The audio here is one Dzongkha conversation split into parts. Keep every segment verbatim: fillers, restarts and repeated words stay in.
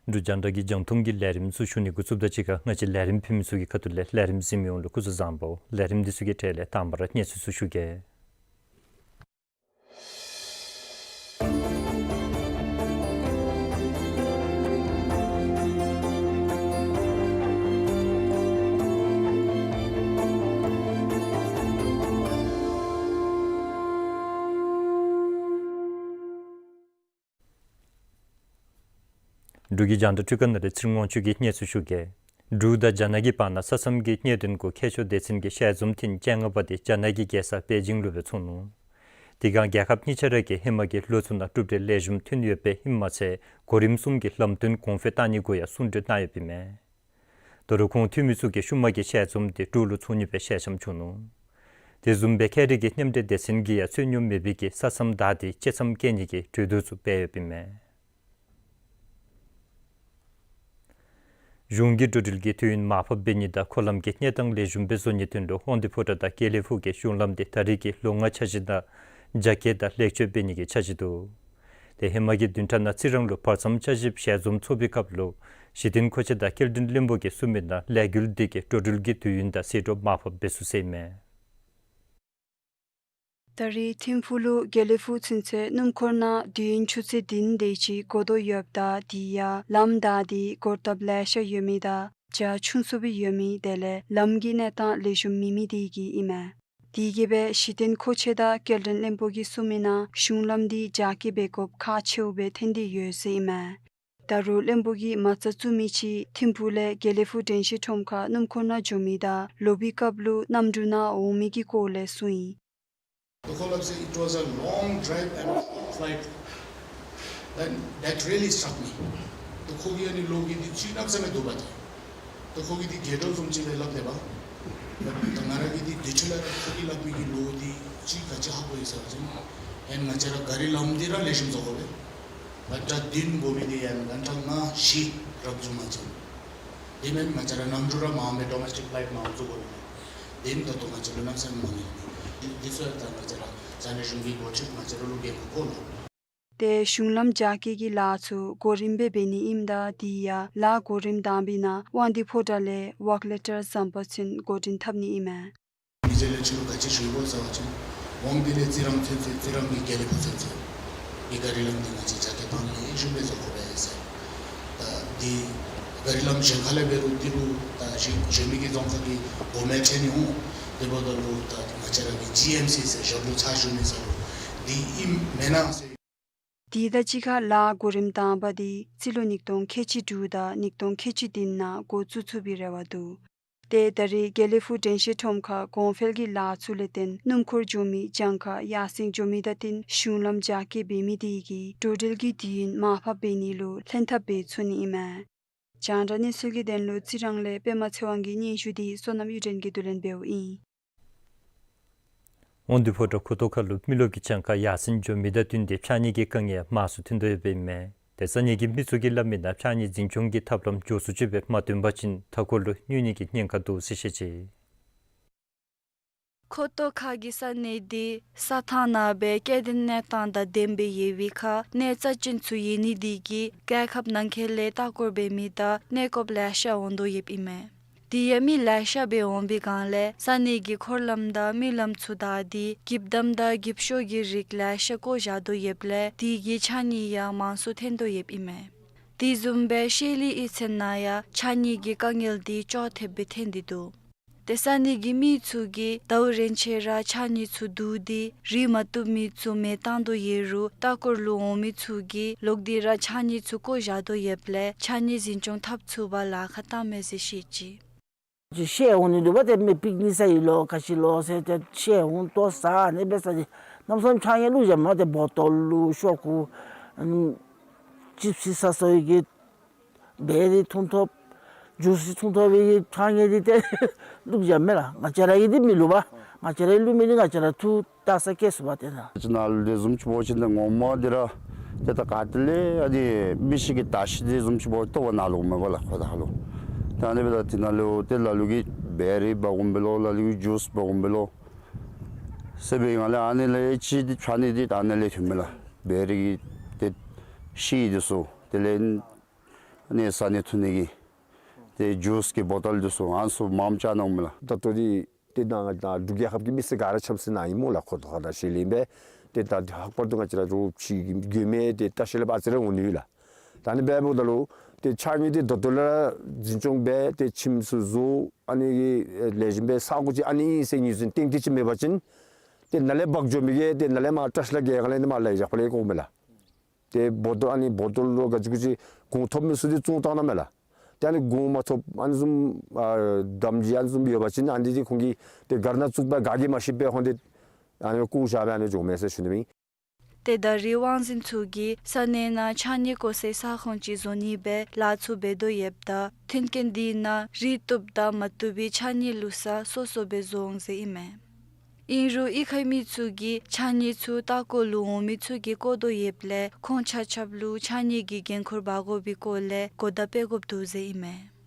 འབྲུག་རྒྱང་བསྒྲགས་ཀྱི་རྒྱང་མཐོང་གི་ལས་རིམ་ཚུ་ཞུ་ནི་འགོ་བཙུགསཔ་དང་གཅིག་ཁར་ང་བཅས་ལས་རིམ་ཕུལ་མི་ཚུ་གི་ཁ་ཐུག་ལས་ལས་རིམ་གཟིགས་མི་ཡོངས་ལུ་སྐུ་གཟུགས་བཟང་པོ། ལས་རིམ་འདི་ཚུ་གི་གྲས་ལས་དང་པ་ར་གནས་ཚུལ་ཚུ་ཞུ་གེ། འབྲུག་གི་རྒྱང་བསྒྲགས་འཕྲུལ་ཁང་ནང་ལས་ཚེ་རིང་དབང་ཕྱུག་གིས་གནས་ཚུལ་ཞུ་གེ། འབྲུག་དང་རྒྱ་ནག་གི་བར་ན་ས་མཚམས་ཀྱི་གནད་དོན་གུ་མཁས་མཆོག་སྡེ་ཚན་གྱི་ཞལ་འཛོམས་ཐེངས་བཅོ་ལྔ་པ་དེ་རྒྱ་ནག་གི་རྒྱལ་ས་པེ་ཅིང་ལུ་སྦེ་ཚོགས་ནུག། དེ་སྒང་རྒྱལ་ཁབ་གཉིས་ཆ་ར་གིས་ཧེ་མ་གི་ལོ་ཚུ་ནང་གྲུབ་འབྲས་ལེགས་ཤོམ་ཐོན་ཡོདཔ་ཨིནམ་མ་ཚད་གོ་རིམ་གསུམ་གྱི་ལམ་སྟོན་གོང་འཕེལ་བཏང་ནི་གུ་ཡང་གསུང་གྲོས་གནང་ཡོདཔ་ཨིན་མས། ད་རུང་ཁོང་འཐུས་མི་ཚུ་གིས་ཤུལ་མ་གི་ཞལ་འཛོམས་དེ་འབྲུག་ལུ་ཚོགས་ནི་སྦེ་ཞལ་འཆམ་བྱུང་ནུག། དེ་བཟུམ་སྦེ་ཁ་རི་གི་མཉམ་འབྲེལ་སྡེ་ཚན་གྱིས་ཡང་རྩོད་རྙོགས་མེད་པའི་གི་ས་མཚམས་བདའ་སྟེ་བཅད་མཚམས་བཀལ་ནི་གི་གྲོས་བསྡུར་ཚུ་འབད་ཡོདཔ་ཨིན་མས། གཞུང་གིས་འགྲོ་འགྲུལ་གྱི་དུས་ཡུན་མར་ཕབ་འབད་ནི་དང་འཁོར་ལམ་གྱི་གནས་སྟངས་ལེགས་ཤོམ་སྦེ་བཟོ་ནིའི་དོན་ལུ་དབང་འདུས་ཕོ་བྲང་དང་དགེ་ལེགས་ཕུག་གི་གཞུང་ལམ་དེ་ད་རེས་ཀྱི་ལོ་ལྔ་འཆར་གཞི་ནང་རྒྱ་སྐྱེད་དང་ལེགས་བཅོས་འབད་ནི་གི་འཆར་གཞི་འདུག། དེ་ཧེ་མ་གི་བདུན་ཕྲག་ནང་རྩི་རང་ལུ་བར་མཚམས་བསྐྱར་ཞིབ་ཞལ་འཛོམས་ཚོགས་པའི་སྐབས་ལུ་གཞི་རྟེན་མཁོ་ཆས་དང་སྐྱེལ་འདྲེན་བློན་པོ་གིས་གསུངས་མི་ནང་ལས་འགུལ་འདི་གིས་འགྲོ་འགྲུལ་གྱི་དུས་ཡུན་དང་ཟད་འགྲོ་མར་ཕབ་འབད་ཚུགས་ཟེར་ཨིན་མས། ད་རེས་ཐིམ་ཕུག་ལུ་དགེ་ལེགས་ཕུག་ཚུན་ཚོད་སྣུམ་འཁོར་ནང་དུས་ཡུན་ཆུ་ཚོད་བདུན་དེ་ཅིག་འགོར་དོ་ཡོདཔ་ད་དེ་ཡང་ལམ་བདའ་སྟེ་འགོར་ཐབས་ལེ་ཤ་ཡོད་མི་དང་རྒྱ་ཆུང་སུ་སྦེ་ཡོད་མི་དེ་ལས་ལམ་གྱི་གནས་སྟངས་ལེགས་ཤོམ་མེད་མི་དེ་གིས་ཨིན་མས། དེ་གིས་སྦེ་གཞི་རྟེན་མཁོ་ཆས་དང་སྐྱེལ་འདྲེན་བློན་པོ་གིས་གསུངས་མི་ནང་གཞུང་ལམ་འདི་རྒྱ་སྐྱེད་འབད་དགོཔ་ཁག་ཆེཝ་སྦེ་ཐོན་ཏེ་ཡོད་ཟེར་ཨིན་མས། ད་རུང་བློན་པོ་གིས་མ་རྩ་བཙུགས་མི་ཅིག་ཐིམ་ཕུག་ལས་དགེ་ལེགས་ཕུག་དྲན་ཤེས་ཁྲོམ་ཁར་སྣུམ་འཁོར་ནང་འགྱོ་མི་དང་ལོག་པའི་སྐབས་ལུ་གནམ་གྲུ་ནང་འོང་མི་གི་སྐོར་ལས་གསུངས་ཡི། ད་ཁོ་སླབ་ཟེར། It was a long drive and flight. That, that really struck me. ད་ཁོ་གིས་ཨ་ནི་ལོ་གི་འདི་ཅིག་གནམ་མེད་ས་མེད་འདུག་པ་ཏེ། ད་ཁོ་གིས་འདི་དགོད་བྲོ་བཟུམ་ཅིག་སྦེ་སླབ་དེས་པ། ད་ང་ར་གིས་འདི་དུས་ཚོད་ལུ་ཁོ་གིས་སླབ་མི་གི་ལོ་འདི་ཅིག་ག་ཅི་ཧ་གོ་ཡི་ཟེར་བ་ཅིན། ཧེ་མ་ང་བཅས་ར་ག་རི་ལམ་འདི་ར་ལེགས་ཤོམ་བཟོ་དགོ་པས། གྷན་ཊ་བདུན་འགོར་མི་འདི་ཡང་གྷན་ཊ་ལྔ་བཞི་རག་བྱུང་མ་ཚུགས། དེ་མེན་ང་བཅས་ར་གནམ་གྲུ་ར་མངམ་སྦེ་ཌོ་མེས་ཊིག་ཕ་ལའིཊ་མངམ་བཙུགས་དགོ་པས། དེ་ད་ལྟོ་ང་བཅས་ལུ་གནམ་མེད་ས་མེད་མང་ནི་མས། འདི་ཚུ་ཡང་ད་ང་བཅས་ར་ས་གནས་གཞུང་གི་འགོ་ཁྲིདཔ་ང་བཅས་ར་ལུ་འགན་ཁུར་དགོ་ལགས། ཏེ་གཞུང་ལམ་རྒྱ་སྐྱེད་ཀྱི་ལཱ་ཚུ་གོ་རིམ་སྦེ་འབད་ནི་ཨིནམ་ད་དེ་ཡང་ལཱ་གོ་རིམ་དང་པའི་ནང་དབང་འདུས་ཕོ་བྲང་ལས་ཝོརཀ་ལེ་ཊར་བཟང་པོ་ཚུན་འགོ་འདྲེན་འཐབ་ནི་ཨིན་མས། ཨིན་ཟེར་ལས་ཁྱོད་ལུ་ག་ཅི་ཞུ་དགོ་ཟེར་བ་ཅིན་ཝང་འདི་ལས་རྩི་རང་ཚུན་ཚོད་རྩི་རང་གི་དགེ་ལེགས་ཕུག་ཚུན་ཚོད་ཀྱི་ག་རི་ལམ་འདི་ང་བཅས་རྒྱ་སྐྱེད་བཏང་ནི་ཨིན། ཞུ་མི་བཟོ་དགོ་པས་ཟེར། ད་འདི་ག་རི་ལམ་གཞན་ཁ་ལས་འབད་རུང་འདི་ལུ་ད་གཞན་གཞན་མི་གི་རྫོང་ཁག་གི་གོང་མ་ཅིག་ནི་འོང་། དེ་འབདཝ་ད་ལུ་ད་ང་བཅས་ར་གི་ཇི་ཨེམ་སི་ཟེར་ཞབས་ལུ་ཕྱག་ཞུ་མི་ཟེར་རུང་འདི་ཨིནམ་མེན་ན་ཟེར། དེ་དང་གཅིག་ཁར་ལཱ་གོ་རིམ་དང་པ་འདི་རྩིས་ལོ་ཉིས་སྟོང་ཁལ་གཅིག་དྲུག་དང་ཉིས་སྟོང་ཁལ་གཅིག་བདུན་ནང་འགོ་བཙུགས་ཚུགས་པའི་རེ་བ་འདུག། ཏེ་ད་རེས་དགེ་ལེགས་ཕུག་དྲན་ཤེས་ཁྲོམ་ཁར་གོང་འཕེལ་གྱི་ལཱ་ཚུ་ལས་བརྟེན་སྣུམ་འཁོར་འགྱོ་མི་གྱངས་ཁ་ཡར་སེང་འགྱོ་མི་དང་བསྟུན་གཞུང་ལམ་རྒྱ་སྐྱེད་འབད་མི་དེ་གིས་འགྲོ་འགྲུལ་གྱི་དུས་ཡུན་མར་ཕབ་འབད་ནི་ལུ་ལྷན་ཐབས་འབད་ཚུགས་ནི་ཨིན་མས། རྒྱང་བསྒྲགས་གནས་ཚུལ་གྱི་དོན་ལུ་རྩི་རང་ལས་པདྨ་ཚེ་དབང་གི་སྙན་ཞུ་འདི་བསོད་ནམས་གཡུ་སྒྲོན་གྱིས་བསྡུ་ལེན་འབདཝ་ཨིན། དབང་འདུས་ཕོ་བྲང་ཁོ་ཐང་ཁ་ལུ་མི་རློབས་ཀྱི་གྱངས་ཁ་ཡར་སེང་འགྱོ་མི་དང་བསྟུན་ཏེ་ཕྱགས་སྙིགས་ཀྱི་དཀའ་ངལ་མང་སུ་ཐོན་དོ་ཡོདཔ་ཨིན་མས། ཏེ་ས་གནས་ཀྱི་མི་ཚུ་གིས་སླབ་མི་ནང་ཕྱགས་སྙིགས་འཛིན་སྐྱོང་གི་ཐབས་ལམ་མགྱོགས་སུ་ཅིག་སྦེ་མ་བཏོན་པ་ཅིན་མཐའ་འཁོར་ལུ་གནོད་ནི་གི་ཉེན་ཁ་འདུག་ཟེར་བཤད་ཅི། ཁོ་ཐང་ཁ་གི་ས་གནས་འདི་ས་ཐང་ནང་སྦེ་སྐྱེ་ལྡན་གནས་སྟངས་དང་ལྡནམ་སྦེ་ཡོད་པའི་ཁར་གནས་རྩ་ཅན་ཚུ་ཡོད་ནི་དེ་གིས་རྒྱལ་ཁབ་ནང་འཁོད་ལས་ལྟ་སྐོར་འབད་མི་དང་གནས་སྐོརཔ་ལེ་ཤ་འོང་དོ་ཡོདཔ་ཨིན་མས། དེ་ཡང་མི་ལེ་ཤ་སྦེ་འོང་པའི་སྒང་ལས་ས་གནས་ཀྱི་འཁོར་ལམ་དང་མི་ལམ་ཚུ་བདའ་སྟེ་འགྱིབ་དམ་དང་འགྱིབ་ཤོག་གི་རིགས་ལེ་ཤ་བཀོ་བཞག་དོ་ཡོདཔ་ལས་དེ་གིས་ཕྱགས་སྙིགས་ཡང་མང་སུ་ཐོན་དོ་ཡོདཔ་ཨིན་མས། དེ་བཟུམ་སྦེ་ཤེལ་ལི་གཡུས་ཚན་ནང་ཡང་ཕྱགས་སྙིགས་ཀྱི་དཀའ་ངལ་འདི་ཅོག་འཐདཔ་སྦེ་ཐོན་ཏེ་འདུག། ཏེ་ས་གནས་ཀྱི་མི་ཚུ་གིས་ཟླཝ་རེ་ཆད་ར་ཕྱགས་སྙིགས་ཚུ་བསྡུ་སྟེ་རིགས་མ་བཏུབ་མི་ཚུ་མེ་བཏང་དོ་ཡོད་རུང་ལྟ་སྐོར་ལུ་འོང་མི་ཚུ་གིས་ལོག་སྟེ་ར་ཕྱགས་སྙིགས་ཚུ་བཀོ་བཞག་དོ་ཡོདཔ་ལས་ཕྱགས་སྙིགས་འཛིན་སྐྱོང་འཐབ་ཚུགས་པར་ལཱ་ཁག་བཏངམ་མས་ཟེར་བཤད་ཅི། ཅིག་བཤལ་འོང་ནི་འདུག་པ། ཏེ་མི་པིག་ནིག་ཟ་ཡི་ལོ་ག་ཅི་ལོ་ཟེར་ཏེ་བཤལ་འོང་ལྟོ་ཟ་ཨ་ནི་སྦེ་ཟ་སྟེ་གནམ་མེད་ས་མེད་ཕྱགས་སྙིགས་བླུགས་བཞག་མས། ཏེ་བོ་ཊོལ་ལུ་ཤོག་ཀུ་ཨམ་ཅིབ་སི་ཟ་སོ་ཡི་གི་བེ་རི་འཐུང་ཐོབ་ཇུས་འཐུང་ཐོབ་པའི་ཕྱགས་སྙིགས་འདི་ཏེ་བླུགས་བཞག་མས་ལགས། ང་བཅས་ར་གིས་འདི་མི་བླུག་པ། ང་བཅས་ར་གིས་བླུག་མི་འདི་ང་བཅས་ར་ཐུགས་ད་ས་སྐྱེ་སོ་བ་ཏེ་ན། ཅི་ནང་ལུ་དེ་བཟུམ་ཅིག་འབད་བ་ཅིན་ད་ངོ་མ་འདི་ར་ཏེ་ད་ག་ཏེ་ལས་ཨ་ནི་མི་ཞིག་གི་ད་ཤི་དེ་བཟུམ་ཅིག་འབདཝ་ལྟོ་བ་ནང་ལུ་མེད་པ་ལགས། ཁོ་ད་ལུ་ད་ཨ་ནི་སྦེ་ད་དེ་ནང་ལུ་ཏེ་ལ་ལུ་གིས་བེ་རི་འབག་འོང་པས་ལོ། ལ་ལུ་གིས་ཇུས་འབག་འོང་པས་ལོ། ཟེར་བའི་སྒང་ལས་ཨ་ནི་ལས་ཅིག་འདི་ཕྱགས་སྙིགས་འདི་ད་ཨ་ནི་ལས་ཐོནམ་མས་ལགས། བེ་རི་གི་ཏེ་ཤི་འདི་ཚུ་དེ་ལས་ ཨ་ནི་ཟ་ནི་འཐུང་ནི་གི་ཏེ་ཇུས་ཀྱི་བོ་ཊལ་འདི་ཚུ་ཨ་ནི་ཚུ་མངམ་བཅག་གནངམ་མས་ལགས། ད་ལྟོ་འདི་ཏེ་ནཱ་ང་འབྲུག་རྒྱལ་ཁབ་ཀྱི་མི་སེར་ག་ར་ཆམ་སེ་ནཱ་ཨིན་སྨོ་ལགས། ཁོ་ཐོག་ཁར་ད་ཤེས་ལེ་ཨིན་པས། ཏེ་ད་ལྷག་པར་དུ་ང་བཅས་ར་རོགས་ཕྱི་གི་མགྱོནམ་སྦེ་ཏེ་ལྟ་བཤལ་པ་ཨ་ཙི་རེ་འོང་ནི་ཡོད་ལགས། ད་ཨ་ནི་འབདཝ་ད་ལུ་ཏེ་ཕྱགས་སྙིགས་འདི་ད་ལྟོ་ལས་ར་འཛིན་སྐྱོང་འབད་དེ་ཁྱིམ་ཚུ་བཟོ། ཨ་ནི་གི་ལེགས་ཤོམ་སྦེ་ས་གོ་ཅིག་ཨ་ནི་ཨིན་ཟེར་ངོས་འཛིན་ཏན་ཏིག་ཅིག་མེད་པ་ཅིན་ཏེ་ནཱ་ལས་འབག་འགྱོ་མི་གིས་ཏེ་ནཱ་ལས་མར་ཀྲ་ཤ་ལ་གི་ཁ་ལས་ནི་མར་ལས་བཞག་པ་ལས་དགོ་མས་ལགས། ཏེ་བོ་ཊལ་ཨ་ནི་བོ་ཊལ་ལུ་ག་ཅི་གུ་ཅི་གོང་ཐོབ་མི་ཚུ་འདི་བཙོང་བཏང་གནངམ་མས་ལགས། ཏེ་ཨ་ནི་གོང་མ་ཐོབ་ཨ་ནི་བཟུམ་ཨ་དམ་སྦྱིས་ཨ་ནི་བཟུམ་ཡོད་པ་ཅིན་ཨ་ནི་འདི་ཁོང་གིས་ཏེ་ག་ར་ནང་བཙུགས་པར་ག་གིས་མ་ཤེས་པར་ཁོང་འདི་ཨ་ནི་བཀོ་བཞག་སྦེ་ཨ་ནི་འགྱོཝ་མས་ཟེར་ཞུ་ནི་ཨིན། ཏེ་ད་རིས་དབང་འཛིན་ཚུ་གིས་ས་གནས་ནང་ཕྱགས་སྙིགས་བཀོ་སའི་ས་ཁོངས་ཅིག་བཟོ་ནི་སྦེ་ལཱ་ཚུ་འབད་དོ་ཡོདཔ་ད་མཐུན་རྐྱེན་འདི་ནང་རིགས་བཏུབ་དང་མ་བཏུབ་པའི་ཕྱགས་སྙིགས་བླུགས་ས་སོ་སོ་སྦེ་བཟོ་འོང་ཟེར་ཨིན་མས། ཨིན་རུང་གཡུས་ཁའི་མི་ཚུ་གིས་ཕྱགས་སྙིགས་ཚུ་ལྟ་སྐོར་ལུ་འོང་མི་ཚུ་གིས་བཀོ་དོ་ཡོདཔ་ལས་ཁོང་ཆ་ཁྱབ་ལུ་ཕྱགས་སྙིགས་ཀྱི་འགན་ཁུར་འབག་དགོ་པའི་སྐོར་ལས་གོ་བརྡ་སྤེལ་དགོཔ་འདུག་ཟེར་ཨིན་མས།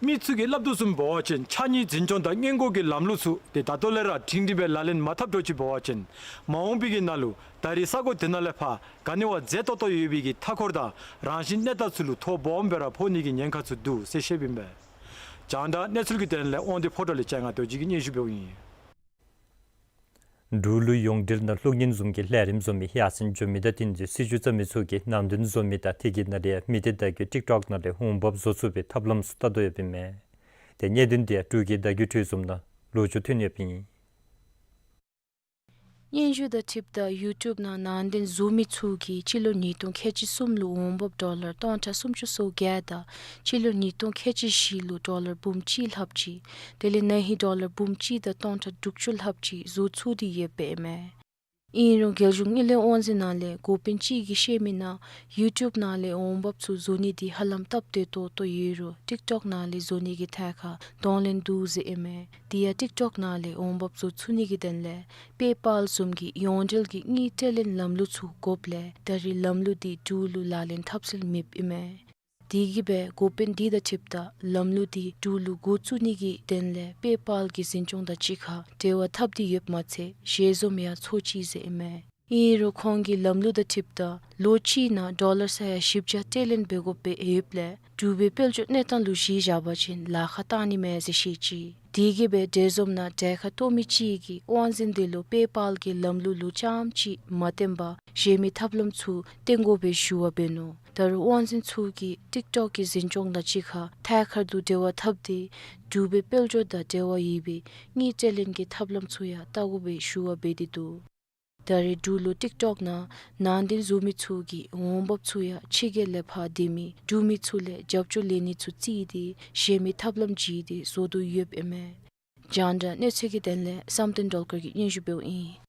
མི་ཚུ་གིས་སླབ་དོ་བཟུམ་འབད་བ་ཅིན་ཕྱགས་སྙིགས་འཛིན་སྐྱོང་དང་སྔོན་འགོག་གི་ལམ་ལུགས་ཚུ་ཏེ་ད་ལྟོ་ལས་ར་སྒྲིང་སྒྲི་སྦེ་ལག་ལེན་མ་འཐབ་འགྱོ་ཅི་འབད་བ་ཅིན་མ་འོངས་པའི་གི་ནང་ལུ་ད་རིས་ས་གོ་དེ་ནང་ལས་ཕར་ག་ནི་བ་མཛེས་ཏོག་ཏོ་ཡོད་པའི་གི་མཐའ་འཁོར་དང་རང་བཞིན་གནས་སྟངས་ཚུ་ལུ་ཐོ་སྦོམ་སྦེ་ར་ཕོག་ནི་གི་ཉེན་ཁ་ཚུ་འདུག་ཟེར་བཤདཔ་ཨིན་པས། རྒྱང་བསྒྲགས་གནས་ཚུལ་གྱི་དོན་ལས་དབང་འདུས་ཕོ་བྲང་ལས་ལྕང་ང་རྡོ་རྗེ་གིས་སྙན་ཞུ་འབདཝ་ཨིན། འབྲུག་ལུ་ཡོངས་འབྲེལ་ནང་གློག་བརྙན་བཟུམ་གྱི་ལས་རིམ་བཟོ་མི་ཡར་སེང་འགྱོ་མི་དང་བསྟུན་ཏེ་སྲིད་བྱུས་བརྩམ་མི་ཚུ་གིས་ནང་དོན་བཟོ་མི་དང་དེ་གི་ནང་ལས་མི་སྡེ་བརྡ་བརྒྱུད་ཊིཀ་ཊོཀ་ནང་ལས་འོང་འབབ་བཟོ་ཚུགས་པའི་ཐབས་ལམ་ཚུ་བལྟ་དོ་ཡོདཔ་ཨིན་མས། ཏེ་གནད་དོན་དེ་ཡང་འབྲུག་གི་བརྡ་བརྒྱུད་འཕྲུལ་འཛོམས་ནང་ལོ་རྒྱུས་ཐོན་ཡོདཔ་ཨིན། སྙན་ཞུ་དང་འཁྲིལཝ་ད་ཡུ་ཊུབ་ནང་ནང་དོན་བཟོ་མི་ཚུ་གིས་སྤྱི་ལོ་ཉིས་སྟོང་ཁལ་གཅིག་གསུམ་ལུ་འོང་འབབ་ཌོ་ལར་སྟོང་ཕྲག་སུམ་ཅུ་སོ་བརྒྱད་དང་སྤྱི་ལོ་ཉིས་སྟོང་ཁལ་གཅིག་བཞི་ལུ་ཌོ་ལར་འབུམ་གཅིག་ལྷགཔ་ཅིག་དེ་ལས་ན་ཧིང་ཌོ་ལར་འབུམ་གཅིག་དང་སྟོང་ཕྲག་དྲུག་ཅུ་ལྷགཔ་ཅིག་བཟོ་ཚུགས་ཏེ་ཡོདཔ་ཨིན་མས། ཨིན་རུང་རྒྱལ་གཞུང་དངུལ་ལས་དབང་འཛིན་ནང་ལས་འགོ་དཔོན་ཅིག་གིས་བཤད་མི་ནང་ཡུ་ཊུབ་ནང་ལས་འོང་འབབ་ཚུ་བཟོ་ནི་འདི་ཧ་ལམ་སྟབས་བདེ་ཏོག་ཏོ་ཡོད་རུང་ཊིཀ་ཊོཀ་ནང་ལས་བཟོ་ནི་གི་ཐད་ཁར་གདོང་ལེན་འདུག་ཟེར་ཨིན་མས། དེ་ཡང་ཊིཀ་ཊོཀ་ནང་ལས་འོང་འབབ་བཟོ་ཚུགས་ནི་གི་དོན་ལས་པེ་པཱལ་བཟུམ་གྱི་ཡོངས་འབྲེལ་གྱི་དངུལ་སྤྲོད་ལེན་ལམ་ལུགས་ཚུ་དགོཔ་ལས་ད་རིས་ལམ་ལུགས་འདི་འབྲུག་ལུ་ལག་ལེན་འཐབ་སྲོལ་མེདཔ་ཨིན་མས། དེ་གིས་སྦེ་འགོ་དཔོན་འདི་དང་འཁྲིལཝ་ད་ལམ་ལུགས་འདི་འབྲུག་ལུ་འགོ་བཙུགས་ནི་གི་དོན་ལས་པེ་པཱལ་གྱི་འཛིན་སྐྱོང་དང་གཅིག་ཁར་འབྲེལ་བ་འཐབ་སྟེ་ཡོདཔ་མ་ཚད་ཞལ་འཛོམས་ཡང་ཚོགས་ཅི་ཟེར་ཨིན་མས། ཨིན་རུང་ཁོང་གིས་ལམ་ལུགས་དང་འཁྲིལཝ་ད་ལོ་གཅིག་ནང་ཌོ་ལར་ས་ཡ་བཞི་བརྒྱ་སྤྲོད་ལེན་འབད་དགོཔ་སྦེ་ཡོདཔ་ལས་འབྲུག་པའི་དཔལ་འབྱོར་གནས་སྟངས་ལུ་གཞི་བཞག་པ་ཅིན་ལཱ་ཁག་བཏང་ནི་མས་ཟེར་བཤད་ཅི། དེ་གིས་སྦེ་གྲོས་འཛོམས་ནང་གྲལ་ཁར་གཏོགས་མི་ཅིག་གིས་དབང་འཛིན་འདི་ལུ་པེ་པཱལ་གྱི་ལམ་ལུགས་ལུ་རྐྱངམ་ཅིག་མ་བརྟེན་པར་གཞན་མི་ཐབས་ལམ་ཚུ་བསྟེན་དགོ་པའི་ཞུ་བ་འབད་ནུག། ད་རུང་དབང་འཛིན་ཚུ་གིས་ཊིཀ་ཊོཀ་གི་འཛིན་སྐྱོང་དང་གཅིག་ཁར་ཐད་ཀར་དུ་འབྲེལ་བ་འཐབ་སྟེ་འབྲུག་པའི་དཔལ་འབྱོར་དང་འབྲེལ་བ་ཡོད་པའི་དངུལ་སྤྲོད་ལེན་གྱི་ཐབས་ལམ་ཚུ་ཡང་བལྟ་དགོ་པའི་ཞུ་བ་འབད་དེ་འདུག། ད་རེས་འབྲུག་ལུ་ཊིཀ་ཊོཀ་ནང་ནང་དོན་བཟོ་མི་ཚུ་གིས་འོང་འབབ་ཚུ་ཡང་ཕྱི་རྒྱལ་ལས་ཕར་སྡོད་མི་འབྲུག་མི་ཚུ་ལས་རྒྱབ་སྐྱོར་ལེན་ནི་ཚུ་བརྩིས་ཏེ་གཞན་མི་ཐབས་ལམ་བརྒྱུད་དེ་བཟོ་དོ་ཡོདཔ་ཨིན་མས། རྒྱང་བསྒྲགས་གནས་ཚུལ་གྱི་དོན་ལས་བསམ་གཏན་སྒྲོལ་དཀར་གྱིས་སྙན་ཞུ་འབདཝ་ཨིན།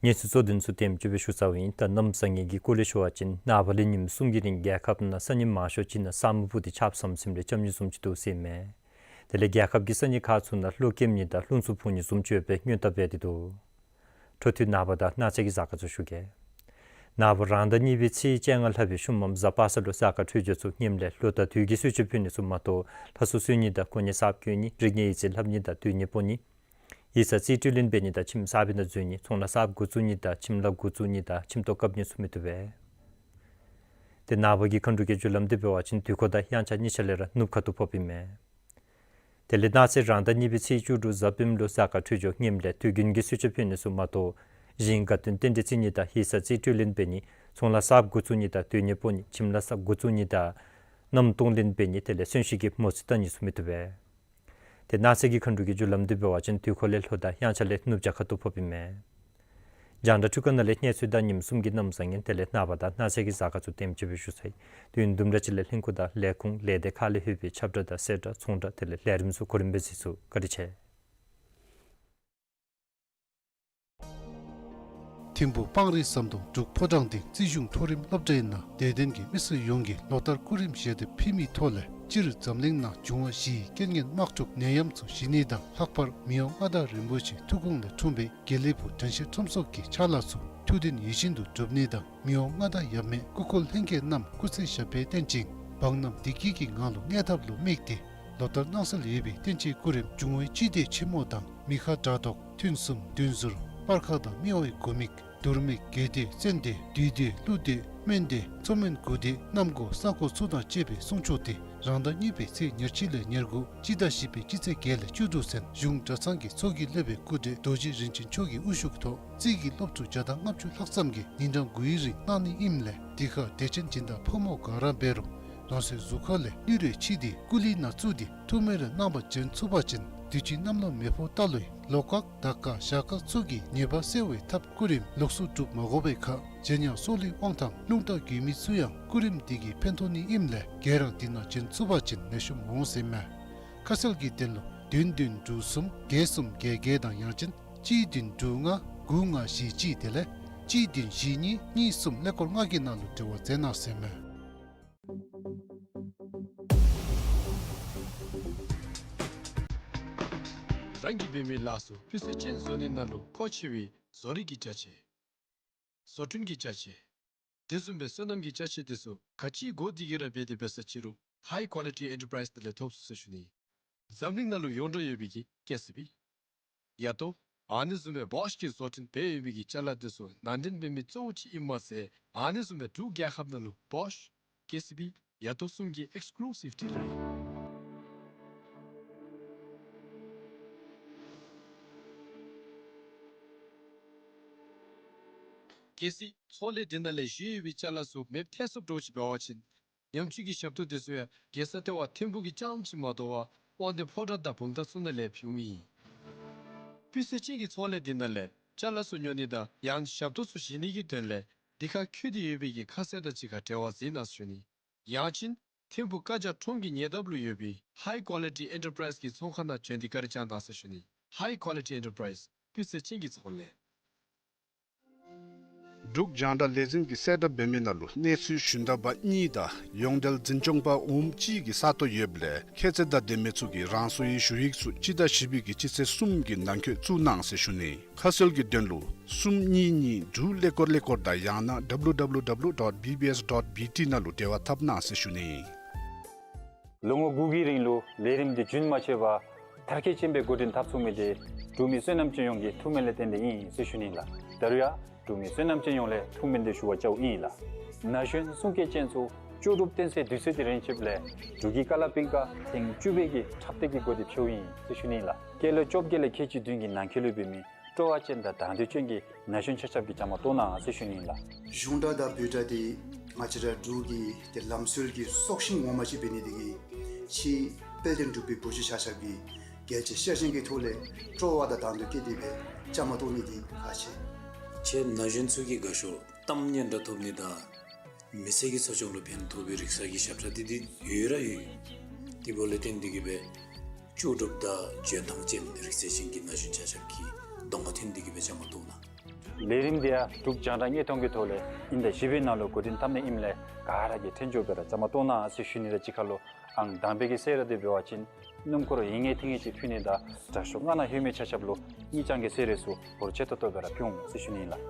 གནས་ཚུལ་གཙོ་དོན་ཚུ་དེམ་ཅིག་སྦེ་ཞུ་ཚརཝ་ཨིན། ད་གནམ་བཟང་ངན་གྱི་སྐོར་ལས་ཞུ་བ་ཅིན་ནངས་པ་ལས་ཉིནམ་གསུམ་གྱི་རིང་རྒྱལ་ཁབ་ནང་ས་གནས་མང་ཤོས་ཅིག་ནང་ས་སྨུག་སྤུབས་ཏེ་ཆརཔ་ཟམ་ཟིམ་རེ་རྐྱབ་ནི་བཟུམ་ཅིག་འདུག་ཟེར་ཨིན་མས། དེ་ལས་རྒྱལ་ཁབ་ཀྱི་ས་གནས་ཁག་ཚུ་ནང་གློག་ཀེམ་ནི་དང་རླུང་འཚུབ་འཕུ་ནི་བཟུམ་ཅིག་ཡོད་པའི་སྔོན་བརྡ་འབད་དེ་འདུག། འཕྲོ་མཐུད་ནངས་པ་དང་གནངས་ཚེ་གི་གཟའ་སྐར་ཚུ་ཞུ་གེ། ནངས་པ་རང་ཟླ་གཉིས་པའི་ཚེས་བཅོ་ལྔ་ལྷག་པའི་ཤུལ་མམ་གཟའ་པ་སངས་ལུ་གཟའ་སྐར་འཕྲོད་སྦྱོར་ཚུ་ངནམ་ལས་ལོ་དང་དུས་ཀྱི་གསོལ་མཆོད་ཕུལ་ནི་ཚུ་མ་གཏོགས་ལྷ་སྲུང་གསོལ་ནི་དང་གོ་གནས་གསརཔ་བསྐོ་ནི་རིག་གནས་ཡིག་རྩིས་ལྷབ་ནི་དང་སྡོད་གནས་སྤོ་ནི་ཡིག་ཚང་རྩིས་སྤྲོད་ལེན་འབད་ནི་དང་ཁྱིམ་གསར་པའི་ནང་འཛུལ་ནི་ཚོང་ལཱ་གསརཔ་འགོ་བཙུགས་ནི་དང་ཁྱིམ་ལཱ་འགོ་བཙུགས་ནི་དང་ཁྱིམ་ཐོག་བཀབ་ནི་ཚུ་མི་བཏུབ་པས། ཏེ་ནངས་པ་གི་མཁའ་འགྲོ་གི་རྒྱུ་ལམ་འདི་འབད་བ་ཅིན་དུས་འཁོར་དང་དབྱངས་འཆར་གཉིས་ཆ་ལས་ར་ནུབ་ཁ་ཐུག་ཕོགཔ་ཨིན་མས། དེ་ལས་གནངས་ཚེ་རང་ཟླ་གཉིས་པའི་ཚེས་བཅུ་དྲུག་གཟའ་སྤེནམ་ལུ་གཟའ་སྐར་འཕྲོད་སྦྱོར་ངནམ་ལས་དུས་རྒྱུན་གྱི་གསོལ་མཆོད་ཕུལ་ནི་ཚུ་མ་གཏོགས་གཞན་དགའ་སྟོན་རྟེན་འབྲེལ་བརྩི་ནི་དང་ཡིག་ཚང་རྩིས་སྤྲོད་ལེན་འབད་ནི་ཚོང་ལཱ་གསརཔ་འགོ་བཙུགས་ནི་དང་སྡོད་གནས་སྤོ་ནི་ཁྱིམ་ལཱ་གསརཔ་འགོ་བཙུགས་ནི་དང་གནམ་གཏོང་ལེན་འབད་ནི་དེ་ལས་གསོན་གཤིན་གྱི་མོ་རྩིས་བལྟ་ནི་ཚུ་མི་བཏུབ་པས། ཏེ་གནངས་ཚེ་གི་མཁའ་འགྲོ་གི་རྒྱུ་ལམ་འདི་འབད་བ་ཅིན་དུས་འཁོར་ལས་ལྷོ་དང་དབྱངས་འཆར་ལས་ནུབ་བྱང་ཁ་ཐུག་ཕོགཔ་ཨིན་མས། རྒྱང་བསྒྲགས་འཕྲུལ་ཁང་ནང་ལས་གནས་ཚུལ་དང་ཉིནམ་གསུམ་གྱི་གནམ་བཟང་ངན་དེ་ལས་ནངས་པ་དང་གནངས་ཚེ་གི་གཟའ་སྐར་ཚུ་དེམ་ཅིག་སྦེ་ཞུ་ཚར་ཡི། དུས་ཡུན་དུམ་གྲ་ཅིག་ལས་ལྷན་ཁག་དང་ལས་ཁུངས་ལས་སྡེ་ཁག་ལས་ལྷོད་པའི་ཁྱབ་བསྒྲགས་དང་གསལ་བསྒྲགས་ཚོང་བསྒྲགས་དེ་ལས་ལས་རིམ་ཚུ་གོ་རིམ་སྦེ་གཟིགས་ཚུགས། བཀའ་དྲིན་ཆེ། ཐིམ་ཕུ་སྤང་རི་ཟམ་གདོང་འབྲུག་ཕོ་བྲང་སྡིངས་རྩིས་གཞུང་མཐོ་རིམ་སློབ་གྲྭའི་ནང་དད་ལྡན་གྱི་མི་སེར་ཡོངས་ཀྱིས་ལོ་ལྟར་སྐུ་རིམ་བཞེས་ཏེ་ཕེབས་མིའི་ཐོག་ལས་སྤྱིར་འཛམ་གླིང་ནང་འབྱུང་བ་བཞིའི་རྐྱེན་ངན་དམག་འཁྲུག་ནད་ཡམས་ཚུ་ཞི་ནི་དང་ལྷག་པར་མི་དབང་མངའ་བདག་རིན་པོ་ཆེའི་ཐུགས་དགོངས་ལས་འཁྲུངས་པའི་དགེ་ལེགས་ཕུག་དྲན་ཤེས་ཁྲོམ་ཚོགས་ཀྱི་ཕྱག་ལཱ་ཚུ་ཐུགས་དོན་ཡིད་བཞིན་དུ་འགྲུབ་ནི་དང་མི་དབང་མངའ་བདག་ཡབ་མེས་སྐུ་འཁོར་ལྷན་རྒྱས་རྣམས་སྐུ་ཚེ་ཞབས་པད་བརྟན་ཅིང་འབངས་རྣམས་བདེ་སྐྱིད་ཀྱི་ངང་ལུ་གནས་ཐབས་ལུ་དམིགས་ཏེ་ལོ་ལྟར་གནང་སྲོལ་ཡོད་པའི་བསྟན་སྤྱིའི་སྐུ་རིམ་འབྱུང་བའི་སྤྱི་སྡེ་ཆེན་མོ་དང་མི་ཁ་དགྲ་བཟློག་ཐུན་གསུམ་བདུན་ཟུར་སྤར་ཁ་དང་མི་དབང་གི་དགུ་མིག་དུར་མིག་རྒྱལ་སྡེ་བཙན་སྡེ་བདུད་སྡེ་ཀླུ་སྡེ་ སྨན་སྡེ་མཚོ་སྨན་འགུག་སྡེ་གནམ་སྒོ་ས་སྒོ་ཚུ་དང་བཅས་པའི་སྲུང་སྐྱོབ་དེ་རང་ཟླ་གཉིས་པའི་ཚེས་ཉེར་གཅིག་ལས་ཉེར་དགུ་སྤྱི་ཟླ་བཞི་པའི་སྤྱི་ཚེས་བརྒྱད་ལས་བཅུ་དྲུག་ཚུན་གཞུང་གྲྭ་ཚང་གི་ཚོགས་ཀྱིས་སློབ་དཔོན་སྐུ་བགྲེས་རྡོ་རྗེ་རིན་ཆེན་མཆོག་གི་དབུ་བཞུགས་ཐོག་རྩིས་ཀྱི་སློབ་ཕྲུག་བརྒྱ་དང་ལྔ་བཅུ་ལྷག་ཙམ་གྱིས་ཉིན་གྲངས་དགུའི་རིང་གནང་ནི་ཨིནམ་ལས་དེ་ཁར་དད་ཅན་སྦྱིན་བདག་ཕོ་མོ་ག་ར་འབད་རུང་རང་སོའི་གཟུགས་ཁ་ལས་ནུས་རེ་ཆེ་སྟེ་སྐུ་ལུས་ནང་བཙུགས་ཏེ་ཐུགས་སྨོན་རེ་གནང་བར་བྱོན་ཚུགས་པ་ཅིན་དུས་ཅི་གནམ་ལོ་མེ་ཕོ་རྟ་ལོའི་ལོ་སྐག་ཟླ་སྐག་ཞག་སྐག་ཚུ་གི་ཉེས་པ་སེལ་བའི་ཐབས་སྐུ་རིམ་ལོགས་སུ་སྒྲུབ་མ་དགོ་པའི་ཁར་རྗེ་ཉང་སྲོག་ལུས་དབང་ཐང་རླུང་རྟ་རྒྱུས་མེད་ཚུ་ཡང་སྐུ་རིམ་དེ་གིས་ཕན་ཐོགས་ནི་ཨིནམ་ལས་ག་ར་འདི་ནང་བྱོན་ཚུགས་པ་ཅིན་ནད་གཞི་མ་འོང་ཟེར་མས། ཁ་གསལ་གྱི་དོན་ལུ་བདུན་བདུན་དྲུག་གསུམ་བརྒྱད་གསུམ་བརྒྱད་བརྒྱད་དང་ཡང་ཅིན་གཅིག་བདུན་དྲུག་ལྔ་དགུ་ལྔ་བཞི་གཅིག་དེ་ལས་གཅིག་བདུན་བཞི་གཉིས་གཉིས་གསུམ་ཀླད་ཀོར་ལྔ་གི་ནང་ལུ་འབྲེལ་བ་མཛད་གནང་ཟེར་མས། རང་གིས་འབད་མི་ལཱ་ཚུ་སྤུས་ཚད་ཅན་བཟོ་ནི་ནང་ལུ་མཁོ་ཆེ་བའི་བཟོ་རིག་གི་ཅ་ཆས། བཟོ་སྐྲུན་གྱི་ཅ་ཆས། དེ་བཟུམ་སྦེ་སོ་ནམ་གྱི་ཅ་ཆས་དེ་ཚུ་ག་ཅི་དགོ་དེ་ག་ར་འབད་དེ་འབད་ས་ཅི་རུང་High Quality Enterprise དེ་ལས་ཐོབ་ཚུགས་ཟེར་ཞུ་ནི། འཛམ་གླིང་ནང་ལུ་ཡོངས་གྲགས་ཡོད་པའི་གི་ཀེ་སི་བི། ཡ་ཏོ། ཨ་ནི་བཟུམ་སྦེ་བོཤ་གི་བཟོ་སྐྲུན་འབད་ཡོད་པའི་གི་ཅ་ལ་དེ་ཚུ་ནང་འདྲེན་འབད་མི་གཙོ་བོ་ཅིག་ཨིནམ་མ་ཚད་ཨ་ནི་བཟུམ་སྦེ་འབྲུག་རྒྱལ་ཁབ་ནང་ལུ་བོཤ་ཀེ་སི་བི་ཡ་ཏོ་གསུམ་གྱི་ཨེགསི་ཀུ་ལུ་སིབ་ཌི་ལར་ཨིན། གལ་སྲིད་ཚོང་ལས་འདི་ནང་ལས་བཞེས་ཡོད་པའི་ཅ་ལ་ཚུ་མེདཔ་ཐལ་སོངམ་འདྲཝ་ཅིག་འབད་བ་ཅིན་ཉམས་བཅོས་ཀྱི་ཞབས་ཏོག་དེ་ཚུ་ཡང་རྒྱལ་ས་ལྟེ་བ་ཐིམ་ཕུག་གི་རྐྱངམ་ཅིག་མ་དོ་བར་དབང་འདུས་ཕོ་བྲང་དང་བུམ་ཐང་ཚུ་ནང་ལས་ཕུལཝ་ཨིན། སྤུས་ཚད་ཅན་གྱི་ཚོང་ལས་འདི་ནང་ལས་ཅ་ལ་ཚུ་ཉོ་ནི་དང་ཡང་ཞབས་ཏོག་ཚུ་བཞེས་ནི་གི་དོན་ལས་འདི་ཁར་འཁོད་དེ་ཡོད་པའི་གི་ཁ་གསལ་དང་གཅིག་ཁར་འབྲེལ་བ་འཛིན་གནང་ཟེར་ཞུ་ནི། ཡང་ཅིན་ཐིམ་ཕུག་བཀའ་རྒྱ་ཁྲོམ་གྱི་ཉེ་འདབས་ལུ་ཡོད་པའི་High Quality Enterprise གི་ཚོང་ཁང་ནང་བྱོན་ཏེ་བཀའ་དྲིན་བསྐྱང་གནང་ཟེར་ཞུ་ནི། High Quality Enterprise སྤུས་ཚད་ཅན་གྱི་ཚོང་ལས། འབྲུག་རྒྱང་བསྒྲགས་ལས་འཛིན་གྱིས་གསལ་བསྒྲགས་འབད་མི་ནང་ལུ་གནས་ཚུལ་ཞུན་དག་པ་གཉིས་དང་ཡོངས་འབྲེལ་འཛིན་སྐྱོང་པ་འོགམ་གཅིག་གི་ས་སྟོང་ཡོདཔ་ལས་ཁྱད་ཚད་དང་ལྡན་མི་ཚུ་གིས་རང་སོའི་ཞུ་ཡིག་ཚུ་སྤྱི་ཟླ་བཞི་པའི་གི་སྤྱི་ཚེས་གསུམ་གྱི་ནང་འཁོད་བཙུགས་གནང་ཟེར་ཞུ་ནི། ཁ་གསལ་གྱི་དོན་ལུ་གསུམ་གཉིས་གཉིས་དྲུག་ཀླད་ཀོར་ཀླད་ཀོར་དང་ཡང་ན་W W W dot B B S dot B T ནང་ལུ་འབྲེལ་བ་འཐབ་གནང་ཟེར་ཞུ་ནི། ལོ་ངོ་དགུ་གི་རིང་ལུ་ལས་རིམ་འདི་རྒྱུན་མ་ཆད་པར་མཐར་འཁྱོལ་ཅན་སྦེ་འགོ་འདྲེན་འཐབ་ཚུགས་མི་འདི་འབྲུག་མི་བསོད་ནམས་ཅན་ཡོངས་ཀྱི་ཐུགས་སྨོན་ལས་བརྟེན་ཏེ་ཨིན་ཟེར་ཞུ་ནི་ལགས། ད་རུང་ཡང་འབྲུག་མི་བསོད་ནམས་ཅན་ཡོངས་ལས་ཐུགས་སྨོན་འདི་ཞུ་བར་བཅརཝ་ཨིན་ལགས། ན་གཞོན་གསུང་སྐད་ཅན་ཚུ་ལྕོགས་གྲུབ་སྟོན་སའི་དུས་ཚོད་འདི་རན་ཆིཝ་ལས་འབྲུག་གི་ཀ་ལ་པིང་ཀ་ཐེངས་བཅུ་པའི་གི་འཁྲབ་སྟེགས་ཀྱི་སྒོ་འདི་ཕྱེཝ་ཨིན་ཟེར་ཞུ་ནི་ལགས། སྐྱེས་ལོ་བཅོ་བརྒྱད་ལས་ཁལ་གཅིག་བདུན་གྱི་ནང་འཁོད་ལུ་འབད་མི་སྤྲོ་བ་ཅན་དང་དང་འདོད་ཅན་གྱི་ན་གཞོན་ཆ་ཁྱབ་ཀྱིས་བཅའ་མར་གཏོགས་གནང་ཟེར་ཞུ་ནི་ལགས། གཞུང་སྒྲ་དང་བོད་སྒྲ་འདི་ང་བཅས་ར་འབྲུག་གི་ཏེ་ལམ་སྲོལ་གྱི་སྲོག་ཤིང་ངོ་མ་ཅིག་འབད་ནི་དེ་གིས་ཕྱིའི་དཔལ་ལྡན་འབྲུག་པའི་བུ་བརྒྱུད་ཆ་ཁྱབ་ཀྱིས་རྒྱལ་གཅེས་ཤ་ཞེན་གྱི་ཐོག་ལས་སྤྲོ་བ་དང་དང་འདོད་བསྐྱེད་དེ་སྦེ་བཅའ་མར་གཏོགས་ནི་འདི་ཁག་ཆེ། ཁྱེད་ན་གཞོན་ཚུ་གིས་དགའ་ཤོས་གཏམ་སྙན་གྲགས་ཐོབ་ནི་དང་མི་ཚེ་གི་འཚོ་སྐྱོང་ལུ་ཕན་ཐོགས་པའི་རིག་གསར་གྱི་ཞབས་ཁྲ་འདི་འདི་ཡོད་ར་ཡོད། དེ་འབདཝ་ལས་བརྟེན་ཏེ་གིས་སྦེ་ལྕོགས་གྲུབ་དང་འཇོན་ཐང་ཅན་རིག་རྩལ་ཅན་གྱི་ན་གཞོན་ཆ་ཁྱབ་ཀྱི་གདོང་ཁར་ཐོན་ཏེ་གིས་སྦེ་བཅའ་མར་གཏོགས་གནང་། ལས་རིམ་འདི་ཡང་འབྲུག་རྒྱང་བསྒྲགས་དངོས་མཐོང་གི་ཐོག་ལས་དབྱིན་ཟླ་བཞི་པའི་ནང་ལུ་འགོ་འདྲེན་འཐབ་ནི་ཨིནམ་ལས་ག་ར་གིས་ཐོན་ཆོག་སྦེ་ར་བཅའ་མར་གཏོགས་གནང་ཟེར་ཞུ་ནི་དང་གཅིག་ཁར་ལུ་ཨང་དང་པའི་གི་གསོལ་རས་འདི་འབད་བ་ཅིན་སྣུམ་འཁོར་ཡིན་ངེས་ཐིང་ངེས་ཅིག་ཕུལ་ནི་དང་དྲག་ཤོས་ལྔ་ནང་ལྷོད་མི་ཆ་ཁྱབ་ལུ་དངུལ་རྐྱང་གི་གསོལ་རས་ཚུ་འབོར་ཆེ་ཏོག་ཏོ་སྦེ་ར་ཕུལ་འོང་ཟེར་ཞུ་ནི་ལགས།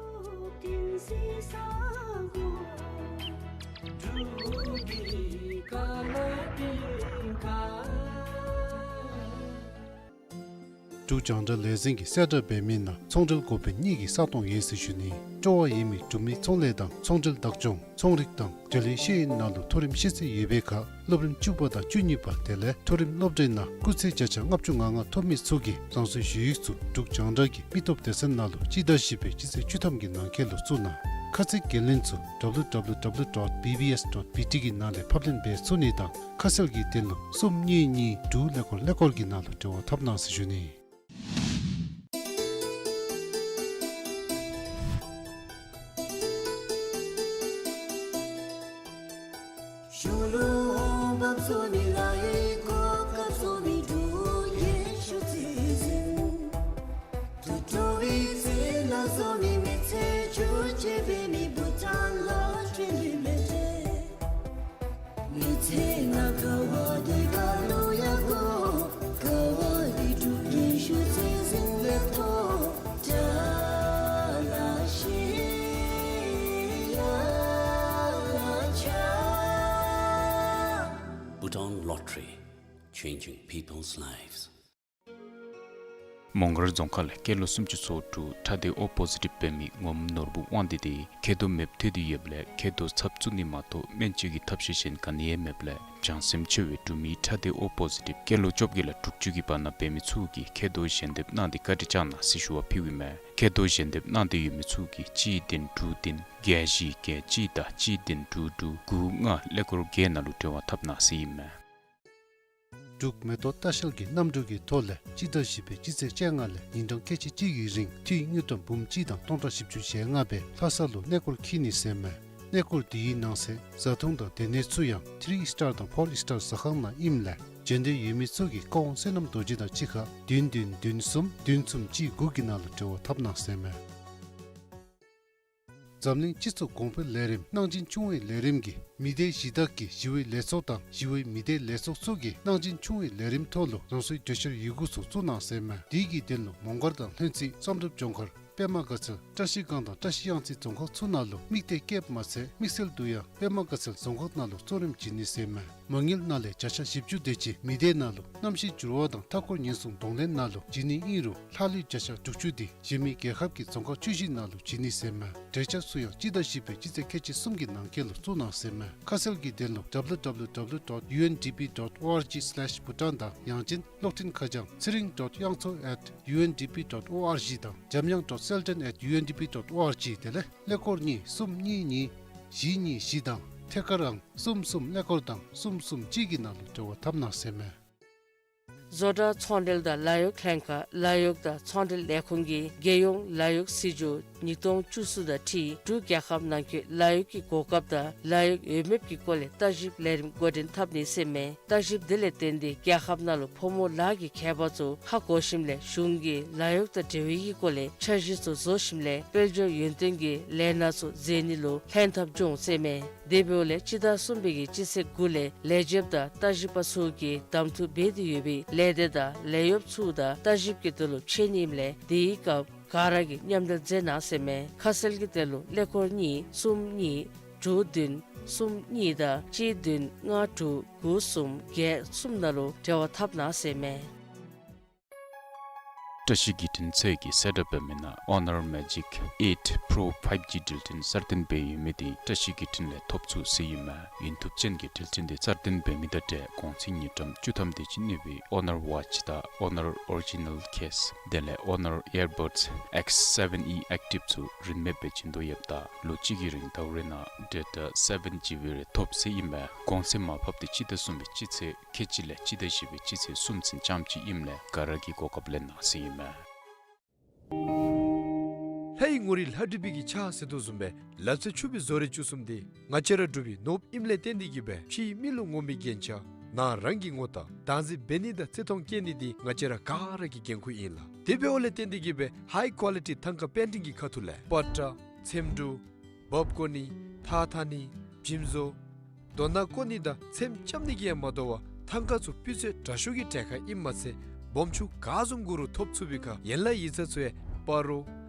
འབྲུག་རྒྱང་བསྒྲགས་ལས་འཛིན་གྱིས་གསལ་བསྒྲགས་འབད་མི་ནང་ཚོང་འབྲེལ་འགོ་དཔོན་གཉིས་ཀྱི་ས་སྟོང་ཡོད་ཟེར་ཞུ་ནི། སྤྲོ་བ་ཡོད་མི་འབྲུག་མི་ཚོང་ལས་དང་ཚོང་འབྲེལ་བདག་སྐྱོང་ཚོང་རིག་དང་འབྲེལ་ཡོད་ཤེས་ཡོན་ནང་ལུ་མཐོ་རིམ་ཤེས་ཚད་ཡོད་པའི་ཁར་སློབ་རིམ་བཅུ་པ་དང་བཅུ་གཉིས་པ་དེ་ལས་མཐོ་རིམ་སློབ་གྲྭའི་ནང་སྐུགས་ཚད་བརྒྱ་ཆ་ལྔ་བཅུ་ང་ལྔ་ཐོབ་མི་ཚུ་གིས་རང་སོའི་ཞུ་ཡིག་ཚུ་འབྲུག་རྒྱང་བསྒྲགས་ཀྱི་མི་སྟོབས་སྡེ་ཚན་ནང་ལུ་སྤྱི་ཟླ་བཞི་པའི་སྤྱི་ཚེས་བཅུ་ཐམ་གྱི་ནང་འཁོད་ལུ་བཙུགས་གནང་། ཁ་ཚིག་འགན་ལེན་ཚུ་W W W dot B B S dot B T གི་ནང་ལས་ཕབ་ལེན་འབད་ཚུགས་ནི་དང་ཁ་གསལ་གྱི་དོན་ལུ་གསུམ་གཉིས་གཉིས་དྲུག་ཀླད་ཀོར་ཀླད་ཀོར་གྱི་ནང་ལུ་འབྲེལ་བ་འཐབ་གནང་ཟེར་ཞུ་ནི། Bhutan Lottery, changing people's lives. མོང་སྒར་རྫོང་ཁག་ལས་སྐྱེས་ལོ་སུམ་ཅུ་སོ་དྲུག་ཁྲག་སྡེ་ཨོ་པོ་ཟི་ཊིབ་འབད་མི་ངོམ་ནོར་བུ་དབང་འདུས་དེ་མཁལ་རྡོག་མེདཔ་ཐལ་ཏེ་ཡོདཔ་ལས་མཁལ་རྡོག་ཚབ་བཙུགས་ནི་མ་གཏོགས་སྨན་བཅོས་ཀྱི་ཐབས་ཤེས་གཞན་ག་ནི་ཡང་མེདཔ་ལས་བྱང་སེམས་ཆེ་བའི་འབྲུག་མི་ཁྲག་སྡེ་ཨོ་པོ་ཟི་ཊིབ་སྐྱེས་ལོ་བཅོ་བརྒྱད་ལས་དྲུག་ཅུ་གི་བར་ན་འབད་མི་ཚུ་གིས་མཁལ་རྡོག་ཞལ་འདེབས་གནང་སྟེ་བཀའ་དྲིན་བསྐྱང་གནང་ཟེར་ཞུ་བ་ཕུལཝ་ཨིན་མས། མཁལ་རྡོག་ཞལ་འདེབས་གནང་སྟེ་ཡོད་མི་ཚུ་གིས་གཅིག་བདུན་དྲུག་བདུན་བརྒྱད་བཞི་བརྒྱད་གཅིག་དང་གཅིག་བདུན་དྲུག་དྲུག་དགུ་ལྔ་ཀླད་ཀོར་བརྒྱད་ནང་ལུ་འབྲེལ་བ་འཐབ་གནང་ཟེར་ཨིན་མས། འབྲུག་མེ་ཏོག་ལྟ་བཤལ་གྱི་གནམ་གྲུ་གི་ཐོག་ལས་སྤྱི་ཟླ་བཞི་པའི་སྤྱི་ཚེས་བཅོ་ལྔ་ལས་ཉིན་གྲངས་ཁལ་གཅིག་གཅིག་གི་རིང་འཐུས་དངུལ་ཀྲམ་འབུམ་གཅིག་དང་སྟོང་ཕྲག་བཞི་བཅུ་ཞེ་ལྔ་སྦེ་ལྷ་ས་ལུ་གནས་སྐོར་འཁྱིད་ནི་ཟེར་མས། གནས་སྐོར་དེའི་ནང་གསེས་བཟའ་འཐུང་དང་སྡོད་གནས་ཚུ་ཡང་ཐི་རི་སི་ཊར་དང་ཕོར་སི་ཊར་ཟ་ཁང་ནང་ཨིནམ་ལས་བྱོན་འདོད་ཡོད་མི་ཚུ་གིས་བཀའ་དབང་བསོད་ནམས་རྡོ་རྗེ་དང་གཅིག་ཁར་བདུན་བདུན་བདུན་གསུམ་བདུན་གསུམ་གཅིག་དགུ་གི་ནང་ལུ་འབྲེལ་བ་འཐབ་གནང་ཟེར་མས། འཛམ་གླིང་སྤྱི་ཚོགས་གོང་འཕེལ་ལས་རིམ་གནང་སྦྱིན་ཆུང་བའི་ལས་རིམ་གྱིས་མི་སྡེ་གཞི་བཞག་གི་ཞི་བའི་ལས་ཚོགས་དང་ཞི་བའི་མི་སྡེ་ལས་ཚོགས་ཚུ་གིས་གནང་སྦྱིན་ཆུང་བའི་ལས་རིམ་ཐོག་ལུ་རང་སོའི་གྲོས་འཆར་ཡི་གུ་ཚུ་བཙུགས་གནང་ཟེར་མས། དེ་གི་དོན་ལུ་མོང་སྒར་དང་ལྷུན་རྩེ་བསམ་གྲུབ་ལྗོངས་མཁར་པདྨ་དགའ་ཚལ་བཀྲ་ཤིས་སྒང་དང་བཀྲ་ཤིས་གཡང་རྩེ་རྫོང་ཁག་ཚུ་ནང་ལུ་དམིགས་གཏད་བསྐྱེདཔ་མ་ཚད་དམིགས་བསལ་དུ་ཡང་པདྨ་དགའ་ཚལ་རྫོང་ཁག་ནང་ལུ་གཙོ་རིམ་བྱིན་ནི་ཟེར་མས། མ་དངུལ་ནང་ལས་བརྒྱ་ཆ་བཞི་བཅུ་དེ་ཅིག་མི་སྡེ་ནང་ལུ་གནམ་གཤིས་འགྱུར་བ་དང་མཐའ་འཁོར་ཉེན་སྲུང་གདོང་ལེན་ནང་ལུ་བྱིན་ནི་ཨིན་རུང་ལྷག་ལུས་བརྒྱ་ཆ་དྲུག་ཅུ་དེ་གཞན་མི་རྒྱལ་ཁབ་ཀྱི་རྫོང་ཁག་བཅུ་བཞི་ནང་ལུ་བྱིན་ནི་ཟེར་མས། གྲོས་འཆར་ཚུ་ཡང་སྤྱི་ཟླ་བཞི་པའི་སྤྱི་ཚེས་ཁལ་གཅིག་གསུམ་གྱི་ནང་འཁོད་ལུ་བཙུགས་གནང་ཟེར་མས། ཁ་གསལ་གྱི་དོན་ལུ་W W W dot U N D P dot O R G slash Bhutan དང་ཡང་ཅིན་གློག་འཕྲིན་ཁ་བྱང་ཚེ་རིང་dot དབྱངས་མཚོ་at U N D P dot O R G དང་འཇམ་དབྱངས་dot selden at U N D P dot O R G དེ་ལས་ཀླད་ཀོར་གཉིས་གསུམ་གཉིས་གཉིས་བཞི་གཉིས་བཞི་དང་ཐད་ཀར་ཨང་གསུམ་གསུམ་ཀླད་ཀོར་དང་གསུམ་གསུམ་གཅིག་གི་ནང་ལུ་འབྲེལ་བ་འཐབ་གནང་ཟེར་མས། བཟོ་གྲྭ་ཚོང་འབྲེལ་དང་ལཱ་གཡོག་ལྷན་ཁག་ལཱ་གཡོག་དང་ཚོང་འབྲེལ་ལས་ཁུངས་ཀྱིས་རྒྱལ་ཡོངས་ལཱ་གཡོག་སྲིད་བྱུས་ཉིས་སྟོང་བཅུ་གསུམ་དང་འཁྲིལ་འབྲུག་རྒྱལ་ཁབ་ནང་འཁོད་ལཱ་གཡོག་གི་གོ་སྐབས་དང་ལཱ་གཡོག་ཡོད་མེདཔ་གི་སྐོར་ལས་བརྟག་ཞིབ་ལས་རིམ་འགོ་འདྲེན་འཐབ་ནི་ཟེར་མས། བརྟག་ཞིབ་དེ་ལས་བརྟེན་ཏེ་རྒྱལ་ཁབ་ནང་ལུ་ཕོ་མོ་ལཱ་གི་ཁྱད་པར་ཚུ་ཧ་གོ་ཞིནམ་ལས་གཞུང་གིས་ལཱ་གཡོག་དང་འབྲེལ་བའི་གི་སྐོར་ལས་འཆར་གཞི་ཚུ་བཟོ་ཞིནམ་ལས་དཔལ་འབྱོར་ཡོན་ཏན་གྱི་ལས་སྣ་ཚུ་མཛད་ནི་ལུ་ལྷན་ཐབས་འབྱུང་ཟེར་མས། དེ་འབདཝ་ལས་སྤྱི་ཟླ་གསུམ་པའི་གི་སྤྱི་ཚེས་དགུ་ལས་ལས་བྱེདཔ་དང་བརྟག་ཞིབ་པ་ཚུ་གིས་གདམ་འཐུ་འབད་དེ་ཡོད་པའི་ལས་སྡེ་དང་ལས་གཡོགཔ་ཚུ་དང་བརྟག་ཞིབ་ཀྱི་དོན་ལུ་ཕྱད་ནི་ཨིནམ་ལས་དེའི་སྐབས་ག་ར་གིས་མཉམ་འབྲེལ་མཛད་གནང་ཟེར་མས། ཁ་གསལ་གྱི་དོན་ལུ་ཀླད་ཀོར་གཉིས་གསུམ་གཉིས་དྲུག་བདུན་གསུམ་གཉིས་དང་གཅིག་བདུན་ལྔ་དྲུག་དགུ་གསུམ་བརྒྱད་གསུམ་ནང་ལུ་འབྲེལ་བ་འཐབ་གནང་ཟེར་མས། བཀྲ་ཤིས་བརྒྱུད་འཕྲིན་ཚད་ཀྱིས་གསལ་བསྒྲགས་འབད་མི་ནང་Honor Magic eight Pro five G འགྲུལ་འཕྲིན་གསར་བཏོན་འབད་ཡོད་མི་དེ་བཀྲ་ཤིས་བརྒྱུད་འཕྲིན་ལས་ཐོབ་ཚུགས་ཟེར་ཨིན་མས། ཡུན་ཐུབ་ཅན་གྱི་འགྲུལ་འཕྲིན་དེ་གསར་བཏོན་འབད་མི་དང་འབྲེལ་གོང་ཚད་དངུལ་ཀྲམ་བཅུ་ཐམ་དེ་ཅིག་གནས་པའི་Honor Watch དང་Honor Original Case དེ་ལས་Honor Earbuds X seven E Active ཚུ་རིན་མེད་སྦེ་བྱིན་དོ་ཡོདཔ་ད་ལོ་གཅིག་གི་རིང་ཟླཝ་རེ་ནང་data seven G B རེ་ཐོབ་ཟེར་ཨིན་མས། གོང་ཚད་མར་ཕབ་དེ་སྤྱི་ཟླ་གསུམ་པའི་སྤྱི་ཚེས་ཁལ་གཅིག་ལས་སྤྱི་ཟླ་བཞི་པའི་སྤྱི་ཚེས་གསུམ་ཚུན་རྐྱངམ་ཅིག་ཨིནམ་ལས་ག་ར་གིས་གོ་སྐབས་ལེན་གནང་ཟེར་ཨིན་མས། ལྷའི་ངོ་རིས་ལྷ་བྲིས་པའི་གི་ཕྱག་ཟེར་དོ་བཟུམ་སྦེ་ལག་རྩལ་ཕྱུག་པའི་བཟོ་རིག་བཅུ་གསུམ་དེ་ང་བཅས་ར་འབྲུག་པའི་ནོར་བུ་ཨིནམ་ལས་བརྟེན་ཏེ་གིས་སྦེ་ཕྱིའི་མི་ལུ་ངོམ་པའི་རྒྱན་ཆ་ནང་རང་གི་ངོ་རྟགས་བདག་འཛིན་འབད་ནི་དང་བརྩི་མཐོང་བསྐྱེད་ནི་དེ་ང་བཅས་ར་ག་ར་གི་འགན་ཁུར་ཨིན་ལགས། དེ་འབདཝ་ལས་བརྟེན་ཏེ་གིས་སྦེ་high quality ཐང་ཀ་པེན་ཊིང་གི་ཁ་ཐུག་ལས་པ་ཏྲ་ཚེམ་དྲུབ་འབག་བཀོ་ནི་ཐགས་འཐག་ནི་འཇིམ་བཟོ་རྡོ་ནང་བརྐོ་ནི་དང་ཚེམ་རྐྱབ་ནི་གིས་ཡང་མ་དོ་བར་ཐང་ཀ་ཚུ་སྤུས་ཚད་དྲག་ཤོས་ཀྱི་གྲལ་ཁར་ཨིནམ་མ་ཚད་སྦོམ་ཆུང་ག་བཟུམ་དགོ་རུང་ཐོབ་ཚུགས་པའི་ཁར་ཡན་ལག་ཡིག་ཚང་ཚུ་ཡང་སྤ་རོ་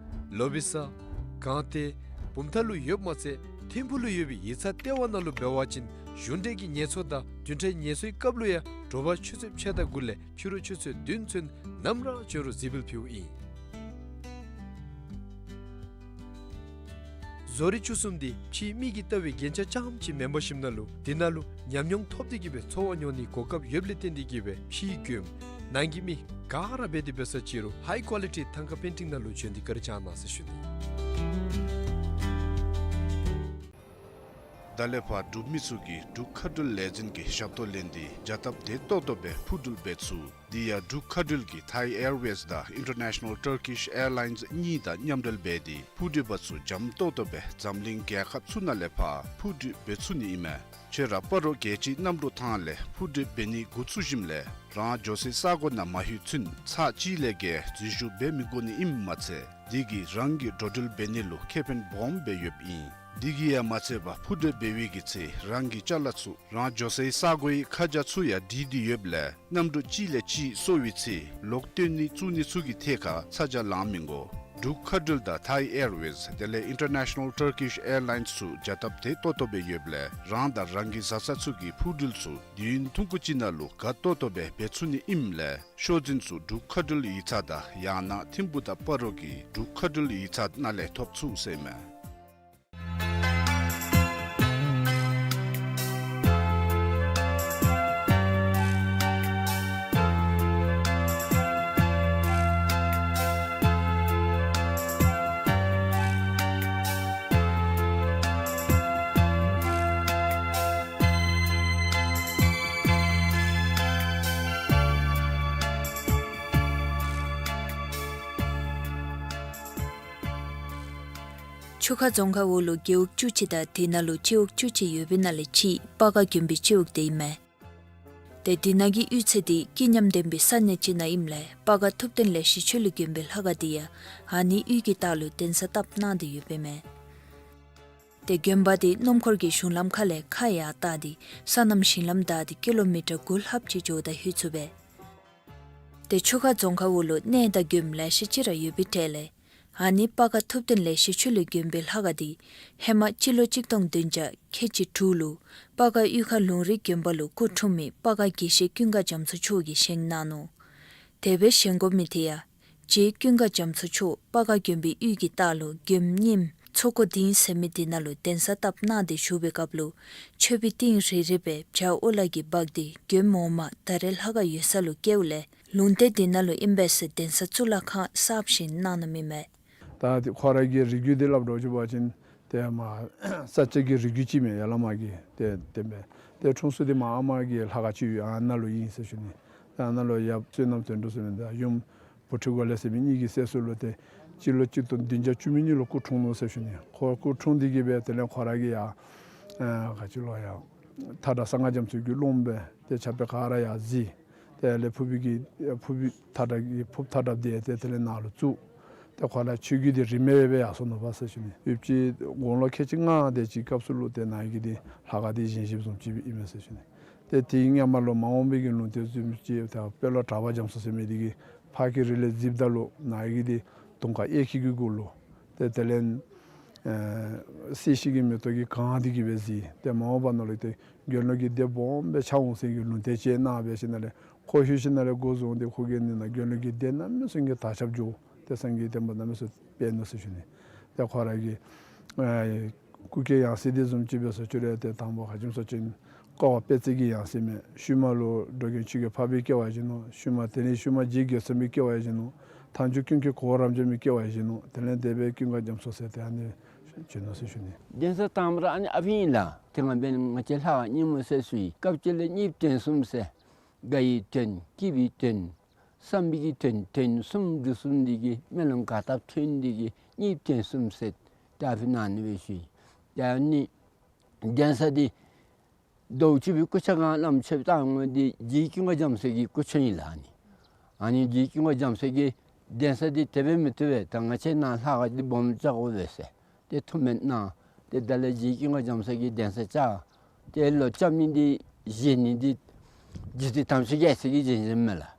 ལོ་བི་ས་སྒང་སྟེང་བུམ་ཐང་ལུ་ཡོདཔ་མ་ཚད་ཐིམ་ཕུག་ལུ་ཡོད་པའི་ཡིག་ཚང་ལྟེ་བ་ནང་ལུ་འབད་བ་ཅིན་གཞུང་འབྲེལ་གྱི་ཉེས་ཚབས་དང་བདུན་ཕྲག་ཉེས་གསོག་གི་སྐབས་ལུ་ཡང་དྲོ་པ་ཆུ་ཚོད་ཕྱེད་དང་དགུ་ལས་ཕྱི་རུ་ཆུ་ཚོད་བདུན་ཚུན་ནམ་ར་བྱོན་རུང་གཟིགས་འབུལ་ཕུལཝ་ཨིན། བཟོ་རིག་བཅུ་གསུམ་དེ་ཕྱིའི་མི་གིས་ལྟ་བའི་རྒྱན་ཆ་རྐྱངམ་ཅིག་མེན་པར་ཞིནམ་ལས་དེ་ནང་ལུ་ཉམས་མྱོང་ཐོབ་སྟེ་གིས་སྦེ་འཚོ་བ་མྱོང་ནིའི་གོ་སྐབས་ཡོདཔ་ལས་བརྟེན་ཏེ་གིས་སྦེ་ཕྱིའི་མགྱོནམ་ནང་གི་མི་ག་ར་འབད་དེ་འབད་ས་ཅིག་རུང་high quality ཐང་ཀ་པེན་ཊིང་ནང་ལུ་བྱོན་ཏེ་བཀའ་དྲིན་བསྐྱང་གནང་ཟེར་ཞུ་ནི། ད་ལས་ཕར་འབྲུག་མི་ཚུ་གིས་འབྲུག་མཁའ་འགྲུལ་ལས་འཛིན་གྱི་ཞབས་ཏོག་ལེན་ཏེ་བྱ་སྟབས་བདེ་ཏོག་ཏོ་སྦེ་འཕུར་འགྲུལ་འབད་ཚུགས། དེ་ཡང་འབྲུག་མཁའ་འགྲུལ་གྱི་Thai Airways དང་International Turkish Airlines གཉིས་དང་མཉམ་འབྲེལ་འབད་དེ་འཕུར་འགྲུལ་པ་ཚུ་འཇམ་ཏོག་ཏོ་སྦེ་འཛམ་གླིང་རྒྱལ་ཁབ་ཚུ་ནང་ལས་ཕར་འཕུར་འགྲུལ་འབད་ཚུགས་ནི་ཨིན་མས། ཁྱོད་ར་སྤ་རོ་རྒྱལ་སྤྱིའི་གནམ་གྲུ་ཐང་ལས་འཕུར་འགྲུལ་འབད་ནི་འགོ་བཙུགས་ཞིནམ་ལས་རང་འགྱོ་སའི་ས་གོ་ནང་མ་ལྷོད་ཚུན་ཚར་གཅིག་ལས་བརྒལ་འཛུལ་ཞུགས་འབད་མི་དགོ་ནི་ཨིནམ་མ་ཚད་དེ་གིས་རང་གི་འགྲོ་འགྲུལ་འབད་ནི་ལུ་ཁེ་ཕན་སྦོམ་སྦེ་ཡོདཔ་ཨིན། དེ་གིས་ཡང་མ་ཚད་པར་འཕུར་འགྲུལ་འབད་བའི་གི་ཚེ་རང་གི་ཅ་ལ་ཚུ་རང་འགྱོ་སའི་ས་གོའི་ཁ་བྱང་ཚུ་ཡང་བྲིས་ཏེ་ཡོདཔ་ལས་གནམ་གྲུ་གཅིག་ལས་གཅིག་སོར་བའི་ཚེ་ལོག་སྟོན་ནི་བཙུགས་ནི་ཚུ་གི་ཐད་ཁར་ཚ་གྱང་ལང་མི་དགོ། འབྲུག་མཁའ་འགྲུལ་དང་ཐའི་ཨེར་ཝེསི་དེ་ལས་ཨིན་ཊར་ནེ་ཤ་ནལ་ཊར་ཀིཤ་ཨེར་ལའིནསི་ཚུ་བྱ་སྟབས་དེ་ཏོག་ཏོ་སྦེ་ཡོདཔ་ལས་རང་དང་རང་གི་བཟའ་ཚང་ཚུ་གི་འཕུར་འགྲུལ་ཚུ་དུས་ཡུན་ཐུང་ཀུ་ཅིག་ནང་ལུ་ག་ཏོག་ཏོ་སྦེ་འབད་ཚུགས་ནི་ཨིནམ་ལས་ཤོག་འཛིན་ཚུ་འབྲུག་མཁའ་འགྲུལ་ཡིག་ཚང་དང་ཡང་ན་ཐིམ་ཕུག་དང་སྤ་རོ་གི་འབྲུག་མཁའ་འགྲུལ་ཡིག་ཚང་ནང་ལས་ཐོབ་ཚུགས་ཟེར་ཨིན་མས། ཆུ་ཁ་རྫོང་ཁག་འོག་ལུ་རྒེད་འོག་བཅུ་གཅིག་དང་དེ་ནང་ལུ་སྤྱི་འོག་བཅུ་གཅིག་ཡོད་པའི་ནང་ལས་གཅིག་སྤ་ག་དགོན་པའི་སྤྱི་འོག་དེ་ཨིན་མས། ཏེ་དེ་ནང་གི་གཡུས་ཚན་དེ་སྐྱིད་ཉམས་ལྡན་པའི་ས་གནས་ཅིག་ནང་ཨིནམ་ལས་སྤ་ག་ཐུབ་བསྟན་ལེགས་བཤད་ཆོས་གླིང་དགོན་པའི་ལྷ་ཁང་དེ་ཡང་ཨ་ནི་གཡུས་ཀྱི་ལྟག་ལུ་གདན་ས་བཏབ་གནང་སྟེ་ཡོདཔ་ཨིན་མས། ཏེ་དགོན་པ་དེ་སྣུམ་འཁོར་གྱི་གཞུང་ལམ་ཁ་ལས་ཁ་ཡར་བལྟ་སྟེ་སོ་ནམ་ཞིང་ལམ་བདའ་སྟེ་ཀི་ལོ་མི་ཊར་དགུ་ལྷགཔ་ཅིག་འགྱོཝ་ད་ལྷོད་ཚུགས་པས། ཏེ་ཆུ་ཁ་རྫོང་ཁག་འོག་ལུ་གནས་དང་དགོནམ་ལེ་ཤ་ཅིག་ར་ཡོད་པའི་གྲས་ལས་ཨ་ནི་སྤ་ག་ཐུབ་བསྟན་ལེགས་བཤད་ཆོས་གླིང་དགོན་པའི་ལྷ་ཁང་དེ་ཧེ་མ་སྤྱི་ལོ་གཅིག་སྟོང་བདུན་བརྒྱ་ཁལ་གཅིག་དྲུག་ལུ་སྤ་ག་གཡུས་ཁ་ལུང་རིགས་དགོན་པ་ལུ་སྐུ་འཁྲུངས་མི་སྤ་ག་དགེ་བཤེས་ཀུན་དགའ་རྒྱ་མཚོ་མཆོག་གིས་བཞེངས་གནང་ནུག། དེ་སྦེ་བཞེངས་དགོ་མི་དེ་ཡང་རྗེ་ཀུན་དགའ་རྒྱ་མཚོ་མཆོག་སྤ་ག་དགོན་པའི་གཡུས་ཀྱི་ལྟག་ལུ་དགོནམ་རྙིངམ་མཚོ་སྒོ་ལྡིང་ཟེར་མི་དེ་ནང་ལུ་གདན་ས་བཏབ་གནང་སྟེ་བཞུགས་པའི་སྐབས་ལུ་མཆོད་པའི་ཏིང་རེ་རེ་སྦེ་བྱ་ཨོ་ལ་གིས་འབག་སྟེ་དགོནམ་འོག་མ་ད་རེས་ལྷ་ཁང་ཡོད་ས་ལུ་བསྐྱལཝ་ལས་ལུང་བསྟན་དེ་ནང་ལུ་ཨིན་པས་ཟེར་གདན་ས་གཙུག་ལག་ཁང་གསརཔ་བཞེངས་གནང་ནུག་མི་མས། ད་དེ་ཁོ་ར་གི་རིགས་རྒྱུད་དེ་སླབ་འགྱོ་བ་ཅིན་ཏེ་མར་ས་སྐྱ་གི་རིགས་རྒྱུད་ཅིག་མས་ཡར་ལས་མར་གྱི་ཏེ་དེ་མས། ཏེ་འཁྲུངས་ས་དེ་མར་ཨ་མ་གི་ལྷ་ཁང་ཅིག་ཡོད་ཨ་ནཱ་ལུ་ཨིན་ཟེར་ཞུ་ནི། ཏེ་ཨ་ནཱ་ལུ་ཡབ་བསོད་ནམས་དོན་གྲུབ་ཟེར་མི་དང་ཡུམ་བུ་ཁྲིད་འགོ་ལེགས་ཟེར་མི་གཉིས་ཀྱི་སྲས་སུ་ལུ་ཏེ་སྤྱི་ལོ་གཅིག་སྟོང་བདུན་བརྒྱ་བཅུ་མེད་གཉིས་ལུ་སྐུ་འཁྲུངས་ནུག་ཟེར་ཞུ་ནི། ཁོ་སྐུ་འཁྲུངས་ཏེ་གི་སྦེ་དེ་ལས་ཁོ་ར་གིས་ཡར་ཨ་ག་ཅི་ལོ་ཡར་མཐའ་བྲག་གསང་སྔགས་རྒྱ་མཚོ་གི་སློབམ་སྦེ་ཏེ་ཕྱག་དཔེ་ག་ར་ཡར་གཟིགས། དེ་ལས་ཕུར་བུ་གི་ཕུར་བུ་མཐའ་བྲག་གི་ཕུར་བུ་མཐའ་བྲགཔ་དེ་ཏེ་དེ་ལས་ནཱ་ལུ་བཙུགས། ཏེ་ཁོ་ར་ཆོས་བརྒྱུད་དེ་རིས་མེད་སྦེ་ཡར་སོང་ནུག་པ་ཟེར་ཞུ་ནི། ཡུདཔ་ཅིག་དགུང་ལོ་ཁལ་གཅིག་ལྔ་དེ་ཅིག་སྐབས་སུ་ལུ་ཏེ་ནཱ་གི་དེ་ལྷ་ཁང་དེ་བཞེངས་བཞེངསམ་བཟུམ་ཅིག་སྦེ་ཨིན་མས་ཟེར་ཞུ་ནི། ཏེ་དེའི་སྔོན་མ་ལུ་མ་འོངས་པའི་གི་ལུང་བསྟན་བཟུམ་ཅིག་ད་དཔོན་སློབ་གྲགས་པ་རྒྱ་མཚོ་ཟེར་མི་དེ་གིས་ཕར་གྱི་རིགས་ལས་གཟིགསཔ་ད་ལུ་ནཱ་གི་དེ་དུང་དཀར་གཡས་འཁྱིལ་གྱི་གུ་ལུ་ཏེ་དེ་ལས་ཨེ་སྲིད་ཞི་གི་མེ་ཏོག་གིས་གང་སྟེ་གི་སྦེ་གཟིགས། ཏེ་མ་འོངས་པ་ནང་ལུ་ཏེ་དགེ་སློང་གི་སྡེ་སྦོམ་སྦེ་ཆགས་འོང་ཟེར་གྱི་ལུང་བསྟན་ཅིག་གནང་སྦེ་ཞིནམ་ལས་ཁོ་ལྷོད་ཞིནམ་ལས་འགོ་བཟུང་སྟེ་ཁོ་གིས་ནི་ནཱ་དགེ་སློང་གི་སྡེ་གནམ་མེད་ས་མེད་ཀྱི་དར་ཁྱབ་འགྱོ། ཏེ་སངས་རྒྱས་བསྟན་པ་གནམ་མེད་ས་མེད་སྤེལ་ནུག་ཟེར་ཞུ་ནི། ཏེ་ཁོ་ར་གི་ཨེ་སྐུ་སྐྱེ་ཡང་སྲིད་དེ་བཟུམ་ཅིག་སྦེ་སོང་ཅི་རུང་ཏེ་དང་པ་ག་ཅི་སྨོ་ཟེར་བ་ཅིན་ཀ་བ་དཔལ་བརྩེགས་ཀྱི་ཡང་སྲིད་མས། ཤུལ་མ་ལུ་འགྲོ་མགོན་ཆོས་རྒྱལ་འཕགས་པའི་སྐྱེ་བ་བཞེས་ནུག། ཤུལ་མ་དེ་ལས་ཤུལ་མ་རྗེ་རྒོད་ཚང་པའི་སྐྱེ་བ་བཞེས་ནུག། མཐའ་མཇུག་ཀུན་མཁྱེན་གོ་བོ་རབ་འབྱམས་པའི་སྐྱེ་བ་བཞེས་ནུག། དེ་ལས་དེ་སྦེ་ཀུན་དགའ་རྒྱ་མཚོ་ཟེར་ཏེ་ཨ་ནི་བྱོན་ནུག་ཟེར་ཞུ་ནི། གདན་ས་བཏངམ་ར་ཨ་ནི་ཨ་ཕི་ཨིན་ལགས། ཏེ་ང་འབདན་ང་བཅས་ལྷ་ཁང་རྙིངམ་ཟེར་ཞུ་ཡི། སྐབས་ཅིག་ལས་གཉིས་བཏོན་གསུམ་ཟེར། དགའ་བའི་བཏོན་སྐྱིད་པའི་བཏོན་བསམ་པའི་གི་བཏོན་བཏོན་གསུམ་འབྲུ་གསུམ་འདི་གིས་སྨོན་ལམ་ག་བཏབ་ཐོན་འདི་གིས་གཉིས་བཏོན་གསུམ་ཟེར་ཏེ་ཨ་ཕི་ནང་ཨ་ནི་སྦེ་ཞུ་ཡི། ཏེ་ཨ་ནི་གདན་ས་འདི་རྡོ་རྗེ་སྐུ་ཕྱྭ་གང་བླམ་ཆོསཔ་བཏང་ངོ་འདི་རྗེ་ཀུན་དགའ་རྒྱ་མཚོ་གི་སྐུ་མཆོད་ཨིན་ལགས། ཨ་ནི་ཨ་ནི་རྗེ་ཀུན་དགའ་རྒྱ་མཚོ་གིས་གདན་ས་འདི་དེ་སྦེ་མི་བཏུབ་པས། ད་ང་བཅས་ནཱ་ལྷ་ཁང་འདི་སྦོམ་བཅག་དགོ་པས་ཟེར་ཏེ་ཐུགས་སྨོན་གནང་། ཏེ་ད་ལས་རྗེ་ཀུན་དགའ་རྒྱ་མཚོ་གིས་གདན་ས་བཅགས། ཏེ་ལོག་རྐྱབ་ནི་འདི་བཞེངས་ནི་འདི་རྗེ་བཙུན་དམ་ཆོས་རྒྱལ་མཚན་གྱིས་བཞེངས་བཞེངསམ་མས་ལགས།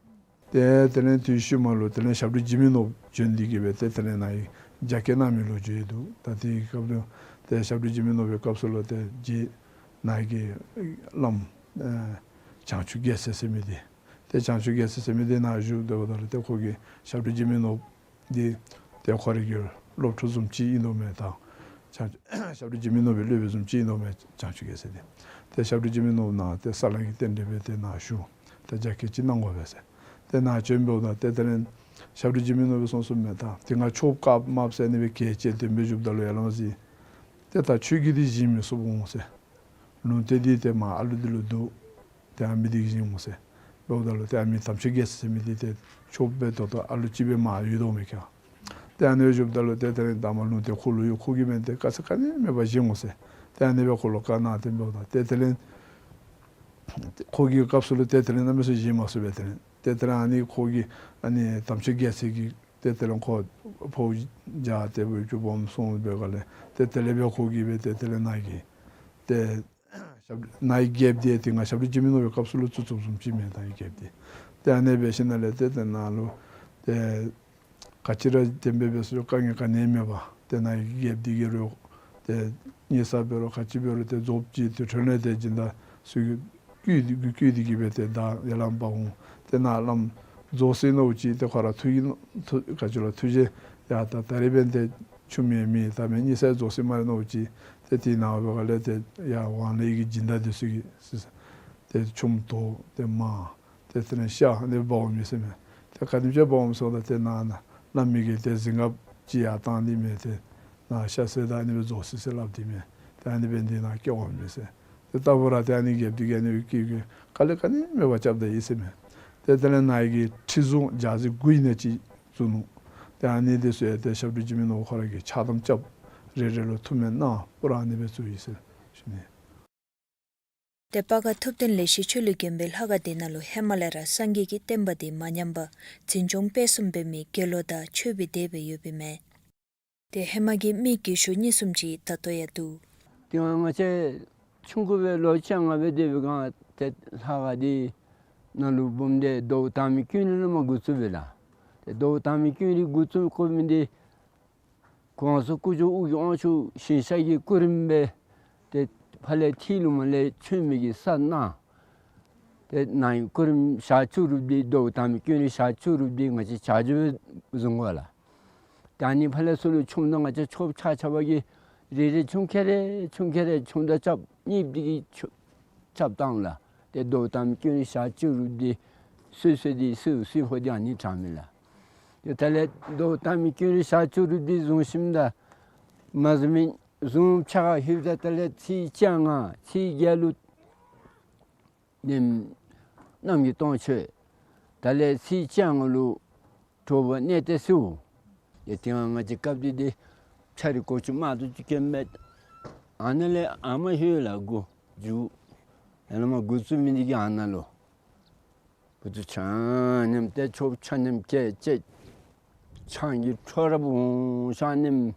ཏེ་དེ་ལས་དུས་ཤུལ་མ་ལུ་དེ་ལས་ཞབས་དྲུང་འཇིགས་མེད་ནོར་བུ་བྱོན་ཏེ་གི་སྦེ་ཏེ་དེ་ལས་ནཱ་གི་རྒྱ་བསྐྱེད་གནང་མི་ལོ་རྒྱུས་འདུག། ད་དེའི་སྐབས་ལུ་ཏེ་ཞབས་དྲུང་འཇིགས་མེད་ནོར་བུའི་སྐབས་སུ་ལུ་ཏེ་རྗེ་ནཱ་གི་བླམ་ཨེ་བྱང་ཆུབ་རྒྱལ་མཚན་ཟེར་མི་འདི་ཏེ་བྱང་ཆུབ་རྒྱལ་མཚན་ཟེར་མི་འདི་ནཱ་བཞུགས་སྡོདཔ་ད་ལུ་ཏེ་ཁོ་གིས་ཞབས་དྲུང་འཇིགས་མེད་ནོར་བུ་འདི་ཏེ་ཁོ་རའི་གི་སློབ་ཕྲུག་བཟུམ་ཅིག་ཨིན་དོ་མས། ད་བྱང་ཞབས་དྲུང་འཇིགས་མེད་ནོར་བུའི་སློབ་དཔོན་བཟུམ་ཅིག་ཨིན་དོ་མས་བྱང་ཆུབ་རྒྱལ་མཚན་འདི། ཏེ་ཞབས་དྲུང་འཇིགས་མེད་ནོར་བུ་ནཱ་ཏེ་ས་བསླང་གི་རྟེན་འབྲེལ་སྦེ་ཏེ་ནཱ་བཞུགས། ཏེ་རྒྱ་བསྐྱེད་ཅིག་གནང་དགོ་པས་ཟེར། ཏེ་ནཱ་བྱོན་འབདཝ་ད་ཏེ་དེ་ལས་ཞབས་དྲུང་འཇིགས་མེད་ནོར་བུ་གསུངས་གསུངསམ་མས། ད་ཏེ་ང་ཆོསཔ་བཀག་མ་ཟེར་ཨ་ནི་སྦེ་གེ་ཅེ་དེ་སྦེ་བཞུགསཔ་ད་ལུ་ཡར་ལས་མར་གཟིགས། ཏེ་ད་ཆོས་བརྒྱུད་འདི་བཞེངས་མི་ཚུགསཔ་འོང་ཟེར། ལུང་བསྟན་འདི་ཏེ་མར་ཨ་ལུ་འདི་ལུ་འདུག། ཏེ་ཨ་མི་འདི་གིས་བཞེངསམ་འོང་ཟེར། འབདཝ་ད་ལུ་ཏེ་ཨ་མི་དམ་ཆོས་རྒྱལ་མཚན་ཟེར་མི་འདི་ཏེ་ཆོསཔ་འབད་དོ་ད་ཨ་ལུ་ཅིག་སྦེ་མར་ཡོད་དོ་མས་ཁྱོད། ཏེ་ཨ་ནི་སྦེ་བཞུགསཔ་ད་ལུ་ཏེ་དེ་ལས་ད་མར་ལུང་བསྟན་ཁོ་ལུ་ཡོད། ཁོ་གིས་མེན་ཏེ་དཀའ་ཚེགས་ག་ནི་མེད་པར་བཞེངསམ་འོང་ཟེར། ཏེ་ཨ་ནི་སྦེ་ཁོ་ལུ་བཀའ་གནང་སྟེ་འབདཝ་ད་ཏེ་དེ་ལས་ཁོ་གི་སྐབས་སུ་ལུ་ཏེ་དེ་ལས་གནམ་མེད་ས་མེད་བཞེངས་མ་ཚུགས་པས། དེ་ལས་ཏེ་དེ་ལས་ཨ་ནི་ཁོ་གིས་ཨ་ནི་དམ་ཆོས་རྒྱལ་མཚན་གྱིས་ཏེ་དེ་ལས་ཁོ་འཕོ་བ་བརྒྱབ་སྟེ་སྦེ་ཅིག་སྦོམ་སོང་སྦེ་ག་ལས་ཏེ་དེ་ལས་སྦེ་ཁོ་གིས་སྦེ་ཏེ་དེ་ལས་ནཱ་གི་ཏེ་ཞབས་ནཱ་གི་རྒྱལཔོ་འདི་ཏེ་ང་ཞབས་དྲུང་འཇིགས་མེད་ནོར་བུའི་སྐབས་སུ་ལུ་བཙུགས་བཙུགསཔ་བཟུམ་ཅིག་མས་ད་ཨ་ནི་རྒྱལཔོ་འདི། ཏེ་ཨ་ནི་སྦེ་ཞིནམ་ལས་ཏེ་ཏེ་ནཱ་ལུ་ཏེ་ ག་ཅི་ར་དེ་སྦེ་འབད་སོང་དཀའ་ངལ་ག་ནི་མེད་པར་ཏེ་ནཱ་གི་རྒྱལཔོ་འདི་གིས་རོགས་ཏེ་གཉེར་ས་འབད་རུང་ག་ཅི་འབད་རུང་ཏེ་རྫོགསཔ་ཅིག་དེ་འཕྲོ་ལས་ཏེ་སྦྱིན་བདག་ཚུ་གིས་བསྐུལ་ཏེ་བསྐུལ་ཏེ་གིས་སྦེ་ཏེ་ད་ཡར་ལས་འབག་འོང་། ཏེ་ནཱ་བླམ་རྫོགས་ཟེར་མནོཝ་ཅིག་ཏེ་ཁོ་ར་ཐུགས་ཀྱི་ཐུགས་ག་ཅི་ལོ་ཐུགས་རྗེ་ཡ་ད་ད་རིས་འབདན་ཏེ་ཆུམ་ཡང་མེད་ད་མེན་གཉེར་ས་རྫོགས་ཟེར་སྨ་རེ་མནོཝ་ཅིག་ཏེ་དེ་ནང་འབད་ག་ལས་ཏེ་ཡར་ཝང་ལས་ཀྱི་སྦྱིན་བདག་འདི་ཚུ་གིས་ཏེ་ཆུམ་དོ་ཏེ་མར་ཏེ་དེ་ནང་ཤར་ནི་འབག་འོང་མས་ཟེར་མས། ཏེ་ག་དེམ་ཅིག་འབག་འོང་སོང་ད་ཏེ་ནཱ་ནཱ་བླམ་མི་གིས་ཏེ་གཟིངས་ཁབ་ཅིག་ཡར་བཏང་ནི་མས། ཏེ་ནཱ་ཤར་ས་ད་ཨ་ནི་སྦེ་རྫོགས་ཟེར་ཟེར་སླབ་སྟེ་མས། ཏེ་ཨ་ནི་སྦེ་འདི་ནང་སྐྱེ་འོང་མས་ཟེར། ཏེ་ལྟ་བུ་ར་ཏེ་ཨ་ནི་རྒྱལཔོ་འདི་གིས་ཨ་ནི་སྦེ་བསྐུལ་བསྐུལ་དཀའ་ལས་ག་ནི་མེད་པར་རྐྱབ་ད་ཡི་ཟེར་མས། ཏེ་དེ་ལས་ནཱ་གི་ཁྲི་བཟུང་རྒྱ་རྫི་དགུ་ཨིན་ན་ཅིག་བཙུགས་ནུག། ཏེ་ཨ་ནི་འདི་ཚུ་ཡང་ཏེ་ཞབས་དྲུང་འཇིགས་མེད་ནོར་བུ་ཁོ་ར་གིས་ཕྱག་དམ་རྐྱབ། རེ་རེ་ལུ་ཐུགས་སྨོན་གནང་སྤུ་ར་ཨ་ནི་སྦེ་བཙུགས་ཡི་ཟེར་ཞུ་ནི། ཏེ་སྤ་སྒར་ཐུབ་བསྟན་ལེགས་བཤད་ཆོས་གླིང་དགོན་པའི་ལྷ་ཁང་འདི་ནང་ལུ་ཧེ་མ་ལས་ར་སངས་རྒྱས་ཀྱི་བསྟན་པ་འདི་མ་ཉམས་པར་འཛིན་སྐྱོང་སྤེལ་གསུམ་འབད་མི་དགེ་སློང་དང་ཆོས་པའི་སྡེ་སྦེ་ཡོདཔ་ཨིན་མས། ཏེ་ཧེ་མ་གི་མི་རྒས་ཤོས་གཉིས་གསུམ་ཅིག་ད་ལྟོ་ཡང་འདུག། དེ་སྔ་ང་བཅས་ཆུང་ཀུ་སྦེ་ལོ་བཅོ་ལྔ་སྦེ་སྡོད་པའི་སྒང་ཏེ་ལྷ་ཁང་འདི་ནང་ལུ་འབུམ་སྡེ་ཟླཝ་དང་པའི་ཀུན་རིག་ལས་མར་འགོ་བཙུགས་པས་ལགས། ཏེ་ཟླཝ་དང་པའི་ཀུན་རིག་འགོ་བཙུགས་དགོ་མི་འདི་གོང་ས་སྐུ་ཞབས་ཨོ་རྒྱན་དབང་ཕྱུག་ཞིང་གཤེགས་ཀྱི་སྐུ་རིམ་སྦེ་ཏེ་ཕར་ལས་ཐིམ་ལུ་མར་ལས་མཆོད་མེ་གི་ས་གནང་། ཏེ་ནཱ་གི་སྐུ་རིམ་ཞག་བཅུ་རུབ་སྟེ་ཟླཝ་དང་པའི་ཀུན་རིག་ཞག་བཅུ་རུབ་སྟེ་ང་བཅས་བྱ་རྒྱུད་བཟུང་དགོ་ལགས། ད་ཨ་ནི་ཕར་ལས་ཚུར་ལུ་ཆུམ་དང་ང་བཅས་ཆོསཔ་ཆ་ཁྱབ་ཀྱིས་རེ་རེ་ཆུང་ཀེ་རེ་ཆུང་ཀེ་རེ་ཆུང་དང་རྐྱབ་གཉིས་འདི་གིས་ཆོ་རྐྱབ་བཏང་ལགས། ཏེ་ཟླཝ་དང་པའི་ཀུན་རིག་ཞག་བཅུ་རུབ་སྟེ་སོ་སོ་འདི་སོ་སོའི་ཧོ་འདི་ཨ་ནི་དྲངམ་ཨིན་ལགས། ཏེ་ད་ལས་ཟླཝ་དང་པའི་ཀུན་རིག་ཞག་བཅུ་རུབ་སྟེ་བཟུང་ཞིནམ་ད་མ་བཟུང་མི་བཟུང་ཕྱག་ལྷོདཔ་ད་ད་ལས་ཚེས་བཅོ་ལྔ་ཚེས་བརྒྱད་ལུ་ནེམ་གནམ་གྱི་སྟོང་མཆོད། ད་ལས་ཚེས་བཅོ་ལྔ་ལུ་དྲོ་པ་གནས་བརྟན་ཞུ། ཡ་དེ་སྔ་ང་བཅས་སྐབས་འདི་འདི་ཕྱག་རིས་གོ་ཆུ་མ་ཏོ་ཅིག་སྐྱེ་མེད། ཨ་ནཱ་ལས་ཨ་མ་ཧེ་ལ་འགོ་འཇུག། ཡ་ལ་མ་འགོ་བཙུགས་མི་འདི་གིས་ཨ་ནཱ་ལུ་འགོ་བཙུགས་ཆ་མཉམ་ཏེ་ཆོསཔ་ཆ་མཉམ་སྐྱེ་ཅེས། ཆང་གི་ཁྲོ་ར་བུང་ཤ་ནེམ་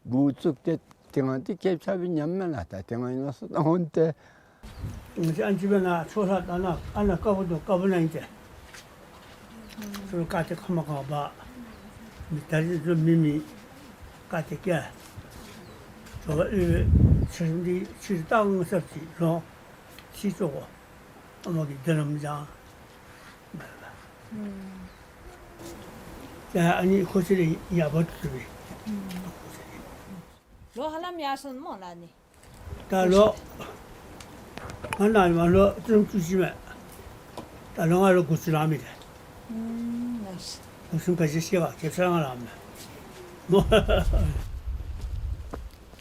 འགོ་བཙུགས་ཏེ་དེ་སྒང་འདི་སྐྱེས་ཆ་སྦེ་ཉམས་མས་ལགས། ད་དེ་སྒང་ཨིན་ན་སུ་དང་འོང་ཏེ། ང་བཅས་ཨ་ནི་ཅིག་སྦེ་ནཱ་ཆོས་ལྷ་ད་ནཱ་ཨ་ནཱ་དཀར་པོ་དང་དཀར་པོ་ནང་ཨིན་ཏེ། ཚུར་བཀའ་དྲིན་ཁ་མ་གང་བ་མི་ད་རིས་ཚུ་མི་མི་བཀའ་དྲིན་སྐྱེ། ཇོ་བོ་ཨོལ་ལྕེ་འདི་ཕྱིར་བཏང་ས་ཅིག་ལོ་ཕྱིར་ཅོག་གོ། ཨ་མ་གི་འདི་ལམ་སྦྱང་། ད་ཨ་ནི་ཁོ་ཚེ་རིང་ཡག་པོ་ཐུབ་པས། ལོ་ཧ་ལམ་ཡར་སོང་སྨོ་ལགས་ནི། ད་ལོ་ང་ནཱ་མར་ལོ་བཅུ་བཅུ་གཅིག་མས། ད་ལོ་ང་ལོ་དགུ་བཅུ་ལང་མི་རེ། ཨུམ་ལགས་སོ། དགུ་བཅུ་ག་ཅི་ཤེས་པ་ཁྱེད་ཚང་ང་ལང་མས།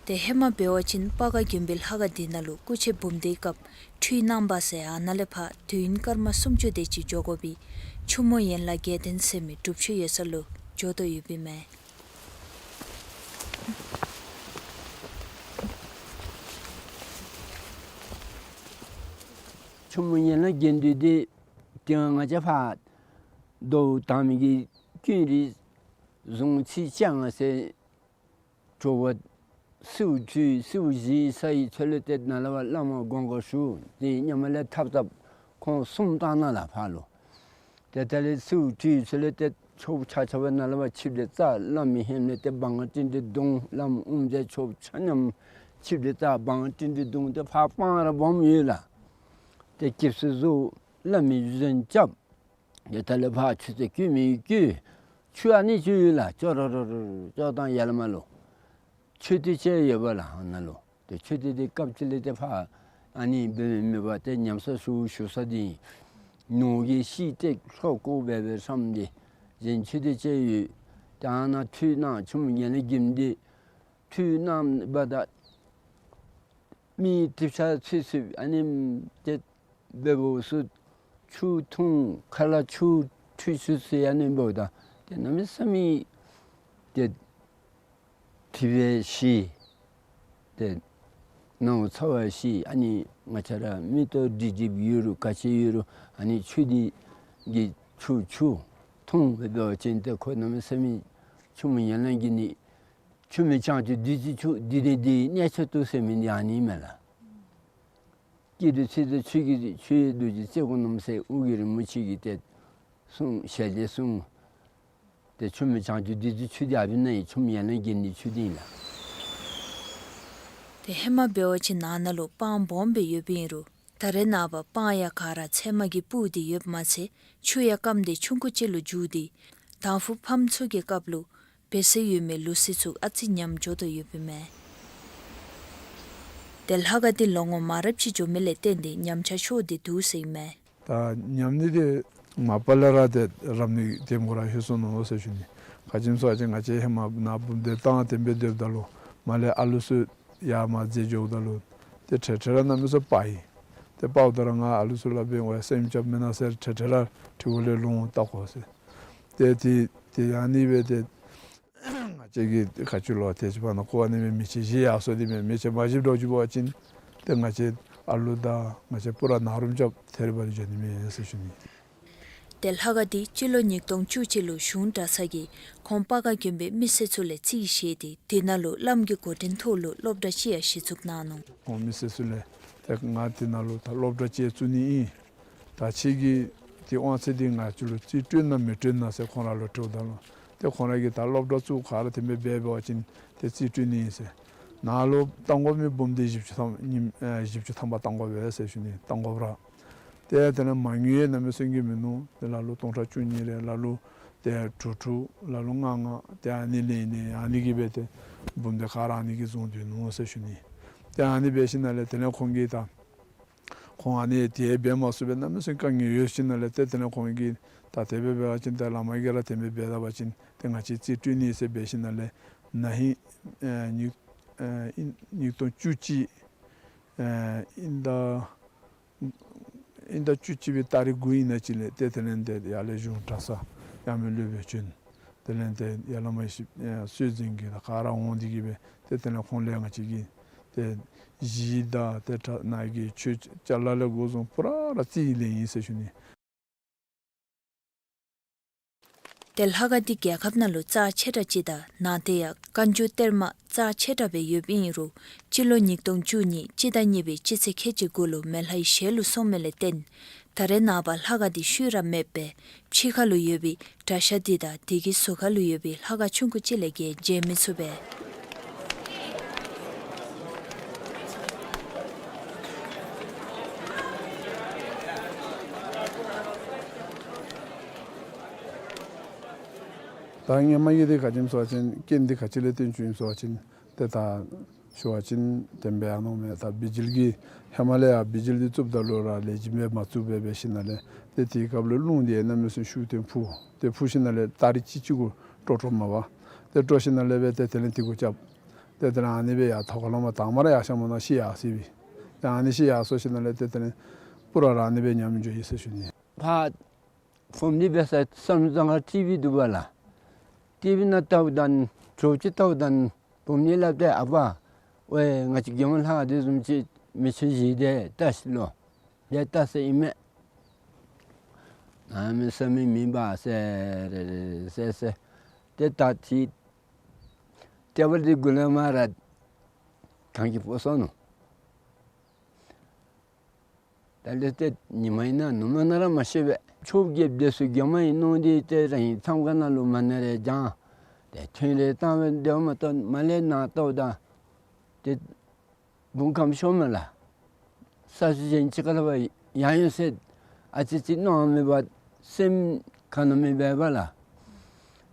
ཏེ་ཧེ་མ་འབད་བ་ཅིན་སྤ་སྒར་དགོན་པའི་ལྷ་ཁང་འདི་ནང་ལུ་སྐུ་མཆོད་འབུམ་སྡེའི་སྐབས་ཁྲུས་གནང་བ་ཟེར་ཨ་ནཱ་ལས་ཕར་དུས་ཡུན་སྐར་མ་སུམ་ཅུ་དེ་ཅིག་འགྱོ་དགོ་པའི་ཆུ་མོ་ཡན་ལག་བརྒྱད་ལྡན་ཟེར་མི་སྒྲུབ་མཆོད་ཡོད་ས་ལུ་འགྱོ་དོ་ཡོདཔ་ཨིན་མས། ཆུ་མོ་ཡན་ལག་བརྒྱད་ལྡན་འདི་དེ་སྒང་ང་བཅས་ཕར་ཟླཝ་དང་པའི་གི་ཀུན་རིག་བཟུང་ཚེས་བཅོ་ལྔ་ཚེ་དྲོ་པ་གསོལཝ་ཁྲུས་གསོལཝ་བཞེས་ཚར་བའི་ཚེ་ལས་ཏེ་ནཱ་ལས་ཕར་བླ་མ་དགོངས་དག་ཞུ། དེ་ཉམས་ལེན་ཐབས་ཐབས་ཁོང་གསུམ་བཏང་ནཱ་ལས་ཕར་ལུ། ཏེ་དེ་ལས་གསོལཝ་ཁྲུས་ཚེ་ལས་ཏེ་ཆོསཔ་ཆ་ཁྱབ་ནཱ་ལས་ཕར་ཆིབས་ཏེ་རྩ་བླ་མའི་ཧེམ་ལས་ཏེ་བང་སྒྲིག་སྟེ་གདོང་བླམ་དབུ་མཛད་ཆོསཔ་ཆ་མཉམ་ཆིབས་ཏེ་རྩ་བང་སྒྲིག་སྟེ་གདོང་ཏེ་ཕར་སྤང་ར་སྦོམ་ཡོད་ལགས། ཏེ་སྐྱིབས་སུ་གཟུགས་བླ་མའི་གཞུ་ཆེན་རྐྱབ། ཏེ་དེ་ལས་ཕར་ཆུ་ཚོད་བསྐྱོད་མི་བསྐྱོད། ཆུ་ཨ་ནི་ཆུ་ཡོད་ལགས། ཅོག་རོ་རོ་རོ་ཅོག་དང་ཡར་ལས་མར་ལུ་མཆོད་རྟེན་ཅིག་ཡོདཔ་ལགས་ཨ་ནཱ་ལུ། ཏེ་མཆོད་རྟེན་འདི་སྐབས་ཅིག་ལས་ཏེ་ཕར་ཨ་ནི་འབད་མི་མེད་པར་ཏེ་ཉམས་གསོ་ཞུ་ཞུ་ས་འདི་ནོར་གྱི་ཤིང་སྟེགས་ལྷོ་སྐོར་འབད་བའི་ཧྲམ་འདི་གཞན་མཆོད་རྟེན་ཅིག་ཡོད། ཏེ་ཨ་ནཱ་ཁྲུས་གནང་ཆུ་མོ་ཡན་ལག་བརྒྱད་འདི་ཁྲུས་གནང་བ་ད་མི་གྲིབ་ཆགས་ཚུད་ཚུདཔ་ཨ་ནི་ཏེ་འབདཝ་ཚུ་ཆུ་འཐུང་ཁ་ལ་ཆུ་ཁྲུས་ཆུ་ཟེར་ཨ་ནི་འབདཝ་ད་ཏེ་གནམ་མེད་ས་མེད་ཏེ་གྲིབ་པས་ཞི། ཏེ་ནཝ་ཚ་བས་ཞི། ཨ་ནི་ང་བཅས་ར་མིག་ཏོ་སྒྲིབ་སྒྲིབ་ཡོད་རུང་ག་ཅི་ཡོད་རུང་ཨ་ནི་ཆུ་འདི་གི་ཆུ་ཆུ་འཐུང་འབད་བ་ཅིན་ཏེ་ཁོ་གནམ་མེད་ས་མེད་ཆུ་མོ་ཡན་ལག་བརྒྱད་ནི་ཆུ་མེད་བྱང་ཆུབ་བདུད་རྩི་ཆུ། འདི་ནི་འདི་ཡི་གནས་མཆོག་ཏུ་ཟེར་མི་འདི་ཨ་ནི་མས་ལགས། སྐྱིད་དུ་ཚིག་དུ་ཆུ་གི་ཆུ་ཡི་རྡོ་རྗེ་རྩེ་དགུ་རྣམས་ཟེར་ཨོ་རྒྱན་རིན་པོ་ཆེ་གིས་ཏེ་གསུངས་ཞལ་ཏེ་གསུངས། ཏེ་ཆུ་མི་ཆང་ཆུ་འདི་ཚུ་ཆུ་འདི་ཨ་བི་ན་ཡི་ཆུ་མི་ཡ་ན་གི་ནི་ཆུ་འདི་ཨིན་ལགས། ཏེ་ཧེ་མ་འབད་བ་ཅིན་ནང་ན་ལུ་སྤང་སྦོམ་སྦེ་ཡོདཔ་ཨིན་རུང་ད་རེས་ནངས་པ་སྤང་ཡང་ག་ར་ཚལ་མ་གིས་སྤུར་ཏེ་ཡོདཔ་མ་ཚད་ཆུ་ཡང་སྐམ་སྟེ་ཆུང་ཀུ་ཅིག་ལུ་འགྱུར་ཏེ་དང་ཕུ་ཕམ་ཚུ་གི་སྐབས་ལུ་བེ་སི་ཡོད་མི་ལུག་རྫི་ཚུ་ཨ་ཙི་ཉམས་འགྱོ་དོ་ཡོདཔ་ཨིན་མས། ཏེ་ལྷ་ཁང་འདི་ལོ་ངོ་མང་རབས་ཅིག་འགྱོ་མི་ལས་བརྟེན་ཏེ་ཉམས་ཆག་ཤོར་ཏེ་འདུག་ཟེར་ཨིན་མས། ད་ཉམས་ནི་འདི་མ་པ་ལས་ར་ཏེ་རབ་ནི་དེམ་གུ་ར་ལྷོད་སོ་ནུག་ཟེར་ཞུ་ནི། ག་ཅི་སྨོ་ཟེར་བ་ཅིན་ང་བཅས་ཧེ་མ་ནཱ་འབུམ་སྡེ་བཏང་དེམ་སྦེ་སྡོདཔ་ད་ལུ་མར་ལས་ཨ་ལུ་ཚུ་ཡར་མར་འཛེགས་འགྱོཝ་ད་ལུ་ཏེ་འཕྲལ་འཕྲལ་ར་གནམ་མེད་ས་མེད་སྤར་ཡི། ཏེ་སྤརཝ་ད་ར་ང་ཨ་ལུ་ཚུ་ལུ་འབད་བ་སེམས་རྐྱབ་མེན་ན་ཟེར་འཕྲལ་འཕྲལ་ར་ཁྲི་གུ་ལས་ལོང་བལྟ་དགོ་ཟེར། ཏེ་ཏེ་ཏེ་ཨ་ནི་སྦེ་ཏེ་ང་བཅས་ཀྱིས་ཏེ་ག་ཅི་ལོ་ཏེ་ཅིག་པ་ན་ཁོ་ཨ་ནི་སྦེ་མི་ཆེན་བཞི་ཡར་སོང་སྟེ་མས། མི་ཆེན་མ་བཞི་འགྱོ་བཅུག་པ་ཅིན་ཏེ་ང་བཅས་ཨ་ལུ་དང་ང་བཅས་པུ་ར་ནཱ་རུམ་རྐྱབ་ཐད་རི་བ་རི་འགྱོ་ནི་མས་ཟེར་ཞུ་ནི། ཏེ་ལྷ་ཁང་འདི་སྤྱི་ལོ་ཉིས་སྟོང་བཅུ་གཅིག་ལུ་གཞུང་གྲྭ་ཚང་གིས་ཁོང་སྤ་སྒར་དགོན་པའི་མི་སེར་ཚུ་ལས་རྩིས་བཞེས་ཏེ་དེ་ནང་ལུ་བླམ་གྱི་འགོ་འདྲེན་ཐོག་ལུ་སློབ་གྲྭ་ཅིག་ཡང་གཞི་བཙུགས་གནང་ནུག། ཁོང་མི་སེར་ཚུ་ལས་ཏེ་ང་དེ་ནང་ལུ་ད་སློབ་གྲྭ་ཅིག་བཙུགས་ནི་ཨིན། ད་ཁྱེད་ཀྱིས་ཏེ་དབང་ཚད་འདི་ང་བཅས་ལུ་རྩིས་སྤྲོད་ན་མི་སྤྲོད་ན་ཟེར་ཁོང་ར་ལུ་དྲིཝ་ད་ལུ་ཏེ་ཁོང་ར་གིས་ད་སློབ་གྲྭ་བཙུགས་ག་ར་དེམ་སྦེ་འབད་བ་ཅིན་ཏེ་རྩིས་སྤྲོད་ནི་ཨིན་ཟེར། ནཱ་ལུ་བཏང་དགོ་མི་འབུམ་སྡེ་བཞི་བཅུ་ཐམ་ཉིནམ་ཨེ་བཞི་བཅུ་ཐམ་པ་བཏང་དགོ་པས་ཟེར་ཞུ་ནི། བཏང་དགོཔ་ར། ཏེ་དེ་ལས་མ་དངུལ་ཡང་གནམ་མེད་ས་མེད་ཀྱི་མིན་ནུག། ཏེ་ལ་ལུ་སྟོང་ཕྲག་བཅུ་གཉིས་རེ་ལ་ལུ་ཏེ་དྲུག་དྲུག་ལ་ལུ་ལྔ་ལྔ་ཏེ་ཨ་ནི་ལེན་ནི་ཨ་ནི་གིས་སྦེ་ཏེ་འབུམ་སྡེ་ག་ར་ཨ་ནི་གིས་བཟུང་སྡོད་ནུག་ཟེར་ཞུ་ནི། ཏེ་ཨ་ནི་འབད་ཞིནམ་ལས་དེ་ལས་ཁོང་གིས་ད་ཁོང་ཨ་ནི་དེ་འབད་མ་ཚུགས་པའི་གནམ་མེད་ས་མེད་དཀའ་ངལ་ཡོད་ཞིནམ་ལས་ཏེ་དེ་ལས་ཁོང་གིས་ད་དེ་སྦེ་འབད་བ་ཅིན་ཏེ་བླ་མ་གིས་ར་དེ་སྦེ་འབད་ད་པ་ཅིན་ཏེ་ང་བཅས་རྩིས་སྤྲོད་ནི་ཟེར་འབད་ཞིནམ་ལས་ན་ཧིང་ཨེ་ཉིས་ཨེ་ཨིན་ཉིས་སྟོང་བཅུ་གཅིག་ཨེ་ཨིན་ད་ཨིན་ཟླ་བཅུ་གཅིག་པའི་ཏ་རིག་དགུ་ཨིན་ན་ཅིག་ལས་ཏེ་དེ་ལས་ཏེ་ཡར་ལས་གཞུང་གྲྭ་ཚང་ཡང་མི་སློབ་དཔོན་བྱོན། དེ་ལས་ཏེ་ཡར་བླ་མ་ཡེ་ཤེས་ཨེ་སྲོལ་འཛིན་གྱིས་ད་ག་ར་འོང་སྟེ་གིས་སྦེ་ཏེ་དེ་ལས་ཁོང་ལས་ང་བཅས་ཀྱིས་ཏེ་གཞི་དང་ཏེ་གྲྭ་ནང་གི་ཆོས་ཅ་ལ་ལས་འགོ་བཟུང་པུ་ར་ར་རྩིས་ལེན་ཡི་ཟེར་ཞུ་ནི། ཏེ་ལྷ་ཁང་འདི་རྒྱལ་ཁབ་ནང་ལུ་རྩ་ཆེ་དྲགས་ཅིག་དང་ནང་རྟེན་ཡང་བཀའ་འགྱུར་གཏེར་མ་རྩ་ཆེ་དྲགས་སྦེ་ཡོདཔ་ཨིན་རུང་སྤྱི་ལོ་ཉིས་སྟོང་བཅུ་གཉིས་སྤྱི་ཟླ་གཉིས་པའི་སྤྱི་ཚེས་ཁལ་གཅིག་དགུ་ལུ་མེ་ལྷའི་ཞལ་ལུ་སོང་མི་ལས་བརྟེན་ད་རེས་ནངས་པ་ལྷ་ཁང་འདི་ཤུལ་ར་མེདཔ་སྦེ་ཕྱི་ཁ་ལུ་ཡོད་པའི་གྲྭ་ཤག་འདི་དང་དེ་གི་ཟུར་ཁ་ལུ་ཡོད་པའི་ལྷ་ཁང་ཆུང་ཀུ་ཅིག་ལས་བརྒལ་མཇལ་མི་ཚུགས་པས། ད་སྔོན་མ་གི་འདི་ག་ཅི་སྨོ་ཟེར་བ་ཅིན་རྐྱེན་འདི་ག་ཅི་ལས་བརྟེན་བྱུང་ཡི་ཟེར་བ་ཅིན་ཏེ་ད་ཞུ་བ་ཅིན་དེ་སྦེ་ཨ་ནོ་མས། ད་བི་ཇི་ལི་གི་ཧེ་མ་ལས་ཡང་བི་ཇི་ལི་འདི་བཙུགསཔ་ད་ལུ་ར་ལེགས་ཤོམ་སྦེ་མ་བཙུགས་པས། འབད་ཞིནམ་ལས་ཏེ་དེའི་སྐབས་ལུ་རླུང་འདི་གནམ་མེད་ས་མེད་ཤུགས་བཏོན་འཕུ། ཏེ་འཕུ་ཞིནམ་ལས་ཏ་རིག་གཅིག་གཅིག་གུ་དཀྲོག་དཀྲོགཔ་མས་པ། ཏེ་དཀྲོག་ཞིནམ་ལས་སྦེ་ཏེ་དེ་ལས་དེ་གུ་རྐྱབ། ཏེ་དེ་ལས་ཨ་ནི་སྦེ་ཡར་ཐོག་ཁ་ལུ་མར་དང་པ་ར་ཡར་ཤམ་མོ་ནང་ཤི་ཡར་སོ་ཡི། ཏེ་ཨ་ནི་ཤི་ཡར་སོ་ཞིནམ་ལས་ཏེ་དེ་ལས་པུ་ར་ར་ཨ་ནི་སྦེ་ཉམས་འགྱོ་ཡི་ཟེར་ཞུ་ནི། ཕར་བུམོ་འདི་འབད་ས་བསམ་བློ་བཏང་ཁར་ཊི་བི་འདུག་པ་ལགས། ཊི་བི་ནང་བལྟཝ་ད་དྲོ་ཅིག་བལྟཝ་ད་བུམོ་འདི་སླབ་སྟེ་ཨ་པ་ཝའེ་ང་བཅས་རྒྱལ་མོ་ལྷ་ཁང་འདི་བཟུམ་ཅིག་མི་ཆོས་གཞི་འདི་ལྟ་ཤིག་ལོ། འདི་ལྟ་ས་ཨིན་མས། གནམ་མེད་ས་མེད་མེད་པ་ཟེར་ཟེར་ཟེར། ཏེ་ད་ཏི་ཊེ་བཱལ་འདི་གུ་ལས་མར་ར་གངས་ཀྱིས་ཕོག་སོ་ནུག། ད་ལས་ཏེ་ཉིན་མ་ཨིན་ན་ནུབ་མོ་ཨིན་ན་ར་མ་ཤེས་པས། ཆོས་རྒྱལཔོ་འདི་ཚུ་རྒྱལ་མོ་ཨིན་མནོ་སྟེ་ཏེ་རང་གི་མཚམས་ཁང་ནང་ལུ་མ་ཎི་རེ་བགྱང་། ཏེ་ཐུན་རེ་བཏང་སྦེ་སྡོདཔ་མ་གཏོགས་མར་ལས་ནཱ་བལྟཝ་ད་ཏེ་བུམོ་ཁམས་ཤོར་མས་ལགས། ས་ཆུ་གཞན་ཅིག་ཁར་ལུ་ཡར་ཡར་སོང་ཡི་ཟེར་ཨ་ཙི་ཅིག་མནོ་མི་འབད་སེམས་ག་ནི་མེད་པས་པ་ལགས།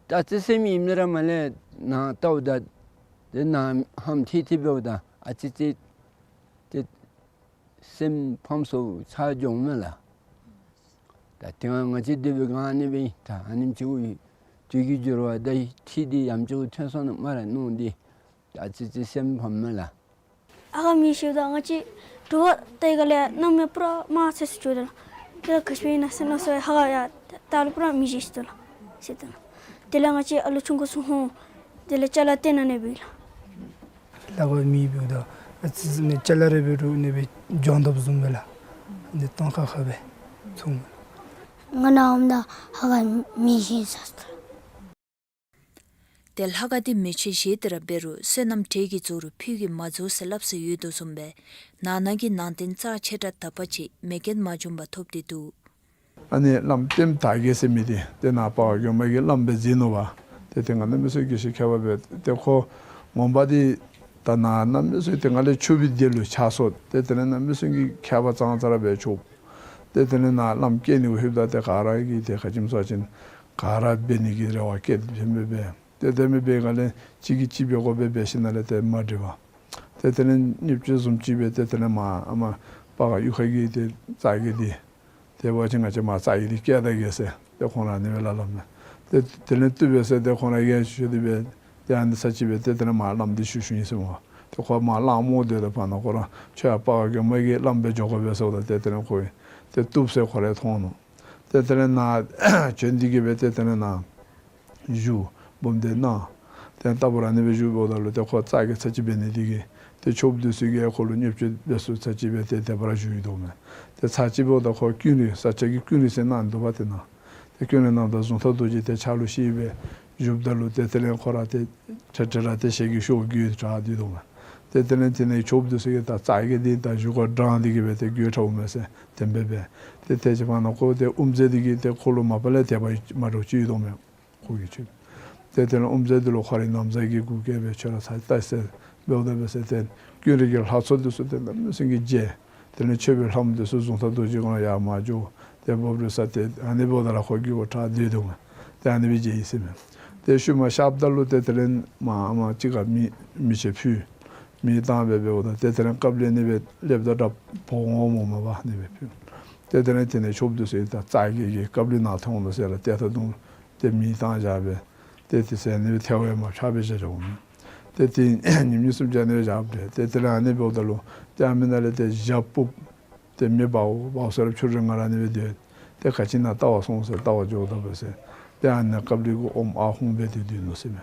ད་ཨ་ཙི་སེམས་ཨིནམ་ད་ར་མར་ལས་ནཱ་བལྟཝ་ད་ཏེ་ནཱ་ཧམ་ཐིག་ཐིག་འབདཝ་ད་ཨ་ཙི་ཅིག་ཏེ་སེམས་ཕམ་སོ་ཆགས་འགྱོཝ་མས་ལགས། ད་དེ་སྔ་ང་བཅས་སྡོད་པའི་སྒང་ཨ་ནི་སྦེ་ད་ཨ་ནེམ་ཅིག་དུས་ཀྱི་འགྱུར་བ་དང་ཁྲིག་འདི་ཡང་ཅིག་ཐོན་སོང་ནུག་སྨ་རེ་མནོ་སྟེ་ད་ཨ་ཙི་ཅིག་སེམས་ཕམ་མས་ལགས། ཨ་ཁ་མེ་ཤོརཝ་ད་ང་བཅས་དྲོ་པ་ཏེ་ག་ལས་གནམ་མེད་པུ་ར་དམར་ཚེར་སུ་ཅིག་འོང་དོ་ལགས། ཏེ་ག་ཅི་སྦེ་ཨིན་ན་ཟེར་མནོ་སོང་ཡི། ཧ་ག་ཡར་ལྟཝ་ད་ལུ་པུ་ར་མེ་ཤོར་སོ་ཡི་ཟེར་དོ་ལགས། དེ་ལས་ང་བཅས་ཨ་ལུ་ཆུང་ཀུ་ཚུ་ཧོ་དེ་ལས་ཅ་ལ་སྟོན་ནི་ཨ་ནི་སྦེ་ལགས། ལྷ་ཁང་མེ་འབདཝ་ད་ཨ་ཙི་ཅིག་ནི་ཅ་ལ་རེ་འབད་རུང་ཨ་ནི་སྦེ་སྦྱང་དོ་བཟུམ་སྦེ་ལགས། ཨ་ནི་སྟོང་ཁ་ཁ་སྦེ་མཐོང་། ང་ནཱ་འོངམ་ད་ཧ་ག་མེ་ཤོར་སོ་ཡི་ཟེར་དོ་ལགས། ཏེ་ལྷ་ཁང་འདི་མེ་མཆོད་བཞེས་ཏེ་ར་འབད་རུང་བསོད་ནམས་འབྲས་ཀྱིས་རྫོགས་རུང་ཕུད་ཀྱིས་མ་རྫོགས་ཟེར་སླབ་སྲོལ་ཡོད་དོ་བཟུམ་སྦེ་ནང་ན་གི་ནང་རྟེན་རྩ་ཆེ་དྲགས་དག་པ་ཅིག་མེ་རྐྱེན་མ་བྱུང་པར་ཐོབ་སྟེ་འདུག། ཨ་ནི་བླམ་ལྟདམོ་དར་རྒྱས་ཟེར་མི་འདི་ཏེ་ནཱ་སྤ་རྒོད་མ་གི་བླམ་སྦེ་མཛད་ནུག་པ། ཏེ་ཏེ་ང་གནམ་མེད་ས་མེད་དགེ་བཤེས་མཁས་པ་སྦེ་ཏེ་ཁོ་ངོ་མ་འདི་ད་ནཱ་གནམ་མེད་ས་མེད་ཏེ་ང་ལས་ཆུང་བའི་དུས་ལུ་ཕྱག་སོར་ཏེ་དེ་ལས་གནམ་མེད་ས་མེད་ཀྱི་མཁས་པ་ཙང་ཙ་ར་སྦེ་ཆོག། ཏེ་དེ་ལས་ནཱ་བླམ་བསྐོ་ནི་གུ་ལྷོདཔ་ད་ཏེ་ག་ར་གིས་ཏེ་ག་ཅི་སྨོ་ཟེར་བ་ཅིན་ག་ར་འབད་ནི་གི་རེ་བ་བསྐྱེད་དེ་འབད་འབད། ཏེ་དེ་མེན་པར་ང་ལས་གཅིག་གིས་གཅིག་འབད་དགོ་པས་འབད་ཞིནམ་ལས་ཏེ་མ་འགྲིག་པས། ཏེ་དེ་ལས་བརྙས་བཅོས་བཟུམ་ཅིག་སྦེ་ཏེ་དེ་ལས་མར་ཨ་མར་སྤ་རྒོད་གཡུས་ཁ་གི་ཏེ་རྩ་བརྒྱད་འདི་ཏེ་འབད་བ་ཅིན་ང་བཅས་མར་རྩ་བརྒྱད་འདི་བསྐྱལ་ད་གེ་ཟེར་ཏེ་ཁོང་ར་ཨ་ནི་སྦེ་སླབ་སླབ་མས། ཏེ་དེ་ལས་བཏུབ་པས་ཟེར་ཏེ་ཁོང་ར་ཡང་ཞུ་སྟེ་སྦེ་ཏེ་ཨ་ནི་ཚར་གཅིག་སྦེ་ཏེ་དེ་ལས་མར་བླམ་འདི་ཞུ་ཞུཝ་ཨིན་ཟེར་སྨོ། ཏེ་ཁོ་མར་གླང་རྨོ་སྡོད་དོ་བར་ན་ཁོ་ར་ཁྱོད་ཡར་སྤ་རྒོད་མ་གི་བླམ་སྦེ་འགྱོ་དགོ་པས་ཟེརཝ་ད་ཏེ་དེ་ལས་ཁོ་ཏེ་བཏུབ་ཟེར་ཁོ་ར་མཐོང་ནུག། ཏེ་དེ་ལས་ནཱ་བྱོན་ཏེ་གིས་སྦེ་ཏེ་དེ་ལས་ནཱ་བཞུགས་སྦོམ་སྡེ་གནང་། ཏེ་ལྟ་བུ་ར་ཨ་ནི་སྦེ་བཞུགསཔ་ད་ལུ་ཏེ་ཁོ་རྩ་བརྒྱད་ཚར་གཅིག་འབད་ནི་དེ་གིས་ཏེ་ཆོསཔ་འདི་ཚུ་གིས་ཁོ་ལུ་བརྙས་བཅོས་འབད་ས་ཚར་གཅིག་སྦེ་ཏེ་དེ་སྦེ་ར་བཞུགས་ཡི་དོ་མས། ཏེ་ཚར་གཅིག་འབདཝ་ད་ཁོ་ཀུན་རིག་ས་སྐྱ་གི་ཀུན་རིག་ཟེར་གནང་འདུག་པ། ཏེ་ནཱ་ཏེ་ཀུན་རིག་གནང་ད་གཟུངས་ཐག་རྡོ་རྗེ་ཏེ་ཕྱག་ལུ་བཞེས་སྦེ་བཞུགསཔ་ད་ལུ་ཏེ་དེ་ལས་ཁོ་ར་ཏེ་ཁྲ་ཁྲ་ར་ཏེ་ཞལ་གྱི་ཤུགས་འགྱུར་དྲགས་སྡོད་དོ་མས། ཏེ་དེ་ལས་དེ་ནང་ཆོསཔ་འདི་ཚུ་གིས་ད་རྩ་བརྒྱད་འདི་ད་བཞུགས་སྒོ་དྲངས་ཏེ་གིས་སྦེ་ཏེ་འགྱུར་དྲགས་འོང་མས་ཟེར་དེ་སྦེ་འབད། ཏེ་དེ་ཅིག་བར་ན་ཁོ་ཏེ་དབུ་མཛད་འདི་གིས་ཏེ་ཁོ་ལུ་མ་པ་ལས་དད་པ་མ་འདྲཝ་ཅིག་ཡོད་དོ་མས། ཁོ་གི་ཆོས། ཏེ་དེ་ལས་དབུ་མཛད་འདི་ལུ་ཁོ་རའི་ན་བཟའ་གི་གུ་གེ་སྦེ་ཁྱོད་ར་ཚར་བལྟ་ཟེར་འབདཝ་ད་འབད་ཟེར་ཏེ་ཀུན་རིག་གི་ལྷ་ཚོགས་འདི་ཚུ་ཏེ་གནམ་མེད་ས་མེད་ཀྱི་མཇལ། དེ་ལས་མཆོད་པའི་ལྷ་མོ་འདི་ཚུ་གཟུངས་ཐག་རྡོ་རྗེ་གུ་ཡར་མར་འགྱོ། ཏེ་འབབ་རོལ་ས་ཏེ་ཨ་ནི་འབདཝ་ད་ར་ཁོ་འགྱུར་བ་དྲགས་སྡོད་དོ་མས། ཏེ་ཨ་ནི་སྦེ་མཇལ་ཡི་ཟེར་མས། ཏེ་ཤུལ་མ་གཤགསཔ་ད་ལུ་ཏེ་དེ་ལས་མར་ཨ་མར་ཅིག་ཁར་མེ་མེ་ཆེན་ཕུལ། མེ་བཏང་སྦེ་འབདཝ་ད་ཏེ་དེ་ལས་ཀབ་ལི་ཨ་ནི་སྦེ་ལེབ་ད་དྲག་འབོ་འོངམ་མས་པ། ཨ་ནི་སྦེ་ཕུལ། ཏེ་དེ་ལས་དེ་ནང་ཆོསཔ་འདི་ཚུ་ད་རྩ་བརྒྱད་ཀྱི་ཀབ་ལི་ནང་ཐོན་འོང་ཟེར་ར་ཏེ་ད་དུང་ཏེ་མེ་བཏང་བཞག་སྦེ་ཏེ་དེ་ཚུ་ཨ་ནི་སྦེ་ཐལཝ་ཡང་མ་འཕྱག་པར་བཞག་བཞགཔ་མས། ཏེ་དེ་ཉིནམ་གཉིས་གསུམ་ཅིག་ཨ་ནི་སྦེ་བཞག་སྦེ་ཏེ་དེ་ལས་ཨ་ནི་འབདཝ་ད་ལུ་ཏེ་ཨ་མི་ནང་ལས་ཏེ་ཞག་སྤུབ་སྟེ་མེ་འབརཝ་འབརཝ་ས་ར་ཕྱི་རུ་ང་ར་ཨ་ནི་སྦེ་སྡོད། ཏེ་ག་ཅི་ནང་བལྟ་བར་སོང་ཟེར་བལྟ་བར་འགྱོཝ་ད་འབད་ཟེར་ཏེ་ཨ་ནཱ་ཀབ་ལི་གུ་ཨོམ་ཨ་ཧོང་འབད་དེ་སྡོད་ནུག་ཟེར་མས།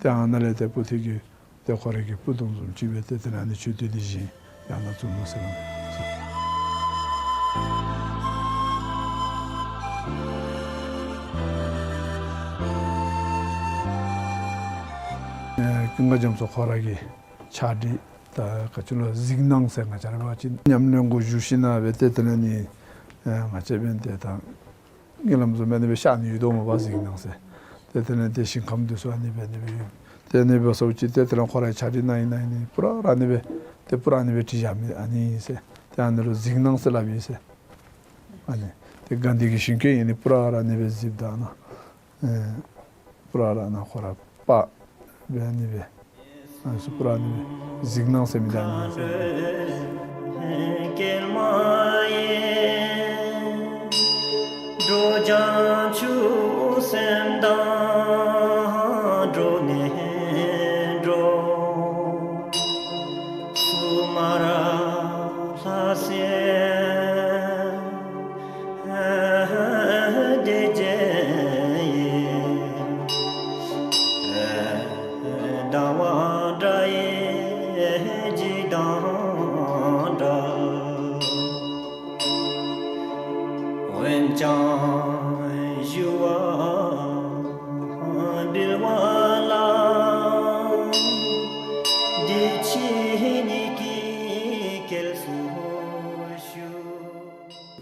ཏེ་ཨ་ནཱ་ལས་ཏེ་སྤུ་ཐིག་གི་ཏེ་ཁོ་རའི་གི་སྤུ་དུང་བཟུམ་ཅིག་སྦེ་ཏེ་དེ་ལས་ཨ་ནི་མཆོད་རྟེན་འདི་བཞེངས་ཡར་ནཱ་བཙུགས་ནུག་ཟེར་མས། ཨེ་ཀུན་དགའ་རྒྱ་མཚོ་ཁོ་ར་གི་ཕྱག་བྲིས་ད་ག་ཅི་ལོ་གཟིགས་སྣང་ཟེར་ང་བཅས་ར་འབད་བ་ཅིན་ཉམས་ལེན་གུ་བཞུགས་ཞིནམ་སྦེ་ཏེ་དེ་ལས་ནི་ཨེ་ང་བཅས་འབདན་ཏེ་ད་ངན་ལམ་བཟུམ་ཨ་ནི་སྦེ་ཤར་ནི་ཡོད་དོ་མས་པ་གཟིགས་སྣང་ཟེར། ཏེ་དེ་ལས་ཏེ་ཞིང་ཁམས་འདི་ཚུ་ཨ་ནི་སྦེ་ཨ་ནི་སྦེ་ཡོད། ཏེ་ཨ་ནི་སྦེ་སོང་ཅི་ཏེ་དེ་ལས་ཁོ་རའི་ཕྱག་བྲིས་ནང་ཨིན་ན་ཨ་ནི་པུ་ར་ར་ཨ་ནི་སྦེ་ཏེ་པུ་ར་ཨ་ནི་སྦེ་བྲིས་བཞག་མི་ཨ་ནི་ཨིན་ཟེར། ཏེ་ཨ་ནི་ལུ་གཟིགས་སྣང་ཟེར་སླབ་ཨིན་ཟེར། ཨ་ནི་ཏེ་དགའ་ལྡན་གྱི་ཞིང་བཀོད་ཨིན་ནི་པུ་ར་ར་ཨ་ནི་སྦེ་གཟིགསཔ་ད་ནཱ་ཨེ་པུ་ར་ར་ནཱ་ཁོ་ར་པ་སྦེ་ཨ་ནི་སྦེ་ཨ་ནི་ཚུ་པུ་ར་ཨ་ནི་སྦེ་གཟིགས་སྣང་ཟེར་མི་འདི་ཨ་ནི་ཨིན་ཟེར།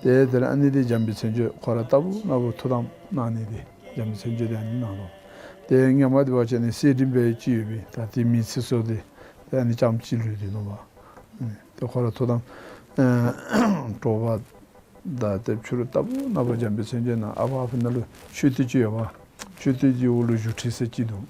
ཏེ་དེ་ལས་ཨ་ནི་འདི་འཇམ་དཔལ་མཚན་བརྗོད་ཁོ་ར་ལྟ་བུ་ན་བུ་ཐུགས་དམ་གནང་ནི་འདི་འཇམ་དཔལ་མཚན་བརྗོད་འདི་ཨ་ནི་གནང་ནུག། ཏེ་སྔོན་མ་འདི་འབད་བ་ཅིན་ཨ་ནི་གསེར་བྲིས་སྦེ་ཅིག་ཡོད་པས། ད་ཏེ་མེ་ཚིག་སོང་སྟེ་ཏེ་ཨ་ནི་ཙམ་ཅིག་ལུས་ཏེ་ནུག་པ། ཏེ་ཁོ་ར་ཐུགས་དམ་ཨེ་དྲོ་པ་དང་ཏེ་ཕྱི་རུ་ལྟ་བུ་ན་བུ་འཇམ་དཔལ་མཚན་བརྗོད་གནང་། ཨ་ཕ་ཨ་ཕི་ནང་ལུ་མཆོད་རྟེན་ཅིག་ཡོད་པ། མཆོད་རྟེན་གྱི་འོག་ལུ་བཞུགས་ཁྲི་ཟེར་ཅིག་འདུག།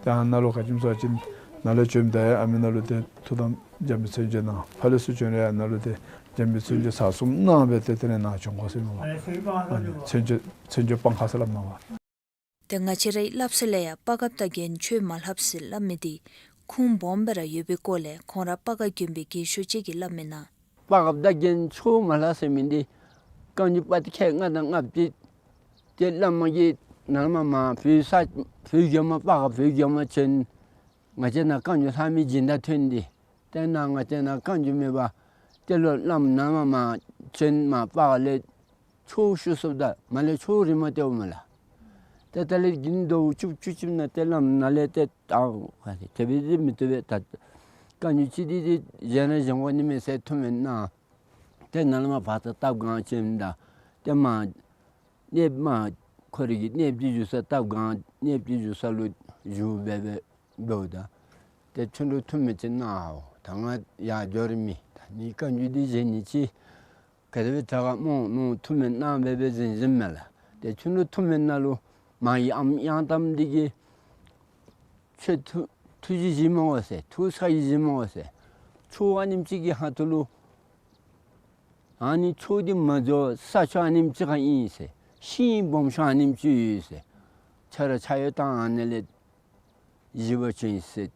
ཏེ་ཨ་ནཱ་ལུ་ག་ཅི་སྨོ་ཟེར་བ་ཅིན་ནཱ་ལས་བྱོནམ་ད་ཡང་ཨ་མི་ནང་ལུ་ཏེ་ཐུགས་དམ་འཇམ་དཔལ་མཚན་བརྗོད་གནང་། ཕར་ལས་ཚུར་བྱོན་རུང་ཡང་ནཱ་ལུ་ཏེ་འཇམ་དཔལ་མཚན་བརྗོད་ཚར་གསུམ་གནང་སྦེ་ཏེ་དེ་ལས་ནཱ་བྱོན་དགོ་ཟེར་མས་པ། ཨ་ནི་མཚན་བརྗོད་མཚན་བརྗོད་སྤང་ཁ་ཟེར་སླབ་མས་པ། ཏེ་ང་བཅས་རའི་སླབ་སྲོལ་ལས་ཡང་སྤ་རྒཔོ་དང་རྒྱན་ཆོས་མ་ལྷབ་ཟེར་སླབ་མི་འདི་ཁུངས་སྦོམ་སྦེ་ར་ཡོད་པའི་སྐོར་ལས་ཁོང་ར་སྤ་རྒཔོ་དགོན་པའི་རྒས་ཤོས་ཅིག་གིས་སླབ་མི་ནང་། སྤ་རྒཔོ་དང་རྒྱན་ཆོས་མ་ལྷབ་ཟེར་མི་འདི་བཀའ་འགྱུར་པོ་ཏི་ཁལ་ལྔ་དང་ལྔ་བཅུ་ཏེ་བླ་མ་གིས་ནཱ་མར་མར་བོད་ས་བོད་རྒྱལ་མོ་སྤ་རྒཔོ་བོད་རྒྱལ་མོ་བྱོན། ང་བཅས་ནཱ་བཀའ་འགྱུར་ལྷབ་མི་སྦྱིན་བདག་ཐོན་ཏེ་ཏེ་ནཱ་ང་བཅས་ནཱ་བཀའ་འགྱུར་མེད་པར་ཏེ་ལོག་བླམ་ནཱ་མར་མར་བྱོན། མར་སྤ་རྒཔོ་ལས་ཆོས་ཞུ་སོངམ་ད་མར་ལས་ཆོས་རིངམོ་སྟོནམ་མས་ལགས། ཏེ་ད་ལས་དགུན་ཟླཝ་བཅུ་བཅུ་གཅིག་ནང་ཏེ་བླམ་ནཱ་ལས་ཏེ་ད་དེ་སྦེ་འདི་མི་བཏུབ་པས། ད་བཀའ་འགྱུར་ཅིག་འདི་འདི་གཞན་ར་གཞན་གོ་ནི་མས་ཟེར་ཐོན་མི་ནང་ཏེ་ནཱ་ལས་མར་བར་ཐག་བཏབ་གང་ཅིན་ད་ཏེ་མར་ གནསཔོ་མ་ཁོ་རའི་གི་གནསཔོ་ཅིག་བཞུགས་ས་སྟབས་གང་གནསཔོ་ཅིག་བཞུགས་ས་ལུ་བཞུགས་སྦེ་སྦེ་འབདཝ་ད། ཏེ་ཆུ་འདྲུད་འཐུང་མི་ཅིག་གནང་འོང་། ད་ང་ཡར་འགྱོ་རིམ་ཨིན། ད་ནི་བཀའ་འགྱུར་འདི་བཞེས་ནི་ཅིག་ག་དེ་སྦེ་དྲག་ག་སྨོ་མནོ་འཐུང་མི་གནང་སྦེ་སྦེ་བཞེས་བཞེསཔ་མས་ལགས། ཏེ་ཆུ་འདྲུད་འཐུང་མི་ནང་ལུ་མ་ཡི་ཨམ་གཡང་དམ་འདི་གིས་ཁྱོད་ཐུགས་ཐུགས་རྗེ་བཞེས་མི་དགོ་ཟེར། ཐུགས་ཁྲོ་བཞེས་མི་དགོ་ཟེར། ཁྱོད་ཨ་ནེམ་ཅིག་གི་ཁ་ཐུག་ལུ་ཨ་ནི་ཁྱོད་འདི་མ་འགྱོ་ས་ཁྱོད་ཨ་ནེམ་ཅིག་ཁར་ཨིན་ཟེར། ཤིང་སྦོམ་ཤོས་ཨ་ནེམ་ཅིག་ཡོད་ཟེར། ཁྱོད་ར་ཕྱག་གཡོག་བཏང་ཨ་ནི་ལས་བཞེས་པ་ཅིན་ཟེར།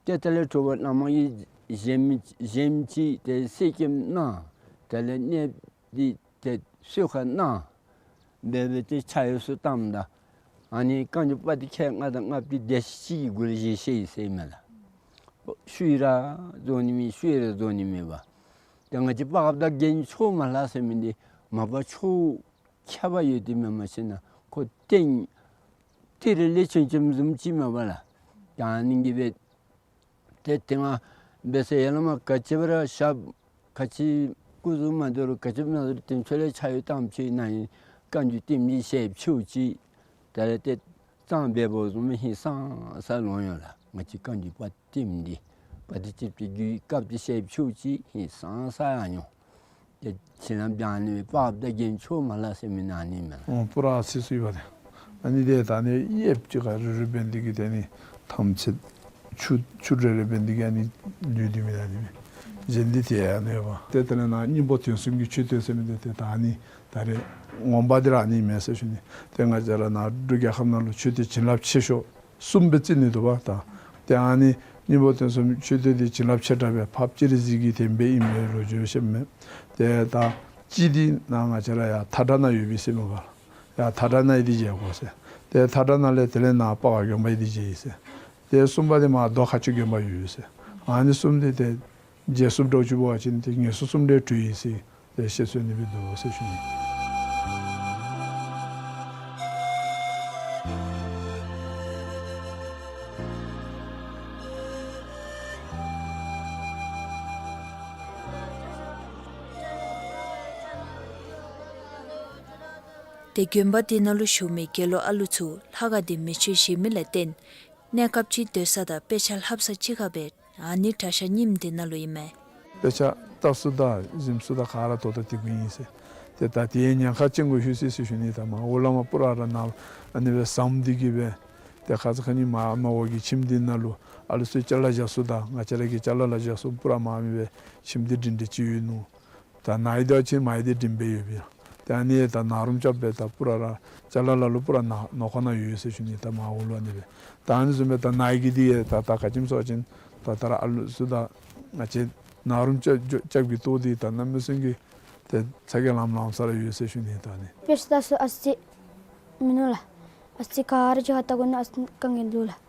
ཏེ་དེ་ལས་དྲོ་པ་ནམ་མཁའི་གཞལམ་གཞལམ་ཅིག་ཏེ་གསེར་སྐྱེམས་གནང་། དེ་ལས་གནསཔོ་འདི་ཏེ་གསོལ་ཁ་གནང་། འབད་འབད་དེ་ཕྱག་གཡོག་ཚུ་བཏངམ་ད་ཨ་ནི་བཀའ་འགྱུར་པ་འདི་ཁལ་ལྔ་དང་ལྔ་བཅུ་དེ་ཅིག་གི་གུ་ལུ་བཞེས་བཞེསཔ་ཨིན་མས་ལགས། ཤུལ་ར་རྫོགས་ནི་མེད། ཤུལ་ར་རྫོགས་ནི་མེད་པ། ཏེ་ང་བཅས་སྤ་རྒཔོ་དང་རྒྱན་ཆོས་མ་ལྷག་ཟེར་མི་འདི་མ་པ་ཆོས་ཁྱད་པར་ཡོད་དེ་མེན། མ་ཤེས་ན་ཁོ་སྟེང་ཏི་རུ་ལས་ཆེམ་ཆེམ་བཟུམ་ཅིག་མས་པ་ལགས། ད་ཨ་ནི་གིས་སྦེ་ཏེ་དེ་སྔ་འབད་ས་ཡར་ལས་མར་ག་ཅི་སྦེ་ར་ཞབས་ག་ཅི་སྐུ་གཟུགས་མ་འདོར་ག་ཅི་མ་འདོར་དེ་ཚུ་ལས་ཕྱག་གཡོག་བཏངམ་ཅིག་ནང་ཨིན། བཀའ་འགྱུར་ལྟདམོ་ཅིག་བཞེས་ཆོག་ཅིག་ད་རེས་ཏེ་གཙང་སྦས་པོ་བཟུམ་ཧིང་སངས་ས་ལོང་ཡོད་ལགས། ང་བཅས་བཀའ་འགྱུར་པ་ལྟདམོ་འདི་པ་ཏི་ཅིག་ཏེ་རྒྱུད་སྐབས་ཏེ་བཤད་ཆོག་ཅིག་ཧིང་སངས་ས་ཡང་ཡོད། ཏེ་བྱིན་རླབས་སྦྱང་ནི་སྦེ་སྤ་རྒཔོ་དང་རྒྱན་ཆོས་མ་ལྷག་ཟེར་མི་ནང་ཨ་ནི་མས། ཨོ་པུ་ར་ཨ་ཙི་ཚུ་ཡོད་པ་ཏེ། ཨ་ནི་ཏེ་ད་ཨ་ནི་གཡསཔོ་ཅིག་ཁར་རེ་རེ་འབད་ནི་འདི་གིས་ཏེ་ཨ་ནི་ཐམས་ཅད་ཆུ་ཆུ་རེ་རེ་འབད་ནི་འདི་གིས་ཨ་ནི་ལུས་ཏེ་མི་ད་ཨ་ནི་མས། གཞན་འདི་ཏེ་ཨ་ནི་ཡོད་པ། ཏེ་དེ་ལས་ནཱ་སྙིང་པོ་དོན་གསུམ་གྱི་མཆོད་རྟེན་ཟེར་མི་འདི་ཏེ་ད་ཨ་ནི་ད་རེས་ངོ་མ་འདི་ར་ཨ་ནི་མས་ཟེར་ཞུ་ནི། ཏེ་ང་བཅས་ར་ནཱ་འབྲུག་རྒྱལ་ཁབ་ནང་ལུ་མཆོད་རྟེན་བྱིན་རླབས་ཆེ་ཤོས་གསུམ་སྦེ་རྩི་ནི་འདུག་པ་ད། ཏེ་ཨ་ནི་སྙིང་པོ་དོན་གསུམ་མཆོད་རྟེན་འདི་བྱིན་རླབས་ཆེ་དྲགས་སྦེ་འཕགས་པ་སྤྱན་རས་གཟིགས་ཀྱི་དེ་སྦེ་ཨིན་མས་ལོ་རྒྱུས་བཤདཔ་མས། ཏེ་ད་གཅིག་འདི་ནཱ་ང་བཅས་ར་ཡར་མཐའ་བྲག་ནང་ཡོད་པས་ཟེར་མས་པ། ཡར་མཐའ་བྲག་ནང་ཡོད་དེ་མཇལ་དགོ་ཟེར། ཏེ་མཐའ་བྲག་ནང་ལས་དེ་ལས་ནཱ་སྤ་རྒཔོ་དགོན་པ་ཡོད་དེ་མཇལ་ཡི་ཟེར། ཏེ་གསུམ་པ་འདི་མར་རྡོ་ཁ་ཆུ་དགོན་པ་ཡོད་ཟེར། ཨ་ནི་གསུམ་འདི་ཏེ་མཇལ་ཚུགསཔ་འདྲཝ་ཅིག་འབད་བ་ཅིན་ཏེ་ངེས་སོ་གསུམ་ལས་གྲོལ་ཡི་ཟེར་ཏེ་བཤད་སྲོལ་ཨ་ནི་སྦེ་འདུག་ཟེར་ཞུ་ནི། ཏེ་དགོན་པ་འདི་ནང་ལུ་བཞུགས་མི་དགེ་སློང་ཨ་ལུ་ཚུ་ལྷ་ཁང་འདི་མེ་མཆོད་བཞེས་མི་ལས་བརྟེན་གནས་སྐབས་ཅིག་སྡོད་ས་དང་དཔེ་ཆ་ལྷབ་ས་གཅིག་ཁར་སྦེ་ཨ་ནི་གྲྭ་ཤག་རྙིངམ་འདི་ནང་ལུ་ཨིན་མས། དཔེ་ཆ་ལྟ་ས་དང་གཟིམ་ས་དང་ག་ར་ད་ལྟོ་དེ་གུ་ཨིན་ཟེར། ཏེ་ད་དེ་ཡང་ཉེན་ཁ་ཅན་གུ་ལྷོད་ཅི་ཟེར་ཞུ་ནི། ད་མར་འོག་ལས་མར་པུ་ར་ར་ནཱ་ཨ་ནི་སྦེ་ཟམ་འདི་གིས་སྦེ་ཏེ་ཁ་ཙ་ཁ་ཉིནམ་མར་འོག་གི་ཁྱིམ་འདི་ནང་ལུ་ཨ་ལུ་ཚུ་ཅ་ལ་བཞག་ས་དང་ང་བཅས་ར་གི་ཅ་ལ་ལ་བཞག་ས་པུ་ར་མར་མི་སྦེ་ཁྱིམ་འདི་སྒྲིང་སྒྲི་ཅིག་ཡོད་ནུག། ད་ནཱ་ཡོད་དེ་ཅིག་མར་ཡོད་དེ་སྒྲིང་སྦེ་ཡོད་པས། ཏེ་ཨ་ནི་ད་ནཱ་རུམ་རྐྱབ་སྦེ་ད་པུ་ར་ར་ཅ་ལ་ལ་ལུ་པུ་ར་ནཱ་ནང་ཁོག་ནང་ཡོད་ཟེར་ཞུ་ནི། ད་མར་འོག་ལུ་ཨ་ནི་སྦེ། ད་ཨ་ནི་བཟུམ་སྦེ་ད་ནཱ་གི་འདི་ཡང་ད་ད་ག་ཅི་སྨོ་ཟེར་བ་ཅིན་ད་ད་ར་ཨ་ལུ་ཚུ་དང་ང་བཅས་ནཱ་རུམ་རྐྱབ་རྐྱབ་ཀྱི་ལྟོ་འདི་ད་གནམ་མེད་ས་མེད་ཀྱི་ཏེ་ཚ་གྱང་ལངམ་ལངམ་ས་ར་ཡོད་ཟེར་ཞུ་ནི། ད་ཨ་ནི་དཔེ་ཆ་ལྟ་ས་ཨ་ཙི་མིན་ནུག་ལགས། ཨ་ཙི་ག་ར་ཅིག་ཁར་ལྟ་དགོ་ན་ཨ་ཙི་དཀའ་ངལ་འདུག་ལགས།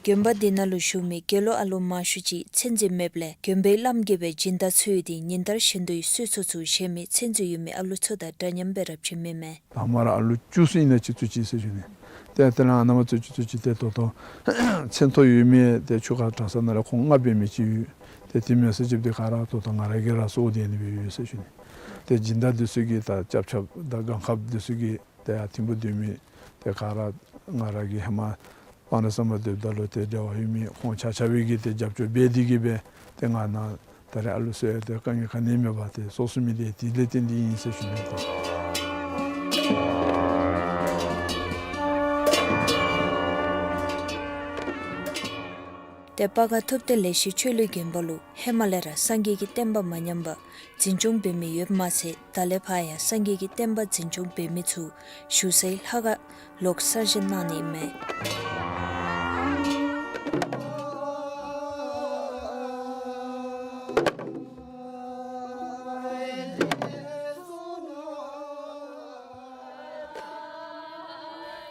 དགོན་པ་འདི་ནང་ལུ་བཞུགས་མི་དགེ་སློང་ཨ་ལུ་མང་ཤོས་ཅིག་མཚན་རྩིས་མེདཔ་ལས་དགོན་པའི་བླམ་གིས་སྦེ་སྦྱིན་བདག་འཚོལ་ཡོད་དེ་ཉིན་ལྟར་བཞིན་དུ་གསོལ་ཚོགས་ཚུ་བཞེས་མི་མཚན་རྩིས་ཡོད་མི་ཨ་ལུ་ཚུ་དང་འདྲ་མཉམ་སྦེ་ར་བྱིན་མི་མས། ད་མར་ཨ་ལུ་བཅུ་ཙམ་ཨིན་ན་ཅིག་བཙུགས་ཅི་ཟེར་ཞུ་ནི། ཏེ་དེ་ལས་ཨ་ནཱ་མར་བཙུགས་ཅི་བཙུགས་ཅི་ཏེ་ད་ལྟོ་མཚན་ཐོ་ཡོད་མི་ཏེ་ཆོས་ཁང་གྲྭ་ཚང་ནང་ལས་ཁོང་ལྔ་འབད་མི་ཅིག་ཡོད། ཏེ་དེ་མེན་ས་ཅིག་འདི་ག་ར་ད་ལྟོ་ང་ར་གིས་ར་གསོ་སྟེ་ཨ་ནི་སྦེ་ཡོད་ཟེར་ཞུ་ནི། ཏེ་སྦྱིན་བདག་འདི་ཚུ་གིས་ད་སྐྱབས་ཆ་དང་སྒང་ཁ་འདི་ཚུ་གིས་ཏེ་ཡར་ཐིམ་ཕུ་སྡོད་མི་ཏེ་ག་ར་ང་ར་གི་ཧེ་མ་སྤང་རི་ཟམ་པ་སྡོདཔ་ད་ལུ་ཏེ་འབྲེལ་བ་ཡོད་མི་ཁོང་ཆ་ཁྱབ་ཀྱིས་ཏེ་རྒྱབ་སྐྱོར་འབད་དེ་གིས་སྦེ་ཏེ་ང་ནཱ་ད་རེས་ཨ་ལུ་ཚུ་ཡང་ཏེ་དཀའ་ངལ་ག་ནི་མེད་པར་ཏེ་གསོ་ཚུགས་མི་འདི་དེ་ལས་བརྟེན་ཏེ་ཨིན་ཟེར་ཞུ་ནི། ཏེ་སྤ་རྒཔོ་ཐུབ་བསྟན་ལེགས་བཤད་ཆོས་གླིང་དགོན་པ་ལུ་ཧེ་མ་ལས་ར་སངས་རྒྱས་ཀྱི་བསྟན་པ་མ་ཉམས་པར་འཛིན་སྐྱོང་འབད་མི་ཡོདཔ་མ་ཚད་ད་ལས་ཕར་ཡང་སངས་རྒྱས་ཀྱི་བསྟན་པ་འཛིན་སྐྱོང་འབད་མི་ཚུ་བཞུགས་སའི་ལྷ་ཁང་ལོག་གསར་བཞེངས་གནང་ནི་ཨིན་མས།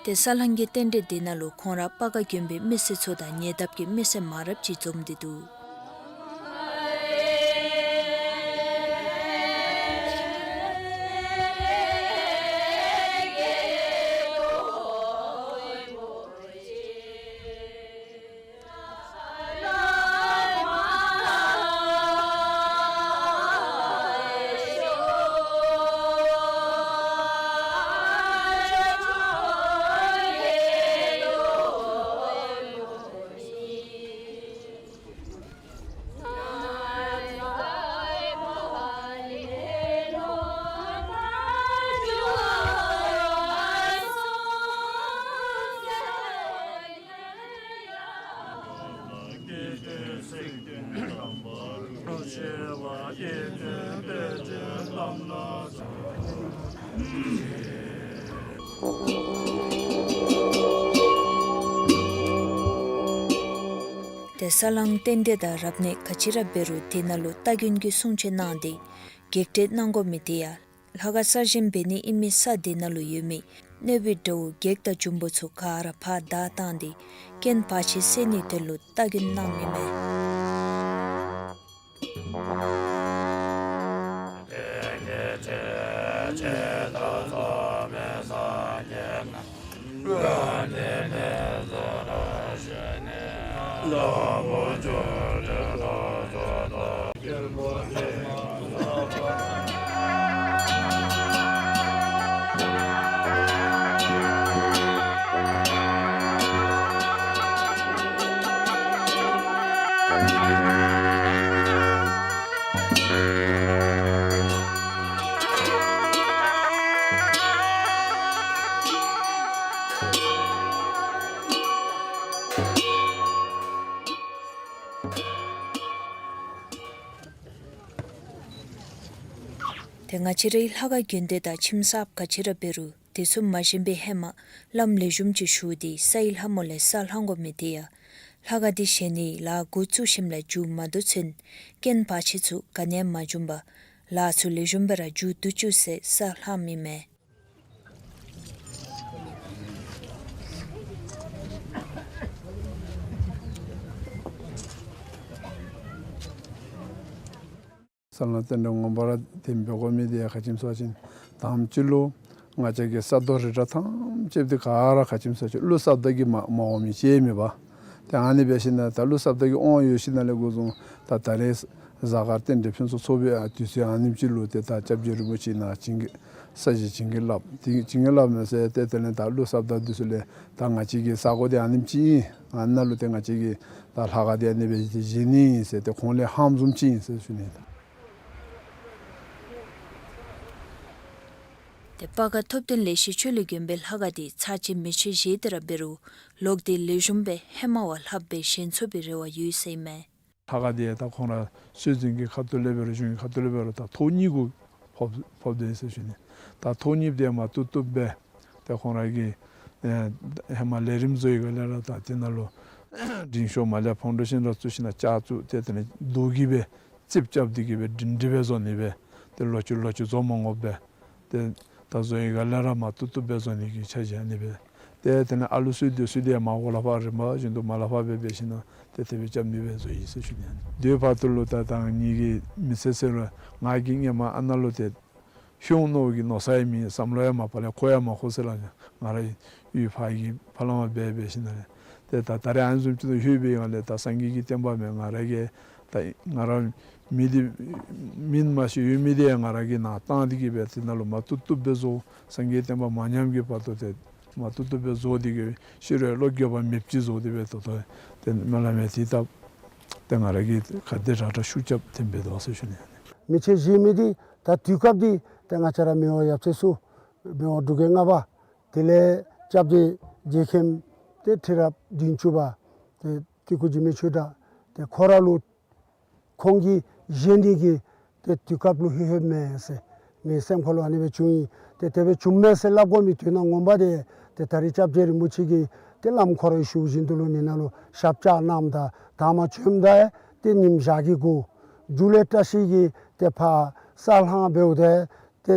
ཏེ་ས་བསླང་གི་རྟེན་འབྲེལ་འདི་ནང་ལུ་ཁོང་ར་སྤ་རྒཔོ་དགོན་པའི་མི་སེར་ཚུ་དང་ཉེ་འདབས་ཀྱི་མི་སེར་མང་རབས་ཅིག་འཛོམས་ཏེ་འདུག། ཏེ་ས་བསླང་རྟེན་འབྲེལ་དང་རབ་གནས་ག་ཅི་ར་འབད་རུང་དེ་ནང་ལུ་རྟ་རྒྱུན་གྱི་སྲུང་བྱེད་གནང་སྟེ་བགེགས་བསྐྲད་གནང་དགོ་མི་དེ་ཡང་ལྷ་ཁང་གསར་བཞེངས་འབད་ནི་ཨིན་མི་ས་དེ་ནང་ལུ་ཡོད་མི་གནོད་པའི་དགྲ་བོ་བགེགས་དང་འབྱུང་པོ་ཚུ་ག་ར་ཕར་བདའ་བཏང་སྟེ་རྐྱེན་བར་ཆད་སེལ་ནིའི་དོན་ལུ་རྟ་རྒྱུན་གནང་མི་མས། ཏེ་ང་བཅས་རའི་ལྷ་ཁང་དགོན་སྡེ་དང་ཁྱིམ་གསརཔ་ག་ཅི་ར་འབད་རུང་དེ་ཚུ་མ་བཞེངས་པའི་ཧེ་མ་བླམ་ལེགས་ཤོམ་ཅིག་ཞུ་སྟེ་སའི་ལྷ་མོ་ལས་ས་བསླང་དགོ་མི་དེ་ཡང་ལྷ་ཁང་དེ་བཞེངས་ནི་ལཱ་འགོ་བཙུགས་ཞིནམ་ལས་མཇུག་མ་བསྡུ་ཚུན་རྐྱེན་བར་ཆད་ཚུ་ག་ནི་ཡང་མ་འབྱུང་པར་ལཱ་ཚུ་ལེགས་ཤོམ་སྦེ་ར་མཇུག་བསྡུ་བཅུག་ཟེར་ས་བསླང་མི་མས། ས་བསླང་རྟེན་འབྲེལ་ངོ་མ་ར་དེ་འབད་དགོ་མི་དེ་ཡང་ག་ཅི་སྨོ་ཟེར་བ་ཅིན་དང་པ་ཅིག་ལུ་ང་བཅས་ཀྱི་ས་རྡོ་རི་བྲག་ཐམས་ཅད་དེ་ག་ར་ག་ཅི་སྨོ་ཟེར་བ་ཅིན་ཀླུ་ས་བདག་གིས་མ་མ་དབང་མི་ཅིག་མེད་པ། ཏེ་ཨ་ནི་འབད་ཞིནམ་ད་ཀླུ་ས་བདག་གིས་དབང་ཡོད་ཞིནམ་ལས་འགོ་བཟུང་ད་ད་རེས་གཟའ་སྐར་རྟེན་འབྲེལ་ཕུན་སུམ་ཚོགས་པའི་ཨ་དུས་ཚོད་ཨ་ནེམ་ཅིག་ལུ་ཏེ་ད་སྐྱབས་རྗེ་རིན་པོ་ཆེ་ནཱ་བྱིན་གྱིས་ས་གཞི་བྱིན་གྱིས་བརླབས་ཏེ་བྱིན་གྱིས་བརླབས་མས་ཟེར། ཏེ་དེ་ལས་ད་ཀླུ་ས་བདག་འདི་ཚུ་ལས་ད་ང་བཅས་ཀྱི་ས་གོ་འདི་ཨ་ནེམ་ཅིག་ཨིན། ཨ་ནཱ་ལུ་ཏེ་ང་བཅས་ཀྱིས་ད་ལྷ་ཁང་འདི་ཨ་ནི་སྦེ་བཞེངས་ནི་ཨིན་ཟེར་ཏེ་ཁོང་ལས་ཧམ་བཟུམ་ཅིག་ཨིན་ཟེར་ཞུ་ནི། ཏེ་སྤ་སྒར་ཐུབ་བསྟན་ལེགས་བཤད་ཆོས་གླིང་དགོན་པའི་ལྷ་ཁང་འདི་ཚར་གཅིག་མེ་མཆོད་བཞེས་ཏེ་ར་འབད་རུང་ལོག་སྟེ་ལེགས་ཤོམ་སྦེ་ཧེ་མ་བ་ལྷགཔ་སྦེ་བཞེངས་ཚུགས་པའི་རེ་བ་ཡོད་ཟེར་ཨིན་མས། ལྷ་ཁང་འདི་ད་ཁོང་ར་སྲོལ་འཛིན་གྱི་ཁ་ཐུག་ལས་འབད་རུང་གཞུང་གི་ཁ་ཐུག་ལས་འབད་རུང་ད་ཐོག་གཉིས་གུ་ཕོག་ཕོགཔ་འདི་ཨིན་ཟེར་ཞུ་ནི། ད་ཐོག་གཉིས་འདི་མ་བཏུབ་བཏུབ་སྦེ་ཏེ་ཁོང་ར་གིས་ཨེ་ཧེ་མ་ལས་རིམ་བཟོ་བའི་སྒང་ལས་ར་ད་དེ་ནང་ལུ་འབྲིང་ཤོས་མར་ལས་ཕོ་བྲང་ཤིང་ར་བཙུགས་ཞིནམ་ལས་ལྕགས་བཙུགས་ཏེ་དེ་ལས་རྡོ་གིས་སྦེ་རྩིགཔ་རྐྱབ་སྟེ་གིས་སྦེ་སྒྲིང་སྒྲི་སྦེ་བཟོ་ནི་སྦེ་ཏེ་ལོག་ཅི་ལོག་ཅི་བཟོ་མ་དགོཔ་སྦེ་ཏེ་ད་བཟོ་བའི་སྒང་ལས་ར་མ་བཏུབ་བཏུབ་སྦེ་བཟོ་ནི་གི་འཆར་གཞི་ཨ་ནི་སྦེ། ཏེ་དེ་ལས་ཨ་ལུ་ཚུ་འདི་ཚུ་འདི་མར་འོག་ལས་ཕར་རིམ་པ་བཞིན་དུ་མར་ལས་ཕར་སྦེ་འབད་ཞིནམ་ལས་ཏེ་དེ་སྦེ་རྐྱབ་ནི་སྦེ་བཟོ་ཡི་ཟེར་ཞུ་ནི། དེ་བར་དུ་ལུ་ད་ད་ངེ་གི་མི་ཚེ་ཟེར་རུང་ང་གིས་སྔོན་མ་ཨ་ནཱ་ལུ་ཏེ་ཤོང་ནོར་གྱི་མནོ་བསམ་ཡང་མེད། བསམ་བློ་ཡང་མ་པ་ལས་འཁོར་ཡང་མ་འཁོར་ཟེར་སླབ་ནི། ང་ར་ཡུལ་ཕར་གྱི་ཕར་ལས་མར་འབད་འབད་ཞིནམ་ལས་ཏེ་ད་ད་རེས་ཨ་ནི་བཟུམ་ཅིག་ཏུ་ལྷོད་པའི་སྒང་ལས་ད་སངས་རྒྱས་ཀྱི་བསྟན་པ་མེན། ང་ར་གིས་ད་ང་ར་མི་འདི་མིང་མ་ཤེས་ཡོད་མི་འདི་ཡང་ང་ར་གིས་ནཱ་བཏང་སྟེ་གིས་སྦེ་དེ་ནང་ལུ་མ་བཏུབ་བཏུབ་སྦེ་བཟོ། སངས་རྒྱས་བསྟན་པ་མ་ཉམས་ཀྱི་བར་དུ་ཏེ་མ་བཏུབ་བཏུབ་སྦེ་བཟོ་སྟེ་གིས་ཤི་རུང་བློ་འགྱོད་པ་མེདཔ་ཅིག་བཟོ་སྟེ་སྦེ་ད་ལྟོ་ཏེ་མི་ལ་མེ་ཏི་བཏབ། ཏེ་ང་ར་གིས་ག་དེ་དྲག་དྲག་ཤུགས་རྐྱབ་ཏེ་འབད་དོ་ཟེར་ཞུ་ནི། མེ་མཆོད་བཞེས་མི་འདི་ད་དུས་སྐབས་འདི་ཏེ་ང་བཅས་ར་མི་དབང་ཡབ་སྲས་གསུམ་མི་དབང་འབྲུག་རྒྱལ་ལྔ་པ་དེ་ལས་སྐྱབས་རྗེ་རྗེ་མཁན་ཏེ་ཁྲི་རབས་བདུན་ཅུ་པ་ཏེ་ཏི་ཀུ་འཇིགས་མེད་ཆོས་གྲགས་ཏེ་ཁོ་ར་ལུ་ཁོང་གིས་བཞེངས་ནི་གི་ཏེ་དུས་སྐབས་ལུ་ལྷོད་ལྷོདཔ་མས་ཟེར་ངེའི་སེམས་ཁ་ལུ་ཨ་ནི་སྦེ་བྱུང་ཡི། ཏེ་དེ་སྦེ་བྱུངམ་མས་ཟེར་སླབ་དགོ་མི་དོན་དག་ངོ་མ་འདི་ཏེ་ད་རེས་སྐྱབས་རྗེ་རིན་པོ་ཆེ་གིས་ཏེ་བླམ་ཁོ་རའི་ཞུ་བཞིན་དུ་ལུ་ཨ་ནི་ནང་ལུ་ཞབས་བཅགས་གནངམ་ད་དང་པ་བྱོནམ་ད་ཏེ་ཉིམ་ཞག་གི་གོ་མཇུག་ལས་བཀྲ་ཤིས་ཀྱིས་ཏེ་ཕར་ས་བསླང་འབདཝ་ད་ཏེ་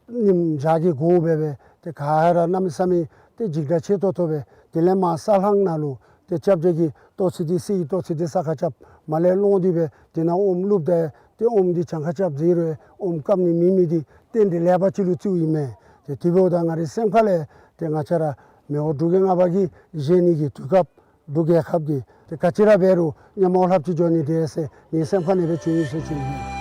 ཉིམ་ཞག་གི་གོ་སྦེ་སྦེ་ཏེ་ག་ར་གནམ་མེད་ས་མེད་ཏེ་འཇིགས་སྐྲག་ཆེ་ཏོག་ཏོ་སྦེ་དེ་ལས་མར་ས་བསླང་ནང་ལུ་ཏེ་སྐྱབས་རྗེ་གིས་ཏོག་ཙི་འདི་གསེར་གྱི་ཏོག་ཙི་འདི་ས་ཁར་རྐྱབ། མར་ལས་སློང་སྟེ་སྦེ་དེ་ནང་ཨོམ་བླུགསཔ་ད་ཏེ་ཨོམ་འདི་གྱངས་ཁ་རྐྱབ་ཟེར་རུང་ཨོམ་བཀབ་ནི་མེད་མི་འདི་རྟེན་འབྲེལ་ལེགས་པ་ཅིག་ལུ་བརྩིཝ་ཨིན་མས། ཏེ་དེ་འབདཝ་ད་ང་རའི་སེམས་ཁ་ལས་ཏེ་ང་བཅས་ར་མི་དབང་འབྲུག་རྒྱལ་ལྔ་པ་གིས་བཞེངས་ནི་གི་དུས་སྐབས་འབྲུག་རྒྱལ་ཁབ་ཀྱིས་ཏེ་ག་ཅི་ར་འབད་རུང་ཉམས་མྱོང་ལྷགཔ་ཅིག་འགྱོ་ནི་འདྲས་ཟེར་ངེའི་སེམས་ཁ་ནང་སྦེ་བྱུང་ཡི་ཟེར་ཞུ་ནི།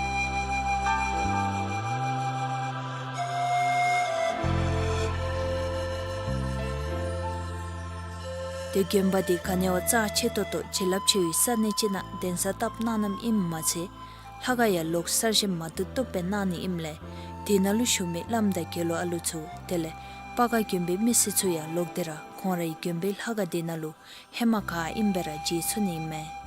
ཏེ་དགོན་པ་འདི་ག་ནི་བ་རྩ་ཆེ་ཏོག་ཏོ་བྱིན་རླབས་ཆེ་བའི་ས་གནས་ཅིག་ནང་གདན་ས་བཏབ་གནང་གནངམ་ཨིནམ་མ་ཚད་ལྷ་ཁང་ཡང་ལོག་གསར་བཞེངས་མ་བཏུབ་བཏུབ་སྦེ་གནང་ནི་ཨིནམ་ལས་དེ་ནང་ལུ་བཞུགས་མི་བླམ་དང་དགེ་སློང་ཨ་ལུ་ཚུ་དེ་ལས་སྤ་སྒར་དགོན་པའི་མི་སེར་ཚུ་ཡང་ལོག་སྟེ་ར་ ཁོང་རའི་དགོན་པའི་ལྷ་ཁང་དེ་ནང་ལུ་ཧེ་མ་ག་ཨིནམ་སྦེ་ར་མཇལ་ཚུགས་ནི་ཨིན་མས།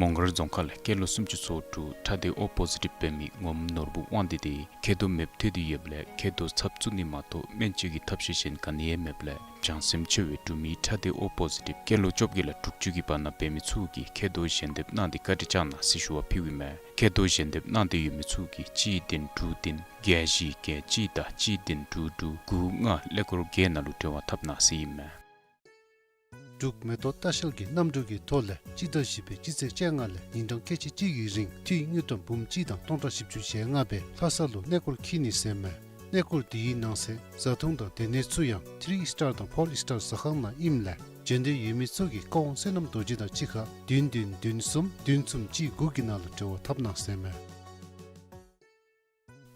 མོང་སྒར་རྫོང་ཁག་ལས་སྐྱེས་ལོ་སུམ་ཅུ་སོ་དྲུག་ཁྲག་སྡེ་ཨོ་པོ་ཟི་ཊིབ་འབད་མི་ངོམ་ནོར་བུ་དབང་འདུས་དེ་མཁལ་རྡོག་མེདཔ་ཐལ་ཏེ་ཡོདཔ་ལས་མཁལ་རྡོག་ཚབ་བཙུགས་ནི་མ་གཏོགས་སྨན་བཅོས་ཀྱི་ཐབས་ཤེས་གཞན་ག་ནི་ཡང་མེདཔ་ལས་བྱང་སེམས་ཆེ་བའི་འབྲུག་མི་ཁྲག་སྡེ་ཨོ་པོ་ཟི་ཊིབ་སྐྱེས་ལོ་བཅོ་བརྒྱད་ལས་དྲུག་ཅུ་གི་བར་ན་འབད་མི་ཚུ་གིས་མཁལ་རྡོག་ཞལ་འདེབས་གནང་སྟེ་བཀའ་དྲིན་བསྐྱང་གནང་ཟེར་ཞུ་བ་ཕུལཝ་ཨིན་མས། མཁལ་རྡོག་ཞལ་འདེབས་གནང་སྟེ་ཡོད་མི་ཚུ་གིས་གཅིག་བདུན་དྲུག་བདུན་བརྒྱད་བཞི་བརྒྱད་གཅིག་དང་གཅིག་བདུན་དྲུག་དྲུག་དགུ་ལྔ་ཀླད་ཀོར་བརྒྱད་ནང་ལུ་འབྲེལ་བ་འཐབ་གནང་ཟེར་ཨིན་མས། འབྲུག་མེ་ཏོག་ལྟ་བཤལ་གྱིས་གནམ་གྲུ་གི་ཐོག་ལས་སྤྱི་ཟླ་བཞི་པའི་སྤྱི་ཚེས་བཅོ་ལྔ་ལས་ཉིན་གྲངས་ཁལ་གཅིག་གཅིག་གི་རིང་ཐིག་དངུལ་ཀྲམ་འབུམ་གཅིག་དང་སྟོང་ཕྲག་བཞི་བཅུ་ཞེ་ལྔ་སྦེ་ལྷ་ས་ལུ་གནས་སྐོར་འཁྱིད་ནི་ཟེར་ཨིན་མས། གནས་སྐོར་དེའི་ནང་གསེས་བཟའ་འཐུང་དང་སྡོད་གནས་ཚུ་ཡང་ཐི་རི་སི་ཊར་དང་ཕོར་སི་ཊར་ཟ་ཁང་ནང་ཨིནམ་ལས་འབྱོན་འདོད་ཡོད་མི་ཚུ་གིས་བཀའ་དབང་བསོད་ནམས་རྡོ་རྗེ་དང་གཅིག་ཁར་བདུན་བདུན་བདུན་གསུམ་བདུན་གསུམ་གཅིག་དགུ་གི་ནང་ལུ་འབྲེལ་བ་འཐབ་གནང་ཟེར་ཨིན་མས།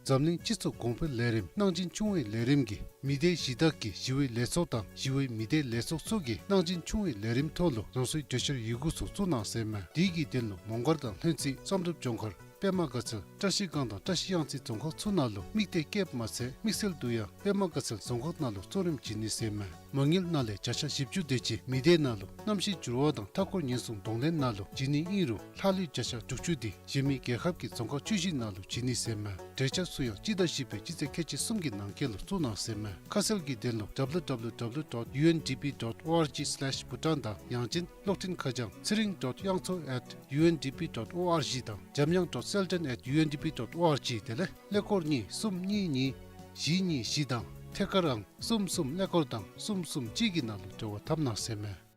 འཛམ་གླིང་སྤྱི་ཚོགས་གོང་འཕེལ་ལས་རིམ་གནང་སྦྱིན་ཆུང་བའི་ལས་རིམ་གྱིས་མི་སྡེའི་གཞི་བདག་གིས་ཞི་བའི་ལས་ཚོགས་དང་ཞི་བའི་མི་སྡེའི་ལས་ཚོགས་ཚུ་གིས་གནང་སྦྱིན་ཆུང་བའི་ལས་རིམ་ཐོག་ལུ་རང་སོའི་གྲོས་འཆར་ཡི་གུ་ཚུ་བཙུགས་གནང་ཟེར་ཨིན་མས། དེ་གི་དོན་ལུ་མོང་སྒར་དང་ལྷུན་རྩེ་བསམ་གྲུབ་ལྗོངས་མཁར་པདྨ་དགའ་ཚལ་བཀྲ་ཤིས་སྒང་དང་བཀྲ་ཤིས་གཡང་རྩེ་རྫོང་ཁག་ཚུ་ནང་ལུ་དམིགས་གཏད་བསྐྱེདཔ་མ་ཚད་དམིགས་བསལ་དུ་ཡང་པདྨ་དགའ་ཚལ་རྫོང་ཁག་ནང་ལུ་གཙོ་རིམ་བྱིན་ནི་ཟེར་ཨིན་མས། མ་དངུལ་ནང་ལས་བརྒྱ་ཆ་བཞི་བཅུ་དེ་ཅིག་མི་སྡེ་ནང་ལུ་གནམ་གཤིས་འགྱུར་བ་དང་མཐའ་འཁོར་ཉེན་སྲུང་གདོང་ལེན་ནང་ལུ་བྱིན་ནི་ཨིན་རུང་ལྷག་ལུས་བརྒྱ་ཆ་དྲུག་ཅུ་དེ་གཞན་མི་རྒྱལ་ཁབ་ཀྱི་རྫོང་ཁག་བཅུ་བཞི་ནང་ལུ་བྱིན་ནི་ཟེར་ཨིན་མས། གྲོས་འཆར་ཚུ་ཡང་སྤྱི་ཟླ་བཞི་པའི་སྤྱི་ཚེས་ཁལ་གཅིག་གསུམ་གྱི་ནང་འཁོད་ལུ་བཙུགས་གནང་ཟེར་ཨིན་མས། ཁ་གསལ་གྱི་དོན་ལུ་ཌབ་ལུ་ཌབ་ལུ་ཌབ་ལུ་ཌོཊ་ཡུ་ཨེན་ཌི་པི་ཌོཊ་ཨོ་ཨར་ཇི་སི་ལེཤ་བྷུ་ཊཱན་དང་ཡང་ཅིན་གློག་འཕྲིན་ཁ་བྱང་ཚེ་རིང་ཌོཊ་དབྱངས་མཚོ་ཨེཊ་ཡུ་ཨེན་ཌི་པི་ཌོཊ་ཨོ་ཨར་ཇི་དང་འཇམ་དབྱངས་ཌོཊ་སེལ་ཊོན་ཨེཊ་ཡུ་ཨེན་ཌི་པི་ཌོཊ་ཨོ་ཨར་ཇི་དེ་ལས་ཀླད་ཀོར་གཉིས་གསུམ་གཉིས་གཉིས་བཞི་གཉིས་བཞི་དང་ཐད་ཀར་ཨང་གསུམ་གསུམ་ཀླད་ཀོར་དང་གསུམ་གསུམ་གཅིག་གི་ནང་ལུ་འབྲེལ་བ་འཐབ་གནང་ཟེར་ཨིན་མས།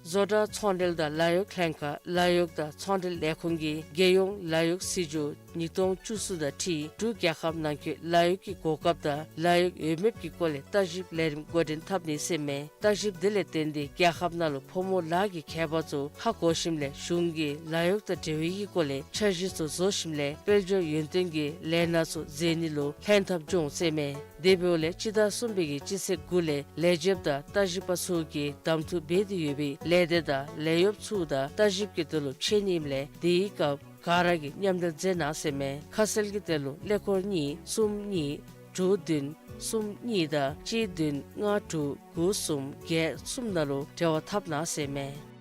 བཟོ་གྲྭ་ཚོང་འབྲེལ་དང་ལཱ་གཡོག་ལྷན་ཁག་ལཱ་གཡོག་དང་ཚོང་འབྲེལ་ལས་ཁུངས་ཀྱིས་རྒྱལ་ཡོངས་ལཱ་གཡོག་སྲིད་བྱུས་ཉིས་སྟོང་བཅུ་གསུམ་དང་འཁྲིལ་འབྲུག་རྒྱལ་ཁབ་ནང་འཁོད་ལཱ་གཡོག་གི་གོ་སྐབས་དང་ལཱ་གཡོག་ཡོད་མེད་ཀྱི་སྐོར་ལས་བརྟག་ཞིབ་ལས་རིམ་འགོ་འདྲེན་འཐབ་ནི་ཟེར་ཨིན་མས། བརྟག་ཞིབ་དེ་ལས་བརྟེན་ཏེ་རྒྱལ་ཁབ་ནང་ལུ་ཕོ་མོ་ལཱ་གི་ཁྱད་པར་ཚུ་ཧ་གོ་ཞིནམ་ལས་གཞུང་གིས་ལཱ་གཡོག་དང་འབྲེལ་བའི་གི་སྐོར་ལས་འཆར་གཞི་ཚུ་བཟོ་ཞིནམ་ལས་དཔལ་འབྱོར་ཡོན་ཏན་གྱི་ལས་སྣ་ཚུ་མཛད་ནི་ལུ་ལྷན་ཐབས་འབྱུང་ཟེར་ཨིན་མས། དེ་འབདཝ་ལས་སྤྱི་ཟླ་གསུམ་པའི་གི་སྤྱི་ཚེས་དགུ་ལས་ལས་བྱེདཔ་དང་བརྟག་ཞིབ་པ་ཚུ་གིས་གདམ་འཐུ་འབད་དེ་ཡོད་པའི་ལས་སྡེ་དང་ལས་གཡོགཔ་ཚུ་དང་བརྟག་ཞིབ་ཀྱི་དོན་ལུ་འཕྱད་ནི་ཨིནམ་ལས་དེའི་སྐབས་ག་ར་གིས་མཉམ་འབྲེལ་མཛད་གནང་ཟེར་ཨིན་མས། ཁ་གསལ་གྱི་དོན་ལུ་ཀླད་ཀོར་གཉིས་གསུམ་གཉིས་དྲུག་བདུན་གསུམ་གཉིས་དང་གཅིག་བདུན་ལྔ་དྲུག་དགུ་གསུམ་བརྒྱད་གསུམ་ནང་ལུ་འབྲེལ་བ་འཐབ་གནང་ཟེར་ཨིན་མས།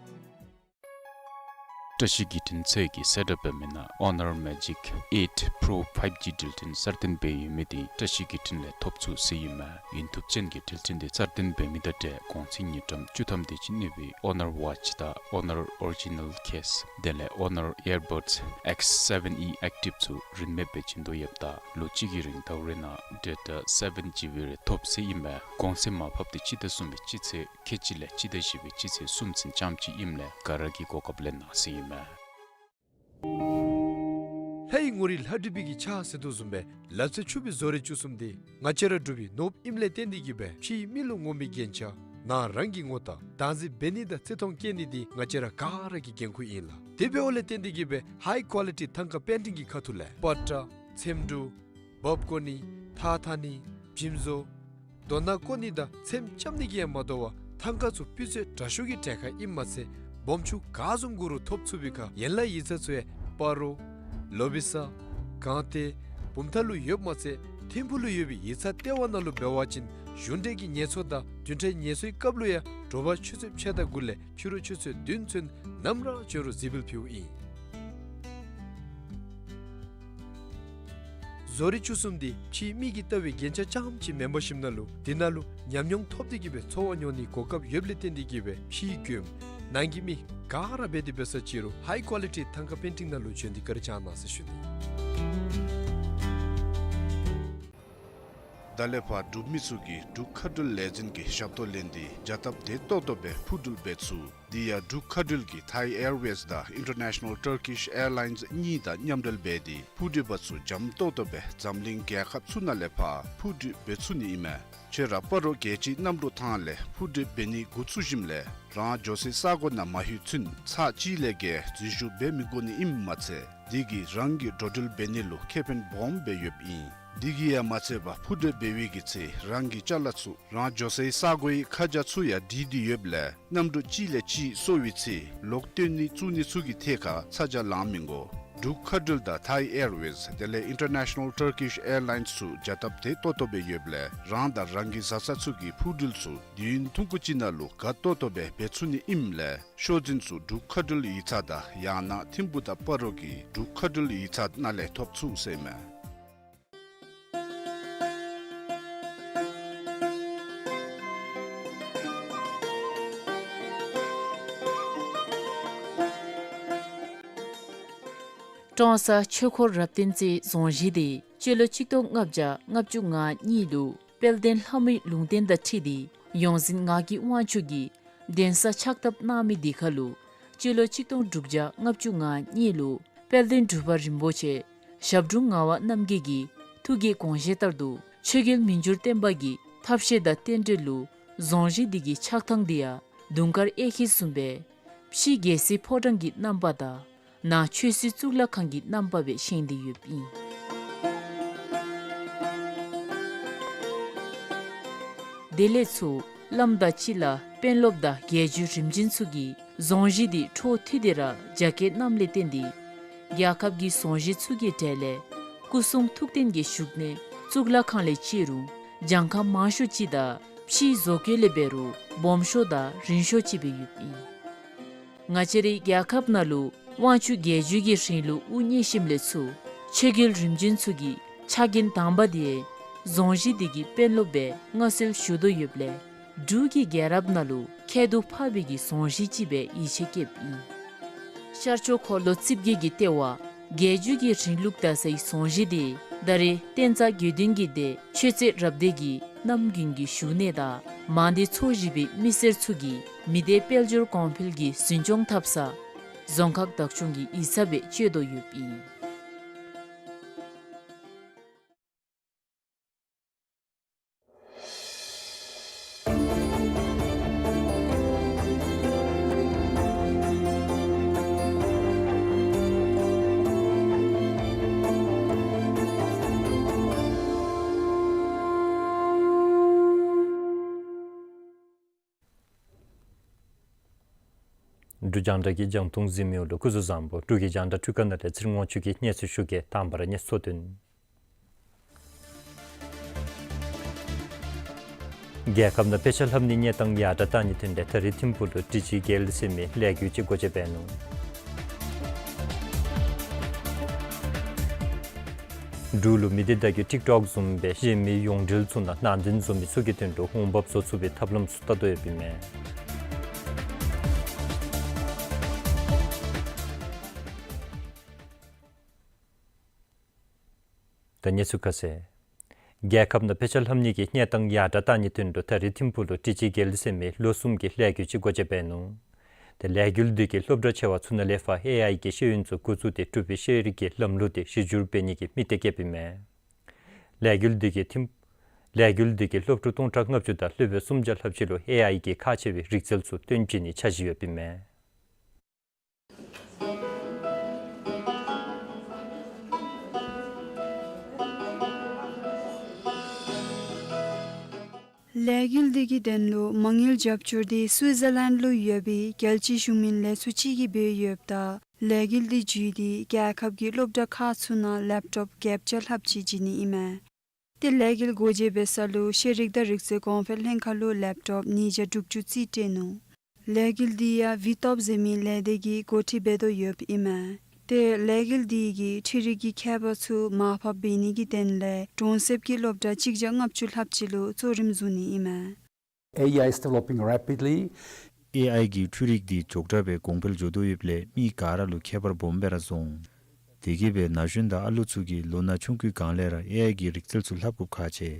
བཀྲ་ཤིས་བརྒྱུད་འཕྲིན་ཚད་ཀྱིས་གསལ་བསྒྲགས་འབད་མི་ནང་ཨོ་ནར་མེ་ཇིག་ཨེཊ་པྲོ་ཕའིབ་ཇི་འགྲུལ་འཕྲིན་གསར་བཏོན་འབད་ཡོད་མི་དེ་བཀྲ་ཤིས་བརྒྱུད་འཕྲིན་ལས་ཐོབ་ཚུགས་ཟེར་ཨིན་མས། ཡུན་ཐུབ་ཅན་གྱི་འགྲུལ་འཕྲིན་དེ་གསར་བཏོན་འབད་མི་དང་འབྲེལ་གོང་ཚད་དངུལ་ཀྲམ་བཅུ་ཐམ་དེ་ཅིག་གནས་པའི་ཨོ་ནར་ཝ་ཆི་དང་ཨོ་ནར་ཨོ་རི་ཇི་ནཱལ་ཀེསི་དེ་ལས་ཨོ་ནར་ཨེར་བཱཌསི་ཨེགསི་སེ་བེན་ཨི་ཨེཀ་ཊིབ་ཚུ་རིན་མེདཔ་སྦེ་བྱིན་དོ་ཡོདཔ་ད་ལོ་གཅིག་གི་རིང་ཟླཝ་རེ་ནང་ཌེ་ཊ་སེ་བེན་ཇི་བི་རེ་ཐོབ་ཟེར་ཨིན་མས། གོང་ཚད་མར་ཕབ་དེ་སྤྱི་ཟླ་གསུམ་པའི་སྤྱི་ཚེས་ཁལ་གཅིག་ལས་སྤྱི་ཟླ་བཞི་པའི་སྤྱི་ཚེས་གསུམ་ཚུན་ཙམ་ཅིག་ཨིནམ་ལས་ག་ར་གིས་གོ་སྐབས་ལེན་གནང་ཟེར་ཨིན་མས། ལྷ་ཡི་ངོ་རིས་ལྷ་བྲིས་པའི་གི་ཕྱག་ཟེར་དོ་བཟུམ་སྦེ་ལག་རྩལ་ཕྱུག་པའི་བཟོ་རིག་བཅུ་གསུམ་དེ་ང་བཅས་ར་འབྲུག་པའི་ནོར་བུ་ཨིནམ་ལས་བརྟེན་ཏེ་གིས་སྦེ་ཕྱིའི་མི་ལུ་ངོམ་པའི་རྒྱན་ཆ་ནང་རང་གིས་ངོམ་དང་བདག་འཛིན་འབད་ནི་དང་བརྩི་མཐོང་བསྐྱེད་ནི་དེ་ང་བཅས་ར་ག་ར་གི་འགན་ཁུར་ཨིན་ལགས། དེ་འབདཝ་ལས་བརྟེན་ཏེ་གིས་སྦེ་ཧའི་ཀོ་ལི་ཊི་ཐང་ཀ་པེན་ཊིང་གི་ཁ་ཐུག་ལས་པ་ཏྲ་ཚེམ་དྲུབ་འབག་བཀོ་ནི་ཐགས་འཐག་ནི་བྱིམ་བཟོ་རྡོ་སྣ་བརྐོ་ནི་དང་ཚེམ་རྐྱབ་ནི་གིས་ཡང་མ་དོ་བར་ཐང་ཀ་ཚུ་སྤུས་ཚད་དྲག་ཤོས་ཀྱི་གྲལ་ཁར་ཨིནམ་མ་ཚད་སྦོམ་ཆུང་ག་བཟུམ་དགོ་རུང་ཐོབ་ཚུགས་པའི་ཁར་ཡན་ལག་ཡིག་ཚང་ཚུ་ཡང་སྤ་རོ་ལོ་བི་ས་སྒང་སྟེང་བུམ་ཐང་ལུ་ཡོདཔ་མ་ཚད་ཐིམ་ཕུག་ལུ་ཡོད་པའི་ཡིག་ཚང་ལྟེ་བ་ནང་ལུ་འབད་བ་ཅིན་གཞུང་འབྲེལ་གྱི་ངལ་འཚོ་དང་བདུན་ཕྲག་ངལ་འཚོའི་སྐབས་ལུ་ཡང་དྲོ་པ་ཆུ་ཚོད་ཕྱེད་དང་དགུ་ལས་ཕྱི་རུ་ཆུ་ཚོད་བདུན་ཚུན་ནམ་ར་བྱོན་རུང་གཟིགས་འབུལ་ཕུལཝ་ཨིན། བཟོ་རིག་བཅུ་གསུམ་དེ་ཕྱིའི་མིག་གིས་བལྟ་བའི་རྒྱན་ཆ་རྐྱངམ་ཅིག་མེན་པར་ཞིནམ་ན་ལུ་དེ་ནང་ལུ་ཉམས་མྱོང་ཐོབ་སྟེ་གིས་སྦེ་འཚོ་བ་མྱོང་ནིའི་གོ་སྐབས་ཡོདཔ་ལས་བརྟེན་ཏེ་གིས་སྦེ་ཕྱིའི་མགྱོནམ་ནང་གི་མི་ག་ར་འབད་དེ་འབད་ས་ཅི་རུང་ཧའི་ཀོ་ལི་ཊི་ཐང་ཀ་པེན་ཊིང་ནང་ལུ་བྱོན་ཏེ་བཀའ་དྲིན་བསྐྱང་གནང་ཟེར་ཞུ་ནི། ད་ལས་ཕར་འབྲུག་མི་ཚུ་གིས་འབྲུག་མཁའ་འགྲུལ་ལས་འཛིན་གྱི་ཞབས་ཏོག་ལེན་ཏེ་བྱ་སྟབས་བདེ་ཏོག་ཏོ་སྦེ་འཕུར་འགྲུལ་འབད་ཚུགས། དེ་ཡང་འབྲུག་མཁའ་འགྲུལ་གྱིས་ཐའི་ཨེར་ཝེསི་དང་ཨིན་ཊར་ནེ་ཤ་ནཱལ་ཊར་ཀིཤ་ཨེར་ལའིནསི་གཉིས་དང་མཉམ་འབྲེལ་འབད་དེ་འཕུར་འགྲུལ་པ་ཚུ་འཇམ་ཏོག་ཏོ་སྦེ་འཛམ་གླིང་རྒྱལ་ཁབ་ཚུ་ནང་ལས་ཕར་འཕུར་འགྲུལ་འབད་ཚུགས་ནི་ཨིན་མས། ཁྱོད་ར་སྤ་རོ་རྒྱལ་སྤྱིའི་གནམ་གྲུ་ཐང་ལས་འཕུར་གྲུ་འབད་ནི་འགོ་བཙུགས་ཞིནམ་ལས་རང་འགྱོ་སའི་ས་གོ་ནང་མ་ལྷོད་ཚུན་ཚར་གཅིག་ལས་བརྒལ་འཛུལ་ཞུགས་འབད་མི་དགོ་ནི་ཨིནམ་མ་ཚད་འདི་གིས་རང་གི་འགྲོ་འགྲུལ་འབད་ནི་ལུ་ཁེ་ཕན་སྦོམ་སྦེ་ཡོདཔ་ཨིན། འདི་གིས་ཡང་མ་ཚད་པར་འཕུར་གྲུ་འབད་བའི་གི་ཚེ་རང་གི་ཅ་ལ་ཚུ་རང་འགྱོ་སའི་ས་གོའི་ཁ་བྱང་ཚུ་ཡང་བྲིས་ཏེ་ཡོདཔ་ལས་གནམ་གྲུ་གཅིག་ལས་གཅིག་སོར་བའི་ཚེ་ལོག་སྟོན་ནི་བཙུགས་ནི་ཚུ་གི་ཐད་ཁར་ཚ་གྱང་ལང་མི་དགོ། འབྲུག་མཁའ་འགྲུལ་དང་ཐའི་ཨེར་ཝེསི་དེ་ལས་ཨིན་ཊར་ནེ་ཤ་ནཱལ་ཊར་ཀིཤ་ཨེར་ལའིནསི་ཚུ་བྱ་སྟབས་དེ་ཏོག་ཏོ་སྦེ་ཡོདཔ་ལས་རང་དང་རང་གི་བཟའ་ཚང་ཚུ་གི་འཕུར་གྲུ་ཚུ་དུས་ཡུན་ཐུང་ཀུ་ཅིག་ནང་ལུ་དགའ་ཏོག་ཏོ་སྦེ་འབད་ཚུགས་ནི་ཨིནམ་ལས་ཤོག་འཛིན་ཚུ་འབྲུག་མཁའ་འགྲུལ་ཡིག་ཚང་དང་ཡང་ན་ཐིམ་ཕུག་དང་སྤ་རོ་གི་འབྲུག་མཁའ་འགྲུལ་ཡིག་ཚང་ནང་ལས་ཐོབ་ཚུགས་ཟེར་མས། ཀྲོང་གསར་ཆོས་འཁོར་རབ་བརྟན་རྩེའི་རྫོང་གཞིས་དེ་སྤྱི་ལོ་ཆིག་སྟོང་ལྔ་བརྒྱ་ལྔ་བཅུ་ང་གཉིས་ལུ་དཔལ་ལྡན་ལྷ་མོའི་ལུང་བསྟན་དང་འཁྲིལ་ཏེ་ཡོངས་འཛིན་ངག་གི་དབང་ཕྱུག་གིས་གདན་ས་ཕྱག་བཏབ་གནང་མི་དེ་ཁར་ལུ་སྤྱི་ལོ་ཆིག་སྟོང་དྲུག་བརྒྱ་ལྔ་བཅུ་ང་གཉིས་ལུ་དཔལ་ལྡན་འབྲུག་པ་རིན་པོ་ཆེ་ཞབས་དྲུང་ངག་དབང་རྣམ་རྒྱལ་གྱི་ཐུགས་ཀྱི་དགོངས་བཞེད་ལྟར་དུ་ཆོས་རྒྱལ་མི་འགྱུར་བརྟན་པ་གི་ཐབས་ཤེས་དང་རྟེན་འབྲེལ་ལུ་རྫོང་གཞིས་འདི་གི་ཆགས་ཐངས་འདི་ཡང་དུང་དཀར་གཡས་འཁྱིལ་བཟུམ་སྦེ་ཕྱི་རྒྱལ་སྲིད་ཕོ་བྲང་གི་རྣམ་པ་དང་ནང་ཆོས་སྲིད་གཙུག་ལག་ཁང་གི་རྣམ་པ་སྦེ་བཞེངས་ཏེ་ཡོདཔ་ཨིན། དེ་ལས་ཚུར་བླམ་དང་སྤྱི་བླ་དཔོན་སློབ་དང་རྒྱལ་བརྒྱུད་རིམ་བྱོན་ཚུ་གིས་རྫོང་གཞིས་འདི་འཕྲོ་མཐུད་དེ་ར་རྒྱ་སྐྱེད་གནངམ་ལས་བརྟེན་ཏེ་རྒྱལ་ཁབ་ཀྱི་རྫོང་གཞིས་ཚུ་གི་གྲས་ལས་སྐུ་གསུང་ཐུགས་རྟེན་གྱི་བཞུགས་གནས་གཙུག་ལག་ཁང་ལས་བཅད་རུང་གྱངས་ཁ་མང་ཤོས་ཅིག་དང་ཕྱིའི་བཟོ་བཀོད་ལས་འབད་རུང་སྦོམ་ཤོས་དང་རིང་ཤོས་ཅིག་སྦེ་ཡོདཔ་ཨིན། ང་བཅས་རའི་རྒྱལ་ཁབ་ནང་ལུ་དབང་ཕྱུག་རྒྱལ་བརྒྱུད་ཀྱི་རིང་ལུགས་དབུ་བརྙེས་ཞིནམ་ལས་ཚུར་ཆོས་རྒྱལ་རིམ་བྱོན་ཚུ་གི་ཕྱག་འགན་དང་པ་དེ་རྫོང་གཞིས་འདི་གི་དཔོན་སློབ་སྦེ་མངའ་གསོལ་ཞུ་དོ་ཡོདཔ་ལས་འབྲུག་གི་རྒྱལ་རབས་ནང་ལུ་ཁྱད་དུ་འཕགས་པའི་གི་རྫོང་གཞིས་ཅིག་སྦེ་ཡིད་ཆེས་བསྐྱེདཔ་ཨིན། ཤར་ཕྱོགས་འཁོར་ལོ་རྩིབས་བརྒྱད་ཀྱི་ལྟེ་བ་རྒྱལ་བརྒྱུད་ཀྱི་རིང་ལུགས་དར་སའི་རྫོང་གཞིས་འདི་ད་རེས་བསྟན་རྩ་དགེ་འདུན་གྱི་སྡེ་ཆོས་རྩེ་རབ་སྡེ་གི་རྣམ་རྒྱུན་གྱི་བཞུགས་གནས་དང་མང་སྡེ་ཚོ་བཞི་པའི་མི་སེར་ཚུ་གིས་མི་སྡེ་དཔལ་འབྱོར་གོང་འཕེལ་གྱི་འཛིན་སྐྱོང་འཐབ་ས་རྫོང་ཁག་བདག་སྐྱོང་གི་ཡིག་ཚང་སྦེ་སྤྱོད་དོ་ཡོདཔ་ཨིན། འབྲུག་རྒྱང་བསྒྲགས་ཀྱི་རྒྱང་མཐོང་གཟིགས་མི་ཡོངས་ལུ་སྐུ་གཟུགས་བཟང་པོ། འབྲུག་གི་རྒྱང་བསྒྲགས་འཕྲུལ་ཁང་ནང་ལས་ཚེ་རིང་དབང་ཕྱུག་གིས་གནས་ཚུལ་ཞུ་གེ། དང་པ་ར་གནས་ཚུལ་དོན། རྒྱལ་ཁབ་ནང་དཔེ་ཆ་ལྷབ་ནིའི་གནས་སྟངས་ཡར་དྲགས་གཏང་ནིའི་དོན་ལས་ད་རིས་ཐིམ་ཕུག་ལུ་ཊི་ཇི་གེལ་ཟེར་མི་ལས་འགུལ་ཅིག་སྒོ་འབྱེད་འབད་ནུག། འབྲུག་ལུ་མི་སྡེ་བརྡ་བརྒྱུད་ཊིཀ་ཊོཀ་བཟུམ་སྦེ་གཞན་མི་ཡོངས་འབྲེལ་ཚུ་ནང་ནང་རྟེན་བཟོ་མི་ཚུ་གི་དོན་ལུ་འོང་འབབ་བཟོ་ཚུགས་པའི་ཐབས་ལམ་ཚུ་བལྟ་དོ་ཡོདཔ་ཨིན་མས། ད་གནས་ཚུལ་ཁ་གསལ། རྒྱལ་ཁབ་ནང་དཔེ་ཆ་ལྷབ་ནི་གི་གནས་སྟངས་ཡར་དྲགས་གཏང་ནིའི་དོན་ལུ་ད་རིས་ཐིམ་ཕུག་ལུ་ཊི་ཇི་གེལ་ཟེར་མི་ལོ་གསུམ་གྱི་ལས་འགུལ་ཅིག་སྒོ་འབྱེད་འབད་ནུག། ཏེ་ལས་འགུལ་འདི་གིས་སློབ་གྲྭ་ཆེ་བ་ཚུ་ནང་ལས་ཕར་ཨེ་ཨའི་གི་ཤེས་ཡོན་ཚུ་འགོ་བཙུགས་ཏེ་འབྲུག་པའི་ཤེས་རིག་གི་ལམ་ལུགས་དེ་གཞི་བསྒྱུར་འབད་ནི་གི་དམིགས་གཏད་བསྐྱེདཔ་ཨིན་མས། ལས་འགུལ་འདི་གིས་ཐིམ་ལས་འགུལ་འདི་གིས་སློབ་ཕྲུག་སྟོང་ཕྲག་ལྔ་བཅུ་དང་སློབ་དཔོན་སུམ་བརྒྱ་ལྷགཔ་ཅིག་ལུ་ཨེ་ཨའི་གི་ཁག་ཆེ་བའི་རིག་རྩལ་ཚུ་སྟོན་བྱིན་ནི་འཆར་གཞི་ཡོདཔ་ཨིན་མས། ལས་འགུལ་འདི་གི་དོན་ལུ་མ་དངུལ་རྒྱབ་སྐྱོར་འདི་སུའི་ཛར་ལེནཌ་ལུ་ཡོད་པའི་རྒྱལ་སྤྱིའི་གཞུང་མིན་ལས་ཚོགས་ཅིག་གིས་འབད་ཡོདཔ་ད་ལས་འགུལ་འདི་བརྒྱུད་དེ་རྒྱལ་ཁབ་ཀྱི་སློབ་གྲྭ་ཁག་ཚུ་ནང་ལེབ་ཊོབ་བརྒྱད་བརྒྱ་ལྷགཔ་ཅིག་བྱིན་ནི་ཨིན་མས། ཏེ་ལས་འགུལ་སྒོ་འབྱེད་འབད་ས་ལུ་ཤེས་རིག་དང་རིག་རྩལ་གོང་འཕེལ་ལྷན་ཁག་ལུ་ལེབ་ཊོབ་ཉིས་བརྒྱ་དྲུག་ཅུ་རྩིས་སྤྲོད་ནུག། ལས་འགུལ་འདི་ཡང་ཝི་ཊོབ་ཟེར་མི་ལས་སྡེ་གིས་འགོ་ཁྲིད་འབད་དོ་ཡོདཔ་ཨིན་མས། ཏེ་ལས་འགུལ་འདི་གིས་འཕྲུལ་རིག་གི་ཁྱད་པར་ཚུ་མར་ཕབ་འབད་ནི་གི་དོན་ལས་གྲོང་གསེབ་ཀྱི་སློབ་གྲྭ་གཅིག་བརྒྱ་ལྔ་བཅུ་ལྷགཔ་ཅིག་ལུ་གཙོ་རིམ་བཟུང་ནི་ཨིན་མས། ཨེ་ཨའི is developing rapidly. ཨེ་ཨའི་གི་འཕྲུལ་རིག་འདི་མགྱོགས་དྲགས་སྦེ་གོང་འཕེལ་འགྱོ་དོ་ཡོདཔ་ལས་མི་ག་ར་ལུ་ཁྱད་པར་སྦོམ་སྦེ་ར་བཟོ་འོང་། དེ་གིས་སྦེ་ན་གཞོན་དང་ཨ་ལུ་ཚུ་གིས་ལོ་ན་ཆུང་ཀུའི་སྒང་ལས་ར་ཨེ་ཨའི་གི་རིག་རྩལ་ཚུ་ལྷབ་དགོཔ་ཁག་ཆེ།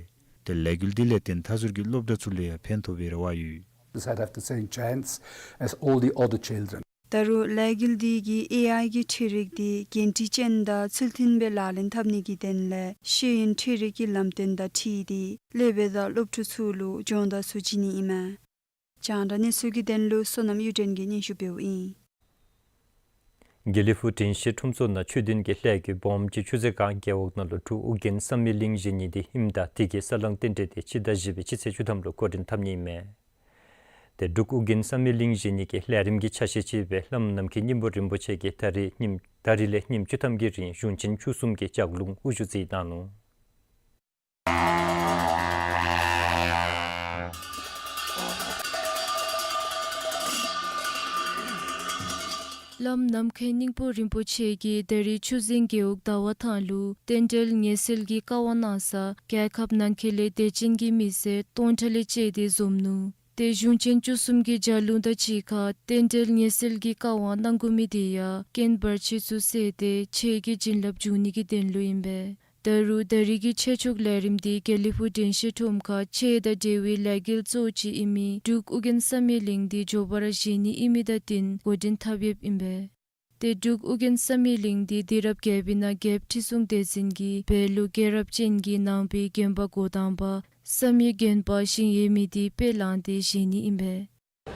ཏེ་ལས་འགུལ་འདི་ལས་བརྟེན་མཐའ་ཟུར་གྱི་སློབ་གྲྭ་ཚུ་ལུ་ཡང་ཕན་ཐོགས་པའི་རེ་བ་ཡོད། That have the same chance as all the other children. ད་རུང་ལས་འགུལ་འདི་གིས་ཨེ་ཨའི་གི་འཕྲུལ་རིག་འདི་འགན་འཁྲི་ཅན་དང་ཚུལ་མཐུན་སྦེ་ལག་ལེན་འཐབ་ནི་གི་དོན་ལས་ཤེས་ཡོན་འཕྲུལ་རིག་གི་ལམ་སྟོན་དང་འཁྲིལ་ཏེ་སློབ་དཔོན་དང་སློབ་ཕྲུག་ཚུ་ལུ་སྦྱོང་བརྡར་ཚུ་བྱིན་ནི་ཨིན་མས། རྒྱང་བསྒྲགས་གནས་ཚུལ་གྱི་དོན་ལུ་བསོད་ནམས་གཡུ་སྒྲོན་གྱིས་སྙན་ཞུ་འབདཝ་ཨིན། དགེ་ལེགས་ཕུག་དྲན་ཤེས་ཁྲོམ་ཚོགས་ནང་ཆོས་ལྡན་གྱི་ལྷ་རྒྱུད་སྦོམ་ཅིག་ཆུ་ཚོད་གང་རྒེད་འོག་ནང་ལུ་འབྲུག་ཨོ་རྒྱན་བསམ་ཡས་གླིང་བཞེངས་ནི་འདི་ཨིནམ་ད་དེ་གི་ས་བསླང་རྟེན་འབྲེལ་འདི་སྤྱི་ཟླ་བཞི་པའི་སྤྱི་ཚེས་བཅུ་ཐམ་ལུ་འགོ་འདྲེན་འཐབ་ནི་ཨིན་མས། ཏེ་འབྲུག་ཨོ་རྒྱན་བསམ་ཡས་གླིང་བཞེངས་ནི་གི་ལས་རིམ་གྱི་ཆ་ཤས་ཅིག་སྦེ་བླམ་ནམ་མཁའི་སྙིང་པོ་རིན་པོ་ཆེ་གིས་ད་རིས་ཉིནམ་ད་རིས་ལས་ཉིནམ་བཅུ་ཐམ་གྱི་རིང་གཞུང་ཆེན་བཅུ་གསུམ་གྱི་ལྗགས་ལུང་དབུ་བཞུགས་མཛད་གནང་ནུག། བླམ་ནམ་མཁའི་སྙིང་པོ་རིན་པོ་ཆེ་གིས་ད་རིས་ཆུ་འཛིན་རྒེད་འོག་ཟླ་བ་ཐང་ལུ་རྟེན་འབྲེལ་ཉེས་སེལ་གྱི་བཀའ་དབང་གནང་ས་རྒྱལ་ཁབ་ནང་འཁོད་ལས་དད་ཅན་གྱི་མི་སེར་སྟོང་ཕྲག་ལས་བཅད་དེ་འཛོམས་ནུག། ཏེ་གཞུང་ཆེན་བཅུ་གསུམ་གྱི་ལྗགས་ལུང་དང་གཅིག་ཁར་རྟེན་འབྲེལ་ཉེས་སེལ་གྱི་བཀའ་དབང་གནང་དགོ་མི་དེ་ཡང་རྐྱེན་བར་ཆད་ཚུ་སེལ་ཏེ་ཆོས་ཀྱི་བྱིན་རླབས་འཇུག་ནི་གི་དོན་ལུ་ཨིན་པས། ད་རུང་ད་རིས་ཀྱི་ཆོས་ཕྱོགས་ལས་རིམ་འདི་དགེ་ལེགས་ཕུག་དྲན་ཤེས་ཁྲོམ་ཁར་ཆོས་དང་འབྲེལ་བའི་ལས་འགུལ་གཙོ་བོ་ཅིག་ཨིན་མི་འབྲུག་ཨོ་རྒྱན་བསམ་ཡས་གླིང་འདི་མགྱོགས་པ་ར་བཞེངས་ནི་ཨིན་མི་དང་བསྟུན་འགོ་འདྲེན་འཐབ་ཡོདཔ་ཨིན་པས། ཏེ་འབྲུག་ཨོ་རྒྱན་བསམ་ཡས་གླིང་འདི་དུས་རབས་བརྒྱད་པའི་ནང་རྒྱལཔོ་ཁྲི་སྲོང་ལྡེ་བཙན་གྱིས་བོད་ལུ་རྒྱལ་རབས་ཅན་གྱི་ནང་པའི་དགོན་པ་འགོ་དང་པ་བསམ་ཡས་དགོན་པ་བཞེངས་ཡོད་མི་འདི་དཔེ་བླངས་ཏེ་བཞེངས་ནི་ཨིན་པས།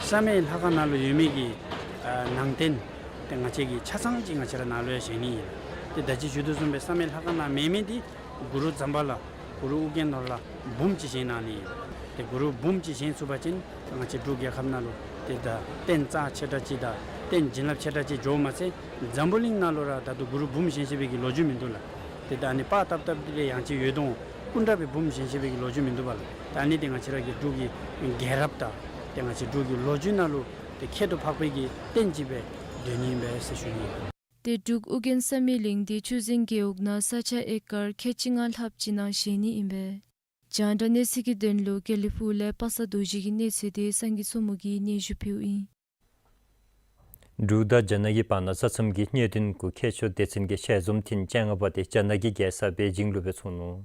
བསམ་ཡས་ལྷ་ཁང་ནང་ལུ་ཡོད་མི་གི་ཨ་ནང་རྟེན་ཏེ་ང་བཅས་ཀྱིས་ཆ་ཚང་ཅིག་ང་བཅས་ར་ནཱ་ལུ་ཡང་བཞེངས་ནི་ཨིན། ཏེ་ད་ཅི་ཞུ་དོ་བཟུམ་སྦེ་བསམ་ཡས་ལྷ་ཁང་ནང་མེད་མི་འདི་གུ་རུ་ཛམ་བྷ་ལ་གུ་རུ་ཨོ་རྒྱན་ནོར་ལྷ་འབུམ་ཅིག་བཞེངས་གནང་ནི་ཨིན། ཏེ་གུ་རུ་འབུམ་ཅིག་བཞེངས་ཚུགས་པ་ཅིན་ང་བཅས་འབྲུག་རྒྱལ་ཁབ་ནང་ལུ་ཏེ་ད་རྟེན་རྩ་ཆེ་དྲགས་ཅིག་དང་རྟེན་བྱིན་རླབས་ཆེ་དྲགས་ཅིག་འགྱོཝ་མ་ཚད་འཛམ་བུ་གླིང་ནང་ལུ་ར་ད་ལྟོ་གུ་རུ་འབུམ་བཞེངས་བཞེངས་པའི་གི་ལོ་རྒྱུས་མིན་འདུག་ལགས། ཏེ་ད་ཨ་ནི་པར་བཏབ་བཏབ་སྟེ་ཡང་ཅིན་འོད་སྟོང་སྐུ་འདྲ་སྦེ་འབུམ་བཞེངས་བཞེངས་པའི་གི་ལོ་རྒྱུས་མིན་འདུག་པ་ལགས། ད་ཨ་ནི་འདི་ང་བཅས་ར་གི་འབྲུག་གི་རྒྱལ་རབས་དང་ཏེ་ང་བཅས་འབྲུག་གི་ལོ་རྒྱུས་ནང་ལུ་ཏེ་ཁྱད་དུ་འཕགས་པའི་གི་རྟེན་ཅིག་སྦེ་སྡོད་ནི་ཨིན་པས་ཟེར་ཞུ་ནི་ཨིན། ཏེ་འབྲུག་ཨོ་རྒྱན་བསམ་ཡས་གླིང་འདི་ཆུ་འཛིན་རྒེད་འོག་ནང་ས་ཆ་ཨེ་ཀར་ཁལ་གཅིག་ལྔ་ལྷགཔ་ཅིག་ནང་བཞེངས་ནི་ཨིན་པས། རྒྱང་བསྒྲགས་གནས་ཚུལ་གྱི་དོན་ལུ་དགེ་ལེགས་ཕུག་ལས་པ་སངས་རྡོ་རྗེ་གི་གནས་ཚུལ་འདི་སངས་རྒྱས་མཚོ་མོ་གིས་སྙན་ཞུ་ཕུལཝ་ཨིན། འབྲུག་དང་རྒྱ་ནག་གི་བར་ན་ས་མཚམས་ཀྱི་གནད་དོན་གུ་མཁས་མཆོག་སྡེ་ཚན་གྱི་ཞལ་འཛོམས་ཐེངས་བཅོ་ལྔ་པ་དེ་རྒྱ་ནག་གི་རྒྱལ་ས་པེ་ཅིང་ལུ་སྦེ་ཚོགས་ནུག།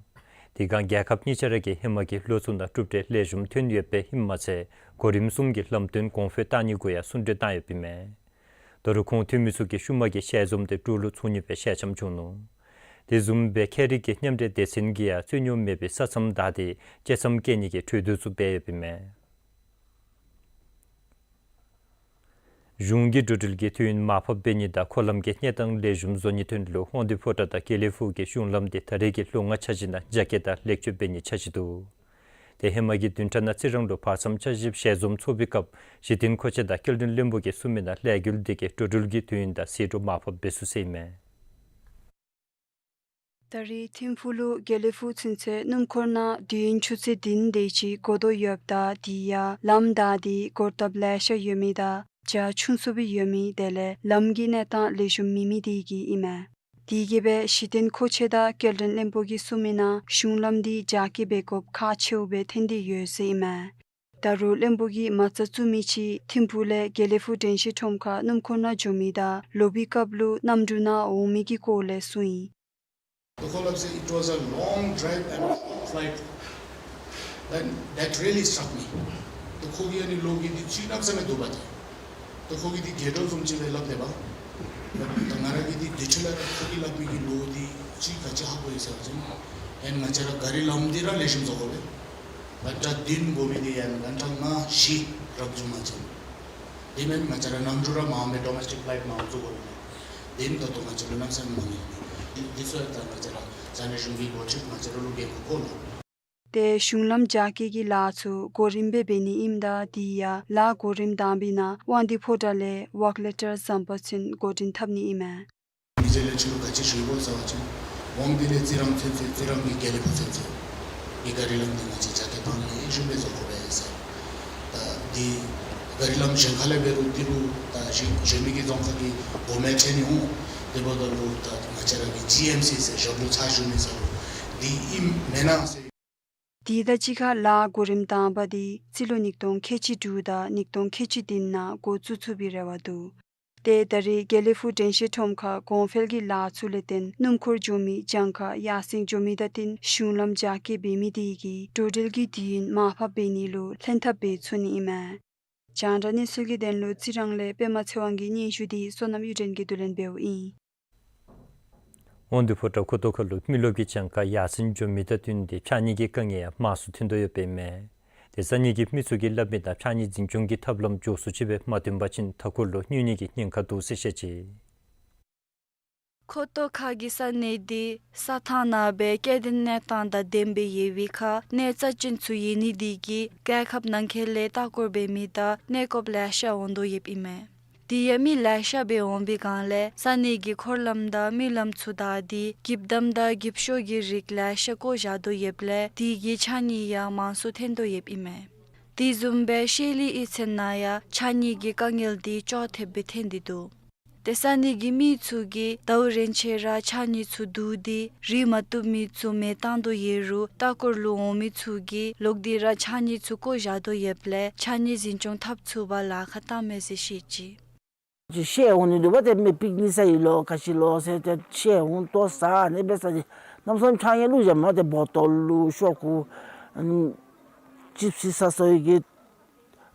དེ་སྒང་རྒྱལ་ཁབ་གཉིས་ཆ་ར་གིས་ཧེ་མ་གི་ལོ་ཚུ་ནང་གྲུབ་འབྲས་ལེགས་ཤོམ་ཐོན་ཡོདཔ་ཨིནམ་མ་ཚད་གོ་རིམ་གསུམ་གྱི་ལམ་སྟོན་གོང་འཕེལ་བཏང་ནི་གུ་ཡང་གསུང་གྲོས་བཏང་ཡོདཔ་ཨིན་མས། ད་རུང་ཁོང་འཐུས་མི་ཚུ་གིས་ཤུལ་མ་གི་ཞལ་འཛོམས་དེ་འབྲུག་ལུ་ཚོགས་ནི་སྦེ་ཞལ་འཆམ་བྱུང་ནུག། དེ་བཟུམ་སྦེ་ཁྱད་རིག་གི་མཉམ་འབྲེལ་སྡེ་ཚན་གྱིས་ཡང་རྩོད་རྙོགས་མེད་པའི་ས་མཚམས་བདའ་སྟེ་བཅད་མཚམས་བཀལ་ནི་གི་གྲོས་བསྡུར་ཚུ་འབད་ཡོདཔ་ཨིན་མས། གཞུང་གིས་འགྲོ་འགྲུལ་གྱི་དུས་ཡུན་མར་ཕབ་འབད་ནི་དང་འཁོར་ལམ་གྱི་གནས་སྟངས་ལེགས་ཤོམ་བཟོ་ནིའི་དོན་ལུ་དབང་འདུས་ཕོ་བྲང་དང་དགེ་ལེགས་ཕུག་གི་གཞུང་ལམ་དེ་ད་རེས་ཀྱི་ལོ་ལྔ་འཆར་གཞི་ནང་རྒྱ་སྐྱེད་དང་ལེགས་བཅོས་འབད་ནིའི་འཆར་གཞི་འདུག། དེ་ཧེ་མ་གི་བདུན་ཕྲག་ནང་རྩི་རང་ལུ་བར་མཚམས་འཆར་གཞི་ཞལ་འཛོམས་ཚོགས་པའི་སྐབས་གཞི་རྟེན་མཁོ་ཆས་དང་སྐྱེལ་འདྲེན་བློན་པོ་གིས་གསུངས་མི་ནང་ལས་འགུལ་དེ་གིས་འགྲོ་འགྲུལ་གྱི་དུས་ཡུན་དང་ཟད་འགྲོ་མར་ཕབ་འབད་ཚུགས་ཟེར་ཨིན་མས། ད་རེས་ཐིམ་ཕུག་ལུ་དགེ་ལེགས་ཕུག་ཚུན་ཚོད་སྣུམ་འཁོར་ནང་དུས་ཡུན་ཆུ་ཚོད་བདུན་དེ་ཅིག་འགོར་དོ་ཡོདཔ་ད་དེ་ཡང་ལམ་བདའ་སྟེ་འགོར་སྟབས་ལེ་ཤ་ཡོད་མི་དང་རྒྱ་ཆུང་སུ་སྦེ་ཡོད་མི་དེ་ལས་ལམ་གྱི་གནས་སྟངས་ལེགས་ཤོམ་མེད་མི་དེ་གིས་ཨིན་མས། དེ་གིས་སྦེ་གཞི་རྟེན་མཁོ་ཆས་དང་སྐྱེལ་འདྲེན་བློན་པོ་གིས་གསུངས་མི་ནང་གཞུང་ལམ་འདི་རྒྱ་སྐྱེད་འབད་དགོཔ་ཁག་ཆེཝ་སྦེ་ཐོན་ཏེ་ཡོད་ཟེར་ཨིན་མས། ད་རུང་བློན་པོ་གིས་མ་རྩ་བཙུགས་མི་ཅིག་ཐིམ་ཕུག་ལས་དགེ་ལེགས་ཕུག་དྲན་ཤེས་ཁྲོམ་ཁར་སྣུམ་འཁོར་ནང་འགྱོ་མི་དང་ལོག་པའི་སྐབས་ལུ་གནམ་གྲུ་ནང་འོང་མི་གི་སྐོར་ལས་གསུངས་ཡི། The Kolab said it was a long drive and a flight. Then that really struck me. ད་ཁོ་གིས་ཨ་ནི་ལོ་རྒྱུས་འདི་ཅིག་གནམ་མེད་ས་མེད་འདུག་པ་ཏེ། ད་ཁོ་གིས་འདི་དགོད་བྲོ་བཟུམ་ཅིག་སྦེ་སླབ་ནི་པ། ད་ང་ར་གིས་འདི་དུས་ཅི་ལས་ར་ཁོ་གིས་སླབ་མི་གི་ལོ་འདི་ཅིག་ག་ཅི་ཧ་གོ་ཡི་ཟེར་བ་ཅིན། ཨ་ནི་ང་བཅས་ར་གཱ་རི་ལམ་འདི་ར་ལེགས་ཤོམ་བཟོ་དགོ་པས། གྷན་ཊ་བདུན་འགོར་མི་འདི་ཡང་གྷན་ཊ་ལྔ་བཞི་རག་བྱུང་མ་ཚད། དེ་མེན་ང་བཅས་ར་གནམ་གྲུ་ར་མངམ་སྦེ་ཌོ་མེ་སི་ཊིག་ཕ་ལའིཊ་མངམ་བཙུགས་དགོ་པས། དེ་ནི་ད་ལྟོ་ང་བཅས་ལུ་གནམ་མེད་ས་མེད་མང་ནི་མས། འདི་ཚུ་ཡང་ད་ང་བཅས་ར་ས་གནས་གཞུང་གི་འགོ་ཁྲིདཔ་ང་བཅས་ར་ལུ་འགན་ཁུར་དགོ་ལགས། ཏེ་གཞུང་ལམ་རྒྱ་སྐྱེད་ཀྱི་ལཱ་ཚུ་གོ་རིམ་སྦེ་འབད་ནི་ཨིནམ་ད་དེ་ཡང་ལཱ་གོ་རིམ་དང་པའི་ནང་དབང་འདུས་ཕོ་བྲང་ལས་ཝོག་ལེ་ཊར་ཟམ་པ་ཚུན་འགོ་འདྲེན་འཐབ་ནི་ཨིན་མས། ངེ་ཚེ་ལས་ཕྱི་རུ་ག་ཅི་ཞུ་དགོ་ཟེར་བ་ཅིན་ཝང་ཏི་ལས་རྩི་རང་ཚུན་ཚོད་རྩི་རང་གི་དགེ་ལེགས་ཕུག་ཚུན་ཚོད་ཀྱི་གཱ་རི་ལམ་འདི་ང་བཅས་རྒྱ་སྐྱེད་བཏང་ལེགས་ཤོམ་སྦེ་བཟོ་དགོ་པས་ཟེར། ད་འདི་གཱ་རི་ལམ་གཞན་ཁ་ལས་འབད་རུང་འདི་ལུ་ད་གཞན་གཞན་མི་གི་རྫོང་ཁག་གི་འགོ་མི་ཁྲིད་ནི་འོང་། དེ་འབདཝ་ད་ལུ་ད་ང་བཅས་ར་གི་ཇི་ཨེམ་སི་ཟེར་ཞབས་ལུ་ཕྱག་ཞུ་མི་ཟེར་རུང་འདི་ཨིནམ་མེན་ན་ཟེར། དེ་དང་གཅིག་ཁར་ལཱ་གོ་རིམ་དང་པ་འདི་རྩིས་ལོ་ཉིས་སྟོང་ཁལ་གཅིག་དྲུག་དང་ཉིས་སྟོང་ཁལ་གཅིག་བདུན་ནང་འགོ་བཙུགས་ཚུགས་པའི་རེ་བ་འདུག། ཏེ་ད་རེས་དགེ་ལེགས་ཕུག་དྲན་ཤེས་ཁྲོམ་ཁར་གོང་འཕེལ་གྱི་ལཱ་ཚུ་ལས་བརྟེན་སྣུམ་འཁོར་འགྱོ་མི་གྱངས་ཁ་ཡར་སེང་འགྱོ་མི་དང་བསྟུན་གཞུང་ལམ་རྒྱ་སྐྱེད་འབད་མི་དེ་གིས་འགྲོ་འགྲུལ་གྱི་དུས་ཡུན་མར་ཕབ་འབད་ནི་ལུ་ལྷན་ཐབས་འབད་ཚུགས་ནི་ཨིན་མས། རྒྱང་བསྒྲགས་གནས་ཚུལ་གྱི་དོན་ལུ་རྩི་རང་ལས་པདྨ་ཚེ་དབང་གི་སྙན་ཞུ་འདི་བསོད་ནམས་གཡུ་སྒྲོན་གྱིས་བསྡུ་ལེན་འབདཝ་ཨིན། དབང་འདུས་ཕོ་བྲང་ཁོ་ཐང་ཁ་ལུ་མི་རློབས་ཀྱི་གྱངས་ཁ་ཡར་སེང་འགྱོ་མི་དང་བསྟུན་ཏེ་ཕྱགས་སྙིགས་ཀྱི་དཀའ་ངལ་ཡང་མང་སུ་ཐོན་དོ་ཡོདཔ་ཨིན་མས། དེ་ས་གནས་ཀྱི་མི་ཚུ་གིས་སླབ་མི་ནང་ཕྱགས་སྙིགས་འཛིན་སྐྱོང་གི་ཐབས་ལམ་མགྱོགས་སུ་ཅིག་སྦེ་མ་བཏོན་པ་ཅིན་མཐའ་འཁོར་ལུ་གནོད་ནི་གི་ཉེན་ཁ་འདུག་ཟེར་བཤད་ཅི། ཁོ་ཐང་ཁ་གི་ས་གནས་འདི་ས་ཐང་ནང་སྦེ་སྐྱེ་ལྡན་གནས་སྟངས་དང་ལྡནམ་སྦེ་ཡོད་པའི་ཁར་གནས་རྩ་ཅན་ཚུ་ཡོད་ནི་འདི་གིས་རྒྱལ་ཁབ་ནང་འཁོད་ལས་ལྟ་སྐོར་འབད་མི་དང་གནས་སྐོརཔ་ལེ་ཤ་འོང་དོ་ཡོདཔ་ཨིན་མས། དེ་ཡང་མི་ལེ་ཤ་སྦེ་འོང་པའི་སྒང་ལས་ས་གནས་ཀྱི་འཁོར་ལམ་དང་མི་ལམ་ཚུ་བདའ་སྟེ་འགྱིབ་དམ་དང་འགྱིབ་ཤོག་གི་རིགས་ལེ་ཤ་བཀོ་བཞག་དོ་ཡོདཔ་ལས་དེ་གིས་ཕྱགས་སྙིགས་ཡང་མང་སུ་ཐོན་དོ་ཡོདཔ་ཨིན་མས། དེ་བཟུམ་སྦེ་ཤེལ་གྱི་གཡུས་ཚན་ནང་ཡང་ཕྱགས་སྙིགས་ཀྱི་དཀའ་ངལ་འདི་ཅོག་འཐདཔ་སྦེ་ཐོན་ཏེ་འདུག། ཏེ་ས་གནས་ཀྱི་མི་ཚུ་གིས་ཟླཝ་རེ་ཆད་ར་ཕྱགས་སྙིགས་ཚུ་བསྡུ་སྟེ་རིག་མ་བཏུབ་མི་ཚུ་མེ་བཏང་དོ་ཡོད་རུང་ལྟ་སྐོར་ལུ་འོང་མི་ཚུ་གིས་ལོག་སྟེ་ར་ཕྱགས་སྙིགས་ཚུ་བཀོ་བཞག་དོ་ཡོདཔ་ལས་ཕྱགས་སྙིགས་འཛིན་སྐྱོང་འཐབ་ཚུགས་པར་ལཱ་ཁག་བཏངམ་མས་ཟེར་བཤད་ཅི། ཅིག་བཤལ་འོང་ནི་འདུག་པ། ཏེ་མི་པིག་ནིག་ཟ་ཡི་ལོ་ག་ཅི་ལོ་ཟེར་ཏེ་བཤལ་འོང་ལྟོ་ཟ་ཨ་ནི་སྦེ་ཟ་སྟེ་གནམ་མེད་ས་མེད་ཕྱགས་སྙིགས་བླུག་བཞག་མས། ཏེ་བོ་ཊོལ་ལུ་ཤོག་ཀུ་ཨ་ནི་ཅིབ་སི་ཟ་སོ་ཡི་གི་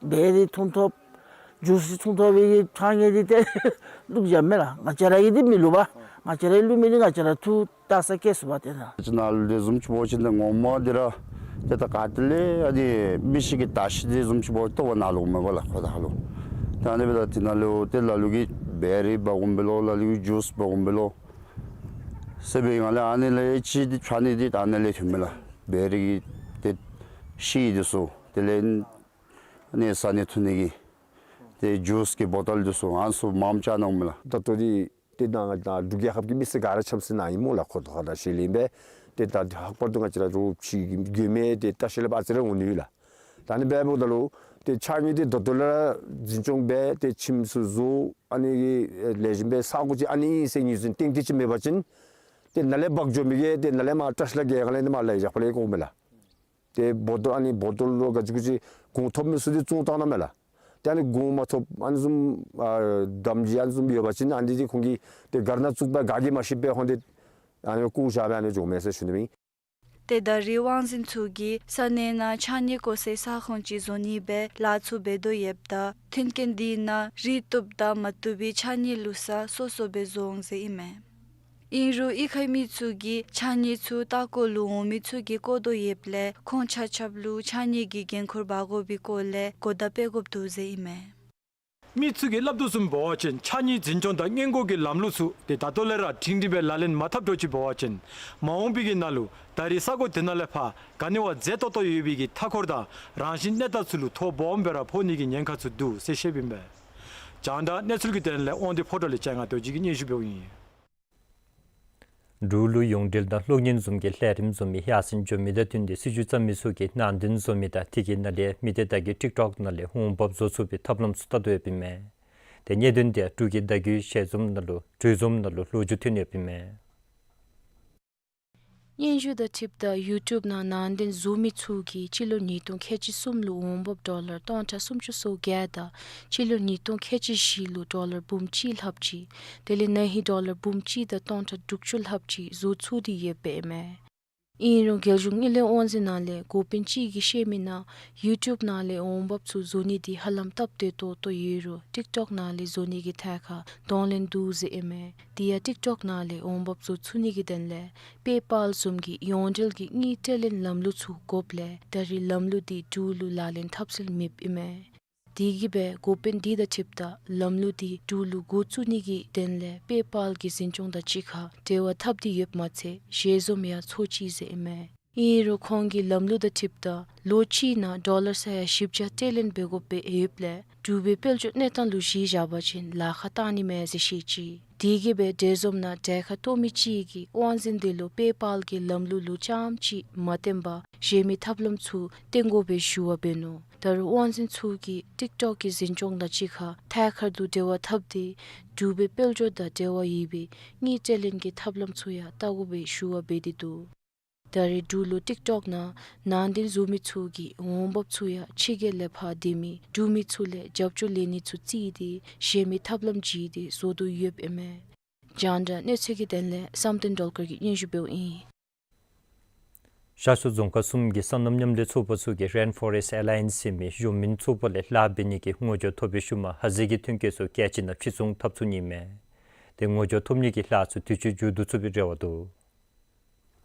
བེ་རི་འཐུང་ཐོབ་ཇུས་འཐུང་ཐོབ་པའི་ཕྱགས་སྙིགས་འདི་ཏེ་བླུག་བཞག་མས་ལགས། ང་བཅས་ར་གིས་འདི་མི་བླུག་པ། ང་བཅས་ར་བླུག་མི་འདི་ང་བཅས་ར་ཐུགས་ལྟ་ས་སྐྱེ་སོ་པ་ཏེ་ན། ཅིག་ནཱ་ལུ་དེ་བཟུམ་ཅིག་འབད་བ་ཅིན་ཏེ་ངོ་མ་འདི་ར་ཏེ་ད་ག་ཏེ་ལས་ཨ་ནི་མི་ཞིག་གི་བརྡ་ཤིང་དེ་བཟུམ་ཅིག་འབད་ལྟོ་བ་ནཱ་ལུ་འོང་མས་པ་ལགས། ཁོ་ད་ལུ་ཏེ་ཨ་ནི་སྦེ་ད་དེ་ནང་ལུ་ཏེ་ལ་ལུ་གིས་བེ་རི་འབག་འོང་པས་ལོ། ལ་ལུ་གིས་ཇུས་འབག་འོང་པས་ལོ་ཟེར་བའི་སྒང་ལས་ཨ་ནི་ལས་ཅིག་འདི་ཕྱགས་སྙིགས་འདི་ད་ཨ་ནི་ལས་ཐོནམ་མས་ལགས། བེ་རི་གི་ཏེ་ཤིང་འདི་ཚུ་དེ་ལས་ཨ་ནི་ཟ་ནི་འཐུང་ནི་གི་ཏེ་ཇུས་ཀྱི་བོ་ཊོལ་འདི་ཚུ་ཨ་ནི་ཚུ་མངམ་བཅག་གནང་འོང་མས་ལགས། ད་ལྟོ་འདི་ཏེ་ནཱ་ང་འབྲུག་རྒྱལ་ཁབ་ཀྱི་མི་སེར་ག་ར་འཁྱམས་ས་ནང་ཨིན་མས་ལགས། ཁོ་ཐང་ཁ་དང་ཤེལ་གླིང་སྦེ་ཏེ་ད་ལྷག་པར་དུ་ང་བཅས་ར་རོགས་ཕྱི་གི་མགྱོནམ་ཏེ་ལྟ་བཤལ་པ་ཨ་ཙི་རེ་འོང་ནི་ཡོད་ལགས། ད་ཨ་ནི་སྦེ་འབདཝ་ད་ལུ་ཏེ་ཕྱགས་སྙིགས་འདི་ད་ལྟོ་ལས་ར་འཛིན་སྐྱོང་འབད་དེ་ཁྱིམ་ཚུ་བཟོ་ཨ་ནི་གི་ལེགས་ཤོམ་སྦེ་ས་གོ་ཅིག་ཨ་ནི་ཨིན་ཟེར་ངོས་འཛིན་ཏན་ཏིག་ཅིག་མེད་པ་ཅིན་ཏེ་ནཱ་ལས་འབག་འགྱོ་མི་གིས་ཏེ་ནཱ་ལས་མར་ལྟ་བཤལ་རྒྱལ་ཁབ་ལས་ནི་མར་ལཱ་བཞག་པ་ལས་འོང་མས་ལགས། ཏེ་བོ་ཊོལ་ཨ་ནི་བོ་ཊོལ་ལོ་ག་ཅི་གུ་ཅི་གོང་ཐོབ་མི་ཚུ་འདི་བཙོང་བཏང་གནངམ་མས་ལགས། ཏེ་ཨ་ནི་གོང་མ་ཐོབ་ཨ་ནི་བཟུམ་ཨ་དམ་སྦྱིས་ཨ་ནི་བཟུམ་ཡོད་པ་ཅིན་ཨ་ནི་འདི་ཁོང་གིས་ཏེ་གར་ནང་བཙུགས་པར་ག་གིས་མ་ཤེས་པར་ཁོང་འདི་ཨ་ནི་བཀོ་བཞག་སྦེ་ཨ་ནི་འགྱོཝ་མས་ཟེར་ཞུ་ནི་ཨིན། ཏེ་ད་རེས་དབང་འཛིན་ཚུ་གིས་ས་གནས་ནང་ཕྱགས་སྙིགས་བཀོ་སའི་ས་ཁོངས་ཅིག་བཟོ་ནི་སྦེ་ལཱ་ཚུ་འབད་དོ་ཡོདཔ་ད་མཐུན་རྐྱེན་འདི་ནང་རིག་བཏུབ་དང་མ་བཏུབ་པའི་ཕྱགས་སྙིགས་བླུག་ས་སོ་སོ་སྦེ་བཟོ་འོང་ཟེར་ཨིན་མས། ཨིན་རུང་གཡུས་ཁའི་མི་ཚུ་གིས་ཕྱགས་སྙིགས་ཚུ་ལྟ་སྐོར་ལུ་འོང་མི་ཚུ་གིས་བཀོ་དོ་ཡོདཔ་ལས་ཁོང་ཆ་ཁྱབ་ལུ་ཕྱགས་སྙིགས་ཀྱི་འགན་ཁུར་འབག་དགོ་པའི་སྐོར་ལས་གོ་བརྡ་སྤེལ་དགོཔ་འདུག་ཟེར་ཨིན་མས། མི་ཚུ་གིས་སླབ་དོ་བཟུམ་འབད་བ་ཅིན་ཕྱགས་སྙིགས་འཛིན་སྐྱོང་དང་སྔོན་འགོག་གི་ལམ་ལུགས་ཚུ་ཏེ་ད་ལྟོ་ལས་ར་སྒྲིང་སྒྲིང་སྦེ་ལག་ལེན་མ་འཐབ་འགྱོ་ཅིག་འབད་བ་ཅིན་མ་འོངས་པའི་གི་ནང་ལུ་ད་རེས་ས་གོ་དེ་ནང་ལས་ཕར་ག་ནི་བ་མཛེས་ཏོག་ཏོ་ཡོད་པའི་གི་མཐའ་འཁོར་དང་རང་བཞིན་གནས་སྟངས་ཚུ་ལུ་ཐོ་སྦོམ་སྦེ་ར་ཕོག་ནི་གི་ཉེན་ཁ་ཚུ་འདུག་ཟེར་བཤདཔ་ཨིན་པས། རྒྱང་བསྒྲགས་གནས་ཚུལ་གྱི་དོན་ལས་དབང་འདུས་ཕོ་བྲང་ལས་ལྕང་ང་རྡོ་རྗེ་གིས་སྙན་ཞུ་འབདཝ་ཨིན། འབྲུག་ལུ་ཡོངས་འབྲེལ་དང་གློག་བརྙན་བཟུམ་གྱི་ལས་རིམ་བཟོ་མི་ཡར་སེང་འགྱོ་མི་དང་བསྟུན་ཏེ་སྲིད་བྱུས་བརྩམ་མི་ཚུ་གིས་ནང་དོན་བཟོ་མི་དང་དེ་གི་ནང་ལས་མི་སྡེ་བརྡ་བརྒྱུད་ཊིཀ་ཊོཀ་ནང་ལས་འོང་འབབ་བཟོ་ཚུགས་པའི་ཐབས་ལམ་ཚུ་བལྟ་དོ་ཡོདཔ་ཨིན་མས། ཏེ་གནད་དོན་དེ་འབྲུག་གི་བརྡ་བརྒྱུད་ཞལ་འཛོམས་ནང་ལུ་གྲོས་འཛོམས་ནང་ལུ་ལོ་རྒྱུས་ཐོན་ཡོདཔ་ཨིན་མས། སྙན་ཞུ་དང་འཁྲིལཝ་ད་ཡུ་ཊུབ་ནང་ནང་དོན་བཟོ་མི་ཚུ་གིས་སྤྱི་ལོ་ཉིས་སྟོང་ཁལ་གཅིག་གསུམ་ལུ་འོང་འབབ་ཌོ་ལར་སྟོང་ཕྲག་སུམ་ཅུ་སོ་བརྒྱད་དང་སྤྱི་ལོ་ཉིས་སྟོང་ཁལ་གཅིག་བཞི་ལུ་ཌོ་ལར་འབུམ་གཅིག་ལྷགཔ་ཅིག་དེ་ལས་ན་ཧིང་ཌོ་ལར་འབུམ་གཅིག་དང་སྟོང་ཕྲག་དྲུག་ཅུ་ལྷགཔ་ཅིག་བཟོ་ཚུགས་ཏེ་ཡོདཔ་ཨིན་མས། ཨིན་རུང་རྒྱལ་གཞུང་དངུལ་ལས་དབང་འཛིན་ནང་ལས་འགོ་དཔོན་ཅིག་གིས་བཤད་མི་ནང་ཡུ་ཊུབ་ནང་ལས་འོང་འབབ་ཚུ་བཟོ་ནི་འདི་ཧ་ལམ་སྟབས་བདེ་ཏོག་ཏོ་ཡོད་རུང་ཊིཀ་ཊོཀ་ནང་ལས་བཟོ་ནི་གི་ཐད་ཁར་གདོང་ལེན་འདུག་ཟེར་ཨིན་མས། དེ་ཡང་ཊིཀ་ཊོཀ་ནང་ལས་འོང་འབབ་བཟོ་ཚུགས་ནི་གི་དོན་ལས་པེ་པཱལ་བཟུམ་གྱི་ཡོངས་འབྲེལ་གྱི་དངུལ་སྤྲོད་ལེན་ལམ་ལུགས་ཚུ་དགོཔ་ལས་ད་རེས་ལམ་ལུགས་འདི་འབྲུག་ལུ་ལག་ལེན་འཐབ་སྲོལ་མེདཔ་ཨིན་མས། དེ་གིས་སྦེ་འགོ་དཔོན་འདི་དང་འཁྲིལཝ་ད་ལམ་ལུགས་འདི་འབྲུག་ལུ་འགོ་བཙུགས་ནི་གི་དོན་ལས་པེ་པཱལ་གྱི་འཛིན་སྐྱོང་དང་གཅིག་ཁར་འབྲེལ་བ་འཐབ་སྟེ་ཡོདཔ་མ་ཚད་ཞལ་འཛོམས་ཡང་ཚོགས་ཅི་ཟེར་ཨིན་མས། ཨིན་རུང་ཁོང་གིས་ལམ་ལུགས་དང་འཁྲིལཝ་ད་ལོ་གཅིག་ནང་ཌོ་ལར་ས་ཡ་བཞི་བརྒྱ་སྤྲོད་ལེན་འབད་དགོཔ་སྦེ་ཡོདཔ་ལས་འབྲུག་པའི་དཔལ་འབྱོར་གནས་སྟངས་ལུ་གཞི་བཞག་པ་ཅིན་ལཱ་ཁག་བཏང་ནི་མས་ཟེར་བཤད་ཅི། དེ་གིས་སྦེ་འབྲས་སྤུངས་ནང་གྲལ་ཁར་གཏོགས་མི་ཅིག་གིས་དབང་འཛིན་འདི་ལུ་པེ་པཱལ་གྱི་ལམ་ལུགས་ལུ་རྐྱངམ་ཅིག་མ་བརྟེན་པར་གཞན་མི་ཐབས་ལམ་ཚུ་བཏོན་དགོ་པའི་ཞུ་བ་འབད་ནུག། ད་རུང་དབང་འཛིན་ཚུ་གིས་ཊིཀ་ཊོཀ་གི་འཛིན་སྐྱོང་དང་གཅིག་ཁར་ཐད་ཀར་དུ་འབྲེལ་བ་འཐབ་སྟེ་འབྲུག་པའི་དཔལ་འབྱོར་དང་འབྲེལ་བ་ཡོད་པའི་དངུལ་སྤྲོད་ལེན་གྱི་ཐབས་ལམ་ཚུ་ཡང་བལྟ་དགོ་པའི་ཞུ་བ་འབད་དེ་འདུག། ད་རེས་འབྲུག་ལུ་ཊིཀ་ཊོཀ་ནང་ནང་དོན་བཟོ་མི་ཚུ་གིས་འོང་འབབ་ཚུ་ཡང་ཕྱི་རྒྱལ་ལས་ཕར་སྡོད་མི་འབྲུག་མི་ཚུ་ལས་རྒྱབ་སྐྱོར་ལེན་ནི་ཚུ་བརྩིས་ཏེ་གཞན་མི་ཐབས་ལམ་བརྒྱུད་དེ་བཟོ་དོ་ཡོདཔ་ཨིན་མས། རྒྱང་བསྒྲགས་གནས་ཚུལ་གྱི་དོན་ལས་བསམ་གཏན་སྒྲོལ་དཀར་གྱིས་སྙན་ཞུ་འབདཝ་ཨིན། ཤར་ཕྱོགས་རྫོང་ཁག་གསུམ་གྱི་སོ་ནམ་མཉམ་ལས་ཚོགས་པ་ཚུ་གིས་རེན་ཕོ་རེསིཊ་ཨེ་ལ་ཡེནསི་ཟེར་མི་གཞོན་མི་ཚོགས་པ་ལས་ལཱ་འབད་ནི་གི་ངོ་སྦྱོར་ཐོབ་པའི་ཤུལ་མ་ཧ་ཟེ་གི་ཐོན་སྐྱེད་ཚུ་སྐྱེལ་ཅིག་ནང་ཕྱིར་ཚོང་འཐབ་ཚུགས་ནི་ཨིན་མས། དེ་ངོ་སྦྱོར་ཐོབ་ནི་གི་ལཱ་ཚུ་དུས་ཅི་མཇུག་བསྡུ་ཚུགས་པའི་རེ་བ་འདུག།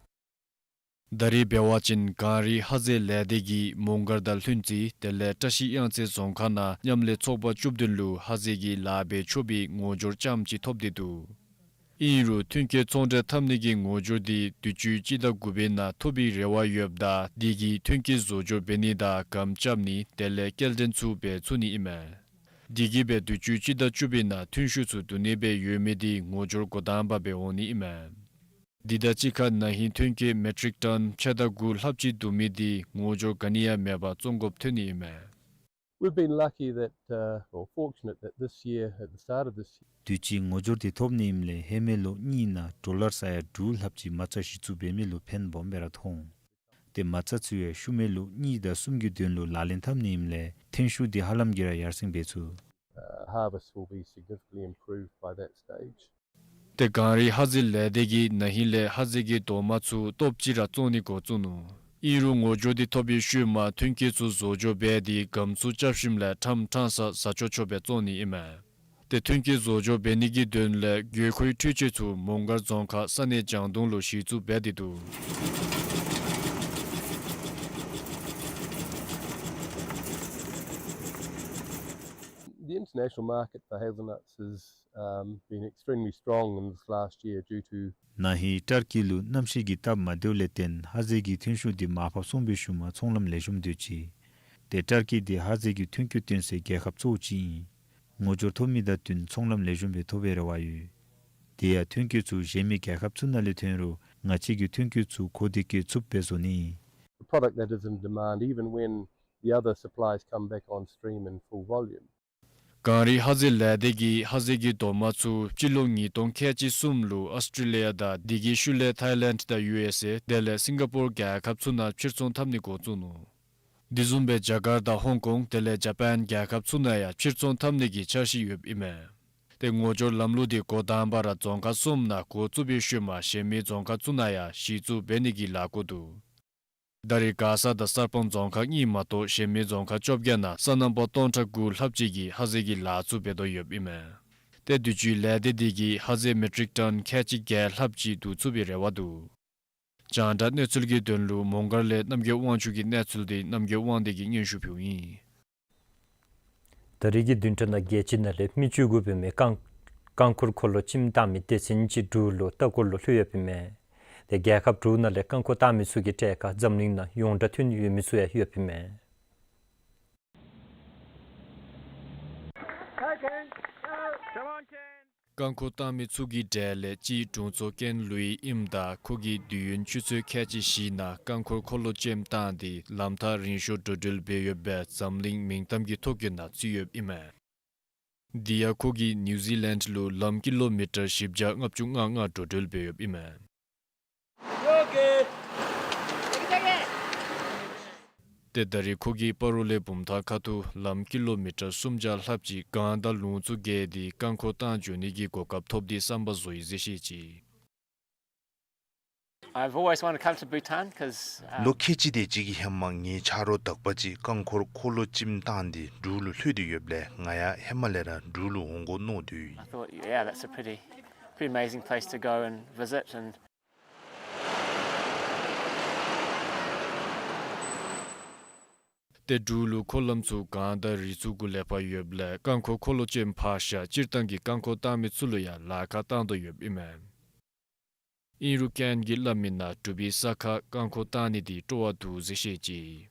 ད་རེས་འབད་བ་ཅིན་གངས་རི་ཧ་ཟེ་ལས་སྡེ་གིས་མོང་སྒར་དང་ལྷུན་རྩེ་དེ་ལས་བཀྲ་ཤིས་གཡང་རྩེ་རྫོང་ཁག་ནང་མཉམ་ལས་ཚོགས་པ་བཅུ་བདུན་ལུ་ཧ་ཟེ་གི་ལཱ་འབད་ཆོག་པའི་ངོ་སྦྱོར་རྐྱངམ་ཅིག་ཐོབ་སྟེ་འདུག། ཨིན་རུང་ཐོན་སྐྱེད་ཚོང་འབྲེལ་འཐབ་ནི་གི་ངོ་སྦྱོར་འདི་དུས་ཅི་སྤྱི་ཟླ་དགུ་པའི་ནང་ཐོབ་པའི་རེ་བ་ཡོདཔ་ད་དེ་གིས་ཐོན་སྐྱེད་བཟོ་སྦྱོར་འབད་ནི་དང་སྒམ་རྐྱབ་ནི་དེ་ལས་སྐྱེལ་འདྲེན་ཚུ་འབད་ཚུགས་ནི་ཨིན་མས། དེ་གིས་འབད་དུས་ཅི་སྤྱི་ཟླ་བཅུ་པའི་ནང་ཐོན་ཤུགས་ཚུ་བསྡུ་ནི་སྦེ་ཡོད་མི་འདི་ངོ་སྦྱོར་འགོ་དང་པ་སྦེ་འོང་ནི་ཨིན་མས། དེ་དང་གཅིག་ཁར་ན་ཧིང་ཐོན་སྐྱེད་མེ་ཊིག་ཊོན་ཕྱེད་དང་དགུ་ལྷགཔ་ཅིག་བསྡུ་མི་འདི་ངོ་སྦྱོར་ག་ནི་ཡང་མེད་པར་བཙོང་དགོཔ་ཐོན་ནི་ཨིན་མས། We've been lucky that, uh, or fortunate that this year, at the start of this year, དུས་ཅི་ངོ་སྦྱོར་འདི་ཐོབ་ནི་ཨིནམ་ལས་ཧེ་མའི་ལོ་གཉིས་ནང་ཌོ་ལར་ས་ཡ་དྲུག་ལྷགཔ་ཅིག་མ་རྩ་གཞི་བཙུགས་འབད་མི་ལུ་ཕན་སྦོམ་སྦེ་ར་ཐོབ་འོང་། ཏེ་མ་རྩ་ཚུ་ཡང་ཤུལ་མའི་ལོ་གཉིས་དང་གསུམ་གྱི་དོན་ལུ་ལག་ལེན་འཐབ་ནི་ཨིནམ་ལས་ཐོན་ཤུགས་འདི་ཧ་ལམ་གྱིས་ར་ཡར་སེང་འབད་ཚུགས། Uh, harvest will be significantly improved by that stage. ཏེ་གངས་རི་ཧ་ཟེ་ལས་སྡེ་གིས་ན་ཧིང་ལས་ཧ་ཟེ་གི་རྡོག་མ་ཚུ་སྟོབས་ཅིག་ར་བཙོང་ནི་འགོ་བཙུགས་ནུག། ཨིན་རུང་ངོ་སྦྱོར་འདི་ཐོབ་པའི་ཤུལ་མ་ཐོན་སྐྱེད་ཚུ་བཟོ་སྦྱོར་འབད་དེ་སྒམ་ཚུ་རྐྱབ་ཞིནམ་ལས་ཕྲང་ཕྲང་ས་ཟ་ཆོག་ཆོག་སྦེ་བཙོང་ནི་ཨིན་མས། ཏེ་ཐོན་སྐྱེད་བཟོ་སྦྱོར་འབད་ནི་གི་དོན་ལས་དགོས་མཁོའི་འཕྲུལ་ཆས་ཚུ་མོང་སྒར་རྫོང་ཁག་ས་གནས་ལྗང་གདོང་ལུ་གཞི་བཙུགས་འབད་དེ་འདུག། The international market for hazelnuts has, um, been extremely strong in this last year due to ན་ཧིང་ཊར་ཀི་ལུ་གནམ་གཤིས་ཀྱི་སྟབས་མ་བདེཝ་ལས་བརྟེན་ཧ་ཟེ་གི་ཐོན་ཤུགས་འདི་མར་ཕབ་སོང་བའི་ཤུལ་མ་ཚོང་ལམ་ལེགས་ཤོམ་སྡོད་ཅི། ཏེ་ཊར་ཀི་འདི་ཧ་ཟེ་གི་ཐོན་སྐྱེད་བཏོན་སའི་རྒྱལ་ཁབ་གཙོ་བོ་ཅིག་ཨིན། ངོ་སྦྱོར་ཐོབ་མི་དང་བསྟུན་ཚོང་ལམ་ལེགས་ཤོམ་སྦེ་ཐོབ་པའི་རེ་བ་ཡོད། དེ་ཡང་ཐོན་སྐྱེད་ཚུ་གཞན་མི་རྒྱལ་ཁབ་ཚུ་ནང་ལས་ཐོན་རུང་ང་བཅས་ཀྱི་ཐོན་སྐྱེད་ཚུ་གོ་བདེ་སྐྱེད་ཚུགསཔ་སྦེ་བཟོ་ནི། The product that is in demand, even when the other supplies come back on stream in full volume. གངས་རི་ཧ་ཟེ་ལས་སྡེ་གིས་ཧ་ཟེ་གི་རྡོག་མ་ཚུ་སྤྱི་ལོ་ཉིས་སྟོང་ཁལ་གཅིག་གསུམ་ལུ་ཨཱོས་ཊེ་ལི་ཡ་དང་དེ་གི་ཤུལ་ལས་ཐཱའི་ལེནཌ་དང་ཡུ་ཨེསི་ཨེ་དེ་ལས་སིང་ག་པོར་རྒྱལ་ཁབ་ཚུ་ནང་ཕྱིར་ཚོང་འཐབ་ནི་འགོ་བཙུགས་ནུག། དེ་བཟུམ་སྦེ་རྒྱ་གར་དང་ཧོང་ཀོང་དེ་ལས་ཇ་པཱན་རྒྱལ་ཁབ་ཚུ་ནང་ཡང་ཕྱིར་ཚོང་འཐབ་ནི་གི་འཆར་གཞི་ཡོདཔ་ཨིན་མས། ཏེ་ངོ་སྦྱོར་ལམ་ལུགས་འདི་འགོ་དང་པ་ར་རྫོང་ཁག་གསུམ་ནང་འགོ་བཙུགས་པའི་ཤུལ་མ་གཞན་མི་རྫོང་ཁག་ཚུ་ནང་ཡང་གཞི་བཙུགས་འབད་ནི་གི་ལས་འགུལ་འདུག། ད་རེས་མགར་ས་དང་གསར་སྤང་རྫོང་ཁག་གཉིས་མ་གཏོགས་གཞན་མི་རྫོང་ཁག་བཅོ་བརྒྱད་ནང་སོ་ནམ་པ་སྟོང་ཕྲག་དགུ་ལྷགཔ་ཅིག་གིས་ཧ་ཟེ་གི་ལཱ་ཚུ་འབད་དོ་ཡོདཔ་ཨིན་མས། ཏེ་དུས་ཅི་ལས་སྡེ་འདི་གིས་ཧ་ཟེ་མེ་ཊིག་ཊོན་ཁལ་གཅིག་བརྒྱད་ལྷགཔ་ཅིག་བསྡུ་ཚུགས་པའི་རེ་བ་འདུག། རྒྱང་བསྒྲགས་གནས་ཚུལ་གྱི་དོན་ལུ་མོང་སྒར་ལས་རྣམ་རྒྱལ་དབང་ཕྱུག་གི་གནས་ཚུལ་འདི་རྣམ་རྒྱལ་དབང་ལྡན་གྱིས་སྙན་ཞུ་ཕུལཝ་ཨིན། ད་རེས་ཀྱི་བདུན་ཕྲག་ནང་རྒྱལ་སྤྱི་ནང་ལས་མི་བཅུ་དགུ་འབད་མི་རྐང་རྐང་འཁོར་འཁོར་ལོ་གཅིགམ་བཏང་མི་སྡེ་ཚན་ཅིག་འབྲུག་ལུ་ལྟ་སྐོར་ལུ་ལྷོད་ཡོདཔ་ཨིན་མས། ཏེ་རྒྱལ་ཁབ་དྲུག་ནང་ལས་རྐང་འཁོར་བཏང་མི་ཚུ་གི་གྲས་ཁར་འཛམ་གླིང་ནང་ཡོངས་གྲགས་ཐོན་ཡོད་མི་ཚུ་ཡང་ཡོདཔ་ཨིན་མས། རྐང་འཁོར་བཏང་མི་ཚུ་གི་གྲས་ལས་གཅིག་དྲུང་འཚོ་ཀེན་ལུའི་ཨིནམ་ད་ཁོ་གིས་དུས་ཡུན་ཆུ་ཚོད་ཁལ་གཅིག་བཞི་ནང་རྐང་འཁོར་འཁོར་ལོ་གཅིགམ་བཏང་སྟེ་ལམ་ཐག་རིང་ཤོས་འགྲོ་འགྲུལ་འབད་ཡོདཔ་སྦེ་འཛམ་གླིང་མིང་གཏམ་གྱི་ཐོ་གི་ནང་ཚུད་ཡོདཔ་ཨིན་མས། དེ་ཡང་ཁོ་གིས་ནིའུ་ཛི་ལེནཌ་ལུ་ལམ་ཀི་ལོ་མི་ཊར་བཞི་བརྒྱ་ལྔ་བཅུ་ང་ལྔ་འགྲོ་འགྲུལ་འབད་ཡོདཔ་ཨིན་མས། ཏེ་ད་རེས་ཁོ་གིས་སྤ་རོ་ལས་བུམ་ཐང་ཁ་ཐུག་ལམ་ཀི་ལོ་མི་ཊར་སུམ་བརྒྱ་ལྷགཔ་ཅིག་གངས་དང་ལུང་ཚུ་བརྒལ་ཏེ་རྐང་འཁོར་བཏང་འགྱོ་ནི་གི་གོ་སྐབས་ཐོབ་སྟེ་བསམ་པ་རྫོགས་ཡི་ཟེར་བཤད་ཅི། I've always wanted to come to Bhutan 'cause, uh, ལོ་ཁལ་གཅིག་དེ་ཅིག་གི་ཧེ་མ་ངེའི་ཆ་རོགས་དག་པ་ཅིག་རྐང་འཁོར་འཁོར་ལོ་གཅིགམ་བཏང་སྟེ་འབྲུག་ལུ་ལྷོད་དེ་ཡོདཔ་ལས་ང་ཡང་ཧེ་མ་ལས་ར་འབྲུག་ལུ་འོང་དགོ་མནོ་སྡོད་ཡི། I thought, yeah, that's a pretty, pretty amazing place to go and visit and ཏེ་འབྲུག་ལུ་འཁོར་ལམ་ཚུ་གངས་དང་རི་ཚུ་གུ་ལས་ཕར་ཡོདཔ་ལས་རྐང་འཁོར་འཁོར་ལོ་གཅིགམ་ཕར་བཞག་སྤྱིར་བཏང་གི་རྐང་འཁོར་བཏང་མི་ཚུ་ལུ་ཡང་ལཱ་ཁག་བཏང་དོ་ཡོདཔ་ཨིན་མས། ཨིན་རུང་ཀེན་གྱིས་སླབ་མི་ནང་འབྲུག་པའི་ས་ཁར་རྐང་འཁོར་བཏང་ནི་འདི་སྤྲོ་བ་འདུག་ཟེར་བཤད་ཅི།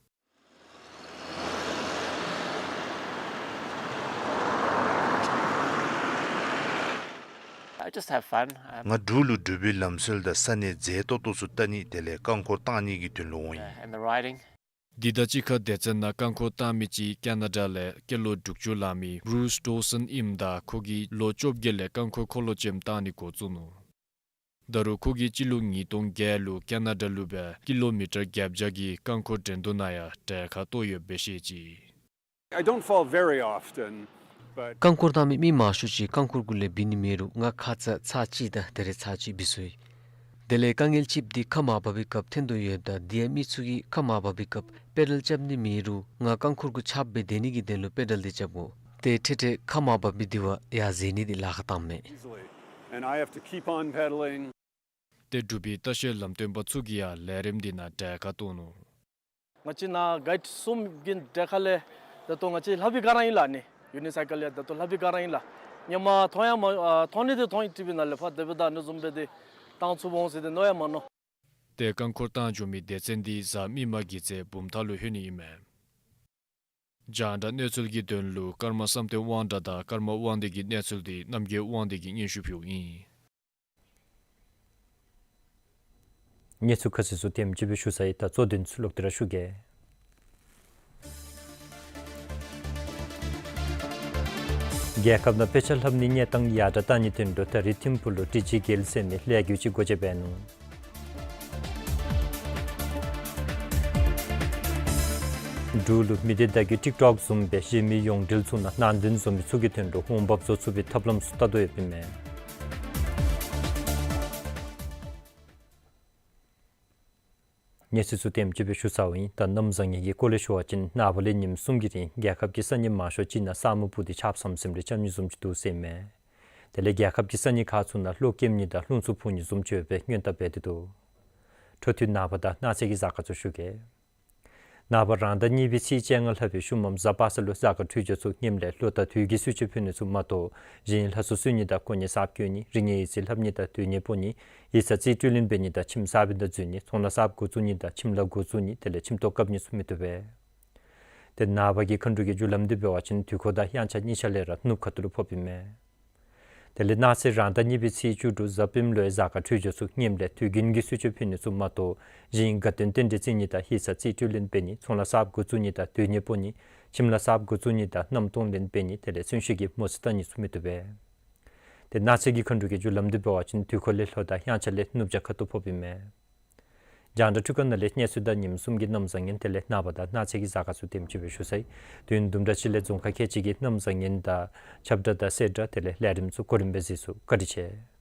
I just have fun. Um, ང་འབྲུག་ལུ་འབྲུག་པའི་ལམ་སྲོལ་དང་ས་གནས་མཛེས་ཏོག་ཏོ་ཚུ་བལྟ་ནི་དེ་ལས་རྐང་འཁོར་བཏང་ནི་གི་དོན་ལུ་འོང་ཡི། Yeah, and the riding. དེ་དང་གཅིག་ཁར་སྡེ་ཚན་ནང་རྐང་འཁོར་བཏང་མི་ཅིག་ཀེ་ན་ཌ་ལས་སྐྱེས་ལོ་དྲུག་ཅུ་ལང་མི་བུ་རུས་ཌོ་སཱོན་ཨིནམ་ད་ཁོ་གིས་ལོ་བཅོ་བརྒྱད་ལས་རྐང་འཁོར་འཁོར་ལོ་གཅིགམ་བཏང་ནི་འགོ་བཙུགས་ནུག། ད་རུང་ཁོ་གིས་སྤྱི་ལོ་ཉིས་སྟོང་བརྒྱད་ལུ་ཀེ་ན་ཌ་ལུ་སྦེ་ཀི་ལོ་མི་ཊར་བརྒྱད་བརྒྱ་གི་རྐང་འཁོར་འགྲན་བསྡུར་ནང་ཡང་གྲལ་ཁར་གཏོགས་ཡོདཔ་སྦེ་བཤད་ཅི། I don't fall very often, but རྐང་འཁོར་བཏང་མི་མི་མང་ཤོས་ཅིག་རྐང་འཁོར་གུ་ལས་འབུད་ནི་མེད་རུང་ང་ཁ་ཙ་ཚར་གཅིག་དང་ད་རེས་ཚར་གཅིག་འབུད་སོ་ཡི། དེ་ལས་དཀའ་ངལ་ཅིག་འདི་ཁ་མར་འབབ་པའི་སྐབས་ཐོན་དོ་ཡོདཔ་ད་དེ་ཡང་མི་ཚུ་གིས་ཁ་མར་འབབ་པའི་སྐབས་པེ་ཌལ་རྐྱབ་ནི་མེད་རུང་ང་རྐང་འཁོར་གུ་ཆརཔ་འབད་དེ་ནི་གི་དོན་ལུ་པེ་ཌལ་འདི་རྐྱབ་དགོ། ཏེ་འཕྲལ་འཕྲལ་ཁ་མར་འབབ་མི་འདི་བ་ཡར་འཛེགས་ནི་འདི་ལཱ་ཁག་བཏངམ་མས། And I have to keep on pedaling. ཏེ་འབྲུག་པའི་ལྟ་བཤལ་ལམ་སྟོན་པ་ཚུ་གིས་ཡང་ལས་རིམ་འདི་ནང་གྲལ་ཁར་གཏོགས་ནུག། ང་བཅས་ནཱ་གའིཌ་གསུམ་གྱི་གྲལ་ཁར་ལས་ད་ལྟོ་ང་བཅས་ལྷབ་པའི་སྒང་ར་ཨིན་ལགས་ནི། ཡུ་ནི་སའི་ཀལ་ཡང་ད་ལྟོ་ལྷབ་པའི་སྒང་ར་ཨིན་ལགས། ཧེ་མ་མཐོང་ཡང་མ་ཨ་མཐོང་ནི་འདི་མཐོང་ཡི་ཊི་ཝི་ནང་ལས། ཕར་དེ་འབདཝ་ད་ཨ་ནི་བཟུམ་སྦེ་འདི་བཏང་ཚུགས་འོང་ཟེར་ཏེ་མནོ་ཡང་མ་མནོ། ཏེ་རྐང་འཁོར་བཏང་འགྱོ་མི་སྡེ་ཚན་འདི་གཟའ་མིག་དམར་གྱི་ཚེ་བུམ་ཐང་ལུ་ལྷོད་ནི་ཨིན་མས། རྒྱང་བསྒྲགས་གནས་ཚུལ་གྱི་དོན་ལུ་ཀརྨ་བསམ་གཏན་དབང་གྲགས་དང་ཀརྨ་དབང་འདུས་ཀྱི་གནས་ཚུལ་འདི་རྣམ་རྒྱལ་དབང་འདུས་ཀྱིས་སྙན་ཞུ་ཕུལཝ་ཨིན། གནས་ཚུལ་ཁ་གསལ་ཚུ་དེམ་ཅིག་སྦེ་ཞུ་ཚར་ཡི། ད་གཙོ་དོན་ཚུ་ལོག་སྟེ་ར་ཞུ་གེ། རྒྱལ་ཁབ་ནང་དཔེ་ཆ་ལྷབ་ནིའི་གནས་སྟངས་ཡར་དྲག་གཏང་ནིའི་དོན་ལུ་ད་རིས་ཐིམ་ཕུག་ལུ་ཊི་ཇི་གེལ་ཟེར་མི་ལས་འགུལ་ཅིག་སྒོ་འབྱེད་འབད་ནུག། འབྲུག་ལུ་མི་སྡེ་བརྡ་བརྒྱུད་ཊིཀ་ཊོཀ་བཟུམ་སྦེ་གཞན་མི་ཡོངས་འབྲེལ་ཚུ་ནང་ནང་དོན་བཟོ་མི་ཚུ་གི་དོན་ལུ་འོང་འབབ་བཟོ་ཚུགས་པའི་ཐབས་ལམ་ཚུ་བལྟ་དོ་ཡོདཔ་ཨིན་མས། གནས་ཚུལ་ཚུ་དེམ་ཅིག་སྦེ་ཞུ་ཚརཝ་ཨིན། ད་གནམ་བཟང་ངན་གྱི་སྐོར་ལས་ཞུ་བ་ཅིན་ནངས་པ་ལས་ཉིནམ་གསུམ་གྱི་རིང་རྒྱལ་ཁབ་ཀྱི་ས་གནས་མང་ཤོས་ཅིག་ནང་ས་སྨུག་སྤུབས་ཏེ་ཆརཔ་ཟམ་ཟིམ་རེ་རྐྱབ་ནི་བཟུམ་ཅིག་འདུག་ཟེར་ཨིན་མས། དེ་ལས་རྒྱལ་ཁབ་ཀྱི་ས་གནས་ཁག་ཚུ་ནང་གློག་ཀེམ་ནི་དང་རླུང་འཚུབ་འཕུ་ནི་བཟུམ་ཅིག་ཡོད་པའི་སྔོན་བརྡ་འབད་དེ་འདུག། འཕྲོ་མཐུད་ནངས་པ་དང་གནངས་ཚེ་གི་གཟའ་སྐར་ཚུ་ཞུ་གེ། ནངས་པ་རང་ཟླ་གཉིས་པའི་ཚེས་བཅོ་ལྔ་ལྷག་པའི་ཤུལ་མམ་གཟའ་པ་སངས་ལུ་གཟའ་སྐར་འཕྲོད་སྦྱོར་ཚུ་ངནམ་ལས་ལོ་དང་དུས་ཀྱི་གསོལ་མཆོད་ཕུལ་ནི་ཚུ་མ་གཏོགས་གཞན་ལྷ་གསོལ་གསོལ་ནི་དང་གོ་གནས་གསརཔ་བསྐོ་ནི་རིག་གནས་ཡིག་རྩིས་ལྷབ་ནི་དང་སྡོད་གནས་སྤོ་ནི་ཡིག་ཚང་རྩིས་སྤྲོད་ལེན་འབད་ནི་དང་ཁྱིམ་གསར་པའི་ནང་འཛུལ་ནི་ཚོང་ལཱ་གསརཔ་འགོ་བཙུགས་ནི་དང་ཁྱིམ་ལཱ་འགོ་བཙུགས་ནི་དེ་ལས་ཁྱིམ་ཐོག་བཀབ་ནི་ཚུ་མི་བཏུབ་པས། ཏེ་ནངས་པ་གི་མཁའ་འགྲོ་གི་རྒྱུ་ལམ་འདི་འབད་བ་ཅིན་དུས་འཁོར་དང་དབྱངས་འཆར་གཉིས་ཆ་ལས་ར་ནུབ་ཁ་ཐུག་ལུ་ཕོགཔ་ཨིན་མས། དེ་ལས་གནངས་ཚེ་རང་ཟླ་གཉིས་པའི་ཚེས་བཅུ་དྲུག་གཟའ་སྤེནམ་ལུ་ཡང་གཟའ་སྐར་འཕྲོད་སྦྱོར་ཚུ་ངནམ་ལས་དུས་རྒྱུན་གྱི་གསོལ་མཆོད་ཕུལ་ནི་ཚུ་མ་གཏོགས་གཞན་དགའ་སྟོན་རྟེན་འབྲེལ་བརྩི་ནི་དང་ཡིག་ཚང་རྩིས་སྤྲོད་ལེན་འབད་ནི་ཚོང་ལཱ་གསརཔ་འགོ་བཙུགས་ནི་དང་སྡོད་གནས་སྤོ་ནི་ཁྱིམ་ལཱ་གསརཔ་འགོ་བཙུགས་ནི་དང་མནའམ་གཏོང་ལེན་འབད་ནི་དེ་ལས་གསོན་གཤིན་གྱི་མོ་རྩིས་བཏང་ནི་ཚུ་མི་བཏུབ་པས། ཏེ་གནངས་ཚེ་གི་མཁའ་འགྲོ་གི་རྒྱུ་ལམ་འདི་འབད་བ་ཅིན་དུས་འཁོར་ལས་ལྷོ་དང་དབྱངས་འཆར་ལས་ནུབ་བྱང་ཁ་ཐུག་ཕོགཔ་ཨིན་མས། རྒྱང་བསྒྲགས་འཕྲུལ་ཁང་ནང་ལས་གནས་ཚུལ་དང་ཉིནམ་གསུམ་གྱི་གནམ་བཟང་ངན་དེ་ལས་ནངས་པ་དང་གནངས་ཚེ་གི་གཟའ་སྐར་ཚུ་དེམ་ཅིག་སྦེ་ཞུ་ཚར་ཡི། དུས་ཡུན་དུམ་གྲ་ཅིག་ལས་རྫོང་ཁག་ཁལ་གཅིག་གི་གནམ་བཟང་ངན་དང་ཁྱབ་བསྒྲགས་དང་གསལ་བསྒྲགས་དེ་ལས་ལས་རིམ་ཚུ་གོ་རིམ་སྦེ་གཟིགས་ཚུགས། བཀའ་དྲིན་ཆེ།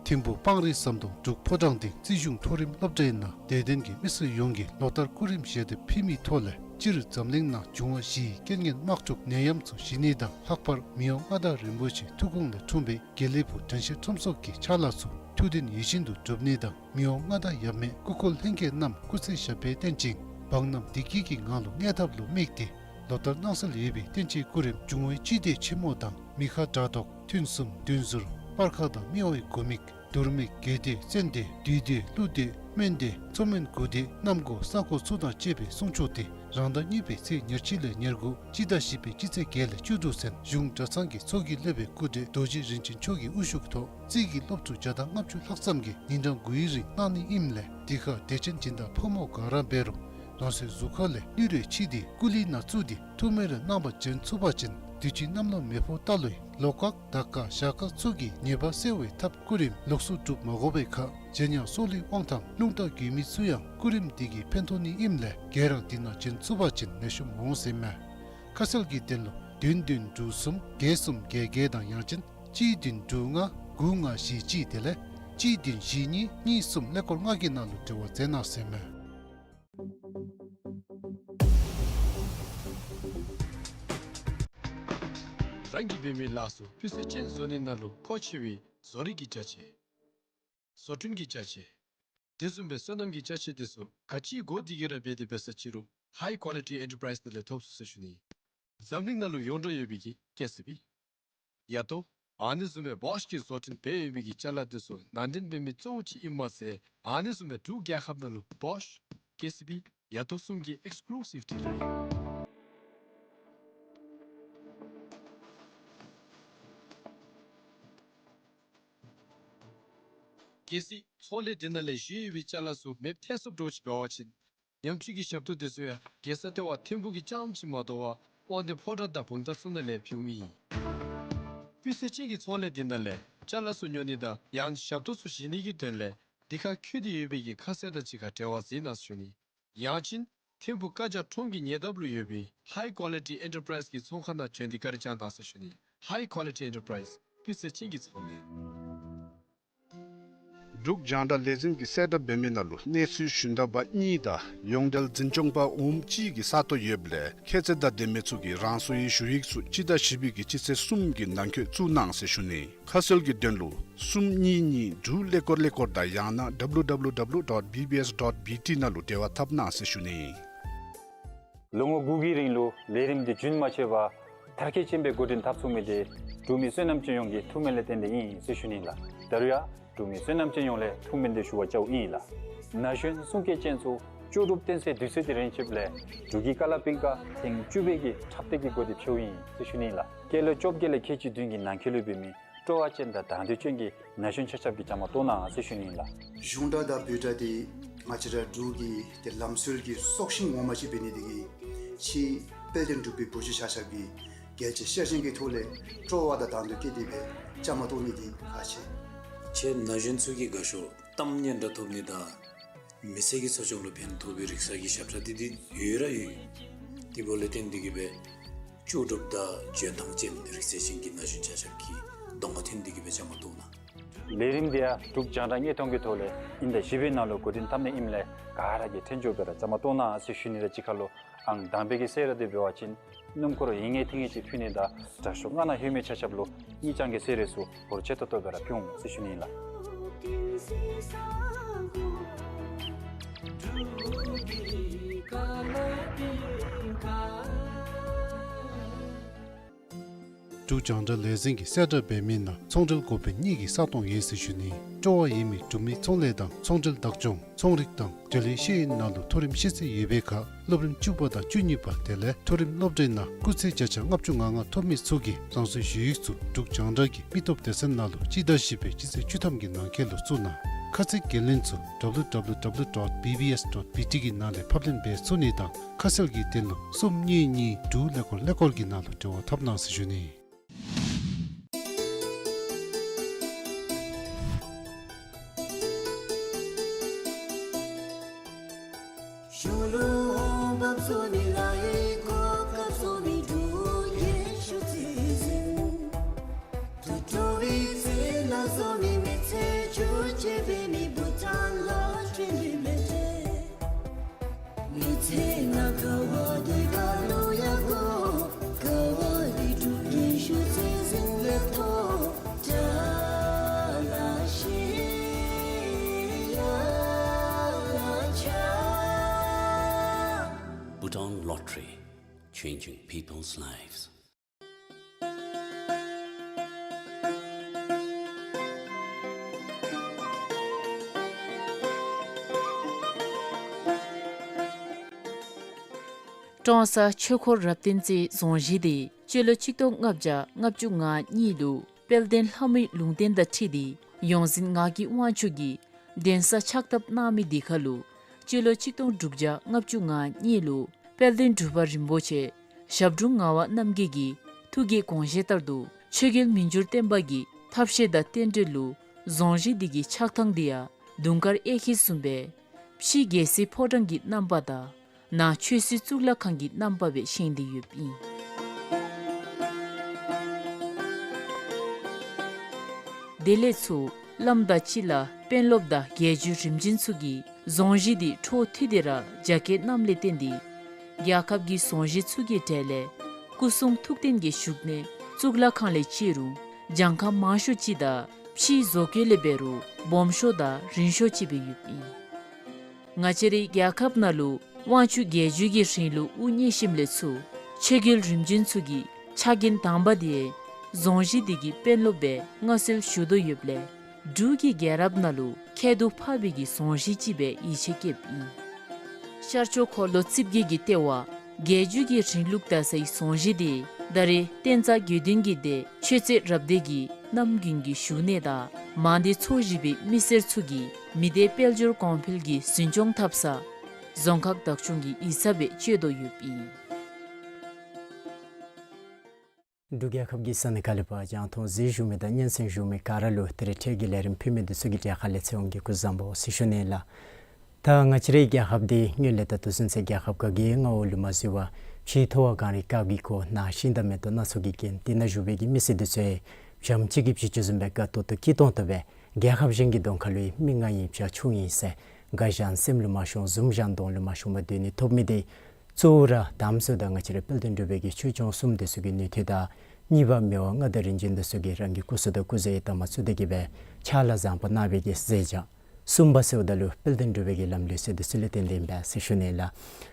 ཐིམ་ཕུག་སྤང་རི་ཟམ་གདོང་འབྲུག་ཕོ་བྲང་སྡིངས་རྩིས་གཞུང་མཐོ་རིམ་སློབ་གྲྭའི་ནང་དད་ལྡན་གྱི་མི་སེར་ཡོངས་ཀྱིས་ལོ་ལྟར་སྐུ་རིམ་ཞལ་འདེབས་ཕུལ་མིའི་ཐོག་ལས་སྤྱིར་འཛམ་གླིང་ནང་འབྱུང་བ་བཞིའི་རྐྱེན་ངན་དམག་འཁྲུག་ནད་ཡམས་ཚུ་ཞི་ནི་དང་ལྷག་པར་མི་དབང་མངའ་བདག་རིན་པོ་ཆེའི་ཐུགས་དགོངས་ལས་འཁྲུངས་པའི་དགེ་ལེགས་ཕུག་དྲན་ཤེས་ཁྲོམ་ཚོགས་ཀྱི་ཕྱག་ལཱ་ཚུ་ཐུགས་དོན་ཡིད་བཞིན་དུ་འགྲུབ་ནི་དང་མི་དབང་མངའ་བདག་ཡབ་མེས་སྐུ་འཁོར་ལྷན་རྒྱས་རྣམས་སྐུ་ཚེ་ཞབས་པད་བརྟན་ཅིང་བག་ནམ་བདེ་སྐྱིད་ཀྱི་ངང་ལུ་གནས་ཐབས་ལུ་དམིགས་ཏེ་ལོ་ལྟར་གནང་སྲོལ་ཡོད་པའི་བསྟན་སྤྱིའི་སྐུ་རིམ་འབྱུང་བའི་སྤྱི་དོན་ཆེན་མོ་དང་མི་ཁ་དགྲ་བཟློག་ཐུན་གསུམ་བདུན་ཟུར་སྤར་ཁ་དང་སྨེ་བའི་དགུ་མིག་དུར་མིག་རྒྱལ་སྡེ་བཙན་སྡེ་བདུད་སྡེ་ཀླུ་སྡེ་སྨན་སྡེ་མཚོ་སྨན་དགུ་སྡེ་གནམ་སྒོ་ས་སྒོ་ཚུ་དང་བཅས་པའི་གསུང་ཆོག་དེ་རང་ཟླ་གཉིས་པའི་ཚེས་ཉེར་གཅིག་ལས་ཉེར་དགུ་སྤྱི་ཟླ་བཞི་པའི་སྤྱི་ཚེས་བརྒྱད་ལས་བཅུ་དྲུག་ཚུན་གཞུང་གྲྭ་ཚང་གི་ཚོགས་ཀྱི་སློབ་དཔོན་སྐུ་བགྲེས་རྡོ་རྗེ་རིན་ཆེན་མཆོག་གི་དབུ་བཞུགས་ཐོག་རྩིས་ཀྱི་སློབ་ཕྲུག་བརྒྱ་དང་ལྔ་བཅུ་ལྷག་ཙམ་གྱིས་ཉིན་གྲངས་དགུའི་རིང་གནང་ནི་ཨིནམ་ལས་དེ་ཁར་དད་ཅན་སྦྱིན་བདག་ཕོ་མོ་ག་ར་འབད་རུང་རང་སོའི་གཟུགས་ཁ་ལས་ནུས་རེ་ཕྱིས་ཏེ་སྐུ་ལུས་ནང་བཙུགས་ཏེ་ཐུགས་སྨོན་རེ་གནང་བར་བྱོན་ཚུགས་པ་ཅིན་དུས་ཅི་གནམ་ལོ་མེ་ཕོ་རྟ་ལོའི་ལོ་སྐག་ཟླ་སྐག་ཞག་སྐག་ཚུ་གི་ཉེས་པ་སེལ་བའི་ཐབས་སྐུ་རིམ་ལོགས་སུ་སྒྲུབ་མ་དགོ་པའི་ཁར་རྗེ་ཉང་སྲོག་ལུས་དབང་ཐང་རླུང་རྟ་རྒྱུད་མི་ཚུ་ཡང་སྐུ་རིམ་འདི་གིས་ཕན་ཐོགས་ནི་ཨིནམ་ལས་ག་ར་འདི་ནང་བྱོན་ཚུགས་པ་ཅིན་ལེགས་ཤོམ་འོང་ཟེར་མས། ཁ་གསལ་གྱི་དོན་ལུ་བདུན་བདུན་དྲུག་གསུམ་བརྒྱད་གསུམ་བརྒྱད་བརྒྱད་དང་ཡང་ཅིན་གཅིག་བདུན་དྲུག་ལྔ་དགུ་ལྔ་བཞི་གཅིག་དེ་ལས་གཅིག་བདུན་བཞི་གཉིས་གཉིས་གསུམ་ཀླད་ཀོར་ལྔ་གི་ནང་ལུ་འབྲེལ་བ་མཛད་གནང་ཟེར་མས། རང་གིས་འབད་མི་ལཱ་ཚུ་སྤུས་ཚད་ཅན་བཟོ་ནི་ནང་ལུ་མཁོ་ཆེ་བའི་བཟོ་རིག་གི་ཅ་ཆས། བཟོ་སྐྲུན་གྱི་ཅ་ཆས། དེ་བཟུམ་སྦེ་སོ་ནམ་གྱི་ཅ་ཆས་དེ་ཚུ་ག་ཅི་དགོ་དེ་གི་ར་འབད་དེ་འབད་ས་ཅིག་རུང་High Quality Enterprise ནང་ལས་ཐོབ་ཚུགས་ཟེར་ཞུ་ནི། འཛམ་གླིང་ནང་ལུ་ཡོངས་གྲགས་ཡོད་པའི་གི་ཀེ་སི་བི། ཡ་ཏོ། ཨ་ནི་བཟུམ་སྦེ་བོཤ་གིས་བཟོ་སྐྲུན་འབད་ཡོད་པའི་གི་ཅ་ལ་དེ་ཚུ་ནང་འདྲེན་འབད་མི་གཙོ་བོ་ཅིག་ཨིནམ་མ་ཚད་ཨ་ནི་བཟུམ་སྦེ་འབྲུག་རྒྱལ་ཁབ་ནང་ལུ་བོཤ་ཀེ་སི་བི་ཡ་ཏོ་གསུམ་གྱི་ཨེགསི་ཀུ་ལུ་སིབ་ཌི་ལར་ཨིན། གལ་སྲིད་ཚོང་ལས་འདི་ནང་ལས་བཞེས་ཡོད་པའི་ཅ་ལ་ཚུ་མེདཔ་ཐལ་སོཔ་འདྲཝ་ཅིག་འབད་བ་ཅིན་ཉམས་བཅོས་ཀྱི་ཞབས་ཏོག་དེ་ཚུ་ཡང་རྒྱལ་ས་ལྟེ་བ་ཐིམ་ཕུག་གི་རྐྱངམ་ཅིག་མ་དོ་བར་དབང་འདུས་ཕོ་བྲང་དང་བུམ་ཐང་ཚུ་ནང་ལས་ཕུལཝ་ཨིན། སྤུས་ཚད་ཅན་གྱི་ཚོང་ལས་འདི་ནང་ལས་ཅ་ལ་ཚུ་ཉོ་ནི་དང་ཡང་ཞབས་ཏོག་ཚུ་བཞེས་ནི་གི་དོན་ལས་འདི་ཁར་འཁོད་དེ་ཡོད་པའི་གི་ཁ་གསལ་དང་གཅིག་ཁར་འབྲེལ་བ་མཛད་གནང་ཟེར་ཞུ་ནི། ཡང་ཅིན་ཐིམ་ཕུག་ཀ་ཇ་ཁྲོམ་གྱི་ཉེ་འདབས་ལུ་ཡོད་པའི་High Quality Enterprise གི་ཚོང་ཁང་ནང་བྱོན་ཏེ་བཀའ་དྲིན་བསྐྱང་གནང་ཟེར་ཞུ་ནི། High Quality Enterprise སྤུས་ཚད་ཅན་གྱི་ཚོང་ལས། འབྲུག་རྒྱང་བསྒྲགས་ལས་འཛིན་གྱིས་གསལ་བསྒྲགས་འབད་མི་ནང་ལུ་གནས་ཚུལ་ཞུན་དག་པ་གཉིས་དང་ཡོངས་འབྲེལ་འཛིན་སྐྱོང་པ་འོགམ་གཅིག་གི་ས་སྟོང་ཡོདཔ་ལས་ཁྱད་ཚད་དང་ལྡན་མི་ཚུ་གིས་རང་སོའི་ཞུ་ཡིག་ཚུ་སྤྱི་ཟླ་བཞི་པའི་གི་སྤྱི་ཚེས་གསུམ་གྱི་ནང་འཁོད་བཙུགས་གནང་ཟེར་ཞུ་ནི། ཁ་གསལ་གྱི་དོན་ལུ་གསུམ་གཉིས་གཉིས་དྲུག་ཀླད་ཀོར་ཀླད་ཀོར་དང་ཡང་ན་W W W dot B B S dot B T ནང་ལུ་འབྲེལ་བ་འཐབ་གནང་ཟེར་ཞུ་ནི། ལོ་ངོ་དགུ་གི་རིང་ལུ་ལས་རིམ་འདི་རྒྱུན་མ་ཆད་པར་མཐར་འཁྱོལ་ཅན་སྦེ་འགོ་འདྲེན་འཐབ་ཚུགས་མི་འདི་འབྲུག་མི་བསོད་ནམས་ཅན་ཡོངས་ཀྱི་ཐུགས་སྨོན་ལས་བརྟེན་ཏེ་ཨིན་ཟེར་ཞུ་ནི་ལགས། ད་རུང་ཡང་འབྲུག་མི་བསོད་ནམས་ཅན་ཡོངས་ལས་ཐུགས་སྨོན་འདི་ཞུ་བར་བཅརཝ་ཨིན་ལགས། ན་གཞོན་གསུང་སྐད་ཅན་ཚུ་ལྕོགས་གྲུབ་སྟོན་སའི་དུས་ཚོད་འདི་རན་ཆིཝ་ལས་འབྲུག་གི་ཀ་ལ་པིང་ཀ་ཐེངས་བཅུ་པའི་གི་འཁྲབ་སྟེགས་ཀྱི་སྒོ་འདི་ཕྱེཝ་ཨིན་ཟེར་ཞུ་ནི་ལགས། སྐྱེས་ལོ་བཅོ་བརྒྱད་ལས་ཁལ་གཅིག་བདུན་གྱི་ནང་འཁོད་ལུ་འབད་མི་སྤྲོ་བ་ཅན་དང་དང་འདོད་ཅན་གྱི་ན་གཞོན་ཆ་ཁྱབ་ཀྱིས་བཅའ་མར་གཏོགས་གནང་ཟེར་ཞུ་ནི་ལགས། གཞུང་སྒྲ་དང་བོད་སྒྲ་འདི་ང་བཅས་ར་འབྲུག་གི་ཏེ་ལམ་སྲོལ་གྱི་སྲོག་ཤིང་ངོ་མ་ཅིག་འབད་ནི་དེ་གིས་ཕྱིའི་དཔལ་ལྡན་འབྲུག་པའི་བུ་བརྒྱུད་ཆ་ཁྱབ་ཀྱིས་རྒྱལ་གཅེས་ཤ་ཞེན་གྱི་ཐོག་ལས་སྤྲོ་བ་དང་དང་འདོད་བསྐྱེད་དེ་སྦེ་བཅའ་མར་གཏོགས་ནི་འདི་ཁག་ཆེ། ཁྱེད་ན་གཞོན་ཚུ་གིས་དགའ་ཤོས་གཏམ་སྙན་གྲགས་ཐོབ་ནི་དང་མི་ཚེ་གི་འཚོ་སྐྱོང་ལུ་ཕན་ཐོགས་པའི་རིག་གསར་གྱི་ཞབས་ཁྲ་འདི་འདི་ཡོད་ར་ཡོད། དེ་འབདཝ་ལས་བརྟེན་ཏེ་གིས་སྦེ་ལྕོགས་གྲུབ་དང་འཇོན་ཐང་ཅན་རིག་རྩལ་ཅན་གྱི་ན་གཞོན་ཆ་ཁྱབ་ཀྱིས་གདོང་ཁར་ཐོན་ཏེ་གིས་སྦེ་བཅའ་མར་གཏོགས་གནང་། ལས་རིམ་འདི་ཡང་འབྲུག་རྒྱང་བསྒྲགས་དངོས་མཐོང་གི་ཐོག་ལས་དབྱིན་ཟླ་བཞི་པའི་ནང་ལུ་འགོ་འདྲེན་འཐབ་ནི་ཨིནམ་ལས་ག་ར་གིས་ཐོན་འགྱོ་སྦེ་ར་བཅའ་མར་གཏོགས་གནང་ཟེར་ཞུ་ནི་དང་གཅིག་ཁར་ལུ་ཨང་དང་པའི་གི་གསོལ་རས་འདི་འབད་བ་ཅིན་སྣུམ་འཁོར་ཡིན་ངེས་ཐིང་ངེས་ཅིག་ཕུལ་ནི་དང་དྲག་ཤོས་སྔ་ན་ལྷོད་མི་ཆ་ཁྱབ་ལུ་དངུལ་རྐྱང་གི་གསོལ་རས་ཚུ་འབོར་ཆེ་ཏོག་ཏོ་སྦེ་ར་ཕུལ་འོང་ཟེར་ཞུ་ནི་ལགས། འབྲུག་རྒྱང་བསྒྲགས་ལས་འཛིན་གྱིས་གསལ་བསྒྲགས་འབད་མི་ནང་ཚོང་འབྲེལ་འགོ་དཔོན་གཉིས་ཀྱི་ས་སྟོང་ཡོད་ཟེར་ཞུ་ནི། སྤྲོ་བ་ཡོད་མི་འབྲུག་མི་ཚོང་ལས་དང་ཚོང་འབྲེལ་བདག་སྐྱོང་ཚོང་རིག་དང་འབྲེལ་ཡོད་ཤེས་ཡོན་ནང་ལུ་མཐོ་རིམ་ཤེས་ཚད་ཡོད་པའི་ཁར་སློབ་རིམ་བཅུ་པ་དང་བཅུ་གཉིས་པ་དེ་ལས་མཐོ་རིམ་སློབ་གྲྭའི་ནང་སྐུགས་ཚད་བརྒྱ་ཆ་ལྔ་བཅུ་ང་ལྔ་ཐོབ་མི་ཚུ་གིས་རང་སོའི་ཞུ་ཡིག་ཚུ་འབྲུག་རྒྱང་བསྒྲགས་ཀྱི་མི་སྟོབས་སྡེ་ཚན་ནང་ལུ་སྤྱི་ཟླ་བཞི་པའི་སྤྱི་ཚེས་བཅུ་ཐམ་གྱི་ནང་འཁོད་ལུ་བཙུགས་གནང་། ཁ་ཚིག་འགན་ལེན་ཚུ་W W W dot B B S dot B T གི་ནང་ལས་ཕབ་ལེན་འབད་ཚུགས་ནི་དང་ཁ་གསལ་གྱི་དོན་ལུ་གསུམ་གཉིས་གཉིས་དྲུག་ཀླད་ཀོར་ཀླད་ཀོར་གྱི་ནང་ལུ་འབྲེལ་བ་འཐབ་གནང་ཟེར་ཞུ་ནི། Bhutan Lottery, changing people's lives. ཀྲོང་གསར་ཆོས་འཁོར་རབ་བརྟན་རྩེའི་རྫོང་གཞིས་འདི་སྤྱི་ལོ་ཆིག་སྟོང་ལྔ་བརྒྱ་ལྔ་བཅུ་ང་གཉིས་ལུ་དཔལ་ལྡན་ལྷ་མོའི་ལུང་བསྟན་དང་འཁྲིལ་ཏེ་ཡོངས་འཛིན་ངག་གི་དབང་ཕྱུག་གིས་གདན་ས་ཕྱག་བཏབ་གནང་མི་འདི་ཁར་ལུ་སྤྱི་ལོ་ཆིག་སྟོང་དྲུག་བརྒྱ་ལྔ་བཅུ་ང་གཉིས་ལུ་དཔལ་ལྡན་འབྲུག་པ་རིན་པོ་ཆེ་ཞབས་དྲུང་ངག་དབང་རྣམ་རྒྱལ་གྱི་ཐུགས་ཀྱི་དགོངས་བཞེད་ལྟར་དུ་ཆོས་རྒྱལ་མི་འགྱུར་བརྟན་པ་གི་ཐབས་ཤེས་དང་རྟེན་འབྲེལ་ལུ་རྫོང་གཞིས་འདི་གི་ཆགས་ཐངས་འདི་ཡང་དུང་དཀར་གཡས་འཁྱིལ་བཟུམ་སྦེ་ཕྱི་རྒྱལ་སྲིད་ཕོ་བྲང་གི་རྣམ་པ་དང་ནང་ཆོས་སྲིད་གཙུག་ལག་ཁང་གི་རྣམ་པ་སྦེ་བཞེངས་ཏེ་ཡོདཔ་ཨིན། དེ་ལས་ཚུར་བླམ་དང་སྤྱི་བླ་དཔོན་སློབ་དང་རྒྱལ་བརྒྱུད་རིམ་བྱོན་ཚུ་གིས་རྫོང་གཞིས་འདི་འཕྲོ་མཐུད་དེ་ར་རྒྱ་བསྐྱེད་གནངམ་ལས་བརྟེན་ཏེ་རྒྱལ་ཁབ་ཀྱི་རྫོང་གཞིས་ཚུ་གི་གྲས་ལས་སྐུ་གསུང་ཐུགས་རྟེན་གྱི་བཞུགས་གནས་ གཙུག་ལག་ཁང་ལས་བཅད་རུང་གྱངས་ཁ་མང་ཤོས་ཅིག་དང་ཕྱིའི་བཟོ་བཀོད་ལས་འབད་རུང་སྦོམ་ཤོས་དང་རིང་ཤོས་ཅིག་སྦེ་ཡོདཔ་ཨིན། ང་བཅས་རའི་རྒྱལ་ཁབ་ནང་ལུ་དབང་ཕྱུག་རྒྱལ་བརྒྱུད་ཀྱི་རིང་ལུགས་དབུ་བརྙེས་ཞིནམ་ལས་ཚུར་ཆོས་རྒྱལ་རིམ་བྱོན་ཚུ་གི་ཕྱག་འགན་དང་པ་དེ་རྫོང་གཞི་དེ་གི་དཔོན་སློབ་སྦེ་མངའ་གསོལ་ཞུ་དོ་ཡོདཔ་ལས་འབྲུག་གི་རྒྱལ་རབས་ནང་ལུ་ཁྱད་དུ་འཕགས་པའི་གི་རྫོང་གཞི་ཅིག་སྦེ་ཡིད་ཆེས་བསྐྱེདཔ་ཨིན། ཤར་ཕྱོགས་འཁོར་ལོ་རྩིབས་བརྒྱད་ཀྱི་ལྟེ་བ་རྒྱལ་བརྒྱུད་ཀྱི་རིང་ལུགས་དར་སའི་རྫོང་གཞི་དེ་ད་རེས་བསྟན་རྩ་དགེ་འདུན་གྱི་སྡེ་ཆོས་རྩེ་རབ་སྡེ་གི་རྣམ་རྒྱུན་གྱི་བཞུགས་གནས་དང་མང་སྡེ་ཚོ་བཞི་པའི་མི་སེར་ཚུ་གིས་མི་སྡེ་དཔལ་འབྱོར་གོང་འཕེལ་གྱི་འཛིན་སྐྱོང་འཐབ་ས་རྫོང་ཁག་བདག་སྐྱོང་གི་ཡིག་ཚང་སྦེ་སྤྱོད་དོ་ཡོདཔ་ཨིན། འབྲུག་རྒྱལ་ཁབ་ཀྱི་ས་གནས་ཁག་ལས་ཕར་རྒྱང་མཐོང་གཟིགས་བཞུགས་མི་དང་སྙན་གསན་བཞུགས་མི་ག་ར་ལུ་ད་རེས་འཕྲལ་གྱི་ལས་རིམ་ཕུལ་མི་འདི་ཚུ་གི་གྲལ་ཁ་ལས་ཚེ་དབང་གིས་སྐུ་གཟུགས་བཟང་པོ་ཟེར་ཞུ་ནི་ལགས། ད་ང་བཅས་རའི་རྒྱལ་ཁབ་འདི་སྔོན་ལས་ད་ལྟོ་ཚུན་ཚོད་རྒྱལ་ཁབ་ག་གི་མངའ་འོག་ལུ་མ་འཛུལ་བར་ཕྱིའི་ཐོ་བ་གངས་རི་དཀར་གྱི་གོ་ནང་ཤིང་དང་མེ་ཏོག་སྣ་ཚོགས་ཀྱིས་བརྒྱན་དེ་ནང་བཞུགས་པའི་གི་མི་སེར་འདི་ཚུ་བྱམས་བརྩེ་གི་བྱི་ཅུང་བཟུམ་སྦེ་དགའ་ཏོག་ཏོ་སྐྱིད་ཏོང་ཏོ་སྦེ་རྒྱལ་ཁབ་གཞན་གྱི་གདོང་ཁ་ལུ་མིག་ང་ཡིན་བྱ་ཆུང་ཡིན་ཟེར་དགའ་ཞིང་སེམས་ལུ་མ་ཤོང་འཛུམ་ཞིང་གདོང་ལུ་མ་ཤོང་པར་སྡོད་ནི་ཐོབ་མི་འདི་གཙོ་བོ་ར་དང་པ་ཚུ་ད་ང་བཅས་རའི་དཔལ་ལྡན་འབྲུག་པའི་གི་ཆོས་སྐྱོང་གསུམ་འདི་ཚུ་གི་ནུས་མཐུ་དང་གཉིས་པ་མི་དབང་མངའ་བདག་རིམ་བྱོན་འདི་ཚུ་གིས་རང་གི་སྐུ་གཟུགས་དང་སྐུ་ཚེ་ཡི་དམ་ཚུ་འདི་གིས་སྦེ་ཕྱག་ལཱ་བཟང་པོ་གནང་བའི་གི་མཛད་བྱ། གསུམ་པ་ཟེརཝ་ད་ལུ་དཔལ་ལྡན་འབྲུག་པའི་གི་ལམ་ལུགས་སྲོལ་འདི་ཚུ་ལས་བརྟེན་ཏེ་ཨིན་པས་ཟེར་ཞུ་ནི་ལགས།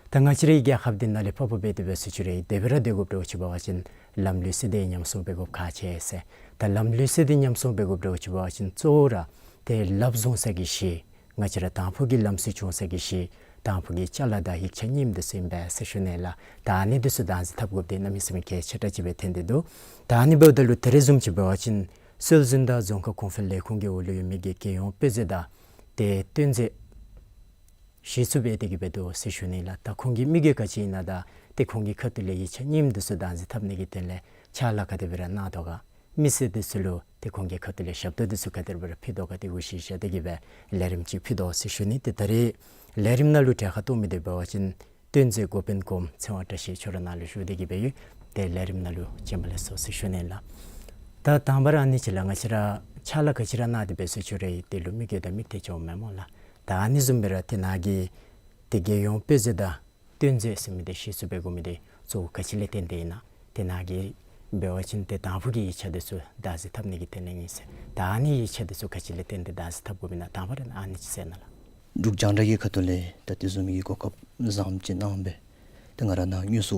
ད་ང་བཅས་རའི་རྒྱལ་ཁབ་འདི་ནཱ་ལས་ཕར་ཕར་འབད་དེ་འབད་ཟེར་ཞུ་རུང་དེ་སྦེ་ར་སྡོད་དགོཔ་འདྲཝ་ཅིག་འབད་བ་ཅིན་ལམ་ལུགས་སྲོལ་འདི་ཉམས་སྲུང་འབད་དགོཔ་ཁག་ཆེ་ཟེར། ད་ལམ་ལུགས་སྲོལ་འདི་ཉམས་སྲུང་འབད་དགོཔ་འདྲཝ་ཅིག་འབད་བ་ཅིན་གཙོ་བོ་ར་ཏེ་ལགཔ་བཟུང་ས་གི་གཞི་ང་བཅས་ར་དང་ཕུ་གི་ལམ་སྲོལ་བྱུང་ས་གི་གཞི་དང་ཕུ་གི་ཅ་ལ་དང་ཡིག་ཆ་རྙིངམ་འདི་ཚུ་ཨིན་པས་ཟེར་ཞུ་ནི་ལགས། ད་ཨ་ནི་འདི་ཚུ་བདག་འཛིན་འཐབ་དགོཔ་འདི་གནམ་མེད་ས་མེད་གལ་ཆེ་དྲགས་ཅིག་སྦེ་ཐོན་ཏེ་འདུག། ད་ཨ་ནི་འབདཝ་ད་ལུ་ད་རེས་བཟུམ་ཅིག་འབད་བ་ཅིན་སྲོལ་འཛིན་དང་རྫོང་ཁ་གོང་འཕེལ་ལས་ཁུངས་ཀྱི་འོག་ལུ་ཡོད་མི་གི་རྒྱལ་ཡོངས་དཔེ་མཛོད་དང་ཏེ་སྟོན་མཛོད་གཞི་བཙུགས་འབད་དེ་གི་སྦེ་འདུག་ཟེར་ཞུ་ནི་ལགས། ད་ཁོང་གི་དམིགས་ཡུལ་ག་ཅི་ཨིན་ན་དང་ཏེ་ཁོང་གི་ཁ་ཐུག་ལས་ཡིག་ཆ་རྙིངམ་འདི་ཚུ་བདག་འཛིན་འཐབ་ནི་གི་དོན་ལས་ཕྱག་ལཱ་ག་དེ་སྦེ་ར་གནང་དོ་ག། མི་སེར་འདི་ཚུ་ལུ་ཏེ་ཁོང་གི་ཁ་ཐུག་ལས་ཞབས་ཏོག་འདི་ཚུ་ག་དེ་སྦེ་ར་ཕུལ་དོ་ག་དེ་གུ་གཞི་བཞག་སྟེ་གི་སྦེ་ལས་རིམ་ཅིག་ཕུལ་དོ་ཟེར་ཞུ་ནི། ཏེ་ད་རེས་ལས་རིམ་ནང་ལུ་གྲལ་ཁར་གཏོགས་མི་འདི་འབད་བ་ཅིན་སྟོན་མཛོད་འགོ་དཔོན་གོངམ་ཚེ་དབང་བཀྲ་ཤིས་ཁྱོད་ར་ནཱ་ལུ་བཞུགས་ཏེ་གི་སྦེ་ཡོད། ཏེ་ལས་རིམ་ནང་ལུ་བྱོན་པ་ལེགས་སོ་ཟེར་ཞུ་ནི་ལགས། ད་དང་པ་ར་ཨ་ནི་ཅིག་ལགས། ང་བཅས་ར་ཕྱག་ལཱ་ག་ཅི་ར་གནང་སྟེ་འབད་ཟེར་ཞུ་རུང་དེ་ལུ་དམིགས་ཡུལ་དང་དམིགས་གཏད་ཅིག་འོང་མས་སྨོ་ལགས། ད་ཨ་ནི་བཟུམ་སྦེ་ར་ཏེ་ནཱ་གི་ཏེ་རྒྱལ་ཡོངས་དཔེ་མཛོད་དང་སྟོན་མཛོད་ཟེར་མི་འདི་གཞི་བཙུགས་འབད་དགོ་མི་འདི་གཙོ་བོ་ག་ཅི་ལས་བརྟེན་ཏེ་ཨིན་ན། ཏེ་ནཱ་གི་འབད་བ་ཅིན་ཏེ་དང་ཕུ་གི་ཡིག་ཆ་འདི་ཚུ་བདག་འཛིན་འཐབ་ནི་གི་དོན་ལས་ཨིན་ཟེར། ད་ཨ་ནི་ཡིག་ཆ་འདི་ཚུ་ག་ཅི་ལས་བརྟེན་ཏེ་བདག་འཛིན་འཐབ་དགོཔ་ཨིན་ན་དང་པ་ར་ཨ་ནི་ཅིག་གསལ་གནང་ལགས། འབྲུག་རྒྱང་བསྒྲགས་ཀྱི་ཁ་ཐུག་ལས་ད་དེ་བཟུམ་མའི་གོ་སྐབས་བཟངམ་ཅིག་གནང་སྦེ་ད་ང་ར་ནཱ་དངོས་སུ་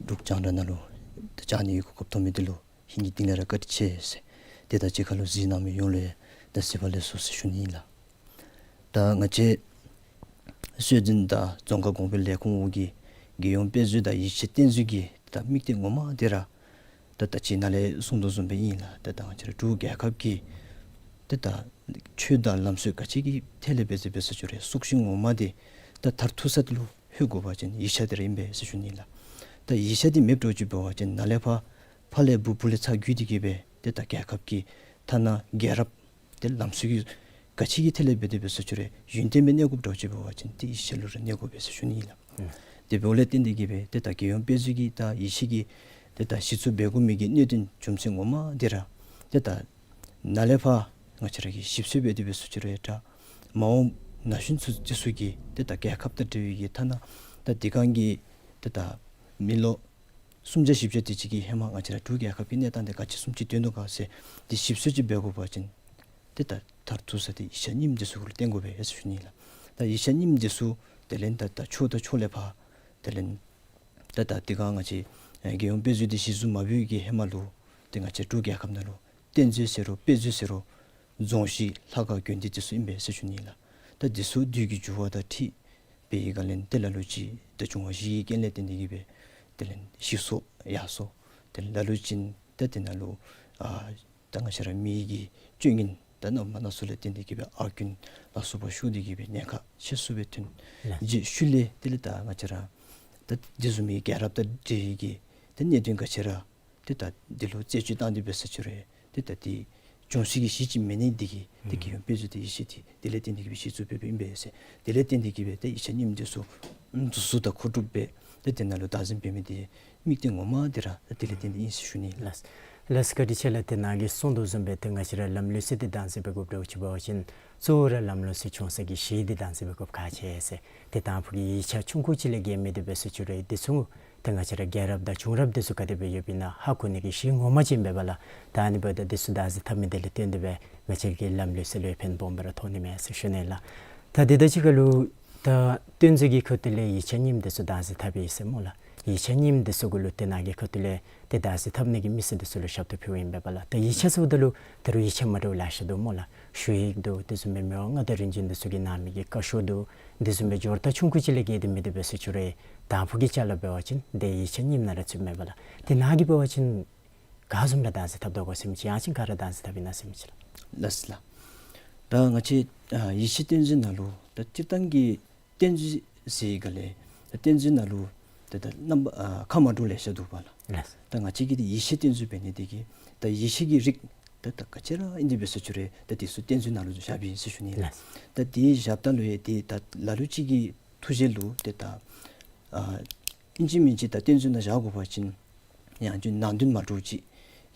འབྲུག་རྒྱང་བསྒྲགས་ནང་ལུ་ད་བཅར་ནི་གི་གོ་སྐབས་ཐོབ་མི་འདི་ལུ་ཧིང་གི་གཏིང་ལས་ར་བཀའ་དྲིན་ཆེ་ཟེར། ཏེ་ད་གཅིག་ཁར་ལུ་གཟིགས་གནང་མི་ཡོངས་ལུ་ཡང་ད་གཟིགས་པ་ལེགས་སོ་ཟེར་ཞུ་ནི་ཨིན་ལགས། ད་ང་བཅས་སྲོལ་འཛིན་དང་རྫོང་ཁ་གོང་འཕེལ་ལས་ཁུངས་འོག་གི་རྒྱལ་ཡོངས་དཔེ་མཛོད་དང་ཡིག་ཆ་སྟོན་མཛོད་ཀྱི་ད་དམིགས་གཏད་ངོ་མ་འདི་ར་ད་ད་ཅི་ནཱ་ལས་གསུངས་དོ་བཟུམ་སྦེ་ཨིན་ལགས། ད་ད་ང་བཅས་ར་འབྲུག་རྒྱལ་ཁབ་ཀྱི་ཏེ་ད་ཆོས་དང་ལམ་སྲོལ་ག་ཅི་གི་ཐད་ལས་འབད་ཟེར་འབད་ཟེར་ཞུ་རུང་སྲོག་ཤིང་ངོ་མ་འདི་ད་མཐར་ཐུག་ས་འདི་ལུ་ལྷོད་དགོ་པ་ཅིན་ཡིག་ཆ་འདི་ར་ཨིན་པས་ཟེར་ཞུ་ནི་ལགས། ད་ཡིག་ཆ་འདི་མེདཔ་འདྲཝ་ཅིག་འབད་བ་ཅིན་ནཱ་ལས་ཕར་ཕར་ལས་སྦུག་སྦུག་ལས་ཚར་བརྒྱུད་དེ་གི་སྦེ་ཏེ་ད་རྒྱལ་ཁབ་ཀྱི་ཐ་ན་རྒྱལ་རབས་ཏེ་ལམ་སྲོལ་གྱི་ག་ཅི་གི་ཐད་ལས་འབད་དེ་འབད་ཟེར་ཞུ་རུང་ཡུན་བརྟན་སྦེ་གནས་དགོཔ་འདྲཝ་ཅིག་འབད་བ་ཅིན་ཏེ་ཡིག་ཆ་ལུ་ར་གནས་དགོ་པས་ཟེར་ཞུ་ནི་ཨིན་ལགས། ཨུམ། དེ་འབདཝ་ལས་བརྟེན་ཏེ་གི་སྦེ་ཏེ་ད་རྒྱལ་ཡོངས་དཔེ་མཛོད་ཀྱི་ད་ཡིག་ཆ་གི་ཏེ་ད་གཞི་བཙུགས་འབད་དགོ་མི་གི་གནད་དོན་རྒྱུ་མཚན་ངོ་མ་འདི་ར་ཏེ་ད་ནཱ་ལས་ཕར་ང་བཅས་ར་གིས་ཞིབ་འཚོལ་འབད་དེ་འབད་ཟེར་ཞུ་རུང་ཡང་ད་མ་འོངས་ན་གཞོན་ཚུ་འདི་ཚུ་གིས་ཏེ་ད་རྒྱལ་ཁབ་དང་འབྲེལ་བའི་གི་ཐ་ན་ད་དེ་སྒང་གི་ཏེ་ད་མི་ལོ་སུམ་བརྒྱ་བཞི་བརྒྱ་དེ་ཅིག་གི་ཧེ་མ་ང་བཅས་ར་འབྲུག་རྒྱལ་ཁབ་ཀྱི་གནས་སྟངས་འདི་ག་ཅི་བཟུམ་ཅིག་སྡོད་ནུག་ག་ཟེར་ཏེ་ཞིབ་འཚོལ་ཅིག་འབད་དགོ་པ་ཅིན་ཏེ་ད་མཐར་ཐུག་ས་འདི་ཡིག་ཆ་རྙིངམ་འདི་ཚུ་གུ་ལུ་བརྟེན་དགོ་པས་ཟེར་ཞུ་ནི་ལགས། ད་ཡིག་ཆ་རྙིངམ་འདི་ཚུ་དེ་ལས་ད་ད་ཕྱོགས་དང་ཕྱོགས་ལས་ཕར་དེ་ལས་ད་ད་དེ་སྒང་ང་བཅས་ཨེ་རྒྱལ་ཡོངས་དཔེ་མཛོད་འདི་གཞི་བཙུགས་མ་འབད་བའི་གི་ཧེ་མ་ལུ་ཏེ་ང་བཅས་འབྲུག་རྒྱལ་ཁབ་ནང་ལུ་སྟོན་མཛོད་ཟེར་རུང་དཔེ་མཛོད་ཟེར་རུང་རྫོང་གཞི་ལྷ་ཁང་དགོན་སྡེ་འདི་ཚུ་ཨིན་པས་ཟེར་ཞུ་ནི་ལགས། ད་འདི་ཚུ་དུས་ཀྱི་འགྱུར་བ་དང་འཁྲིལ་སྦེ་ཡི་ག་ལས་ཏེ་ལ་ལུ་ཅིག་ད་འབྱུང་བ་བཞི་གི་རྐྱེན་ལས་བརྟེན་ཏེ་གི་སྦེ་དེ་ལས་ཞིག་སོང་ཡར་སོང་དེ་ལས་ལ་ལུ་ཅིག་ད་དེ་ནང་ལུ་ཨ་ད་ང་བཅས་ར་མི་གི་སྤྱོད་ངན་ད་རྣམ་པ་སྣ་ཚོགས་ལས་བརྟེན་ཏེ་གི་སྦེ་ཨརཝ་རྐྱེན་ལ་སོགས་པ་ཤོར་ཏེ་གི་སྦེ་ཉེན་ཁ་ཆེ་སུ་སྦེ་ཐོན། ལགས། རྗེས་ཤུལ་ལས་དེ་ལས་ད་ང་བཅས་ར་ད་འདི་བཟུམ་མའི་རྒྱལ་རབས་དང་འབྲེལ་བའི་གི་ད་གནད་དོན་ག་ཅི་ར་ཏེ་ད་འདི་ལུ་རྩད་གཅོད་བཏང་སྟེ་འབད་ཟེར་ཞུ་རུང་ཏེ་ད་འདི་འབྱུང་སྲིད་ཀྱི་གཞི་ཅིག་མེད་ནི་འདི་གིས་ཏེ་རྒྱལ་ཡོངས་དཔེ་མཛོད་འདི་ཡིག་ཆ་འདི་དེ་ལས་བརྟེན་ཏེ་གི་སྦེ་གཞི་བཙུགས་འབད་འབདཝ་ཨིན་པས་ཟེར། དེ་ལས་བརྟེན་ཏེ་གི་སྦེ་ཏེ་ཡིག་ཆ་རྙིངམ་འདི་ཚུ་འཛུལ་ཞུགས་དང་མཁོ་སྒྲུབ་འབད་ཏེ་དེ་ནང་ལུ་བདག་འཛིན་འབད་མི་འདི་དམིགས་གཏད་ངོ་མ་འདི་ར་ཏེ་དེ་ལས་བརྟེན་ཏེ་ཨིན་ཟེར་ཞུ་ནི་ལགས། ལགས་སོ་བཀའ་དྲིན་ཆེ་ལགས། ཏེ་ནཱ་གིས་གསུངས་དོ་བཟུམ་སྦེ་ཏེ་ང་བཅས་ར་ལམ་ལུགས་སྲོལ་འདི་བདག་འཛིན་འབད་དགོཔ་འདྲཝ་ཅིག་འབད་བ་ཅིན་གཙོ་བོ་ར་ལམ་ལུགས་སྲོལ་བྱུང་ས་གི་གཞི་འདི་བདག་འཛིན་འབད་དགོཔ་ཁག་ཆེ་ཟེར། ཏེ་དང་ཕུ་གི་ཡིག་ཆ་ཆུང་ཀུ་ཅིག་ལས་བརྒལ་མེད་དེ་འབད་ཟེར་ཞུ་རུང་འདི་ཚུ་ ཏེ་ང་བཅས་ར་རྒྱལ་རབས་དང་བྱུང་རབས་འདི་ཚུ་ག་དེ་སྦེ་ཡོདཔ་ཨིན་ན་ཧ་གོ་ནི་གི་གཞི་ངོ་མ་ཅིག་ཨིན་པས་ལགས། ད་ཨ་ནི་འབདཝ་ད་འདི་ཚུ་བདག་འཛིན་འཐབ་མི་དེ་ལས་བརྟེན་ཏེ་སྦེ་ང་བཅས་ཀྱི་ལམ་ལུགས་ཟེར་ལུ་ཕན་སྦོམ་སྦེ་ར་ཐོགས་ནི་མས་ཟེར་ཞུ་ནི་ལགས། ད་དེ་དང་གཅིག་ཁར་ལུ་ད་སྟོན་རྫས་ཀྱི་ཁ་ཐུག་ལས་ཡིག་ཆ་རྙིངམ་འདི་ཚུ་བདག་འཛིན་འཐབ་ཨིན་ཟེར་སྨོ་ལགས། ཡིག་ཆ་རྙིངམ་འདི་ཚུ་གུ་ལུ་ཏེ་ནཱ་གི་ཁ་ཐུག་ལས་ཏེ་བདག་འཛིན་འཐབ་ནི་གི་མི་སེར་འདི་ཚུ་ལུ་ཞབས་ཏོག་ཕུལཝ་ཨིན་པས་ལགས། ད་ཡིག་ཆ་ཟེརཝ་ད་ལུ་ད་རུང་ཡིག་ཆ་མ་འདྲཝ་ལེ་ཤ་འདུག་སྨོ་ལགས། ཞུ་ཡིག་འདུག། དེ་བཟུམ་སྦེ་མི་དབང་མངའ་བདག་རིམ་བྱོན་འདི་ཚུ་གིས་གནང་མི་གི་བཀའ་ཤོག་འདུག། དེ་བཟུམ་སྦེ་འབྱོར་རྟགས་ཆུང་ཀུ་ཅིག་ལས་བརྒལ་ཏེ་མེད། དེ་འབད་ཟེར་ཞུ་རུང་དང་ཕུ་གི་ཅ་ལ་འབད་བ་ཅིན་ཏེ་ཡིག་ཆ་རྙིངམ་ནང་ར་ཚུདཔ་ཨིན་པས་ལགས། ཏེ་ནཱ་གིས་འབད་བ་ཅིན་ག་བཟུམ་ར་བདག་འཛིན་འཐབ་དོ་ག་ཟེར་མི་ཅིག་ཡང་ཅིན་ག་ར་བདག་འཛིན་འཐབ་ཨིན་ན་ཟེར་མི་ཅིག་ལགས། ལགས་སོ་ལགས། ད་ང་བཅས་ཨ་ཡིག་ཆ་སྟོན་རྫས་ནང་ལུ་ད་སྤྱིར་བཏང་གི་སྟོན་རྫས་ཟེར་ག་ལས་ད་སྟོན་རྫས་ནང་ལུ་ད་ད་རྣམ་པ་ཨ་ཁ་མ་འདྲཝ་ལེ་ཤ་འདུག་པ་ལགས། ལགས། ད་ང་བཅས་ཀྱི་འདི་ཡིག་ཆ་སྟོན་རྫས་འབད་ནི་འདི་གིས་ད་ཡིག་ཆ་གི་རིགས་ད་ད་ག་ཅི་ར་ཨིན་དེ་འབད་ཟེར་ཞུ་རུང་ད་འདི་ཚུ་སྟོན་རྫས་ནང་ལུ་བཞགཔ་ཨིན་ཟེར་ཞུ་ནི་ལགས། ལགས། ད་འདི་བཞགཔ་ད་ལུ་ཡང་འདི་ད་ལ་ལུ་ཅིག་གི་ཐུགས་བཞེད་ལུ་ཏེ་ད་ཨ་ཨིན་ཅི་མིན་ཅི་ད་སྟོན་རྫས་ནང་བཞག་དགོ་པ་ཅིན་ཡང་ཅིན་ནང་དོན་མ་འདྲཝ་ཅིག་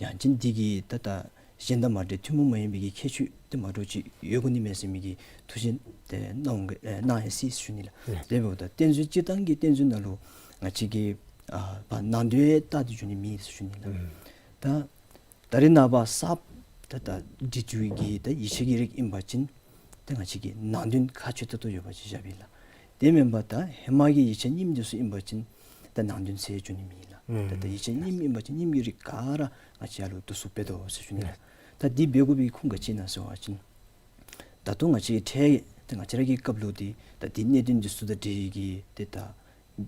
ཡང་ཅིན་འདི་གི་ད་ད་གཞན་དང་མ་འདྲ་ཐུན་མོང་མ་ཡིན་པའི་གི་ཁྱད་ཆོས་ཏེ་མ་འདྲཝ་ཅིག་ཡོད་དགོ་ནི་མས་ཟེར་མི་གི་ཐུགས་བཞེད་ཏེ་གནང་གནང་ཡི་ཟེར་ཞུ་ནི་ལགས། ལགས། དེ་འབདཝ་ད་སྟོན་རྫས་སྤྱིར་བཏང་གི་སྟོན་རྫས་ནང་ལུ་ང་བཅས་ཀྱིས་ཨ་ཕར་ནང་དོན་བལྟ་སྟེ་འགྱོ་ནི་མེད་ཟེར་ཞུ་ནི་ལགས། ཨུམ། ད་ད་རེས་ནངས་པ་གསརཔ་ད་ད་འབྲི་འགྱོ་བའི་གི་ད་ཡིག་ཆ་གི་རིགས་ཨིན་པ་ཅིན་ཏེ་ང་བཅས་ཀྱིས་ནང་དོན་ཁ་ཕྱེ་ཏོག་ཏོ་ཡོད་པ་ཅིག་བཞགཔ་ཨིན་ལགས། དེ་མེན་པར་ད་ཧེ་མ་གི་ཡིག་ཆ་རྙིངམ་འདི་ཚུ་ཨིན་པ་ཅིན་ད་ནང་དོན་ཟེར་འགྱོ་ནི་མེད་ལགས། ཨུམ། ད་ད་ཡིག་ཆ་རྙིངམ་ཨིན་པ་ཅིན་རྙིངམ་གི་རིགས་ག་ར་ང་བཅས་ཡར་ལུ་བསྡུ་གསོག་འབད་དོ་ཟེར་ཞུ་ནི་ལགས། ད་འདི་འབད་དགོ་པའི་ཁུངས་ག་ཅི་ཨིན་ན་ཟེར་བ་ཅིན་ད་ལྟོ་ང་བཅས་ཀྱི་འཕྲལ་ད་ང་བཅས་ར་གི་སྐབས་ལུ་འདི་ད་འདི་གནད་དོན་འདི་ཚུ་དང་འབྲེལ་གྱི་ཏེ་ད་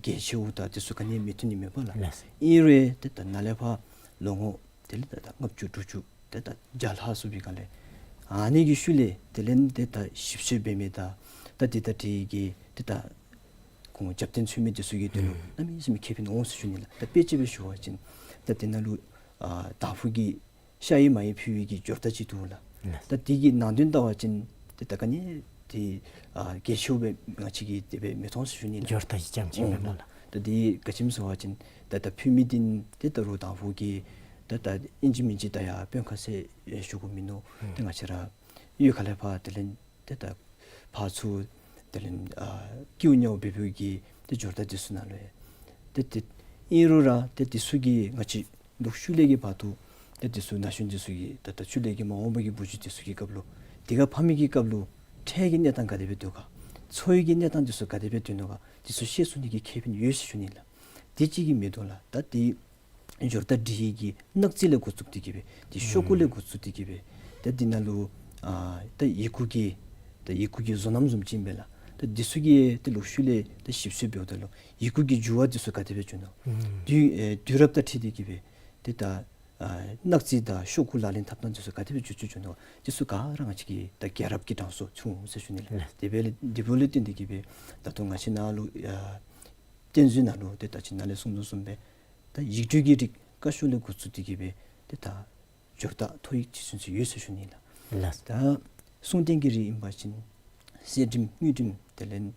གལ་ཆེཝ་ད་འདི་ཚུ་ག་ནི་མི་ཐོན་ནི་མས་པ་ལགས། ལགས། ཨིན་རུང་ཏེ་ད་ནཱ་ལས་ཕར་ལོ་ངོ་དེ་ལས་ད་ད་ལྔ་བཅུ་དྲུག་ཅུ་ཏེ་ད་བརྒྱ་ལྷག་སོང་པའི་སྒང་ལས་ཨ་ནི་གི་ཤུལ་ལས་དེ་ལས་ཏེ་ད་ཞིབ་འཚོལ་འབད་མི་དང་ད་འདི་དང་འབྲེལ་གྱི་ཏེ་ད་ཁོང་རྒྱབ་རྟེན་འཚོལ་མི་འདི་ཚུ་གི་དོན་ལུ་ཨུམ་གནམ་མེད་ས་མེད་ཁེ་ཕན་འོང་ཟེར་ཞུ་ནི་ལགས། ད་དཔེ་ཅིག་སྦེ་ཞུ་བ་ཅིན་ད་དེ་ནང་ལུ་ཨ་དང་ཕུ་གི་ཤ་ཡི་མ་ཡི་ཕུལ་བའི་གི་འབྱོར་རྟགས་ཅིག་འདུག་ལགས། ལགས། ད་འདི་གི་ནང་དོན་བལྟ་བ་ཅིན་ཏེ་ད་ག་ནི་ཏེ་ཨ་གལ་ཆེཝ་སྦེ་ང་བཅས་ཀྱིས་དེ་སྦེ་མི་མཐོང་ཟེར་ཞུ་ནི་ལགས། འབྱོར་རྟགས་ཅིག་རྐྱངམ་ཅིག་ཨིན་པས་ལགས། ད་འདི་ག་ཅི་སྨོ་ཟེར་བ་ཅིན་ད་ད་ཕུལ་མི་འདི་ཏེ་ད་རུང་དང་ཕུ་གིས་ད་ད་ཨིན་ཅི་མིན་ཅི་ད་ཡར་དཔོན་ཁ་ཤས་ཡང་ཞུ་དགོ་མིན་ནུག། ཨུམ། ཏེ་ང་བཅས་ར་གཡུས་ཁ་ལས་ཕར་དེ་ལས་ཏེ་ད་ཕར་ཚུར་དེ་ལས་ཨ་ཀེའུ་ཉའུ་འབད་བའི་གི་ཏེ་འབྱོར་རྟགས་འདི་ཚུ་ནང་ལུ་ཡང་ཏེ་ཏེ་ཨིན་རུང་ར་ཏེ་འདི་ཚུ་གིས་ང་བཅས་ལོག་ཤུལ་ལས་ཀྱི་བར་དུ་ཏེ་འདི་ཚུ་ན་གཞོན་འདི་ཚུ་གིས་ད་ད་ཤུལ་ལས་ཀྱི་མ་འོངས་པ་གི་བུ་བརྒྱུད་འདི་ཚུ་གི་སྐབས་ལུ་འདི་ཁར་ཕབ་མི་གི་སྐབས་ལུ་འཕྲལ་གྱི་གནས་སྟངས་ག་དེ་སྦེ་འདུག་ག། འཚོ་བའི་གི་གནས་སྟངས་འདི་ཚུ་ག་དེ་སྦེ་སྡོད་ནུག་ག། འདི་ཚུ་ཤེས་ཚུགས་ནི་གི་ཁེ་ཕན་ཡོད་ཟེར་ཞུ་ནི་ལགས། དེ་གཅིག་གིས་མི་དོ་ལགས། ད་ཏེ་འབྱོར་རྟགས་འབྲི་ནི་གི་སྣག་རྩི་ལས་འགོ་བཙུགས་ཏེ་གི་སྦེ་ཏེ་ཤོག་གུ་ལས་འགོ་བཙུགས་ཏེ་གི་སྦེ་ཏེ་འདི་ནང་ལུ་ཨ་ད་ཡི་གུ་གི་ད་ཡི་གུ་གི་བཟོ་རྣམ་བཟུམ་ཅིག་ཨིན་པས་ལགས། ད་འདི་ཚུ་གི་ཏེ་ལོག་ཤུལ་ལས་ད་ཞིབ་འཚོལ་འབདཝ་ད་ལུ་ཡི་གུ་གི་འགྱུར་བ་འདི་ཚུ་ག་དེ་སྦེ་འགྱུར་ནུག། ཨུམ། དུས་ཨེ་དུས་རབས་དང་འཁྲིལ་ཏེ་གི་སྦེ་ཏེ་ད་ཨ་སྣག་རྩི་དང་ཤོག་གུ་ལག་ལེན་འཐབ་ཐངས་འདི་ཚུ་ག་དེ་སྦེ་འགྱུར་འགྱུར་འགྱུར་ནུག། འདི་ཚུ་ག་ར་ང་བཅས་ཀྱི་ད་རྒྱལ་རབས་ཀྱི་གྲངས་སུ་ཚུད་འོང་ཟེར་ཞུ་ནི་ལགས། ལགས། དེ་སྦེ་ལས་འདི་འབདཝ་ལས་བརྟེན་ཏེ་གི་སྦེ་ད་ལྟོ་ང་བཅས་ནཱ་ལུ་ཨ་སྟོན་རྫས་ནང་ལུ་ཏེ་ད་ཅི་ནཱ་ལས་གསུངས་དོ་བཟུམ་སྦེ་ད་ཡིག་འབྲུ་གི་རིགས་བཀའ་ཤོག་ལས་འགོ་བཙུགས་ཏེ་གི་སྦེ་ཏེ་ད་འབྱོར་རྟགས་ཐོ་ཡིག་ཅིག་ཚུན་ཚོད་ཡོད་ཟེར་ཞུ་ནི་ལགས། ལགས། ད་གསུང་རྟེན་གྱི་རིགས་ཨིན་པ་ཅིན་གསེར་བྲིསམ་དངུལ་བྲིསམ་དེ་ལས་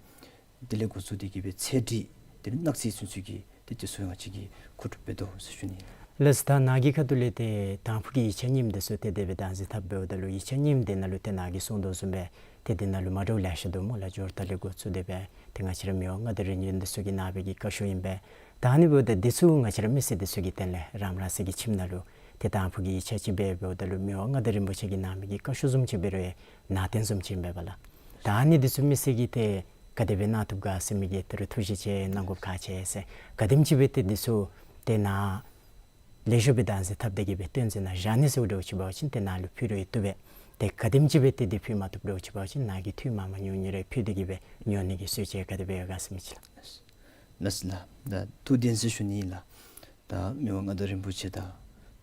དེ་ལས་འགོ་བཙུགས་ཏེ་གི་སྦེ་ཚེ་བྲིས་དེ་ལས་སྣག་རྩི་ཚུན་ཚོད་ཀྱི་ཏེ་དེ་ཚུ་ང་བཅས་ཀྱིས་མཁོ་སྒྲུབ་འབད་དོ་ཟེར་ཞུ་ནི་ལགས། ལགས། ད་ནཱ་གི་ཁ་ཐུག་ལས་ཏེ་དང་ཕུ་གི་ཡིག་ཆ་རྙིངམ་འདི་ཚུ་ཏེ་དེ་སྦེ་བདག་འཛིན་འཐབ་འབདཝ་ད་ལུ་ཡིག་ཆ་རྙིངམ་དེ་ནང་ལུ་ཏེ་ནཱ་གིས་གསུངས་དོ་བཟུམ་སྦེ་ཏེ་དེ་ནང་ལུ་མ་འདྲཝ་ལེ་ཤ་འདུག་སྨོ་ལགས། འབྱོར་རྟགས་ལས་འགོ་བཙུགས་ཏེ་སྦེ་ཏེ་ང་བཅས་ར་མི་དབང་མངའ་བདག་རིམ་བྱོན་འདི་ཚུ་གིས་གནང་བའི་གི་བཀའ་ཤོག་ཨིན་པས། ད་ཨ་ནི་འབདཝ་ད་འདི་ཚུ་ང་བཅས་ར་མི་སེར་འདི་ཚུ་གི་དོན་ལས་རང་རང་སོའི་གི་ཁྱིམ་ནང་ལུ་ཏེ་དང་ཕུ་གི་ཡིག་ཆ་ཅིག་སྦེ་འབདཝ་ད་ལུ་མི་དབང་མངའ་བདག་རིན་པོ་ཆེ་གིས་གནང་མི་གི་བཀའ་ཤོག་བཟུམ་ཅིག་འབད་རུང་ནང་རྟེན་བཟུམ་ཅིག་ཨིན་པས་ལགས། ད་ཨ་ནི་འདི་ཚུ་མི་སེར་གྱིས་ཏེ་ག་དེ་སྦེ་གནང་བཏུབ་ག་ཟེར་མི་གི་ཏེ་རུང་ཐུགས་བཞེད་ཅིག་གནང་དགོཔ་ཁག་ཆེ་ཟེར། ག་དེམ་ཅིག་སྦེ་ཏེ་འདི་ཚུ་ཏེ་ནཱ་ལེགས་ཤོམ་སྦེ་བདག་འཛིན་འཐབ་སྟེ་གི་སྦེ་སྟོན་རྫས་ནང་བཞག་ནི་ཟེར་འདྲཝ་ཅིག་འབད་བ་ཅིན་ཏེ་ནཱ་ལུ་ཕུལ་རུང་ཡང་བཏུབ་པས། ཏེ་ག་དེམ་ཅིག་སྦེ་ཏེ་འདི་ཕུལ་མ་བཏུབ་འདྲཝ་ཅིག་འབད་བ་ཅིན་ནཱ་གིས་འཐུས་མངམ་ཉུང་ཉུང་རེ་ཕུལ་ཏེ་གི་སྦེ་ཉོ་ནི་གི་སྲོལ་ཅིག་ག་དེ་སྦེ་ཡོད་ག་ཟེར་མི་ཅིག་ལགས། ལགས་ལགས། ད་ཐུགས་བདེན་ཟེར་ཞུ་ནི་ལགས། ད་མི་དབང་མངའ་བདག་རིན་པོ་ཆེ་དང་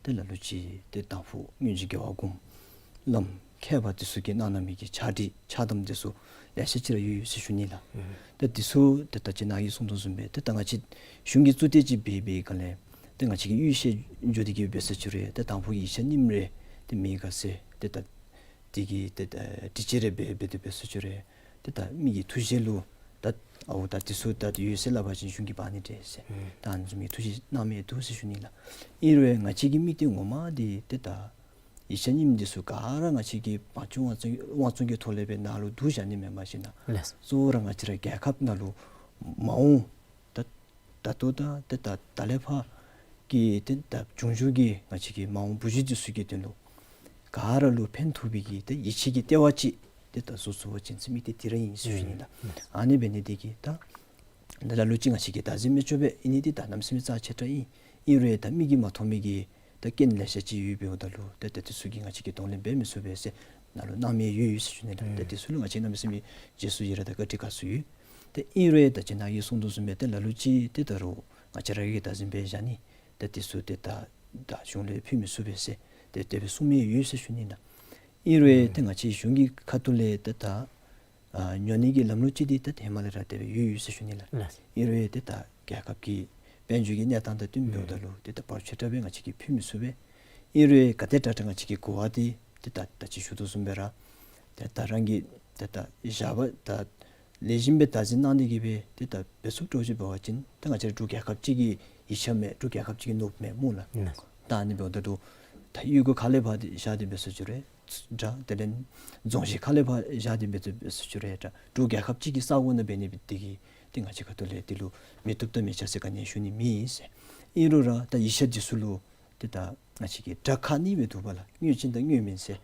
ཏེ་ལ་ལུ་ཅིག་ཏེ་དང་ཕུ་དངུལ་གྱི་རྒྱལ་བ་གོང་མ་བླམ་མཁས་པ་འདི་ཚུ་གིས་གནང་གནང་མི་གི་ཕྱག་བྲིས་ཕྱག་དམ་འདི་ཚུ་ལེ་ཤ་ཅིག་ར་ཡོད་ཡོད་ཟེར་ཞུ་ནི་ལགས། ཨུམ། ད་འདི་ཚུ་ད་ད་ཅི་ནཱ་གིས་གསུངས་དོ་བཟུམ་སྦེ་ད་ད་ང་བཅས་གཞུང་གི་གཙུག་སྡེ་ཅིག་འབད་བའི་སྒང་ལས་ད་ང་བཅས་ཀྱི་གཡུས་ཤར་འགྱོ་སྟེ་གི་འབད་ཟེར་ཅི་རུང་ད་དང་ཕུ་གི་ཡིག་ཆ་རྙིངམ་རེ་ཏེ་མེད་ག་ཟེར་ཏེ་ད་འདི་གི་ཏེ་ད་དྲི་དཔྱད་རེ་འབད་འབད་དེ་འབད་ཟེར་ཅི་རུང་ཏེ་ད་མི་གི་ཐུགས་བཞེད་ལུ་ད་ཨའོ་ད་འདི་ཚུ་ད་ཡོད་ཟེར་སླབ་པ་ཅིན་གཞུང་གིས་འབག་ནི་འདྲས་ཟེར། ཨུམ། ད་ཨ་ནི་བཟུམ་མའི་ཐུགས་བཞེད་གནང་མི་འདུག་ཟེར་ཞུ་ནི་ལགས། ཨིན་རུང་ང་བཅས་ཀྱི་དམིགས་དོན་ངོ་མ་འདི་ཏེ་ད་ཡིག་ཆ་རྙིངམ་འདི་ཚུ་ག་ར་ང་བཅས་ཀྱི་བང་ཆུང་དབང་བཙོང་དབང་བཙོང་གི་ཐོག་ལས་སྦེ་ནཱ་ལུ་བསྡུ་བཞག་ནི་མེན་པར་ཞིན་ན་ལགས། གཙོ་བོ་ར་ང་བཅས་ར་རྒྱལ་ཁབ་ནང་ལུ་མ་འོངས་ད་ ད་ལྟོ་དང་ཏེ་ད་ད་ལས་ཕར་གྱི་ཏེ་ད་འབྱུང་འགྱུར་གྱི་ང་བཅས་ཀྱི་མ་འོངས་བུ་བརྒྱུད་འདི་ཚུ་གི་དོན་ལུ་ག་ར་ལུ་ཕན་ཐོགས་པའི་གི་ཏེ་ཡིད་ཆེས་ཀྱི་ལྟེ་བ་ཅིག་ཏེ་ད་བཟོ་ཚུགས་པ་ཅིན་ཟེར་མི་འདི་དེ་ར་ཨིན་ཟེར་ཞུ་ནི་ལགས། ཨ་ནི་འབད་ནི་འདི་གིས་ད་ད་ལ་ལུ་ཅིག་ང་བཅས་ཀྱིས་བདག་འཛིན་མི་ཚུགས་པས། ཨིན་ནི་འདི་ད་གནམ་མེད་ས་མེད་རྩ་ཆེ་དྲགས་ཨིན། ཨིན་རུང་ད་མིག་གིས་མ་མཐོང་མི་གི་ད་རྐྱེན་ལེ་ཤ་ཅིག་ཡོདཔ་འབདཝ་ད་ལུ་ཏེ་ད་འདི་ཚུ་གིས་ང་བཅས་ཀྱིས་གདོང་ལེན་འབད་མི་ཚུགས་པས་ཟེར་ནཱ་ལུ་སྣང་མེད་ཡོད་ཡོད་ཟེར་ཞུ་ནི་ལགས། ད་འདི་ཚུ་ལུ་ང་བཅས་གནམ་མེད་ས་མེད་རྗེས་སུ་ཡི་རང་དང་བཀའ་དྲིན་དགའ་ཚོར་ཡོད། ད་ཨིན་རུང་ད་ཅི་ནཱ་གིས་གསུང་དོ་བཟུམ་སྦེ་ཏེ་ལ་ལུ་ཅིག་ཏེ་ད་རུང་ང་བཅས་ར་གིས་བདག་འཛིན་འབད་བཞག་ནི་ད་འདི་ཚུ་ཏེ་ད་ད་གཞུང་ལས་ཕུལ་མི་ཚུགས་པས་ཟེར་ཏེ་དེ་སྦེ་གསུང་མི་ཡོད་ཟེར་ཞུ་ནི་ལགས། ཨིན་རུང་ཏེ་ང་བཅས་གཞུང་གི་ཁ་ཐུག་ལས་ཏེ་ད་ཨ་ཉོ་ནི་གི་ལམ་ལུགས་ཅིག་འདི་ད་ཧེ་མ་ལས་ར་དེ་སྦེ་ཡོད་ཡོད་ཟེར་ཞུ་ནི་ལགས། ཨིན་རུང་ཏེ་ད་རྒྱལ་ཁབ་ཀྱི་དཔལ་འབྱོར་གྱི་གནས་སྟངས་དང་བསྟུན་འབདཝ་ད་ལུ་ཏེ་ད་བར་ཆད་དྲགས་སྦེ་ང་བཅས་ཀྱིས་ཕུལ་མི་ཚུགས་པས། ཨིན་རུང་ག་དེ་དྲག་དྲག་ང་བཅས་ཀྱིས་གོ་བ་འདི་ཏེ་ད་ད་ཅི་ཞུ་དོ་བཟུམ་སྦེ་ར་ཏེ་ད་རང་གིས་ཏེ་ད་བཞག་པ་ད་ལེགས་ཤོམ་སྦེ་བདག་འཛིན་གནང་སྟེ་གིས་སྦེ་ཏེ་ད་འབད་ཚུགསཔ་འདྲཝ་ཅིག་འབད་བ་ཅིན་ད་ང་བཅས་ར་འབྲུག་རྒྱལ་ཁབ་ཅིག་གི་ཡིག་ཆ་མས། འབྲུག་རྒྱལ་ཁབ་ཅིག་གི་ནོར་བུ་མས་སྨོ་ལགས། ད་ཨ་ནི་འབདཝ་ད་ལུ་ད་གཡུས་སྒོ་ཁ་ལས་ཕར་འདི་བཞག་སྟེ་འབད་ཚུགས་ཅི་རུང་འདྲ། དེ་ལས་རྫོང་གཞི་ཁ་ལས་ཕར་བཞག་སྟེ་འབད་ཚུགས་འབད་ཚུགས་ཅི་རུང་འདྲ། འབྲུག་རྒྱལ་ཁབ་ཅིག་གི་ས་གོ་ནང་འབད་ནི་འདི་གིས་ཏེ་ང་བཅས་ཁ་ཐུག་ལས་འདི་ལུ་མི་བཏུབ་དང་མི་ཆགས་ཟེར་ག་ནི་ཡང་ཞུ་ནི་མེད་ཟེར། ཨིན་རུང་ར་ད་ཡིག་ཆ་འདི་ཚུ་ལུ་ཏེ་ད་ང་བཅས་ཀྱིས་དགྲ་ཁག་གཉིས་སྦེ་འདུག་པ་ལགས། དངོས་ཅན་དང་དངོས་མེད་ཟེར།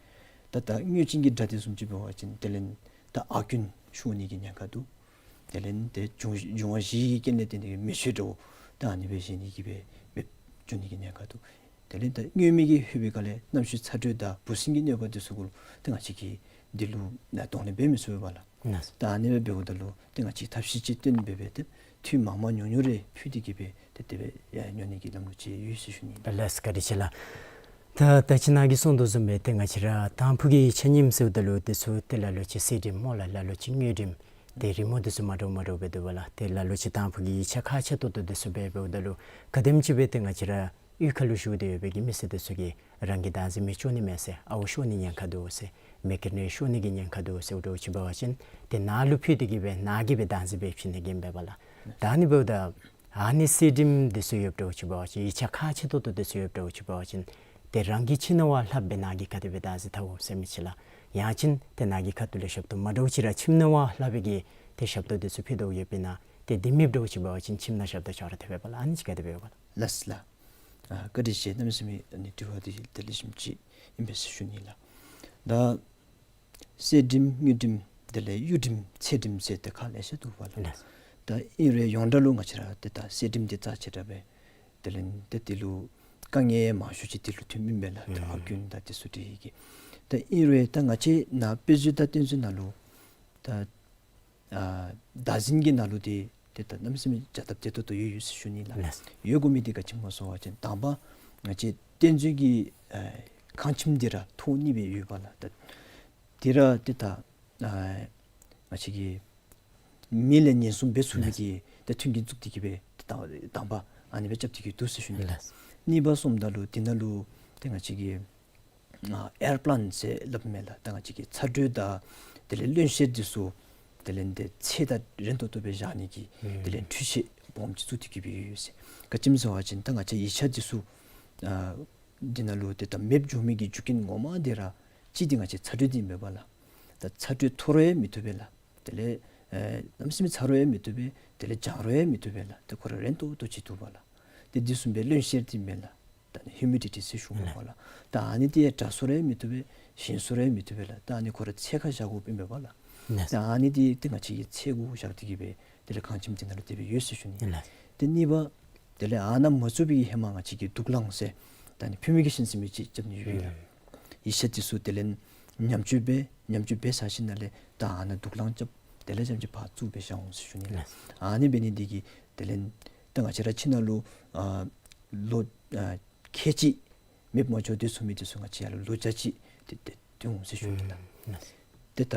ད་ད་དངོས་ཅན་གྱི་དགྲ་འདི་བཟུམ་ཅིག་འབད་བ་ཅིན་དེ་ལས་ད་ཨར་རྐུན་ཤོར་ནི་གི་ཉེན་ཁ་འདུག། དེ་ལས་ཏེ་འབྱུང་འབྱུང་བ་བཞི་གི་རྐྱེན་ལས་བརྟེན་ཏེ་མེ་མཆོད་འདྲཝ་ད་ཨ་ནི་སྦེ་བཞེངས་ནི་གི་སྦེ་མེདཔ་འགྱོ་ནི་གི་ཉེན་ཁ་འདུག། དེ་ལས་ད་དངོས་མེད་ཀྱི་ལྷོད་པའི་སྒང་ལས་གནམ་གཤིས་ཚ་དྲོད་དང་འབུ་སྲིན་གྱི་གནོད་པ་འདི་ཚུ་གུ་ལུ་ཏེ་ང་བཅས་ཀྱིས་འདི་ལུ་ནཱ་གདོང་ལེན་འབད་མི་ཚུགས་པས་ལགས། ད་ཨ་ནི་སྦེ་འབདཝ་ད་ལུ་ཏེ་ང་བཅས་ཐབས་ཤེས་ཅིག་བཏོན་འབད་སྦེ་ཏེ་འཐུས་མང་མང་ཉུང་ཉུང་རེ་ཕུལ་ཏེ་གིས་སྦེ་ཏེ་དེ་སྦེ་ཡང་ཉོ་ནི་གི་ལམ་ལུགས་ཅིག་ཡོད་ཟེར་ཞུ་ནི། ལགས་སོ། བཀའ་དྲིན་ཆེ་ལགས། ད་ད་ཅི་ནཱ་གིས་གསུང་དོ་བཟུམ་སྦེ་ཏེ་ང་བཅས་ར་དང་ཕུ་གི་ཆ་མཉམ་ཟེརཝ་ད་ལུ་འདི་ཚུ་ཏེ་ལ་ལུ་ཅིག་གསེར་བྲིསམ་སྨོ་ལགས། ལ་ལུ་ཅིག་དངུལ་བྲིསམ། ཏེ་རི་མོ་འདི་ཚུ་མ་འདྲཝ་མ་འདྲཝ་སྦེ་འདུག་པ་ལགས། ཏེ་ལ་ལུ་ཅིག་དང་ཕུ་གི་ཡིག་ཆ་ཁག་ཆེ་ཏོག་ཏོ་འདི་ཚུ་སྦེ་འབདཝ་ད་ལུ་ག་དེམ་ཅིག་སྦེ་ཏེ་ང་བཅས་ར་གཡུས་ཁ་ལུ་བཞུགས་ཏེ་ཡོད་པའི་གི་མི་སེར་འདི་ཚུ་གིས་རང་གིས་བདག་འཛིན་མི་ཚུགས་ནི་མས་ཟེར། ཨརཝ་ཤོར་ནི་ཉེན་ཁ་འདུག་ཟེར། མེ་ཀེན་རེ་ཤོར་ནི་གི་ཉེན་ཁ་འདུག་ཟེར་འདྲཝ་ཅིག་འབད་བ་ཅིན་ཏེ་ནཱ་ལུ་ཕུལ་ཏེ་གིས་སྦེ་ནཱ་གིས་སྦེ་བདག་འཛིན་འབད་བྱིན་ནི་གི་ཨིན་པས་ལགས། ད་ཨ་ནི་འབདཝ་ད་ཨ་ནི་གསེར་བྲིསམ་འདི་ཚུ་ཡོདཔ་འདྲཝ་ཅིག་འབད་བ་ཅིན་ཡིག་ཆ་ཁག་ཆེ་ཏོག་ཏོ་འདི་ཚུ་ཡོདཔ་འདྲཝ་ཅིག་འབད་བ་ཅིན་ཏེ་རང་གི་ཁྱིམ་ནང་བ་ལྷགཔ་སྦེ་ནཱ་གིས་ག་དེ་སྦེ་བདག་འཛིན་འཐབ་འོང་ཟེར་མི་ཅིག་ལགས། ཡང་ཅིན་ཏེ་ནཱ་གི་ཁ་ཐུག་ལས་ཞབས་ཏོག་མ་འདྲཝ་ཅིག་ར་ཁྱིམ་ནང་བ་ལྷག་པའི་གི་ཏེ་ཞབས་ཏོག་འདི་ཚུ་ཕུལ་དོ་ཡོདཔ་ཨིན་ན། ཏེ་འདི་མེདཔ་འདྲཝ་ཅིག་འབད་བ་ཅིན་ཁྱིམ་ནང་ཞབས་ཏོག་ཆགས་ར་འཐབ་པས་པ་ལགས། ཨ་ནི་ཅིག་ག་དེ་སྦེ་ཡོད་པ་ལགས། ལགས་སོ་ལགས། ཨ་བཀའ་དྲིན་ཆེ། གནམ་མེད་ས་མེད་ཨ་ནི་དྲི་བ་འདི་དེ་ལེགས་ཤོམ་ཅིག་ཨིན་པས་ཟེར་ཞུ་ནི་ལགས། ད་གསེར་བྲིསམ་དངུལ་བྲིསམ་དེ་ལས་གཡུ་བྲིསམ་ཚེ་བྲིསམ་ཟེར་ཏེ་ཁག་ལེ་ཤ་འདུག་པ་ལགས། ལགས། ད་ཨིན་རུང་ཡོངས་གྲགས་ལུ་ང་བཅས་ར་ཏེ་ད་གསེར་བྲིསམ་འདི་རྩ་ཆེ་དྲགས་སྦེ་དེ་ལས་ཏེ་འདི་ལུ་དཀའ་ངལ་མང་ཤོས་ཅིག་འདི་ལུ་ཐོནམ་ཨིན་པས་ལགས། ད་ཨརཝ་རྐུན་དང་འདི་ཚུ་འདི་གིས། ད་ཨིན་རུང་ད་ང་བཅས་ནཱ་དཔེ་མཛོད་དང་གཏན་མཛོད་ནང་ལུ་ད་ཨ་བདག་འཛིན་གྱི་ནང་ལུ་འདི་ཏེ་ད་གནམ་མེད་ས་མེད་བྱ་སྟབས་བདེ་ཏོག་ཏོ་ཡོད་ཡོད་ཟེར་ཞུ་ནི་ལགས། ལགས། ཡོད་དགོ་མི་འདི་ག་ཅི་སྨོ་ཟེར་བ་ཅིན་དང་པ་ང་བཅས་གཏན་མཛོད་ཀྱི་ཨ་ཁང་ཁྱིམ་འདི་ར་ཐོག་གཉིས་སྦེ་ཡོད་པ་ལགས། ད་འདི་ར་ཏེ་ད་ཨ་ང་བཅས་ཀྱིས་མི་ལས་ཉེན་སྲུང་འབད་ཚུགས་ནི་གི་ཏེ་མཐུན་རྐྱེན་བཙུགས་ཏེ་གིས་སྦེ་ཏེ་དང་དང་པ་ཨ་ནི་སྦེ་རྐྱབ་སྟེ་གིས་འདུག་ཟེར་ཞུ་ནི་ལགས། གཉིས་པ་སོངམ་ད་ལུ་འདི་ནང་ལུ་ཏེ་ང་བཅས་ཀྱིས་ཨ་ཨེར་པ་ལཱནཊ་ཟེར་སླབ་མས་ལགས། ད་ང་བཅས་ཀྱིས་ཚ་དྲོད་དང་དེ་ལས་རློན་གཤེར་འདི་ཚུ་དེ་ལས་འདི་ཚད་དང་རན་ཏོག་ཏོ་སྦེ་བཞག་ནི་གི་དེ་ལས་འཕྲུལ་ཆས་སྦོམ་ཅིག་བཙུགས་ཏེ་གིས་སྦེ་ཡོད་ཟེར། ག་ཅི་སྨོ་ཟེར་བ་ཅིན་ད་ང་བཅས་ཡིག་ཆ་འདི་ཚུ་ཨ་འདི་ནང་ལུ་ཏེ་ད་མེདཔ་འགྱོ་མི་གི་རྒྱུ་རྐྱེན་ངོ་མ་འདི་ར་གཅིག་འདི་ང་བཅས་ཚ་དྲོད་འདི་ཨིན་པས་པ་ལགས། ད་ཚ་དྲོད་མཐོ་རུང་ཡང་མི་བཏུབ་པས་ལགས། དེ་ལས་ཨེ་གནམ་མེད་ས་མེད་ཚ་རུང་ཡང་མི་བཏུབ་པས། དེ་ལས་གྱང་རུང་ཡང་མི་བཏུབ་པས་ལགས། ཏེ་ཁོ་ར་རན་ཏོག་ཏོ་ཅིག་འདུག་པ་ལགས། ཏེ་འདི་བཟུམ་སྦེ་རློན་གཤེར་འདི་མས་ལགས། ད་ནི་ཧིའུ་མི་ཌི་ཊི་ཟེར་ཞུ་དགོ་པ་ལགས། ད་ཨ་ནི་འདི་ཡང་དྲག་སུ་ར་ཡང་མི་བཏུབ་པས། ཞན་སུ་ར་ཡང་མི་བཏུབ་པས་ལགས། ད་ཨ་ནི་ཁོ་ར་ཚད་ཁར་བཞག་དགོཔ་ཨིན་པས་པ་ལགས། ད་ཨ་ནི་འདི་ཏེ་ང་བཅས་ཀྱིས་ཚད་གུ་བཞག་སྟེ་གིས་སྦེ་དེ་ལས་ཁང་ཁྱིམ་འདི་ནང་ལུ་དེ་སྦེ་ཡོད་ཟེར་ཞུ་ནི། ཏེ་གཉིས་པ་དེ་ལས་ཨ་ནཱ་མ་བཙུགས་པའི་ཧེ་མ་ང་བཅས་ཀྱིས་དུག་རླངས་ཟེར་ད་ནི་ཕུ་མི་གི་ཤིང་ཟེར་མི་ཅིག་རྐྱབ་ནི་ཡོད་ལགས། ཡིག་ཆ་འདི་ཚུ་དེ་ལས་ཉམས་བཅོས་འབད་ཉམས་བཅོས་འབད་ཚར་ཞིནམ་ལས་ད་ཨ་ནཱ་དུག་རླངས་རྐྱབ་དེ་ལས་རྐྱངམ་ཅིག་ཕར་བཙུགས་སྦེ་བཞག་འོང་ཟེར་ཞུ་ནི་ལགས། ཨ་ནི་འབད་ནི་འདི་གིས་དེ་ལས་ད་ང་བཅས་ར་ཁྱིམ་ནང་ལུ་ཨ་ལོ་ཨ་ཁལ་གཅིག་མེདཔ་མ་འགྱོ་སྡོད་ཚུགས་མི་འདི་ཚུ་ང་བཅས་ཡར་ལུ་ལོ་བརྒྱ་ཅིག་ཏེ་ཏེ་སྡོད་འོང་ཟེར་ཞུ་ནི་ལགས། ཏེ་ད་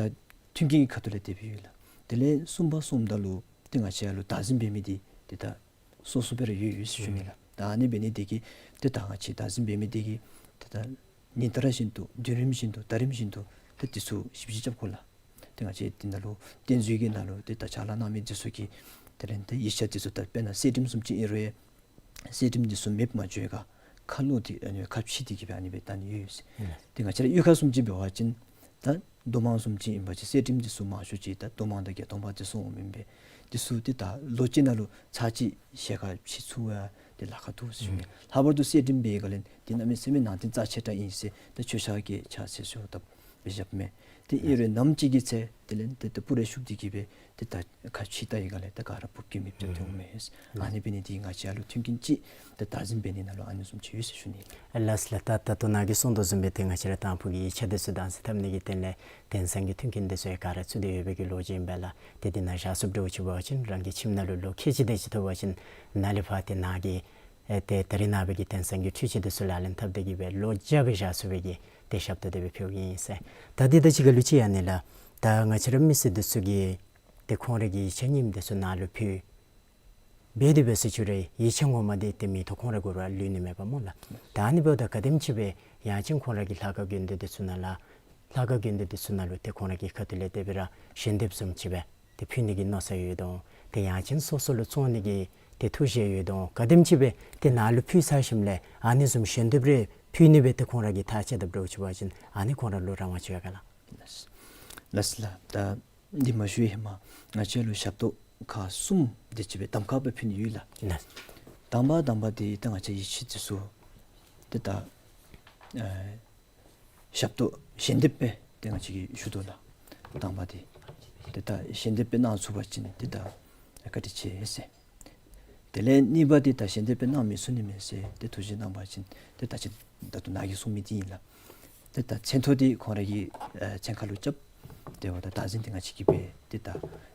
མཐུན་རྐྱེན་གྱི་ཁ་ཐུག་ལས་དེ་སྦེ་ཡོད་ལགས། དེ་ལས་གསུམ་པ་སོངམ་ད་ལུ་ཏེ་ང་བཅས་ཡར་ལུ་བདག་འཛིན་འབད་མི་འདི་ཏེ་ད་སོ་སོ་སྦེ་ར་ཡོད་ཡོད་ཟེར་ཞུ་ནི་ལགས། ད་ཨ་ནི་འབད་ནི་འདི་གིས་ཏེ་ད་ང་བཅས་བདག་འཛིན་འབད་མི་འདི་གིས་ཏེ་ད་ཉིན་ལྟར་བཞིན་དུ་བདུན་རིམ་བཞིན་དུ་ཟླ་རིམ་བཞིན་དུ་ཏེ་འདི་ཚུ་ཞིབ་དཔྱད་རྐྱབ་དགོ་ལགས། ཏེ་ང་བཅས་འདི་ནང་ལུ་གཏན་མཛོད་ཀྱི་ནང་ལུ་ཏེ་ད་ཕྱག་ལཱ་གནང་མི་འདི་ཚུ་གིས་དེ་ལས་ཏེ་ཡིག་ཆ་འདི་ཚུ་ད་དཔེར་ན་གསེར་བྲིསམ་བཟུམ་ཅིག་ཨིན་རུང་གསེར་བྲིསམ་འདི་ཚུ་མེདཔ་མ་འགྱོ་ག་ཁ་ལོག་སྟེ་ཨ་ནི་ཁ་ཕྱེ་སྟེ་གིས་སྦེ་ཨ་ནི་སྦེ་ད་ནི་ཡོད་ཡོད་ཟེར། ཏེ་ང་བཅས་ར་གཡུས་ཁ་བཟུམ་ཅིག་འབད་བ་ཅིན་ད་རྡོ་མང་བཟུམ་ཅིག་ཨིན་པ་ཅིན་གསེར་བྲིསམ་འདི་ཚུ་མང་ཤོས་ཅིག་ད་རྡོ་མང་དང་བརྒྱད་སྟོང་པ་འདི་ཚུ་འོངམ་ཨིན་པས། དེ་ཚུ་ཏེ་ད་ལོ་གཅིག་ནང་ལུ་ཚར་གཅིག་ཞལ་ཁ་ཕྱེ་ཚུགས་པ་ཏེ་ལཱ་ཁག་འདུག་ཟེར་ཞུ་ནི། ལྷག་པར་དུ་གསལ་འགྲེམས་འབད་བའི་སྒང་ལས་དེ་གནམ་མེད་ས་མེད་ནང་དོན་རྩ་ཆེ་དྲགས་ཨིན་ཟེར་ད་ཆོས་ཕྱོགས་ཀྱི་ཕྱག་འཚལ་ཞུ་དོ་བཟུམ་སྦེ་བཞགཔ་མས། ཏེ་ཨིན་རུང་ནམ་ཅིག་གི་ཚེ་དེ་ལས་ཏེ་ད་སྤུ་ར་ཤུགས་འདི་གིས་སྦེ་ཏེ་ད་ཁ་ཕྱེ་བལྟ་བའི་སྒང་ལས་ད་ག་ར་འབུབ་ཀྱི་མེདཔ་ཅིག་ཐོན་འོང་མས། ཨ་ནི་འབད་ནི་འདི་ང་བཅས་ཡར་ལུ་མཐུན་རྐྱེན་ཅིག་ད་བདག་འཛིན་འབད་ནི་ནང་ལུ་ཨ་ནི་བཟུམ་ཅིག་ཡོད་ཟེར་ཞུ་ནི། ལགས་ལགས། ད་ད་ལྟོ་ནཱ་གིས་གསུངས་དོ་བཟུམ་སྦེ་ཏེ་ང་བཅས་ར་དང་ཕུ་གི་ཡིག་ཆ་འདི་ཚུ་བདག་འཛིན་འཐབ་ནི་གི་དོན་ལས་དེང་སང་གི་མཐུན་རྐྱེན་འདི་ཚུ་ཡང་ག་ར་ཚུད་དེ་ཡོད་པའི་གི་ལོ་རྒྱུས་ཨིན་པས་ལགས། ཏེ་འདི་ནང་བཞག་ཚུགསཔ་འདྲཝ་ཅིག་འབད་བ་ཅིན་རང་གི་ཁྱིམ་ནང་ལུ་ལོ་ཁལ་གཅིག་དེ་ཅིག་ཐོབ་པ་ཅིན་ནཱ་ལས་ཕར་ཏེ་ནཱ་གི་ཨེ་ཏེ་ད་རིས་ནངས་པ་གི་དེང་སང་གི་འཕྲུལ་ཆས་འདི་ཚུ་ལག་ལེན་འཐབ་སྟེ་གིས་སྦེ་ལོ་བརྒྱ་སྦེ་བཞག་ཚུགས་པའི་གི་ཏེ་ཞབས་ཏོག་དེ་སྦེ་ཕུལཝ་ཨིན་ཟེར། ད་འདི་དང་གཅིག་ཁར་ལུ་ཅིག་ཡང་ཨ་ནི་ལགས། ད་ང་བཅས་ར་མི་སེར་འདི་ཚུ་གིས་ཏེ་ཁོང་ར་གི་ཡིག་ཆ་རྙིངམ་འདི་ཚུ་ནཱ་ལུ་ཕུལ་འབད་དེ་འབད་ཟེར་ཞུ་རུང་ཡིག་ཆ་ངོ་མ་འདི་ཏེ་མིང་ཐོ་ཁོང་རའི་གུ་ར་ལུས་ནི་མས་པ་སྨོ་ལགས། ད་ཨ་ནི་འབདཝ་ད་ག་དེམ་ཅིག་སྦེ་ཡང་ཅིན་ཁོང་ར་གི་ལྷ་ཁང་དགོན་སྡེ་འདི་ཚུ་ནང་ལུ་ལྷ་ཁང་དགོན་སྡེ་འདི་ཚུ་ནང་ལུ་ཏེ་ཁོང་ར་གི་ཁ་ཐུག་ལས་དེ་སྦེ་ར་ཞལ་འདེབས་བཟུམ་ཅིག་སྦེ་ཏེ་ཕུལ་ནི་གི་མནོ་བསམ་ཡོད་དོ། ཏེ་ཡང་ཅིན་སོ་སོ་ལུ་བཙོང་ནི་གི་ཏེ་ཐུགས་བཞེད་ཡོད་དོ། ག་དེམ་ཅིག་སྦེ་ཏེ་ནཱ་ལུ་ཕུལ་ཚར་ཞིནམ་ལས་ཨ་ནི་བཟུམ་ཞལ་འདེབས་རེ་ཕུལ་ནི་སྦེ་ཏེ་ཁོང་ར་གིས་ཐག་བཅད་དཔ་འདྲཝ་ཅིག་འབད་བ་ཅིན་ཨ་ནི་ཁོང་ར་ལུ་རང་དབང་ཅིག་ཡོད་ག་ལགས། ལགས་ལགས། ད་འདི་མ་ཞུ་བའི་ཧེ་མ་ང་བཅས་ལུ་ཞབས་ཏོག་ཁག་གསུམ་དེ་ཅིག་སྦེ་གདམ་ཁ་སྦེ་ཕུལ་ནི་ཡོད་ལགས། ལགས། དང་པ་དང་པ་འདི་ད་ང་བཅས་ཡིག་ཆ་འདི་ཚུ་ཏེ་ད་ཨེ་ཞབས་ཏོག་ཞལ་འདེབས་སྦེ་ཏེ་ང་བཅས་ཀྱིས་ཞུ་དོ་ལགས། དང་པ་འདི་ཏེ་ད་ཞལ་འདེབས་སྦེ་གནང་ཚུགས་པ་ཅིན་ཏེ་ད་བཀའ་དྲིན་ཆེ་ཟེར། དེ་ལས་གཉིས་པ་འདི་ད་ཞལ་འདེབས་སྦེ་གནང་མི་ཚུགས་ནི་མས་ཟེར་ཏེ་ཐུགས་བཞེད་གནང་བ་ཅིན་ཏེ་ད་ཅི་ད་ལྟོ་ནཱ་གིས་གསུངས་མི་འདི་ཨིན་ལགས། ཏེ་ད་མཚན་ཐོ་འདི་ཁོང་ར་གི་ཨེ་མཚན་ཁ་ལུ་རྐྱབ། དེ་འབདཝ་ད་བདག་འཛིན་འདི་ང་བཅས་ཀྱིས་འབད་དེ་ད་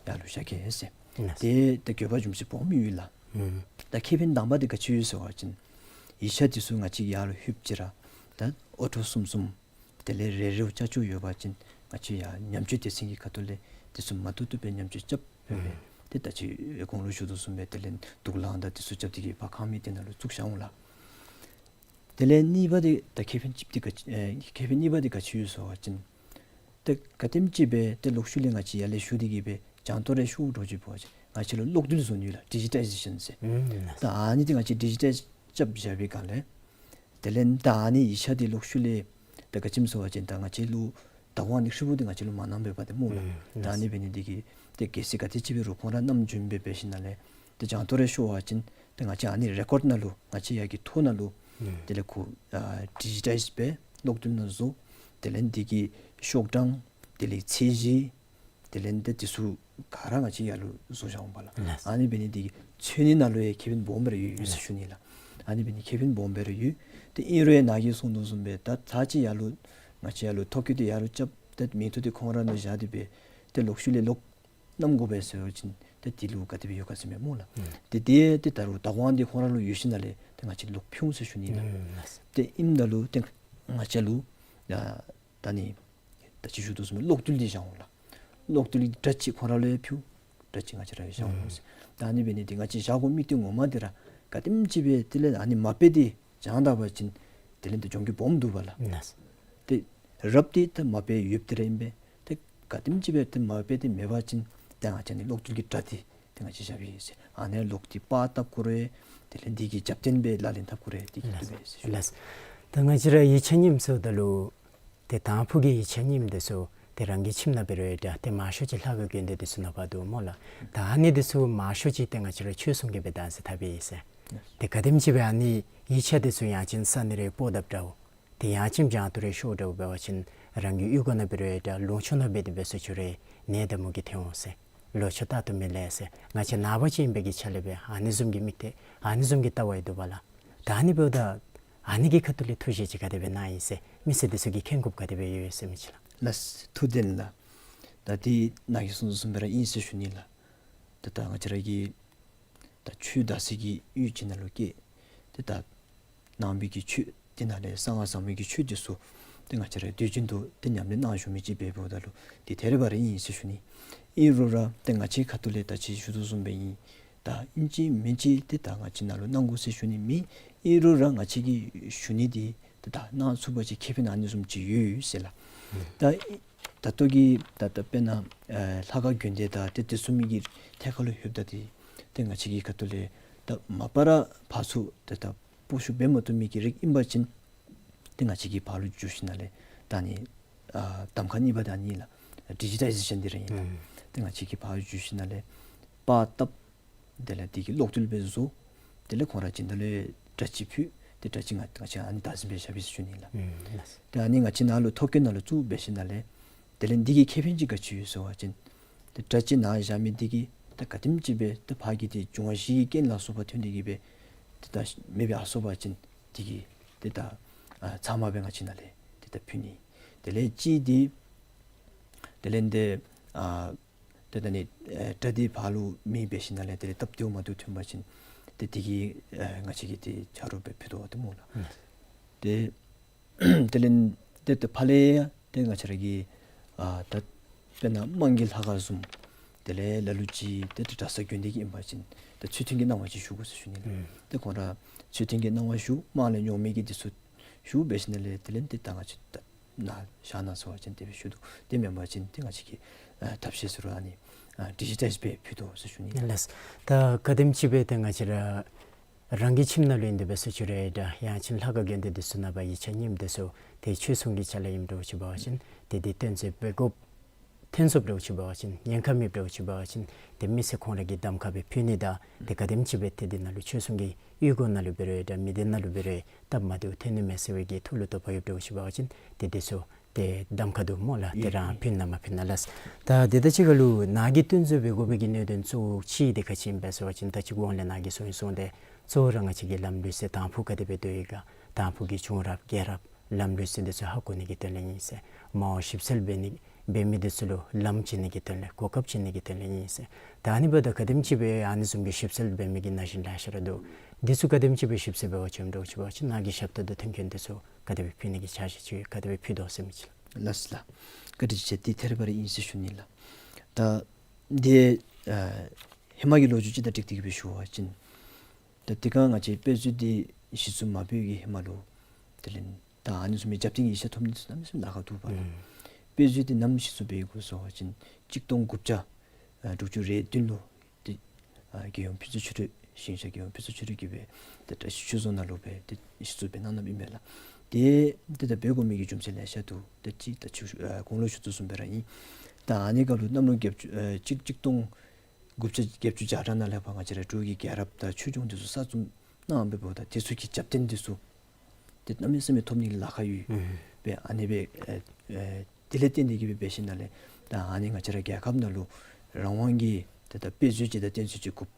ཡར་ལུ་བཞག་གེ་ཟེར། ལགས། ཏེ་ད་དགོས་པ་བཟུམ་ཅིག་སྦོམ་ཡོད་ལགས། ཨུམ། ད་ཁེ་ཕན་དང་པ་འདི་ག་ཅི་ཡོད་ཟེར་བ་ཅིན་ཡིག་ཆ་འདི་ཚུ་ང་བཅས་ཀྱིས་ཡར་ལུ་ལྷོདཔ་ཅིག་ར་ད་ཨོ་ཐོ་གསུམ་གསུམ་དེ་ལས་རེ་རེ་བ་ཅ་ཅོག་ཡོད་པ་ཅིན་ང་བཅས་ཡང་ཉམས་བཅོས་སྡེ་ཚན་གྱི་ཁ་ཐུག་ལས་དེ་ཚུ་མ་བཏུབ་བཏུབ་སྦེ་ཉམས་བཅོས་རྐྱབ་སྦེ་སྦེ་ཏེ་ད་ཅི་གོང་ལུ་ཞུ་དོ་བཟུམ་སྦེ་དེ་ལས་དུག་རླངས་དང་དེ་ཚུ་རྐྱབ་སྟེ་གིས་ཕར་ཁང་མིག་དེ་ནང་ལུ་བཙུགས་བཞག་འོང་ལགས། དེ་ལས་གཉིས་པ་འདི་ད་ཁེ་ཕན་ཅིག་འདི་ག་ཨེ་ཁེ་ཕན་གཉིས་པ་འདི་ག་ཅི་ཡོད་ཟེར་བ་ཅིན་ཏེ་ག་དེམ་ཅིག་སྦེ་ཏེ་ལོག་ཤུལ་ལས་ང་བཅས་ཡར་ལས་ཞུ་སྟེ་གིས་སྦེ་རྒྱང་མཐོང་རེ་ཤོར་འགྱོ་ཅི་འབད་བ་ཅིན་ང་བཅས་ལུ་གློག་རྡུལ་བཟོ་ནི་ཡོད་ལགས། ཌི་ཇི་ཊའི་ཟེ་ཤཱན་ཟེར། ཨུམ། ད་ཨ་ནི་འདི་ང་བཅས་ཌི་ཇི་ཊའིཛ་རྐྱབ་བཞག་པའི་སྒང་ལས་དེ་ལས་ད་ཨ་ནི་ཡིག་ཆ་འདི་ལོག་ཤུལ་ལས་ད་ག་ཅི་སྨོ་ཟེར་བ་ཅིན་ད་ང་བཅས་ལུ་བདག་དབང་འདི་ཧྲིལ་བུ་འདི་ང་བཅས་ལུ་མ་གནང་པས་པ་ཏེ་སྨོ་ལགས། ཨུམ། ད་ཨ་ནི་འབད་ནི་འདི་གིས་ཏེ་གལ་སྲིད་ག་དེ་ཅིག་འབད་རུང་ཁོང་ར་རྣམ་རྒྱུན་སྦེ་འབད་ཞིནམ་ལས་ཏེ་རྒྱང་མཐོང་རེ་ཤོར་བ་ཅིན་ཏེ་ང་བཅས་ཨ་ནི་རེ་ཀོཌ་ནང་ལུ་ང་བཅས་ཡར་གྱི་ཐོ་ནང་ལུ་ཨུམ་དེ་ལས་ཁོ་ཨ་ཌི་ཇི་ཊའིཛ་སྦེ་གློག་རྡུལ་ནང་བཟོ། དེ་ལས་འདི་གི་ཤོག་གྲངས་དེ་ལས་ཚད་གཞི་དེ་ལས་འདི་དེ་ཚུ་ག་ར་ང་བཅས་ཡར་ལུ་བཟོ་བཞག་འོང་པ་ལགས། ལགས། ཨ་ནི་འབད་ནི་འདི་གིས་འཚོལ་ནི་ནང་ལུ་ཡང་ཁེ་ཕན་སྦོམ་སྦེ་ར་ཡོད་ཡོད་ཟེར་ཞུ་ནི་ལགས། ཨ་ནི་འབད་ནི་ཁེ་ཕན་སྦོམ་སྦེ་ར་ཡོད། ཏེ་ཨིན་རུང་ཡང་ནཱ་གིས་གསུངས་དོ་བཟུམ་སྦེ་ད་ད་ཅི་ཡར་ལུ་ང་བཅས་ཡར་ལུ་ཐོ་བཀོད་འདི་ཡར་ལུ་རྐྱབ་ཏེ་མིང་ཐོ་འདི་ཁོང་ར་ནང་བཞག་སྟེ་སྦེ་ཏེ་ལོག་ཤུལ་ལས་ལོག་གནང་དགོ་པས་ཟེར་བ་ཅིན་ཏེ་འདི་ལུ་ག་དེ་སྦེ་ཡོད་ག་ཟེར་མས་སྨོ་ལགས། ཨུམ། ཏེ་དེ་ཏེ་ད་རུང་བདག་དབང་འདི་ཁོང་ར་ལུ་ཡོད་ཞིནམ་ལས་ཏེ་ང་བཅས་ལོག་ཕུལ་འོང་ཟེར་ཞུ་ནི་ལགས། ཨུམ། ཏེ་ཨིནམ་ད་ལུ་ཏེ་ང་བཅས་ལུ་ད་ད་ནི་ད་ཅི་ཞུ་དོ་བཟུམ་གློག་རྡུལ་འདི་བཞག་འོང་ལགས། གློག་རྡུལ་འདི་འདྲ་ཅིག་ཁོང་ར་ལུ་ཡང་ཕུལ། འདྲ་ཅིག་ང་བཅས་ར་ཡང་བཞག་འོང་ཟེར། ཨུམ། ད་ཨ་ནི་འབད་ནི་འདི་ང་བཅས་བཞག་དགོ་མི་འདི་ངོ་མ་འདི་ར་ག་དེམ་ཅིག་སྦེ་དེ་ལས་ཨ་ནི་མ་དཔེ་འདི་བྱང་ད་པ་ཅིན་དེ་ལས་འདི་གྱོང་གུད་སྦོམ་འདུག་པ་ལགས། ལགས། ཏེ་རབ་འདི་ད་མ་དཔེ་ཡོདཔ་འདི་ར་ཨིན་པས། ཏེ་ག་དེམ་ཅིག་སྦེ་ཏེ་མ་དཔེ་འདི་མེད་པ་ཅིན་ཏེ་ང་བཅས་ཨ་ནི་གློག་རྡུལ་གྱི་སྒྲ་འདི་ཏེ་ང་བཅས་བཞག་པས་ཟེར། ཨ་ནི་གློག་འདི་པར་བཏབ་དགོ་རུང་དེ་ལས་འདི་གི་རྒྱབ་རྟེན་སྦེ་ལག་ལེན་འཐབ་དགོ་རུང་འདི་གི་ལགས། འདུག་པས་ཟེར་ཞུ། ལགས། ད་ང་བཅས་ར་ཡིག་ཆ་རྙིངམ་ཟེརཝ་ད་ལུ་ཏེ་དང་ཕུ་གི་ཡིག་ཆ་རྙིངམ་འདི་ཚུ་ཏེ་རང་གི་ཁྱིམ་ནང་འབད་རུང་འདྲ་ཏེ་མང་ཤོས་ཅིག་ལྷ་ཁང་དགོན་སྡེ་འདི་ཚུ་ནང་ཕར་འདུག་སྨོ་ལགས། ད་ཨ་ནི་འདི་ཚུ་མང་ཤོས་ཅིག་ཏེ་ང་བཅས་ར་ཆོས་སྲུང་གིས་སྦེ་བདག་འཛིན་འཐབ་པས་ཟེར། ཏེ་ག་དེམ་ཅིག་སྦེ་ཨ་ནི་ཡིག་ཆ་འདི་ཚུ་ཡང་ཅིན་ས་གནས་རེ་སྤོ་དཔ་འདྲཝ་ཏེ་ཡང་ཅིན་རྒྱང་མཐོང་རེ་ཤོར་འདྲཝ་འབད་བ་ཅིན་རང་གི་གཡུས་སྒོ་ནང་འབད་རུང་འདྲ་ལུང་ཕྱོགས་ནང་འབད་དེ་འབད་ཟེར་ཞུ་རུང་ནད་དང་མུ་གེ་ཐོན་འོང་ཟེར། ལོ་ཆུ་རྟག་ཏུ་མི་ལེགས་ཟེར། ང་བཅས་ནངས་པ་ཅིག་ཨིན་པའི་གི་ཆ་ལས་སྦེ་ཨ་ནི་བཟུམ་གྱི་དམིགས་གཏད་ཨ་ནི་བཟུམ་གྱི་ལྟ་བ་ཡང་འདུག་པ་ལགས། ད་ཨ་ནི་འབདཝ་ད་ཨ་ནི་གི་ཁ་ཐུག་ལས་ཐུགས་བཞེད་ཅིག་ག་དེ་སྦེ་གནང་ཡི་ཟེར་མི་སེར་འདི་ཚུ་གིས་མཁྱེན་དགོཔ་ག་དེ་སྦེ་ཡོད་ཟེར་མི་ཅིག་ལགས། ལགས་ཐུགས་བདེན་ལགས། ད་འདི་ནཱ་གིས་གསུངས་དོ་བཟུམ་སྦེ་ར་ཨིན་ཟེར་ཞུ་ནི་ལགས། ད་ད་ང་བཅས་ར་གི་ད་ཆོས་དར་སའི་གི་ཡུལ་ཅིག་ནང་ལུ་སྐྱེས། ཏེ་ད་ནང་པའི་གི་ཆོས་དེ་ནང་ལས་གསང་སྔགས་ཟབ་མོའི་གི་ཆོས་འདི་ཚུ་ཏེ་ང་བཅས་ར་དུས་རྒྱུན་དུ་ཏེ་ཉམས་ལེན་གནང་བཞུགས་མི་ཅིག་འབདཝ་ད་ལུ་ཏེ་དེ་རེ་བ་རེ་ཨིན་ཟེར་ཞུ་ནི། ཨིན་རུང་ར་ཏེ་ང་བཅས་ཁ་ཐུག་ལས་ད་ཅི་ཞུ་དོ་བཟུམ་སྦེ་ཨིན། ད་ཨིན་ཅི་མིན་ཅི་ཏེ་ད་ང་བཅས་ནང་ལུ་གནང་དགོ་ཟེར་ཞུ་ནི་མེད། ཨིན་རུང་ར་ང་བཅས་ཀྱིས་ཞུ་ནི་འདི་ཏེ་ད་གནང་ཚུགས་པ་ཅིན་ཁེ་ཕན་ཨ་ནི་བཟུམ་ཅིག་ཡོད་ཡོད་ཟེར་ལགས། ད་ད་ལྟོ་གི་ད་ད་དཔེར་ན་ཨེ་ལྷ་ཁང་དགོན་སྡེ་དང་ཏེ་དེ་ཚུ་མི་གི་ཐད་ཁར་ལུ་ལྷོདཔ་ད་འདི་ཏེ་ང་བཅས་ཀྱི་ཁ་ཐུག་ལས་ད་མ་པ་ར་ཕར་ཚུར་ཏེ་ད་སྤོ་བཤུད་འབད་མ་བཏུབ་མི་གི་རིགས་ཨིན་པ་ཅིན་ཏེ་ང་བཅས་ཀྱིས་ཕར་ལུ་འགྱོ་ཞིནམ་ལས་ད་ནི་ཨ་གདམ་ཁ་གཉིས་པ་ད་ཨ་ནི་ལགས། ཌི་ཇི་ཊའི་ཟེ་ཤཱན་འདི་ར་ཨིན་ལགས། ཨུམ། ཏེ་ང་བཅས་ཀྱིས་ཕར་ལུ་འགྱོ་ཞིནམ་ལས་པ་ པར་བཏབ། དེ་ལས་དེ་གི་གློག་རྡུལ་སྦེ་བཟོ། དེ་ལས་ཁོང་ར་སྦྱིན་བདག་ལུ་སྒྲ་ཅིག་ཕུལ། ཏེ་སྒྲ་ཅིག་ང་ང་བཅས་ཨ་ནི་བདག་འཛིན་འབད་བཞག་པས་ཟེར་ཞུ་ནི་ལགས། ཨུམ་ལགས། ཏེ་ཨ་ནི་ང་བཅས་ནཱ་ལུ་ཐོ་བཀོད་ནང་ལུ་བཙུགས་འབད་ཞིནམ་ལས། དེ་ལས་འདི་གི་ཁེ་ཕན་ཅིག་ག་ཅི་ཡོད་ཟེར་བ་ཅིན། ཏེ་སྒྲ་ཅིག་ནཱ་བཞག་མི་འདི་གིས་ད་ག་དེམ་ཅིག་སྦེ་ད་ཕར་གྱི་ཏེ་འབྱུང་བ་བཞི་གི་རྐྱེན་ལ་སོགས་པ་ཐོན་ཏེ་གི་སྦེ། ཏེ་ད་མེདཔ་སྦེ་ཨ་སོང་པ་ཅིན། འདི་གིས་ཏེ་ད་ཨ་ཚབ་མ་སྦེ་ང་བཅས་ནཱ་ལས་ཏེ་ད་ཕུལ་ནི། དེ་ལས་གཅིག་འདི། དེ་ལས་འདི་ཨ་ཏེ་ད་ནི་ཨེ་སྒྲ་འདི་ཕར་ལུ་མེ་འབར་ཞིནམ་ལས་དེ་ལས་སྟབས་བདེཝ་མ་བདེཝ་ཐོན་པ་ཅིན་ཏེ་དེ་གིས་ཨེ་ང་བཅས་ཀྱིས་ཏེ་ཆ་རོགས་སྦེ་ཕུལ་དོ་བ་ཏེ་སྨོ་ལགས། ཨུམ། ཏེ་དེ་ལས་ཏེ་ཏེ་ཕར་ལས་ཡང་ཏེ་ང་བཅས་ར་གི་ཨ་ད་དཔེར་ན་དམངས་ཀྱི་ལྷ་ཁང་བཟུམ། དེ་ལས་ལ་ལུ་ཅིག་ཏེ་ཏེ་གྲྭ་ས་དགོན་སྡེ་གི་ཨིན་པ་ཅིན་ཏེ་ཚུལ་མཐུན་གྱི་གནང་བ་ཅིག་ཞུ་དགོ་ཟེར་ཞུ་ནི་ལགས། ཨུམ། ཏེ་ཁོང་ར་ཚུལ་མཐུན་གྱི་གནང་བ་ཞུ། དམངས་ལས་ཉོ་མི་གི་འདི་ཚུ་ཞུ་འབད་ཞིནམ་ལས་དེ་ལས་ཏེ་ད་ང་བཅས་ད་ནཱ་བཞག་གནང་ཟེར་བ་ཅིན་དེ་སྦེ་ཞུ་དོ། དེ་མེན་པ་ཅིན་ཏེ་ང་བཅས་ཀྱིས་ཨ་ཐབས་ཤེས་ཟེར་རུང་ཨ་ནི་ཨ་ཌི་ཇི་ཊའིཛ་སྦེ་ཕུལ་དོ་ཟེར་ཞུ་ནི་ལགས། ལགས། ད་ག་དེམ་ཅིག་སྦེ་ཏེ་ང་བཅས་ར་རང་གི་ཁྱིམ་ནང་ལུ་ཨིན་དེ་སྦེ་སོ་ཅི་རེ་ད་ཡང་ཅིན་ལྷ་ཁང་དགོན་སྡེ་འདི་ཚུ་ནང་པ་ཡིག་ཆ་རྙིངམ་འདི་ཚུ་ཏེ་ཆོས་སྲུང་གི་ཅ་ལ་ཨིནམ་འདྲཝ་ཅིག་འབད་བ་ཅིན་ཏེ་འདི་སྟོན་ཚོད་འབད་དགོཔ་ཐོན་སོངམ་འདྲཝ་ཅིག་འབད་བ་ཅིན་ཉེན་ཁ་མེདཔ་འདྲཝ་ཅིག་འབད་བ་ཅིན་ཏེ་མི་སེར་ཁོང་ར་གིས་གདམ་ཁ་སྦེ་ཕུལ་ནི་དང་ཏེ་ག་དེམ་ཅིག་སྦེ་ཏེ་འདི་ནང་ལུ་ཆོས་སྲུང་གི་གཡུས་སྒོ་ནང་ལུ་འབད་རུང་ད་མི་སྡེ་ནང་ལུ་འབད་རུང་སྟབས་མ་བདེཝ་ཐོན་ནི་མས་ཟེར་བའི་གི་ཐུགས་ལུ་དོགས་པ་ཡོདཔ་འདྲཝ་ཅིག་འབད་བ་ཅིན་ཏེ་འདི་ཚུ་ཏེ་གདམ་ཁ་འདུག་སྨོ་ལགས། ཏེ་ཡོད་རང་ཡོད། ཕུལ་ན་མ་ཕུལ་ན་ལགས། ད་དེ་དང་གཅིག་ཁར་ལུ་ནཱ་གིས་སྟོན་ཚོད་འབད་དགོ་པའི་གི་གནད་དོན་གཙོ་བོ་ཅིག་འདི་ག་ཅི་ཨིན་པས་ཟེར་བ་ཅིན་ད་ཅི་གོང་ལས་ནཱ་གིས་གསུངས་གསུངས་ཏེ་གཙོ་བོ་ར་ང་བཅས་ཀྱི་ལམ་ལུགས་ཟེར་དང་ཕུ་ག་དེ་སྦེ་སྡོད་ཡི་ག་དང་ཕུ་གི་བྱུང་རབས་རྒྱལ་རབས་ལམ་ལུགས་ཟེར་འདི་ཚུ་ཧ་གོ་ནི་གི་དོན་ལས་ཨིན་ཟེར། མ་འོངས་ཞིབ་འཚོལ་འབད་ནི་འབད་མི་འདི་ཚུ་ལུ་ལམ་བྱིན་ནི་གི་དོན་ལས་གོ་སྐབས་བྱིན་ནི་གི་དོན་ལས་ཨིན་ཟེར། ད་ཨ་ནི་འབདཝ་ད་ག་དེམ་ཅིག་སྦེ་ཨ་ནི་བཟུམ་གྱི་ཞིབ་འཚོལ་འབད་མི་གི་ན་གཞོན་ལེ་ཤ་ར་འདུག། འདི་ཚུ་ག་དེམ་ཅིག་སྦེ་ཞིབ་འཚོལ་འབད་བ་ཅིན་འདྲཝ་ཅིག་འབད་བ་ཅིན་ནཱ་གི་ཞབས་ཏོག་དང་མཐུན་རྐྱེན་འདི་ཚུ་ག་དེ་སྦེ་ཕུལ་ནི་གི་འཆར་གཞི་ཅིག་ག་དེ་སྦེ་ཕུལ་དོ་ཟེར་མི་ཅིག་ལགས། ལགས་ལགས། བཀའ་དྲིན་ཆེ། ཏེ་ཐད་རི་བ་རི་ཨིན་ཟེར་ཞུ་ནི་ལགས། ད་འདི་ཨ་ཧེ་མ་གི་ལོ་རྒྱུས་ཅིག་དང་འཁྲིལ་ཏེ་གི་སྦེ་ཞུ་བ་ཅིན་ད་དེ་སྒང་ང་བཅས་དཔེ་མཛོད་འདི་གཞི་བཙུགས་མ་འབད་བའི་གི་ཧེ་མ་ལུ་དེ་ལས་ད་ཨ་ནི་བཟུམ་མའི་རྒྱབ་རྟེན་གྱི་ཡིག་ཆ་ཐོབ་ནི་འདི་ཚུ་གནམ་མེད་ས་མེད་ལཱ་ཁག་འདུག་པ་ལགས། ཨུམ། དཔེ་མཛོད་འདི་ནམ་གཞི་བཙུགས་འབད་དགོ་ཟེར་བ་ཅིན་གཅིག་སྟོང་དགུ་བརྒྱ་ཨ་དྲུག་ཅུ་རེ་བདུན་ལུ་ཏེ་ཨ་རྒྱལ་ཡུམ་ཕུན་ཚོགས་ཆོས་སྒྲོན་ཞིང་གཤེགས་རྒྱལ་ཡུམ་ཕུན་ཚོགས་ཆོས་སྒྲོན་གྱིས་སྦེ་ཏེ་བཀྲ་ཤིས་ཆོས་རྫོང་ནང་ལུ་སྦེ་ཏེ་གཞི་བཙུགས་འབད་གནང་གནངམ་ཨིན་མས་ལགས། ཏེ་ཏེ་ད་འབད་དགོ་མི་གི་རྒྱུ་མཚན་ལེ་ཤ་འདུག། ཏེ་གཅིག་ད་ཅི་ཨ་གོང་ལུ་ཞུ་དོ་བཟུམ་སྦེ་ར་ཨིན། ད་ཨ་ནི་སྐབས་ལུ་གནམ་ལོ་བརྒྱད་ཅུ་ཨ་གཅིག་གཅིག་སྟོང་དགུ་བརྒྱ་བརྒྱད་ཅུ་གྱ་གྲངས་ནང་ལས་ཕར་ང་བཅས་ར་འབྲུག་གི་རྒྱལ་རབས་དང་ཆོས་འབྱུང་འདི་ཚུ་གསར་རྩོམ་གནངམ་འབདཝ་ད་དེ་ཚུ་གི་རྒྱབ་རྟེན་འདི་ཚུ་ཏེ་གནམ་མེད་ས་མེད་ཐོབ་ནི་གི་ལཱ་ཁག་ཡོད། ཨུམ། སྦེ་ཨ་ནི་སྦེ་ཨེ་ཨེ་དེ་ལས་བརྟེན་ཏེ་གི་སྦེ་འབད་ཞིནམ་ལས་ད་ཨ་ནི་ང་བཅས་ར་རྒྱལ་ཁབ་ནང་ལུ་རང་དབང་གི་ཏེ་ད་དཔེ་མཛོད་ཅིག་དང་གཏན་མཛོད་ཅིག་དགོཔ་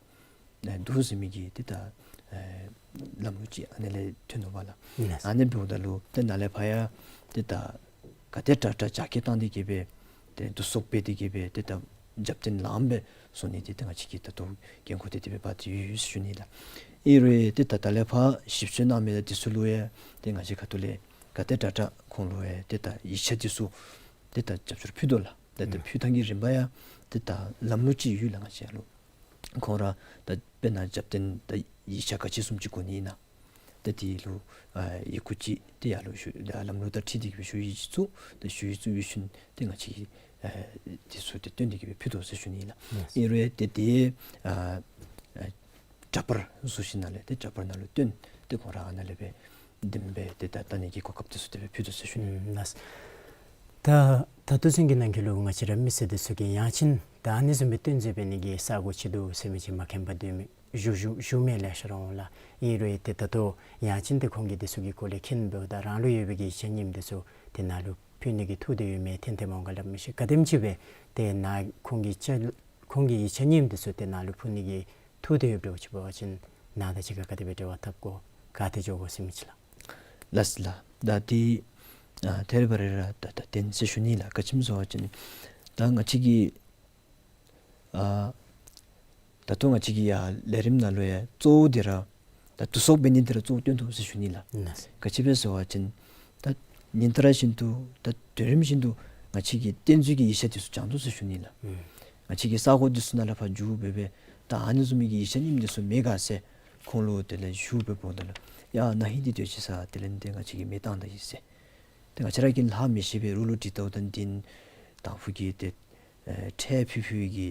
ཨེ་འདུག་ཟེར་མི་གི་ཏེ་ད་ཨེ་ལམ་ལུགས་ཅིག་ཨ་ནི་ལས་ཐོན་ནུག་པ་ལགས། ཨ་ནི་འབདཝ་ད་ལུ་ཏེ་ནཱ་ལས་ཕར་ཡང་ཏེ་ད་ག་དེ་དྲག་དྲག་རྒྱ་སྐྱེད་བཏང་སྟེ་གི་སྦེ་ཏེ་བསྡུ་གསོག་འབད་དེ་གི་སྦེ་ཏེ་ད་རྒྱབ་རྟེན་ལངམ་སྦེ་བཟོ་ནི་འདི་ཏེ་ང་བཅས་ཀྱིས་ད་ལྟོ་འགན་ཁུར་འདི་དེ་སྦེ་འབག་སྟེ་ཡོད་ཟེར་ཞུ་ནི་ལགས། ཨིན་རུང་ཏེ་ད་ད་ལས་ཕར་ཞིབ་འཚོལ་གནང་མི་དང་འདི་ཚུ་ལུ་ཡང་ཏེ་ང་བཅས་ཁ་ཐུག་ལས་ག་དེ་དྲག་དྲག་ཁོང་ལུ་ཡང་ཏེ་ད་ཡིག་ཆ་འདི་ཚུ་ཏེ་ད་རྒྱབ་སྐྱོར་ཕུལ་དོ་ལགས། ཏེ་ད་ཨུམ་ཕུལ་ཐངས་ཀྱི་རིམ་པ་ཡང་ཏེ་ད་ལམ་ལུགས་ཅིག་ཡོད་ལགས། ང་བཅས་ལུ་ཁོང་ར་ད་དཔེར་ན་རྒྱབ་རྟེན་ད་ཡིག་ཆ་ག་ཅི་བཟུམ་ཅིག་དགོ་ནི་ཨིན་ན། ད་དེ་ལུ་ཨ་ཡི་གུ་ཅིག་ཏེ་ཡར་ལུ་ཞུ་ད་ལམ་ལུགས་དང་འཁྲིལ་ཏེ་གི་སྦེ་ཞུ་ཡིག་ཅིག་བཙུགས། ད་ཞུ་ཡིག་བཙུགས་ཡོད་ཞིནམ་ཏེ་ང་བཅས་ཀྱིས་ཨ་དེ་ཚུ་ཏེ་བཏོན་ཏེ་གི་སྦེ་ཕུལ་དོ་ཟེར་ཞུ་ནི་ལགས། ཨིན་རུང་ཏེ་དེ་ཨ་ཨ་འདྲ་པར་བཟོ་ཞིནམ་ལས་ཏེ་འདྲ་པར་ནང་ལུ་བཏོན། ཏེ་ཁོང་ར་ཨ་ནཱ་ལས་སྦེ་བདེན་པའི་ཏེ་ད་ལྟ་ནི་གི་གོ་སྐབས་དེ་ཚུ་དེ་སྦེ་ཕུལ་དོ་ཟེར་ཞུ་ནི། ཨུམ་ལགས། ད་ད་ལྟོ་ཚུན་གྱི་ནང་འཁོད་ལུ་ང་བཅས་ར་མི་སེར་འདི་ཚུ་གིས་ཡང་ཅིན་ད་ཨ་ནི་བཟུམ་སྦེ་སྟོན་མཛོད་འབད་ནི་གི་ས་གོ་ཅིག་འདུག་ཟེར་མི་ཅིག་མ་མཁྱེནམ་སྡོད་མི་ཞུ་ཞུ་ཞུ་མི་ལེ་ཤ་ར་འོང་ལགས། ཨིན་རུང་ཏེ་ད་ལྟོ་ཡང་ཅིན་ཏེ་ཁོང་གིས་འདི་ཚུ་གི་སྐོར་ལས་མཁྱེན་འབདཝ་ད་རང་ལུ་ཡོད་པའི་གི་ཡིག་ཆ་རྙིངམ་འདི་ཚུ་ཏེ་ནཱ་ལུ་ཕུལ་ནི་གི་ཐུགས་འདོད་ཡོད་མི་ཐོན་ཐོནམ་འོང་ག་སླབ་མི་ཤེས། ག་དེམ་ཅིག་སྦེ་ཏེ་ནཱ་ཁོང་གི་ཡིག་ཆ་ཁོང་གི་ཡིག་ཆ་རྙིངམ་འདི་ཚུ་ཏེ་ནཱ་ལུ་ཕུལ་ནི་གི་ཐུགས་འདོད་ཡོདཔ་འདྲཝ་ཅིག་འབད་བ་ཅིན་ནཱ་དང་གཅིག་ཁར་ག་དེ་སྦེ་འབྲེལ་བ་འཐབ་དགོ་ག་ཏེ་འགྱོ་དགོ་ཟེར་མི་ཅིག་ལགས། ལགས་ལགས། ད་འདི་ཨ་ཐད་རི་བ་རི་ར་ད་ད་བདེན་ཟེར་ཞུ་ནི་ལགས། ག་ཅི་སྨོ་ཟེར་བ་ཅིན་ད་ང་བཅས་ཀྱི་ཨ་ད་ལྟོ་ང་བཅས་ཀྱི་ཡ་ལས་རིམ་ནང་ལུ་ཡ་གཙོ་བོ་འདི་ར་ད་བསྡུ་གསོག་འབད་ནི་འདི་ར་གཙོ་བོ་བཏོན་དོ་ཟེར་ཞུ་ནི་ལགས། ཨིན་ན་ཟེར། ག་ཅི་སྦེ་ཟེར་བ་ཅིན་ད་ཉིན་ལྟར་བཞིན་དུ་ད་དུས་རིམ་བཞིན་དུ་ང་བཅས་ཀྱིས་གཏན་མཛོད་ཀྱི་ཡིག་ཆ་འདི་ཚུ་སྦྱང་དོ་ཟེར་ཞུ་ནི་ལགས། ཨུམ། ང་བཅས་ཀྱིས་ས་གོ་འདི་ཚུ་ནང་ལས་ཕར་འགྱོ་སྦེ་སྦེ་ད་ཨ་ནི་བཟུམ་མའི་གི་ཡིག་ཆ་རྙིངམ་འདི་ཚུ་མེད་ག་ཟེར་ཁོང་ལུ་དེ་ལས་ཞུ་སྦེ་འབདཝ་ད་ལུ་ཡ་ན་ཧིང་འདི་སྡོད་ཅི་ས་དེ་ལས་འདི་ང་བཅས་ཀྱིས་མེ་བཏང་ད་ཡི་ཟེར། ཏེ་ང་བཅས་ར་གིས་ལྷག་མི་ཤེས་པས། རོགས་ལུ་དྲི་ལྟཝ་ད་འདི་དང་ཕུ་གི་ཏེ་ཨེ་ཁྲལ་ཕུལ་ཕུལ་གྱི་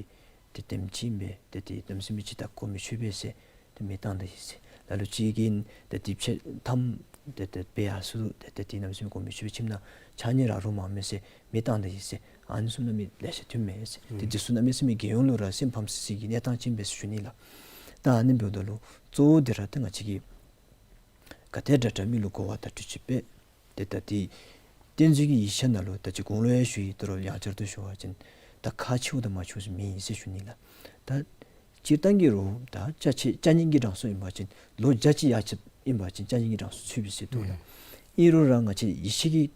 ཏེ་དེམ་ཅིག་ཨིན་པས། ཏེ་དེ་གནམ་མེད་ས་མེད་ཅིག་ད་གོ་མི་ཆོད་པས་ཟེར་ཏེ་མེ་བཏང་ད་ཡི་ཟེར། ལ་ལུ་ཅིག་གིས་ཏེ་དེ་ཕྱེད་ཐམ་ ཏེ་ཏེ་དཔེ་ཡང་ཚུ་ཏེ་ཏེ་དེ་གནམ་མེད་ས་མེད་དགོངསམ་ཞུ་བའི་ཁྱིམ་ནང་ཕྱགས་སྙིགས་རག་རོགས་མ་མེད་ཟེར་མེ་བཏང་ད་ཡི་ཟེར་ཨ་ནི་ཚུ་གནམ་མེད་ལེ་ཤ་ཐོནམ་མས་ཟེར། ཏེ་འདི་ཚུ་གནམ་མེད་ས་མེད་རྒྱལ་ཡོངས་ལུ་ར་སེམས་ཕམ་སི་སི་གི་གནས་སྟངས་ཅིག་ཨིན་པས་ཟེར་ཞུ་ནི་ལགས། ད་ཨ་ནི་འབདཝ་ད་ལུ་གཙོ་བོ་འདི་ར་ཏེ་ང་བཅས་ཀྱིས་ག་དེ་དྲག་དྲག་མི་ལུ་གོ་བ་དང་འཕྲོད་ཅིག་སྦེ་ཏེ་ད་ཏེ་གཏན་མཛོད་ཀྱི་ཡིག་ཆ་ནང་ལུ་ད་ཅི་གོང་ལུ་ཡང་ཞུ་ཡི། དོ་རུང་ཡང་བསྐྱར་དུ་ཞུ་བ་ཅིན་ད་ཁག་ཆེཝ་དང་མ་ཆེཝ་ཟེར་མེད་ཟེར་ཞུ་ནི་ལགས། ད་སྤྱིར་བཏང་གི་རུང་ད་ཅ་ཆས་ཅ་རྙིང་གི་གྲངས་སུ་ཨིན་པ་ཅིན་ལོ་བརྒྱ་ཅིག་ཡར་ཆེ་ཨིན་པ་ཅིན་ཅ་རྙིང་གི་གྲངས་སུ་ཚུད་པས་ཟེར་འདུག་ལགས། ཨིན་རུང་ར་ང་བཅས་ཡིད་ཆེས་ཀྱི་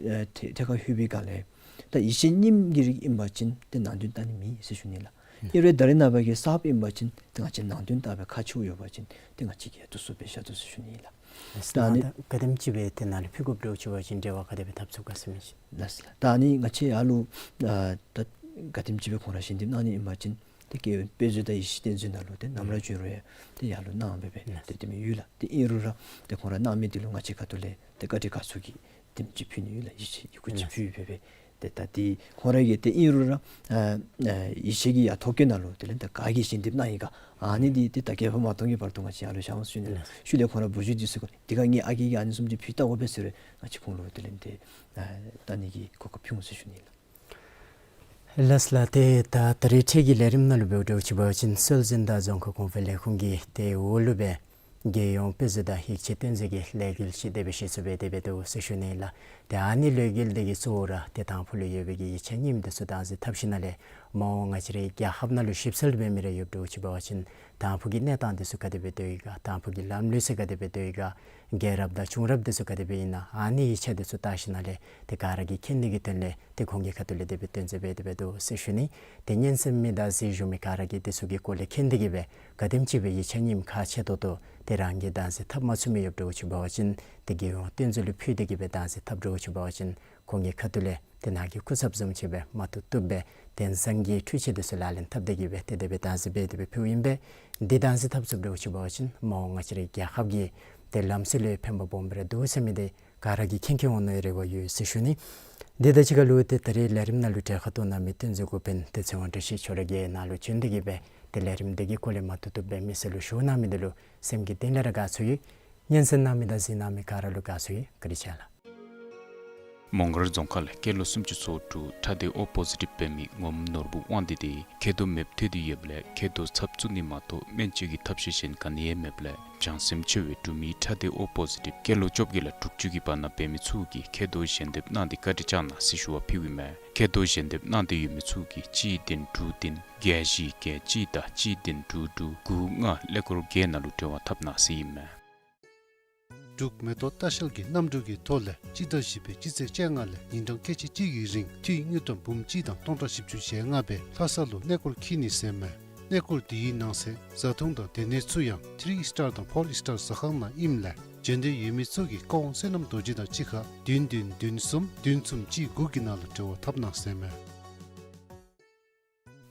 ཨེ་ཐད་ཐད་ཁར་ལྷོད་པའི་སྒང་ལས་ད་ཡིད་ཆེས་རྙིངམ་གི་རིགས་ཨིན་པ་ཅིན་ཏེ་ནང་དོན་བལྟ་ནི་མེད་ཟེར་ཞུ་ནི་ལགས། ཨིན་རུང་ད་རེས་ནངས་པ་གི་གསརཔ་ཨིན་པ་ཅིན་ཏེ་ང་བཅས་ནང་དོན་བལྟ་བའི་ཁག་ཆེཝ་ཡོད་པ་ཅིན་ཏེ་ང་བཅས་ཀྱིས་ཡང་དེ་ཚུ་སྦེ་བཞག་དོ་ཟེར་ཞུ་ནི་ལགས། ལགས་སོ། ད་ཨ་ནི་ད་ག་དེམ་ཅིག་སྦེ་ཏེ་ནཱ་ལུ་ཕུལ་དགོཔ་འདྲཝ་ཅིག་འབད་བ་ཅིན་འབྲེལ་བ་ག་དེ་སྦེ་འཐབ་ཚུགས་ག་ཟེར་མི་ཅིག། ལགས་སོ་ལགས། ད་ཨ་ནི་ང་བཅས་ཡར་ལུ་ཨ་ད་ག་དེམ་ཅིག་སྦེ་ཁོང་ར་ཞལ་འདེབས་གནང་ནི་ཨིན་པ་ཅིན་ཏེ་དགེ་འོས་དཔེ་མཛོད་དང་ཡིད་བཞིན་གཏེར་མཛོད་ནང་ལུ་ཏེ་ནམ་ར་འབྱོན་རུང་ཡང་ཏེ་ཡར་ལུ་གནང་སྦེ་སྦེ་ལགས་སོ། ཏེ་དེ་མི་ཡོད་ལགས། ཏེ་ཨིན་རུང་ར་ཏེ་ཁོང་ར་གནང་མི་འདི་ལུ་ང་བཅས་ཁ་ཐུག་ལས་ཏེ་བཀའ་དྲིན་དགའ་ཚོར་གྱི་དེམ་ཅིག་ཕུལ་ནི་ཡོད་ལགས། ཡིད་ཆེས་ཡི་གུ་ཅིག་ཕུལ་སྦེ་སྦེ། ཏེ་ད་འདི་ཁོང་ར་གིས་ཏེ་ཨིན་རུང་ར་ཨ་ཨ་ཡིད་ཆེས་ཀྱི་ཡ་ཐོ་བཀོད་ནང་ལུ་དེ་ལས་ད་ག་གིས་ཞལ་འདེབས་གནང་ཡི་ག་ཨ་ནི་འདི་ཏེ་ད་བརྒྱ་ཕྲག་མ་སྟོང་གི་བར་དུ་ང་བཅས་ཡར་ལུ་བཞག་འོང་ཟེར་ཞུ་ནི་ལགས། ཤུལ་ལས་ཁོང་ར་བུ་བརྒྱུད་འདི་ཚུ་གིས་འདི་ག་ངེའི་ཨ་རྒས་ཀྱིས་ཨ་ནི་བཟུམ་ཅིག་ཕུལ་བལྟ་དགོ་པས་ཟེར་རུང་ང་བཅས་ཁོང་ལུ་དེ་ལས་ཏེ་ཨ་བལྟ་ནི་གི་གོ་སྐབས་ཕུལ་འོང་ཟེར་ཞུ་ནི་ལགས། ལགས་སོ་ལགས། ཏེ་ད་ད་རིས་འཕྲལ་གྱི་ལས་རིམ་ནང་ལུ་འབདཝ་འདྲཝ་ཅིག་འབད་བ་ཅིན་སྲོལ་འཛིན་དང་རྫོང་ཁ་གོང་འཕེལ་ལས་ཁུངས་ཀྱི་ཏེ་འོག་ལུ་སྦེ་རྒྱལ་ཡོངས་དཔེ་མཛོད་དང་ཡིག་ཆ་གཏེར་མཛོད་ཀྱི་ལས་འགུལ་ཅིག་དེ་སྦེ་ཤེས་སུ་སྦེ་དེ་སྦེ་འདུག་ཟེར་ཞུ་ནི་ལགས། ཏེ་ཨ་ནི་ལས་འགུལ་འདི་གི་གཙོ་བོ་ར་ཏེ་དང་ཕུ་ལུ་ཡོད་པའི་གི་ཡིག་ཆ་རྙིངམ་འདི་ཚུ་བདག་འཛིན་འཐབ་ཞིནམ་ལས་མ་འོངས་ང་བཅས་རའི་རྒྱལ་ཁབ་ནང་ལུ་ཞིབ་འཚོལ་འབད་མི་རེ་ཡོདཔ་འདྲཝ་ཅིག་འབད་བ་ཅིན་དང་ཕུ་གི་གནས་སྟངས་འདི་ཚུ་ག་དེ་སྦེ་སྡོད་ཡི་ག་དང་ཕུ་གི་ལམ་ལུགས་ཚུ་ག་དེ་སྦེ་སྡོད་ཡི་ག་རྒྱལ་རབས་དང་བྱུང་རབས་འདི་ཚུ་ག་དེ་སྦེ་ཨིན་ན་ཨ་ནི་ཡིག་ཆ་འདི་ཚུ་བལྟ་ཞིནམ་ལས་ཏེ་ག་ར་གིས་མཁྱེན་ནི་གི་དོན་ལས་ཏེ་ཁོང་གི་ཁ་ཐུག་ལས་དེ་སྦེ་སྟོན་མཛད་སྦེ་དེ་སྦེ་འདུག་ཟེར་ཞུ་ནི། ཏེ་ཉན་གསན་མི་དང་གཟིགས་བཞུགས་མི་ག་ར་གིས་འདི་ཚུ་གི་སྐོར་ལས་མཁྱེན་ཏེ་གིས་སྦེ་ག་དེམ་ཅིག་སྦེ་ཡིག་ཆ་རྙིངམ་ཁག་ཆེ་ཏོག་ཏོ་ཏེ་རང་གིས་བདག་འཛིན་འཐབ་མ་ཚུགས་མི་ཡོདཔ་འདྲཝ་ཅིག་འབད་བ་ཅིན་ཏེ་རྒྱལ་ཡོངས་གཏེར་མཛོད་ལུ་ཕུལ་ཏེ་གིས་སྦེ་བདག་འཛིན་འཐབ་འདྲཝ་ཅིག་འབད་བ་ཅིན་ཁོང་གི་ཁ་ཐུག་ལས་ཏེ་ནཱ་གི་སྐུ་ཚབ་བཟུམ་ཅིག་སྦེ་མ་བཏུབ་བཏུབ་སྦེ་དེང་སང་གི་འཕྲུལ་ཆས་འདི་ཚུ་ལག་ལེན་འཐབ་སྟེ་གིས་སྦེ་ཏེ་དེ་སྦེ་བདག་འཛིན་འབད་དེ་སྦེ་ཕུལཝ་ཨིན་པས། འདི་བདག་འཛིན་འཐབ་ཚུགསཔ་འདྲཝ་ཅིག་འབད་བ་ཅིན་མ་འོངས་ང་བཅས་རའི་རྒྱལ་ཁབ་ཀྱི་ཏེ་ལམ་སྲོལ་ལུ་ཕན་པ་སྦོམ་སྦེ་ར་འདུག་ཟེར་མི་འདི་ག་ར་གིས་མཁྱེན་མཁྱེན་འོང་ནི་རེ་བ་ཡོད་ཟེར་ཞུ་ནི། དེ་དང་གཅིག་ཁར་ལུ་ཏེ་ད་རིས་ལས་རིམ་ནང་ལུ་གྲལ་ཁར་གཏོགས་གནང་མི་གཏན་མཛོད་འགོ་དཔོན་ཏེ་ཚེ་དབང་བཀྲ་ཤིས་ཁྱོད་ར་གིས་ནཱ་ལུ་བྱོན་ཏེ་གིས་སྦེ་ཏེ་ལས་རིམ་འདི་གི་སྐོར་ལས་མ་བཏུབ་བཏུབ་སྦེ་མི་སེར་ལུ་ཞུ་གནང་མི་འདི་ལུ་སེམས་ཀྱི་གཏིང་ལས་ར་དགའ་ཚོར་ཡོད། ཉན་གསན་གནང་མི་དང་གཟིགས་གནང་མི་ག་ར་ལུ་དགའ་ཚོར་ཡོད། བཀའ་དྲིན་ཆེ་ལགས། མོང་སྒར་རྫོང་ཁག་ལས་སྐྱེས་ལོ་སུམ་ཅུ་ཚུན་ཚོད་ཁྲག་སྡེ་ཨོ་པོ་ཟི་ཊིབ་འབད་མི་ངོམ་ནོར་བུ་དབང་འདུས་དེ་མཁལ་རྡོག་མེདཔ་ཐལ་ཏེ་ཡོདཔ་ལས་མཁལ་རྡོག་ཚབ་བཙུགས་ནི་མ་གཏོགས་སྨན་བཅོས་ཀྱི་ཐབས་ཤེས་གཞན་ག་ནི་ཡང་མེདཔ་ལས་བྱང་སེམས་ཆེ་བའི་འབྲུག་མི་ཁྲག་སྡེ་ཨོ་པོ་ཟི་ཊིབ་སྐྱེས་ལོ་བཅོ་བརྒྱད་ལས་དྲུག་ཅུ་གི་བར་ན་འབད་མི་ཚུ་གིས་མཁལ་རྡོག་ཞལ་འདེབས་གནང་སྟེ་བཀའ་དྲིན་བསྐྱངས་གནང་ཟེར་ཞུ་བ་ཕུལཝ་ཨིན་མས། མཁལ་རྡོག་ཞལ་འདེབས་གནང་སྟེ་ཡོད་མི་ཚུ་གིས་གཅིག་བདུན་དྲུག་བདུན་བརྒྱད་བཞི་བརྒྱད་གཅིག་དང་གཅིག་བདུན་དྲུག་དྲུག་དགུ་ལྔ་ཀླད་ཀོར་བརྒྱད་ནང་ལུ་འབྲེལ་བ་འཐབ་གནང་ཟེར་ཨིན་མས། འབྲུག་མེ་ཏོག་ལྟ་བཤལ་གྱིས་གནམ་གྲུ་གི་ཐོག་ལས་སྤྱི་ཟླ་བཞི་པའི་སྤྱི་ཚེས་བཅོ་ལྔ་ལས་ཉིན་གྲངས་ཁལ་གཅིག་གཅིག་གི་རིང་ཁྲི་དངུལ་ཀྲམ་འབུམ་གཅིག་དང་སྟོང་ཕྲག་བཞི་བཅུ་ཞེ་ལྔ་སྦེ་ལྷ་ས་ལུ་གནས་སྐོར་འཁྱིད་ནི་ཟེར་མས། གནས་སྐོར་འདི་ཡི་ནང་གསེས་བཟའ་འཐུང་དང་སྡོད་གནས་ཚུ་ཡང་ཐི་རི་སི་ཊར་དང་ཕོར་སི་ཊར་ཟ་ཁང་ནང་ཨིནམ་ལས་འབྱོན་འདོད་ཡོད་མི་ཚུ་གིས་བཀའ་དབང་བསོད་ནམས་རྡོ་རྗེ་དང་གཅིག་ཁར་བདུན་བདུན་བདུན་གསུམ་བདུན་གསུམ་གཅིག་དགུ་གི་ནང་ལུ་འབྲེལ་བ་འཐབ་གནང་ཟེར་མས།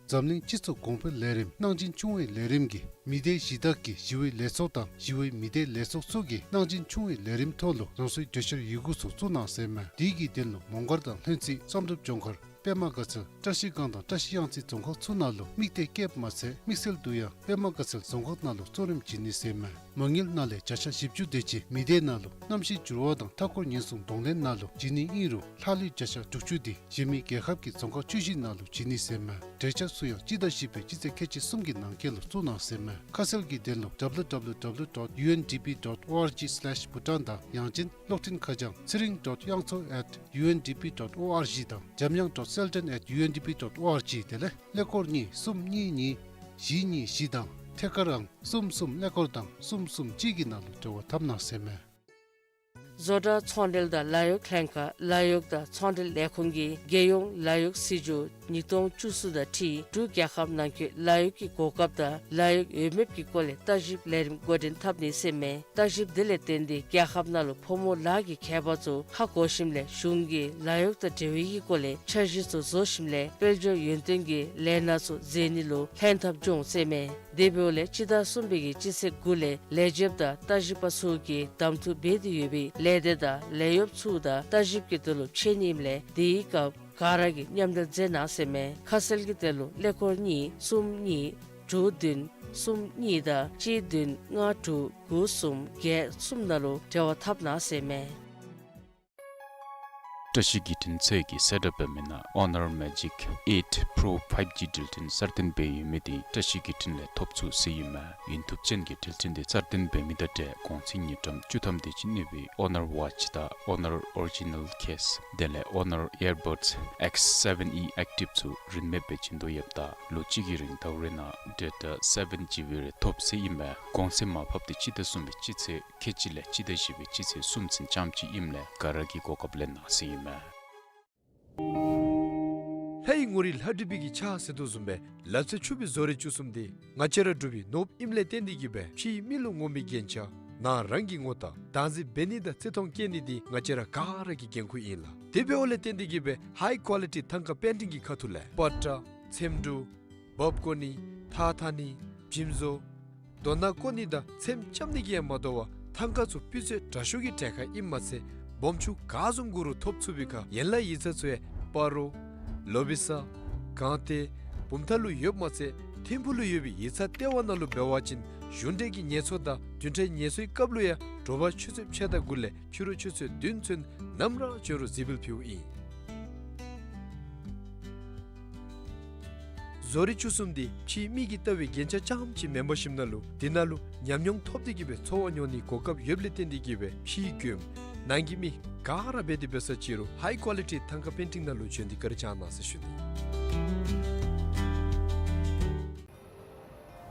འཛམ་གླིང་སྤྱི་ཚོགས་གོང་འཕེལ་ལས་རིམ་གནང་སྦྱིན་ཆུང་བའི་ལས་རིམ་གྱིས་མི་སྡེ་གཞི་བདག་གི་ཞི་བའི་ལས་ཚོགས་དང་ཞི་བའི་མི་སྡེ་ལས་ཚོགས་ཚུ་གིས་གནང་སྦྱིན་ཆུང་བའི་ལས་རིམ་ཐོག་ལུ་རང་སོའི་གྲོས་འཆར་ཡི་གུ་ཚུ་བཙུགས་གནང་ཟེར་མས། དེ་གི་དོན་ལུ་མོང་སྒར་དང་ལྷུན་རྩེ་བསམ་གྲུབ་ལྗོངས་མཁར་པདྨ་དགའ་ཚལ་བཀྲ་ཤིས་སྒང་དང་བཀྲ་ཤིས་གཡང་རྩེ་རྫོང་ཁག་ཚུ་ནང་ལུ་དམིགས་གཏད་བསྐྱེདཔ་མ་ཚད་དམིགས་བསལ་དུ་ཡང་པདྨ་དགའ་ཚལ་རྫོང་ཁག་ནང་ལུ་གཙོ་རིམ་བྱིན་ནི་ཟེར་མས། མ་དངུལ་ནང་ལས་བརྒྱ་ཆ་བཞི་བཅུ་དེ་ཅིག་མི་སྡེ་ནང་ལུ་གནམ་གཤིས་འགྱུར་བ་དང་མཐའ་འཁོར་ཉེན་སྲུང་གདོང་ལེན་ནང་ལུ་བྱིན་ནི་ཨིན་རུང་ལྷག་ལུས་བརྒྱ་ཆ་དྲུག་ཅུ་དེ་གཞན་མི་རྒྱལ་ཁབ་ཀྱི་རྫོང་ཁག་བཅུ་བཞི་ནང་ལུ་བྱིན་ནི་ཟེར་མས། གྲོས་འཆར་ཚུ་ཡང་སྤྱི་ཟླ་བཞི་པའི་སྤྱི་ཚེས་ཁལ་གཅིག་གསུམ་གྱི་ནང་འཁོད་ལུ་བཙུགས་གནང་ཟེར་མས། ཁ་གསལ་གྱི་དོན་ལུ་W W W dot U N D P dot O R G slash Bhutan དང་ཡང་ཅིན་གློག་འཕྲིན་ཁ་བྱང་ཚེ་རིང་dot དབྱངས་མཚོ་at U N D P dot O R G དང་འཇམ་དབྱངས་dot selden at U N D P dot O R G དེ་ལས་ཀླད་ཀོར་གཉིས་གསུམ་གཉིས་གཉིས་བཞི་གཉིས་བཞི་དང་ཐད་ཀར་ཨང་གསུམ་གསུམ་ཀླད་ཀོར་དང་གསུམ་གསུམ་གཅིག་གི་ནང་ལུ་འབྲེལ་བ་འཐབ་གནང་ཟེར་མས། བཟོ་གྲྭ་ཚོང་འབྲེལ་དང་ལཱ་གཡོག་ལྷན་ཁག་ལཱ་གཡོག་དང་ཚོང་འབྲེལ་ལས་ཁུངས་ཀྱིས་རྒྱལ་ཡོངས་ལཱ་གཡོག་སྲིད་བྱུས་ཉིས་སྟོང་བཅུ་གསུམ་དང་འཁྲིལ་འབྲུག་རྒྱལ་ཁབ་ནང་འཁོད་ལཱ་གཡོག་གི་གོ་སྐབས་དང་ལཱ་གཡོག་འོས་འབབ་ཀྱི་སྐོར་ལས་ལྟ་ཞིབ་ལས་རིམ་འགོ་འདྲེན་འཐབ་ནི་ཟེར་མས། ལྟ་ཞིབ་འདི་ལས་བརྟེན་ཏེ་རྒྱལ་ཁབ་ནང་ལུ་ཕོ་མོ་ལཱ་གི་ཁྱད་པར་ཚུ་ཧ་གོ་ཞིནམ་ལས་གཞུང་གིས་ལཱ་གཡོག་དང་འབྲེལ་བའི་གི་སྐོར་ལས་འཆར་གཞི་ཚུ་བཟོ་ཞིནམ་ལས་དཔལ་འབྱོར་ཡོན་ཏན་གྱི་ལས་སྣ་ཚུ་མཛད་ནི་ལུ་ལྷན་ཐབས་འབྱུང་ཟེར་མས། དེ་འབདཝ་ལས་སྤྱི་ཟླ་གསུམ་པའི་གི་སྤྱི་ཚེས་དགུ་ལས་ལས་བྱེདཔ་དང་ལྟ་ཞིབ་པ་ཚུ་གིས་གདམ་འཐུ་འབད་དེ་ཡོད་པའི་ལས་སྡེ་དང་ལས་གཡོགཔ་ཚུ་དང་ལྟ་ཞིབ་ཀྱི་དོན་ལུ་ཕྱད་ནི་ཨིནམ་ལས་དེའི་སྐབས་ག་ར་གིས་མཉམ་འབྲེལ་མཛད་གནང་ཟེར་མས། ཁ་གསལ་གྱི་དོན་ལུ་ཀླད་ཀོར་གཉིས་གསུམ་གཉིས་དྲུག་བདུན་ གསུམ་གཉིས་དང་གཅིག་བདུན་ལྔ་དྲུག་དགུ་གསུམ་བརྒྱད་གསུམ་ནང་ལུ་འབྲེལ་བ་འཐབ་གནང་ཟེར་མས། བཀྲ་ཤིས་བརྒྱུད་འཕྲིན་ཚད་ཀྱིས་གསལ་བསྒྲགས་འབད་མི་ནང་Honor Magic eight Pro five G འགྲུལ་འཕྲིན་གསར་བཏོན་འབད་ཡོད་མི་འདི་བཀྲ་ཤིས་བརྒྱུད་འཕྲིན་ལས་ཐོབ་ཚུགས་ཟེར་ཨིན་མས། ཡུན་ཐུབ་ཅན་གྱི་འགྲུལ་འཕྲིན་འདི་གསར་བཏོན་འབད་མི་དང་འབྲེལ་གོང་ཚད་དངུལ་ཀྲམ་བཅུ་ཐམ་དེ་ཅིག་གནས་པའི་Honor Watch དང་Honor Original Case དེ་ལས་Honor Earbuds X seven E Active ཚུ་རིན་མེད་སྦེ་བྱིན་དོ་ཡོདཔ་ད་ལོ་གཅིག་གི་རིང་ཟླཝ་རེ་ནང་data seven G B རེ་ཐོབ་ཟེར་ཨིན་མས། གོང་ཚད་མར་ཕབ་འདི་སྤྱི་ཟླ་གསུམ་པའི་སྤྱི་ཚེས་ཁལ་གཅིག་ལས་སྤྱི་ཟླ་བཞི་པའི་སྤྱི་ཚེས་གསུམ་ཚུན་རྐྱངམ་ཅིག་ཨིནམ་ལས་ག་ར་གིས་གོ་སྐབས་ལེན་གནང་ཟེར་ཨིན་མས། ལྷའི་ངོ་རིས་ལྷ་བྲིས་པའི་གི་ཕྱག་ཟེར་དོ་བཟུམ་སྦེ་ལག་རྩལ་ཕྱུག་པའི་བཟོ་རིག་བཅུ་གསུམ་འདི་ང་བཅས་ར་འབྲུག་པའི་ནོར་བུ་ཨིནམ་ལས་བརྟེན་ཏེ་གིས་སྦེ་ཕྱིའི་མི་ལུ་ངོམ་པའི་རྒྱན་ཆ་ནང་རང་གི་ངོ་རྟགས་བདག་འཛིན་འབད་ནི་དང་བརྩི་མཐོང་བསྐྱེད་ནི་འདི་ང་བཅས་ར་ག་ར་གི་འགན་ཁུར་ཨིན་ལགས། དེ་འབདཝ་ལས་བརྟེན་ཏེ་གིས་སྦེ་high quality ཐང་ཀ་པེན་ཊིང་གི་ཁ་ཐུག་ལས་པ་ཏྲ་ཚེམ་དྲུབ་འབག་བརྐོ་ནི་ཐགས་འཐག་ནི་འཇིམ་བཟོ་རྡོ་ནང་བརྐོ་ནི་དང་ཚེམ་རྐྱབ་ནི་གིས་ཡང་མ་དོ་བར་ཐང་ཀ་ཚུ་སྤུས་ཚད་དྲག་ཤོས་ཀྱི་གྲལ་ཁར་ཨིནམ་མ་ཚད་སྦོམ་ཆུང་ག་བཟུམ་དགོ་རུང་ཐོབ་ཚུགས་པའི་ཁར་ཡན་ལག་ཡིག་ཚང་ཚུ་ཡང་སྤ་རོ་ལོ་བི་ས་སྒང་སྟེང་བུམ་ཐང་ལུ་ཡོདཔ་མ་ཚད་ཐིམ་ཕུག་ལུ་ཡོད་པའི་ཡིག་ཚང་ལྟེ་བ་ནང་ལུ་འབད་བ་ཅིན་གཞུང་འབྲེལ་གྱི་ངལ་གསོ་དང་བདུན་ཕྲག་ངལ་གསོའི་སྐབས་ལུ་ཡང་དྲོ་པ་ཆུ་ཚོད་ཕྱེད་དང་དགུ་ལས་ཕྱི་རུ་ཆུ་ཚོད་བདུན་ཚུན་ནམ་ར་འབྱོན་རུང་གཟིགས་འབུལ་ཕུལཝ་ཨིན། བཟོ་རིག་བཅུ་གསུམ་འདི་ཕྱིའི་མི་གིས་བལྟ་བའི་རྒྱན་ཆ་རྐྱངམ་ཅིག་མེན་པར་ཞིནམ་ལས་འདི་ནང་ལུ་ཉམས་མྱོང་ཐོབ་སྟེ་གིས་སྦེ་འཚོ་བ་མྱོང་ནིའི་གོ་སྐབས་ཡོདཔ་ལས་བརྟེན་ཏེ་གིས་སྦེ་ཕྱིའི་མགྱོནམ་ནང་གི་མི་ག་ར་འབད་དེ་འབད་ས་ཅི་རུང་high quality ཐང་ཀ་པེན་ཊིང་ནང་ལུ་བྱོན་ཏེ་བཀའ་དྲིན་བསྐྱང་གནང་ཟེར་ཞུ་ནི།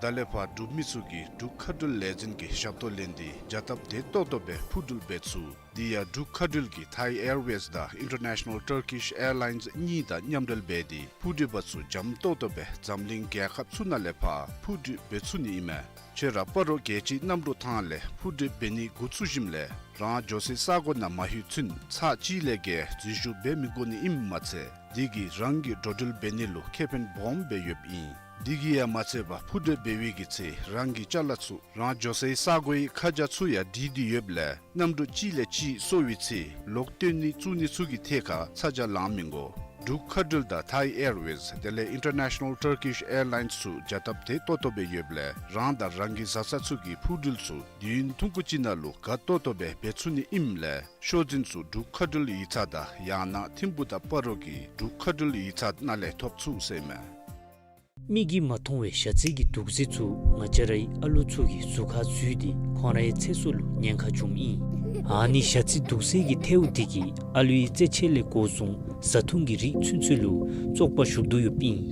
ད་ལས་ཕར་འབྲུག་མི་ཚུ་གིས་འབྲུག་མཁའ་འགྲུལ་ལས་འཛིན་གྱི་ཞབས་ཏོག་ལེན་ཏེ་བྱ་སྟབས་བདེ་ཏོག་ཏོ་སྦེ་འཕུར་འགྲུལ་འབད་ཚུགས། དེ་ཡང་འབྲུག་མཁའ་འགྲུལ་གྱིས་Thai Airways དང་International Turkish Airlines གཉིས་དང་མཉམ་འབྲེལ་འབད་དེ་འཕུར་འགྲུལ་པ་ཚུ་འཇམ་ཏོག་ཏོ་སྦེ་འཛམ་གླིང་རྒྱལ་ཁབ་ཚུ་ནང་ལས་ཕར་འཕུར་འགྲུལ་འབད་ཚུགས་ནི་ཨིན་མས། ཁྱོད་ར་སྤ་རོ་རྒྱལ་སྤྱིའི་གནམ་གྲུ་ཐང་ལས་འཕུར་འགྲུལ་འབད་ནི་འགོ་བཙུགས་ཞིནམ་ལས་རང་འགྱོ་སའི་ས་གོ་ནང་མ་ལྷོད་ཚུན་ཚར་གཅིག་ལས་བརྒལ་འཛུལ་ཞུགས་འབད་མི་དགོ་ནི་ཨིནམ་མ་ཚད་དེ་གིས་རང་གི་འགྲོ་འགྲུལ་འབད་ནི་ལུ་ཁེ་ཕན་སྦོམ་སྦེ་ཡོདཔ་ཨིན། དེ་གིས་ཡང་མ་ཚད་པར་འཕུར་འགྲུལ་འབད་བའི་གི་ཚེ་རང་གི་ཅ་ལ་ཚུ་རང་འགྱོ་སའི་ས་གོའི་ཁ་བྱང་ཚུ་ཡང་བྲིས་ཏེ་ཡོདཔ་ལས་གནམ་གྲུ་གཅིག་ལས་གཅིག་སོར་བའི་ཚེ་ལོག་བཏོན་ནི་བཙུགས་ནི་ཚུ་གི་ཐད་ཁར་ཚ་གྱང་ལང་མི་དགོ། འབྲུག་མཁའ་འགྲུལ་དང་Thai Airways དེ་ལས་International Turkish Airlines ཚུ་བྱ་སྟབས་བདེ་ཏོག་ཏོ་སྦེ་ཡོདཔ་ལས་རང་དང་རང་གི་བཟའ་ཚང་ཚུ་གི་འཕུར་འགྲུལ་ཚུ་དུས་ཡུན་ཐུང་ཀུ་ཅིག་ནང་ལུ་དགའ་ཏོག་ཏོ་སྦེ་འབད་ཚུགས་ནི་ཨིནམ་ལས་ཤོག་འཛིན་ཚུ་འབྲུག་མཁའ་འགྲུལ་ཡིག་ཚང་དང་ཡང་ན་ཐིམ་ཕུག་དང་སྤ་རོ་གི་འབྲུག་མཁའ་འགྲུལ་ཡིག་ཚང་ནང་ལས་ཐོབ་ཚུགས་ཟེར་མས། མིག་གིས་མ་མཐོང་བའི་ཞ་རྩི་གི་དུག་རྫས་ཚུ་ང་བཅས་རའི་ཨ་ལོ་ཚུ་གི་གཟུགས་ཁར་འཛུལ་ཏེ་ཁོང་རའི་ཚེ་སྲོག་ལུ་ཉེན་ཁ་འབྱུངམ་ཨིན། ཨ་ནི་ཞ་རྩི་དུག་རྫས་ཀྱི་ཐལཝ་དེ་གིས་ཨ་ལོའི་རྩེད་ཆས་ལས་འགོ་བཟུང་བཟའ་འཐུང་གི་རིགས་ཚུན་ཚོད་ལུ་བཙོག་པ་ཞུགས་དོ་ཡོདཔ་ཨིན།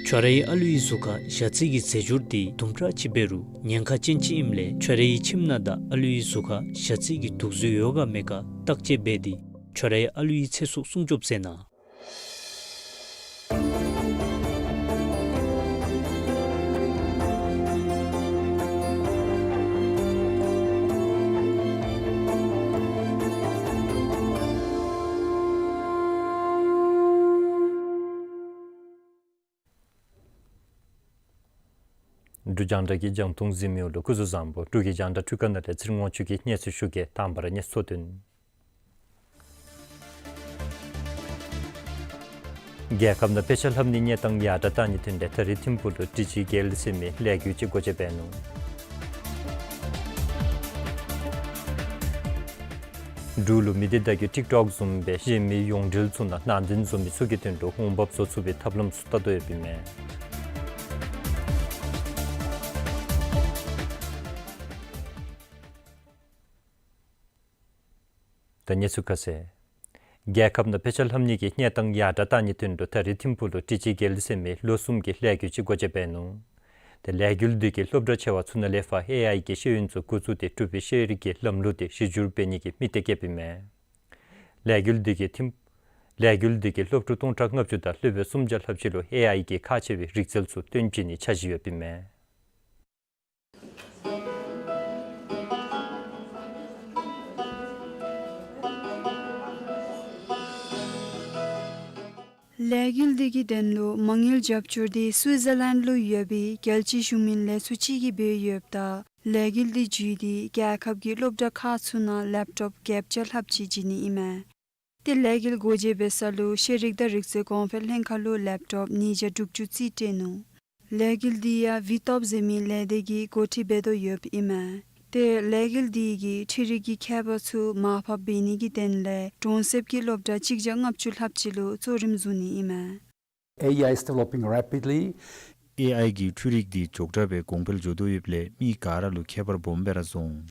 ཁྱོད་རའི་ཨ་ལོའི་གཟུགས་ཁར་ཞ་རྩི་གི་རྫས་སྦྱོར་དེ་དུམ་གྲ་ཅིག་འབད་རུང་ཉེན་ཁ་ཅན་ཅིག་ཨིནམ་ལས་ཁྱོད་རའི་ཁྱིམ་ནང་དང་ཨ་ལོའི་གཟུགས་ཁར་ཞ་རྩི་གི་དུག་རྫས་ཡོད་ག་མེད་ག་བརྟག་དཔྱད་འབད་དེ་ཁྱོད་རའི་ཨ་ལོའི་ཚེ་སྲོག་སྲུང་སྐྱོབ་མཛད་གནང་། འབྲུག་རྒྱང་བསྒྲགས་ཀྱི་རྒྱང་མཐོང་གཟིགས་མི་ཡོངས་ལུ་སྐུ་གཟུགས་བཟང་པོ། འབྲུག་གི་རྒྱང་བསྒྲགས་འཕྲུལ་ཁང་ནང་ལས་ཚེ་རིང་དབང་ཕྱུག་གིས་སྙན་ཞུ་ཞུ་གེ། དང་པ་ར་གནས་ཚུལ་དོན། རྒྱལ་ཁབ་ནང་དཔེ་ཆ་ལྷབ་ནིའི་གནས་སྟངས་ཡར་དྲགས་གཏང་ནིའི་དོན་ལས་ད་རིས་ཐིམ་ཕུག་ལུ་ཊི་ཇི་གྷེལ་ཟེར་མི་ལས་འགུལ་ཅིག་སྒོ་འབྱེད་འབད་ནུག། འབྲུག་ལུ་མི་སྡེ་བརྡ་བརྒྱུད་ཊིཀ་ཊོཀ་བཟུམ་སྦེ་གཞན་མི་ཡོངས་འབྲེལ་ཚུ་ནང་ནང་དོན་བཟོ་མི་ཚུ་གི་དོན་ལུ་འོང་འབབ་བཟོ་ཚུགས་པའི་ཐབས་ལམ་ཚུ་བལྟ་དོ་ཡོདཔ་ཨིན་མས། ད་གནས་ཚུལ་ཁ་གསལ། རྒྱལ་ཁབ་ནང་དཔེ་ཆ་ལྷབ་ནི་གི་གནས་སྟངས་ཡར་དྲགས་གཏང་ནིའི་དོན་ལུ་ད་རིས་ཐིམ་ཕུག་ལུ་ཊི་ཇི་གྷེལ་ཟེར་མི་ལོ་གསུམ་གྱི་ལས་འགུལ་ཅིག་སྒོ་འབྱེད་འབད་ནུག། ཏེ་ལས་འགུལ་འདི་གིས་སློབ་གྲྭ་ཆེ་བ་ཚུ་ནང་ལས་ཕར་ཨེ་ཨའི་གི་ཤེས་ཡོན་ཚུ་འགོ་བཙུགས་ཏེ་འབྲུག་པའི་ཤེས་རིག་གི་ལམ་ལུགས་འདི་གཞི་བསྒྱུར་འབད་ནི་གི་དམིགས་གཏད་བསྐྱེདཔ་ཨིན་མས། ལས་འགུལ་འདི་གིས་ཐིམ་ལས་འགུལ་འདི་གིས་སློབ་ཕྲུག་སྟོང་ཕྲག་ལྔ་བཅུ་དང་སློབ་དཔོན་སུམ་བརྒྱ་ལྷགཔ་ཅིག་ལུ་ཨེ་ཨའི་གི་ཁག་ཆེ་བའི་རིག་རྩལ་ཚུ་སྟོན་བྱིན་ནིའི་འཆར་གཞི་ཡོདཔ་ཨིན་མས། ལས་འགུལ་འདི་གི་དོན་ལུ་མ་དངུལ་རྒྱབ་སྐྱོར་འདི་སུའི་ཛར་ལེནཌ་ལུ་ཡོད་པའི་རྒྱལ་སྤྱིའི་གཞུང་མིན་ལས་ཚོགས་ཅིག་གིས་འབད་ཡོདཔ་ད་ལས་འགུལ་འདི་བརྒྱུད་དེ་རྒྱལ་ཁབ་ཀྱི་སློབ་གྲྭ་ཁག་ཚུ་ནང་ལེབ་ཊོབ་བརྒྱད་བརྒྱ་ལྷགཔ་ཅིག་བྱིན་ནི་ཨིན་མས། ཏེ་ལས་འགུལ་སྒོ་འབྱེད་འབད་ས་ལུ་ཤེས་རིག་དང་རིག་རྩལ་གོང་འཕེལ་ལྷན་ཁག་ལུ་ལེབ་ཊོབ་ཉིས་བརྒྱ་དྲུག་ཅུ་རྩིས་སྤྲོད་ནུག། ལས་འགུལ་འདི་ཡང་ཝི་ཊོབ་ཟེར་མི་ལས་སྡེ་གིས་འགོ་ཁྲིད་འབད་དོ་ཡོདཔ་ཨིན་མས། ཏེ་ལས་འགུལ་འདི་གིས་འཕྲུལ་རིག་གི་ཁྱད་པར་ཚུ་མར་ཕབ་འབད་ནི་གི་དོན་ལས་གྲོང་གསེབ་ཀྱི་སློབ་གྲྭ་གཅིག་བརྒྱ་ལྔ་བཅུ་ལྷགཔ་ཅིག་ལུ་གཙོ་རིམ་བཟུང་ནི་ཨིན་མས། ཨེ་ཨའི་is developing rapidly. ཨེ་ཨའི་གི་འཕྲུལ་རིག་འདི་མགྱོགས་དྲགས་སྦེ་གོང་འཕེལ་འགྱོ་དོ་ཡོདཔ་ལས་མི་ག་ར་ལུ་ཁྱད་པར་སྦོམ་སྦེ་ར་བཟོ་འོང་།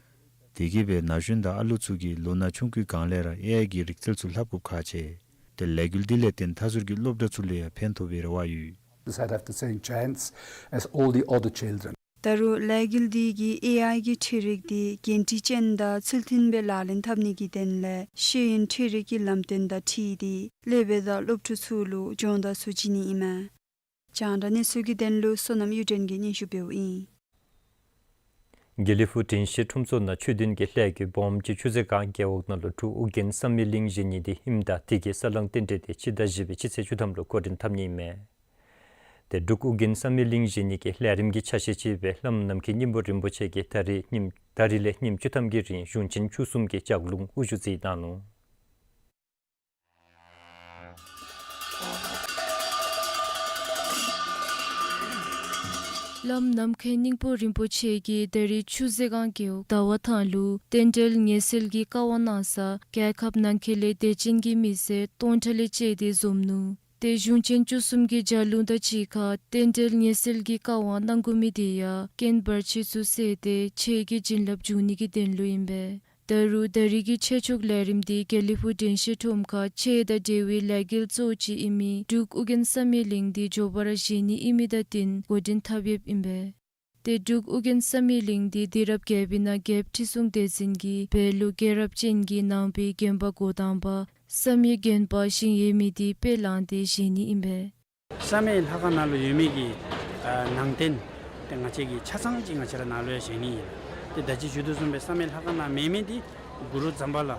དེ་གིས་སྦེ་ན་གཞོན་དང་ཨ་ལོ་ཚུ་གིས་ལོ་ན་ཆུང་ཀུའི་སྒང་ལས་ར་ཨེ་ཨའི་གི་རིག་རྩལ་ཚུ་ལྷབ་དགོཔ་ཁག་ཆེ། ཏེ་ལས་འགུལ་འདི་ལས་བརྟེན་མཐའ་ཟུར་གྱི་སློབ་གྲྭ་ཚུ་ལུ་ཡང་ཕན་ཐོགས་པའི་རེ་བ་ཡོད། Should have the same chance as all the other children. ད་རུང་ལས་འགུལ་འདི་གིས་ཨེ་ཨའི་གི་འཕྲུལ་རིག་འདི་འགན་འཁྲི་ཅན་དང་ཚུལ་མཐུན་སྦེ་ལག་ལེན་འཐབ་ནི་གི་དོན་ལས་ཤེས་ཡོན་འཕྲུལ་རིག་གི་ལམ་སྟོན་དང་འཁྲིལ་ཏེ་སློབ་དཔོན་དང་སློབ་ཕྲུག་ཚུ་ལུ་སྦྱོང་བརྡར་ཚུ་བྱིན་ནི་ཨིན་མས། རྒྱང་བསྒྲགས་གནས་ཚུལ་གྱི་དོན་ལུ་བསོད་ནམས་གཡུ་སྒྲོན་གྱིས་སྙན་ཞུ་འབདཝ་ཨིན། དགེ་ལེགས་ཕུག་དྲན་ཤེས་ཁྲོམ་ཚོགས་ནང་ཆོས་ལྡན་གྱི་ལྷ་སྐུ་སྦོམ་ཅིག་ཆུ་རྫི་སྒང་རྒེད་འོག་ནང་ལུ་འབྲུག་ཨོ་རྒྱན་བསམ་ཡས་གླིང་བཞེངས་ནི་འདི་ཨིནམ་ད་དེ་གི་ས་བསླང་རྟེན་འབྲེལ་འདི་སྤྱི་ཟླ་བཞི་པའི་སྤྱི་ཚེས་བཅུ་ཐམ་ལུ་འགོ་འདྲེན་འཐབ་ནི་ཨིན་མས། ཏེ་འབྲུག་ཨོ་རྒྱན་བསམ་ཡས་གླིང་བཞེངས་ནི་གི་ལས་རིམ་གྱི་ཆ་ཤས་ཅིག་སྦེ་བླམ་ནམ་མཁའི་སྙིང་པོ་རིན་པོ་ཆེ་གིས་ད་རིས་ཉིནམ་ད་རིས་ལས་ཉིནམ་བཅུ་ཐམ་གྱི་རིང་གཞུང་ཆེན་བཅུ་གསུམ་གྱི་ལྗགས་ལུང་དབུ་བཞུགས་མཛད་གནང་ནུག། བླམ་ནམ་མཁའི་སྙིང་པོ་རིན་པོ་ཆེ་གིས་ད་རིས་ཆུ་རྫི་སྒང་རྒེད་འོག་ཟླ་བ་ཐང་ལུ་རྟེན་འབྲེལ་ཉེས་སེལ་གྱི་བཀའ་དབང་གནང་ས་རྒྱལ་ཁབ་ནང་འཁོད་ལས་དད་ཅན་གྱི་མི་སེར་སྟོང་ཕྲག་ལས་བཅད་དེ་འཛོམས་ནུག། ཏེ་གཞུང་ཆེན་བཅུ་གསུམ་གྱི་ལྗགས་ལུང་དང་གཅིག་ཁར་རྟེན་འབྲེལ་ཉེས་སེལ་གྱི་བཀའ་དབང་གནང་དགོ་མི་དེ་ཡང་རྐྱེན་བར་ཆད་ཚུ་སེལ་ཏེ་ཆོས་ཀྱི་བྱིན་རླབས་འཇུག་ནི་གི་དོན་ལུ་ཨིན་པས། ད་རུང་ད་རིས་ཀྱི་ཆོས་ཕྱོགས་ལས་རིམ་འདི་དགེ་ལེགས་ཕུག་དྲན་ཤེས་ཁྲོམ་ཁར་ཆོས་དང་འབྲེལ་བའི་ལས་འགུལ་གཙོ་བོ་ཅིག་ཨིན་མི་འབྲུག་ཨོ་རྒྱན་བསམ་ཡས་གླིང་འདི་མགྱོགས་པ་ར་བཞེངས་ནི་ཨིན་མི་དང་བསྟུན་འགོ་འདྲེན་འཐབ་ཡོདཔ་ཨིན་པས། ཏེ་འབྲུག་ཨོ་རྒྱན་བསམ་ཡས་གླིང་འདི་དུས་རབས་བརྒྱད་པའི་ནང་རྒྱལཔོ་ཁྲི་སྲོང་ལྡེ་བཙན་གྱིས་བོད་ལུ་རྒྱལ་རབས་ཅན་གྱི་ནང་པའི་དགོན་པ་འགོ་དང་པ་བསམ་ཡས་དགོན་པ་བཞེངས་ཡོད་མི་འདི་དཔེ་བླངས་ཏེ་བཞེངས་ནི་ཨིན་པས། བསམ་ཡས་ལྷ་ཁང་ནང་ལུ་ཡོད་མི་གི་ཨ་ནང་རྟེན་ཏེ་ང་བཅས་ཀྱིས་ཆ་ཚང་ཅིག་ང་བཅས་ར་ནཱ་ལུ་ཡང་བཞེངས་ནི་ཨིན། ཏེ་ད་ཅི་ཞུ་དོ་བཟུམ་སྦེ་བསམ་ཡས་ལྷ་ཁང་ནང་མེད་མི་འདི་གུ་རུ་ཛམ་བྷ་ལ་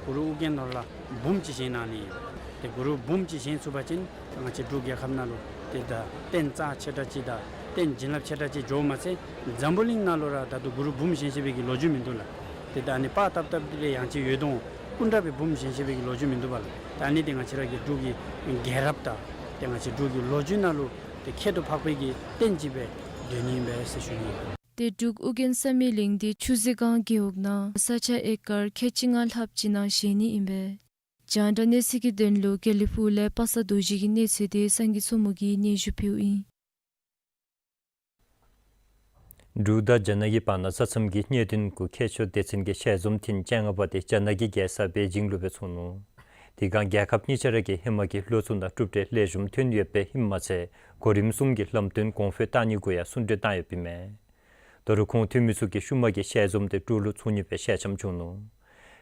གུ་རུ་ཨོ་རྒྱན་ནོར་ལྷ་འབུམ་ཅིག་བཞེངས་གནང་ནི་ཨིན། ཏེ་གུ་རུ་འབུམ་ཅིག་བཞེངས་ཚུགས་པ་ཅིན་ང་བཅས་འབྲུག་རྒྱལ་ཁབ་ནང་ལུ་ཏེ་ད་རྟེན་རྩ་ཆེ་དྲགས་ཅིག་དང་རྟེན་བྱིན་རླབས་ཆེ་དྲགས་ཅིག་འགྱོཝ་མ་ཚད་འཛམ་བུ་གླིང་ནང་ལུ་ར་ད་ལྟོ་གུ་རུ་འབུམ་བཞེངས་བཞེངས་པའི་གི་ལོ་རྒྱུས་མིན་འདུག་ལགས། ཏེ་ད་ཨ་ནི་པར་བཏབ་བཏབ་སྟེ་ལས་ཡང་ཅིན་ཡོད་དོ། སྐུ་འདྲ་སྦེ་འབུམ་བཞེངས་བཞེངས་པའི་གི་ལོ་རྒྱུས་མིན་འདུག་པ་ལགས། ད་ཨ་ནི་འདི་ང་བཅས་ར་གི་འབྲུག་གི་རྒྱལ་རབས་དང་ཏེ་ང་བཅས་འབྲུག་གི་ལོ་རྒྱུས་ནང་ལུ་ཏེ་ཁྱད་དུ་འཕགས་པའི་གི་རྟེན་ཅིག་སྦེ་སྡོད་ནི་ཨིན་པས་ཟེར་ཞུ་ནི་ཨིན། ཏེ་འབྲུག་ཨོ་རྒྱན་བསམ་ཡས་གླིང་འདི་ཆུ་རྫི་སྒང་རྒེད་འོག་ནང་ས་ཆ་ཨེ་ཀར་ཁལ་གཅིག་ལྔ་ལྷགཔ་ཅིག་ནང་བཞེངས་ནི་ཨིན་པས། རྒྱང་བསྒྲགས་གནས་ཚུལ་གྱི་དོན་ལུ་དགེ་ལེགས་ཕུག་ལས་པ་སངས་རྡོ་རྗེ་གི་གནས་ཚུལ་འདི་སངས་རྒྱས་མཚོ་མོ་གིས་སྙན་ཞུ་ཕུལཝ་ཨིན། འབྲུག་དང་རྒྱ་ནག་གི་བར་ན་ས་མཚམས་ཀྱི་གནད་དོན་གུ་མཁས་མཆོག་སྡེ་ཚན་གྱི་ཞལ་འཛོམས་ཐེངས་བཅོ་ལྔ་པ་དེ་རྒྱ་ནག་གི་རྒྱལ་ས་པེ་ཅིང་ལུ་སྦེ་ཚོགས་ནུག། དེ་སྒང་རྒྱལ་ཁབ་གཉིས་ཆ་ར་གིས་ཧེ་མ་གི་ལོ་ཚུ་ནང་གྲུབ་འབྲས་ལེགས་ཤོམ་ཐོན་ཡོདཔ་ཨིནམ་མ་ཚད་གོ་རིམ་གསུམ་གྱི་ལམ་སྟོན་གོང་འཕེལ་བཏང་ནི་གུ་ཡང་གསུང་གྲོས་བཏང་ཡོདཔ་ཨིན་མས། ད་རུང་ཁོང་འཐུས་མི་ཚུ་གིས་ཤུལ་མ་གི་ཞལ་འཛོམས་དེ་འབྲུག་ལུ་ཚོགས་ནི་སྦེ་ཞལ་འཆམ་བྱུང་ནུག།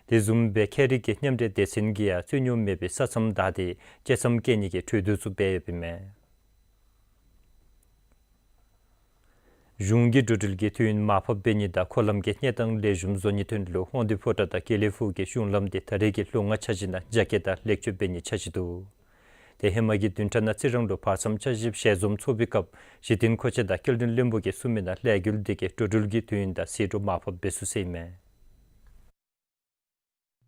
དེ་བཟུམ་སྦེ་ཁྱད་རིག་གི་མཉམ་འབྲེལ་སྡེ་ཚན་གྱིས་ཡང་རྩོད་རྙོགས་མེད་པའི་ས་མཚམས་བདའ་སྟེ་བཅད་མཚམས་བཀལ་ནི་གི་གྲོས་བསྡུར་ཚུ་འབད་ཡོདཔ་ཨིན་མས། གཞུང་གིས་འགྲོ་འགྲུལ་གྱི་དུས་ཡུན་མར་ཕབ་འབད་ནི་དང་འཁོར་ལམ་གྱི་གནས་སྟངས་ལེགས་ཤོམ་བཟོ་ནིའི་དོན་ལུ་དབང་འདུས་ཕོ་བྲང་དང་དགེ་ལེགས་ཕུག་གི་གཞུང་ལམ་དེ་ད་རེས་ཀྱི་ལོ་ལྔ་ཆ་བཞི་ནང་རྒྱ་སྐྱེད་དང་ལེགས་བཅོས་འབད་ནིའི་འཆར་གཞི་འདུག། དེ་ཧེ་མ་གི་བདུན་ཕྲག་ནང་རྩི་རང་ལུ་བར་མཚམས་འཆར་གཞི་ཞལ་འཛོམས་ཚོགས་པའི་སྐབས་གཞི་རྟེན་མཁོ་ཆས་དང་སྐྱེལ་འདྲེན་བློན་པོ་གིས་གསུངས་མི་ནང་ལས་འགུལ་དེ་གིས་འགྲོ་འགྲུལ་གྱི་དུས་ཡུན་དང་ཟད་འགྲོ་མར་ཕབ་འབད་ཚུགས་ཟེར་ཨིན་མས།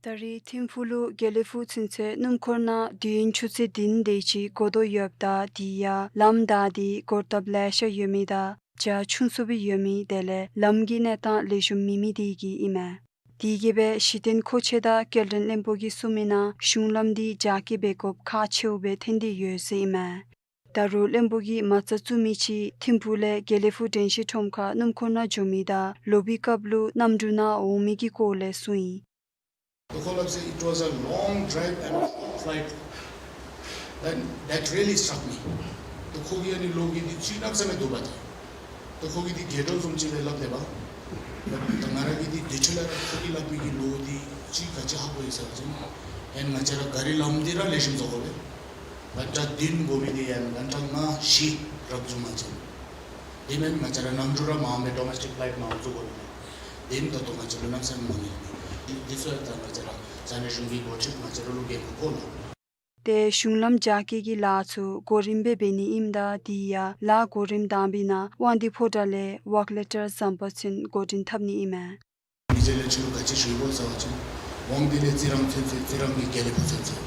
ད་རེས་ཐིམ་ཕུག་ལུ་དགེ་ལེགས་ཕུག་ཚུན་ཚོད་སྣུམ་འཁོར་ནང་དུས་ཡུན་ཆུ་ཚོད་བདུན་དེ་ཅིག་འགོར་དོ་ཡོདཔ་ད་དེ་ཡང་ལམ་བདའ་སྟེ་འགོར་ཐབས་ལེ་ཤ་ཡོད་མི་དང་རྒྱ་ཆུང་སུ་སྦེ་ཡོད་མི་དེ་ལས་ལམ་གྱི་གནས་སྟངས་ལེགས་ཤོམ་མེད་མི་དེ་གིས་ཨིན་མས། དེ་གིས་སྦེ་གཞི་རྟེན་མཁོ་ཆས་དང་སྐྱེལ་འདྲེན་བློན་པོ་གིས་གསུངས་མི་ནང་གཞུང་ལམ་འདི་རྒྱ་སྐྱེད་འབད་དགོཔ་ཁག་ཆེཝ་སྦེ་ཐོན་ཏེ་ཡོད་ཟེར་ཨིན་མས། ད་རུང་བློན་པོ་གིས་མ་རྩ་བཙུགས་མི་ཅིག་ཐིམ་ཕུག་ལས་དགེ་ལེགས་ཕུག་དྲན་ཤེས་ཁྲོམ་ཁར་སྣུམ་འཁོར་ནང་འགྱོ་མི་དང་ལོག་པའི་སྐབས་ལུ་གནམ་གྲུ་ནང་འོང་མི་གི་སྐོར་ལས་གསུངས་ཡི། ཏེ་ཁོ་སླབ་ཟེར། It was a long drive and flight. Then that really struck me. ཏེ་ཁོ་གིས་ཨ་ནི་ལོ་གི་འདི་ཚུ་གནམ་མེད་ས་མེད་འདུག་པ་ཏེ། ཏེ་ཁོ་གིས་འདི་དགོད་བྲོ་བཟུམ་ཅིག་སྦེ་སླབ་དེས་པ། ཏེ་ང་ར་གིས་འདི་དུས་ཚོད་ལས་ར་ཁོ་གིས་སླབ་མི་གི་ལོ་འདི་ཚུ་ག་ཅི་ཧ་གོ་ཡི་ཟེར་བ་ཅིན། ཨ་ནི་ང་བཅས་ར་གཱ་རི་ལམ་འདི་ར་ལེགས་ཤོམ་བཟོ་དགོ་པས། གྷན་ཊ་བདུན་འགོར་མི་འདི་ཡང་གྷན་ཊ་ལྔ་བཞི་ར་བཟོ་མ་ཚད། དེ་མེན་ང་བཅས་ར་གནམ་གྲུ་ར་མངམ་སྦེ་ཌོ་མེས་ཊིག་ཕ་ལའིཊ་མངམ་བཟོ་དགོ་པས། དེ་ད་ལྟོ་ང་བཅས་ར་གནམ་མེད་ས་མེད་མང་ནི་ཨིན། འདི་ཚུ་ཡང་ད་ང་བཅས་ར་ས་གནས་གཞུང་གི་འགོ་ཁྲིདཔ་ང་བཅས་ར་ལུ་འགན་ཁུར་བཀོད་ལོ། ཏེ་གཞུང་ལམ་རྒྱ་སྐྱེད་ཀྱི་ལཱ་ཚུ་གོ་རིམ་སྦེ་འབད་ནི་ཨིནམ་ད་དེ་ཡང་ལཱ་གོ་རིམ་དང་པའི་ནང་དབང་འདུས་ཕོ་བྲང་ལས་ཝོརཀ་ལེ་ཊར་བཟང་པོ་ཚུན་འགོ་འདྲེན་འཐབ་ནི་ཨིན་མས། ངེའི་ལས་ཚུ་ག་ཅི་ཞུ་དགོ་ཟེར་བ་ཅིན་ཝང་འདི་ལས་རྩི་རང་ཚུན་ཚོད་རྩི་རང་གི་དགེ་ལེགས་ཕུག་ཚུན་ཚོད་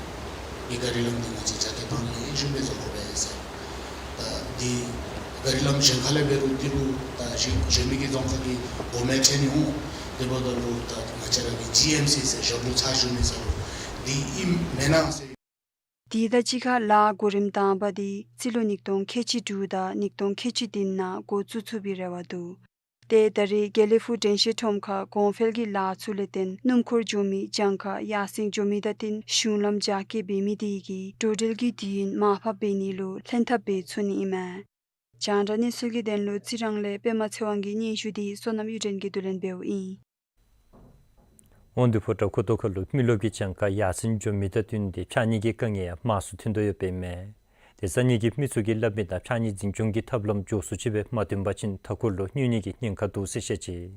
ཀྱི་གཱ་རི་ལམ་འདི་ང་བཅས་རྒྱ་སྐྱེད་བཏང་ནི་ཨིན་ཞུ་བའི་བཟོ་དགོ་པས་ཟེར། ད་འདི་ བར་ལམ་གཞན་ཁ་ལས་འབད་རུང་དེ་ལུ་ད་གཞན་གཞན་མི་གི་རྫོང་ཁག་གི་གོ་མེད་ཆེ་ནི་འོང་། དེ་འབདཝ་ད་ལུ་ད་ང་བཅས་ར་གི་ཇི་ཨེམ་སི་ཟེར་ཞབས་ལུ་ཚ་ཞུ་ནི་ས་ལུ་འདི་ཨིན་མེན་ན་ཟེར། དེ་དང་གཅིག་ཁར་ལཱ་གོ་རིམ་དང་པ་འདི་རྩིས་ལོ་ཉིས་སྟོང་ཁལ་གཅིག་དྲུག་དང་ཉིས་སྟོང་ཁལ་གཅིག་བདུན་ནང་འགོ་བཙུགས་ཚུགས་པའི་རེ་བ་འདུག། ཏེ་ད་རེས་དགེ་ལེགས་ཕུག་དྲན་ཤེས་ཁྲོམ་ཁར་གོང་འཕེལ་གྱི་ལཱ་ཚུ་ལས་བརྟེན་སྣུམ་འཁོར་འགྱོ་མི་གྱངས་ཁ་ཡར་སེང་འགྱོ་མི་དང་བསྟུན་གཞུང་ལམ་རྒྱ་སྐྱེད་འབད་མི་དེ་གིས་འགྲོ་འགྲུལ་གྱི་དུས་ཡུན་མར་ཕབ་འབད་ནི་ལུ་ལྷན་ཐབས་འབད་ཚུགས་ནི་ཨིན་མས། རྒྱང་བསྒྲགས་གནས་ཚུལ་གྱི་དོན་ལུ་རྩི་རང་ལས་པདྨ་ཚེ་དབང་གི་སྙན་ཞུ་འདི་བསོད་ནམས་གཡུ་སྒྲོན་གྱིས་བསྡུ་ལེན་འབདཝ་ཨིན། དབང་འདུས་ཕོ་བྲང་ཁོ་ཐོག་ཁ་ལུ་མི་རློབས་ཀྱི་གྱངས་ཁ་ཡར་སེང་འགྱོ་མི་དང་བསྟུན་ཏེ་ཕྱགས་སྙིགས་ཀྱི་དཀའ་ངལ་ཡང་མང་སུ་ཐོན་དོ་ཡོདཔ་ཨིན་མས། དེ་ས་གནས་ཀྱི་མི་ཚུ་གིས་སླབ་མི་ནང་ཕྱགས་སྙིགས་འཛིན་སྐྱོང་གི་ཐབས་ལམ་མགྱོགས་སུ་ཅིག་སྦེ་མ་བཏོན་པ་ཅིན་མཐའ་འཁོར་ལུ་གནོད་ནི་གི་ཉེན་ཁ་འདུག་ཟེར་བཤད་ཅི།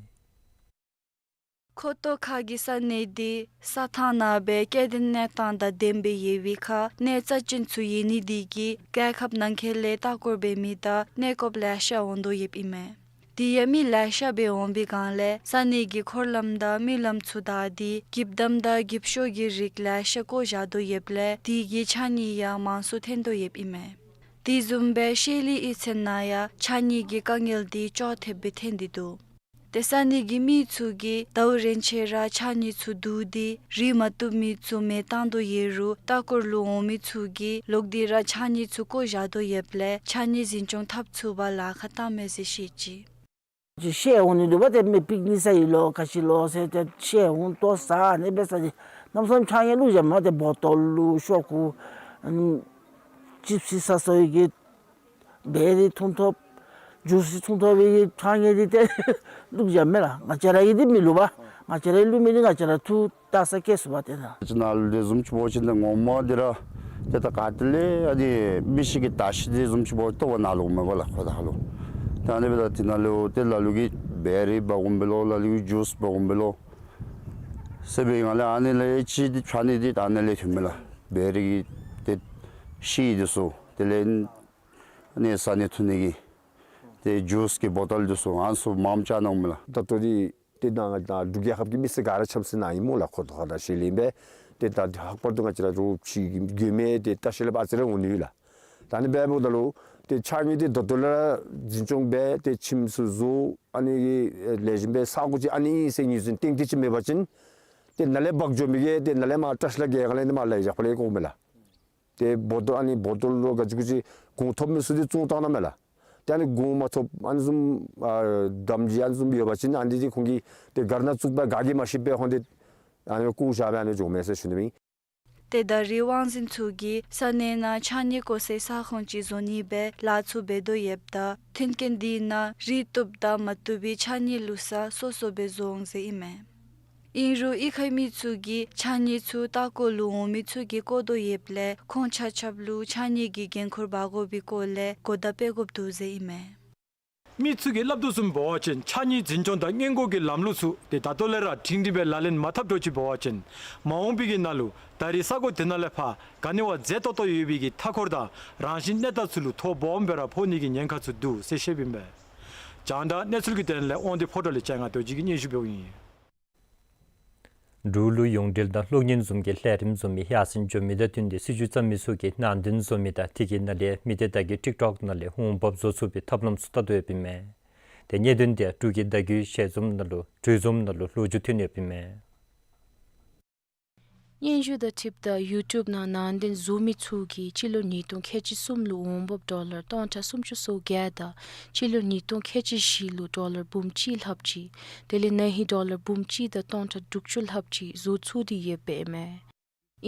ཁོ་ཐོག་ཁ་གི་ས་གནས་འདི་ས་ཐང་ནང་སྦེ་སྐྱེ་ལྡན་གནས་སྟངས་དང་ལྡནམ་སྦེ་ཡོད་པའི་ཁར་གནས་རྩ་ཅན་ཚུ་ཡོད་ནི་དེ་གིས་རྒྱལ་ཁབ་ནང་འཁོད་ལས་ལྟ་སྐོར་འབད་མི་དང་གནས་སྐོརཔ་ལེ་ཤ་འོང་དོ་ཡོདཔ་ཨིན་མས། དེ་ཡང་མི་ལེ་ཤ་སྦེ་འོང་པའི་སྒང་ལས་ས་གནས་ཀྱི་འཁོར་ལམ་དང་མི་ལམ་ཚུ་བདའ་སྟེ་འགྱིབ་དམ་དང་འགྱིབ་ཤོག་གི་རིགས་ལེ་ཤ་བཀོ་བཞག་དོ་ཡོདཔ་ལས་དེ་གིས་ཕྱགས་སྙིགས་ཡང་མང་སུ་ཐོན་དོ་ཡོདཔ་ཨིན་མས། དེ་བཟུམ་སྦེ་ཤེལ་གྱི་གཡུས་ཚན་ནང་ཡང་ཕྱགས་སྙིགས་ཀྱི་དཀའ་ངལ་འདི་ཅོག་འཐདཔ་སྦེ་ཐོན་ཏེ་འདུག། ཏེ་ས་གནས་ཀྱི་མི་ཚུ་གིས་ཟླཝ་རེ་ཆད་ར་ཕྱགས་སྙིགས་ཚུ་བསྡུ་སྟེ་རིལ་མ་བཏུབ་མི་ཚུ་མེ་བཏང་དོ་ཡོད་རུང་ལྟ་སྐོར་ལུ་འོང་མི་ཚུ་གིས་ལོག་སྟེ་ར་ཕྱགས་སྙིགས་ཚུ་བཀོ་བཞག་དོ་ཡོདཔ་ལས་ཕྱགས་སྙིགས་འཛིན་སྐྱོང་འཐབ་ཚུགས་པར་ལཱ་ཁག་བཏངམ་མས་ཟེར་བཤད་ཅི། ཅིག་བཤལ་འོང་ནི་འདུག་པ། ཏེ་མི་པིག་ནིག་ཟ་ཡི་ལོ་ག་ཅི་ལོ་ཟེར་ཏེ་བཤལ་འོང་ལྟོ་ཟ་ཨ་ནི་འབད་ས་ཅིག་གནམ་མེད་ས་མེད་ཕྱགས་སྙིགས་བླུག་བཞག་མས། ཏེ་བོ་ཊོལ་ལུ་ཤོག་ཀུ་ཨ་ནི་ཅིབས་སི་ཟ་ཟ་བའི་གི་བེ་རི་འཐུང་ཐོབ་ཇུས་འཐུང་ཐོབ་པའི་གི་ཕྱགས་སྙིགས་འདི་ཏེ་བླུག་བཞག་མས་ལགས། ང་བཅས་ར་གི་འདི་མི་བླུག་པ། ང་བཅས་ར་གི་བླུག་མི་འདི་ང་བཅས་ར་ཐུགས་ལྟ་ས་སྐྱེལ་ཚུགས་པ་ཏེ་ན། ཅིག་ནཱ་ལུ་དེ་བཟུམ་ཅིག་འབད་བ་ཅིན་ད་ངོ་མ་འདི་ར་ཏེ་ད་ག་ཏེ་ལས་ཨ་ནི་མི་ཤི་གི་ད་ཤི་དེ་བཟུམ་ཅིག་འབད་བ་ལྟོ་བ་ནཱ་ལུ་མེད་པ་ལགས། ཁོ་ད་ཧ་ལུ་ད་ཨ་ནི་འབདཝ་ད་ཏེ་ནཱ་ལུ་ཏེ་ལ་ལུ་གིས་བེ་རི་འབག་འོངམ་འབད་ལོ། ལ་ལུ་གིས་ཇུས་འབག་འོངམ་འབད་ལོ་ཟེར་བའི་སྒང་ལས་ཨ་ནི་ལས་ཅིག་འདི་ཕྱགས་སྙིགས་འདི་ད་ཨ་ནི་ལས་ཐོནམ་མས་ལགས། བེ་རི་གི་ཏེ་ཤི་འདི་ཚུ་དེ་ལས་ཨ་ནི་ཟ་ནི་འཐུང་ནི་གི་ཏེ་ཇུས་ཀྱི་བོ་ཊོལ་འདི་ཚུ་ཨ་ནི་ཚུ་མངམ་བཅག་གནངམ་མས་ལགས། ད་ལྟོ་འདི་ཏེ་ད་ང་ད་འབྲུག་རྒྱལ་ཁབ་ཀྱི་མི་སེར་ག་ར་འཁྱམས་ཟེར་ནཱ་ཨིན་མས་ལགས། ཁོ་ཐོག་ཁ་ད་ཤེལ་ལེན་སྦེ་ཏེ་ད་ལྷག་པར་དུ་ང་བཅས་ར་རོགས་ཕྱི་གི་མགྱོནམ་ཏེ་ལྟ་བཤལ་པ་ཨ་ཙི་རེ་འོང་ནི་ཡོད་ལགས། ད་ཨ་ནི་འབདཝ་ད་ལུ་ཏེ་ཕྱགས་སྙིགས་འདི་ད་ལྟོ་ལས་འཛིན་སྐྱོང་འབད་དེ་ཁྱིམ་ཚུ་བཟོ་ཨ་ནི་གི་ལེགས་ཤོམ་སྦེ་ས་གོ་ཅིག་ཨ་ནི་ཨིན་ཟེར་ངོས་འཛིན་གཏན་འཁེལ་ཅིག་མེད་པ་ཅིན་ཏེ་ནཱ་ལས་འབག་འགྱོ་མི་གིས་ཏེ་ནཱ་ལས་མར་ལྟ་བཤལ་གྱི་སྒང་ལས་ནི་མར་ལས་བཞག་པ་ལས་དགོ་མས་ལགས། ཏེ་བོ་ཊོལ་ཨ་ནི་བོ་ཊོལ་ལུ་ག་ཅི་གུ་ཅི་གོང་ཐོབ་མི་ཚུ་འདི་བཙོང་བཏང་གནངམ་མས་ལགས། ཏེ་ཨ་ནི་གོང་མ་ཐོབ་ཨ་ནི་བཟུམ་ཨ་དམ་སྦྱིས་ཨ་ནི་བཟུམ་ཡོད་པ་ཅིན་ཨ་ནི་འདི་ཁོང་གིས་ཏེ་གར་ནང་བཙུགས་སྦེ་ག་གིས་མ་ཤེས་པར་ཁོང་འདི་ཨ་ནི་བཀོ་བཞག་སྦེ་ཨ་ནི་འགྱོཝ་མས་ཟེར་ཞུ་ནི་ཨིན། ཏེ་ད་རེས་དབང་འཛིན་ཚུ་གིས་ས་གནས་ནང་ཕྱགས་སྙིགས་བཀོ་སའི་ས་ཁོངས་ཅིག་བཟོ་ནི་སྦེ་ལཱ་ཚུ་འབད་དོ་ཡོདཔ་ད་མཐུན་རྐྱེན་འདི་ནང་རིལ་བཏུབ་དང་མ་བཏུབ་པའི་ཕྱགས་སྙིགས་བླུག་ས་སོ་སོ་སྦེ་བཟོ་འོང་ཟེར་ཨིན་མས། ཨིན་རུང་གཡུས་ཁའི་མི་ཚུ་གིས་ཕྱགས་སྙིགས་ཚུ་ལྟ་སྐོར་ལུ་འོང་མི་ཚུ་གིས་བཀོ་དོ་ཡོདཔ་ལས་ཁོང་ཆ་ཁྱབ་ལུ་ཕྱགས་སྙིགས་ཀྱི་འགན་ཁུར་འབག་དགོ་པའི་སྐོར་ལས་གོ་བརྡ་སྤེལ་དགོཔ་འདུག་ཟེར་ཨིན་མས། མི་ཚུ་གིས་སླབ་དོ་བཟུམ་འབད་བ་ཅིན་ཕྱགས་སྙིགས་འཛིན་སྐྱོང་དང་སྔོན་འགོག་གི་ལམ་ལུགས་ཚུ་ཏེ་ད་ལྟོ་ལས་ར་སྒྲིང་སྒྲིང་སྦེ་ལག་ལེན་མ་འཐབ་འགྱོ་ཅིག་འབད་བ་ཅིན་མ་འོངས་པའི་གི་ནང་ལུ་ད་རེས་ས་གོ་དེ་ནང་ལས་ཕར་ག་ནི་བ་མཛེས་ཏོག་ཏོ་ཡོད་པའི་གི་མཐའ་འཁོར་དང་རང་བཞིན་གནས་སྟངས་ཚུ་ལུ་ཐོ་སྦོམ་སྦེ་ར་ཕོག་ནི་གི་ཉེན་ཁ་ཚུ་འདུག་ཟེར་བཤདཔ་ཨིན་པས། རྒྱང་བསྒྲགས་གནས་ཚུལ་གྱི་དོན་ལས་དབང་འདུས་ཕོ་བྲང་ལས་ལྕང་ང་རྡོ་རྗེ་གིས་སྙན་ཞུ་འབདཝ་ཨིན། འབྲུག་ལུ་ཡོངས་འབྲེལ་དང་གློག་བརྙན་བཟུམ་གྱི་ལས་རིམ་བཟོ་མི་ཡར་སེང་འགྱོ་མི་དང་བསྟུན་ཏེ་སྲིད་བྱུས་བརྩམ་མི་ཚུ་གིས་ནང་དོན་བཟོ་མི་དང་དེ་གི་ནང་ལས་མི་སྡེ་བརྡ་བརྒྱུད་ཊིཀ་ཊོཀ་ནང་ལས་འོང་འབབ་བཟོ་ཚུགས་པའི་ཐབས་ལམ་ཚུ་བལྟ་དོ་ཡོདཔ་ཨིན་མས། ཏེ་གནད་དོན་འདི་འབྲུག་གི་བརྡ་བརྒྱུད་ཞལ་འཛོམས་ནང་ལུ་གྲོས་འཛོམས་ནང་ལུ་ལོ་རྒྱུས་ཐོན་ཡོདཔ་ཨིན་མས། སྙན་ཞུ་དང་འཁྲིལཝ་ད་ཡུ་ཊུབ་ནང་ནང་དོན་བཟོ་མི་ཚུ་གིས་སྤྱི་ལོ་ཉིས་སྟོང་ཁལ་གཅིག་གསུམ་ལུ་འོང་འབབ་ཌོ་ལར་སྟོང་ཕྲག་སུམ་ཅུ་སོ་བརྒྱད་དང་སྤྱི་ལོ་ཉིས་སྟོང་ཁལ་གཅིག་བཞི་ལུ་ཌོ་ལར་འབུམ་གཅིག་ལྷགཔ་ཅིག་དེ་ལས་ན་ཧིང་ཌོ་ལར་འབུམ་གཅིག་དང་སྟོང་ཕྲག་དྲུག་ཅུ་ལྷགཔ་ཅིག་བཟོ་ཚུགས་ཏེ་ཡོདཔ་ཨིན་མས།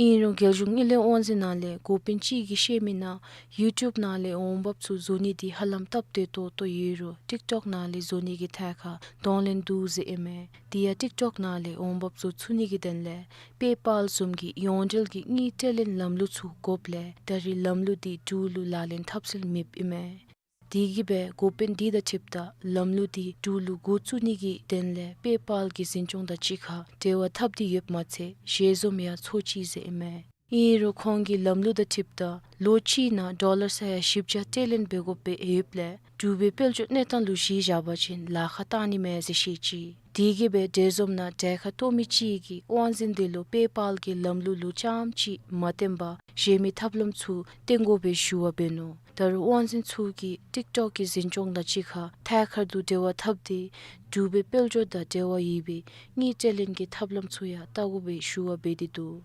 ཨིན་རུང་རྒྱལ་གཞུང་དངུལ་ལས་དབང་འཛིན་ནང་ལས་འགོ་དཔོན་ཅིག་གིས་བཤད་མི་ནང་ཡུ་ཊུབ་ནང་ལས་འོང་འབབ་ཚུ་བཟོ་ནི་འདི་ཧ་ལམ་སྟབས་བདེ་ཏོག་ཏོ་ཡོད་རུང་ཊིཀ་ཊོཀ་ནང་ལས་བཟོ་ནི་གི་ཐད་ཁར་གདོང་ལེན་འདུག་ཟེར་ཨིན་མས། དེ་ཡང་ཊིཀ་ཊོཀ་ནང་ལས་འོང་འབབ་བཟོ་ཚུགས་ནི་གི་དོན་ལས་པེ་པཱལ་བཟུམ་གྱི་ཡོངས་འབྲེལ་གྱི་དངུལ་སྤྲོད་ལེན་ལམ་ལུགས་ཚུ་དགོཔ་ལས་ད་རེས་ལམ་ལུགས་འདི་འབྲུག་ལུ་ལག་ལེན་འཐབ་སྲོལ་མེདཔ་ཨིན་མས། དེ་གིས་སྦེ་འགོ་དཔོན་འདི་དང་འཁྲིལཝ་ད་ལམ་ལུགས་འདི་འབྲུག་ལུ་འགོ་བཙུགས་ནི་གི་དོན་ལས་པེ་པཱལ་གྱི་འཛིན་སྐྱོང་དང་གཅིག་ཁར་འབྲེལ་བ་འཐབ་སྟེ་ཡོདཔ་མ་ཚད་ཞལ་འཛོམས་ཡང་ཚོགས་ཅི་ཟེར་ཨིན་མས། ཨིན་རུང་ཁོང་གིས་ལམ་ལུགས་དང་འཁྲིལཝ་ད་ལོ་གཅིག་ནང་ཌོ་ལར་ས་ཡ་བཞི་བརྒྱ་སྟེར་ལེན་འབད་དགོཔ་སྦེ་ཡོདཔ་ལས་འབྲུག་པའི་དཔལ་འབྱོར་གནས་སྟངས་ལུ་གཞི་བཞག་པ་ཅིན་ལཱ་ཁག་བཏང་ནི་མས་ཟེར་བཤད་ཅི། དེ་གིས་སྦེ་འབྲས་སྤུངས་ནང་གྲལ་ཁར་གཏོགས་མི་ཅིག་གིས་དབང་འཛིན་དེ་ལུ་པེ་པཱལ་གྱི་ལམ་ལུགས་ལུ་རྐྱངམ་ཅིག་མ་བརྟེན་པར་གཞན་མི་ཐབས་ལམ་ཚུ་བཏོན་དགོ་པའི་ཞུ་བ་འབད་ནུག། ད་རུང་དབང་འཛིན་ཚུ་གིས་ཊིཀ་ཊོཀ་གི་འཛིན་སྐྱོང་དང་གཅིག་ཁར་ཐད་ཀར་དུ་འབྲེལ་བ་འཐབ་སྟེ་འབྲུག་པའི་དཔལ་འབྱོར་དང་འབྲེལ་བ་ཡོད་པའི་དངུལ་སྤྲོད་ལེན་གྱི་ཐབས་ལམ་ཚུ་ཡང་བལྟ་དགོ་པའི་ཞུ་བ་འབད་དེ་འདུག།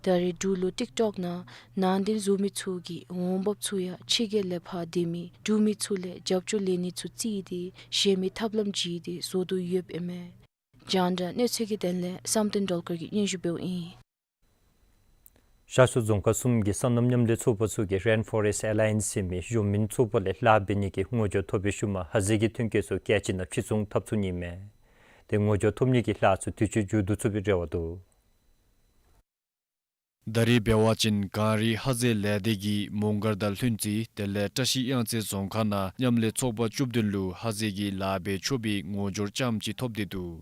ད་རེས་འབྲུག་ལུ་ཊིཀ་ཊོཀ་ནང་ནང་དོན་བཟོ་མི་ཚུ་གིས་འོང་འབབ་ཚུ་ཡང་ཕྱི་རྒྱལ་ལས་ཕར་སྡོད་མི་འབྲུག་མི་ཚུ་ལས་རྒྱབ་སྐྱོར་ལེན་ནི་ཚུ་བརྩིས་ཏེ་གཞན་མི་ཐབས་ལམ་བརྒྱུད་དེ་བཟོ་དོ་ཡོདཔ་ཨིན་མས། རྒྱང་བསྒྲགས་གནས་ཚུལ་གྱི་དོན་ལས་བསམ་གཏན་སྒྲོལ་དཀར་གྱིས་སྙན་ཞུ་འབདཝ་ཨིན། ཤར་ཕྱོགས་རྫོང་ཁག་གསུམ་གྱི་སོ་ནམ་མཉམ་ལས་ཚོགས་པ་ཚུ་གིས་རེན་ཕོ་རེསཊ་ཨེ་ལ་ཡེནསི་ཟེར་མི་གཞུང་མིན་ཚོགས་པ་ལས་ལཱ་འབད་ནི་གི་ངོ་སྦྱོར་ཐོབ་པའི་ཤུལ་མ་ཧ་ཟེ་གི་ཐོན་སྐྱེད་ཚུ་རྒྱལ་སྤྱི་ནང་ཕྱིར་ཚོང་འཐབ་ཚུགས་ནི་མས། དེ་ངོ་སྦྱོར་ཐོབ་ནི་གི་ལཱ་ཚུ་དུས་ཅི་མཇུག་བསྡུ་ཚུགས་པའི་རེ་བ་འདུག། ད་རེས་འབད་བ་ཅིན་གངས་རི་ཧ་ཟེ་ལས་སྡེ་གིས་མོང་སྒར་དང་ལྷུན་རྩེ་དེ་ལས་བཀྲ་ཤིས་གཡང་རྩེ་རྫོང་ཁག་ནང་མཉམ་ལས་ཚོགས་པ་བཅུ་བདུན་ལུ་ཧ་ཟེ་གི་ལཱ་འབད་ཆོག་པའི་ངོ་སྦྱོར་རྐྱངམ་ཅིག་ཐོབ་སྟེ་འདུག།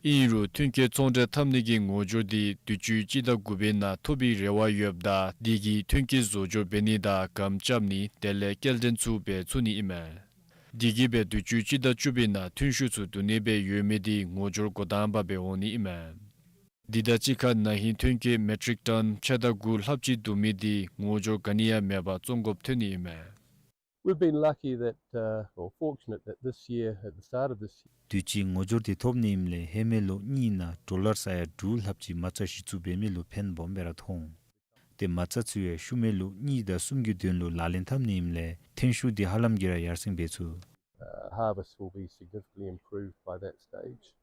ཨིན་རུང་ཐོན་སྐྱེད་ཚོང་འབྲེལ་འཐབ་ནི་གི་ངོ་སྦྱོར་འདི་དུས་ཅི་སྤྱི་ཟླ་དགུ་པའི་ནང་ཐོབ་པའི་རེ་བ་ཡོདཔ་ད་དེ་གིས་ཐོན་སྐྱེད་བཟོ་སྦྱོར་འབད་ནི་དང་སྒམ་རྐྱབ་ནི་དེ་ལས་སྐྱེལ་འདྲེན་ཚུ་འབད་ཚུགས་ནི་ཨིན་མས། དེ་གིས་སྦེ་དུས་ཅི་སྤྱི་ཟླ་བཅུ་པའི་ནང་ཐོན་ཤུགས་ཚུ་བསྡུ་ནི་སྦེ་ཡོད་མི་འདི་ངོ་སྦྱོར་འགོ་དང་པ་སྦེ་འོང་ནི་ཨིན་མས། དེ་དང་གཅིག་ཁར་ན་ཧིང་ཐོན་སྐྱེད་མེ་ཊིག་ཊོན་ཕྱེད་དང་དགུ་ལྷགཔ་ཅིག་བསྡུ་མི་འདི་ངོ་སྦྱོར་ག་ནི་ཡང་མེད་པར་བཙོང་དགོཔ་ཐོན་ནི་ཨིན་མས། We've been lucky that, uh, or fortunate that this year, at the start of this year, དུས་ཅི་ངོ་སྦྱོར་འདི་ཐོབ་ནི་ཨིནམ་ལས་ཧེ་མའི་ལོ་གཉིས་ནང་ཌོ་ལར་ས་ཡ་དྲུག་ལྷགཔ་ཅིག་མ་རྩ་གཞི་བཙུགས་འབད་མི་ལུ་ཕན་སྦོམ་སྦེ་ར་མཐོང་། ཏེ་མ་རྩ་ཚུ་ཡང་ཤུལ་མའི་ལོ་གཉིས་དང་གསུམ་གྱི་དོན་ལུ་ལག་ལེན་འཐབ་ནི་ཨིནམ་ལས་ཐོན་ཤུགས་འདི་ཧ་ལམ་གྱིས་ར་ཡར་སེང་འབད་ཚུགས། Uh, harvest will be significantly improved by that stage.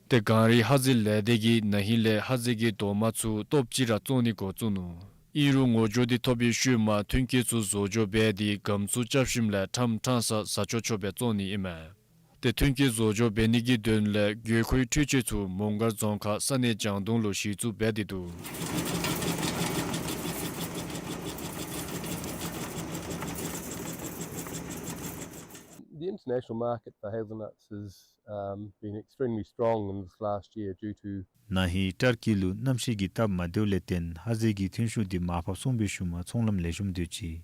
ཏེ་གངས་རི་ཧ་ཟེ་ལས་སྡེ་གིས་ན་ཧིང་ལས་ཧ་ཟེ་གི་རྡོག་མ་ཚུ་སྟོབས་ཅིག་ར་བཙོང་ནི་འགོ་བཙུགས་ནུག། ཨིན་རུང་ངོ་སྦྱོར་འདི་ཐོབ་པའི་ཤུལ་མ་ཐོན་སྐྱེད་ཚུ་བཟོ་སྦྱོར་འབད་དེ་སྒམ་ཚུ་རྐྱབ་ཞིནམ་ལས་ཕྲངམ་ཕྲང་ས་ཟ་ཆོག་ཆོག་སྦེ་བཙོང་ནི་ཨིན་མས། ཏེ་ཐོན་སྐྱེད་བཟོ་སྦྱོར་འབད་ནི་གི་དོན་ལས་དགོས་མཁོའི་འཕྲུལ་ཆས་ཚུ་མོང་སྒར་རྫོང་ཁག་ས་གནས་ལྗང་གདོང་ལུ་གཞི་བཙུགས་འབད་དེ་འདུག། The international market for hazelnuts has, um, been extremely strong in this last year due to ན་ཧིང་ཊར་ཀི་ལུ་གནམ་གཤིས་ཀྱི་སྟབས་མ་བདེཝ་ལས་བརྟེན་ཧ་ཟེ་གི་ཐོན་ཤུགས་འདི་མར་ཕབ་སོང་བའི་ཤུལ་མ་ཚོང་ལམ་ལེགས་ཤོམ་སྡོད་ཅི།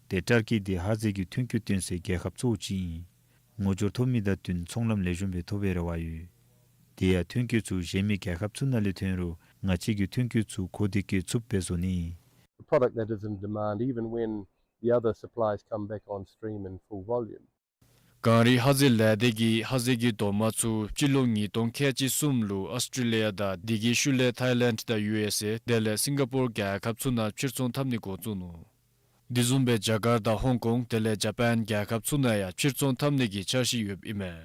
ཏེ་ཊར་ཀི་འདི་ཧ་ཟེ་གི་ཐོན་སྐྱེད་བཏོན་སའི་རྒྱལ་ཁབ་གཙོ་བོ་ཅིག་ཨིན། ངོ་སྦྱོར་ཐོབ་མི་དང་བསྟུན་ཚོང་ལམ་ལེགས་ཤོམ་སྦེ་ཐོབ་པའི་རེ་བ་ཡོད། དེ་ཡང་ཐོན་སྐྱེད་ཚུ་གཞན་མི་རྒྱལ་ཁབ་ཚུ་ནང་ལས་ཐོན་རུང་ང་བཅས་ཀྱི་ཐོན་སྐྱེད་ཚུ་གོ་བདེ་སྐྱེད་ཚུགསཔ་སྦེ་བཟོ་ནི། The product that is in demand, even when the other supplies come back on stream in full volume. གངས་རི་ཧ་ཟེ་ལས་སྡེ་གིས་ཧ་ཟེ་གི་རྡོག་མ་ཚུ་སྤྱི་ལོ་ཉིས་སྟོང་ཁལ་གཅིག་གསུམ་ལུ་ཨཱོས་ཊྲེ་ལི་ཡ་དང་དེ་གི་ཤུལ་ལས་ཐཱའི་ལེནཌ་དང་ཡུ་ཨེསི་ཨེ་དེ་ལས་སིང་ག་པོར་རྒྱལ་ཁབ་ཚུ་ནང་ཕྱིར་ཚོང་འཐབ་ནི་འགོ་བཙུགས་ནུག། དེ་བཟུམ་སྦེ་རྒྱ་གར་དང་ཧོང་ཀོང་དེ་ལས་ཇ་པཱན་རྒྱལ་ཁབ་ཚུ་ནང་ཡང་ཕྱིར་ཚོང་འཐབ་ནི་གི་འཆར་གཞི་ཡོདཔ་ཨིན་མས།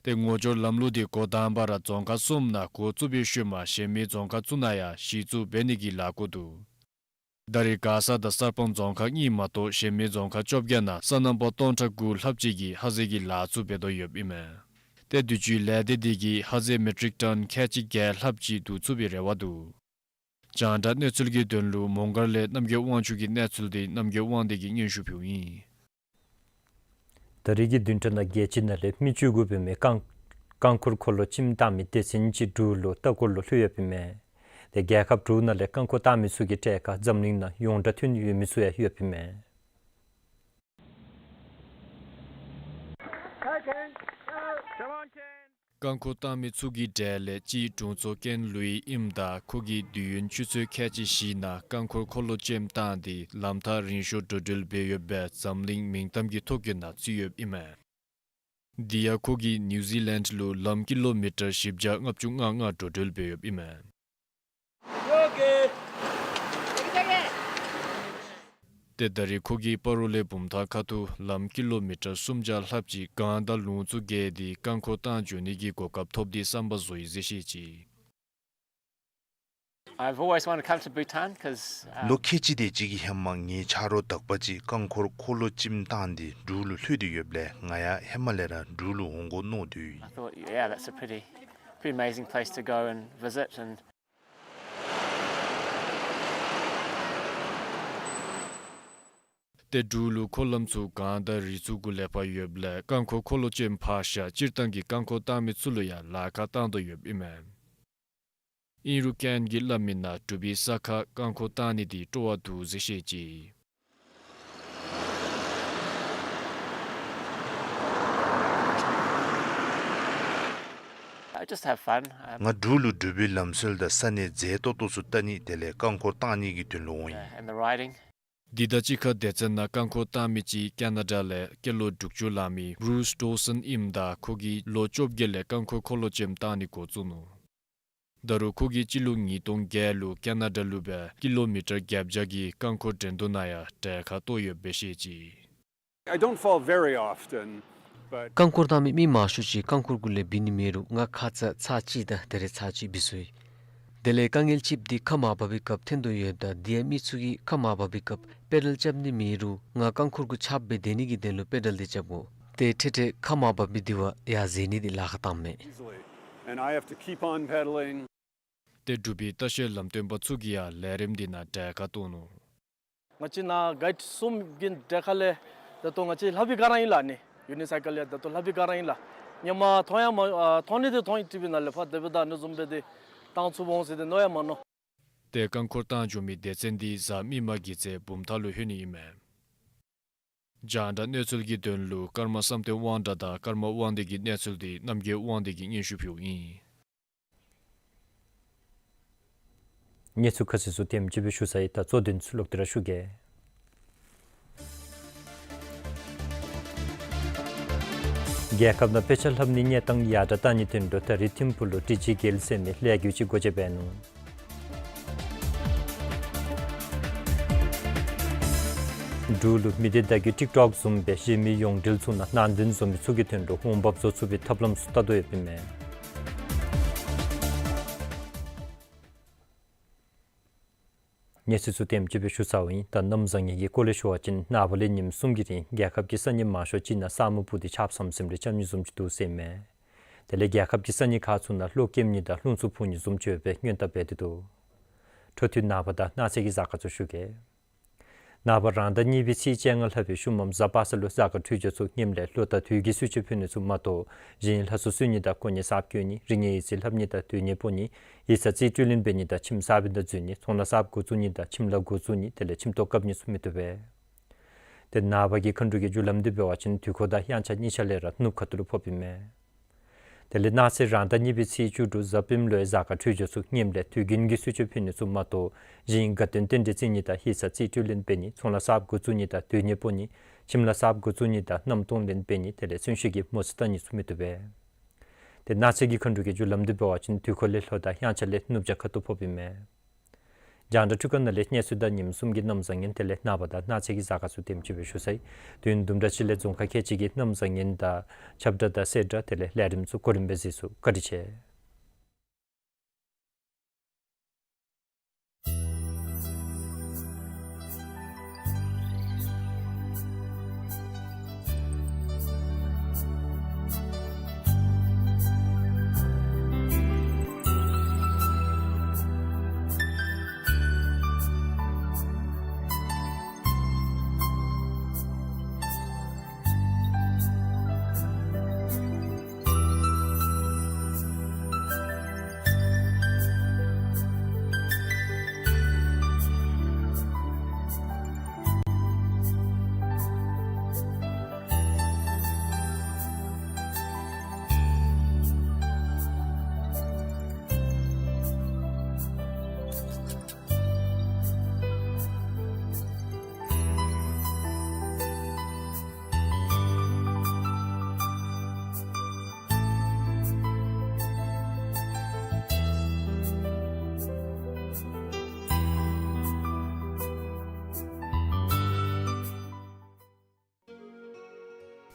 ཏེ་ངོ་སྦྱོར་ལམ་ལུགས་འདི་འགོ་དང་པ་ར་རྫོང་ཁག་གསུམ་ནང་འགོ་བཙུགས་པའི་ཤུལ་མ་གཞན་མི་རྫོང་ཁག་ཚུ་ནང་ཡང་གཞི་བཙུགས་འབད་ནི་གི་ལས་འགུལ་འདུག། ད་རེས་མགར་ས་དང་གསར་སྤང་རྫོང་ཁག་གཉིས་མ་གཏོགས་གཞན་མི་རྫོང་ཁག་བཅོ་བརྒྱད་ནང་སོ་ནམ་པ་སྟོང་ཕྲག་དགུ་ལྷགཔ་ཅིག་གིས་ཧ་ཟེ་གི་ལཱ་ཚུ་འབད་དོ་ཡོདཔ་ཨིན་མས། ཏེ་དུས་ཅི་ལས་སྡེ་འདི་གིས་ཧ་ཟེ་མེ་ཊིག་ཊོན་ཁལ་གཅིག་བརྒྱད་ལྷགཔ་ཅིག་བསྡུ་ཚུགས་པའི་རེ་བ་འདུག། རྒྱང་བསྒྲགས་གནས་ཚུལ་གྱི་དོན་ལུ་མོང་སྒར་ལས་རྣམ་རྒྱལ་དབང་ཕྱུག་གི་གནས་ཚུལ་འདི་རྣམ་རྒྱལ་དབང་འདུས་ཀྱིས་སྙན་ཞུ་ཕུལཝ་ཨིན། ད་རེས་ཀྱི་བདུན་ཕྲག་ནང་རྒྱལ་སྤྱི་ནང་ལས་མི་བཅུ་དགུ་འབད་མི་རྐང་རྐང་འཁོར་འཁོར་ལོ་ལྕེམ་བཏང་མི་སྡེ་ཚན་གཅིག་འབྲུག་ལུ་ལྟ་སྐོར་ལུ་ལྷོད་ཡོདཔ་ཨིན་མས། དེ་རྒྱལ་ཁབ་དྲུག་ནང་ལས་རྐང་འཁོར་བཏང་མི་ཚུ་གི་གྲས་ཁར་འཛམ་གླིང་ནང་ཡོངས་གྲགས་ཐོན་ཡོད་མི་ཚུ་ཡང་ཡོདཔ་ཨིན་མས། རྐང་འཁོར་བཏང་མི་ཚུ་གི་གྲས་ལས་གཅིག་དྲུང་འཚོ་ཀེན་ལུའི་ཨིནམ་ད་ཁོ་གིས་དུས་ཡུན་ཆུ་ཚོད་ཁལ་གཅིག་བཞི་ནང་རྐང་འཁོར་འཁོར་ལོ་ལྕེམ་བཏང་སྟེ་ལམ་ཐག་རིང་ཤོས་འགྲོ་འགྲུལ་འབད་ཡོདཔ་སྦེ་འཛམ་གླིང་མིང་གཏམ་གྱི་ཐོ་བཀོད་ནང་ཚུད་ཡོདཔ་ཨིན་མས། དེ་ཡང་ཁོ་གིས་ནིའུ་ཛི་ལེནཌ་ལུ་ལམ་ཀི་ལོ་མི་ཊར་བཞི་བརྒྱ་ལྔ་བཅུ་ང་ལྔ་འགྲོ་འགྲུལ་འབད་ཡོདཔ་ཨིན་མས། ཏེ་ད་རེས་ཁོ་གིས་སྤ་རོ་ལས་བུམ་ཐང་ཁ་ཐུག་ལམ་ཀི་ལོ་མི་ཊར་སུམ་བརྒྱ་ལྷགཔ་ཅིག་གངས་དང་ལུང་ཚུ་བརྒལ་ཏེ་རྐང་འཁོར་བཏང་འགྱོ་ནི་གི་གོ་སྐབས་ཐོབ་སྟེ་བསམ་པ་རྫོགས་ཡི་ཟེར་བཤད་ཅི། I've always wanted to come to Bhutan 'cause, um, ལོ་ཁལ་གཅིག་དེ་ཅིག་གི་ཧེ་མ་ངེའི་ཆ་རོགས་དག་པ་ཅིག་རྐང་འཁོར་འཁོར་ལོ་ལྕེམ་བཏང་སྟེ་འབྲུག་ལུ་ལྷོད་དེ་ཡོདཔ་ལས་ང་ཡང་ཧེ་མ་ལས་ར་འབྲུག་ལུ་འོང་དགོ་མནོ་སྡོད་ཡི། I thought, yeah, that's a pretty, pretty amazing place to go and visit and ཏེ་འབྲུག་ལུ་འཁོར་ལམ་ཚུ་གངས་དང་རི་ཚུ་གུ་ལས་ཕར་ཡོདཔ་ལས་རྐང་འཁོར་འཁོར་ལོ་ལྕེམ་ཕར་བཞག་སྤྱིར་བཏང་གི་རྐང་འཁོར་བཏང་མི་ཚུ་ལུ་ཡང་ལཱ་ཁག་བཏང་དོ་ཡོདཔ་ཨིན་མས། ཨིན་རུང་ཀེན་གྱིས་སླབ་མི་ནང་འབྲུག་པའི་ས་ཁར་རྐང་འཁོར་བཏང་ནི་འདི་སྤྲོ་བ་འདུག་ཟེར་བཤད་ཅི། I just have fun. Um, ང་འབྲུག་ལུ་འབྲུག་པའི་ལམ་སྲོལ་དང་ས་གནས་མཛེས་ཏོག་ཏོ་ཚུ་བལྟ་ནི་དེ་ལས་རྐང་འཁོར་བཏང་ནི་གི་དོན་ལུ་འོང་ཡི། And the riding. འདི་དང་གཅིག་ཁར་སྡེ་ཚན་ནང་རྐང་འཁོར་བཏང་མི་ཅིག་ཀེ་ན་ཌ་ལས་སྐྱེས་ལོ་དྲུག་ཅུ་ལང་མི་བུ་རུས་ཌོ་སཱོན་ཨིནམ་ད་ཁོ་གིས་ལོ་བཅོ་བརྒྱད་ལས་རྐང་འཁོར་འཁོར་ལོ་ཅནམ་བཏང་ནི་འགོ་བཙུགས་ནུག། ད་རུང་ཁོ་གིས་སྤྱི་ལོ་ཉིས་སྟོང་བརྒྱད་ལུ་ཀེ་ན་ཌ་ལུ་སྦེ་ཀི་ལོ་མི་ཊར་བརྒྱད་བརྒྱ་གི་རྐང་འཁོར་འགྲན་བསྡུར་ནང་ཡང་གྲལ་ཁར་གཏོགས་ཡོདཔ་སྦེ་བཤད་ཅི། I don't fall very often, but རྐང་འཁོར་བཏང་མི་མི་མང་ཤོས་ཅིག་རྐང་འཁོར་གུ་ལས་བུད་ནི་མེད་རུང་ང་ཁ་ཙ་ཚར་གཅིག་དང་ད་རེས་ཚར་གཅིག་བུད་སོ་ཡི། དེ་ལས་དཀའ་ངལ་ཅིག་འདི་ཁ་མར་འབབ་པའི་སྐབས་འཐོན་དོ་ཡོདཔ་ད་དེ་ཡང་མི་ཚུ་གིས་ཁ་མར་འབབ་པའི་སྐབས་པེ་ཌལ་རྐྱབ་ནི་མེད་རུང་ང་རྐང་འཁོར་གུ་ཆགསཔ་སྦེ་སྡོད་ནི་གི་དོན་ལུ་པེ་ཌལ་འདི་རྐྱབ་དགོ། ཏེ་ཐེངས་ཐེངས་ཁ་མར་འབབ་མི་འདི་བ་ཡར་འཛེག་ནི་འདི་ལཱ་ཁག་བཏངམ་མས། Easily. And I have to keep on pedaling. ཏེ་འབྲུག་པའི་ལྟ་བཤལ་ལམ་སྟོན་པ་ཚུ་གིས་ཡང་ལས་རིམ་འདི་ནང་གྲལ་ཁར་གཏོགས་ནུག། ང་བཅས་ནཱ་གའིཌ་གསུམ་གྱི་གྲལ་ཁར་ལས་ད་ལྟོ་ང་བཅས་ལྷག་པའི་སྒང་ར་ཨིན་ལགས་ནི། ཡུ་ནི་སའི་ཀལ་ཡང་ད་ལྟོ་ལྷག་པའི་སྒང་ར་ཨིན་ལགས། ཧེ་མ་མཐོང་ཡང་མ་ཨ་མཐོང་ནི་འདི་མཐོང་ཡི། ཊི་ཝི་ནང་ལས་ཕར་དེ་སྦེ་ད་ཨ་ནི་བཟུམ་སྦེ་འདི་བཏང་ཚུགས་འོང་ཟེར་འདི་མནོ་ཡང་མ་མནོ། ཏེ་རྐང་འཁོར་བཏང་འགྱོ་མི་སྡེ་ཚན་འདི་གཟའ་མིག་དམར་གྱི་ཚེ་བུམ་ཐང་ལུ་ལྷོད་ནི་ཨིན་མས། རྒྱང་བསྒྲགས་གནས་ཚུལ་གྱི་དོན་ལུ་ཀརྨ་བསམ་གཏན་དབང་གྲགས་དང་ཀརྨ་དབང་འདུས་ཀྱི་གནས་ཚུལ་འདི་རྣམ་རྒྱལ་དབང་འདུས་ཀྱིས་སྙན་ཞུ་ཕུལཝ་ཨིན། གནས་ཚུལ་ཁ་གསལ་ཚུ་དེམ་ཅིག་སྦེ་ཞུ་ཚར་ཡི། ད་གཙོ་དོན་ཚུ་ལོག་སྟེ་ར་ཞུ་གེ། རྒྱལ་ཁབ་ནང་དཔེ་ཆ་ལྷབ་ནིའི་གནས་སྟངས་ཡར་དྲག་བཏང་ནིའི་དོན་ལུ་ད་རིས་ཐིམ་ཕུག་ལུ་ཊི་ཇི་གེལ་ཟེར་མི་ལྷན་རྒྱས་ཅིག་སྒོ་འབྱེད་འབད་ནུག། འབྲུག་ལུ་མི་སྡེ་བརྡ་བརྒྱུད་ཊིཀ་ཊོཀ་བཟུམ་སྦེ་གཞན་མི་ཡོངས་འབྲེལ་ཚུ་ནང་ནང་དོན་བཟོ་མི་ཚུ་གི་དོན་ལུ་འོང་འབབ་བཟོ་ཚུགས་པའི་ཐབས་ལམ་ཚུ་བལྟ་དོ་ཡོདཔ་ཨིན་མས། གནས་ཚུལ་ཚུ་དེམ་ཅིག་སྦེ་ཞུ་ཚརཝ་ཨིན། ད་གནམ་བཟང་ངན་གྱི་སྐོར་ལས་ཞུ་བ་ཅིན་ནངས་པ་ལས་ཉིནམ་གསུམ་གྱི་རིང་རྒྱལ་ཁབ་ཀྱི་ས་གནས་མང་ཤོས་ཅིག་ནང་ས་སྨུག་སྤུབས་ཏེ་ཆརཔ་ཟམ་ཟིམ་རེ་རྐྱབ་ནི་བཟུམ་ཅིག་འདུག་ཟེར་ཨིན་མས། དེ་ལས་རྒྱལ་ཁབ་ཀྱི་ས་གནས་ཁག་ཚུ་ནང་གློག་ཀེམ་ནི་དང་རླུང་འཚུབ་འཕུ་ནི་བཟུམ་ཅིག་ཡོད་པའི་སྔོན་བརྡ་འབད་དེ་འདུག། འཕྲོ་མཐུད་ནངས་པ་དང་གནངས་ཚེ་གི་གཟའ་སྐར་ཚུ་ཞུ་གེ། ནངས་པ་རང་ཟླ་གཉིས་པའི་ཚེས་བཅོ་ལྔ་ལྷག་པའི་ཤུལ་མམ་གཟའ་པ་སངས་ལུ་གཟའ་སྐར་འཕྲོད་སྦྱོར་ཚུ་ངནམ་ལས་ལོ་དང་དུས་ཀྱི་གསོལ་མཆོད་ཕུལ་ནི་ཚུ་མ་གཏོགས་གཞན་ལྷ་གསོལ་གསོལ་ནི་དང་དཀོན་གཉེར་གསརཔ་བསྐོ་ནི་རིག་གནས་ཡིག་རྩིས་ལྷབ་ནི་དང་སྡོད་གནས་སྤོ་ནི་ཡིག་ཚང་རྩིས་སྤྲོད་ལེན་འབད་ནི་དང་ཁྱིམ་གསར་པའི་ནང་འཛུལ་ནི་ཚོང་ལཱ་གསརཔ་འགོ་བཙུགས་ནི་དང་ཁྱིམ་ལཱ་འགོ་བཙུགས་ནི་དེ་ལས་ཁྱིམ་ཐོག་བཀབ་ནི་ཚུ་མི་བཏུབ་པས། ཏེ་ནངས་པ་གི་མཁའ་འགྲོ་གི་རྒྱུ་ལམ་འདི་འབད་བ་ཅིན་དུས་འཁོར་དང་དབྱངས་འཆར་གཉིས་ཆ་ལས་ར་ནུབ་ཁ་ཐུག་ལུ་ཕོགཔ་ཨིན་མས། དེ་ལས་གནངས་ཚེ་རང་ཟླ་གཉིས་པའི་ཚེས་བཅུ་དྲུག་གཟའ་སྤེནམ་ལུ་ཡང་གཟའ་སྐར་འཕྲོད་སྦྱོར་ཚུ་ངནམ་ལས་དུས་རྒྱུན་གྱི་གསོལ་མཆོད་ཕུལ་ནི་ཚུ་མ་གཏོགས་གཞན་དགའ་སྟོན་རྟེན་འབྲེལ་བརྩི་ནི་དང་ཡིག་ཚང་རྩིས་སྤྲོད་ལེན་འབད་ནི་ཚོང་ལཱ་གསརཔ་འགོ་བཙུགས་ནི་དང་སྡོད་གནས་སྤོ་ནི་ཁྱིམ་ལཱ་གསརཔ་འགོ་བཙུགས་ནི་དང་མནའམ་གཏོང་ལེན་འབད་ནི་དེ་ལས་གསོན་གཤིན་གྱི་མོ་རྩིས་བལྟ་ནི་ཚུ་མི་བཏུབ་པས། ཏེ་གནངས་ཚེ་གི་མཁའ་འགྲོ་གི་རྒྱུ་ལམ་འདི་འབད་བ་ཅིན་དུས་འཁོར་ལས་ལྷོ་དང་དབྱངས་འཆར་ལས་ནུབ་བྱང་ཁ་ཐུག་ཕོགཔ་ཨིན་མས། རྒྱང་བསྒྲགས་འཕྲུལ་ཁང་ནང་ལས་གནས་ཚུལ་དང་ཉིནམ་གསུམ་གྱི་གནམ་བཟང་ངན་དེ་ལས་ནངས་པ་དང་གནངས་ཚེ་གི་གཟའ་སྐར་ཚུ་དེམ་ཅིག་སྦེ་ཞུ་ཚར་ཡི། དུས་ཡུན་དུམ་གྲ་ཅིག་ལས་རྫོང་ཁག་ཁལ་གཅིག་གི་གནམ་བཟང་ངན་དང་ཁྱབ་བསྒྲགས་དང་གསལ་བསྒྲགས་དེ་ལས་ལས་རིམ་ཚུ་གོ་རིམ་སྦེ་གཟིགས་ཚུགས། བཀའ་དྲིན་ཆེ།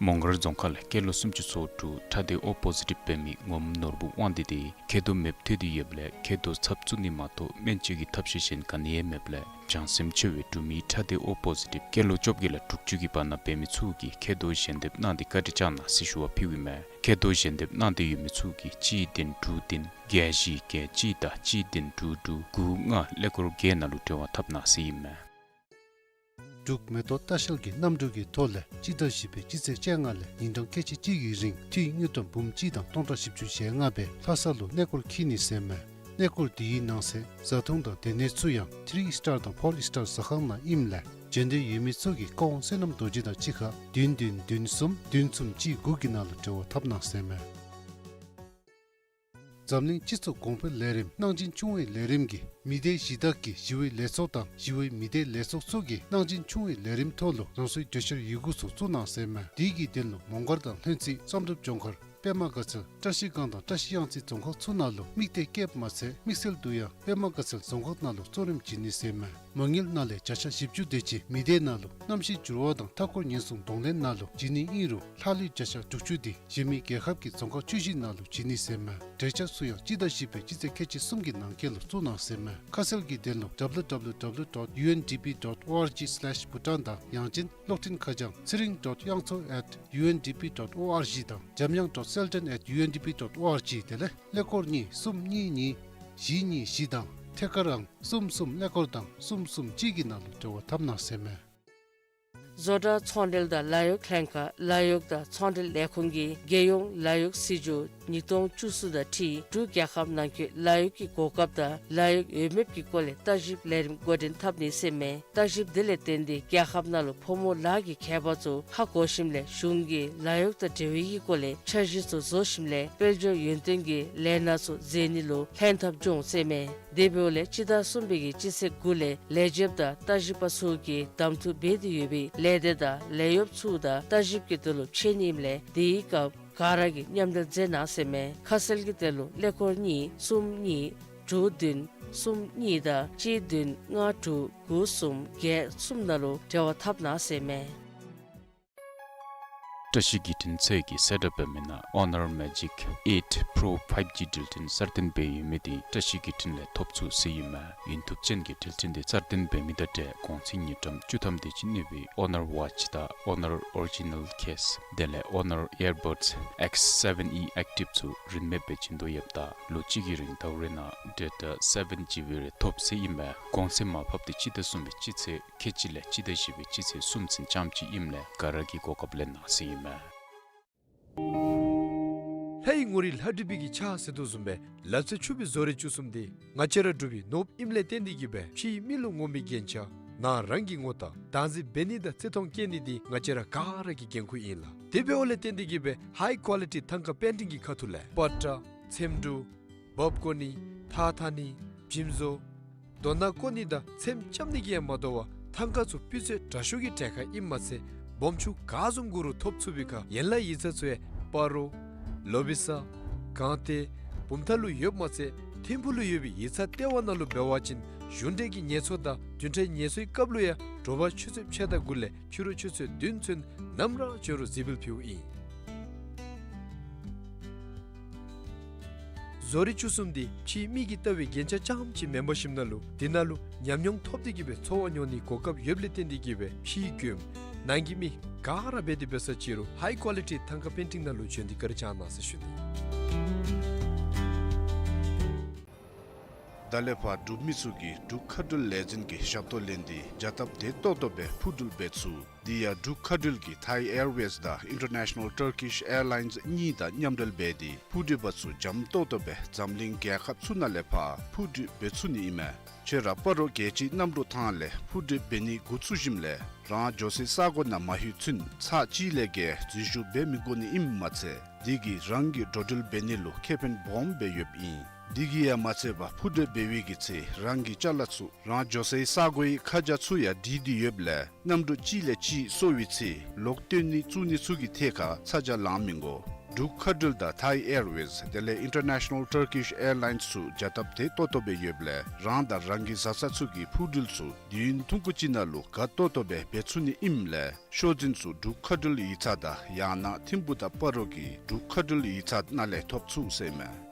མོང་སྒར་རྫོང་ཁག་ལས་སྐྱེས་ལོ་སུམ་ཅུ་སོ་དྲུག་ཁྲག་སྡེ་ཨོ་པོ་ཟི་ཊིབ་འབད་མི་ངོམ་ནོར་བུ་དབང་འདུས་དེ་མཁལ་རྡོག་མེདཔ་ཐལ་ཏེ་ཡོདཔ་ལས་མཁལ་རྡོག་ཚབ་བཙུགས་ནི་མ་གཏོགས་སྨན་བཅོས་ཀྱི་ཐབས་ཤེས་གཞན་ག་ནི་ཡང་མེདཔ་ལས་བྱང་སེམས་ཆེ་བའི་འབྲུག་མི་ཁྲག་སྡེ་ཨོ་པོ་ཟི་ཊིབ་སྐྱེས་ལོ་བཅོ་བརྒྱད་ལས་དྲུག་ཅུ་གི་བར་ན་འབད་མི་ཚུ་གིས་མཁལ་རྡོག་ཞལ་འདེབས་གནང་སྟེ་བཀའ་དྲིན་བསྐྱངས་གནང་ཟེར་ཞུ་བ་ཕུལཝ་ཨིན་མས། མཁལ་རྡོག་ཞལ་འདེབས་གནང་སྟེ་ཡོད་མི་ཚུ་གིས་གཅིག་བདུན་དྲུག་བདུན་བརྒྱད་བཞི་བརྒྱད་གཅིག་དང་གཅིག་བདུན་དྲུག་དྲུག་དགུ་ལྔ་ཀླད་ཀོར་བརྒྱད་ནང་ལུ་འབྲེལ་བ་འཐབ་གནང་ཟེར་ཨིན་མས། འབྲུག་མེ་ཏོག་ལྟ་བཤལ་གྱིས་གནམ་གྲུ་གི་ཐོག་ལས་སྤྱི་ཟླ་བཞི་པའི་སྤྱི་ཚེས་བཅོ་ལྔ་ལས་ཉིན་གྲངས་ཁལ་གཅིག་གཅིག་གི་རིང་ཁྲི་དངུལ་ཀྲམ་འབུམ་གཅིག་དང་སྟོང་ཕྲག་བཞི་བཅུ་ཞེ་ལྔ་སྦེ་ལྷ་ས་ལུ་གནས་སྐོར་འཁྱིད་ནི་ཟེར་མས། གནས་སྐོར་འདི་གི་ནང་གསེས་བཟའ་འཐུང་དང་སྡོད་གནས་ཚུ་ཡང་ཐི་རི་སི་ཊར་དང་ཕོར་སི་ཊར་ཟ་ཁང་ནང་ཨིནམ་ལས་འབྱོན་འདོད་ཡོད་མི་ཚུ་གིས་བཀའ་དབང་བསོད་ནམས་རྡོ་རྗེ་དང་གཅིག་ཁར་བདུན་བདུན་བདུན་གསུམ་བདུན་གསུམ་གཅིག་དགུ་གི་ནང་ལུ་འབྲེལ་བ་འཐབ་གནང་ཟེར་མས། འཛམ་གླིང་སྤྱི་ཚོགས་གོང་འཕེལ་ལས་རིམ་གནང་སྦྱིན་ཆུང་བའི་ལས་རིམ་གྱིས་མི་སྡེ་གཞི་བདག་གི་ཞི་བའི་ལས་ཚོགས་དང་ཞི་བའི་མི་སྡེ་ལས་ཚོགས་ཚུ་གིས་གནང་སྦྱིན་ཆུང་བའི་ལས་རིམ་ཐོག་ལུ་རང་སོའི་གྲོས་འཆར་ཡི་གུ་ཚུ་བཙུགས་གནང་ཟེར་མས། དེ་གི་དོན་ལུ་མོང་སྒར་དང་ལྷུན་རྩེ་བསམ་གྲུབ་ལྗོངས་མཁར་པདྨ་དགའ་ཚལ་བཀྲ་ཤིས་སྒང་དང་བཀྲ་ཤིས་གཡང་རྩེ་རྫོང་ཁག་ཚུ་ནང་ལུ་དམིགས་གཏད་བསྐྱེདཔ་མ་ཚད་དམིགས་བསལ་དུ་ཡང་པདྨ་དགའ་ཚལ་རྫོང་ཁག་ནང་ལུ་གཙོ་རིམ་བྱིན་ནི་ཟེར་མས། མ་དངུལ་ནང་ལས་བརྒྱ་ཆ་བཞི་བཅུ་དེ་ཅིག་མི་སྡེ་ནང་ལུ་གནམ་གཤིས་འགྱུར་བ་དང་མཐའ་འཁོར་ཉེན་སྲུང་གདོང་ལེན་ནང་ལུ་བྱིན་ནི་ཨིན་རུང་ལྷག་ལུས་བརྒྱ་ཆ་དྲུག་ཅུ་དེ་གཞན་མི་རྒྱལ་ཁབ་ཀྱི་རྫོང་ཁག་བཅུ་བཞི་ནང་ལུ་བྱིན་ནི་ཟེར་མས། གྲོས་འཆར་ཚུ་ཡང་སྤྱི་ཟླ་བཞི་པའི་སྤྱི་ཚེས་ཁལ་གཅིག་གསུམ་གྱི་ནང་འཁོད་ལུ་བཙུགས་གནང་ཟེར་མས། ཁ་གསལ་གྱི་དོན་ལུ་W W W dot U N D P dot O R G slash Bhutan དང་ཡང་ཅིན་གློག་འཕྲིན་ཁ་བྱང་ཚེ་རིང་dot དབྱངས་མཚོ་at U N D P dot O R G དང་འཇམ་དབྱངས་dot selden at U N D P dot O R G དེ་ལས་ཀླད་ཀོར་གཉིས་གསུམ་གཉིས་གཉིས་བཞི་གཉིས་བཞི་དང་ཐད་ཀར་ཨང་གསུམ་གསུམ་ཀླད་ཀོར་དང་གསུམ་གསུམ་གཅིག་གི་ནང་ལུ་འབྲེལ་བ་འཐབ་གནང་ཟེར་མས། བཟོ་གྲྭ་ཚོང་འབྲེལ་དང་ལཱ་གཡོག་ལྷན་ཁག་ལཱ་གཡོག་དང་ཚོང་འབྲེལ་ལས་ཁུངས་ཀྱིས་རྒྱལ་ཡོངས་ལཱ་གཡོག་སྲིད་བྱུས་ཉིས་སྟོང་བཅུ་གསུམ་དང་འཁྲིལ་འབྲུག་རྒྱལ་ཁབ་ནང་འཁོད་ལཱ་གཡོག་གི་གོ་སྐབས་དང་ལཱ་གཡོག་འོས་འབབ་ཀྱི་སྐོར་ལས་བརྟག་ཞིབ་ལས་རིམ་འགོ་འདྲེན་འཐབ་ནི་ཟེར་མས། བརྟག་ཞིབ་དེ་ལས་བརྟེན་ཏེ་རྒྱལ་ཁབ་ནང་ལུ་ཕོ་མོ་ལཱ་གི་ཁྱད་པར་ཚུ་ཧ་གོ་ཞིནམ་ལས་གཞུང་གིས་ལཱ་གཡོག་དང་འབྲེལ་བའི་གི་སྐོར་ལས་འཆར་གཞི་ཚུ་བཟོ་ཞིནམ་ལས་དཔལ་འབྱོར་ཡོན་ཏན་གྱི་ལས་སྣ་ཚུ་མཛད་ནི་ལུ་ལྷན་ཐབས་འབྱུང་ཟེར་མས། དེ་འབདཝ་ལས་སྤྱི་ཟླ་གསུམ་པའི་གི་སྤྱི་ཚེས་དགུ་ལས་ལས་བྱེདཔ་དང་བརྟག་ཞིབ་པ་ཚུ་གིས་གདམ་འཐུ་འབད་དེ་ཡོད་པའི་ལས་སྡེ་དང་ལས་གཡོགཔ་ཚུ་དང་བརྟག་ཞིབ་ཀྱི་དོན་ལུ་ཕྱད་ནི་ཨིནམ་ལས་དེའི་སྐབས་ག་ར་གིས་མཉམ་འབྲེལ་མཛད་གནང་ཟེར་མས། ཁ་གསལ་གྱི་དོན་ལུ་ཀླད་ཀོར་གཉིས་གསུམ་གཉིས་དྲུག་བདུན་གསུམ་གཉིས་དང་གཅིག་བདུན་ལྔ་དྲུག་དགུ་གསུམ་བརྒྱད་གསུམ་ནང་ལུ་འབྲེལ་བ་འཐབ་གནང་ཟེར་མས། བཀྲ་ཤིས་བརྒྱུད་འཕྲིན་ཚད་ཀྱིས་གསལ་བསྒྲགས་འབད་མི་ནང་Honor Magic eight Pro five G འགྲུལ་འཕྲིན་གསར་བཏོན་འབད་ཡོད་མི་དེ་བཀྲ་ཤིས་བརྒྱུད་འཕྲིན་ལས་ཐོབ་ཚུགས་ཟེར་ཨིན་མས། ཡུན་ཐུབ་ཅན་གྱི་འགྲུལ་འཕྲིན་དེ་གསར་བཏོན་འབད་མི་དང་འབྲེལ་གོང་ཚད་དངུལ་ཀྲམ་བཅུ་ཐམ་དེ་ཅིག་གནས་པའི་Honor Watch དང་Honor Original Case དེ་ལས་Honor Earbuds X seven E Active ཚུ་རིན་མེད་སྦེ་བྱིན་དོ་ཡོདཔ་ད་ལོ་གཅིག་གི་རིང་ཟླཝ་རེ་ནང་data seven G B རེ་ཐོབ་ཟེར་ཨིན་མས། གོང་ཚད་མར་ཕབ་དེ་སྤྱི་ཟླ་གསུམ་པའི་སྤྱི་ཚེས་ཁལ་གཅིག་ལས་སྤྱི་ཟླ་བཞི་པའི་སྤྱི་ཚེས་གསུམ་ཚུན་ཙམ་ཅིག་ཨིནམ་ལས་ག་ར་གིས་གོ་སྐབས་ལེན་གནང་ཟེར་ཨིན་མས། ལྷའི་ངོ་རིས་ལྷ་བྲིས་པའི་གི་ཕྱག་ཟེར་དོ་བཟུམ་སྦེ་ལ་རྩེ་ཆུ་སྦིས་བཟོ་རིག་བཅུ་གསུམ་དེ་ང་བཅས་ར་འབྲུག་པའི་ནོར་བུ་ཨིནམ་ལས་བརྟེན་ཏེ་གིས་སྦེ་ཕྱིའི་མི་ལུ་ངོམ་པའི་རྒྱན་ཆ་ནང་རང་གི་ངོ་རྟགས་བདག་འཛིན་འབད་ནི་དང་བརྩི་མཐོང་བསྐྱེད་ནི་དེ་ང་བཅས་ར་ག་ར་གི་འགན་ཁུར་ཨིན་ལགས། དེ་འབདཝ་ལས་བརྟེན་ཏེ་གིས་སྦེ་high quality ཐང་ཀ་པེན་ཊིང་གི་ཁ་ཐུག་ལས་པ་ཏྲ་ཚེམ་དྲུབ་འབག་བརྐོ་ནི་ཐགས་འཐག་ནི་བྱེམ་བཟོ་རྡོ་ནང་བརྐོ་ནི་དང་ཚེམ་རྐྱབ་ནི་གིས་ཡང་མ་དོ་བར་ཐང་ཀ་ཚུ་སྤུས་ཚད་དྲག་ཤོས་ཀྱི་གྲལ་ཁར་ཨིནམ་མ་ཚད་སྦོམ་ཆུང་ག་བཟུམ་དགོ་རུང་ཐོབ་ཚུགས་པའི་ཁར་ཡན་ལག་ཡིག་ཚང་ཚུ་ཡང་སྤ་རོ་ལོ་བི་ས་སྒང་སྟེང་བུམ་ཐང་ལུ་ཡོདཔ་མ་ཚད་ཐིམ་ཕུག་ལུ་ཡོད་པའི་ཡིག་ཚང་ལྟེ་བ་ནང་ལུ་འབད་བ་ཅིན་གཞུང་འབྲེལ་གྱི་ངལ་གསོ་དང་བདུན་ཕྲག་ངལ་གསོའི་སྐབས་ལུ་ཡང་དྲོ་པ་ཆུ་ཚོད་ཕྱེད་དང་དགུ་ལས་ཕྱི་རུ་ཆུ་ཚོད་བདུན་ཚུན་ནམ་ར་འབྱོན་རུང་གཟིགས་འབུལ་ཕུལཝ་ཨིན། བཟོ་རིག་བཅུ་གསུམ་དེ་ཕྱིའི་མི་གིས་བལྟ་བའི་རྒྱན་ཆ་རྐྱངམ་ཅིག་མེན་པར་ཞིནམ་ལས་དེ་ནང་ལུ་ཉམས་མྱོང་ཐོབ་སྟེ་གིས་སྦེ་འཚོ་བ་མྱོང་ནིའི་གོ་སྐབས་ཡོདཔ་ལས་བརྟེན་ཏེ་གིས་སྦེ་ཕྱིའི་མགྱོནམ་ནང་གི་མི་ག་ར་འབད་དེ་འབད་ས་ཅིག་རུང་high quality ཐང་ཀ་པེན་ཊིང་ནང་ལུ་བྱོན་ཏེ་བཀའ་དྲིན་བསྐྱང་གནང་ཟེར་ཞུ་ནི། ད་ལས་ཕར་འབྲུག་མི་ཚུ་གིས་འབྲུག་མཁའ་འགྲུལ་ལས་འཛིན་གྱི་ཞབས་ཏོག་ལེན་ཏེ་བྱ་སྟབས་བདེ་ཏོག་ཏོ་སྦེ་འཕུར་འགྲུལ་འབད་ཚུགས། དེ་ཡང་འབྲུག་མཁའ་འགྲུལ་གྱིས་Thai Airways དང་International Turkish Airlines གཉིས་དང་མཉམ་འབྲེལ་འབད་དེ་འཕུར་འགྲུལ་པ་ཚུ་འཇམ་ཏོག་ཏོ་སྦེ་འཛམ་གླིང་རྒྱལ་ཁབ་ཚུ་ནང་ལས་ཕར་འཕུར་འགྲུལ་འབད་ཚུགས་ནི་ཨིན་མས། ཁྱོད་ར་སྤ་རོ་རྒྱལ་སྤྱིའི་གནམ་གྲུ་ཐང་ལས་འཕུར་འགྲུལ་འབད་ནི་འགོ་བཙུགས་ཞིནམ་ལས་རང་འགྱོ་སའི་ས་གོ་ནང་མ་ལྷོད་ཚུན་ཚར་གཅིག་ལས་བརྒལ་འཛུལ་ཞུགས་འབད་མི་དགོ་ནི་ཨིནམ་མ་ཚད་དེ་གིས་རང་གིས་འགྲོ་འགྲུལ་འབད་ནི་ལུ་ཁེ་ཕན་སྦོམ་སྦེ་ཡོདཔ་ཨིན། དེ་གིས་ཡང་མ་ཚད་པར་འཕུར་འགྲུལ་འབད་བའི་གི་ཚེ་རང་གི་ཅ་ལ་ཚུ་རང་འགྱོ་སའི་ས་གོའི་ཁ་བྱང་ཚུ་ཡང་བྲིས་ཏེ་ཡོདཔ་ལས་གནམ་གྲུ་གཅིག་ལས་གཅིག་སོར་བའི་ཚེ་ལོག་བཏོན་ནི་བཙུགས་ནི་ཚུ་གི་ཐད་ཁར་ཚ་གྱང་ལང་མི་དགོ། འབྲུག་མཁའ་འགྲུལ་དང་Thai Airways དེ་ལས་International Turkish Airlines ཚུ་བྱ་སྟབས་བདེ་ཏོག་ཏོ་སྦེ་ཡོདཔ་ལས་རང་དང་རང་གི་བཟའ་ཚང་ཚུ་གི་འཕུར་འགྲུལ་ཚུ་དུས་ཡུན་ཐུང་ཀུ་ཅིག་ནང་ལུ་དགའ་ཏོག་ཏོ་སྦེ་འབད་ཚུགས་ནི་ཨིནམ་ལས་ཤོག་འཛིན་ཚུ་འབྲུག་མཁའ་འགྲུལ་ཡིག་ཚང་དང་ཡང་ན་ཐིམ་ཕུག་དང་སྤ་རོ་གི་འབྲུག་མཁའ་འགྲུལ་ཡིག་ཚང་ནང་ལས་ཐོབ་ཚུགས་ཟེར་མས།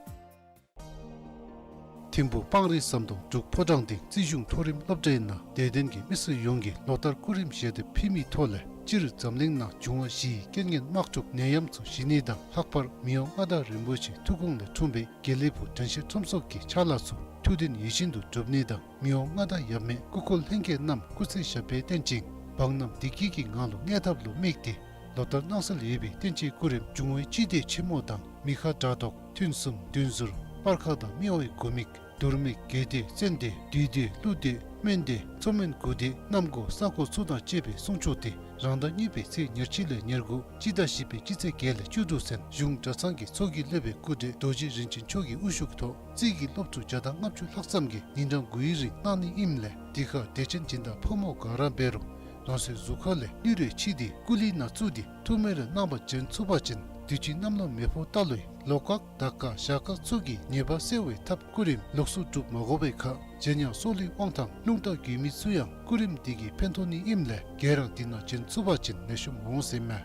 ཐིམ་ཕུག་སྤང་རི་ཟམ་གདོང་འབྲུག་ཕོ་བྲང་སྡིངས་རྩིས་གཞུང་མཐོ་རིམ་སློབ་གྲྭའི་ནང་དད་ལྡན་གྱི་མི་སེར་ཡོངས་ཀྱིས་ལོ་ལྟར་སྐུ་རིམ་བཞེས་ཏེ་ཕེབས་མིའི་ཐོག་ལས་སྤྱིར་འཛམ་གླིང་ནང་འབྱུང་བ་བཞིའི་རྐྱེན་ངན་དམག་འཁྲུག་ནད་ཡམས་ཚུ་ཞི་ནི་དང་ལྷག་པར་མི་དབང་མངའ་བདག་རིན་པོ་ཆེའི་ཐུགས་དགོངས་ལས་འཁྲུངས་པའི་དགེ་ལེགས་ཕུག་དྲན་ཤེས་ཁྲོམ་ཚོགས་ཀྱི་ཕྱག་ལཱ་ཚུ་ཐུགས་འདུན་ཡིད་བཞིན་དུ་འགྲུབ་ནི་དང་མི་དབང་མངའ་བདག་ཡབ་མེས་སྐུ་འཁོར་ལྷན་རྒྱས་རྣམས་སྐུ་ཚེ་ཞབས་པད་བརྟན་ཅིང་འབངས་རྣམས་བདེ་སྐྱིད་ཀྱི་ངང་ལུ་གནས་ཐབས་ལུ་དམིགས་ཏེ་ལོ་ལྟར་གནང་སྲོལ་ཡོད་པའི་བསྟན་སྤྱིའི་སྐུ་རིམ་འབྱུང་བའི་སྤྱི་དེ་ཆེན་མོ་དང་མི་ཁ་དགྲ་བཟློག་ཐུན་གསུམ་བདུན་ཟུར་སྤར་ཁ་དང་མི་དབང་གི་དགུ་མིག་ འགྱུར་མེད་དགོས་འདོད་བཙན་ཏེ། འདུས་ཏེ་བསླུ་འདོད་སྨན་ཏེ། མཚོ་སྨན་དགོས་འདོད་གནམ་སྒོ་ས་སྒོ་ཚུ་དང་བཅས་པའི་གསུང་ཆོག་སྟེ། རང་ཟླ་གཉིས་པའི་ཚེས་ཉེར་གཅིག་ལས་ཉེར་དགུ་སྤྱི་ཟླ་བཞི་པའི་སྤྱི་ཚེས་བརྒྱད་ལས་བཅུ་དྲུག་ཚུན་གཞུང་གྲྭ་ཚང་གི་ཚོགས་ཀྱིས་སློབ་དཔོན་སྐུ་བགྲེས་རྡོ་རྗེ་རིན་ཆེན་མཆོག་གི་དབུ་བཞུགས་ཐོག་རྩིས་ཀྱི་སློབ་ཕྲུག་བརྒྱ་དང་ལྔ་བཅུ་ལྷག་ཙམ་གྱིས་ཉིན་གྲངས་དགུའི་རིང་གནང་ནི་ཨིནམ་ལས། འདི་ཁར་དད་ཅན་སྦྱིན་བདག་ཕོ་མོ་ག་ར་འབད་རུང་རང་སོའི་གཟུགས་ཁ་ལས་ནུས་རེ་ཕྱིས་ཏེ་སྐུ་ལུས་ནང་བཙུགས་ཏེ་ཐུགས་སྨོན་རེ་གནང་བར་བྱོན་ཚུགས་པ་ཅིན་དུས་ཅི་གནམ་ལོ་མེ་ཕོ་རྟ་ལོའི་ལོ་སྐག་ཟླ་སྐག་ཞག་སྐག་ཚུ་གི་ཉེས་པ་སེལ་བའི་ཐབས་སྐུ་རིམ་ལོགས་སུ་སྒྲུབ་མ་དགོ་པའི་ཁར་གཞན་ཡང་སྲོག་ལུས་དབང་ཐང་རླུང་རྟ་རྒུད་མི་ཚུ་ཡང་སྐུ་རིམ་འདི་གིས་ཕན་ཐོགས་ནི་ཨིནམ་ལས་ག་ར་འདི་ནང་བྱོན་ཚུགས་པ་ཅིན་ནད་གཞི་མ་འོང་ཟེར་མས།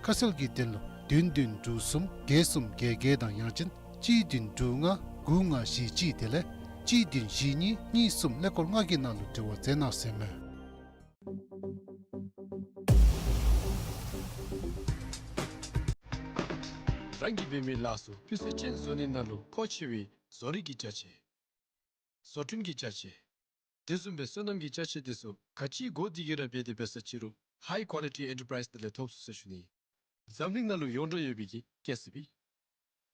ཁ་གསལ་གྱི་དོན་ལུ་བདུན་བདུན་དྲུག་གསུམ་བརྒྱད་གསུམ་བརྒྱད་བརྒྱད་དང་ཡང་ཅིན་གཅིག་བདུན་དྲུག་ལྔ་དགུ་ལྔ་བཞི་གཅིག་དེ་ལས་གཅིག་བདུན་བཞི་གཉིས་གཉིས་གསུམ་ཀླད་ཀོར་ལྔ་གི་ནང་ལུ་འབྲེལ་བ་མཛད་གནང་ཟེར་མས། རང་གིས་འབད་མི་ལ་སོགས་སྤུས་ཚད་ཅན་བཟོ་ནི་ནང་ལུ་མཁོ་ཆེ་བའི་བཟོ་རིག་གི་ཅ་ཆས། བཟོ་སྐྲུན་གྱི་ཅ་ཆས། དེ་བཟུམ་སྦེ་སོ་ནམ་གྱི་ཅ་ཆས་དེ་ཚུ་ག་ཅི་དགོ་དེ་ག་ར་འབད་དེ་འབད་ས་ཅི་རུང་High Quality Enterprise དེ་ལས་ཐོབ་ཚུགས་ཟེར་ཞུ་ནི། འཛམ་གླིང་ནང་ལུ་ཡོངས་གྲགས་ཡོད་པའི་གི་ཀེ་སི་བི།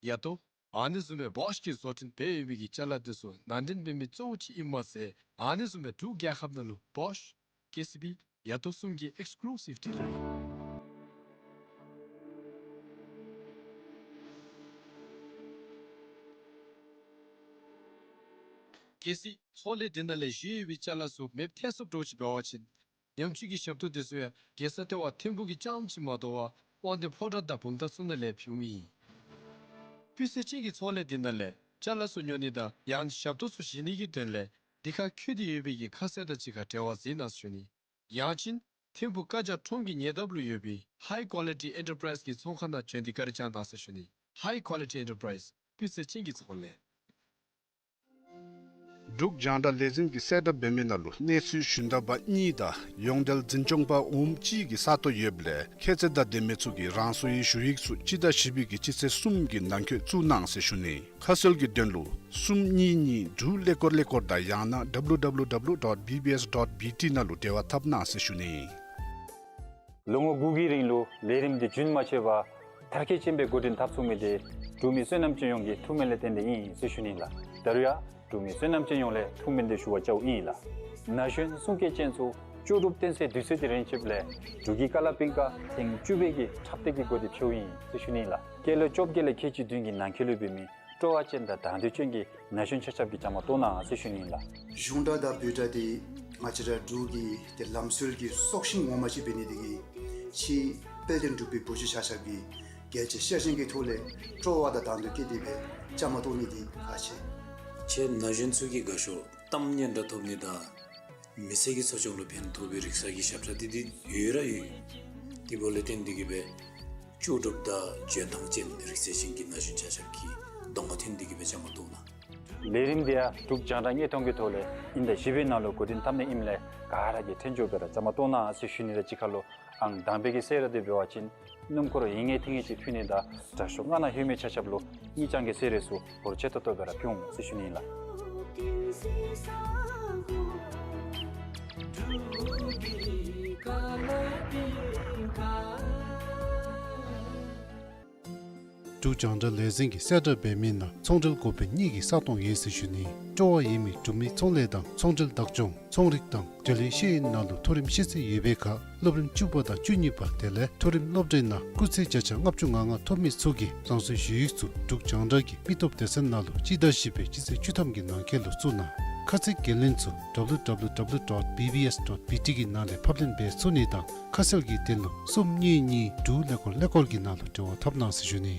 ཡ་ཏོ། ཨ་ནི་བཟུམ་སྦེ་བོཤ་གིས་བཟོ་སྐྲུན་འབད་ཡོད་པའི་གི་ཅ་ལ་དེ་ཚུ་ནང་འདྲེན་འབད་མི་གཙོ་བོ་ཅིག་ཨིན་མས་ཟེར། ཨ་ནི་བཟུམ་སྦེ་འབྲུག་རྒྱལ་ཁབ་ནང་ལུ་བོཤ་ཀེ་སི་བི་ཡ་ཏོ་གསུམ་གྱི་ཨེགསི་ཀུ་ལུ་སིབ་ཌི་ལར་ཨིན། གལ་སྲིད་ཚོང་ལས་འདི་ནང་ལས་བཞེས་ཡོད་པའི་ཅ་ལ་ཚུ་མེདཔ་ཐལ་སོངམ་འདྲཝ་ཅིག་འབད་བ་ཅིན་ཉམས་བཅོས་ཀྱི་ཞབས་ཏོག་དེ་ཚུ་ཡང་རྒྱལ་ས་ལྟེ་བ་ཐིམ་ཕུག་གི་རྐྱངམ་ཅིག་མ་དོ་བར་དབང་འདུས་ཕོ་བྲང་དང་བུམ་ཐང་ཚུ་ནང་ལས་ཕུལཝ་ཨིན། སྤུས་ཚད་ཅན་གྱི་ཚོང་ལས་འདི་ནང་ལས་ཅ་ལ་ཚུ་ཉོ་ནི་དང་ཡང་ཞབས་ཏོག་ཚུ་བཞེས་ནི་གི་དོན་ལས་འདི་ཁར་བཀོད་དེ་ཡོད་པའི་གི་ཁ་གསལ་དང་གཅིག་ཁར་འབྲེལ་བ་འཛིན་གནང་ཟེར་ཞུ་ནི། ཡང་ཅིན་ཐིམ་ཕུག་ཀ་ཇ་ཁྲོམ་གྱི་ཉེ་འདབས་ལུ་ཡོད་པའི་High Quality Enterprise གི་ཚོང་ཁང་ནང་བྱོན་ཏེ་བཀའ་དྲིན་བསྐྱང་གནང་ཟེར་ཞུ་ནི། High Quality Enterprise སྤུས་ཚད་ཅན་གྱི་ཚོང་ལས། འབྲུག་རྒྱང་བསྒྲགས་ལས་འཛིན་གྱིས་གསལ་བསྒྲགས་འབད་མི་ནང་ལུ་གནས་ཚུལ་ཞུན་དག་པ་གཉིས་དང་ཡོངས་འབྲེལ་འཛིན་སྐྱོང་པ་འོགམ་གཅིག་གི་ས་སྟོང་ཡོདཔ་ལས་ཁྱད་ཚད་དང་ལྡན་མི་ཚུ་གིས་རང་སོའི་ཞུ་ཡིག་ཚུ་སྤྱི་ཟླ་བཞི་པའི་གི་སྤྱི་ཚེས་གསུམ་གྱི་ནང་འཁོད་བཙུགས་གནང་ཟེར་ཞུ་ནི། ཁ་གསལ་གྱི་དོན་ལུ་གསུམ་གཉིས་གཉིས་དྲུག་ཀླད་ཀོར་ཀླད་ཀོར་དང་ཡང་ན་W W W dot B B S dot B T ནང་ལུ་འབྲེལ་བ་འཐབ་གནང་ཟེར་ཞུ་ནི། ལོ་ངོ་དགུ་གི་རིང་ལུ་ལས་རིམ་འདི་རྒྱུན་མ་ཆད་པར་མཐར་འཁྱོལ་ཅན་སྦེ་འགོ་འདྲེན་འཐབ་ཚུགས་མི་འདི་འབྲུག་མི་བསོད་ནམས་ཅན་ཡོངས་ཀྱི་ཐུགས་སྨོན་ལས་བརྟེན་ཏེ་ཨིན་ཟེར་ཞུ་ནི་ལགས། ད་རུང་ཡང་འབྲུག་མི་བསོད་ནམས་ཅན་ཡོངས་ལས་ཐུགས་སྨོན་འདི་ཞུ་བར་བཅརཝ་ཨིན་ལགས། ན་གཞོན་གསུང་སྐད་ཅན་ཚུ་ལྕོགས་གྲུབ་བསྟན་སའི་དུས་ཚོད་འདི་རན་ཆིཝ་ལས་འབྲུག་གི་ཀ་ལ་པིང་ཀ་ཐེངས་བཅུ་པའི་གི་འཁྲབ་སྟེགས་ཀྱི་སྒོ་འདི་ཕྱེཝ་ཨིན་ཟེར་ཞུ་ནི་ལགས། སྐྱེས་ལོ་བཅོ་བརྒྱད་ལས་ཁལ་གཅིག་བདུན་གྱི་ནང་འཁོད་ལུ་འབད་མི་སྤྲོ་བ་ཅན་དང་དང་འདོད་ཅན་གྱི་ན་གཞོན་ཆ་ཁྱབ་ཀྱིས་བཅའ་མར་གཏོགས་གནང་ཟེར་ཞུ་ནི་ལགས། གཞུང་སྒྲ་དང་བོད་སྒྲ་འདི་ང་བཅས་ར་འབྲུག་གི་ཏེ་ལམ་སྲོལ་གྱི་སྲོག་ཤིང་ངོ་མ་ཅིག་འབད་ནི་དེ་གིས་ཕྱི་དཔལ་ལྡན་འབྲུག་པའི་བུ་བརྒྱུད་ཆ་ཁྱབ་ཀྱིས་རྒྱལ་གཅེས་ཤ་ཞེན་གྱི་ཐོག་ལས་སྤྲོ་བ་དང་དང་འདོད་བསྐྱེད་དེ་སྦེ་བཅའ་མར་གཏོགས་ནི་འདི་ཁག་ཆེ། ཁྱེད་ན་གཞོན་ཚུ་གིས་དགའ་ཤོས་གཏམ་སྙན་གྲགས་ཐོབ་ནི་དང་མི་ཚེ་གི་འཚོ་སྐྱོང་ལུ་ཕན་ཐོགས་པའི་རིག་གསར་གྱི་ཞབས་ཁྲ་འདི་འདི་ཡོད་ར་ཡོད། དེ་འབདཝ་ལས་བརྟེན་ཏེ་གིས་སྦེ་ལྕོགས་གྲུབ་དང་འཇོན་ཐང་ཅན་རིག་རྩལ་ཅན་གྱི་ན་གཞོན་ཆ་ཁྱབ་ཀྱིས་གདོང་ཁར་ཐོན་ཏེ་གིས་སྦེ་བཅའ་མར་གཏོགས་གནང་། ལས་རིམ་འདི་ཡང་འབྲུག་རྒྱང་བསྒྲགས་དངོས་མཐོང་གི་ཐོག་ལས་དབྱིན་ཟླ་བཞི་པའི་ནང་ལུ་འགོ་འདྲེན་འཐབ་ནི་ཨིནམ་ལས་ག་ར་གིས་ཐོན་ཆོགཔ་སྦེ་ར་བཅའ་མར་གཏོགས་གནང་ཟེར་ཞུ་ནི་དང་གཅིག་ཁར་ལུ་ཨང་དང་པའི་གི་གསོལ་རས་འདི་འབད་བ་ཅིན་སྣུམ་འཁོར་ཡིན་ངེས་ཐིང་ངེས་ཅིག་ཕུལ་ནི་དང་དྲག་ཤོས་ལྔ་ནང་ལྷོད་མི་ཆ་ཁྱབ་ལུ་དངུལ་རྐྱང་གི་གསོལ་རས་ཚུ་འབོར་ཆེ་ཏོག་ཏོ་སྦེ་ར་ཕུལ་འོང་ཟེར་ཞུ་ནི་ལགས། འབྲུག་རྒྱང་བསྒྲགས་ལས་འཛིན་གྱིས་གསལ་བསྒྲགས་འབད་མི་ནང་ཚོང་འབྲེལ་འགོ་དཔོན་གཉིས་ཀྱི་ས་སྟོང་ཡོད་ཟེར་ཞུ་ནི། སྤྲོ་བ་ཡོད་མི་འབྲུག་མི་ཚོང་ལས་དང་ཚོང་འབྲེལ་བདག་སྐྱོང་ཚོང་རིག་དང་འབྲེལ་ཡོད་ཤེས་ཡོན་ནང་ལུ་མཐོ་རིམ་ཤེས་ཚད་ཡོད་པའི་ཁར་སློབ་རིམ་བཅུ་པ་དང་བཅུ་གཉིས་པ་དེ་ལས་མཐོ་རིམ་སློབ་གྲྭའི་ནང་སྐུགས་ཚད་བརྒྱ་ཆ་ལྔ་བཅུ་ང་ལྔ་ཐོབ་མི་ཚུ་གིས་རང་སོའི་ཞུ་ཡིག་ཚུ་འབྲུག་རྒྱང་བསྒྲགས་ཀྱི་མི་སྟོབས་སྡེ་ཚན་ནང་ལུ་སྤྱི་ཟླ་བཞི་པའི་སྤྱི་ཚེས་བཅུ་ཐམ་གྱི་ནང་འཁོད་ལུ་བཙུགས་གནང་། ཁ་ཚིག་འགན་ལེན་ཚུ་W W W dot B B S dot B T གི་ནང་ལས་ཕབ་ལེན་འབད་ཚུགས་ནི་དང་ཁ་གསལ་གྱི་དོན་ལུ་གསུམ་གཉིས་གཉིས་དྲུག་ཀླད་ཀོར་ཀླད་ཀོར་གྱི་ནང་ལུ་འབྲེལ་བ་འཐབ་གནང་ཟེར་ཞུ་ནི།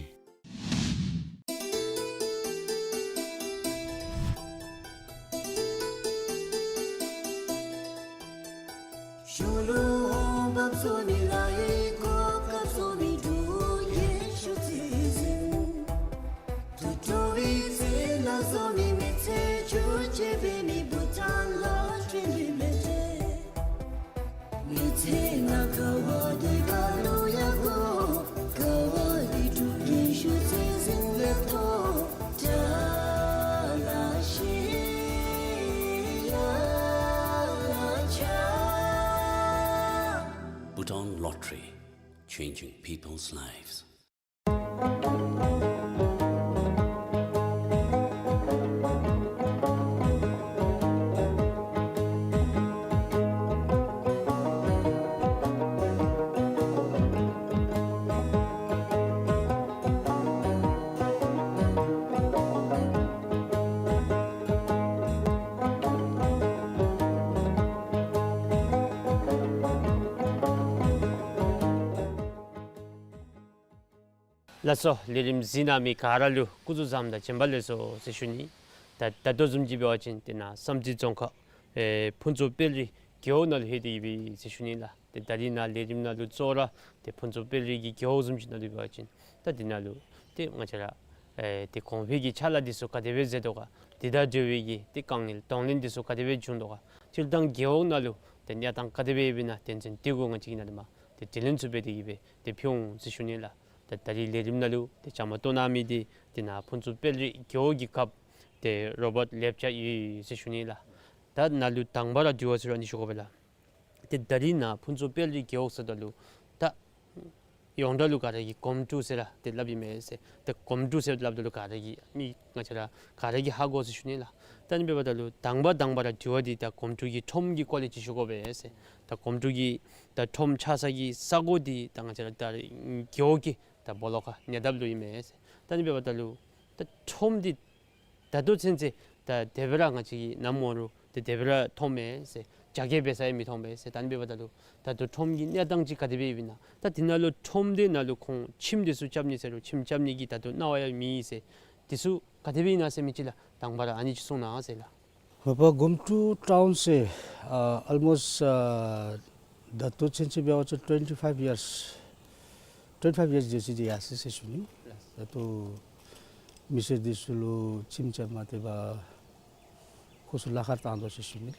Bhutan Lottery, changing people's lives. ལགས་སོ། ལས་རིམ་གཟིགས་གནང་མི་ག་ར་ལུ་སྐུ་གཟུགས་བཟང་དང་བྱོན་པ་ལེགས་སོ་ཟེར་ཞུ་ནི། ད་ད་ལྟོ་བཟུམ་ཅིག་འབད་བ་ཅིན་ཏེ་ནཱ་བསམ་རྩེ་རྫོང་ཁག་ཨེ་ཕུན་ཚོགས་དཔལ་རི་རྒེད་འོག་ནང་ལུ་ལྷོད་དེ་ཡོད་པས་ཟེར་ཞུ་ནི་ལགས། ཏེ་ད་རིས་ནཱ་ལས་རིམ་ནང་ལུ་གཙོ་བོ་ར་ཏེ་ཕུན་ཚོགས་དཔལ་རི་གི་རྒེད་འོག་བཟུམ་ཅིག་ནང་ལུ་འབད་བ་ཅིན་ད་འདི་ནང་ལུ་ཏེ་ང་བཅས་ར་ཨེ་ཏེ་གོང་འཕེལ་གྱི་ཕྱག་ལཱ་འདི་ཚུ་ག་དེ་སྦེ་མཛད་དོ་ག། དེ་དང་འབྲེལ་བའི་གི་ཏེ་དཀའ་ངལ་གདོང་ལེན་འདི་ཚུ་ག་དེ་སྦེ་བྱུང་དོ་ག། སྤྱིར་བཏང་རྒེད་འོག་ནང་ལུ་ཏེ་གནས་སྟངས་ག་དེ་སྦེ་ཡོདཔ་ཨིན་ན་དོན་ཚན་དེ་གུ་ང་བཅས་ཀྱིས་ནཱ་ལས་མར་ཏེ་དྲི་ལན་ཚུ་འབད་དེ་གི་སྦེ་ཏེ་ཕུལ་འོང་ཟེར་ཞུ་ནི་ལགས། ད་ད་རིས་ལས་རིམ་ནང་ལུ་ཏེ་བཅའ་མར་གཏོགས་གནང་མི་འདི་ཏེ་ནཱ་ཕུན་ཚོགས་དཔལ་རི་རྒེད་འོག་གི་རྒཔོ་ཏེ་རོ་བཊ་ལེབ་ཅ་ཡོད་ཟེར་ཞུ་ནི་ལགས། ད་ནཱ་ལུ་དང་པ་ར་དྲི་བ་ཟེར་རུང་ཨ་ནི་ཞུ་དགོ་པས་ལགས། ཏེ་ད་རིས་ནཱ་ཕུན་ཚོགས་དཔལ་རི་རྒེད་འོག་ཟེརཝ་ད་ལུ་ད་ཡོངས་གྲགས་ལུ་ག་ར་གིས་གོམ་ཊུ་ཟེར་ར་ཏེ་སླབ་ཨིན་མས་ཟེར། ཏེ་གོམ་ཊུ་ཟེར་སླབ་ད་ལུ་ག་ར་གིས་མི་ང་བཅས་ར་ག་ར་གིས་ཧ་གོ་ཟེར་ཞུ་ནི་ལགས། ད་ཨ་ནི་འབདཝ་ད་ལུ་དང་པ་དང་པ་ར་དྲི་བ་འདི་ད་གོམ་ཊུ་གི་ཁྲོམ་གྱི་སྐོར་ལས་ཅིག་ཞུ་དགོ་པས་ཟེར། ད་གོམ་ཊུ་གི་ད་ཁྲོམ་ཆགས་ས་གི་ས་གོ་འདི་ད་ང་བཅས་ར་ད་རྒེད་འོག་གི་ད་སྦོ་ལོགས་ཁར་ཉེ་འདབས་ལུ་ཨིན་མས་ཟེར། ད་ཨ་ནི་འབདཝ་ད་ལུ་ད་ཁྲོམ་འདི་ད་ལྟོ་ཚུན་ཚོད་ད་དེ་སྦེ་ར་ང་བཅས་ཀྱིས་ནམ་འོང་རུང་ཏེ་དེ་སྦེ་ར་མཐོངམ་མས་ཟེར། རྒྱ་སྐྱེད་འབད་ས་ཡང་མི་མཐོངམ་མས་ཟེར། ད་ཨ་ནི་འབདཝ་ད་ལུ་ད་ལྟོ་ཁྲོམ་གྱི་གནས་སྟངས་ཅིག་ག་དེ་སྦེ་ཡོདཔ་ཨིན་ན། ད་འདི་ནང་ལུ་ཁྲོམ་འདི་ནང་ལུ་ཁོང་ཁྱིམ་འདི་ཚུ་རྐྱབ་ནི་ཟེར་རུང་ཁྱིམ་རྐྱབ་ནི་གི་ད་ལྟོ་གནང་བ་ཡང་མེད་ཟེར། འདི་ཚུ་ག་དེ་སྦེ་ཨིན་ན་ཟེར་མི་ཅིག་ལགས། དང་པ་ར་ཨ་ནི་ཅིག་གསུང་གནང་ཟེར་ལགས། ཧོ་པ་གོམ་ཊུ་ཊའུན་ཟེར་ཨ་ཨཱལ་མོསཊ་ཨ་ད་ལྟོ་ཚུན་ཚོད་འབད་བ་ཅིན་ཊུ་ཝེན་ཊི་ཕའིབ་ཡརསི་ཊུ་ཝེན་ཊི་ཕའིབ་ཡརསི་དེ་ཅིག་འདི་ཡར་སོང་ཟེར་ཞུ་ནི། ད་ལྟོ་མི་སེར་འདི་ཚུ་ལུ་ཁྱིམ་རྐྱབ་མ་སྟེར་བར་ཁོང་ཚུ་ལཱ་ཁག་བཏང་དོ་ཟེར་ཞུ་ནི།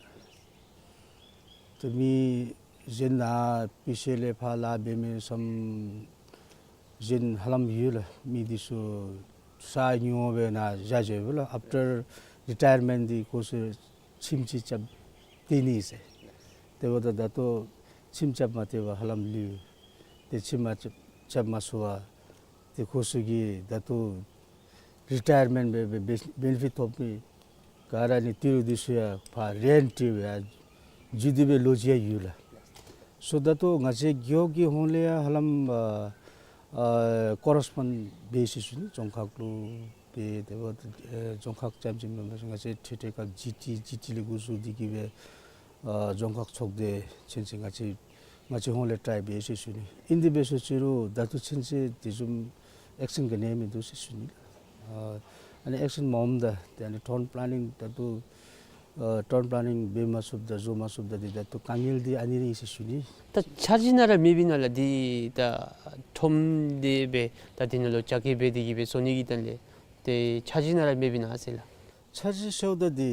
ཏེ་མི་གཞན་ནཱ་པི་སི་ཨེལ་ལས་ཕར་ལཱ་འབད་མི་ཚུ་གཞན་ཧ་ལམ་ཡོད་ལགས། མི་འདི་ཚུ་ས་ཉོ་སྦེ་ནཱ་བཞག་བཞགཔ་ལགས། ཨབ་ཊར་རི་ཊ་ཡར་མེནཊ་འདི་ཁོང་ཚུ་ཁྱིམ་ཅིག་རྐྱབ་སྟེར་ནི་ཟེར། དེ་འབདཝ་ད་ད་ལྟོ་ཁྱིམ་རྐྱབ་མ་སྟེར་བར་ཧ་ལམ་ལུས། ཏེ་ཁྱིམ་མ་རྐྱབ་རྐྱབ་མ་ཚུགས་པར་ཏེ་ཁོང་ཚུ་གིས་ད་ལྟོ་རི་ཊ་ཡར་མེནཊ་འབད་འབད་བེ་ནི་ཕིཊ་ཐོབ་མི་ག་ར་ནི་ཏི་རུ་འདི་ཚུ་ཡང་ཕར་རེནཊ་སྤྲོད་སྦེ་ཡར་འགྱོ་སྟེ་སྦེ་ལོ་རྒྱུས་ཡང་ཡོད་ལགས། སོ་ད་ལྟོ་ང་བཅས་རྒེད་འོག་གི་ཧོངས་ལས་ཡང་ཧ་ལམ་ཨ་ཨ་ཀོ་རེས་པོནཌ་འབད་ཟེར་ཞུ་ནི། རྫོང་ཁག་ལུ་འབད་དེ་འབདཝ་ད་ཨེ་རྫོང་ཁག་རྐྱངམ་ཅིག་མེན་པར་ང་བཅས་འཕྲལ་འཕྲལ་སྐབས་ཇི་ཊི་ཇི་ཊི་ལས་འགོ་བཙུགས་ཏེ་གི་སྦེ་ཨ་རྫོང་ཁག་ཚོགས་སྡེ་ཚུན་ཚོད་ང་བཅས་ང་བཅས་ཧོངས་ལས་ཊའི་འབད་ཟེར་ཞུ་ནི། ཨིན་དེ་འབད་ཟེར་ཞུ་རུང་ད་ལྟོ་ཚུན་ཚོད་དེ་བཟུམ་ཨེག་ཤན་ག་ནི་ཡང་མིན་འདུག་ཟེར་ཞུ་ནི། ཨ་ཨ་ནི་ཨེག་ཤན་མ་འོངམ་ད་ཏེ་ཨ་ནི་ཊའུན་པ་ལེ་ནིང་ད་ལྟོ་ཨ་ཊའུན་པ་ལེ་ནིང་འབད་མ་ཚུགསཔ་ད་བཟོ་མ་ཚུགསཔ་ད་འདི་ད་ལྟོ་དཀའ་ངལ་འདི་ཨ་ནི་ར་ཨིན་ཟེར་ཞུ་ནི། ད་འཆར་གཞི་ནང་ར་མེདཔ་ཨིན་ན་ལགས། འདི་ད་ཁྲོམ་འདི་སྦེ་ད་འདི་ནང་ལུ་རྒྱ་སྐྱེད་འབད་དེ་གི་སྦེ་བཟོ་ནི་གི་དོན་ལས་ཏེ་འཆར་གཞི་ནང་ར་མེདཔ་ཨིན་ན་ཟེར་ལགས། འཆར་གཞི་ཟེརཝ་ད་འདི་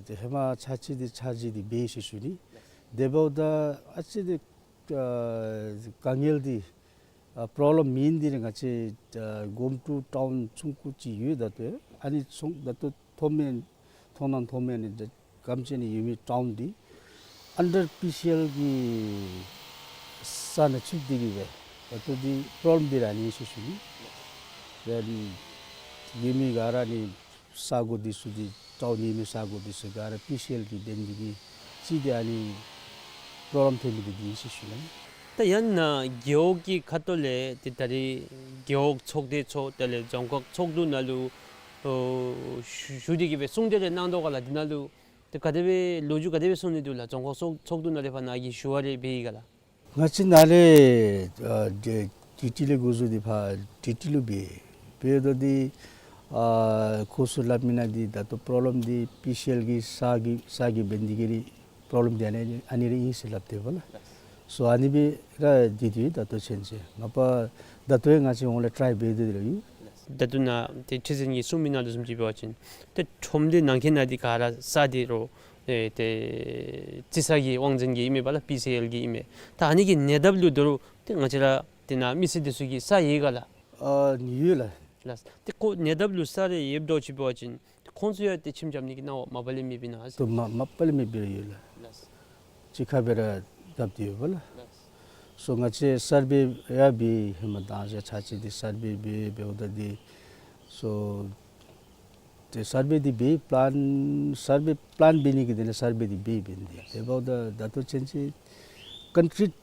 ཏེ་ཧེ་མ་འཆར་གཞི་འདི་འཆར་གཞི་འདི་སྦེ་ཟེར་ཞུ་ནི། དེ་འབདཝ་ད་ཨ་ཙི་འདི་ཨ་དཀའ་ངལ་འདི་ཨ་པོརོབ་ལེམ་མེན་འདི་ར་ང་བཅས་ཨ་གོམ་ཊུ་ཊའུན་ཆུང་ཀུ་ཅིག་ཡོད། ད་ལྟོ་ཨ་ནི་ཆུང་ད་ལྟོ་མཐོ་དམན་མཐོང་སྣང་མཐོ་དམན་ནི་ད་གམ་ཅིག་ནི་ཡོད་མི་ཊའུན་འདི་ཨན་ཌར་པི་སི་ཨེལ་གི་ས་ནང་ཚུད་དེ་གི་སྦེ་ད་ལྟོ་འདི་པོརོབ་ལེམ་འདི་ར་ཨ་ནི་ཟེར་ཞུ་ནི། ད་ཡོད་མི་ག་ར་ནི་ས་གོ་འདི་ཚུ་འདི་ཊའུན་ཡོད་མི་ས་གོ་འདི་ཚུ་ག་ར་པི་སི་ཨེལ་གྱིས་འབད་ནི་དེ་གིས་ཅིག་འདི་ཨ་ནི་པོརོབ་ལེམ་ཐོན་མི་འདི་འདི་ཨིན་ཟེར་ཞུ་ནི། ད་ཡང་ན་རྒེད་འོག་གི་ཁ་ཐུག་ལས་ཏེ་ད་རིས་རྒེད་འོག་ཚོགས་སྡེ་ཚུ་དེ་ལས་རྫོང་ཁག་ཚོགས་འདུ་ནང་ལུ་ཨོ་ཞུ་ཞུ་སྟེ་གི་སྦེ་གསུང་གྲོས་རེ་གནང་དོ་ག་ལགས། འདི་ནང་ལུ་ཏེ་ག་དེ་སྦེ་ལོ་རྒྱུས་ག་དེ་སྦེ་གསུང་ནི་འདུག་ལགས། རྫོང་ཁག་ཚོགས་ཚོགས་འདུ་ནང་ལས་ཕར་ནཱ་གིས་ཞུ་བ་རེ་འབད་ཡི་ག་ལགས། ང་བཅས་ནཱ་ལས་ཨ་ཌི་ཌི་ཊི་ལས་འགོ་བཙུགས་ཏེ་ཕར་ཌི་ཊི་ལུ་འབད་འབདཝ་ད་འདི་ཨ་ཁོང་ཚུ་སླབ་མི་ནང་འདི་ད་ལྟོ་པོརོབ་ལེམ་འདི་པི་སི་ཨེལ་གྱི་ས་གི་ས་གིས་འབད་ནི་དེ་གིས་ར་པོརོབ་ལེམ་འདི་ཨ་ནི་ཨ་ནི་ར་ཨིན་ཟེར་སླབ་སྟེ་འབདཝ་ལགས། སོ་ཨ་ནི་སྦེ་ར་འདི་འདི་ད་ལྟོ་ཚུན་ཚོད་མ་པ་ད་ལྟོ་ཡང་ང་བཅས་ཧོངས་ལས་ཊའི་འབད་དེ་ར་ཡོད། ད་ལྟོ་ནཱ་ཏེ་ཁྲི་འཛིན་གྱིས་གསུངས་མི་ནང་ལུ་བཟུམ་ཅིག་འབད་བ་ཅིན་ཏེ་ཁྲོམ་འདི་ནང་འཁོད་ནང་འདི་ག་ར་ས་འདི་རུང་ཨེ་ཏེ་རྩི་ས་གི་དབང་འཛིན་གྱི་ཨིན་མས་པ་ལགས། པི་སི་ཨེལ་གྱི་ཨིན་མས། ད་ཨ་ནི་གི་ཉེ་འདབས་ལུ་ད་རུང་ཏེ་ང་བཅས་ར་ཏེ་ནཱ་མི་སེར་འདི་ཚུ་གི་ས་ཡོད་ག་ལགས། ཨ་ཡོད་ལགས། ལགས། ཏེ་ཁོང་ཉེ་འདབས་ལུ་ས་རེ་ཡོདཔ་འདྲཝ་ཅིག་འབད་བ་ཅིན་ཁོང་ཚུ་ཡང་ཏེ་ཁྱིམ་རྐྱབ་ནི་གི་གནང་བ་མ་པ་ལས་མེདཔ་ཨིན་ན་ཟེར། ཏེ་མ་མ་པ་ལས་མེདཔ་སྦེ་ར་ཡོད་ལགས། ལགས། གཅིག་ཁར་སྦེ་ར་བཏབ་སྟེ་ཡོད་པ་ལགས། ལགས། སོ་ང་བཅས་སར་བེ་ཡང་འབད་ཧེ་མ་དང་ཞག་ཚར་གཅིག་འདི་སར་བེ་འབད་འབདཝ་ད་འདི་སོ་ཏེ་སར་བེ་འདི་འབད་པ་ལན་སར་བེ་པ་ལན་འབད་ནི་གི་དོན་ལས་སར་བེ་འདི་འབད་འབད་ནི་འདི་དེ་འབདཝ་ད་ད་ལྟོ་ཚུན་ཚོད་ཀོན་ཀྲིཊ་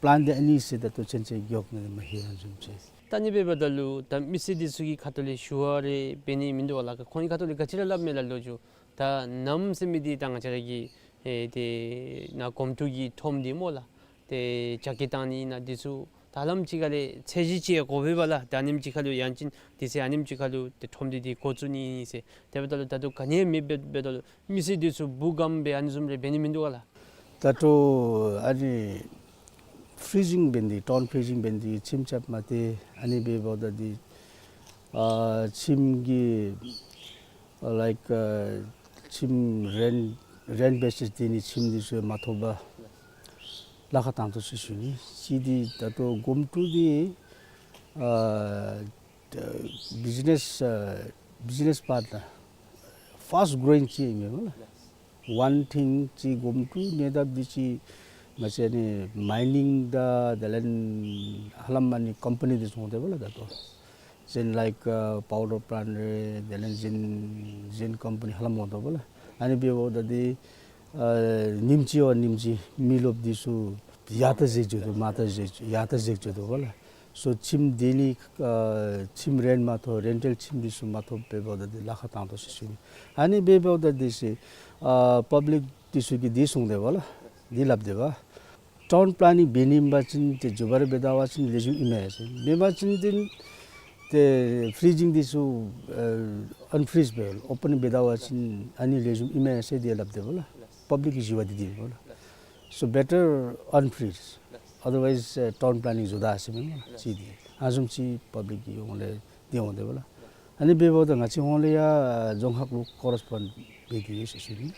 པ་ལན་འདི་ཨ་ནི་ཟེར་ད་ལྟོ་ཚུན་ཚོད་མགྱོགས་ནི་མ་ཤེས་རང་བཟུམ་ཅིག། ད་ཨ་ནི་འབདཝ་ད་ལུ་ད་མི་སེར་འདི་ཚུ་གི་ཁ་ཐུག་ལས་ཞུ་བ་རེ་འབད་ནི་མིན་འདུག་པ་ལགས། ཁོང་གི་ཁ་ཐུག་ལས་ག་ཅི་ར་སླབ་མས་ལགས། ལོ་རྒྱུས་ད་ནམ་ཟེར་མི་འདི་ད་ང་བཅས་ར་གི་ཨེ་ཏེ་ནཱ་གོམ་ཊུ་གི་ཁྲོམ་འདི་སྨོ་ལགས། ཏེ་རྒྱ་སྐྱེད་བཏང་ནི་ཨིན་ན་འདི་ཚུ་ ད་ལམ་ཅིག་ཁ་ལས་ཚད་གཞི་ཅིག་དགོ་པས་པ་ལགས། ད་ཨ་ནེམ་ཅིག་ཁ་ལུ་ཡང་ཅིན་དེ་ཚེ་ཨ་ནེམ་ཅིག་ཁ་ལུ་ཏེ་ཁྲོམ་སྡེ་འདི་འགོ་བཙུགས་ནི་ཨིན་ཟེར། དེ་འབདཝ་ད་ལུ་ད་ལྟོ་ག་ནི་ཡང་མེདཔ་འབདཝ་ད་ལུ་མི་སེར་འདི་ཚུ་འབུ་སྒམ་སྦེ་ཨ་ནི་བཟུམ་རེ་འབད་ནི་མིན་འདུག་ག་ལགས། ད་ལྟོ་ཨ་ནི་ཕི་རི་ཛིང་འབད་ནི་འདི་ཊའུན་ཕི་རི་ཛིང་འབད་ནི་འདི་ཁྱིམ་རྐྱབ་མ་སྟེར། ཨ་ནི་འབདཝ་ད་འདི་ཨ་ཁྱིམ་གྱི་ཨ་ལའིཀ་ཨ་ཁྱིམ་རེནཊ་རེནཊ་བེ་སིསི་སྡོད་ནི་ཁྱིམ་འདི་ཚུ་མ་ཐོབ་པར་ལཱ་ཁག་བཏང་དོ་ཟེར་ཞུ་ནི། གཅིག་འདི་ད་ལྟོ་སྒོམ་ཊུ་འདི་ཨ་ཨ་བི་ཛི་ནེསི་ཨ་བི་ཛི་ནེསི་པཱརཊ་ནར་ཕཱསཊ་གོ་རོ་ཡིང་ཅིག་ཨིན་མས་པ་ལགས། ཝན་ཐིང་ཅིག་སྒོམ་ཊུ་ནི་ད་འདི་ཅིག་ང་བཅས་ནི་མའི་ནིང་དང་དེ་ལས་ཧ་ལམ་ཨ་ནི་ཀམ་པ་ནི་འདི་ཚུ་འོང་དེས་པ་ལགས། ད་ལྟོ་ཅིན་ལའིཀ་ཨ་པའུ་ཌར་པླཱནཊ་རེ་དེ་ལས་ཅིན་ཅིན་ཀམ་པ་ནི་ཧ་ལམ་འོང་དོ་པ་ལགས། ཨ་ནི་འབདཝ་ད་འདི་ཨ་ཉིནམ་གཅིག་བ་ཉིནམ་གཅིག་མི་རློབས་འདི་ཚུ་ཡར་ལྟ་འཛེགས་འགྱོ་དོ་མར་ལྟ་འཛེགས་འགྱོ་ཡར་ལྟ་འཛེགས་འགྱོ་དོ་པ་ལགས། སོ་ཁྱིམ་སྡོད་ནི་ཨ་ཁྱིམ་རེནཊ་མ་ཐོབ་རེན་ཊལ་ཁྱིམ་འདི་ཚུ་མ་ཐོབ་འབདཝ་ད་འདི་ལཱ་ཁག་བཏང་དོ་ཟེར་ཞུ་ནི། ཨ་ནི་འབདཝ་ད་འདི་ཚེ་ཨ་པབ་ལིཀ་འདི་ཚུ་གིས་འདི་གསུངས་དེས་པ་ལགས། འདི་སླབ་དེས་པ། ཊའུན་པླཱ་ནིང་འབད་ནི་ཨིན་པ་ཅིན་ཏེ་མགྱོགས་པ་ར་འབད་ད་པ་ཅིན་ལེགས་ཤོམ་ཨིན་མས་ཟེར། མེན་པ་ཅིན་ཏེ་ཏེ་ཕི་རི་ཛིང་འདི་ཚུ་ཨ་ཨན་ཕི་རིཛ་འབད་ཨོ་པཱན་འབད་ད་པ་ཅིན་ཨ་ནི་ལེགས་ཤོམ་ཨིན་མས་ཟེར་འདི་སླབ་དེས་པ་ལགས། པབ་ལིཀ་གི་ཞུ་བ་འདི་འདི་ཨིན་པ་ལགས། So better unfreeze, otherwise uh, town planning བཟོ་ད་ཟེར་མི་ལགས། ཅིག་འདི་ཨ་ནི་བཟུམ་ཅིག་པབ་ལིཀ་གི་ཧོང་ལས་འདི་འོང་དེས་པ་ལགས། ཨ་ནི་འབདཝ་ད་ང་བཅས་ཧོང་ལས་ཡང་རྫོང་ཁག་ལུ་ཀོ་རེས་པོན་ཌི་འབད་དེ་ཡོད་ཟེར་ཞུ་ནི།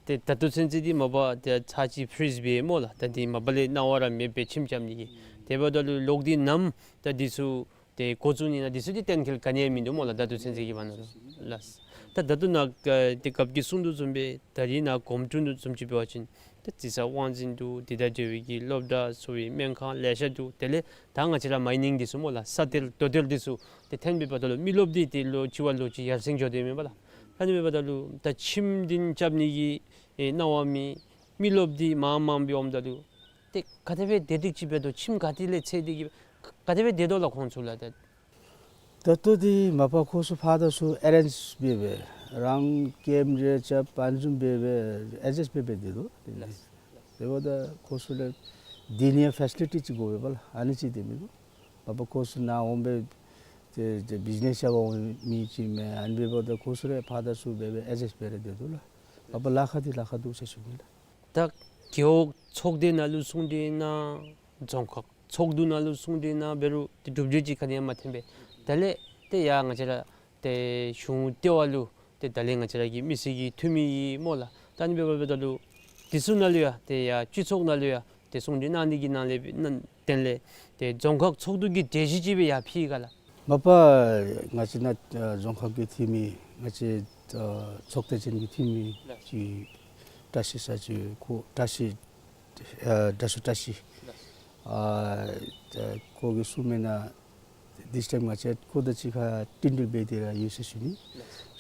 ཏེ་ད་ལྟོ་ཚུན་ཚོད་འདི་མ་པ་ཏེ་ཚར་གཅིག་ཕི་རིཛ་འབད་སྨོ་ལགས། ད་འདི་མ་པ་ལས་གནང་བ་ར་མེད་པའི་ཁྱིམ་རྐྱབ་ནི་གི། དེ་འབདཝ་ད་ལུ་ལོག་སྟེ་ནམ་ད་འདི་ཚུ་ཏེ་འགོ་བཙུགས་ནི་ཨིན་ན་འདི་ཚུ་འདི་གཏན་འཁེལ་ག་ནི་ཡང་མིན་འདུག་སྨོ་ལགས། ད་ལྟོ་ཚུན་ཚོད་ཀྱི་བར་ན་ལུ་ལགས། ད་ད་ལྟོ་ནཱ་ཨ་ཏེ་རྒཔོ་གིས་གསུངས་དོ་བཟུམ་སྦེ་ད་རིས་ནཱ་སྒོམ་ཊུ་ནང་བཟུམ་ཅིག་འབད་བ་ཅིན་ཏེ་རྩིས་གསར་དབང་འཛིན་འདུག། དེ་དང་འབྲེལ་བའི་གི་སློབ་གྲྭ་ཚུ་སྦེ་སྨན་ཁང་ལེ་ཤ་འདུག། དེ་ལས་ད་ང་བཅས་ར་མའི་ནིང་འདི་ཚུ་སྨོ་ལགས། ས་གཏེར་རྡོ་གཏེར་འདི་ཚུ་ཏེ་ཐོན་འབདཝ་ད་ལུ་མི་རློབས་འདི་ཏེ་ལོ་གཅིག་བ་ལོ་གཅིག་ཡར་སེང་འགྱོ་དེས་མས་པ་ལགས། ཨ་ནི་འབདཝ་ད་ལུ་ད་ཁྱིམ་འདི་རྐྱབ་ནི་གི་ཨེ་གནང་བ་མེད། མི་རློབས་འདི་མང་མང་སྦེ་འོངམ་ད་ལུ་ཏེ་ག་དེ་སྦེ་བདེ་སྡུག་ཅིག་འབད་དོ། ཁྱིམ་ག་ཏེ་ལས་འཚོལ་ཏེ་གི་ག་དེ་སྦེ་བདེ་དོ་ལགས་ཁོང་ཚུ་ལགས། ད་ད་ལྟོ་འདི་མ་པ་ཁོང་ཚུ་ཕར་དང་ཚུར་ཨེ་རེནཇ་འབད་སྦེ་རང་ཀེམཔ་རེ་རྐྱབ་ཨ་ནི་བཟུམ་འབད་སྦེ་ཨེ་ཌ་ཇསཊ་འབད་སྦེ་སྡོད་དོ། དེ་འབདཝ་ད་ཁོང་ཚུ་ལུ་སྡོད་ནི་ཡང་ཕེ་སི་ལི་ཊི་ཅིག་དགོ་པས་པ་ལགས། ཨ་ནི་ཅིག་དེ་མིན་འདུག། མ་པ་ཁོང་ཚུ་ནཱ་འོང་སྦེ་ཏེ་ཏེ་བི་ཛི་ནེསི་རྐྱབ་པར་འོང་མི་ཅིག་མས། ཨ་ནི་འབདཝ་ད་ཁོང་ཚུ་ར་ཕར་དང་ཚུར་འབད་སྦེ་ཨེ་ཌ་ཇསཊ་འབད་ར་སྡོད་དོ་ལགས། མ་པ་ལཱ་ཁག་འདི་ལཱ་ཁག་འདུག་ཟེར་ཞུ་ནི་ལགས། ད་རྒེད་འོག་ཚོགས་སྡེ་ནང་ལུ་གསུང་དྲི་གནང་། རྫོང་ཁག་ཚོགས་འདུ་ནང་ལུ་གསུང་དྲི་གནང་འབད་རུང་ཏེ་གྲུབ་འབྲས་ཅིག་ག་ནི་ཡང་མ་ཐོན་པས། དེ་ལས་ཏེ་ཡར་ང་བཅས་ར་ཏེ་གཞུང་ལྟེ་བ་ལུ་ཏེ་ད་ལས་ང་བཅས་ར་གི་མི་སེར་གྱི་འཐུས་མི་གིས་སྨོ་ལགས། ད་ཨ་ནི་འབདཝ་ད་ལུ་འདི་ཚུ་ནང་ལུ་ཡང་ཏེ་ཡར་སྤྱི་ཚོགས་ནང་ལུ་ཡང་ཏེ་གསུང་དྲི་གནང་ནི་གི་ནང་ལས་ནང་དོན་ལས་ཏེ་རྫོང་ཁག་ཚོགས་འདུ་གི་གྲོས་གཞི་ཅིག་སྦེ་ཡར་ཕུལ་ག་ལགས། མ་པ་ང་བཅས་ནཱ་ཨ་རྫོང་ཁག་གི་འཐུས་མི་ང་བཅས་ཨ་ཚོགས་སྡེ་ཅན་གྱི་འཐུས་མི་ཅིག་བཀྲ་ཤིས་ས་ཅིག་ཁོ་བཀྲ་ཤིས་ཨ་དྲག་ཤོས་བཀྲ་ཤིས་ཨ་ཁོ་གིས་གསུངས་མི་ནང་this time ང་བཅས་ཁོ་དང་གཅིག་ཁར་བསྟུན་གྲོས་འབད་དེ་ར་ཡོད་ཟེར་ཞུ་ནི།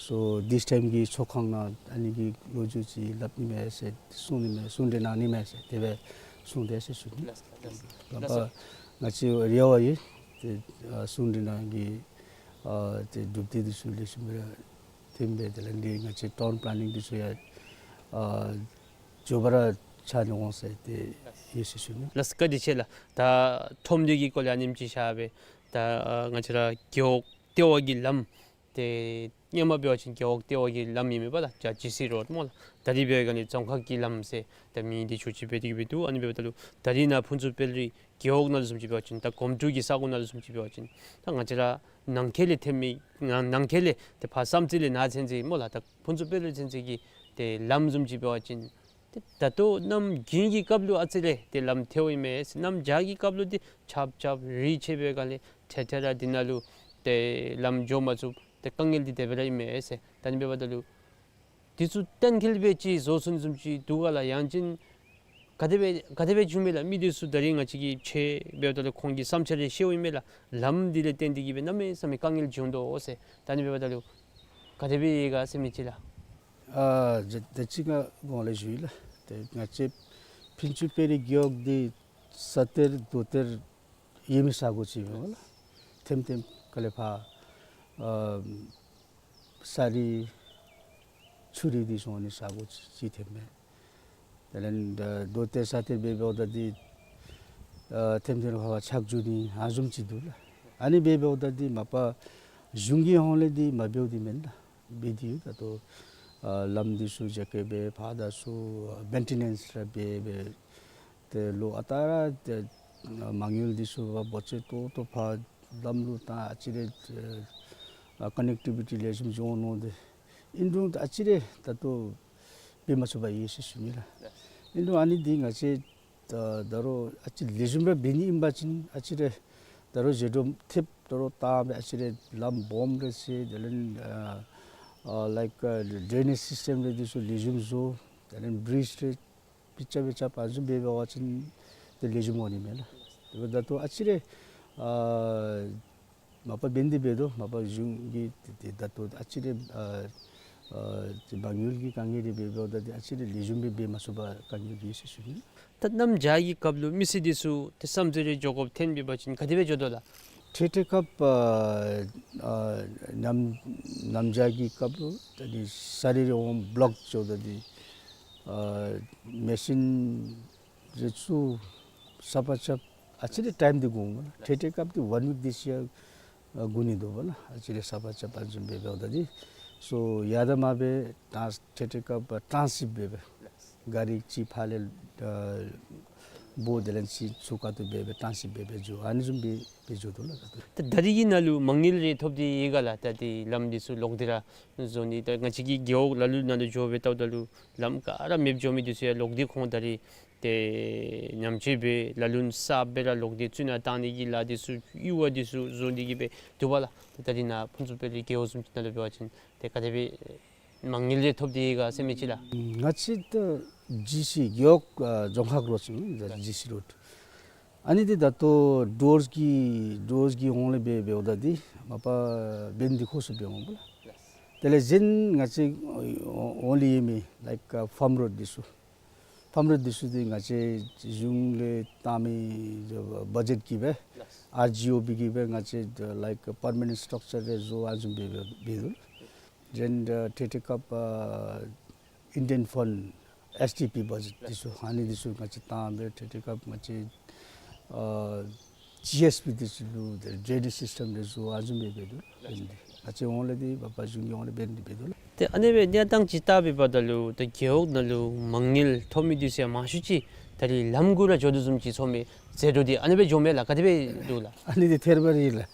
So this time གྱི་ཚོགས་ཁང་ནང་ཨ་ནི་གི་ལོ་རྒྱུས་ཅིག་སླབ་ནི་མས་ཟེར་གསུང་ནི་མས། གསུང་དེ་གནང་ནི་མས་ཟེར་དེ་སྦེ་གསུངས་དེས་ཟེར་ཞུ་ནི། ལགས་པ་ང་བཅས་རེ་བ་ཡོད། ཏེ་ཨ་གསུང་དེ་ནང་གི་ཨ་ཏེ་གྲུབ་འབྲས་འདི་ཚུ་ལེགས་ཤོམ་སྦེ་ར་ཐོན་སྦེ་དེ་ལས་འདི་ང་བཅས་ཊའུན་པླཱ་ནིང་འདི་ཚུ་ཡང་ཨ་མགྱོགས་པ་ར་ཆགས་ནི་འོང་ཟེར་ཏེ་ཡོད་ཟེར་ཞུ་ནི། ལགས་བཀའ་དྲིན་ཆེ་ལགས། ད་ཁྲོམ་སྡེ་གི་སྐོར་ལས་ཨ་ནེམ་ཅིག་བཤད་སྦེ་ད་ཨ་ང་བཅས་ར་རྒེད་འོག་ལྟེ་བ་གི་ལམ་ཏེ་སྔོན་མ་འབད་བ་ཅིན་རྒེད་འོག་ལྟེ་བ་གི་ལམ་ཨིན་མས་པ་ལགས། ཇི་སི་རོཌ་སྨོ་ལགས། ད་རིས་འབད་བའི་སྒང་ལས་རྫོང་ཁག་གི་ལམ་ཟེར་ད་མིང་འདི་འགྱུར་བཅོས་འབད་དེ་གི་འབད་འདུག། ཨ་ནི་འབདཝ་ད་ལུ་ད་རིས་ནཱ་ཕུན་ཚོགས་དཔལ་རི་རྒེད་འོག་ནང་ལུ་བཟུམ་ཅིག་འབད་བ་ཅིན་ད་སྒོམ་ཊུ་གི་ས་གོ་ནང་ལུ་བཟུམ་ཅིག་འབད་བ་ཅིན་ད་ང་བཅས་ར་ནང་འཁོད་ལས་ཐོན་མི་ནང་ནང་འཁོད་ལས་ཏེ་ཕར་བསམ་རྩེ་ལས་ནཱ་ཚུན་ཚོད་སྨོ་ལགས། ད་ཕུན་ཚོགས་དཔལ་རི་ཚུན་ཚོད་ཀྱི་ཏེ་ལམ་བཟུམ་ཅིག་འབད་བ་ཅིན་ཏེ་ད་ལྟོ་གནམ་དགུན་གྱི་སྐབས་ལུ་ཨ་ཙི་ལས་ཏེ་ལམ་ཐལཝ་ཨིན་མས་ཟེར། གནམ་བྱཱར་གྱི་སྐབས་ལུ་ཏེ་ཆརཔ་རྐྱབ་རི་ཆད་པའི་སྒང་ལས་ཐད་ཐད་ར་འདི་ནང་ལུ་ཏེ་ལམ་འགྱོ་མ་ཚུགས། ཏེ་དཀའ་ངལ་འདི་དེ་སྦེ་ར་ཨིན་མས་ཟེར། ད་ཨ་ནི་འབདཝ་ད་ལུ་འདི་ཚུ་གཏན་འཁེལ་སྦེ་ཅིག་བཟོ་ཚུགས་ནི་བཟུམ་ཅིག་འདུག་ག་ལགས། ཡང་ཅིན་ག་དེ་སྦེ་ག་དེ་སྦེ་བྱུང་མས་ལགས། མི་འདི་ཚུ་ད་རིས་ང་བཅས་ཀྱིས་ཕྱེ་འབདཝ་ད་ལུ་ཁོང་གི་བསམ་འཆར་རེ་བཤད་འོང་མས་ལགས། ལམ་འདི་ལས་བརྟེན་ཏེ་གི་སྦེ་གནམ་མེད་ས་མེད་དཀའ་ངལ་བྱུང་དོ་ཟེར། ད་ཨ་ནི་འབདཝ་ད་ལུ་ག་དེ་སྦེ་ཡོད་ག་ཟེར་མི་ཅིག་ལགས། ཨ་ད་ད་ཅི་ང་གོང་ལས་ཞུ་ཡི་ལགས། ཏེ་ང་བཅས་ཕུན་ཚོགས་དཔལ་རི་རྒེད་འོག་འདི་ས་གཏེར་རྡོ་གཏེར་ཡོད་མི་ས་གོ་ཅིག་ཨིན་མས་ལགས། ཐེམ་ཐེམ་ཁ་ལས་ཕར་ཨ་ས་རི་ཆུ་རི་འདི་སོང་ནི་ས་གོ་ཅིག་ཅིག་ཐོནམ་མས། དེ་ལས་ད་རྡོ་གཏེར་ས་གཏེར་འབདཝ་ད་འདི་ ཨ་ཐེམ་ཐེམ་ཕར་ཕར་ཆག་འགྱོ་ནི་ཨ་བཟུམ་ཅིག་འདུག་ལགས། ཨ་ནི་སྦེ་འབདཝ་ད་འདི་མ་པ་གཞུང་གི་ཧོངས་ལས་འདི་མ་འབདཝ་འདི་མེན་ལགས། འབད་དེ་ཡོད། ད་ལྟོ་ཨ་ལམ་འདི་ཚུ་རྒྱ་སྐྱེད་འབད་ཕར་དང་ཚུར་མེན་ཊེ་ནེནསི་ར་འབད་འབད། ཏེ་ལོ་ཨ་རྟག་ར་ཏེ་མ་དངུལ་འདི་ཚུ་བ་འབོ་ཆེ་ཏོག་ཏོ་ཕར་ལམ་ལུ་བཏང་ཨ་ཙི་རེ་ཨ་ཀོ་ནེག་ཊི་བི་ཊི་ལེགས་ཤོམ་འགྱོ་མནོ་སྟེ། ཨིན་རུང་ཨ་ཙི་རེ་ད་ལྟོ་འབད་མ་ཚུགས་པར་ཡོད་ཟེར་ཞུ་ནི་ལགས། ཨིན་རུང་ཨ་ནི་འདི་ང་བཅས་ད་ད་རུང་ཨ་ཙི་ལེགས་ཤོམ་སྦེ་འབད་ནི་ཨིན་པ་ཅིན་ཨ་ཙི་རེ་ད་རུང་ཟད་འགྲོ་ཐེབས་ད་རུང་བཏང་སྦེ་ཨ་ཙི་རེ་ལམ་སྦོམ་རེ་བསལ། དེ་ལས་ཨ་ཨ་ལའིཀ་ཨ་ཌེ་ནེཇ་སིསི་ཊེམ་རེ་འདི་ཚུ་ལེགས་ཤོམ་བཟོ། དེ་ལས་བྲིཇ་རེ་ཕི་ཅ་ཕི་ཅ་ཨ་བཟུམ་སྦེ་འབད་བ་ཅིན་ཏེ་ལེགས་ཤོམ་འོང་ནི་མས་ལགས། དེ་འབདཝ་ད་ད་ལྟོ་ཨ་ཙི་རེ་ཨ་མ་པ་འབད་ནི་འདི་འབད་དོ། མ་པ་གཞུང་གིས་ཏེ་ཏེ་ད་ལྟོ་ཨ་ཙི་རེ་ཨ་ཨ་ཏེ་མ་དངུལ་གྱི་དཀའ་ངལ་རེ་འབད་འབདཝ་ད་ཏེ་ཨ་ཙི་རེ་ལེགས་ཤོམ་སྦེ་འབད་མ་ཚུགས་པར་དཀའ་ངལ་ཡོད་ཟེར་ཞུ་ནི། ད་གནམ་བྱཱར་གྱི་སྐབས་ལུ་མི་སེར་འདི་ཚུ་ཏེ་བསམ་ཚུལ་རེ་འགྱོ་དགོཔ་ཐོན་འབད་བ་ཅིན་ག་དེ་སྦེ་འགྱོ་དོ་ལགས། འཕྲལ་འཕྲལ་སྐབས་ཨ་ཨ་གནམ་གནམ་བྱཱར་གྱི་སྐབས་ལུ་ད་འདི་ས་རི་རི་འོང་བློཀ་འགྱོཝ་ད་འདི་ཨ་མེ་ཤིན་རེ་བཙུགས་ས་ཕག་རྐྱབ་ཨ་ཙི་རེ་ཊའིམ་འདི་འགོརཝ་མས་ལགས། འཕྲལ་འཕྲལ་སྐབས་འདི་ཝན་ཝིཀ་འདི་ཅིག་ཡང་ཨ་འགོར་ནི་འདུག་པ་ལགས། ཨ་ཙི་རེ་ས་ཕག་རྐྱབ་ཨ་བཟུམ་སྦེ་འབདཝ་ད་འདི་ཚུ་ཡར་དང་མར་སྦེ་ཊཱནསི་འཕྲལ་འཕྲལ་སྐབས་ཊཱན་སིཊ་འབད་འབད་གཱ་རི་གཅིག་ཕར་ལས་ཨ་འབོ་དེ་ལས་གཅིག་ཚུར་ཁ་ཐུག་འབད་འབད་ཊཱན་སིཊ་འབད་འབད་འགྱོ་ཨ་ནི་བཟུམ་སྦེ་འབད་འགྱོ་དོ་ལགས། ད་ད་རིས་ཀྱི་ནང་ལུ་མ་དངུལ་རེ་ཐོབ་སྟེ་ཡོད་ག་ལགས། ད་འདི་ལམ་འདི་ཚུ་ལོག་སྟེ་ར་བཟོ་ནི། ད་ང་བཅས་ཀྱི་རྒེད་འོག་ལ་ལུ་ནང་ལུ་འགྱོ་སྦེ་བལྟཝ་ད་ལུ་ལམ་ག་ར་མེདཔ་འགྱོ་མི་འདི་ཚུ་ཡང་ལོག་སྟེ་ཁོང་ད་རིས་ཏེ་ཉམས་བཅོས་འབད་ལ་ལུ་གསརཔ་སྦེ་ར་ལོག་སྟེ་ཚུར་ནང་བཏང་ནི་གི་ལཱ་འདི་ཚུ་ཡུར་བ་འདི་ཚུ་བཟོ་ནི་གི་སྦེ་འདུག་པ་ལགས། ད་ད་རིས་ནཱ་ཕུན་ཚོགས་དཔལ་རི་རྒེད་འོག་བཟུམ་ཅིག་ནང་ལུ་འབད་བ་ཅིན་ཏེ་ག་དེ་སྦེ་མ་དངུལ་རེ་ཐོབ་སྟེ་ཡོད་ག་ཟེར་མི་ཅིག་ལགས། ང་བཅས་ད་ཇི་སི་རྒེད་འོག་ཨ་རྫོང་ཁག་རོཌ་ཟེར་མི་ཇི་སི་རོཌ། ཨ་ནི་འདི་ད་ལྟོ་ཌོར་གྱི་ཌོར་གྱི་ཧོངས་ལས་འབད་འབདཝ་ད་འདི་མ་པ་འབད་ནི་འདི་ཁོ་ཚུ་འབད་འོང་པ་ལགས། དེ་ལས་གཞན་ང་བཅས་ཨོ་ཨོ་ལི་ཨེ་མི་ལའིཀ་ཨ་ཕཱམ་རོཌ་འདི་ཚུ་ཕཱམ་རོཌ་འདི་ཚུ་འདི་ང་བཅས་གཞུང་ལས་བཏང་མི་བ་ཇེཊ་གིས་སྦེ་ཨར་ཇི་ཨོ་བི་གིས་སྦེ་ང་བཅས་ལའིཀ་པར་མ་ནེནཊ་སི་ཊག་ཅར་རེ་བཟོ་ཨ་བཟུམ་སྦེ་འབད་འབད་དོ། གཞན་འཕྲལ་འཕྲལ་སྐབས་ཨ་ཨིན་ཌི་ཡན་ཕཱན་ཌི་ཨེས་ཊི་པི་བ་ཇེཊ་འདི་ཚུ་ཨ་ནི་འདི་ཚུ་ང་བཅས་བཏང་སྦེ་འཕྲལ་འཕྲལ་སྐབས་ང་བཅས་ཨ་ཇི་ཨེས་པི་འདི་ཚུ་ལུ་ཌེ་ནེཇ་སིསི་ཊེམ་འདི་ཚུ་ཨ་བཟུམ་སྦེ་འབད་དོ། ང་བཅས་ཧོངས་ལས་འདི་མ་པ་གཞུང་གི་ཧོངས་ལས་འབད་ནི་འདི་འབད་དོ་ལགས། ཏེ་ཨ་ནི་སྦེ་གནས་སྟངས་ཅིག་བལྟ་འབདཝ་ད་ལུ་ད་རྒེད་འོག་ནང་ལུ་མ་དངུལ་ཐོབ་མི་འདི་ཚུ་ཡང་མང་ཤོས་ཅིག་ད་རིས་ལམ་གུ་ར་འགྱོ་དོ་བཟུམ་ཅིག་ཚོར་མས། ཟད་འགྲོ་འདི་ཨ་ནི་སྦེ་འགྱོཝ་མས་ལགས། ག་དེ་སྦེ་འདུག་ལགས། ཨ་ནི་འདི་ཐད་རི་བ་རི་ལགས།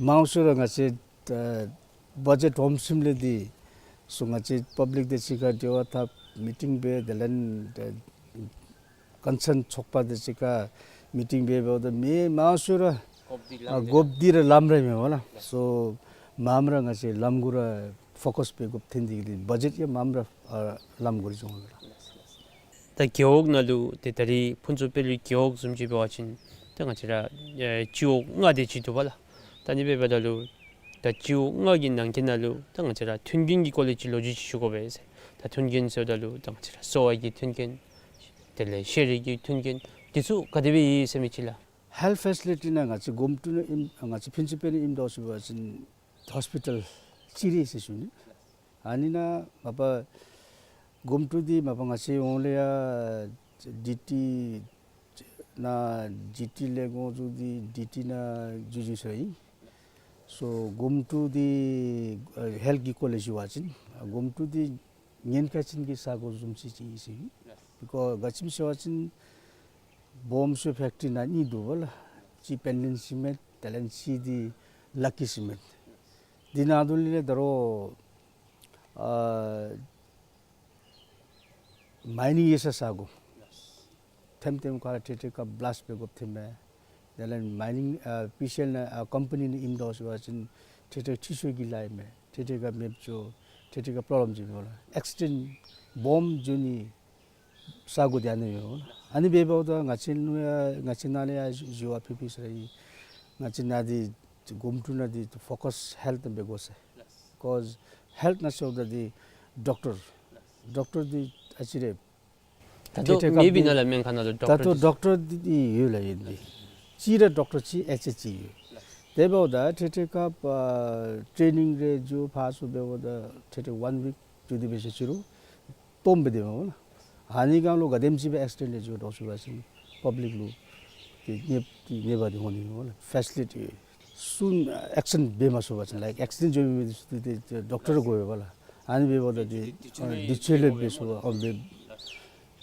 མང་ཤོས་ར་ང་བཅས་ཨ་བ་ཇེཊ་ཧོམ་སིམ་ལས་འདི་ཚུ་ང་བཅས་པབ་ལིཀ་དང་གཅིག་ཁར་འབྲེལ་བ་འཐབ་མི་ཊིང་འབད་དེ་ལས་ཨ་ཀོན་སརན་ཚོགས་པ་དང་གཅིག་ཁར་མི་ཊིང་འབད་འབདཝ་ད་མི་མང་ཤོས་ར་དགོཔ་འདི་ར་ལམ་ར་མས་པ་ལགས། སོ་མངམ་ར་ང་བཅས་ལམ་གུ་ར་ཕོ་ཀཱས་འབད་དགོཔ་ཐོན་ཏེ་གི་འདི་བ་ཇེཊ་ཡང་མངམ་ར་ཨ་ལམ་གུ་ར་འགྱོཝ་མས་ལགས། ད་རྒེད་འོག་ནང་ལུ་ཏེ་ད་རིས་ཕུན་ཚོགས་དཔལ་རི་རྒེད་འོག་བཟུམ་ཅིག་འབད་བ་ཅིན་ད་ང་བཅས་ར་ཨེ་སྤྱི་འོག་ལྔ་དེ་ཅིག་འདུག་པ་ལགས། ད་ཨ་ནི་འབདཝ་ད་ལུ་ད་སྤྱི་འོག་ལྔ་གི་ནང་འཁོད་ནང་ལུ་ད་ང་བཅས་ར་མཐུན་རྐྱེན་གྱི་སྐོར་ལས་ཅིག་ལོ་རྒྱུས་ཅིག་ཞུ་དགོ་པས་ཟེར། ད་མཐུན་རྐྱེན་ཟེརཝ་ད་ལུ་ད་ང་བཅས་ར་གསོ་བ་གི་མཐུན་རྐྱེན་དེ་ལས་ཤེས་རིག་གི་མཐུན་རྐྱེན་འདི་ཚུ་ག་དེ་སྦེ་ཡོད་ཟེར་མི་ཅིག་ལགས། ཧེལཐ་ཕེ་སི་ལི་ཊི་ནང་ང་བཅས་དགོངམ་ཀྲོའུ་ནང་ཨིནམ་ང་བཅས་ཕུན་ཚོགས་དཔལ་རི་ཨིནམ་ད་ལྟོ་ཞུ་བ་ཅིན་ཧོསི་པི་ཊལ་གཅིག་ར་ཨིན་ཟེར་ཞུ་ནི། ཨ་ནི་ནང་མ་པ་དགོངམ་ཀྲོའུ་འདི་མ་པ་ང་བཅས་ཧོངས་ལས་ཡར་ཌི་ཊི་ནང་ཌི་ཊི་ལས་འགོ་བཙུགས་ཏེ་ཌི་ཊི་ནང་འཛུལ་འཛུལ་ས་ཨིན། སོ་དགོངམ་ཀྲོའུ་འདི་ཨ་ཧེལཐ་གི་སྐོར་ལས་ཞུ་བ་ཅིན་དགོངམ་ཀྲོའུ་འདི་ཉེན་ཁ་ཅན་གྱི་ས་གོ་བཟུམ་ཅིག་ཅིག་ཨིན་ཟེར་ཨིན། བི་ཀོསི་ག་ཅི་སྨོ་ཟེར་བ་ཅིན་སྦོམ་ཤོས་ཕེཀ་ཊི་རི་ནང་གཉིས་འདུག་པ་ལགས། གཅིག་པེན་ཌེན་སི་མེནཊ་དེ་ལས་གཅིག་འདི་ལ་ཀི་སི་མེནཊ། འདི་ནང་དོན་ལས་ད་རུང་ཨ་མའི་ནིང་ཡོད་ས་ས་གོ་ཐེམ་ཐེམ་ཁར་འཕྲལ་འཕྲལ་ཁར་བི་ལཱསཊ་འབད་དགོཔ་ཐོན་མས། དེ་ལས་མའི་ནིང་ཨ་ཕི་ཤེལ་ནང་ཨ་ཀམ་པ་ནི་ནང་ཨིནམ་ད་ལྟོ་ཞུ་བ་ཅིན་འཕྲལ་འཕྲལ་འཕྲུལ་ཆས་ཀྱི་ལཱ་ཨིན་མས། འཕྲལ་འཕྲལ་ཁར་མེདཔ་འགྱོ་འཕྲལ་འཕྲལ་ཁར་པོརོབ་ལེམ་ཅིག་འབྱུང་ལགས། ཨེག་སི་ཌེནཊ་སྦོམ་འགྱོ་ནི་ས་གོ་འདི་ཨ་ནི་ཡོད་ལགས། ཨ་ནི་འབདཝ་ད་ང་བཅས་ནཱ་ཡང་ང་བཅས་ནཱ་ལས་ཡང་ཞུ་བ་ཕུལ་ཕུལ་ས་ར་ཨིན། ང་བཅས་ནཱ་འདི་དགོངམ་ཀྲོའུ་ནང་འདི་ཕོ་ཀཱས་ཧེལཐ་ནང་འབད་དགོ་ཟེར། བི་ཀོསི་ཧེལཐ་ནང་ཞུཝ་ད་འདི་ཌོག་ཊར་ཌོག་ཊར་འདི་ཨ་ཙི་རེ་ད་ལྟོ་ཏེ་ཏེ་མེདཔ་ཨིན་ན་ལགས་སྨན་ཁང་ནང་ལུ་ད་ཌོག་ཊར་ལྟོ་འདི་ཌོག་ཊར་འདི་ཡོད་ལགས་ཨིན་འདི། གཅིག་ར་ཌོག་ཊར་གཅིག་ཨེཆ་ཨེ་གཅིག་ཡོད། དེ་འབདཝ་ད་འཕྲལ་འཕྲལ་སྐབས་ཨ་ཊེ་ནིང་རེ་འགྱོ་ཕར་ཚུར་འབདཝ་ད་འཕྲལ་འཕྲལ་ཝན་ཝིཀ་འགྱོ་སྟེ་འབད་ཞིནམ་ཅིག་རུང་སྟོངམ་སྦེ་སྡོདཔ་མས་ལགས། ཨ་ནི་སྒང་ལུ་ག་དེམ་ཅིག་སྦེ་ཨེག་སི་ཌེནཊ་རེ་འགྱོ་དོ་ཞུ་བ་ཅིན་པབ་ལིཀ་ལུ་ ནདཔ་འདི་ནདཔ་འདི་འོང་ནི་མས་ལགས། ཕེ་སི་ལི་ཊི་སུན་ཨེག་སི་ཌེནཊ་འབད་མ་ཚུགས་པ་ཅིན་ལའིཀ་ཨེག་སི་ཌེནཊ་འགྱོ་མི་འདི་ཚུ་ཏེ་ཌོག་ཊར་དགོ་པས་ལགས། ཨ་ནི་འབདཝ་ད་འདི་དུས་ཚོད་ལས་འབད་ཚུགས་པ་ཨོ་འབད་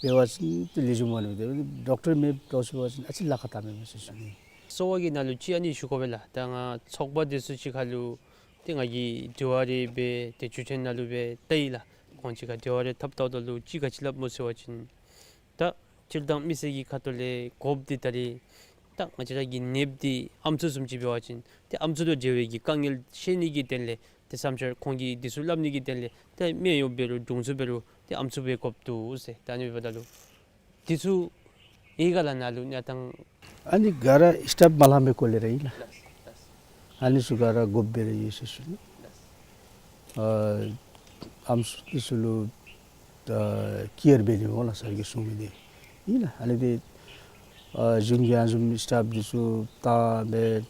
འབད་བ་ཅིན་ཏེ་ལེགས་ཤོམ་འོང་ནི་མས། ཏེ་ཌོག་ཊར་མེདཔ་འདྲཝ་ཅིག་འབད་བ་ཅིན་ཨ་ཙི་ལཱ་ཁག་བཏང་མས་མས་ཟེར་ཞུ་ནི། གསོ་བ་གི་ནང་ལུ་ཅིག་ཨ་ནི་ཞུ་དགོ་པས་ལགས། ད་ང་ཚོགས་པ་འདི་ཚུ་ཅིག་ཁར་ལུ་ཏེ་ང་གིས་དྲི་བ་རེ་འབད་དེ་བརྒྱུད་འཕྲིན་ནང་ལུ་སྦེ་བལྟ་ཡི་ལགས། ཁོང་ཅིག་ཁར་དྲི་བ་རེ་འཐབ་བལྟཝ་ད་ལུ་ཅིག་ག་ཅི་སླབ་སྨོ་ཟེར་བ་ཅིན་ད་སྤྱིར་བཏང་མི་སེར་གྱི་ཁ་ཐུག་ལས་དགོཔ་འདི་ད་རེས་ད་ང་བཅས་ར་གི་ནདཔ་འདི་ཨམ་སྲུ་བཟུམ་ཅིག་འབད་བ་ཅིན་ཏེ་ཨམ་སྲུ་དང་འབྲེལ་བའི་གི་དཀའ་ངལ་ཤེས་ནི་གི་དོན་ལས་ཏེ་བསམ་འཆར་ཁོང་གིས་འདི་ཚུ་སླབ་ནི་གི་དོན་ལས་ཏེ་སྨན་གཡོགཔ་འབད་རུང་དྲུང་འཚོ་འབད་རུང་ཏེ་ཨམ་སྲུ་འབད་དགོཔ་འདུག་ཟེར། ད་ཨ་ནི་འབདཝ་ད་ལུ་འདི་ཚུ་ཨི་ག་ལས་ནཱ་ལུ་གནས་སྟངས། ཨ་ནི་ག་ར་སི་ཊཕ་མ་ལང་པའི་སྐོར་ལས་ར་ཨིན་ལགས། ཨ་ནི་ཚུ་ག་ར་དགོཔ་སྦེ་ར་ཡོད་ཟེར་ཞུ་ནི། ཨ་ཨམ་སྲུ་འདི་ཚུ་ལུ་ད་ཀེར་འབད་ནི་འོང་ལགས། ས་གི་སྲུང་མི་འདི་ཨིན་ལགས། ཨ་ནི་འདི་ཨ་གཞུང་གི་ཨ་ནི་བཟུམ་སི་ཊཕ་འདི་ཚུ་ད་འབད་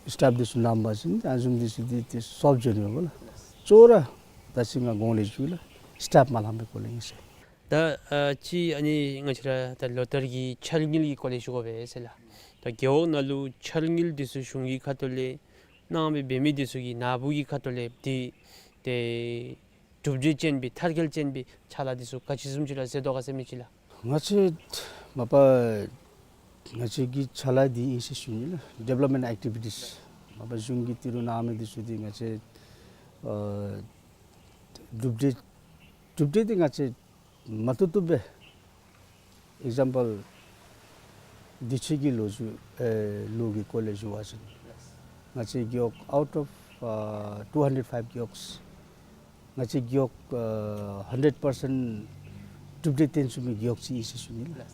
སི་ཊཕ་འདི་ཚུ་ལངམ་པ་ཅིན་ཨ་ནི་བཟུམ་འདི་ཚུ་འདི་ཏེ་སོབ་འགྱོ་ནི་འོང་ལགས། གཙོ་བོ་ར་ད་ཅི་ང་གོང་ལས་ཞུ་ལགས། སི་ཊཕ་མ་ལང་པའི་སྐོར་ལས་ཨིན་ཟེར། ད་ཨ་ཅིག་ཨ་ནི་ང་བཅས་ར་ད་ལོ་ལྟར་གྱི་འཆར་དངུལ་གྱི་སྐོར་ལས་ཞུ་དགོ་པས་ཟེར་ལགས། ད་རྒེད་འོག་ནང་ལུ་འཆར་དངུལ་འདི་ཚུ་གཞུང་གི་ཁ་ཐུག་ལས་གནང་སྦེ་འབད་མི་འདི་ཚུ་གི་ནཱ་བུ་གི་ཁ་ཐུག་ལས་འདི་ཏེ་གྲུབ་འབྲས་ཅན་པའི་མཐར་འཁྱོལ་ཅན་པའི་ཕྱག་ལཱ་འདི་ཚུ་ག་ཅི་བཟུམ་ཅིག་ར་མཛད་དོ་ག་ཟེར་མི་ཅིག་ལགས། ང་བཅས་མ་པ་ང་བཅས་ཀྱི་ཕྱག་ལཱ་འདི་ཨིན་ཟེར་ཞུ་ནི་ལགས། ཌི་ཝེ་ལོབ་མེནཊ་ཨེག་ཊི་བི་ཊིས་མ་པ་གཞུང་གིས་ཏི་རུ་གནང་མི་འདི་ཚུ་འདི་ང་བཅས་ཨ་གྲུབ་འབྲས་གྲུབ་འབྲས་འདི་ང་བཅས་མ་བཏུབ་བཏུབ་སྦེ་ཨེག་ཛམ་པཱལ་འདི་ཕྱི་གི་ལོ་རྒྱུས་ཨེ་ལོ་གི་སྐོར་ལས་ཞུ་བ་ཅིན་ང་བཅས་རྒེད་འོག་out of ཨ་two hundred five རྒེད་འོག་ང་བཅས་རྒེད་འོག་ཨ་ཧན་ཌེཌ་པར་སེནཊ་གྲུབ་འབྲས་སྟོན་ཚུགས་མི་རྒེད་འོག་ཅིག་ཨིན་ཟེར་ཞུ་ནི་ལགས།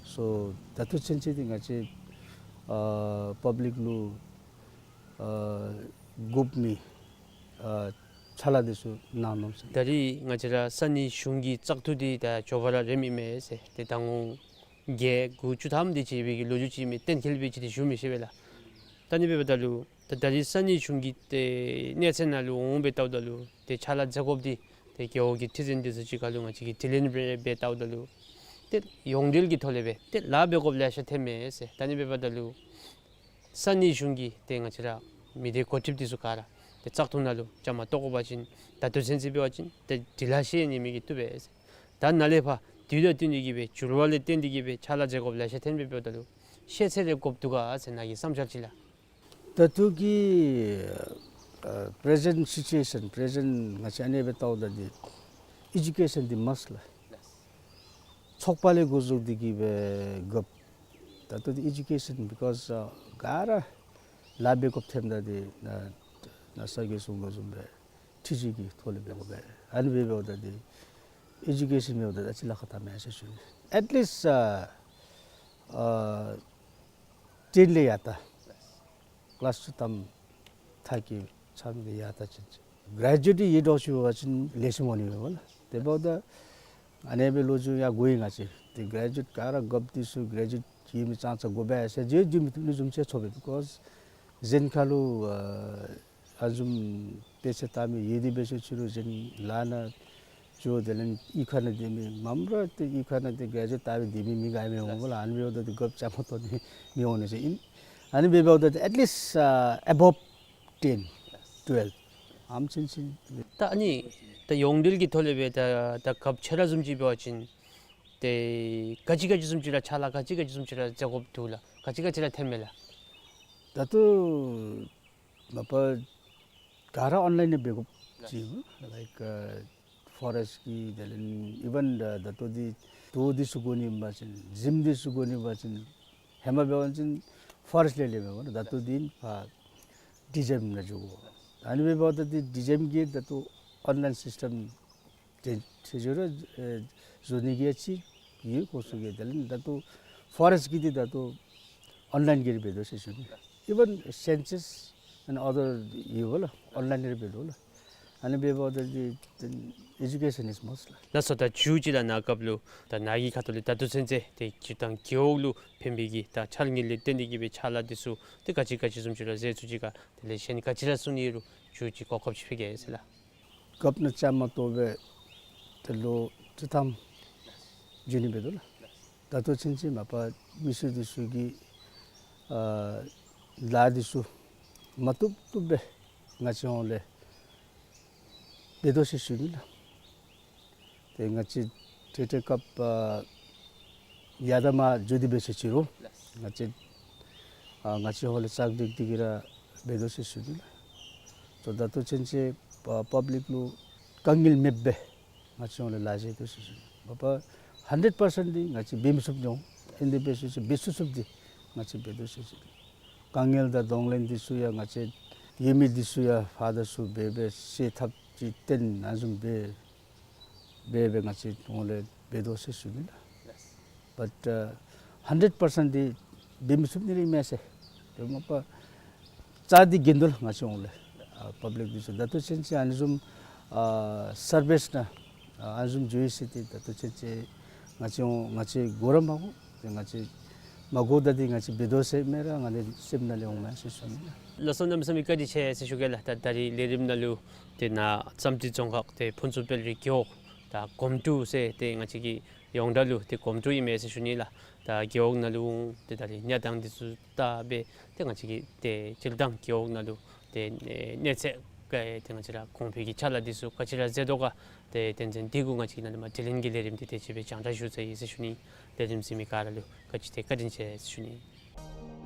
སོ་ད་ལྟོ་ཚུན་ཚོད་འདི་ང་བཅས་ཨ་པབ་ལིཀ་ལུ་ཨ་དགོ་མི་ཨ་ཕྱག་ལཱ་འདི་ཚུ་གནང་ནུག་ཟེར། ད་རེས་ང་བཅས་ར་ས་གནས་གཞུང་གི་བཙག་འཐུ་འདི་ད་མགྱོགས་པ་ར་རནམ་ཨིན་མས་ཟེར། ཏེ་ད་ངོ་བརྒྱད་དགུ་བཅུ་ཐམ་དེ་ཅིག་སྦེ་གི་ལོ་རྒྱུས་ཅིག་མས། གཏན་འཁེལ་སྦེ་ཅིག་འདི་ཞུ་མི་ཤེས་པས་ལགས། ད་ཨ་ནི་འབདཝ་ད་ལུ་ད་ད་རེས་ས་གནས་གཞུང་གི་ཏེ་གནས་ཚད་ནང་ལུ་འོང་སྦེ་བལྟཝ་ད་ལུ་ཏེ་ཕྱག་ལཱ་མཛད་དགོཔ་འདི་ཏེ་རྒེད་འོག་གི་ཁྲི་འཛིན་འདི་ཚུ་ཅིག་ཁར་ལུ་ང་བཅས་ཀྱིས་དྲི་ལན་སྦེ་འབད་བལྟཝ་ད་ལུ་ཏེ་ཡོངས་འབྲེལ་གྱི་ཐོག་ལས་སྦེ་ཏེ་ལཱ་འབད་དགོཔ་ལེ་ཤ་ཐོནམ་མས་ཟེར། ད་ཨ་ནི་འབདཝ་ད་ལུ་ས་གནས་གཞུང་གི་ཏེ་ང་བཅས་ར་མི་སྡེ་འགོ་ཁྲིདཔ་འདི་ཚུ་ག་ར་ཏེ་བཙག་འཐུ་ནང་ལུ་བཅའ་མར་གཏོགས་དགོ་པ་ཅིན་ད་ལྟོ་ཚུན་ཚོད་འབད་བ་ཅིན་ཏེ་འབྲི་ལྷག་ཤེས་ནི་མི་གིས་བཏུབ་པས་ཟེར། ད་ནཱ་ལས་ཕར་དུས་དང་བསྟུན་ཏེ་གི་སྦེ་འགྱུར་བ་ལས་བརྟེན་ཏེ་གི་སྦེ་ཕྱག་ལཱ་མཛད་དགོཔ་ལེ་ཤ་ཐོན་སྦེ་འབདཝ་ད་ལུ་ཤེས་ཚད་རེ་དགོཔ་འདུག་ག་ཟེར་ནཱ་གི་བསམ་འཆར་ཅིག་ལགས། ད་ལྟོ་གི་ཨ་པི་རེ་ཛེནཊ་སི་ཅུ་ཨེ་ཤཱན་པི་རེ་ཛེནཊ་ང་བཅས་ཨ་ནེ་སྦེ་བལྟཝ་ད་འདི་ཨེ་ཌུ་ཀེ་ཤཱན་འདི་མཱསཊ་ལགས། ཚོགས་པ་ལས་འགོ་བཙུགས་ཏེ་གི་སྦེ་དགོཔ། ད་ལྟོ་འདི་ཨེ་ཌུ་ཀེ་ཤཱན་བི་ཀོསི་ཨ་ག་ར་ལཱ་འབད་དགོཔ་ཐོནམ་ད་འདི་ནཱ་ནཱ་ས་གིས་གསུང་དོ་བཟུམ་སྦེ་ཁྲི་གཅིག་གི་ཐོག་ལས་འབད་དགོ་པས། ཨ་ནི་འབད་འབདཝ་ད་འདི་ཨེ་ཌུ་ཀེ་ཤཱན་འབདཝ་ད་ཨ་ཙི་ལཱ་ཁག་བཏངམ་མས་ཟེར་ཞུ་ནི། ཨེཊ་ལིསཊ་ཨ་ཨ་ཊེན་ལས་ཡར་ད་ཀི་ལཱསི་བཅུ་ཐམ་མཐར་འཁྱོལ་ཚར་མི་འདི་ཡར་ད་ཅིན་ཅིག་གྲེ་ཇུ་ཨེཊ་ཡོད་དོ་ཞུ་བ་ཅིན་ལེགས་ཤོམ་འོང་ནི་མས་ལགས། དེ་འབདཝ་ད་ཨ་ནེ་སྦེ་ལོ་རྒྱུས་ཡང་གོ་ཡི། ང་བཅས་ཏེ་གྲེ་ཇུ་ཨེཊ་ག་ར་དགོཔ་འདི་ཚུ་གྲེ་ཇུ་ཨེཊ་ཡོད་མི་ཙང་ཙ་དགོ་པས་ཟེར་བརྗོད་བརྗོད་མི་བཏུབ་ནི་བཟུམ་ཅིག་ཚོར་བས། བི་ཀོསི་གཞན་ཁར་ལུ་ཨ་ཨ་བཟུམ་དཔེ་ཆ་ལྟ་མི་ཡོད་དེ་འབད་ཞུ་ཅི་རུང་གཞན་ལཱ་ནང་འགྱོ་དེ་ལས་གཡུས་ཁ་ནང་སྡོད་མི་མངམ་ར་ཏེ་གཡུས་ཁ་ནང་ཏེ་གྲེ་ཇུ་ཨེཊ་བཏང་སྦེ་སྡོད་མི་མི་ག་ཡང་མི་འོང་པས་ལགས། ཨ་ནི་འབདཝ་ད་ཏེ་དགོཔ་བཅའ་མར་གཏོགས་ནི་མི་འོང་ནི་ཟེར་ཨིན། ཨ་ནི་འབདཝ་ད་ཏེ་ཨེཊ་ལིསཊ་ཨ་ཨེ་བོབ་ཊེན་ཊུ་ཝེལབ་ཨམ་ཅིན་ཅིན། ད་ཨ་ནི་ད་ཡོངས་འབྲེལ་གྱི་ཐོག་ལས་སྦེ་ད་ད་སྐབས་ཆ་ར་བཟུམ་ཅིག་འབད་བ་ཅིན་ཏེ་ག་ཅི་ག་ཅི་བཟུམ་ཅིག་ར་ཕྱག་ལཱ་ག་ཅི་ག་ཅི་བཟུམ་ཅིག་ར་མཛད་དགོཔ་འདུག་ལགས། ག་ཅི་ག་ཅི་ར་ཐོནམ་མས་ལགས། ད་ལྟོ་མ་པ་ག་ར་ཨོན་ལཱའིན་ལས་འབད་དགོཔ་ཅིག་ལའིཀ་ཨ་ཕོ་རེསཊ་ཀྱི་དེ་ལས་ཨི་ཝན་ད་ད་ལྟོ་འདི་དོ་འདི་ཚུ་དགོ་ནི་འབད་བ་ཅིན་གཟིམ་འདི་ཚུ་དགོ་ནི་འབད་བ་ཅིན་ཧེ་མ་འབད་བ་ཅིན་ཕོ་རེསཊ་ལས་ལེན་མས་པ་ལགས། ད་ལྟོ་འདི་ཕར་ཌི་ཇི་ཨེམ་ནང་འགྱོ་དགོ། ཨ་ནི་འབདཝ་ད་འདི་ཌི་ཇི་ཨེམ་གྱིས་ད་ལྟོ་ཨོན་ལཱའིན་སིསི་ཊེམ་ཏེ་ཏེ་ཇོ་ར་ཨེ་བཟོ་ནི་གི་ཅིག་ཡོད་ཁོང་ཚུ་གིས། དེ་ལས་ད་ལྟོ་ཕོ་རེསཊ་ཀྱི་འདི་ད་ལྟོ་ཨོན་ལཱའིན་གྱིས་ར་འབད་དོ་ཟེར་ཞུ་ནི། ཨི་ཝན་སེན་སཱས་ཨེནཌ་ཨ་དར་ཡོད་པ་ལགས། ཨོན་ལཱའིན་ར་འབད་དོ་ལགས། ཨ་ནི་འབདཝ་ད་འདི་ཨེ་ཌུ་ཀེ་ཤཱན་ཨིཛ་མཱསཊ་ལགས། ལགས་སོ། ད་མཇུག་ཅིག་ལགས་ནཱ་སྐབས་ལུ་ད་ནཱ་གི་ཁ་ཐུག་ལས་ད་ལྟོ་ཚུན་ཚོད་ཏེ་སྤྱིར་བཏང་རྒེད་འོག་ལུ་ཕན་པའི་གི་ད་འཆར་དངུལ་ལས་བརྟེན་ཏེ་གི་སྦེ་ཕྱག་ལཱ་འདི་ཚུ་ཏེ་ག་ཅི་ག་ཅི་བཟུམ་ཅིག་ར་མཛད་ཚུགས་ཅི་ག། དེ་ལས་གཞན་ག་ཅི་ར་གསུང་ནི་ཡོད་རུང་མཇུག་ཅིག་གོ་སྐབས་ཅིག་ཕུལ་གེ་ཟེར་ལགས། སྐབས་ནང་བཅའ་མར་གཏོགས་སྦེ་ཏེ་ལོ་བཅུ་ཐམ་འགྱོ་ནི་འབད་དོ་ལགས། ད་ལྟོ་ཚུན་ཚོད་མ་པ་མི་སེར་འདི་ཚུ་གི་ཨ་ལཱ་འདི་ཚུ་མ་བཏུབ་བཏུབ་སྦེ་ང་བཅས་ཧོང་ལས་འབད་དོ་ཟེར་ཞུ་ནི་ལགས། ཏེ་ང་བཅས་ཏེ་ཏེ་སྐབས་ཨ་ཡར་དང་མར་འགྱོ་སྟེ་འབད་ཟེར་ཅི་རུང་ང་བཅས་ཨ་ང་བཅས་ཧོང་ལས་ཙག་སྒྲིག་སྟེ་གི་ར་འབད་དོ་ཟེར་ཞུ་ནི་ལགས། ཏེ་ད་ལྟོ་ཚུན་ཚོད་ཨ་པབ་ལིཀ་ལུ་དཀའ་ངལ་མེདཔ་སྦེ་ང་བཅས་ཧོང་ལས་ལཱ་མཛད་དོ་ཟེར་ཞུ་ནི། མ་པ་ཧན་ཌེཌ་པར་སེནཊ་འདི་ང་བཅས་འབད་མི་ཚུགསཔ་འགྱོ་འོང་། ཨིན་དེ་འབད་ཟེར་ཅི་འབད་ཚུགས་ཚུགསཔ་འདི་ང་བཅས་འབད་དོ་ཟེར་ཞུ་ནི། དཀའ་ངལ་དང་གདོང་ལེན་འདི་ཚུ་ཡང་ང་བཅས་ཡོད་མི་འདི་ཚུ་ཡང་ཕར་དང་ཚུར་འབད་འབད་བཤད་ཐབས་ཅིག་བཏོན་ཨ་ནི་བཟུམ་སྦེ་འབད་འབད་ང་བཅས་ཧོང་ལས་འབད་དོ་ཟེར་ཞུ་ནི་ལགས། བཊ་ཨ་ཧན་ཌེཌ་པར་སེནཊ་འདི་འབད་མི་ཚུགས་ནི་ར་མེན་ཟེར། ཏེ་མ་པ་རྩ་འདི་འགན་འདུག་ལགས། ང་བཅས་ཧོང་ལས་ཨ་པབ་ལིཀ་འདི་ཚུ་ད་ལྟོ་ཚུན་ཚོད་ཨ་ནི་བཟུམ་ཨ་སར་བིསི་ནང་ཨ་ཨ་ནི་བཟུམ་འགྱོ་ཡི་ཟེར་ཏེ་ད་ལྟོ་ཚུན་ཚོད་ང་བཅས་ཧོང་ང་བཅས་གོ་ར་མ་གོ། ཏེ་ང་བཅས་མ་གོ་ད་འདི་ང་བཅས་འབད་དོ་ཟེར་མི་ར་ང་བཅས་སེམས་ནང་ལས་འོང་མས་ཟེར་ཞུ་ནི་ལགས། ལགས་སོ། གནམ་མེད་ས་མེད་བཀའ་དྲིན་ཆེ་ཟེར་ཞུ་གེ་ལགས། ད་ད་རིས་ལས་རིམ་ནང་ལུ་ཏེ་ནཱ་བསམ་གྲུབ་རྫོང་ཁག་ཏེ་ཕུན་ཚོགས་དཔལ་རི་རྒེད་འོག་ད་གོམ་ཀྲུ་ཟེར་ཏེ་ང་བཅས་ཀྱི་ཡོངས་གྲགས་ལུ་ཏེ་གོམ་ཀྲུ་ཨིན་མས་ཟེར་ཞུ་ནི་ལགས། ད་རྒེད་འོག་ནང་ལུ་ཏེ་ད་རིས་གནས་སྟངས་འདི་ཚུ་བལྟ་སྦེ་ཏེ་ང་བཅས་ཀྱི་ཏེ་སྤྱིར་བཏང་རྒེད་འོག་ནང་ལུ་ཏེ་གནས་ཚད་ག་ཏེ་ང་བཅས་ར་གོང་འཕེལ་གྱི་ཅ་ལ་འདི་ཚུ་ག་ཅི་ར་མཛད་དོ་ག་ཏེ་དོན་ཚན་འདི་གུ་ང་བཅས་ཀྱིས་ནཱ་ལས་མར་དྲི་ལན་གྱི་ལས་རིམ་འདི་དེ་ཅིག་སྦེ་རྒྱང་བསྒྲགས་ཞུ་ཚར་ཡི་ཟེར་ཞུ་ནི། ལས་རིམ་གཟིགས་མི་ག་ར་ལུ་ག་ཅི་ཏེ་བཀའ་དྲིན་ཆེ་ཟེར་ཞུ་ནི།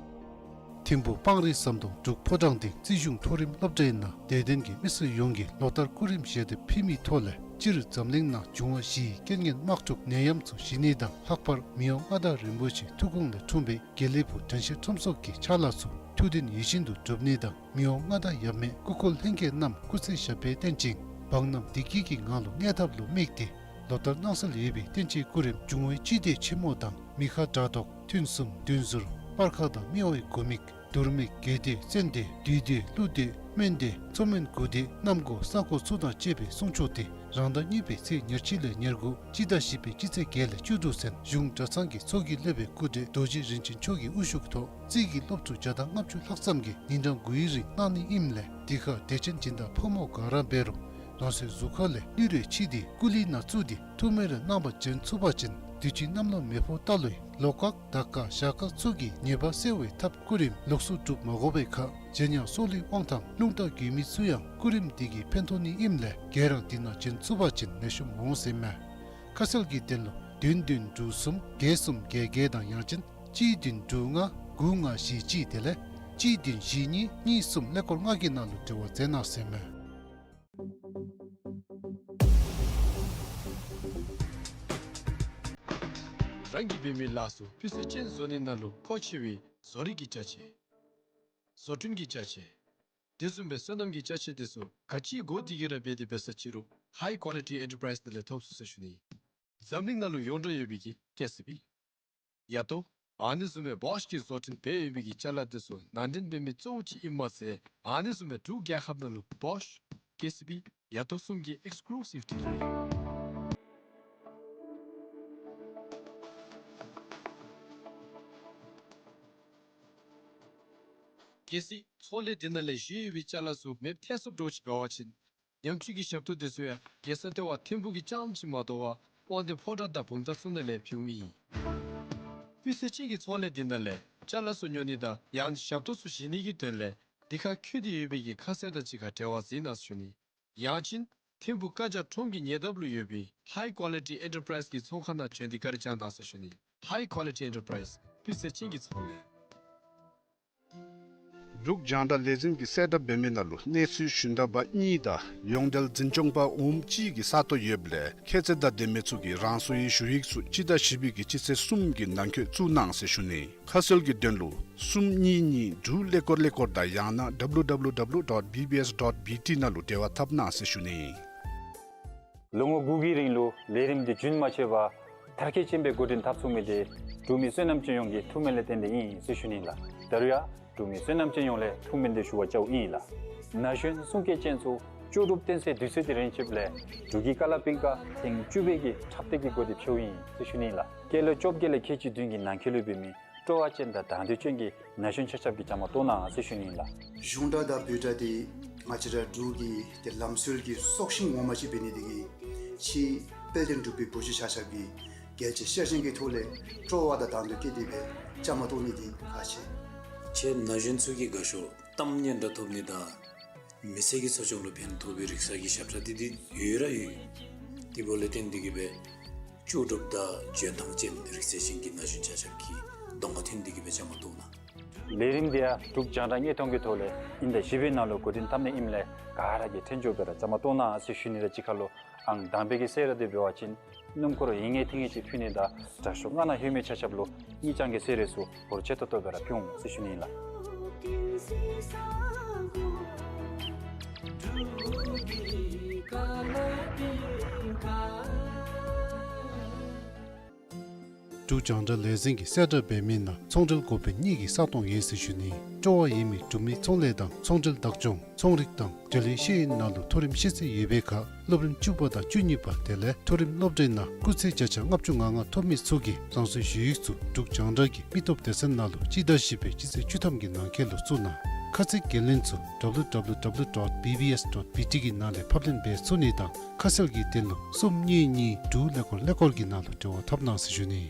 ཐིམ་ཕུ་སྤང་རི་ཟམ་གདོང་འབྲུག་ཕོ་བྲང་སྡིངས་རྩིས་གཞུང་མཐོ་རིམ་སློབ་གྲྭའི་ནང་དད་ལྡན་གྱི་མི་སེར་ཡོངས་ཀྱིས་ལོ་ལྟར་སྐུ་རིམ་བཞེས་ཏེ་ཕེབས་མིའི་ཐོག་ལས་སྤྱིར་འཛམ་གླིང་ནང་འབྱུང་བ་བཞིའི་རྐྱེན་ངན་དམག་འཁྲུག་ནད་ཡམས་ཚུ་ཞི་ནི་དང་ལྷག་པར་མི་དབང་མངའ་བདག་རིན་པོ་ཆེའི་ཐུགས་དགོངས་ལས་འཁྲུངས་པའི་དགེ་ལེགས་ཕུག་དྲན་ཤེས་ཁྲོམ་ཚོགས་ཀྱི་ཕྱག་ལཱ་ཚུ་ཐུགས་མཐུན་ཡིད་བཞིན་དུ་འགྲུབ་ནི་དང་མི་དབང་མངའ་བདག་ཡབ་མེས་སྐུ་འཁོར་ལྷན་རྒྱས་རྣམས་སྐུ་ཚེ་ཞབས་པད་བརྟན་ཅིང་འབངས་རྣམས་བདེ་སྐྱིད་ཀྱི་ངང་ལུ་གནས་ཐབས་ལུ་དམིགས་ཏེ་ལོ་ལྟར་གནང་སྲོལ་ཡོད་པའི་བསྟན་སྤྱིའི་སྐུ་རིམ་འབྱུང་བའི་སྤྱི་མདོས་ཆེན་མོ་དང་མི་ཁ་དགྲ་བཟློག་ཐུན་གསུམ་བདུན་ཟུར་སྤར་ཁ་དང་མི་དབང་བའི་དགོངས་དམིགས་མདོ་སྨད་རྒྱལ་མདོས་བཙན་མདོས་བདུད་མདོས་ཀླུ་མདོས་སྨན་མདོས་མཚོ་སྨན་དགུ་མདོས་གནམ་སྒོ་ས་སྒོ་ཚུ་དང་བཅས་པའི་གསུང་ཆོག་དེ་རང་ཟླ་གཉིས་པའི་ཚེས་ཉེར་གཅིག་ལས་ཉེར་དགུ་སྤྱི་ཟླ་བཞི་པའི་སྤྱི་ཚེས་བརྒྱད་ལས་བཅུ་དྲུག་ཚུན་གཞུང་གྲྭ་ཚང་གི་ཚོགས་ཀྱི་སློབ་དཔོན་སྐུ་བགྲེས་རྡོ་རྗེ་རིན་ཆེན་མཆོག་གི་དབུ་བཞུགས་ཐོག་རྩིས་ཀྱི་སློབ་ཕྲུག་བརྒྱ་དང་ལྔ་བཅུ་ལྷག་ཙམ་གྱིས་ཉིན་གྲངས་དགུའི་རིང་གནང་ནི་ཨིནམ་ལས་འདི་ཁར་དད་ཅན་སྦྱིན་བདག་ཕོ་མོ་ག་ར་འབད་རུང་རང་སོའི་གཟུགས་ཁ་ལས་ནི་རེ་ཕྱིས་ཏེ་སྐུ་ལུས་ནང་བཙུགས་ཏེ་ཐུགས་སྨོན་རེ་གནང་བར་བྱོན་ཚུགས་པ་ཅིན་དུས་ཅི་གནམ་ལོ་མེ་ཕོ་རྟ་ལོའི་ལོ་སྐག་ཟླ་སྐག་ཞག་སྐག་ཚུ་གི་ཉེས་པ་སེལ་བའི་ཐབས་སྐུ་རིམ་ལོགས་སུ་སྒྲུབ་མ་དགོ་པའི་ཁར་རྗེ་ཉང་སྲོག་ལུས་དབང་ཐང་རླུང་རྟ་རྒྱུད་མི་ཚུ་ཡང་སྐུ་རིམ་འདི་གིས་ཕན་ཐོགས་ནི་ཨིནམ་ལས་ག་ར་འདི་ནང་བྱོན་ཚུགས་པ་ཅིན་ལེགས་ཤོམ་འོང་ཟེར་མས། ཁ་གསལ་གྱི་དོན་ལུ་བདུན་བདུན་དྲུག་གསུམ་བརྒྱད་གསུམ་བརྒྱད་བརྒྱད་དང་ཡང་ཅིན་གཅིག་བདུན་དྲུག་ལྔ་དགུ་ལྔ་བཞི་གཅིག་དེ་ལས་གཅིག་བདུན་བཞི་གཉིས་གཉིས་གསུམ་ཀླད་ཀོར་ལྔ་གི་ནང་ལུ་འབྲེལ་བ་མཛད་གནང་ཟེར་མས། རང་གིས་འབད་མི་ལཱ་ཚུ་སྤུས་ཚད་ཅན་བཟོ་ནི་ནང་ལུ་མཁོ་ཆེ་བའི་བཟོ་རིག་གི་ཅ་ཆས། བཟོ་སྐྲུན་གྱི་ཅ་ཆས། དེ་བཟུམ་སྦེ་སོ་ནམ་གྱི་ཅ་ཆས་དེ་ཚུ་ག་ཅི་དགོ་དེ་གི་ར་འབད་དེ་འབད་ས་ཅི་རུང་High Quality Enterprise ནང་ལས་ཐོབ་ཚུགས་ཟེར་ཞུ་ནི། འཛམ་གླིང་ནང་ལུ་ཡོངས་གྲགས་ཡོད་པའི་གི་ཀེ་སི་བི། ཡ་ཏོ། ཨ་ནི་བཟུམ་སྦེ་བོཤ་གིས་བཟོ་སྐྲུན་འབད་ཡོད་པའི་གི་ཅ་ལ་དེ་ཚུ་ནང་འདྲེན་འབད་མི་གཙོ་བོ་ཅིག་ཨིནམ་མ་ཚད་ཨ་ནི་བཟུམ་སྦེ་འབྲུག་རྒྱལ་ཁབ་ནང་ལུ་བོཤ་ཀེ་སི་བི་ཡ་ཏོ་གསུམ་གྱི་ཨེགསི་ཀུ་ལུ་སིབ་ཌི་ལར་ཨིན། གལ་སྲིད་ཚོང་ལས་འདི་ནང་ལས་བཞེས་ཡོད་པའི་ཅ་ལ་ཚུ་མེདཔ་ཐལ་སོངམ་འདྲཝ་ཅིག་འབད་བ་ཅིན་ཉམས་བཅོས་ཀྱི་ཞབས་ཏོག་དེ་ཚུ་ཡང་རྒྱལ་ས་ལྟེ་བ་ཐིམ་ཕུག་གི་རྐྱངམ་ཅིག་མ་དོ་བར་དབང་འདུས་ཕོ་བྲང་དང་བུམ་ཐང་ཚུ་ནང་ལས་ཕུལཝ་ཨིན། སྤུས་ཚད་ཅན་གྱི་ཚོང་ལས་འདི་ནང་ལས་ཅ་ལ་ཚུ་ཉོ་ནི་དང་ཡང་ཞབས་ཏོག་ཚུ་བཞེས་ནི་གི་དོན་ལས་འདི་ཁར་འཁོད་དེ་ཡོད་པའི་གི་ཁ་གསལ་དང་གཅིག་ཁར་འབྲེལ་བ་འཛིན་གནང་ཟེར་ཞུ་ནི། ཡང་ཅིན་ཐིམ་ཕུག་ཀ་ཇ་ཁྲོམ་གྱི་ཉེ་འདབས་ལུ་ཡོད་པའི་High Quality Enterprise གི་ཚོང་ཁང་ནང་བྱོན་ཏེ་བཀའ་དྲིན་བསྐྱང་གནང་ཟེར་ཞུ་ནི། High Quality Enterprise སྤུས་ཚད་ཅན་གྱི་ཚོང་ལས། འབྲུག་རྒྱང་བསྒྲགས་ལས་འཛིན་གྱིས་གསལ་བསྒྲགས་འབད་མི་ནང་ལུ་གནས་ཚུལ་ཞུན་དག་པ་གཉིས་དང་ཡོངས་འབྲེལ་འཛིན་སྐྱོང་པ་འོགམ་གཅིག་གི་ས་སྟོང་ཡོདཔ་ལས་ཁྱད་ཚད་དང་ལྡན་མི་ཚུ་གིས་རང་སོའི་ཞུ་ཡིག་ཚུ་སྤྱི་ཟླ་བཞི་པའི་གི་སྤྱི་ཚེས་གསུམ་གྱི་ནང་འཁོད་བཙུགས་གནང་ཟེར་ཞུ་ནི། ཁ་གསལ་གྱི་དོན་ལུ་གསུམ་གཉིས་གཉིས་དྲུག་ཀླད་ཀོར་ཀླད་ཀོར་དང་ཡང་ན་W W W dot B B S dot B T ནང་ལུ་འབྲེལ་བ་འཐབ་གནང་ཟེར་ཞུ་ནི། ལོ་ངོ་དགུ་གི་རིང་ལུ་ལས་རིམ་འདི་རྒྱུན་མ་ཆད་པར་མཐར་འཁྱོལ་ཅན་སྦེ་འགོ་འདྲེན་འཐབ་ཚུགས་མི་འདི་འབྲུག་མི་བསོད་ནམས་ཅན་ཡོངས་ཀྱི་ཐུགས་སྨོན་ལས་བརྟེན་ཏེ་ཨིན་ཟེར་ཞུ་ནི་ལགས། ད་རུང་ཡང་འབྲུག་མི་བསོད་ནམས་ཅན་ཡོངས་ལས་ཐུགས་སྨོན་འདི་ཞུ་བར་བཅརཝ་ཨིན་ལགས། ན་གཞོན་གསུང་སྐད་ཅན་ཚུ་ལྕོགས་གྲུབ་སྟོན་སའི་དུས་ཚོད་འདི་རན་ཆིཝ་ལས་འབྲུག་གི་ཀ་ལ་པིང་ཀ་ཐེངས་བཅུ་པའི་གི་འཁྲབ་སྟེགས་ཀྱི་སྒོ་འདི་ཕྱེཝ་ཨིན་ཟེར་ཞུ་ནི་ལགས། སྐྱེས་ལོ་བཅོ་བརྒྱད་ལས་ཁལ་གཅིག་བདུན་གྱི་ནང་འཁོད་ལུ་འབད་མི་སྤྲོ་བ་ཅན་དང་དང་འདོད་ཅན་གྱི་ན་གཞོན་ཆ་ཁྱབ་ཀྱིས་བཅའ་མར་གཏོགས་གནང་ཟེར་ཞུ་ནི་ལགས། གཞུང་སྒྲ་དང་བོད་སྒྲ་འདི་ང་བཅས་ར་འབྲུག་གི་ཏེ་ལམ་སྲོལ་གྱི་སྲོག་ཤིང་ངོ་མ་ཅིག་འབད་ནི་དེ་གིས་ཕྱི་དཔལ་ལྡན་འབྲུག་པའི་བུ་གཞི་ཆ་ཁྱབ་ཀྱིས་ རྒྱལ་སྤྱིའི་ཤ་ཞེན་གྱི་ཐོག་ལས་སྤྲོ་བ་དང་དང་འདོད་བསྐྱེད་དེ་སྦེ་བཅའ་མར་གཏོགས་ནི་འདི་ཁག་ཆེ། ཁྱེད་ན་གཞོན་ཚུ་གིས་དགའ་ཤོས་གཏམ་སྙན་གྲགས་ཐོབ་ནི་དང་མི་ཚེ་གི་འཚོ་སྐྱོང་ལུ་ཕན་ཐོགས་པའི་རིག་གསར་གྱི་ཞབས་ཁྲ་འདི་འདི་ཡོད་ར་ཡོད། དེ་འབདཝ་ལས་བརྟེན་ཏེ་གིས་སྦེ་ལྕོགས་གྲུབ་དང་འཇོན་ཐང་ཅན་རིག་རྩལ་ཅན་གྱི་ན་གཞོན་ཆ་ཁྱབ་ཀྱིས་གདོང་ཁར་ཐོན་ཏེ་གིས་སྦེ་བཅའ་མར་གཏོགས་གནང་། ལས་རིམ་འདི་ཡང་འབྲུག་རྒྱང་བསྒྲགས་བརྙན་ཐུང་གི་ཐོག་ལས་ཨིན་ཟླ་བཞི་པའི་ནང་ལུ་འགོ་འདྲེན་འཐབ་ནི་ཨིནམ་ལས་ག་ར་གིས་ཐོན་འགྱོ་སྦེ་ར་བཅའ་མར་གཏོགས་གནང་ཟེར་ཞུ་ནི་ར་གཅིག་ཁར་ལུ་ཨང་དང་པའི་གི་གསོལ་རས་འདི་འབད་བ་ཅིན་སྣུམ་འཁོར་ཡིན་ངེས་ཐིང་ངེས་ཅིག་ཕུལ་ནི་དང་དྲག་ཤོས་སྔ་ན་ལྷོད་མི་ཆ་ཁྱབ་ལུ་ངེད་ཅག་གི་གསོལ་རས་ཚུ་འབོར་ཆེ་ཏོག་ཏོ་སྦེ་ར་ཕུལ་འོང་ཟེར་ཞུ་ནི་ཨིན་ལགས། འབྲུག་རྒྱང་བསྒྲགས་ལས་འཛིན་གྱིས་གསལ་བསྒྲགས་འབད་མི་ནང་ཚོང་འབྲེལ་འགོ་དཔོན་གཉིས་ཀྱི་ས་སྟོང་ཡོད་ཟེར་ཞུ་ནི། སྤྲོ་བ་ཡོད་མི་འབྲུག་མི་ཚོང་ལས་དང་ཚོང་འབྲེལ་བདག་སྐྱོང་ཚོང་རིག་དང་འབྲེལ་ཡོད་ཤེས་ཡོན་ནང་ལུ་མཐོ་རིམ་ཤེས་ཚད་ཡོད་པའི་ཁར་སློབ་རིམ་བཅུ་པ་དང་བཅུ་གཉིས་པ་དེ་ལས་མཐོ་རིམ་སློབ་གྲྭའི་ནང་སྐུགས་ཚད་བརྒྱ་ཆ་ལྔ་བཅུ་ང་ལྔ་ཐོབ་མི་ཚུ་གིས་རང་སོའི་ཞུ་ཡིག་ཚུ་འབྲུག་རྒྱང་བསྒྲགས་ཀྱི་མི་སྟོབས་སྡེ་ཚན་ནང་ལུ་སྤྱི་ཟླ་བཞི་པའི་སྤྱི་ཚེས་བཅུ་ཐམ་གྱི་ནང་འཁོད་ལུ་བཙུགས་གནང་། ཁ་ཚིག་འགན་ལེན་ཚུ་W W W dot B B S dot B T གི་ནང་ལས་ཕབ་ལེན་འབད་ཚུགས་ནི་དང་ཁ་གསལ་གྱི་དོན་ལུ་གསུམ་གཉིས་གཉིས་དྲུག་ཀླད་ཀོར་ཀླད་ཀོར་གྱི་ནང་ལུ་འབྲེལ་བ་འཐབ་གནང་ཟེར་ཞུ་ནི།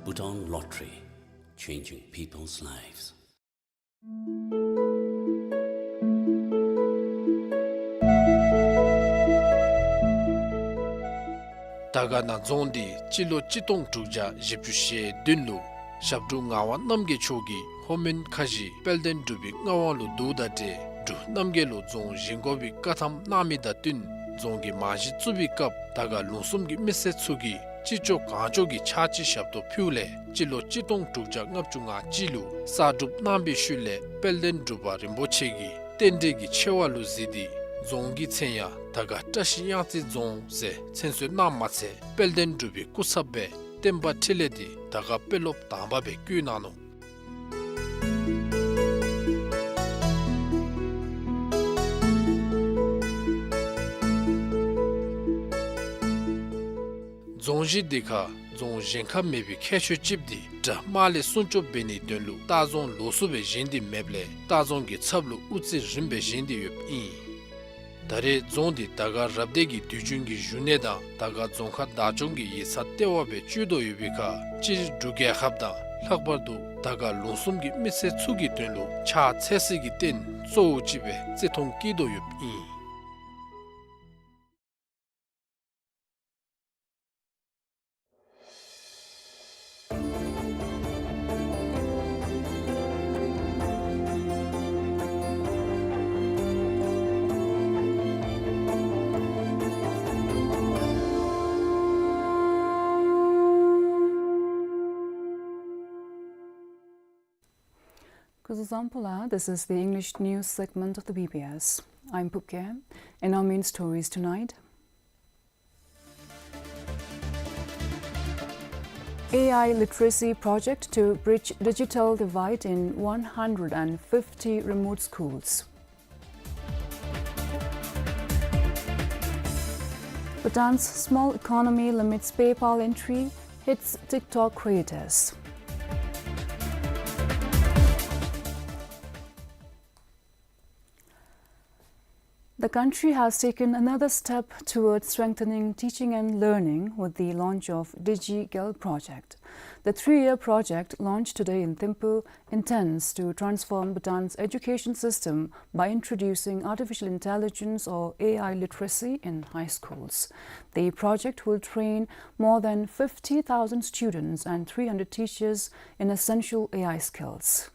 Bhutan Lottery, changing people's lives. དར་དཀར་ན་རྫོང་འདི་སྤྱི་ལོ་གཅིག་སྟོང་དྲུག་བརྒྱ་བཞི་བཅུ་ཞེ་བདུན་ལུ་ཞབས་དྲུང་ངག་དབང་རྣམ་རྒྱལ་མཆོག་གིས་ལྷོ་མོན་ཁ་བཞི་དཔལ་ལྡན་འབྲུག་པའི་མངའ་དབང་ལུ་བསྡུཝ་དང་འབྲེལ་འབྲུག་རྣམ་རྒྱལ་ལུ་རྫོང་བཞེངས་དགོ་པའི་བཀའ་ཐམ་གནང་མི་དང་བསྟུན་རྫོང་གི་རྨང་གཞི་བཙུགས་པའི་སྐབས་དར་དཀར་ལུང་གསུམ་གྱི་མི་སེར་ཚུ་གིས་ཅི་ལྕོགས་གང་ལྕོགས་ཀྱི་ཕྱག་ཕྱི་ཞབས་ཏོག་ཕུལཝ་ལས་སྤྱི་ལོ་གཅིག་སྟོང་དྲུག་བརྒྱ་ལྔ་བཅུ་ང་གཅིག་ལུ་གསར་སྒྲུབ་གནང་བའི་ཤུལ་ལས་དཔལ་ལྡན་འབྲུག་པ་རིན་པོ་ཆེ་གིས་རྟེན་འབྲེལ་གྱི་ཆེ་བ་ལུ་གཟིགས་ཏེ་རྫོང་གི་མཚན་ཡང་དར་དཀར་བཀྲ་ཤིས་གཡང་རྩེ་རྫོང་ཟེར་མཚན་གསོལ་གནངམ་མ་ཚད་དཔལ་ལྡན་འབྲུག་པའི་སྐུ་ཚབ་སྦེ་བསྟན་པ་འཕྲིན་ལས་འདི་དར་དཀར་དཔོན་སློབ་དང་པ་སྦེ་བསྐོ་གནང་ནུག། རྫོང་གཞི་འདི་ཁར་རྫོང་གཞན་ཁར་མེད་པའི་ཁྱད་ཆོས་ཅིག་འདི་དགྲ་དམག་ལས་སྲུང་སྐྱོབ་འབད་ནིའི་དོན་ལུ་ལྟ་རྫོང་ལོགས་སུ་སྦེ་བཞེངས་ཏེ་མེདཔ་ལས་ལྟ་རྫོང་གི་ཚབ་ལུ་དབུ་རྩེ་རིམ་སྦེ་བཞེངས་ཏེ་ཡོདཔ་ཨིན། ད་རེས་རྫོང་འདི་དར་དཀར་རབ་སྡེ་གི་དུས་རྒྱུན་གྱི་བཞུགས་གནས་དང་དར་དཀར་རྫོང་ཁག་བདག་སྐྱོང་གི་ཡིག་ཚང་ལྟེ་བ་སྦེ་སྤྱོད་དོ་ཡོད་པའི་ཁར་སྤྱིར་འབྲུག་རྒྱལ་ཁབ་དང་ལྷག་པར་དུ་དར་དཀར་ལུང་གསུམ་གྱི་མི་སེར་ཚུ་གི་དོན་ལུ་ཕྱག་འཚལ་སའི་རྟེན་གཙོ་བོ་ཅིག་སྦེ་བརྩི་མཐོང་བསྐྱེད་དོ་ཡོདཔ་ཨིན། Kuzuzangpo la, this is the English news segment of the B B S. I'm Pupke. In our main stories tonight, A I literacy project to bridge digital divide in one hundred and fifty remote schools. Bhutan's small economy limits PayPal entry, hits TikTok creators. The country has taken another step towards strengthening teaching and learning with the launch of DigiGel project. The three-year project, launched today in Thimphu, intends to transform Bhutan's education system by introducing artificial intelligence or A I literacy in high schools. The project will train more than fifty thousand students and three hundred teachers in essential A I skills.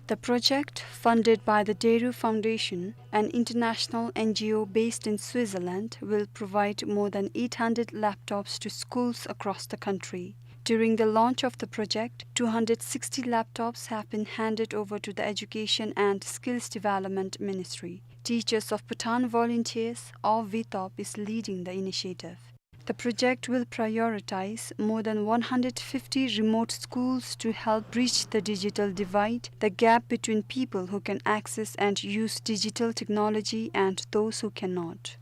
The project, funded by the Deru Foundation, an international N G O based in Switzerland, will provide more than eight hundred laptops to schools across the country. During the launch of the project, two hundred sixty laptops have been handed over to the Education and Skills Development Ministry. Teachers of Bhutan Volunteers, or VTOP, is leading the initiative. The project will prioritize more than one hundred fifty remote schools to help bridge the digital divide, the gap between people who can access and use digital technology and those who cannot.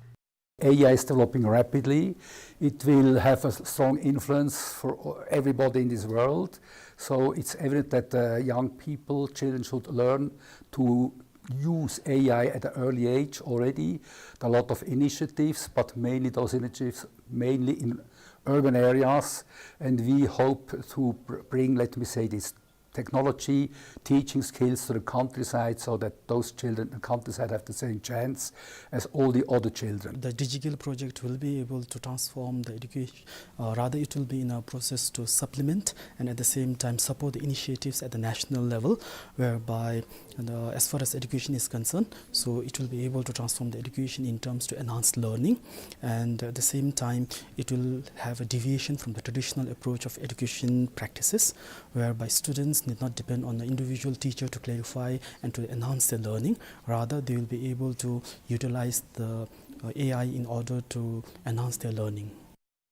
A I is developing rapidly. It will have a strong influence for everybody in this world. So it's evident that, uh, young people, children should learn to use A I at an early age already. There are a lot of initiatives, but mainly those initiatives mainly in urban areas. And we hope to br-, bring, let me say this, technology, teaching skills to the countryside so that those children in countryside have the same chance as all the other children. The digital project will be able to transform the education, uh, rather it will be in a process to supplement and at the same time support the initiatives at the national level, whereby, and, uh, as far as education is concerned, so it will be able to transform the education in terms to enhance learning, and at the same time, it will have a deviation from the traditional approach of education practices, whereby students need not depend on the individual teacher to clarify and to enhance their learning. Rather, they will be able to utilize the, uh, A I in order to enhance their learning.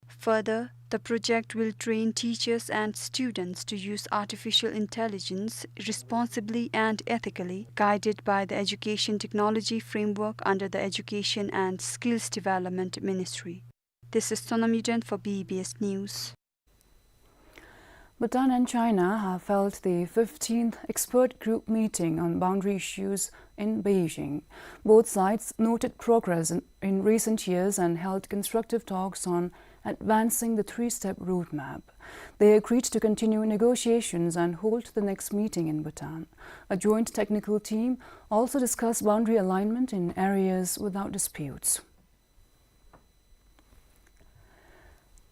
Further, the project will train teachers and students to use artificial intelligence responsibly and ethically, guided by the education technology framework under the Education and Skills Development Ministry. This is Sonam Yuden for B B S News. Bhutan and China have held the fifteenth expert group meeting on boundary issues in Beijing. Both sides noted progress in, in recent years and held constructive talks on advancing the three-step roadmap. They agreed to continue negotiations and hold the next meeting in Bhutan. A joint technical team also discussed boundary alignment in areas without disputes.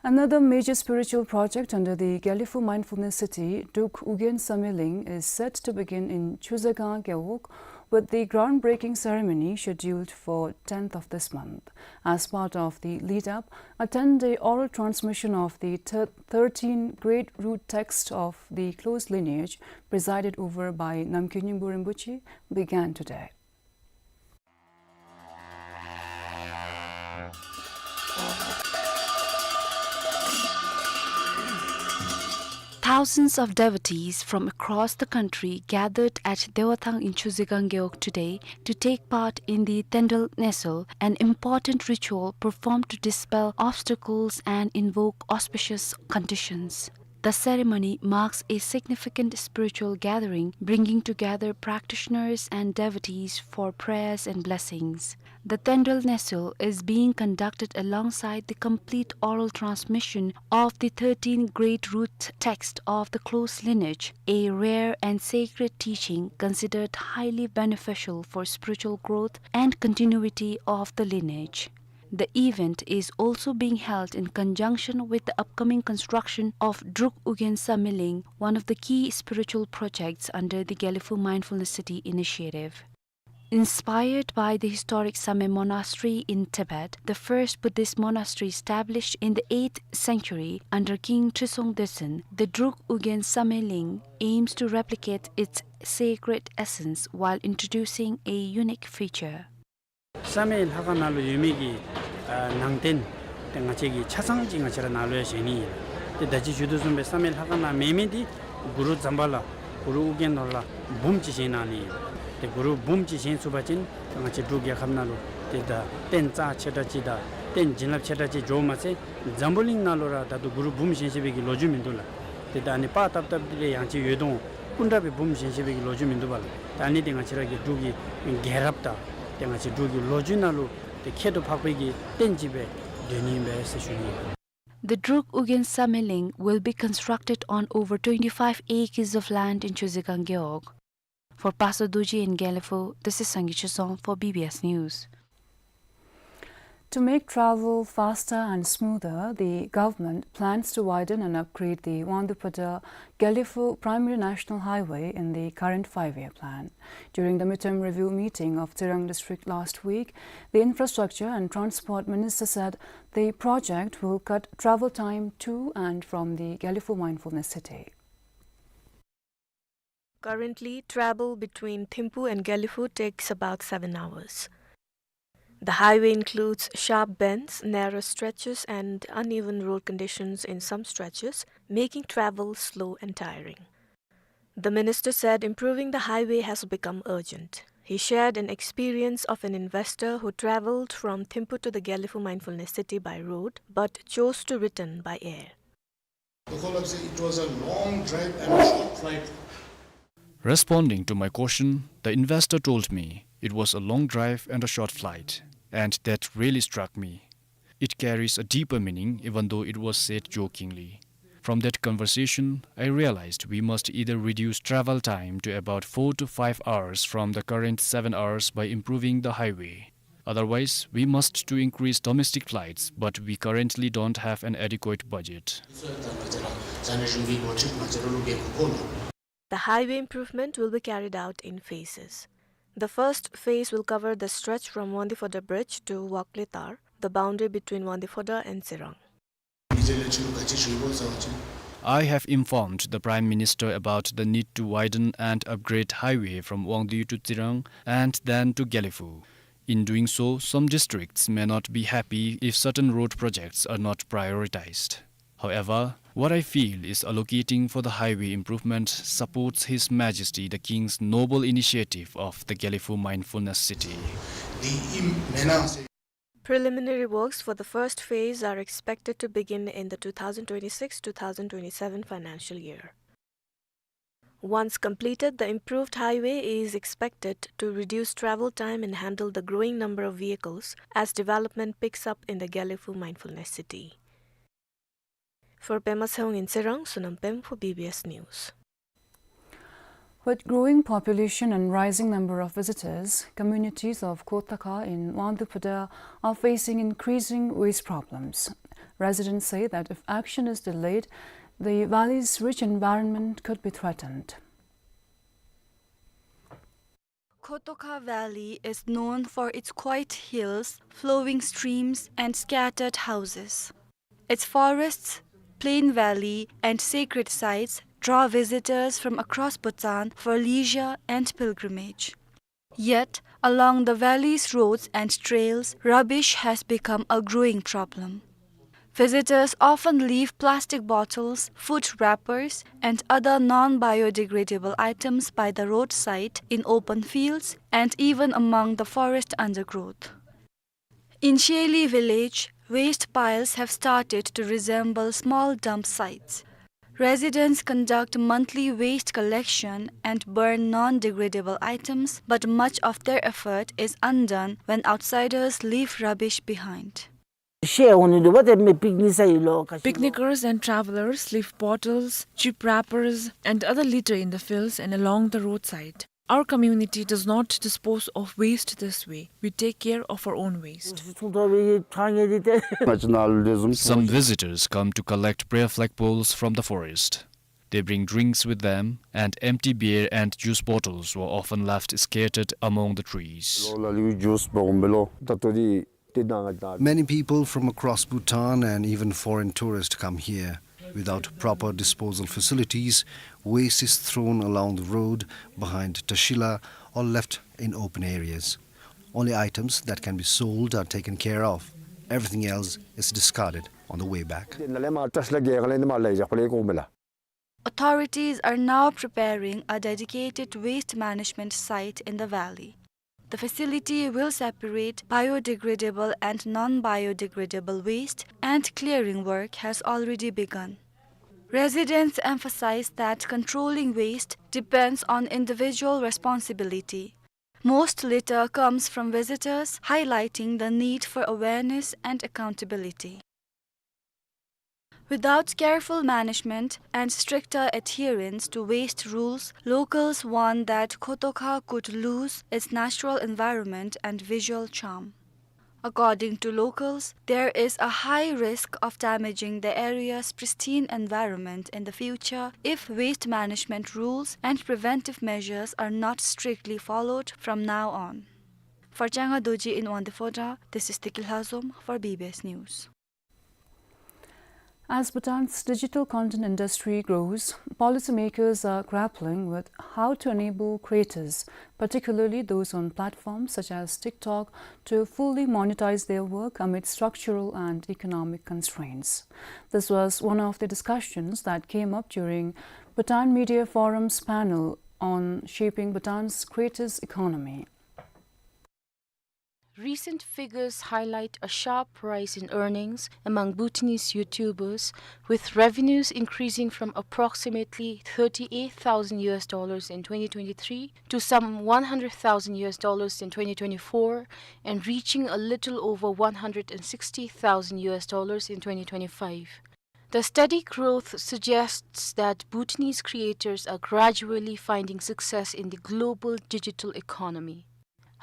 Another major spiritual project under the Gelephu Mindfulness City, Druk Ugyen Samye Ling, is set to begin in Chuzakang Gewog, with the groundbreaking ceremony scheduled for tenth of this month. As part of the lead-up, a ten-day oral transmission of the thir-, thirteen great root texts of the close lineage, presided over by Namkhai Nyingpo Rinpoche, began today. Thousands of devotees from across the country gathered at Dewathang in Chuzakang Gewog today to take part in the Tendrel Nesol, an important ritual performed to dispel obstacles and invoke auspicious conditions. The ceremony marks a significant spiritual gathering, bringing together practitioners and devotees for prayers and blessings. The Tendrel Nesol is being conducted alongside the complete oral transmission of the thirteen great root texts of the close lineage, a rare and sacred teaching considered highly beneficial for spiritual growth and continuity of the lineage. The event is also being held in conjunction with the upcoming construction of Druk Ugyen Samye Ling, one of the key spiritual projects under the Gelephu Mindfulness City initiative. Inspired by the historic Samye Monastery in Tibet, the first Buddhist monastery established in the eighth century under King Trisong Detsen, the Druk Ugyen Samye Ling aims to replicate its sacred essence while introducing a unique feature. བསམ་ཡས་ལྷ་ཁང་ནང་ལུ་ཡོད་མི་གི་ཨ་ནང་རྟེན་དེ་ང་བཅས་ཀྱིས་ཆ་ཚང་ཅིག་ང་བཅས་ར་ནཱ་ལུ་ཡང་བཞེངས་ནི་ཨིན། ཏེ་ད་ཅི་ཞུ་དོ་བཟུམ་སྦེ་བསམ་ཡས་ལྷ་ཁང་ནང་མེད་མི་འདི་གུ་རུ་ཛམ་བྷ་ལ་གུ་རུ་ཨུ་རྒྱན་ནོར་ལྷ་འབུམ་ཅིག་བཞེངས་གནང་ནི་ཨིན། ཏེ་གུ་རུ་འབུམ་ཅིག་བཞེངས་ཚུགས་པ་ཅིན་ཏེ་ང་བཅས་འབྲུག་རྒྱལ་ཁབ་ནང་ལུ་ཏེ་ད་རྟེན་རྩ་ཆེ་དྲགས་ཅིག་དང་རྟེན་བྱིན་རླབས་ཆེ་དྲགས་ཅིག་འགྱོཝ་མ་ཚད་འཛམ་བུ་གླིང་ནང་ལུ་ར་ད་ལྟོ་གུ་རུ་འབུམ་བཞེངས་བཞེངས་པའི་གི་ལོ་རྒྱུས་མིན་འདུག་ལགས། ཏེ་ད་ཨ་ནི་པར་བཏབ་བཏབ་སྟེ་ཡང་ཅིན་ཡོད་དོ་འོང་། སྐུ་འདྲ་སྦེ་འབུམ་བཞེངས་བཞེངས་པའི་གི་ལོ་རྒྱུས་མིན་འདུག་པ་ལགས། ད་ཨ་ནི་འདི་ང་བཅས་ར་གི་འབྲུག་གི་རྒྱལ་རབས་དང་ཏེ་ང་བཅས་འབྲུག་གི་ལོ་རྒྱུས་ནང་ལུ་ཏེ་ཁྱད་དུ་འཕགས་པའི་གི་རྟེན་ཅིག་སྦེ་འདོན་ནི་ཨིན་པས་ཟེར་ཞུ་ནི་ཨིན། The Druk Ugyen Samye Ling will be constructed on over twenty-five acres of land in Chuzakang Gewog. For Pastor Dorji in Gelephu, this is Sangay Chuzang for B B S News. To make travel faster and smoother, the government plans to widen and upgrade the Wangdue-Phodrang-Gelephu Primary National Highway in the current five-year plan. During the midterm review meeting of Tsirang district last week, the Infrastructure and Transport Minister said the project will cut travel time to and from the Gelephu Mindfulness City. Currently, travel between Thimphu and Gelephu takes about seven hours. The highway includes sharp bends, narrow stretches, and uneven road conditions in some stretches, making travel slow and tiring. The minister said improving the highway has become urgent. He shared an experience of an investor who traveled from Thimphu to the Gelephu Mindfulness City by road but chose to return by air. It was a long drive and a short flight. Responding to my question, the investor told me it was a long drive and a short flight, and that really struck me. It carries a deeper meaning, even though it was said jokingly. From that conversation, I realized we must either reduce travel time to about four to five hours from the current seven hours by improving the highway. Otherwise, we must to increase domestic flights, but we currently don't have an adequate budget. The highway improvement will be carried out in phases. The first phase will cover the stretch from Wangdue-Phodrang Bridge to Wokletar, the boundary between Wangdue-Phodrang and Tsirang. I have informed the Prime Minister about the need to widen and upgrade highway from Wangdue to Tsirang and then to Gelephu. In doing so, some districts may not be happy if certain road projects are not prioritized. However, what I feel is allocating for the highway improvement supports His Majesty the King's noble initiative of the Gelephu Mindfulness City. Preliminary works for the first phase are expected to begin in the two thousand twenty-six two thousand twenty-seven financial year. Once completed, the improved highway is expected to reduce travel time and handle the growing number of vehicles as development picks up in the Gelephu Mindfulness City. For Pema Tshewang in Tsirang, Sonam Pem for B B S News. With growing population and rising number of visitors, communities of Khotokha in Wangdue-Phodrang are facing increasing waste problems. Residents say that if action is delayed, the valley's rich environment could be threatened. Khotokha Valley is known for its quiet hills, flowing streams, and scattered houses. Its forests, plain valley, and sacred sites draw visitors from across Bhutan for leisure and pilgrimage. Yet, along the valley's roads and trails, rubbish has become a growing problem. Visitors often leave plastic bottles, food wrappers, and other non-biodegradable items by the roadside, in open fields, and even among the forest undergrowth. In Sheli village, waste piles have started to resemble small dump sites. Residents conduct monthly waste collection and burn non-degradable items, but much of their effort is undone when outsiders leave rubbish behind. Picnickers and travelers leave bottles, chip wrappers, and other litter in the fields and along the roadside. Our community does not dispose of waste this way. We take care of our own waste. Some visitors come to collect prayer flag poles from the forest. They bring drinks with them, and empty beer and juice bottles were often left scattered among the trees. Many people from across Bhutan and even foreign tourists come here. Without proper disposal facilities, waste is thrown along the road behind Tashila or left in open areas. Only items that can be sold are taken care of. Everything else is discarded on the way back. Authorities are now preparing a dedicated waste management site in the valley. The facility will separate biodegradable and non-biodegradable waste, and clearing work has already begun. Residents emphasize that controlling waste depends on individual responsibility. Most litter comes from visitors, highlighting the need for awareness and accountability. Without careful management and stricter adherence to waste rules, locals warn that Khotokha could lose its natural environment and visual charm. According to locals, there is a high risk of damaging the area's pristine environment in the future if waste management rules and preventive measures are not strictly followed from now on. For Changa Dorji in Wangdue Phodrang, this is Tiki Lhazom for B B S News. As Bhutan's digital content industry grows, policymakers are grappling with how to enable creators, particularly those on platforms such as TikTok, to fully monetize their work amid structural and economic constraints. This was one of the discussions that came up during Bhutan Media Forum's panel on shaping Bhutan's creators' economy. Recent figures highlight a sharp rise in earnings among Bhutanese YouTubers, with revenues increasing from approximately thirty-eight thousand U S dollars in twenty twenty-three to some one hundred thousand U S dollars in twenty twenty-four and reaching a little over one hundred and sixty thousand U S dollars in twenty twenty-five. The steady growth suggests that Bhutanese creators are gradually finding success in the global digital economy.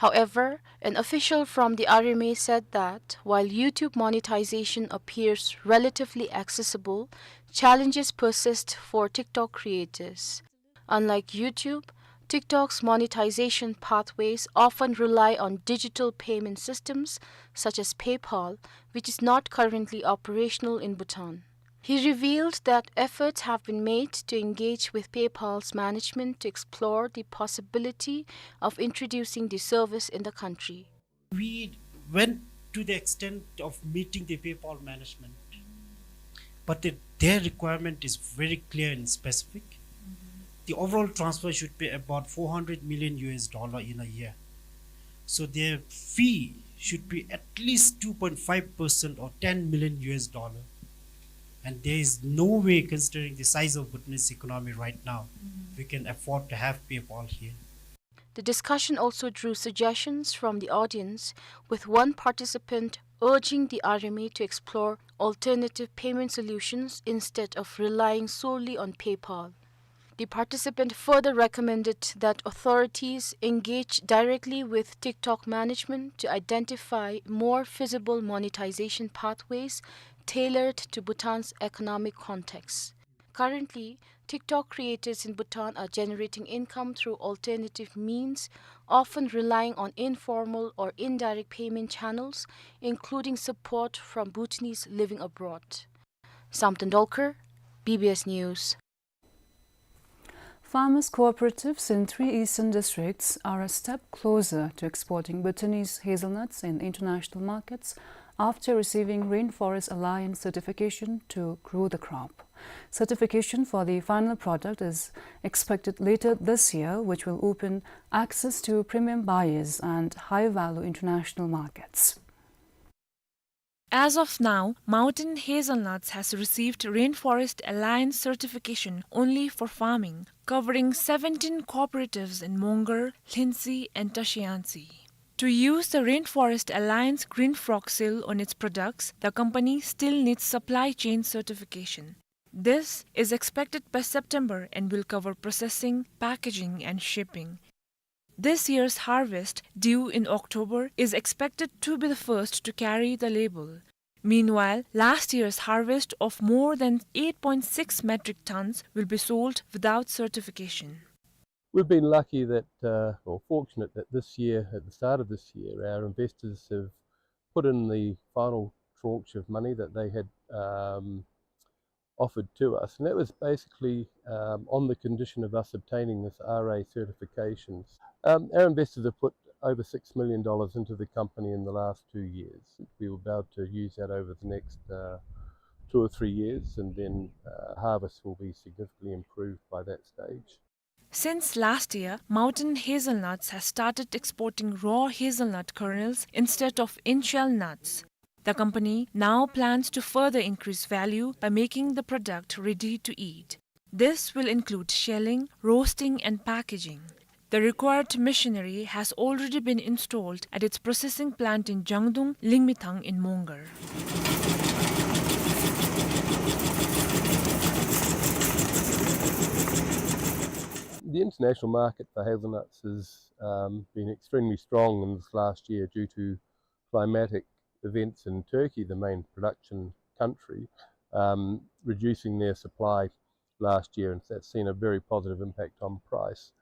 However, an official from the R M A said that while YouTube monetization appears relatively accessible, challenges persist for TikTok creators. Unlike YouTube, TikTok's monetization pathways often rely on digital payment systems such as PayPal, which is not currently operational in Bhutan. He revealed that efforts have been made to engage with PayPal's management to explore the possibility of introducing the service in the country. We went to the extent of meeting the PayPal management, but the, their requirement is very clear and specific. The overall transfer should be about four hundred million U S dollar in a year. So their fee should be at least two point five percent or ten million U S dollar. And there is no way, considering the size of Bhutanese economy right now, we can afford to have PayPal here. The discussion also drew suggestions from the audience, with one participant urging the R M A to explore alternative payment solutions instead of relying solely on PayPal. The participant further recommended that authorities engage directly with TikTok management to identify more feasible monetization pathways tailored to Bhutan's economic context. Currently, TikTok creators in Bhutan are generating income through alternative means, often relying on informal or indirect payment channels, including support from Bhutanese living abroad. Samten Dolkar, B B S News. Farmers' cooperatives in three eastern districts are a step closer to exporting Bhutanese hazelnuts in international markets after receiving Rainforest Alliance certification to grow the crop. Certification for the final product is expected later this year, which will open access to premium buyers and high-value international markets. As of now, Mountain Hazelnuts has received Rainforest Alliance certification only for farming, covering seventeen cooperatives in Mongar, Lhintsey and Tashiansi. To use the Rainforest Alliance Green Frog seal on its products, the company still needs supply chain certification. This is expected by September and will cover processing, packaging and shipping. This year's harvest, due in October, is expected to be the first to carry the label. Meanwhile, last year's harvest of more than eight point six metric tons will be sold without certification. We've been lucky that, uh, or fortunate that this year, at the start of this year, our investors have put in the final tranche of money that they had, um, offered to us, and that was basically, um, on the condition of us obtaining this R A certifications. Um, our investors have put over six million dollars into the company in the last two years. We're about to use that over the next, uh, two or three years, and then, uh, harvest will be significantly improved by that stage. Since last year, Mountain Hazelnuts has started exporting raw hazelnut kernels instead of in-shell nuts. The company now plans to further increase value by making the product ready to eat. This will include shelling, roasting and packaging. The required machinery has already been installed at its processing plant in Jangdung, Lingmithang in Mongar. The international market for hazelnuts has, um, been extremely strong in this last year due to climatic events in Turkey, the main production country, um, reducing their supply last year, and that's seen a very positive impact on price.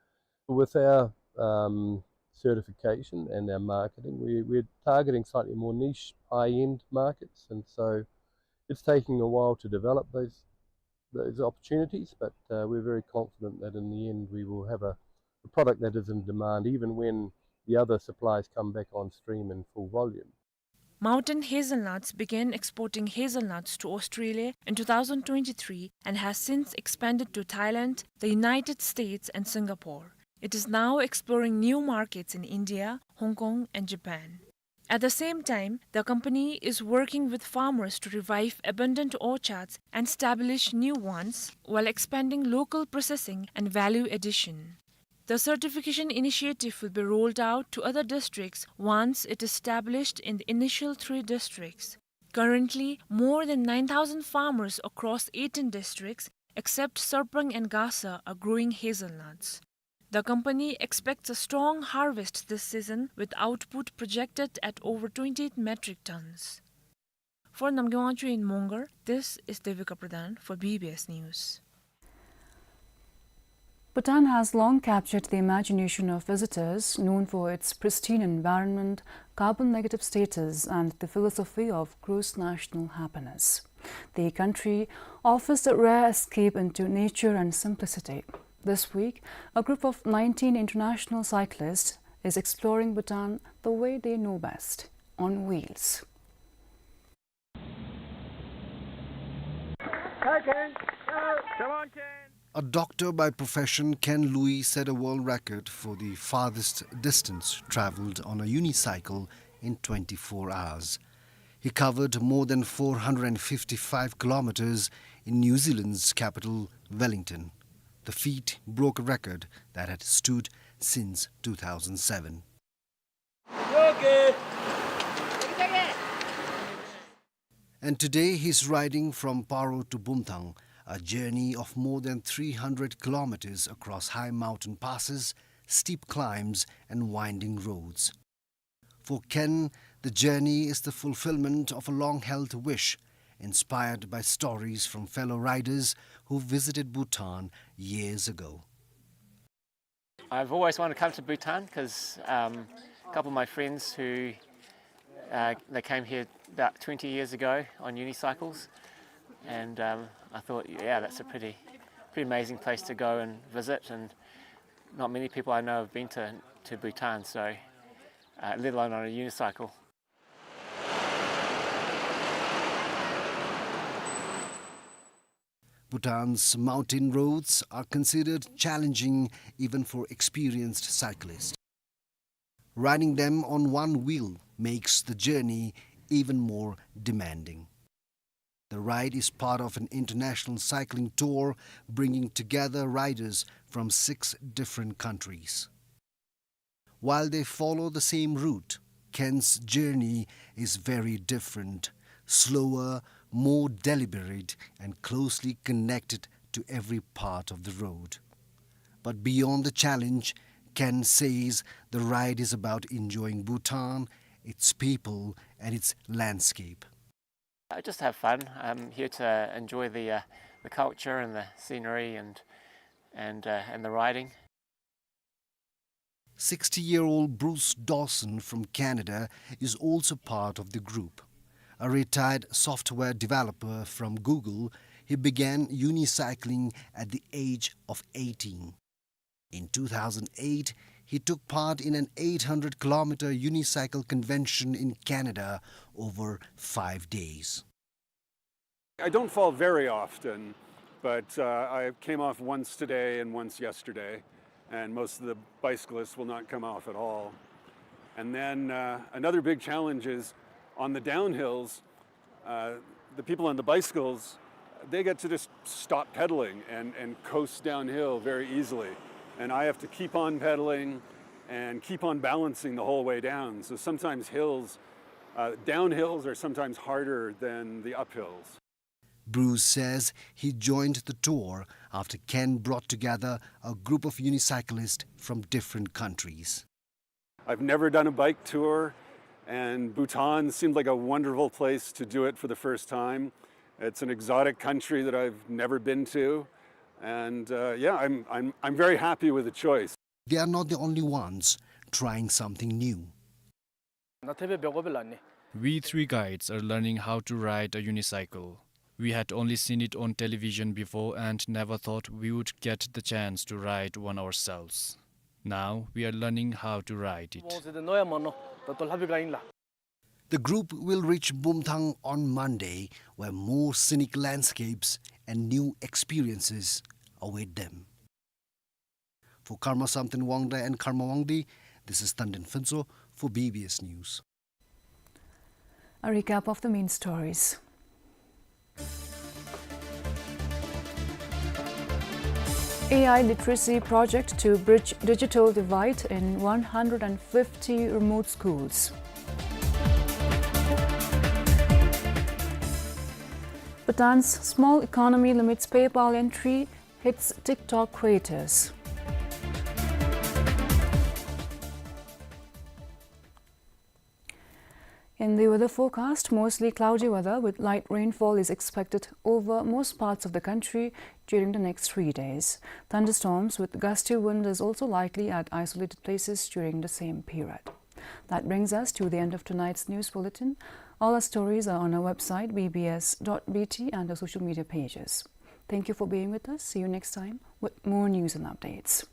With our, um, certification and our marketing, we, we're targeting slightly more niche, high-end markets, and so it's taking a while to develop those, those opportunities, but, uh, we're very confident that in the end we will have a, a product that is in demand, even when the other supplies come back on stream in full volume. Mountain Hazelnuts began exporting hazelnuts to Australia in two thousand twenty-three and has since expanded to Thailand, the United States, and Singapore. It is now exploring new markets in India, Hong Kong, and Japan. At the same time, the company is working with farmers to revive abandoned orchards and establish new ones while expanding local processing and value addition. The certification initiative will be rolled out to other districts once it is established in the initial three districts. Currently, more than nine thousand farmers across eighteen districts, except Sarpang and Gasa, are growing hazelnuts. The company expects a strong harvest this season, with output projected at over twenty-eight metric tons. For Namgay Wangchuk in Mongar, this is Devika Pradhan for B B S News. Bhutan has long captured the imagination of visitors, known for its pristine environment, carbon-negative status, and the philosophy of gross national happiness. The country offers a rare escape into nature and simplicity. This week, a group of nineteen international cyclists is exploring Bhutan the way they know best, on wheels. Hi, Ken. Hello. Come on, Ken. A doctor by profession, Ken Lui set a world record for the farthest distance traveled on a unicycle in twenty-four hours. He covered more than four hundred and fifty-five kilometers in New Zealand's capital, Wellington. The feat broke a record that had stood since two thousand seven. And today he's riding from Paro to Bumthang, a journey of more than three hundred kilometers across high mountain passes, steep climbs, and winding roads. For Ken, the journey is the fulfillment of a long-held wish, inspired by stories from fellow riders who visited Bhutan years ago. I've always wanted to come to Bhutan 'cause, um, a couple of my friends who, uh, they came here about twenty years ago on unicycles, and, um, I thought, "Yeah, that's a pretty, pretty amazing place to go and visit," and not many people I know have been to, to Bhutan, so, uh, let alone on a unicycle. Bhutan's mountain roads are considered challenging even for experienced cyclists. Riding them on one wheel makes the journey even more demanding. The ride is part of an international cycling tour bringing together riders from six different countries. While they follow the same route, Ken's journey is very different, slower, more deliberate, and closely connected to every part of the road. But beyond the challenge, Ken says the ride is about enjoying Bhutan, its people, and its landscape. I just have fun. I'm here to enjoy the, uh, the culture and the scenery and, and, uh, and the riding. Sixty-year-old Bruce Dawson from Canada is also part of the group. A retired software developer from Google, he began unicycling at the age of eighteen. In two thousand eight, he took part in an eight hundred kilometer unicycle convention in Canada over five days. I don't fall very often, but, uh, I came off once today and once yesterday, and most of the bicyclists will not come off at all. And then, uh, another big challenge is on the downhills, uh, the people on the bicycles, they get to just stop pedaling and, and coast downhill very easily. And I have to keep on pedaling and keep on balancing the whole way down. So sometimes hills, uh, downhills are sometimes harder than the uphills. Bruce says he joined the tour after Ken brought together a group of unicyclists from different countries. I've never done a bike tour, And Bhutan seemed like a wonderful place to do it for the first time. It's an exotic country that I've never been to. And, uh, yeah, I'm, I'm, I'm very happy with the choice. They are not the only ones trying something new. ནཱ་ཐེབས་སྦེ་འབད་དགོ་པས་ལགས་ནི། We three guides are learning how to ride a unicycle. We had only seen it on television before and never thought we would get the chance to ride one ourselves. Now we are learning how to ride it. འོང་ཟེར་ཏེ་མནོ་ཡང་མ་མནོ། ད་ལྟོ་ལྷབ་པའི་བསྒང་ཨིན་ལགས། The group will reach Bumthang on Monday, where more scenic landscapes and new experiences await them. For Karma Samten Wangda and Karma Wangdi, this is Tandin Phuntsho for B B S News. A recap of the main stories. A I literacy project to bridge digital divide in one hundred and fifty remote schools. Bhutan's small economy limits PayPal entry, hits TikTok creators. In the weather forecast, mostly cloudy weather with light rainfall is expected over most parts of the country during the next three days. Thunderstorms with gusty wind is also likely at isolated places during the same period. That brings us to the end of tonight's news bulletin. All our stories are on our website, B B S dot B T, and our social media pages. Thank you for being with us. See you next time with more news and updates.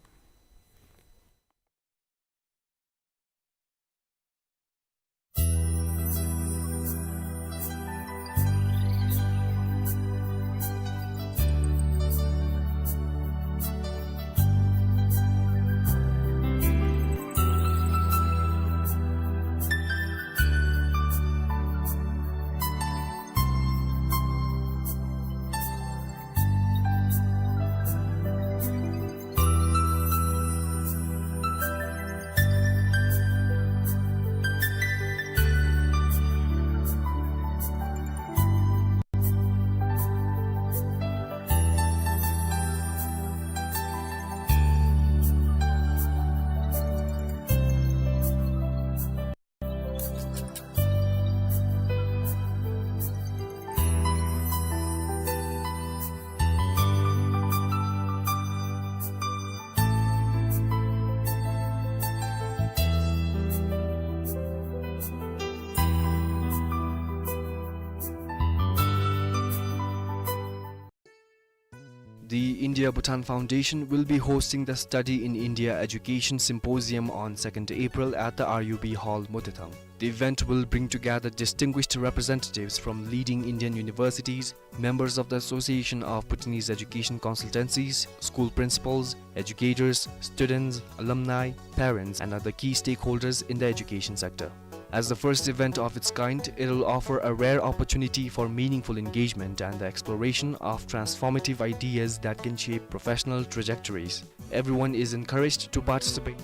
The India Bhutan Foundation will be hosting the Study in India Education Symposium on second April at the R U B Hall, Motithang. The event will bring together distinguished representatives from leading Indian universities, members of the Association of Bhutanese Education Consultancies, school principals, educators, students, alumni, parents, and other key stakeholders in the education sector. As the first event of its kind, it'll offer a rare opportunity for meaningful engagement and the exploration of transformative ideas that can shape professional trajectories. Everyone is encouraged to participate.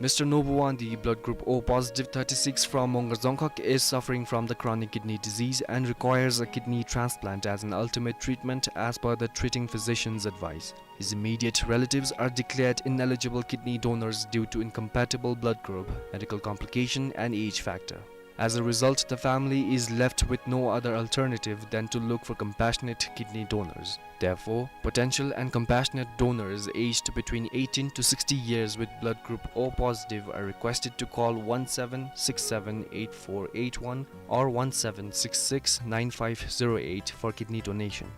Mister Nobu Wangdi, blood group O positive, thirty-six, from Mongar Dzongkhag, is suffering from the chronic kidney disease and requires a kidney transplant as an ultimate treatment as per the treating physician's advice. His immediate relatives are declared ineligible kidney donors due to incompatible blood group, medical complication and age factor. As a result, the family is left with no other alternative than to look for compassionate kidney donors. Therefore, potential and compassionate donors aged between eighteen to sixty years with blood group O positive are requested to call one seven six seven eight four eight one or one seven six six nine five zero eight for kidney donation.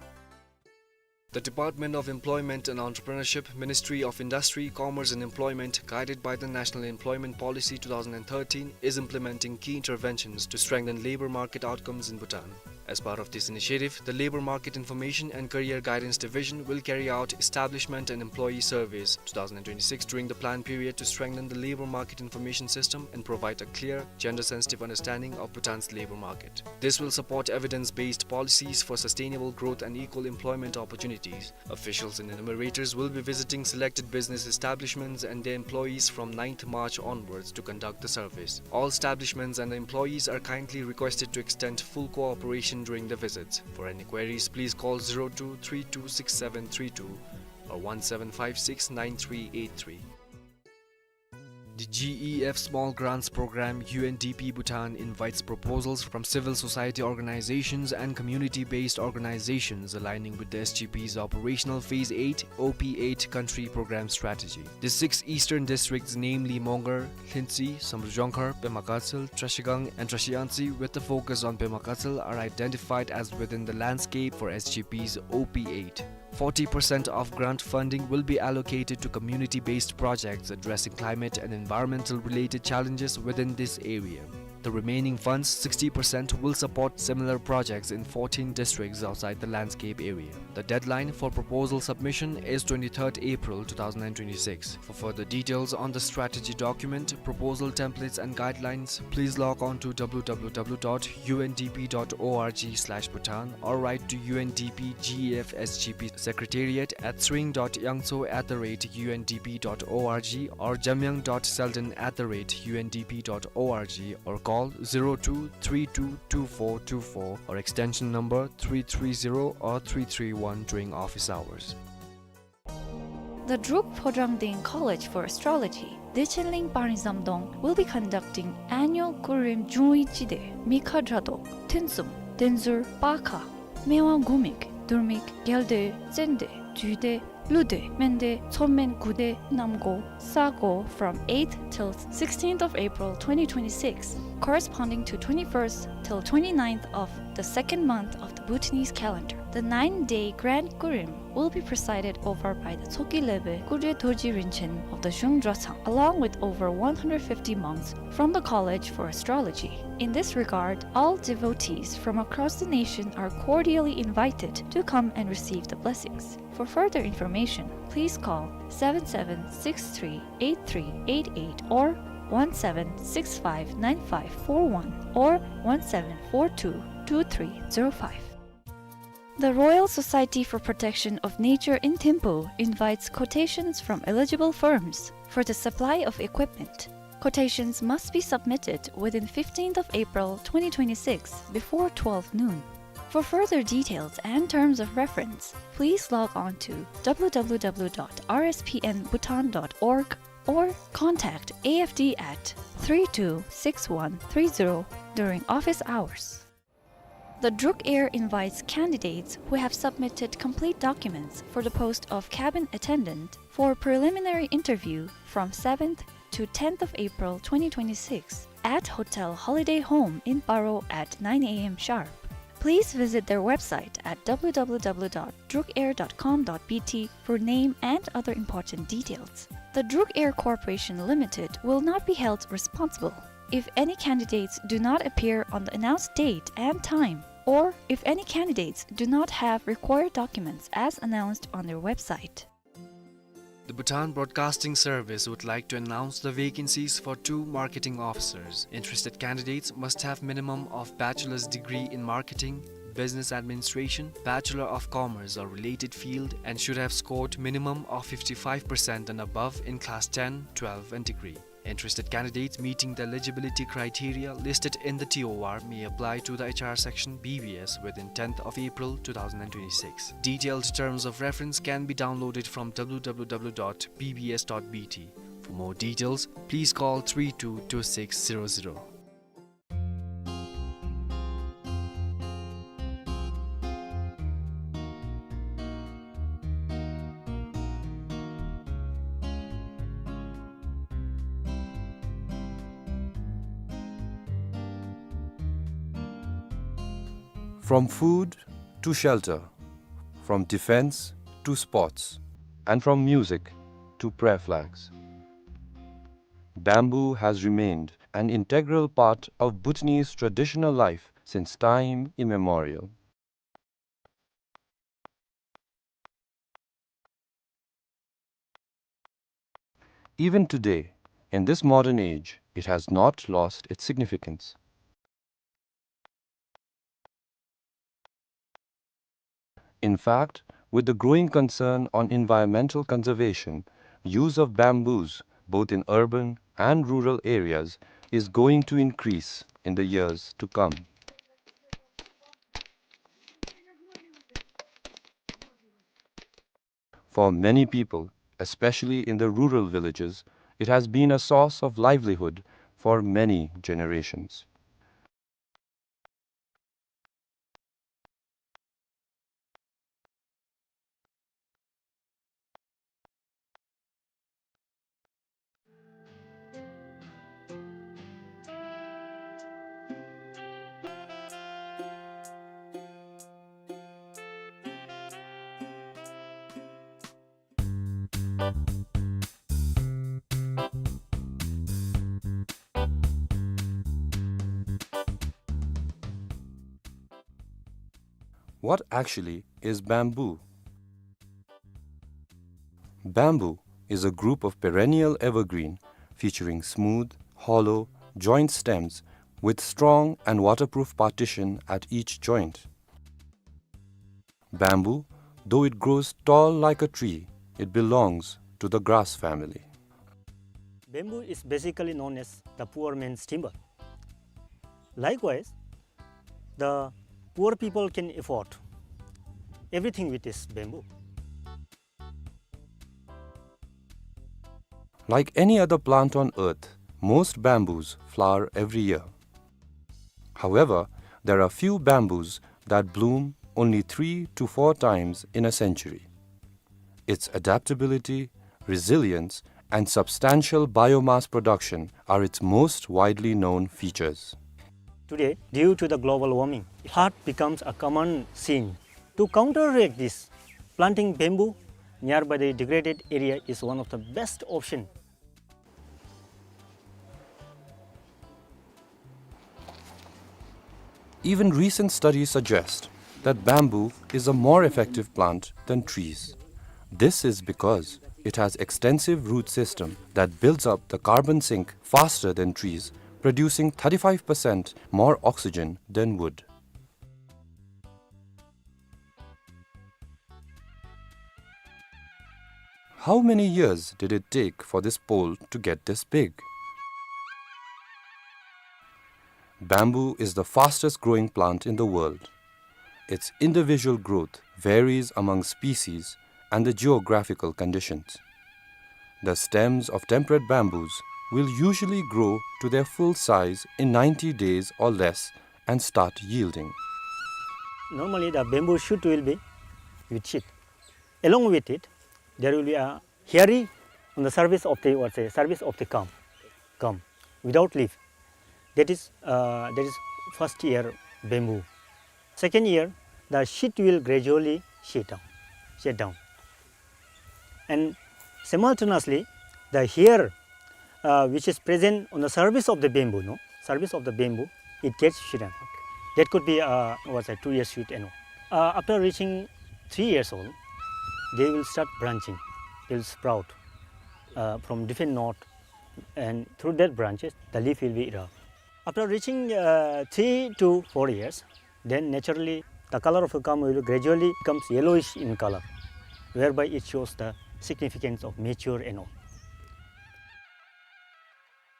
The Department of Employment and Entrepreneurship, Ministry of Industry, Commerce and Employment, guided by the National Employment Policy two thousand and thirteen, is implementing key interventions to strengthen labor market outcomes in Bhutan. As part of this initiative, the Labor Market Information and Career Guidance Division will carry out establishment and employee surveys two thousand and twenty-six during the plan period to strengthen the labor market information system and provide a clear, gender-sensitive understanding of Bhutan's labor market. This will support evidence-based policies for sustainable growth and equal employment opportunities. Officials and enumerators will be visiting selected business establishments and their employees from ninth March onwards to conduct the surveys. All establishments and the employees are kindly requested to extend full cooperation during the visits. For any queries, please call zero two three two six seven three two or one seven five six nine three eight three. The G E F Small Grants Program, U N D P Bhutan, invites proposals from civil society organizations and community-based organizations aligning with the S G P's Operational Phase eight, O P eight Country Program Strategy. The six eastern districts, namely Mongar, Lhintsey, Samdrup Jongkhar, Pema Gatshel, Trashigang, and Trashiyangtse, with the focus on Pema Gatshel, are identified as within the landscape for S G P's O P eight. Forty percent of grant funding will be allocated to community-based projects addressing climate and environmental-related challenges within this area. The remaining funds, sixty percent, will support similar projects in fourteen districts outside the landscape area. The deadline for proposal submission is twenty-third April two thousand and twenty-six. For further details on the strategy document, proposal templates and guidelines, please log on to W W W dot U N D P dot org slash Bhutan or write to U N D P G E F S G P Secretariat at tshering dot yangtso at the rate U N D P dot org or jamyang dot selden at the rate U N D P dot org or call zero two three two two four two four or extension number three three zero or three three one during office hours. The Druk Phodrang Deng College for Astrology, Dechenling, Panglong, Zamdong will be conducting annual Kurim Jungwi Chide, Mikha Dradok, Thunsum, Denzur, Pakha, Mewa Gumik, Durmik, Geldoi, Tsende, Jude, Lude, Mende, Tsomen, Gude, Namgo, Sago from eighth till sixteenth of April twenty twenty-six, corresponding to twenty-first till twenty-ninth of the second month of the Bhutanese calendar. The nine-day Grand Kurim will be presided over by the Tsoki Lebe Kudre Dorji Rinchen of the Zhung Dratshang, along with over one hundred fifty monks from the College for Astrology. In this regard, all devotees from across the nation are cordially invited to come and receive the blessings. For further information, please call seven seven six three eight three eight eight or one seven six five nine five four one or one seven four two two three zero five. The Royal Society for Protection of Nature in Thimphu invites quotations from eligible firms for the supply of equipment. Quotations must be submitted within fifteenth of April twenty twenty-six before twelve noon. For further details and terms of reference, please log on to W W W dot R S P N Bhutan dot org or contact A F D at three two six one three zero during office hours. The Druk Air invites candidates who have submitted complete documents for the post of cabin attendant for preliminary interview from seventh to tenth of April twenty twenty-six at Hotel Holiday Home in Paro at nine A M sharp. Please visit their website at W W W dot druk air dot com dot B T for name and other important details. The Druk Air Corporation Limited will not be held responsible if any candidates do not appear on the announced date and time, or if any candidates do not have required documents as announced on their website. The Bhutan Broadcasting Service would like to announce the vacancies for two marketing officers. Interested candidates must have minimum of bachelor's degree in marketing, business administration, Bachelor of Commerce or related field, and should have scored minimum of fifty-five percent and above in class ten, twelve and degree. Interested candidates meeting the eligibility criteria listed in the T O R may apply to the H R section, B B S, within tenth of April two thousand and twenty-six. Detailed terms of reference can be downloaded from W W W dot B B S dot B T. For more details, please call three two two six zero zero. From food to shelter, from defense to sports, and from music to prayer flags, bamboo has remained an integral part of Bhutanese traditional life since time immemorial. Even today, in this modern age, it has not lost its significance. In fact, with the growing concern on environmental conservation, use of bamboos, both in urban and rural areas, is going to increase in the years to come. For many people, especially in the rural villages, It has been a source of livelihood for many generations. What actually is bamboo? Bamboo is a group of perennial evergreen featuring smooth, hollow, joint stems with strong and waterproof partition at each joint. Bamboo, though it grows tall like a tree, it belongs to the grass family. Bamboo is basically known as the poor man's timber. Likewise, the poor people can afford everything with this bamboo. Like any other plant on earth, most bamboos flower every year. However, there are few bamboos that bloom only three to four times in a century. Its adaptability, resilience, and substantial biomass production are its most widely known features. Today, due to the global warming, flood becomes a common scene. To counteract this, planting bamboo nearby the degraded area is one of the best option. Even recent studies suggest that bamboo is a more effective plant than trees. This is because it has extensive root system that builds up the carbon sink faster than trees, producing thirty-five percent more oxygen than wood. How many years did it take for this pole to get this big? Bamboo is the fastest growing plant in the world. Its individual growth varies among species and the geographical conditions. The stems of temperate bamboos will usually grow to their full size in ninety days or less and start yielding. Normally, the bamboo shoot will be with sheath. Along with it, there will be a hairy on the surface of the, what's the surface of the gum, gum, without leaf. That is, uh, that is first year bamboo. Second year, the sheath will gradually shed down, shed down. And simultaneously, the hair, uh, which is present on the surface of the bamboo, no, surface of the bamboo, it gets shrunk. That could be, uh, what's a two years shoot and all. Uh, after reaching three years old, they will start branching. They will sprout, uh, from different node, and through that branches, the leaf will be erupt. After reaching, uh, three to four years, then naturally the color of the gum will gradually becomes yellowish in color, whereby it shows the significance of mature and all.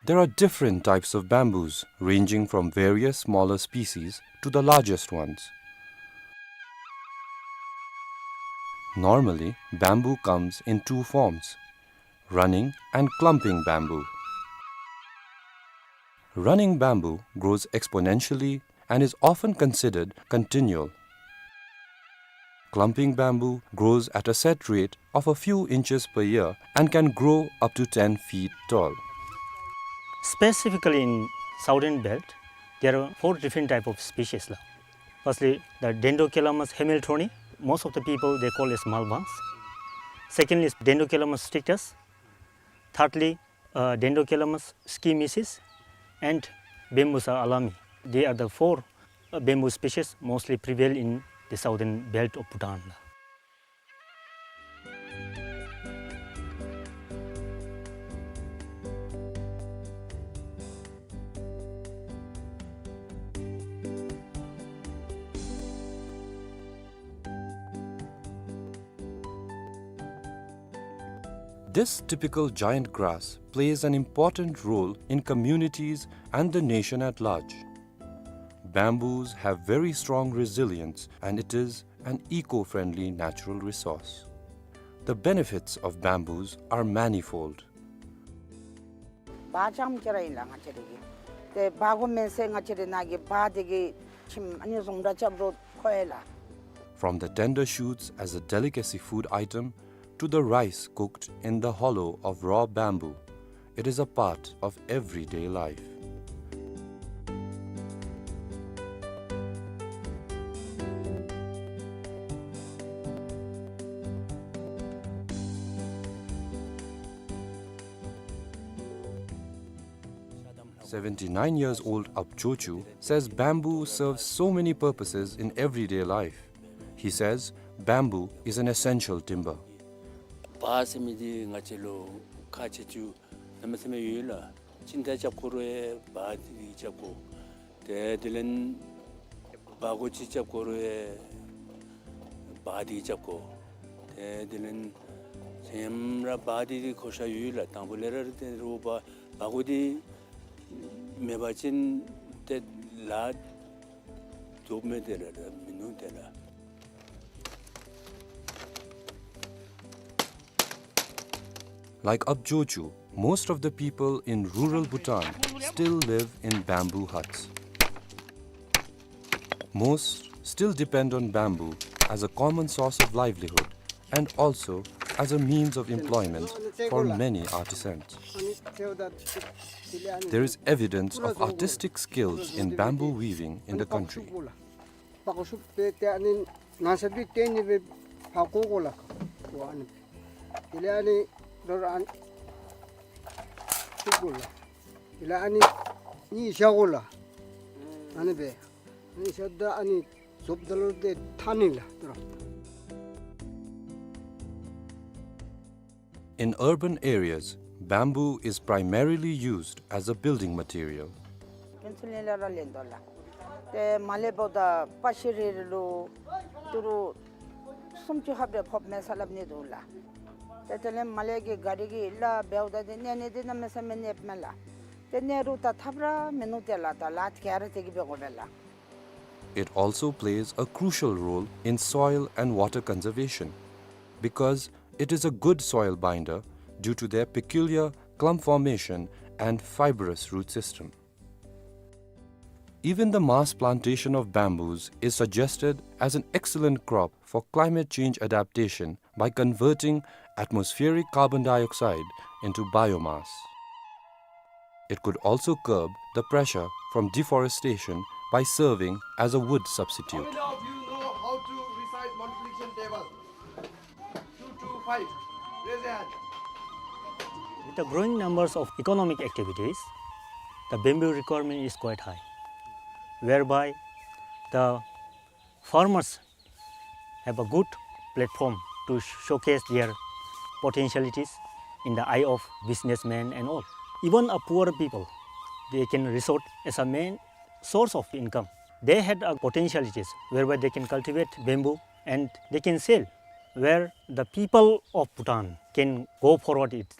There are different types of bamboos, ranging from various smaller species to the largest ones. Normally, bamboo comes in two forms, running and clumping bamboo. Running bamboo grows exponentially and is often considered continual. Clumping bamboo grows at a set rate of a few inches per year and can grow up to ten feet tall. Specifically in southern belt, there are four different type of species la. Firstly, the Dendrocalamus hamiltonii, most of the people they call as malbans. Secondly is Dendrocalamus strictus. Thirdly, uh, Dendrocalamus schimicis, and Bambusa alami. They are the four, uh, bamboo species mostly prevail in the southern belt of Bhutan. This typical giant grass plays an important role in communities and the nation at large. Bamboos have very strong resilience, and it is an eco-friendly natural resource. The benefits of bamboos are manifold. བག་ཙམ་ཅིག་ར་ཨིན་ལགས་ང་བཅས་རའི་གི། ཏེ་བག་གུ་མེན་ཟེར་ང་བཅས་རའི་ནང་གི་བག་འདི་གིས་ཁྱིམ་ཨ་ནི་བཟུམ་ར་རྐྱབ་རུང་ཁོ་ཡི་ལགས། From the tender shoots as a delicacy food item to the rice cooked in the hollow of raw bamboo, it is a part of everyday life. Seventy-nine years old Ab Jochu says bamboo serves so many purposes in everyday life. He says bamboo is an essential timber. བག་ཟེར་མི་འདི་ང་བཅས་ལུ་ཁག་ཆེ་ཤོས་གནམ་མེད་ས་མེད་ཡོད་ལགས། ཅིན་ཏ་རྐྱབ་དགོ་རུང་ཡང་བག་འདི་རྐྱབ་དགོ། ཏེ་དེ་ལས་བག་གོ་ཅིག་རྐྱབ་དགོ་རུང་ཡང་བག་འདི་རྐྱབ་དགོ། ཏེ་དེ་ལས་ཚེ་ཡམ་ར་བག་འདི་གི་གོ་ཤ་ཡོད་ལགས། དང་པོ་ལས་ར་ར་ཏེ་རུང་བག་བག་གོ་འདི་མེད་པ་ཅིན་ཏེ་ལཱ་རྫོགས་མས། ཏེ་ར་ར་མིན་ནུག་ཏེ་ར། Like Ab Jochu, most of the people in rural Bhutan still live in bamboo huts. Most still depend on bamboo as a common source of livelihood and also as a means of employment for many artisans. There is evidence of artistic skills in bamboo weaving in the country. བག་གོ་ཤུབ་སྦེ་ཏེ་ཨ་ནི་ནང་ས་འདི་ཏེ་ཨ་ནི་སྦེ་བག་གོ་དགོ་ལགས། ཨ་ནི་དེ་ལས་ཨ་ནི་རོ་ར་ཨ་ནི་བཤུབ་དགོ་ལགས། དེ་ལས་ཨ་ནི་གཉིས་བཞག་དགོ་ལགས། ཨ་ནི་སྦེ་ཨ་ནི་བཞགཔ་ད་ཨ་ནི་རྫོགསཔ་ད་ལུ་ཏེ་ཐང་ནི་ལགས་ད་རུང་། In urban areas, bamboo is primarily used as a building material. ཕུན་ཚོགས་གླིང་ལས་ར་ལེན་དོ་ལགས། ཏེ་མར་ལས་འབདཝ་ད་པ་ཤི་རི་ལུ་ཏི་རུ་སུམ་ཅུ་ལྷགཔ་རེ་ཕོགཔ་མས་ཟེར་སླབ་ནི་འདུག་ལགས། ཏེ་དེ་ལས་མར་ལས་ཀྱི་ག་རི་གིས་ལཱ་འབདཝ་ད་འདི་གནས་ནི་འདི་གནམ་མེད་ས་མེད་གནསཔ་མས་ལགས། ཏེ་གནས་རུང་ད་ཐབས་ར་མིན་ནུག་ཏེ་ལགས། ད་ལཱ་ག་ར་དེ་གིས་འབད་དགོ་པས་ལགས། It also plays a crucial role in soil and water conservation because it is a good soil binder due to their peculiar clump formation and fibrous root system. Even the mass plantation of bamboos is suggested as an excellent crop for climate change adaptation by converting atmospheric carbon dioxide into biomass. It could also curb the pressure from deforestation by serving as a wood substitute. How many of you know how to recite multiplication table? Two two five. Raise your hand. With the growing numbers of economic activities, the bamboo requirement is quite high, whereby the farmers have a good platform to showcase their potentialities in the eye of businessmen and all. Even a poor people, they can resort as a main source of income. They had a potentialities whereby they can cultivate bamboo and they can sell, where the people of Bhutan can go forward it.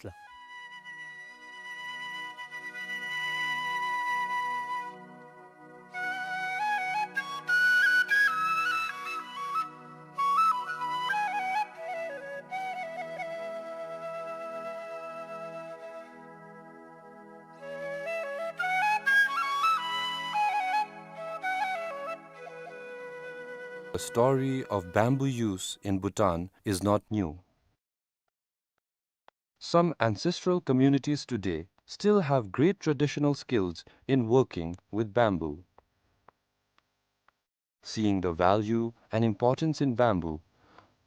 The story of bamboo use in Bhutan is not new. Some ancestral communities today still have great traditional skills in working with bamboo. Seeing the value and importance in bamboo,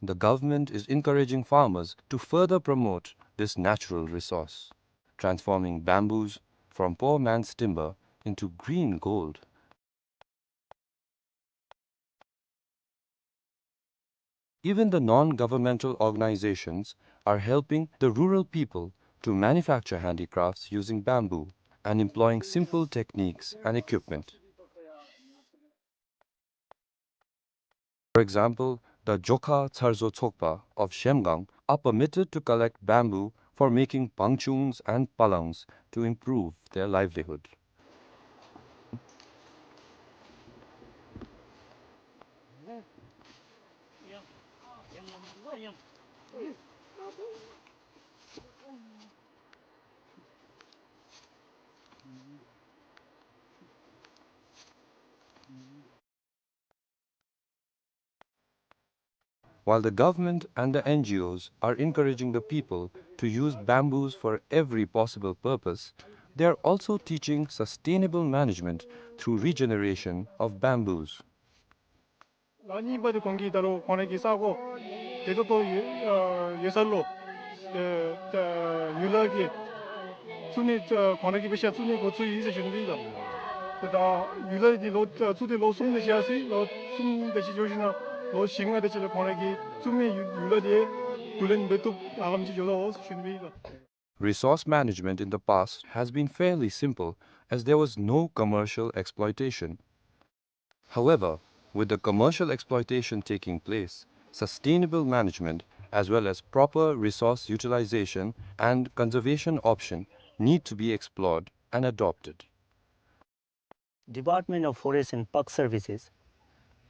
the government is encouraging farmers to further promote this natural resource, transforming bamboos from poor man's timber into green gold. Even the non-governmental organizations are helping the rural people to manufacture handicrafts using bamboo and employing simple techniques and equipment. For example, the Jokha Tsarzo Tsokpa of Shemgang are permitted to collect bamboo for making bangchungs and palangs to improve their livelihood. While the government and the N G Os are encouraging the people to use bamboos for every possible purpose, they are also teaching sustainable management through regeneration of bamboos. ལོ་གཉིས་པ་དེ་ཁོང་གིས་ད་རུང་ཁོང་རའི་གི་ས་གོ་དེ་ཚོ་ཏོག་ཡོད་ཡོད་ས་ལུ་ཨེ་ད་ཡུལ་ལྷ་གི་བཙུགས་ནི་ཁོང་རའི་གི་དཔེ་ཆ་བཙུགས་ནི་འགོ་བཙུགས་ཡི་ཟེར་ཞུ་ནི་ཨིན་ལགས། དེ་ད་ཡུལ་ལྷ་དེ་ལོ་བཙུགས་ཏེ་ལོ་གསུམ་དེ་ཅིག་ཡར་སོ་ཡི། ལོ་གསུམ་དེ་ཅིག་འགྱོ་ཞིནམ་ལས་ལོ་བཞི་ལྔ་དེ་ཅིག་ལུ་ཁོང་རའི་གི་བཙུགས་མི་ཡུལ་ཡུལ་ལྷ་དེ་བསྡུ་ལེན་འབད་བཏུབ་ཧ་ལམ་ཅིག་འགྱོ་དོ་ཟེར་ཞུ་ནི་ཨིན་ལགས། Resource management in the past has been fairly simple as there was no commercial exploitation. However, with the commercial exploitation taking place, sustainable management as well as proper resource utilization and conservation option need to be explored and adopted. Department of Forest and Park Services,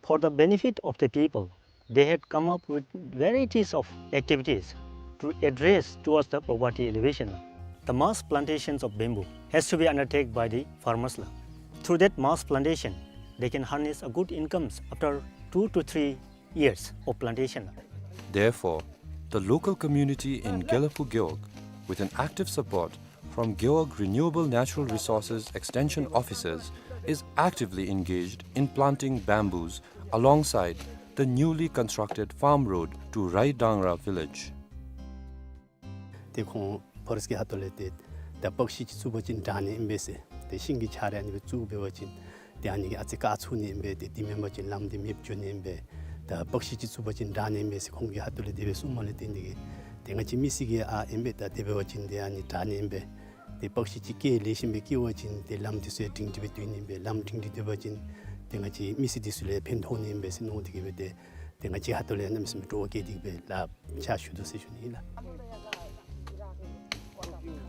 for the benefit of the people, they had come up with varieties of activities to address towards the poverty alleviation. The mass plantations of bamboo has to be undertaken by the farmers la. Through that mass plantation, they can harness a good incomes after two to three years of plantation. Therefore, the local community in Gelephu Gewog, with an active support from Gewog Renewable Natural Resources Extension Officers, is actively engaged in planting bamboos alongside the newly constructed farm road to Raidangra village. ཏེ་ཁོང་ཕོ་རེསཊ་ཀྱི་ཁ་ཐུག་ལས་ཏེ་ད་པག་ཤིང་ཅིག་བཙུགས་པ་ཅིན་དྲག་ནི་ཨིན་པས་ཟེར། ཏེ་ཤིང་གི་ཆ་ར་ཨ་ནི་སྦེ་བཙུགས་འབད་བ་ཅིན་ཏེ་ཨ་ནི་གིས་ཨ་ཙི་བཀག་ཚུགས་ནི་ཨིན་པས། ཏེ་དེ་མེན་པ་ཅིན་ལམ་འདི་མེདཔ་འགྱོ་ནི་ཨིན་པས། ད་པག་ཤིང་ཅིག་བཙུགས་པ་ཅིན་དྲག་ནི་ཨིན་པས་ཟེར་ཁོང་གི་ཁ་ཐུག་ལས་དེ་སྦེ་གསུངམ་ལས་བརྟེན་ཏེ་གིས་ཏེ་ང་བཅས་མི་སེར་གྱིས་ཨ་ཨིན་པས། ད་དེ་འབད་བ་ཅིན་ཏེ་ཨ་ནི་དྲག་ནི་ཨིན་པས། ཏེ་པག་ཤིང་ཅིག་སྐྱེ་ལེགས་ཤོམ་སྦེ་སྐྱེ་བ་ཅིན་ཏེ་ལམ་འདི་ཚུ་ཡང་སྒྲིང་སྒྲི་སྦེ་སྡོད་ནི་ཨིན་པས། ལམ་སྒྲིང་སྒྲི་སྡོད་པ་ཅིན་ཏེ་ང་བཅས་མི་སེར་འདི་ཚུ་ལུ་ཕན་ཐོགས་ནི་ཨིན་པས་ཟེར་མནོ་སྟེ་གིས་སྦེ་ཏེ་ཏེ་ང་བཅས་ཁ་ཐུག་ལས་གནམ་མེད་ས་མེད་སྤྲོ་བ་སྐྱེས་ཏེ་གིས་སྦེ་ལཱ་ཕྱག་ཞུ་དོ་ཟེར་ཞུ་ནི་ཨིན་ལགས།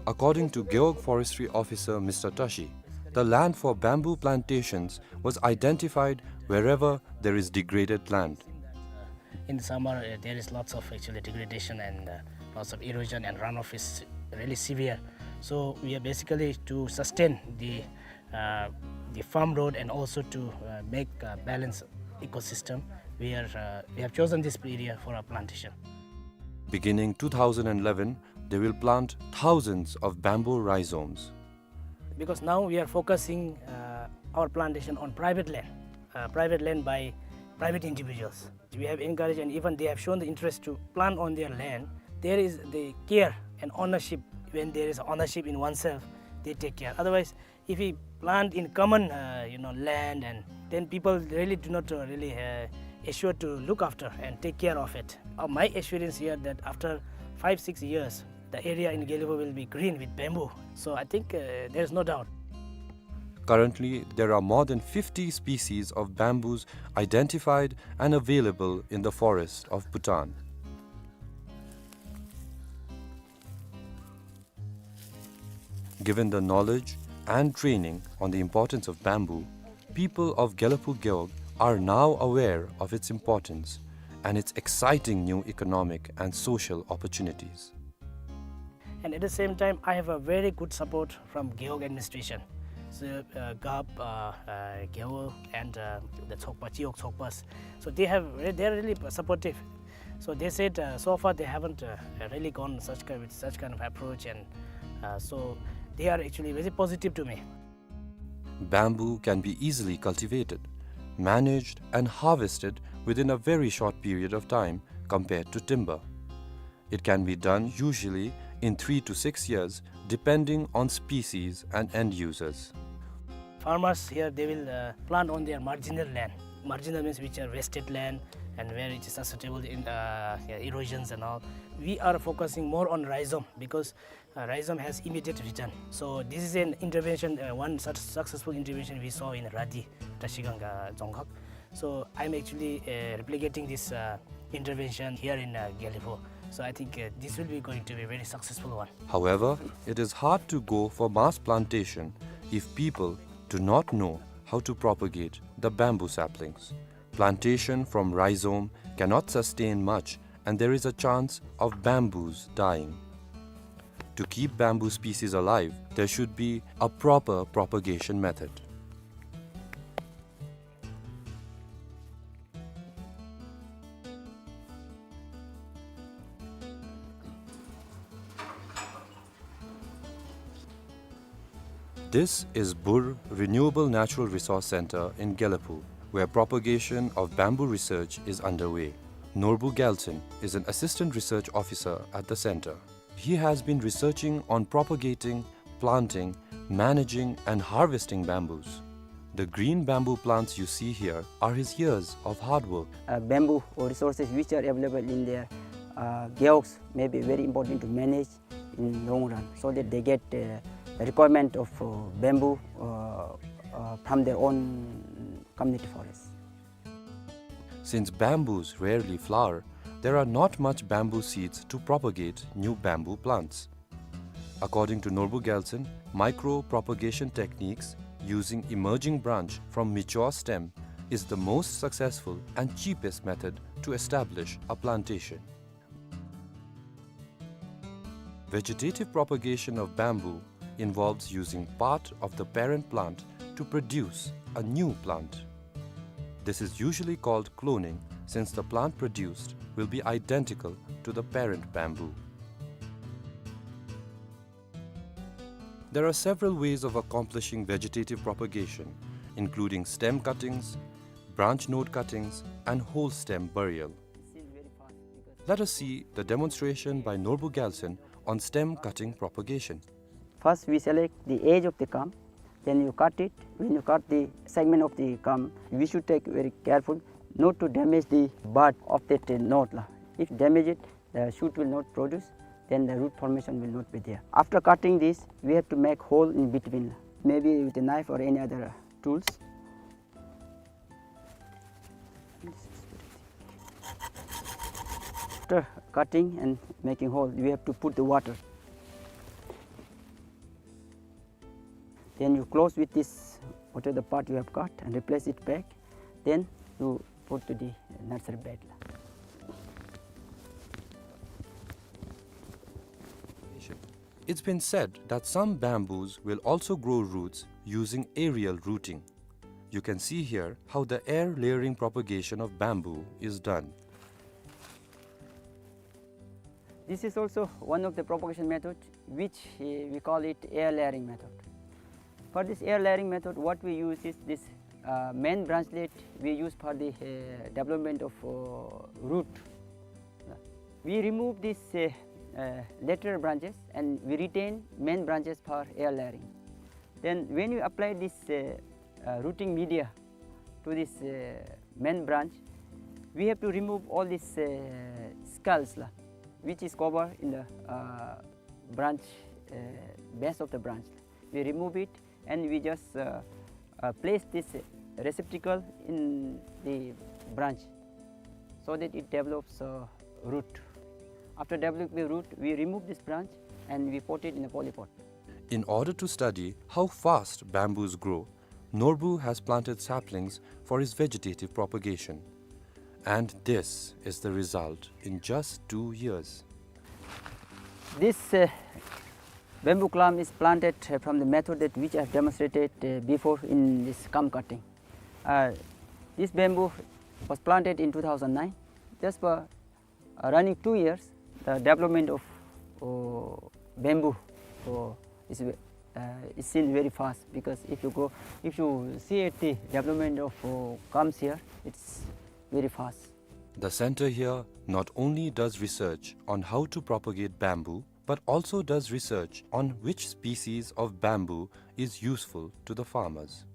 According to Gewog Forestry Officer Mister Tashi, the land for bamboo plantations was identified wherever there is degraded land. In the summer, uh, there is lots of actually degradation and, uh, lots of erosion and runoff is really severe. So we are basically to sustain the, uh, the farm road and also to, uh, make a balanced ecosystem. We are, uh, we have chosen this area for our plantation. Beginning two thousand eleven, they will plant thousands of bamboo rhizomes. Because now we are focusing, uh, our plantation on private land, uh, private land by private individuals. We have encouraged and even they have shown the interest to plant on their land. There is the care and ownership. When there is ownership in oneself, they take care. Otherwise, if we plant in common, uh, you know, land, and then people really do not, uh, really, uh, assure to look after and take care of it. Uh, my assurance here that after five, six years, the area in Gelephu will be green with bamboo. So I think, uh, there is no doubt. Currently, there are more than fifty species of bamboos identified and available in the forests of Bhutan. Given the knowledge and training on the importance of bamboo, people of Gelephu Gewog are now aware of its importance and its exciting new economic and social opportunities. And at the same time, I have a very good support from Gewog administration. So, uh, Gap, uh, uh, Gewog, and, uh, the Tsokpa, Chiwog Tsokpas. So they have re-, they are really supportive. So they said, uh, so far they haven't, uh, really gone such ki-, with such kind of approach, and, uh, so they are actually very positive to me. Bamboo can be easily cultivated, managed and harvested within a very short period of time compared to timber. It can be done usually in three to six years, depending on species and end users. Farmers here, they will, uh, plant on their marginal land. Marginal means which are wasted land and where it is susceptible in, uh, yeah, erosions and all. We are focusing more on rhizome because, uh, rhizome has immediate return. So this is an intervention, uh, one such successful intervention we saw in Radi, Trashiganga Dzongkhag. So I'm actually, uh, replicating this, uh, intervention here in, uh, Gelephu. So I think, uh, this will be going to be a very successful one. However, it is hard to go for mass plantation if people do not know how to propagate the bamboo saplings. Plantation from rhizome cannot sustain much, and there is a chance of bamboos dying. To keep bamboo species alive, there should be a proper propagation method. This is Bur Renewable Natural Resource Center in Gelephu, where propagation of bamboo research is underway. Norbu Gyaltsen is an assistant research officer at the center. He has been researching on propagating, planting, managing, and harvesting bamboos. The green bamboo plants you see here are his years of hard work. Uh, bamboo resources which are available in their, uh, gewogs may be very important to manage in long run, so that they get, uh, the requirement of, uh, bamboo, uh, uh, from their own community forest. Since bamboos rarely flower, there are not much bamboo seeds to propagate new bamboo plants. According to Norbu Gyaltsen, micro-propagation techniques using emerging branch from mature stem is the most successful and cheapest method to establish a plantation. Vegetative propagation of bamboo involves using part of the parent plant to produce a new plant. This is usually called cloning, since the plant produced will be identical to the parent bamboo. There are several ways of accomplishing vegetative propagation, including stem cuttings, branch node cuttings, and whole stem burial. Let us see the demonstration by Norbu Gyaltsen on stem cutting propagation. First, we select the edge of the culm, then you cut it. When you cut the segment of the culm, we should take very careful not to damage the bud of that, uh, node la. If damage it, the shoot will not produce, then the root formation will not be there. After cutting this, we have to make hole in between, maybe with a knife or any other, uh, tools. After cutting and making hole, we have to put the water. Then you close with this, whatever the part you have cut, and replace it back. Then you put to the nursery bed. It's been said that some bamboos will also grow roots using aerial rooting. You can see here how the air layering propagation of bamboo is done. This is also one of the propagation method, which, uh, we call it air layering method. For this air layering method, what we use is this, uh, main branchlet we use for the, uh, development of, uh, root. We remove this, uh, uh, lateral branches and we retain main branches for air layering. Then when you apply this, uh, uh, rooting media to this, uh, main branch, we have to remove all these, uh, scales la, which is covered in the, uh, branch, uh, base of the branch. We remove it and we just, uh, uh, place this receptacle in the branch so that it develops, uh, root. After developing the root, we remove this branch and we pot it in a polypot. In order to study how fast bamboos grow, Norbu has planted saplings for his vegetative propagation. And this is the result in just two years. This, uh, bamboo culm is planted, uh, from the method that which I have demonstrated, uh, before in this culm cutting. Uh, this bamboo was planted in two thousand nine. Just for, uh, running two years, the development of, uh, bamboo, uh, is ve-, uh, is seen very fast, because if you go, if you see at the development of, uh, culms here, it's very fast. The center here not only does research on how to propagate bamboo, but also does research on which species of bamboo is useful to the farmers.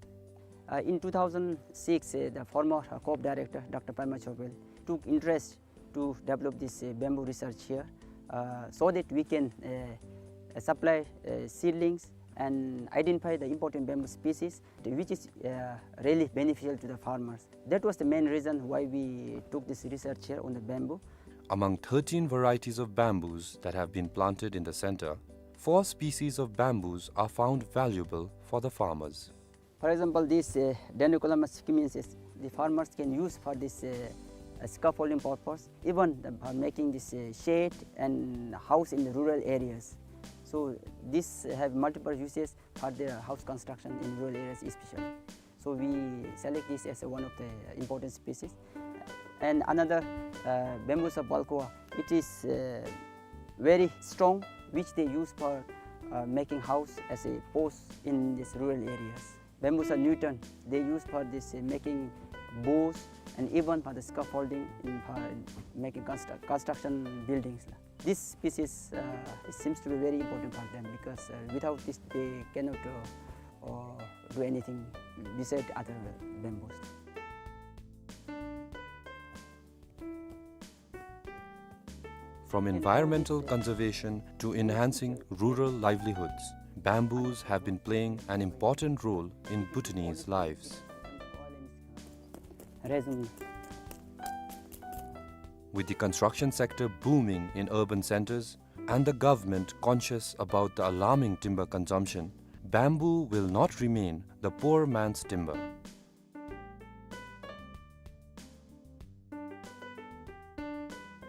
Uh, in two thousand six, uh, the former, uh, COP director, Doctor Pema Chowphel, took interest to develop this, uh, bamboo research here, uh, so that we can, uh, supply, uh, seedlings and identify the important bamboo species, which is, uh, really beneficial to the farmers. That was the main reason why we took this research here on the bamboo. Among thirteen varieties of bamboos that have been planted in the center, four species of bamboos are found valuable for the farmers. For example, this, uh, Dendrocalamus sikkimensis, the farmers can use for this, uh, uh, scaffolding purpose, even the, for making this, uh, shade and house in the rural areas. So this have multiple uses for the house construction in rural areas especially. So we select this as a one of the important species. And another, uh, Bambusa balcoa, it is, uh, very strong, which they use for, uh, uh, making house as a post in these rural areas. Bamboos are new turn. They use for this, uh, making bows and even for the scaffolding in for making constru-, construction buildings. This species, uh, it seems to be very important for them because, uh, without this they cannot, uh, uh, do anything beside other bamboos. From environmental conservation to enhancing rural livelihoods, bamboos have been playing an important role in Bhutanese lives. With the construction sector booming in urban centers and the government conscious about the alarming timber consumption, bamboo will not remain the poor man's timber.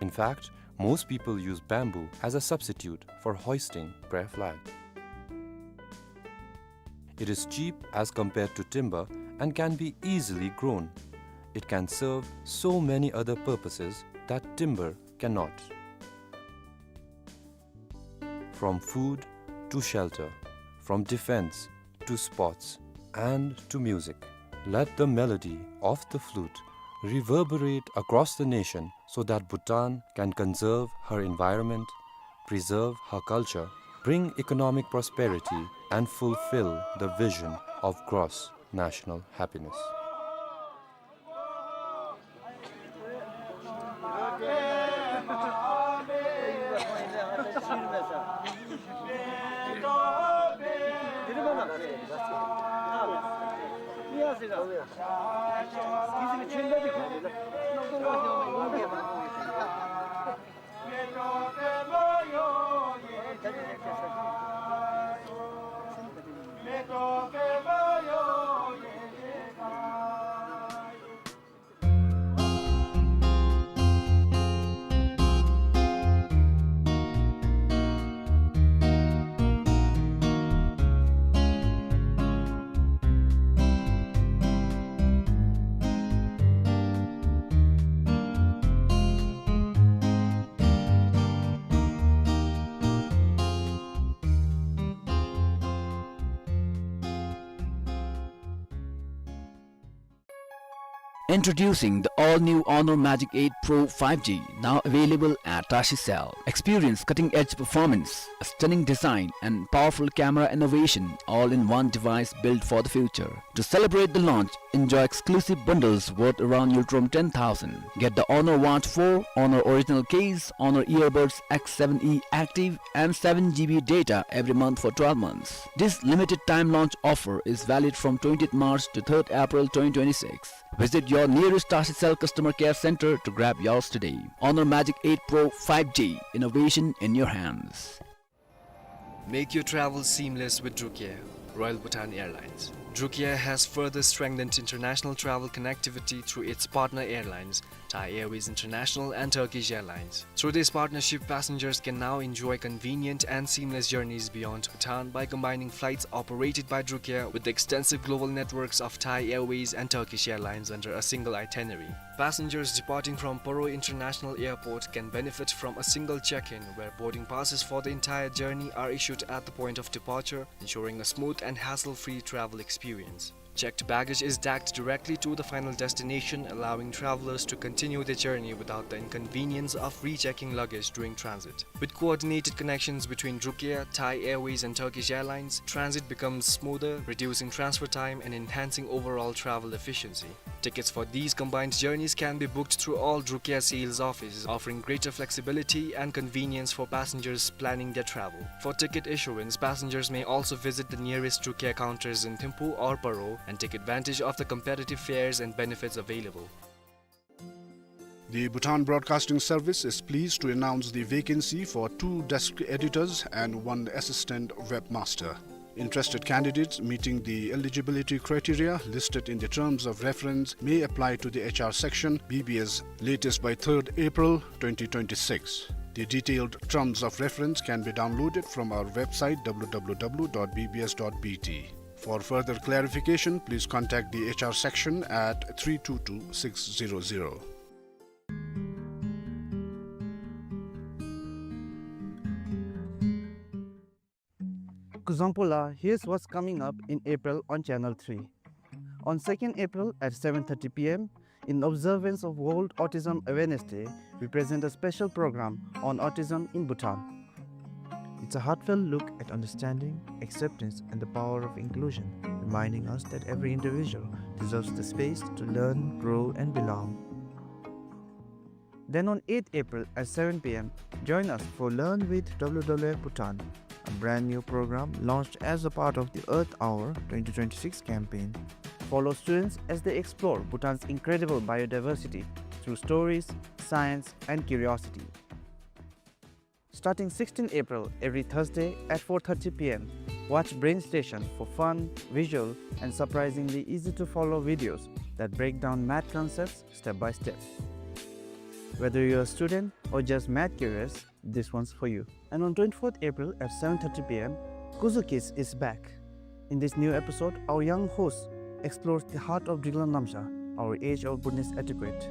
In fact, most people use bamboo as a substitute for hoisting prayer flag. It is cheap as compared to timber and can be easily grown. It can serve so many other purposes that timber cannot. From food to shelter, from defense to sports and to music. Let the melody of the flute reverberate across the nation so that Bhutan can conserve her environment, preserve her culture, bring economic prosperity, and fulfill the vision of gross national happiness. Introducing the all-new Honor Magic eight Pro five G, now available at Tashi Cell. Experience cutting-edge performance, a stunning design, and powerful camera innovation, all in one device built for the future. To celebrate the launch, enjoy exclusive bundles worth around Ngultrum ten thousand. Get the Honor Watch four, Honor original case, Honor Earbuds X seven E Active, and seven G B data every month for twelve months. This limited time launch offer is valid from twentieth March to third April twenty twenty-six. Visit your nearest Tashi Cell customer care center to grab yours today. Honor Magic eight Pro five G, innovation in your hands. Make your travel seamless with Drukair, Royal Bhutan Airlines. Drukair has further strengthened international travel connectivity through its partner airlines, Thai Airways International and Turkish Airlines. Through this partnership, passengers can now enjoy convenient and seamless journeys beyond Bhutan by combining flights operated by Drukair with the extensive global networks of Thai Airways and Turkish Airlines under a single itinerary. Passengers departing from Paro International Airport can benefit from a single check-in, where boarding passes for the entire journey are issued at the point of departure, ensuring a smooth and hassle-free travel experience. Checked baggage is tagged directly to the final destination, allowing travelers to continue their journey without the inconvenience of rechecking luggage during transit. With coordinated connections between Drukair, Thai Airways and Turkish Airlines, transit becomes smoother, reducing transfer time and enhancing overall travel efficiency. Tickets for these combined journeys can be booked through all Drukair sales offices, offering greater flexibility and convenience for passengers planning their travel. For ticket issuance, passengers may also visit the nearest Drukair counters in Thimphu or Paro and take advantage of the competitive fares and benefits available. The Bhutan Broadcasting Service is pleased to announce the vacancy for two desk editors and one assistant webmaster. Interested candidates meeting the eligibility criteria listed in the terms of reference may apply to the H R section, B B S, latest by third April twenty twenty-six. The detailed terms of reference can be downloaded from our website, W W W dot B B S dot B T. For further clarification, please contact the H R section at three two two six zero zero. Zangpola, here's what's coming up in April on Channel three. On second April at seven thirty p m, in observance of World Autism Awareness Day, we present a special program on autism in Bhutan. It's a heartfelt look at understanding, acceptance, and the power of inclusion, reminding us that every individual deserves the space to learn, grow, and belong. Then on eighth April at seven p m, join us for Learn with W W F Bhutan, a brand new program launched as a part of the Earth Hour twenty twenty-six campaign. Follow students as they explore Bhutan's incredible biodiversity through stories, science, and curiosity. Starting sixteenth April, every Thursday at four thirty p m, watch Brain Station for fun, visual, and surprisingly easy-to-follow videos that break down math concepts step by step. Whether you're a student or just math curious, this one's for you. And on twenty-fourth April at seven thirty p m, Kuzu Kids is back. In this new episode, our young host explores the heart of Driklang Namsha, our age-old Bhutanese etiquette,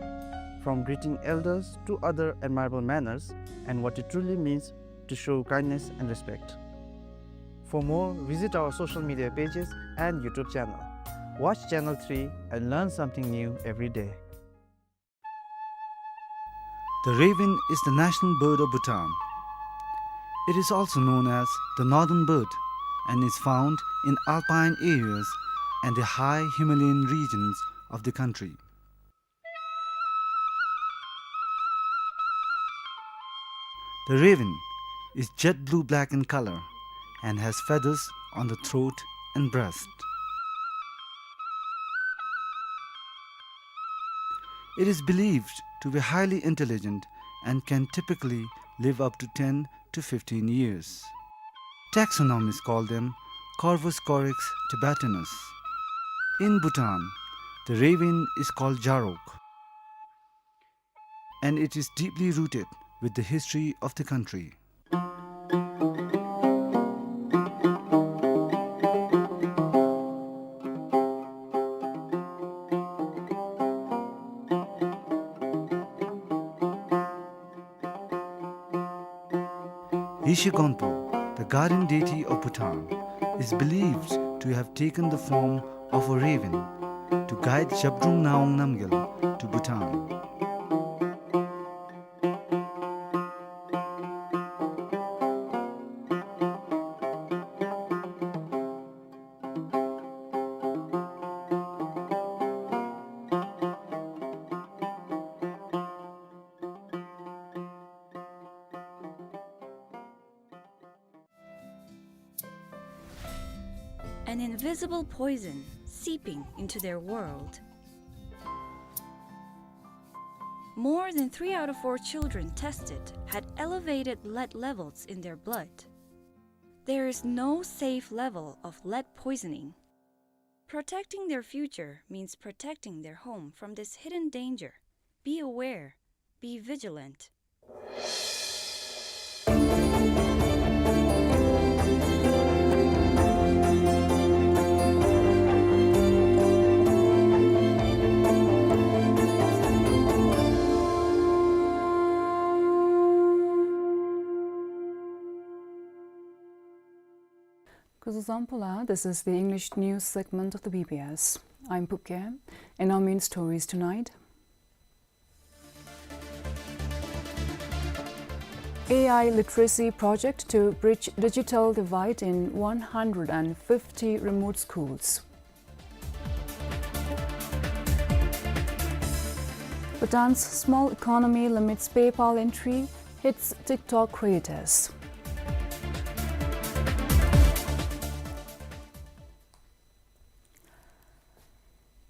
from greeting elders to other admirable manners and what it truly means to show kindness and respect. For more, visit our social media pages and YouTube channel. Watch Channel three and learn something new every day. The raven is the national bird of Bhutan. It is also known as the northern bird and is found in alpine areas and the high Himalayan regions of the country. The raven is jet blue-black in color and has feathers on the throat and breast. It is believed to be highly intelligent and can typically live up to ten to fifteen years. Taxonomists call them Corvus corax tibetanus. In Bhutan, the raven is called Jarok, and it is deeply rooted with the history of the country. Rishi Gonpo, the guardian deity of Bhutan, is believed to have taken the form of a raven to guide Zhabdrung Ngawang Namgyal to Bhutan. An invisible poison seeping into their world. More than three out of four children tested had elevated lead levels in their blood. There is no safe level of lead poisoning. Protecting their future means protecting their home from this hidden danger. Be aware, be vigilant. Kuzuzangpo la, this is the English news segment of the B B S. I'm Phuket, and our main stories tonight. A I literacy project to bridge digital divide in one hundred and fifty remote schools. Bhutan's small economy limits PayPal entry, hits TikTok creators.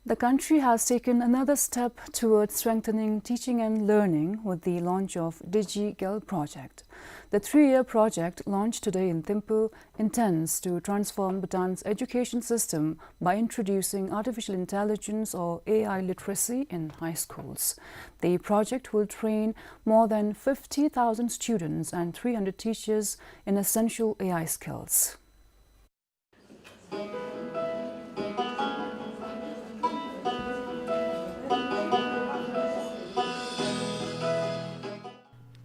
The country has taken another step towards strengthening teaching and learning with the launch of DigiGel project. The three-year project, launched today in Thimphu, intends to transform Bhutan's education system by introducing artificial intelligence or A I literacy in high schools. The project will train more than fifty thousand students and three hundred teachers in essential A I skills.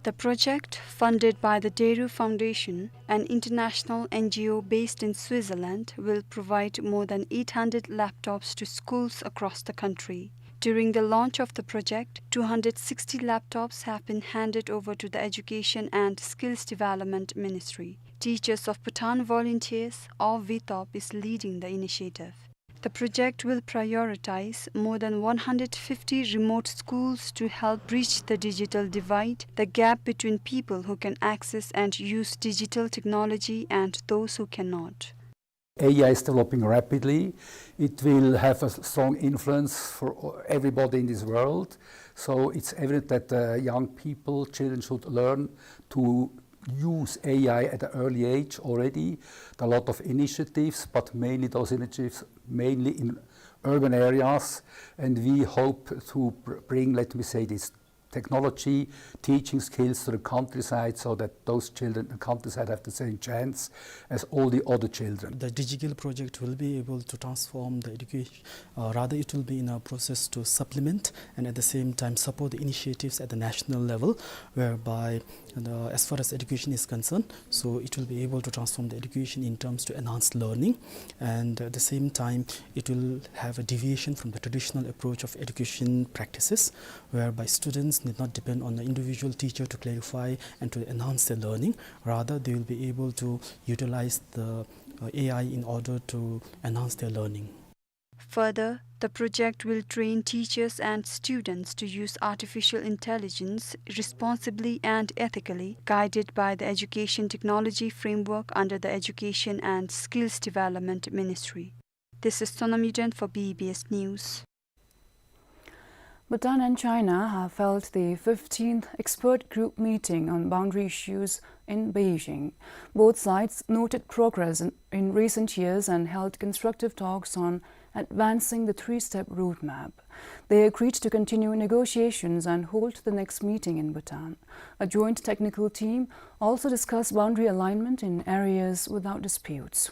The project, funded by the Deru Foundation, an international N G O based in Switzerland, will provide more than eight hundred laptops to schools across the country. During the launch of the project, two hundred sixty laptops have been handed over to the Education and Skills Development Ministry. Teachers of Bhutan Volunteers, or VTOP, is leading the initiative. The project will prioritize more than one hundred fifty remote schools to help bridge the digital divide, the gap between people who can access and use digital technology and those who cannot. A I is developing rapidly. It will have a strong influence for everybody in this world. So it's evident that, uh, young people, children should learn to use A I at an early age already. There are a lot of initiatives, but mainly those initiatives mainly in urban areas. And we hope to br-, bring, let me say this, technology, teaching skills to the countryside so that those children in the countryside have the same chance as all the other children. The digital project will be able to transform the education, uh, rather it will be in a process to supplement and at the same time support the initiatives at the national level, whereby, uh, as far as education is concerned, so it will be able to transform the education in terms to enhance learning, and at the same time, it will have a deviation from the traditional approach of education practices, whereby students need not depend on the individual teacher to clarify and to enhance their learning. Rather, they will be able to utilize the, uh, A I in order to enhance their learning. Further, the project will train teachers and students to use artificial intelligence responsibly and ethically, guided by the education technology framework under the Education and Skills Development Ministry. This is Sonam Yuden for B B S News. Bhutan and China have held the fifteenth expert group meeting on boundary issues in Beijing. Both sides noted progress in, in recent years and held constructive talks on advancing the three-step roadmap. They agreed to continue negotiations and hold the next meeting in Bhutan. A joint technical team also discussed boundary alignment in areas without disputes.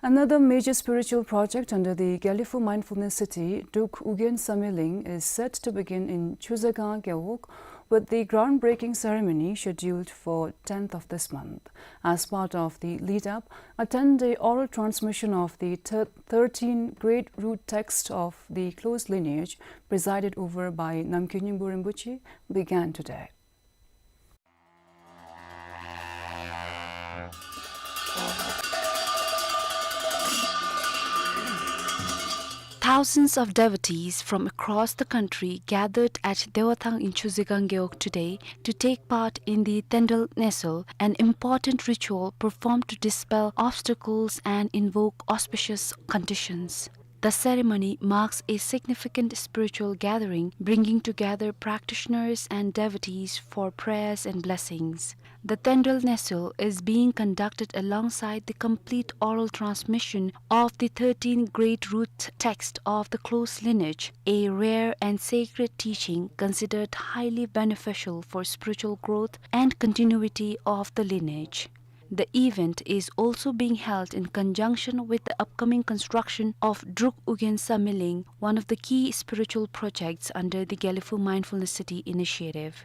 Another major spiritual project under the Gelephu Mindfulness City, Druk Ugyen Samye Ling, is set to begin in Chuzakang Gewog, with the groundbreaking ceremony scheduled for tenth of this month. As part of the lead-up, a ten-day oral transmission of the thir-, thirteen great root texts of the close lineage, presided over by Namkhai Nyingpo Rinpoche, began today. Thousands of devotees from across the country gathered at Dewathang in Chuzakang Gewog today to take part in the Tendrel Nesol, an important ritual performed to dispel obstacles and invoke auspicious conditions. The ceremony marks a significant spiritual gathering, bringing together practitioners and devotees for prayers and blessings. The Tendrel Nesol is being conducted alongside the complete oral transmission of the thirteen great root texts of the close lineage, a rare and sacred teaching considered highly beneficial for spiritual growth and continuity of the lineage. The event is also being held in conjunction with the upcoming construction of Druk Ugyen Samye Ling, one of the key spiritual projects under the Gelephu Mindfulness City initiative.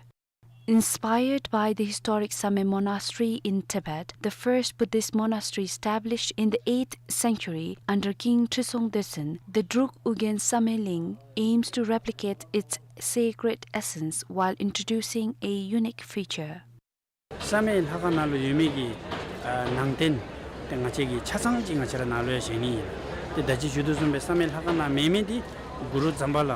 Inspired by the historic Samye Monastery in Tibet, the first Buddhist monastery established in the eighth century under King Trisong Detsen, the Druk Ugyen Samye Ling aims to replicate its sacred essence while introducing a unique feature. བསམ་ཡས་ལྷ་ཁང་ནང་ལུ་ཡོད་མི་གི་ཨ་ནང་རྟེན་དེ་ང་བཅས་ཀྱིས་ཆ་ཚང་ཅིག་ང་བཅས་ར་ནཱ་ལུ་ཡང་བཞེངས་ནི་ཨིན། ཏེ་ད་ཅི་ཞུ་དོ་བཟུམ་སྦེ་བསམ་ཡས་ལྷ་ཁང་ནང་མེད་མི་འདི་གུ་རུ་ཛམ་བྷ་ལ་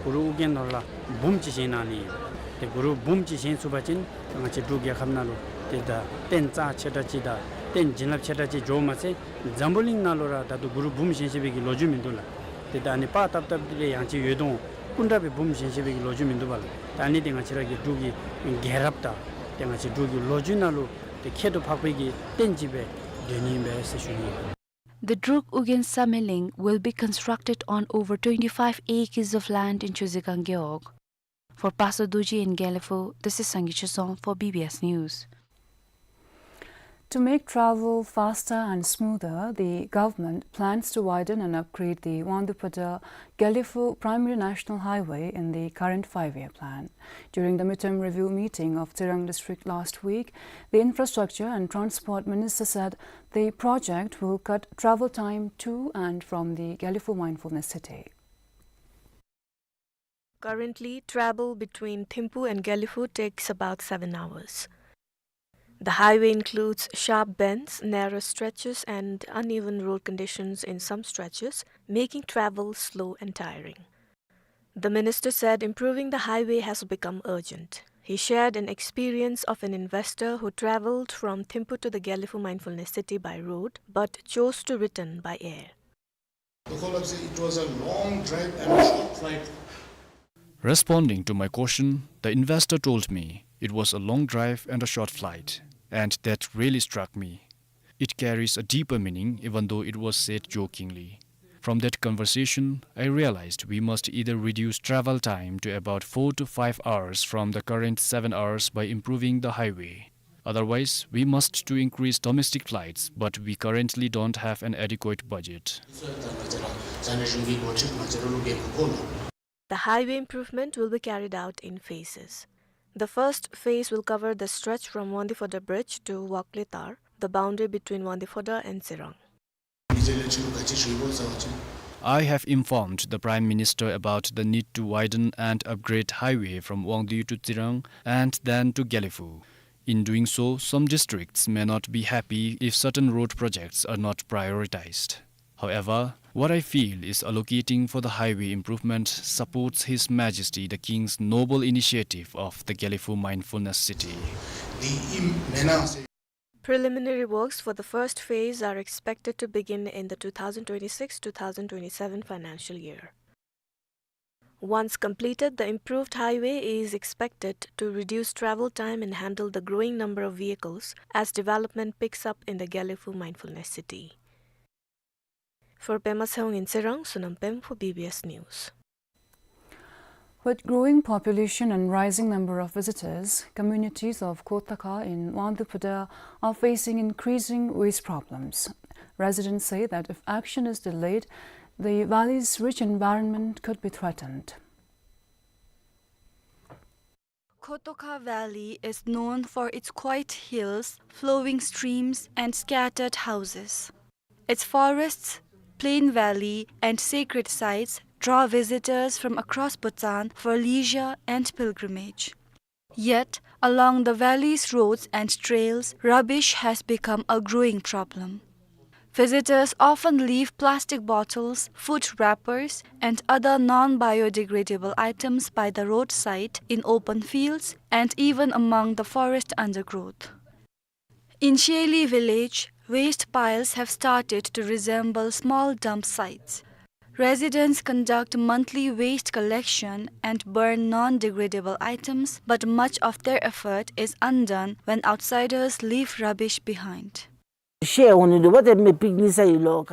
གུ་རུ་ཨུ་རྒྱན་ནོར་ལྷ་འབུམ་ཅིག་བཞེངས་གནང་ནི་ཨིན། ཏེ་གུ་རུ་འབུམ་ཅིག་བཞེངས་ཚུགས་པ་ཅིན་ང་བཅས་འབྲུག་རྒྱལ་ཁབ་ནང་ལུ་ཏེ་ད་རྟེན་རྩ་ཆེ་དྲགས་ཅིག་དང་རྟེན་བྱིན་རླབས་ཆེ་དྲགས་ཅིག་འགྱོཝ་མ་ཚད་འཛམ་བུ་གླིང་ནང་ལུ་ར་ད་ལྟོ་གུ་རུ་འབུམ་བཞེངས་བཞེངས་པའི་གི་ལོ་རྒྱུས་མིན་འདུག་ལགས། ཏེ་ད་ཨ་ནི་པར་བཏབ་བཏབ་སྟེ་ཡང་ཅིན་ཡོད་དོ། སྐུ་འདྲ་སྦེ་འབུམ་བཞེངས་བཞེངས་པའི་གི་ལོ་རྒྱུས་མིན་འདུག་པ་ལགས། ད་ཨ་ནི་འདི་ང་བཅས་ར་གི་འབྲུག་གི་རྒྱལ་རབས་དང་ཏེ་ང་བཅས་འབྲུག་གི་ལོ་རྒྱུས་ནང་ལུ་ཏེ་ཁྱད་དུ་འཕགས་པའི་གི་རྟེན་ཅིག་སྦེ་སྡོད་ནི་ཨིན་པས་ཟེར་ཞུ་ནི་ཨིན། The Druk Ugyen Samye Ling will be constructed on over twenty-five acres of land in Chuzakang Gewog. For Pastor Dorji in Gelephu, this is Sangay Chuzang for B B S News. To make travel faster and smoother, the government plans to widen and upgrade the Wangdue-Phodrang-Gelephu Primary National Highway in the current five-year plan. During the midterm review meeting of Tsirang district last week, the Infrastructure and Transport Minister said the project will cut travel time to and from the Gelephu Mindfulness City. Currently, travel between Thimphu and Gelephu takes about seven hours. The highway includes sharp bends, narrow stretches, and uneven road conditions in some stretches, making travel slow and tiring. The minister said improving the highway has become urgent. He shared an experience of an investor who traveled from Thimphu to the Gelephu Mindfulness City by road but chose to return by air. It was a long drive and a short flight. Responding to my question, the investor told me it was a long drive and a short flight, and that really struck me. It carries a deeper meaning, even though it was said jokingly. From that conversation, I realized we must either reduce travel time to about four to five hours from the current seven hours by improving the highway. Otherwise, we must to increase domestic flights, but we currently don't have an adequate budget. The highway improvement will be carried out in phases. The first phase will cover the stretch from Wangdue-Phodrang Bridge to Wokletar, the boundary between Wangdue-Phodrang and Tsirang. I have informed the Prime Minister about the need to widen and upgrade highway from Wangdue to Tsirang and then to Gelephu. In doing so, some districts may not be happy if certain road projects are not prioritized. However, what I feel is allocating for the highway improvement supports His Majesty the King's noble initiative of the Gelephu Mindfulness City. Preliminary works for the first phase are expected to begin in the two thousand twenty-six two thousand twenty-seven financial year. Once completed, the improved highway is expected to reduce travel time and handle the growing number of vehicles as development picks up in the Gelephu Mindfulness City. For Pema Tshewang in Tsirang, Sonam Pem for B B S News. With growing population and rising number of visitors, communities of Khotokha in Wangdue-Phodrang are facing increasing waste problems. Residents say that if action is delayed, the valley's rich environment could be threatened. Khotokha Valley is known for its quiet hills, flowing streams, and scattered houses. Its forests, plain valley, and sacred sites draw visitors from across Bhutan for leisure and pilgrimage. Yet, along the valley's roads and trails, rubbish has become a growing problem. Visitors often leave plastic bottles, food wrappers, and other non-biodegradable items by the roadside, in open fields, and even among the forest undergrowth. In Sheli village, waste piles have started to resemble small dump sites. Residents conduct monthly waste collection and burn non-degradable items, but much of their effort is undone when outsiders leave rubbish behind.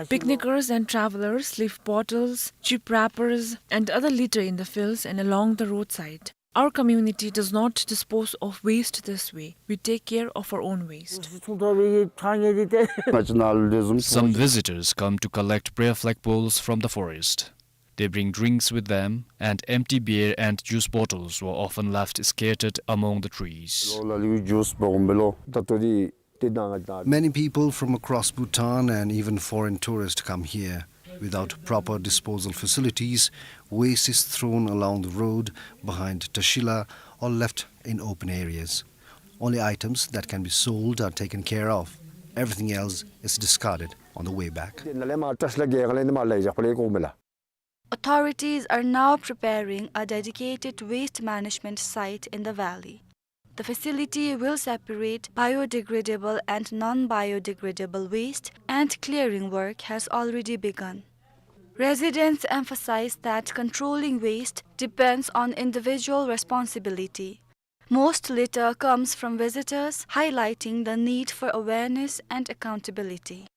Picnickers and travelers leave bottles, chip wrappers, and other litter in the fields and along the roadside. Our community does not dispose of waste this way. We take care of our own waste. Some visitors come to collect prayer flag poles from the forest. They bring drinks with them, and empty beer and juice bottles were often left scattered among the trees. Many people from across Bhutan and even foreign tourists come here. Without proper disposal facilities, waste is thrown along the road behind Tashila or left in open areas. Only items that can be sold are taken care of. Everything else is discarded on the way back. Authorities are now preparing a dedicated waste management site in the valley. The facility will separate biodegradable and non-biodegradable waste, and clearing work has already begun. Residents emphasize that controlling waste depends on individual responsibility. Most litter comes from visitors, highlighting the need for awareness and accountability.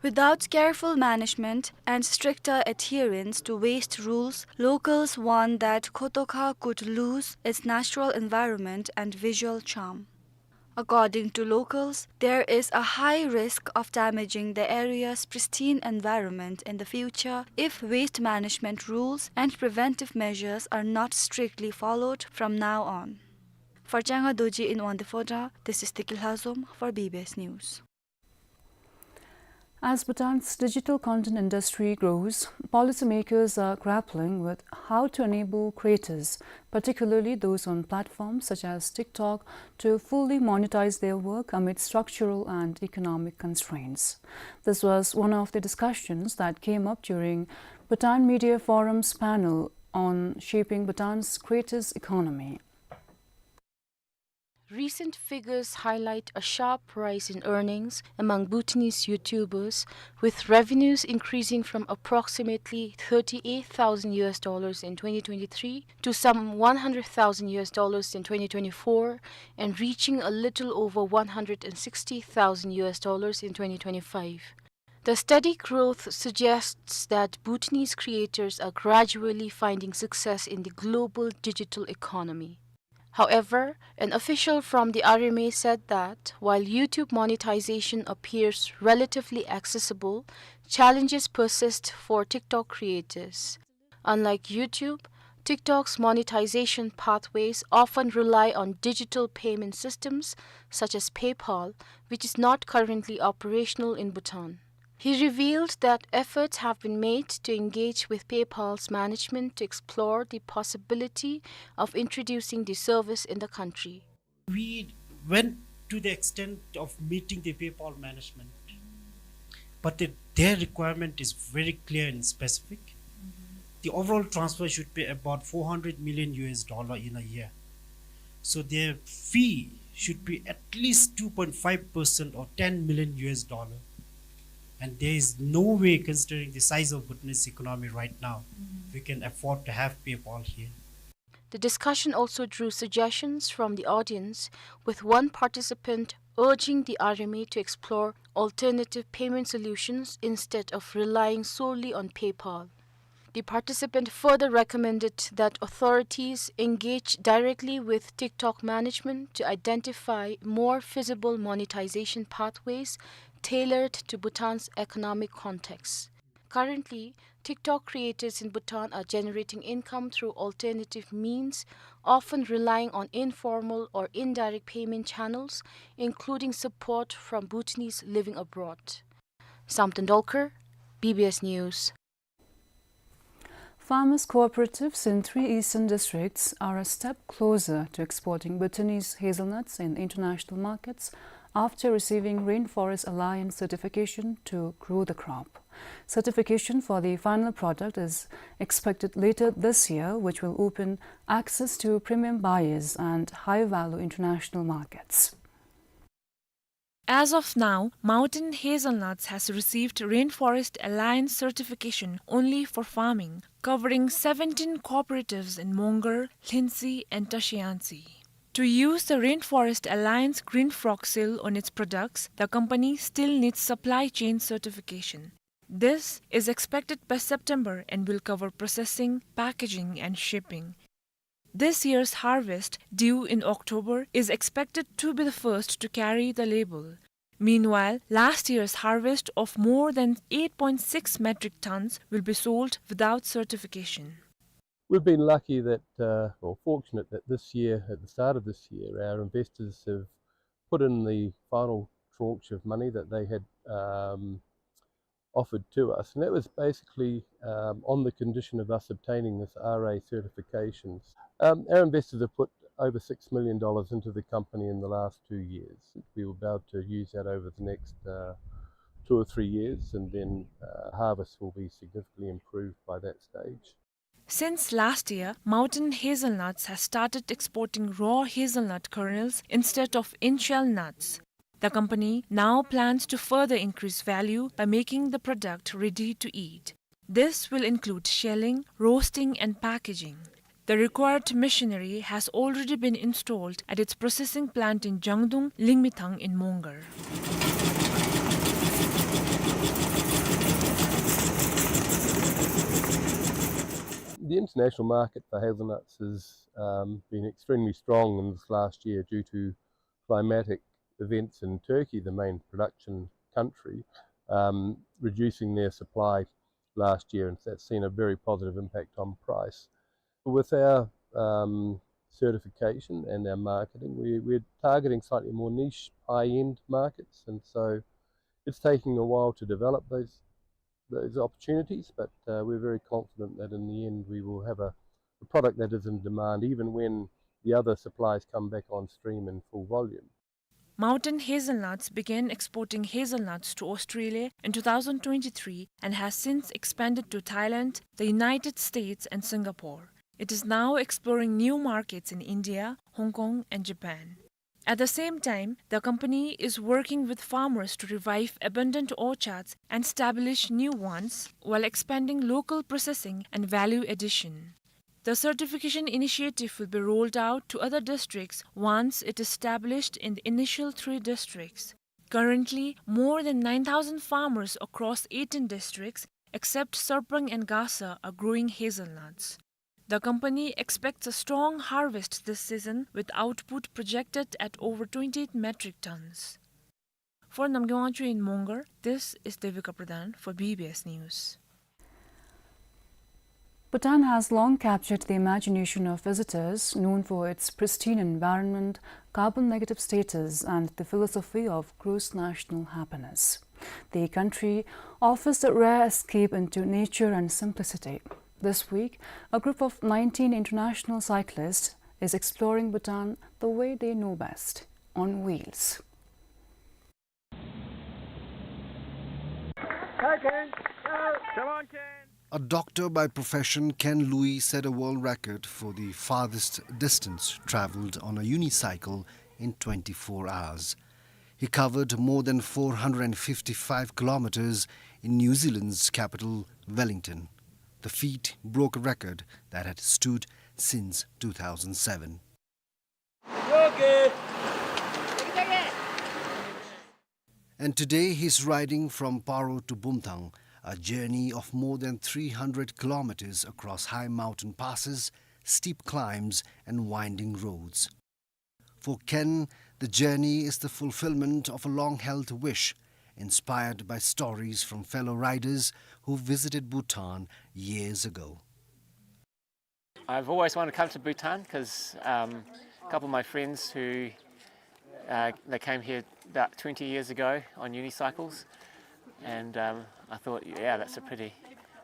Without careful management and stricter adherence to waste rules, locals warn that Khotokha could lose its natural environment and visual charm. According to locals, there is a high risk of damaging the area's pristine environment in the future if waste management rules and preventive measures are not strictly followed from now on. For Changa Dorji in Wangdue Phodrang, this is Tiki Lhazom for B B S News. As Bhutan's digital content industry grows, policymakers are grappling with how to enable creators, particularly those on platforms such as TikTok, to fully monetize their work amid structural and economic constraints. This was one of the discussions that came up during Bhutan Media Forum's panel on shaping Bhutan's creators' economy. Recent figures highlight a sharp rise in earnings among Bhutanese YouTubers, with revenues increasing from approximately thirty-eight thousand U S dollars in twenty twenty-three to some one hundred thousand U S dollars in twenty twenty-four and reaching a little over one hundred and sixty thousand U S dollars in twenty twenty-five. The steady growth suggests that Bhutanese creators are gradually finding success in the global digital economy. However, an official from the R M A said that while YouTube monetization appears relatively accessible, challenges persist for TikTok creators. Unlike YouTube, TikTok's monetization pathways often rely on digital payment systems such as PayPal, which is not currently operational in Bhutan. He revealed that efforts have been made to engage with PayPal's management to explore the possibility of introducing the service in the country. We went to the extent of meeting the PayPal management, but the, their requirement is very clear and specific. The overall transfer should be about four hundred million U S dollar in a year. So their fee should be at least two point five percent or ten million U S dollar. And there is no way, considering the size of Bhutanese economy right now, we can afford to have PayPal here. The discussion also drew suggestions from the audience, with one participant urging the R M A to explore alternative payment solutions instead of relying solely on PayPal. The participant further recommended that authorities engage directly with TikTok management to identify more feasible monetization pathways tailored to Bhutan's economic context. Currently, TikTok creators in Bhutan are generating income through alternative means, often relying on informal or indirect payment channels, including support from Bhutanese living abroad. Samten Dolkar, B B S News. Farmers' cooperatives in three eastern districts are a step closer to exporting Bhutanese hazelnuts in international markets after receiving Rainforest Alliance certification to grow the crop. Certification for the final product is expected later this year, which will open access to premium buyers and high-value international markets. As of now, Mountain Hazelnuts has received Rainforest Alliance certification only for farming, covering seventeen cooperatives in Mongar, Lhintsey and Tashiantse. To use the Rainforest Alliance Green Frog seal on its products, the company still needs supply chain certification. This is expected by September and will cover processing, packaging and shipping. This year's harvest, due in October, is expected to be the first to carry the label. Meanwhile, last year's harvest of more than eight point six metric tons will be sold without certification. We've been lucky that, uh, or fortunate that this year, at the start of this year, our investors have put in the final tranche of money that they had, um, offered to us, and that was basically, um, on the condition of us obtaining this R A certifications. Um, our investors have put over six million dollars into the company in the last two years. We were about to use that over the next, uh, two or three years, and then, uh, harvest will be significantly improved by that stage. Since last year, Mountain Hazelnuts has started exporting raw hazelnut kernels instead of in-shell nuts. The company now plans to further increase value by making the product ready to eat. This will include shelling, roasting and packaging. The required machinery has already been installed at its processing plant in Jangdung, Lingmithang in Mongar. The international market for hazelnuts has, um, been extremely strong in this last year due to climatic events in Turkey, the main production country, um, reducing their supply last year, and that's seen a very positive impact on price. With our, um, certification and our marketing, we, we're targeting slightly more niche, high-end markets, and so it's taking a while to develop those, those opportunities, but, uh, we're very confident that in the end we will have a, a product that is in demand, even when the other supplies come back on stream in full volume. Mountain Hazelnuts began exporting hazelnuts to Australia in two thousand twenty-three and has since expanded to Thailand, the United States, and Singapore. It is now exploring new markets in India, Hong Kong, and Japan. At the same time, the company is working with farmers to revive abandoned orchards and establish new ones while expanding local processing and value addition. The certification initiative will be rolled out to other districts once it is established in the initial three districts. Currently, more than nine thousand farmers across eighteen districts, except Sarpang and Gasa, are growing hazelnuts. The company expects a strong harvest this season, with output projected at over twenty-eight metric tons. For Namgay Wangchuk in Mongar, this is Devika Pradhan for B B S News. Bhutan has long captured the imagination of visitors, known for its pristine environment, carbon-negative status, and the philosophy of gross national happiness. The country offers a rare escape into nature and simplicity. This week, a group of nineteen international cyclists is exploring Bhutan the way they know best, on wheels. Come on, Ken. Go. Come on, Ken. A doctor by profession, Ken Lui set a world record for the farthest distance traveled on a unicycle in twenty-four hours. He covered more than four hundred and fifty-five kilometers in New Zealand's capital, Wellington. The feat broke a record that had stood since two thousand seven. And today he's riding from Paro to Bumthang, a journey of more than three hundred kilometers across high mountain passes, steep climbs, and winding roads. For Ken, the journey is the fulfillment of a long-held wish, inspired by stories from fellow riders who visited Bhutan years ago. I've always wanted to come to Bhutan 'cause, um, a couple of my friends who, uh, they came here about twenty years ago on unicycles, and, um, I thought, "Yeah, that's a pretty,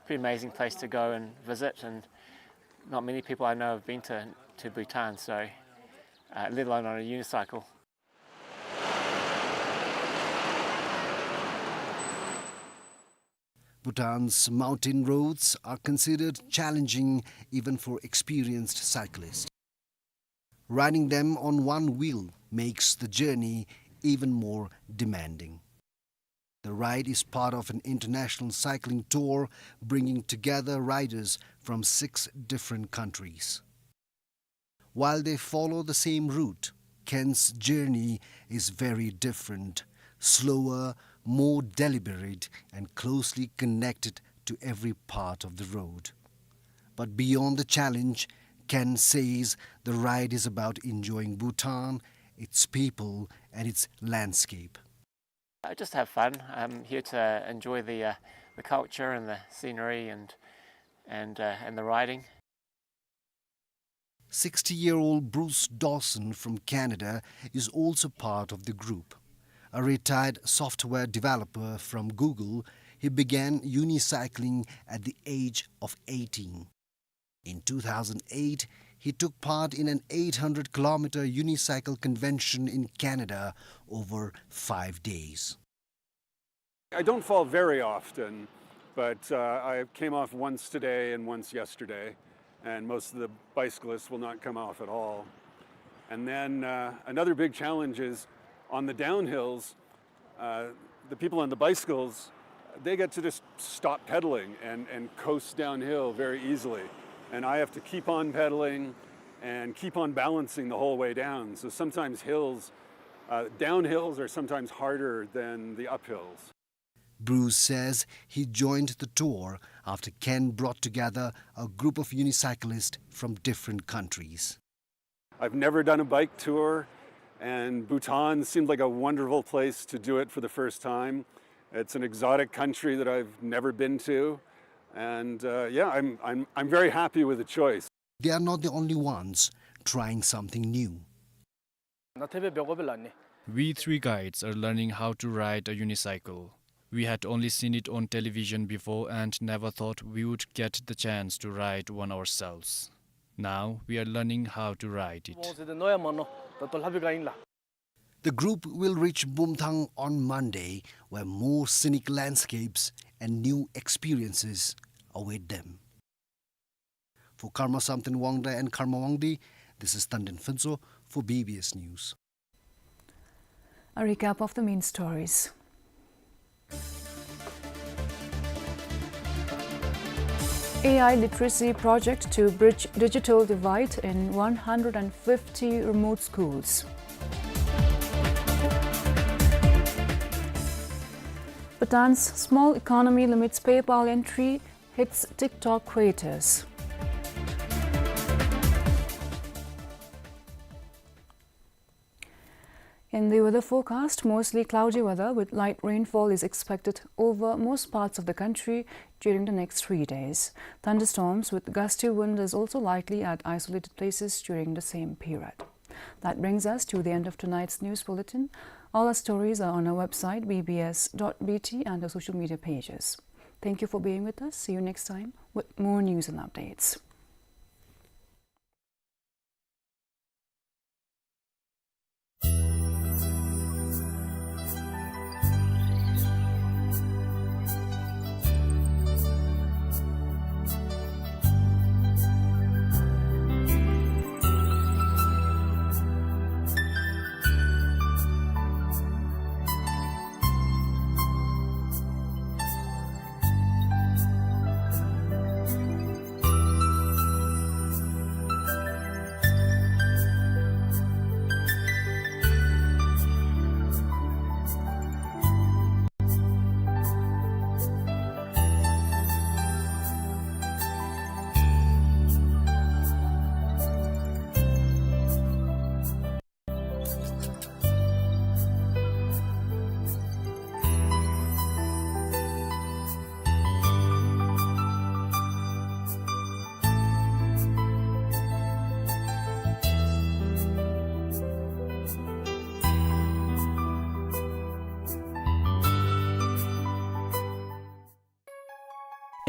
pretty amazing place to go and visit," and not many people I know have been to, to Bhutan, so, uh, let alone on a unicycle. Bhutan's mountain roads are considered challenging even for experienced cyclists. Riding them on one wheel makes the journey even more demanding. The ride is part of an international cycling tour bringing together riders from six different countries. While they follow the same route, Ken's journey is very different, slower, more deliberate, and closely connected to every part of the road. But beyond the challenge, Ken says the ride is about enjoying Bhutan, its people, and its landscape. I just have fun. I'm here to enjoy the, uh, the culture and the scenery and, and, uh, and the riding. Sixty-year-old Bruce Dawson from Canada is also part of the group. A retired software developer from Google, he began unicycling at the age of eighteen. In two thousand eight, he took part in an eight hundred kilometer unicycle convention in Canada over five days. I don't fall very often, but, uh, I came off once today and once yesterday, and most of the bicyclists will not come off at all. And then, uh, another big challenge is on the downhills, uh, the people on the bicycles, they get to just stop pedaling and, and coast downhill very easily. And I have to keep on pedaling and keep on balancing the whole way down. So sometimes hills, uh, downhills are sometimes harder than the uphills. Bruce says he joined the tour after Ken brought together a group of unicyclists from different countries. I've never done a bike tour, And Bhutan seemed like a wonderful place to do it for the first time. It's an exotic country that I've never been to. And, uh, yeah, I'm, I'm, I'm very happy with the choice. They are not the only ones trying something new. ནཱ་ཐེབས་སྦེ་འབད་དགོ་པས་ལགས་ནི། We three guides are learning how to ride a unicycle. We had only seen it on television before and never thought we would get the chance to ride one ourselves. Now we are learning how to ride it. འོང་ཟེར་ཏེ་མནོ་ཡང་མ་མནོ། ད་ལྟོ་ལྷབ་པའི་བསྒང་ཨིན་ལགས། The group will reach Bumthang on Monday, where more scenic landscapes and new experiences await them. For Karma Samten Wangda and Karma Wangdi, this is Tandin Phuntsho for B B S News. A recap of the main stories. A I literacy project to bridge digital divide in one hundred and fifty remote schools. Bhutan's small economy limits PayPal entry, hits TikTok creators. In the weather forecast, mostly cloudy weather with light rainfall is expected over most parts of the country during the next three days. Thunderstorms with gusty wind is also likely at isolated places during the same period. That brings us to the end of tonight's news bulletin. All our stories are on our website, B B S dot B T, and our social media pages. Thank you for being with us. See you next time with more news and updates.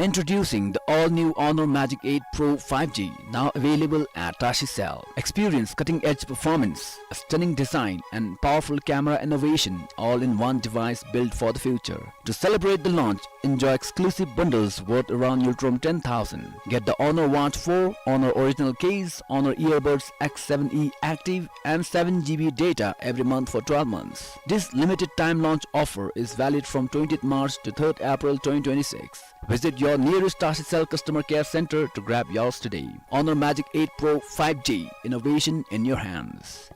Introducing the all-new Honor Magic eight Pro five G, now available at Tashi Cell. Experience cutting-edge performance, a stunning design, and powerful camera innovation, all in one device built for the future. To celebrate the launch, enjoy exclusive bundles worth around Ngultrum ten thousand. Get the Honor Watch four, Honor Original Case, Honor Earbuds X seven E Active, and seven G B data every month for twelve months. This limited time launch offer is valid from twentieth March to third April twenty twenty-six. Visit your nearest Tashi Cell customer care center to grab yours today. Honor Magic eight Pro five G, innovation in your hands.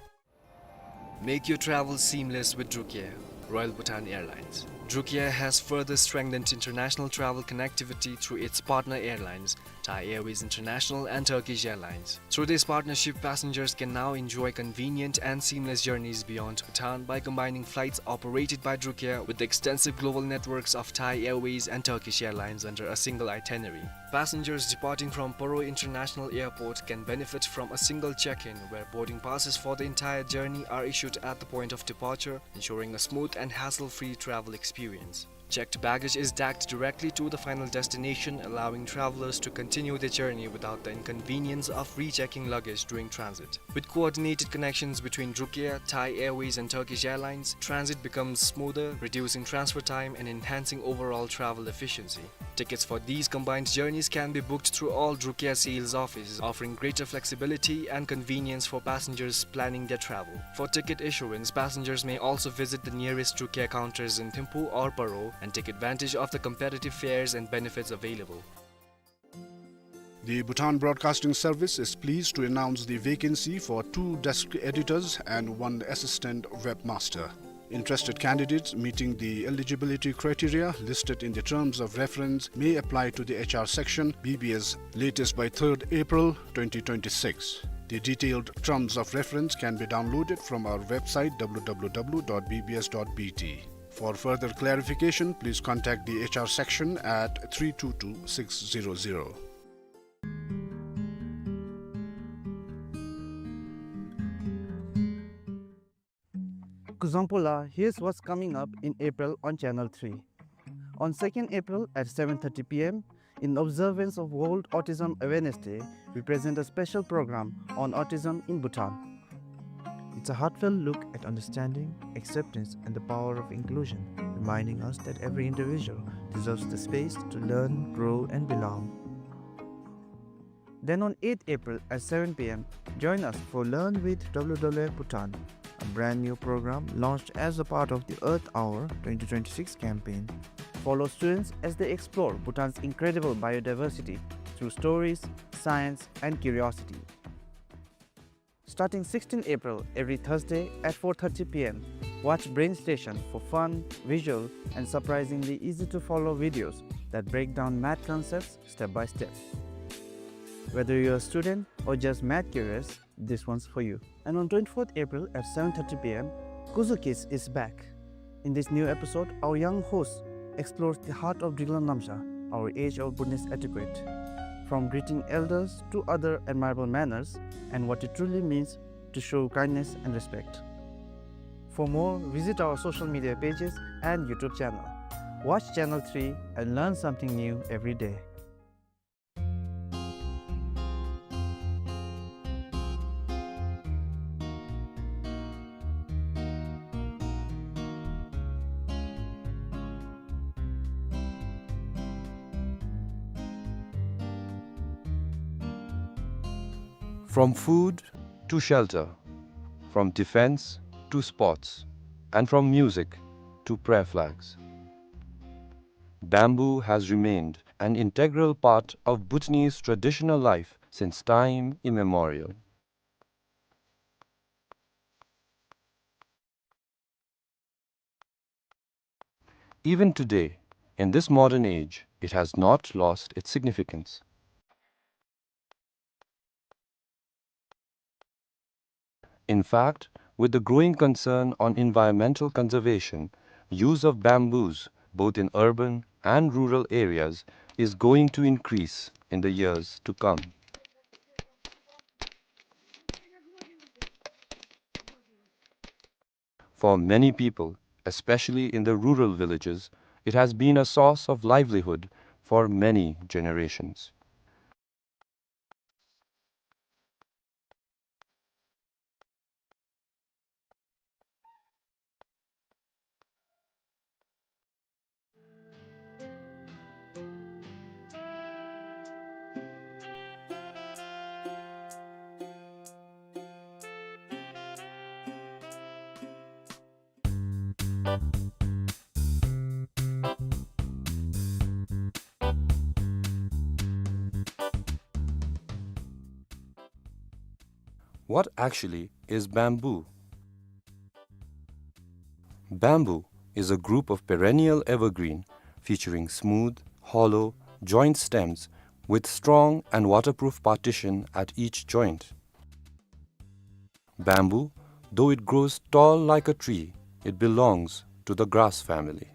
Make your travel seamless with Drukair, Royal Bhutan Airlines. Drukair has further strengthened international travel connectivity through its partner airlines, Thai Airways International and Turkish Airlines. Through this partnership, passengers can now enjoy convenient and seamless journeys beyond Bhutan by combining flights operated by Drukair with the extensive global networks of Thai Airways and Turkish Airlines under a single itinerary. Passengers departing from Paro International Airport can benefit from a single check-in, where boarding passes for the entire journey are issued at the point of departure, ensuring a smooth and hassle-free travel experience. Checked baggage is tagged directly to the final destination, allowing travelers to continue their journey without the inconvenience of rechecking luggage during transit. With coordinated connections between Drukair, Thai Airways and Turkish Airlines, transit becomes smoother, reducing transfer time and enhancing overall travel efficiency. Tickets for these combined journeys can be booked through all Drukair sales offices, offering greater flexibility and convenience for passengers planning their travel. For ticket issuance, passengers may also visit the nearest Drukair counters in Thimphu or Paro and take advantage of the competitive fares and benefits available. The Bhutan Broadcasting Service is pleased to announce the vacancy for two desk editors and one assistant webmaster. Interested candidates meeting the eligibility criteria listed in the terms of reference may apply to the H R section, B B S, latest by third April twenty twenty-six. The detailed terms of reference can be downloaded from our website, W W W dot B B S dot B T. For further clarification, please contact the H R section at three two two six zero zero. Kuzangpo la, here's what's coming up in April on Channel three. On second April at seven thirty P M, in observance of World Autism Awareness Day, we present a special program on autism in Bhutan. It's a heartfelt look at understanding, acceptance, and the power of inclusion, reminding us that every individual deserves the space to learn, grow, and belong. Then on eighth April at seven P M, join us for Learn with W W F Bhutan, a brand new program launched as a part of the Earth Hour twenty twenty-six campaign. Follow students as they explore Bhutan's incredible biodiversity through stories, science, and curiosity. Starting sixteenth April, every Thursday at four thirty P M, watch Brain Station for fun, visual, and surprisingly easy-to-follow videos that break down math concepts step by step. Whether you're a student or just math curious, this one's for you. And on twenty-fourth April at seven thirty P M, Kuzu Kids is back. In this new episode, our young host explores the heart of Driklang Namsha, our age-old Bhutanese etiquette, from greeting elders to other admirable manners and what it truly means to show kindness and respect. For more, visit our social media pages and YouTube channel. Watch Channel three and learn something new every day. From food to shelter, from defense to sports, and from music to prayer flags, bamboo has remained an integral part of Bhutanese traditional life since time immemorial. Even today, in this modern age, it has not lost its significance. In fact, with the growing concern on environmental conservation, use of bamboos, both in urban and rural areas, is going to increase in the years to come. For many people, especially in the rural villages, it has been a source of livelihood for many generations. What actually is bamboo? Bamboo is a group of perennial evergreen featuring smooth, hollow, joint stems with strong and waterproof partition at each joint. Bamboo, though it grows tall like a tree, it belongs to the grass family.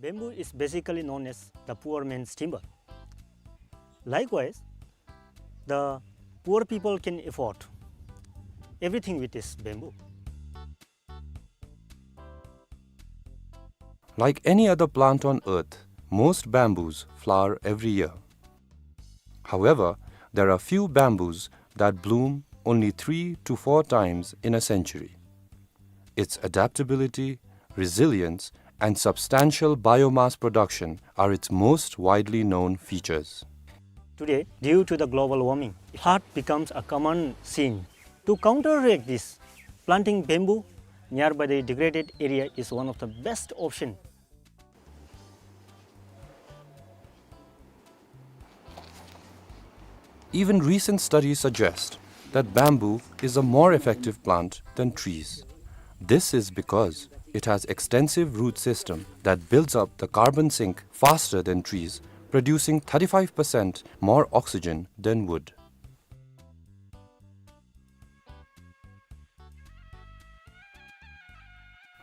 Bamboo is basically known as the poor man's timber. Likewise, the poor people can afford everything with this bamboo. Like any other plant on earth, most bamboos flower every year. However, there are few bamboos that bloom only three to four times in a century. Its adaptability, resilience, and substantial biomass production are its most widely known features. Today, due to the global warming, flood becomes a common scene. To counteract this, planting bamboo nearby the degraded area is one of the best option. Even recent studies suggest that bamboo is a more effective plant than trees. This is because it has extensive root system that builds up the carbon sink faster than trees, producing thirty-five percent more oxygen than wood.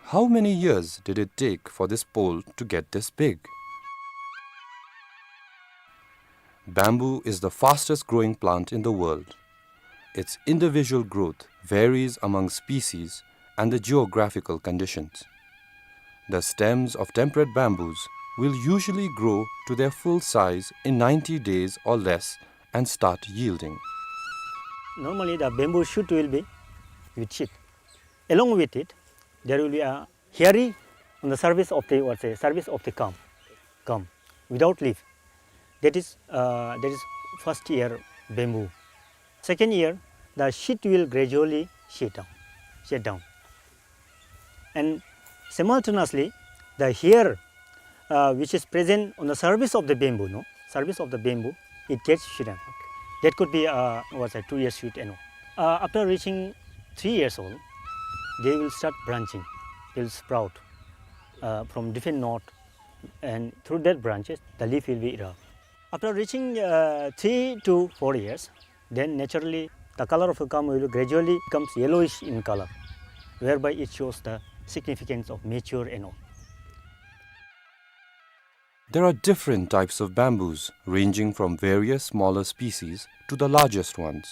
How many years did it take for this pole to get this big? Bamboo is the fastest growing plant in the world. Its individual growth varies among species and the geographical conditions. The stems of temperate bamboos will usually grow to their full size in ninety days or less and start yielding. Normally, the bamboo shoot will be with sheath. Along with it, there will be a hairy on the surface of the, what say, surface of the culm, culm, without leaf. That is, uh, that is first year bamboo. Second year, the sheath will gradually shed down, shed down. And simultaneously, the hair, uh, which is present on the surface of the bamboo, no? Surface of the bamboo, it gets shortened. That could be, uh, what's that, two years shoot and all. Uh, after reaching three years old, they will start branching. They will sprout, uh, from different node, and through that branches, the leaf will be erupted. After reaching, uh, three to four years, then naturally the color of a culm will gradually becomes yellowish in color, whereby it shows the significance of mature and all. There are different types of bamboos, ranging from various smaller species to the largest ones.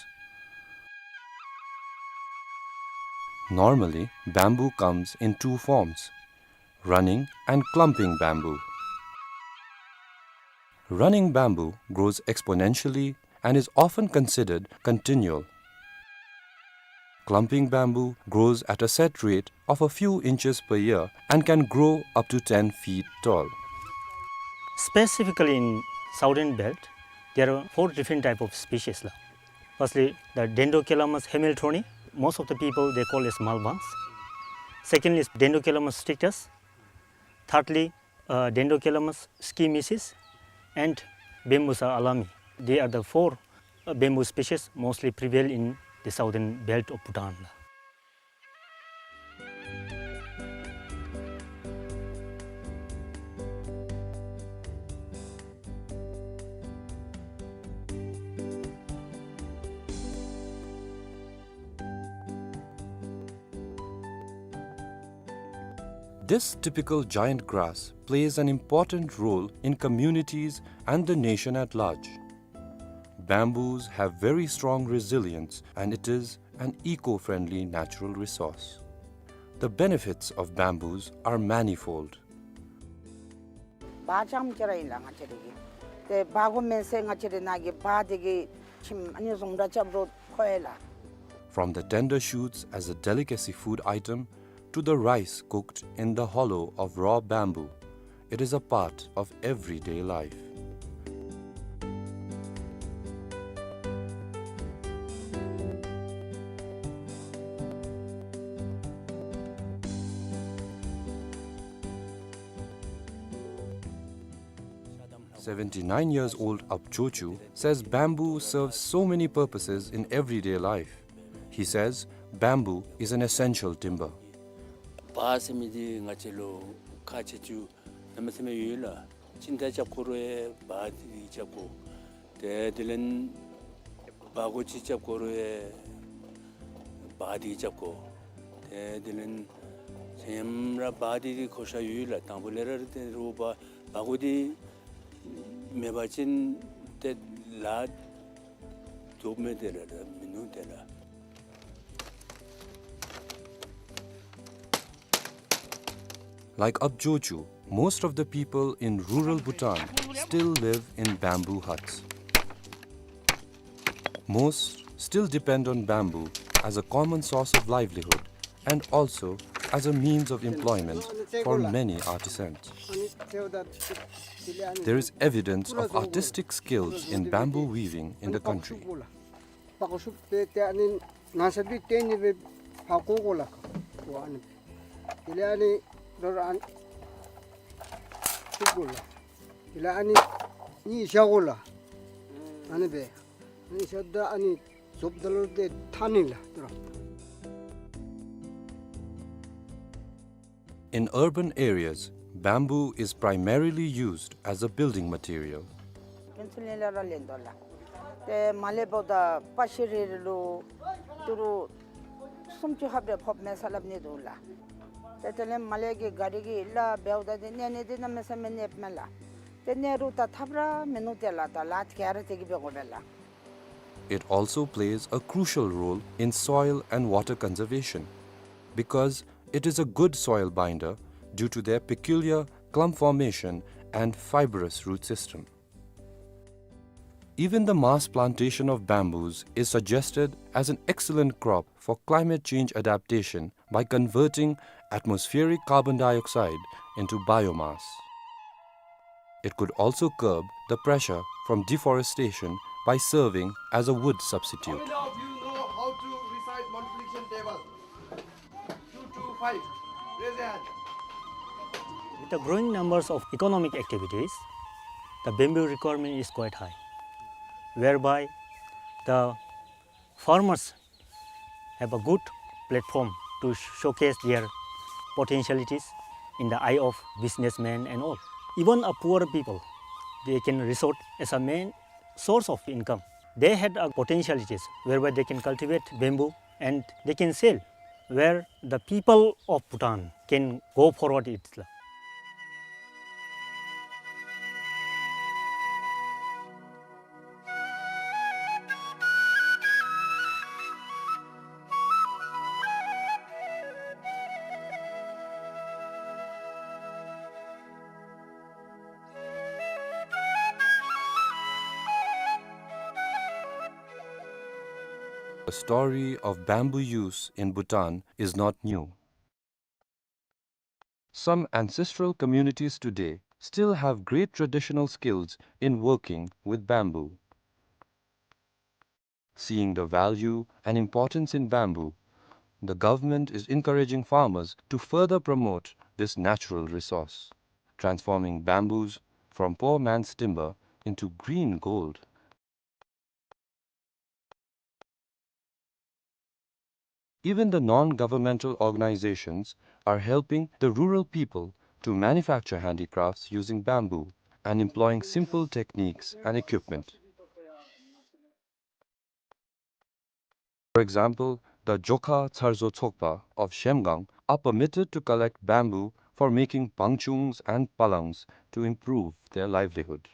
Normally, bamboo comes in two forms, running and clumping bamboo. Running bamboo grows exponentially and is often considered continual. Clumping bamboo grows at a set rate of a few inches per year and can grow up to ten feet tall. Specifically in southern belt, there are four different type of species la. Firstly, the Dendrocalamus hamiltoni, most of the people they call as Malvans. Secondly is Dendrocalamus strictus. Thirdly, uh, Dendrocalamus schimicis and Bambusa alami. They are the four, uh, bamboo species mostly prevail in the southern belt of Bhutan. This typical giant grass plays an important role in communities and the nation at large. Bamboos have very strong resilience, and it is an eco-friendly natural resource. The benefits of bamboos are manifold. བ་ཙམ་ཅིག་ར་ཨིན་ལགས་ང་བཅས་ར་གི། ཏེ་བ་གོ་མེན་ཟེར་ང་བཅས་ར་ནང་གི་བ་འདི་གིས་ཁྱིམ་ཨ་ནི་བཟུམ་ར་རྐྱབ་རུང་ཁོ་ཡི་ལགས། From the tender shoots as a delicacy food item to the rice cooked in the hollow of raw bamboo, it is a part of everyday life. Seventy-nine years old Ab Jochu says bamboo serves so many purposes in everyday life. He says bamboo is an essential timber. བ་ཟེར་མི་འདི་ང་བཅས་ལུ་ཁག་ཆེ་ཆུང་གནམ་མེད་ས་མེད་ཡོད་ལགས། ཅི་འདྲ་རྐྱབ་དགོ་རུང་ཡང་བ་འདི་རྐྱབ་དགོ། ཏེ་དེ་ལས་བ་གོ་ཅིག་རྐྱབ་དགོ་རུང་ཡང་བ་འདི་རྐྱབ་དགོ། ཏེ་དེ་ལས་ཚེ་ཡམ་ར་བ་འདི་གི་གོ་ཤ་ཡོད་ལགས། དང་པོ་ལས་ར་ར་ཏེ་རུང་བ་བ་གོ་འདི་མེད་པ་ཅིན་ཏེ་ལཱ་རྫོགས་མས་ཏེ་ལགས། མི་ནུས་ཏེ་ལགས། Like Ab Jochu, most of the people in rural Bhutan still live in bamboo huts. Most still depend on bamboo as a common source of livelihood and also as a means of employment for many artisans. There is evidence of artistic skills in bamboo weaving in the country. ཕར་ཤུབ་སྦེ་ཏེ་ཨ་ནི་ནང་ས་འདི་ཏེ་ཨ་ནི་སྦེ་ཕར་བཀོག་དགོ་ལགས། ཨ་ནི་དེ་ལས་ཨ་ནི་ལོག་ར་ཨ་ནི་ཤུབ་དགོ་ལགས། དེ་ལས་ཨ་ནི་གཉིས་བཞག་དགོ་ལགས། ཨ་ནི་སྦེ་ཨ་ནི་བཞག་ད་ཨ་ནི་རྫོགསཔ་ད་ལུ་ཏེ་འཐག་ནི་ལགས་ད་རུང་། In urban areas, bamboo is primarily used as a building material. ཕུན་ཚོགས་གླིང་ལས་ར་ལེན་དོ་ལགས། ཏེ་མར་ལས་འབདཝ་ད་པ་ཤི་རི་ལུ་ཏི་རུ་སུམ་ཅུ་ལྷགཔ་རེ་ཕོགཔ་མས་ཟེར་སླབ་ནི་འདུག་ལགས། ཏེ་དེ་ལས་མར་ལས་ཀྱི་ག་རི་གི་ལཱ་འབདཝ་ད་ཏེ་གནས་ནི་འདི་གནམ་མེད་ས་མེད་གནསཔ་མས་ལགས། ཏེ་གནས་རུང་ད་ཐབས་ར་མིན་ནུག། ཏེ་ལགས་ད་ལཱ་ག་ར་དེ་གིས་འབད་དགོ་པས་ལགས། It also plays a crucial role in soil and water conservation because it is a good soil binder due to their peculiar clump formation and fibrous root system. Even the mass plantation of bamboos is suggested as an excellent crop for climate change adaptation by converting atmospheric carbon dioxide into biomass. It could also curb the pressure from deforestation by serving as a wood substitute. How many of you know how to recite multiplication table? Two two five. Raise your hand. With the growing numbers of economic activities, the bamboo requirement is quite high, whereby the farmers have a good platform to showcase their potentialities in the eye of businessmen and all. Even a poor people, they can resort as a main source of income. They had a potentialities whereby they can cultivate bamboo and they can sell, where the people of Bhutan can go forward it. The story of bamboo use in Bhutan is not new. Some ancestral communities today still have great traditional skills in working with bamboo. Seeing the value and importance in bamboo, the government is encouraging farmers to further promote this natural resource, transforming bamboos from poor man's timber into green gold. Even the non-governmental organizations are helping the rural people to manufacture handicrafts using bamboo and employing simple techniques and equipment. For example, the Jokha Tsarzo Tsokpa of Zhemgang are permitted to collect bamboo for making bangchungs and palangs to improve their livelihood.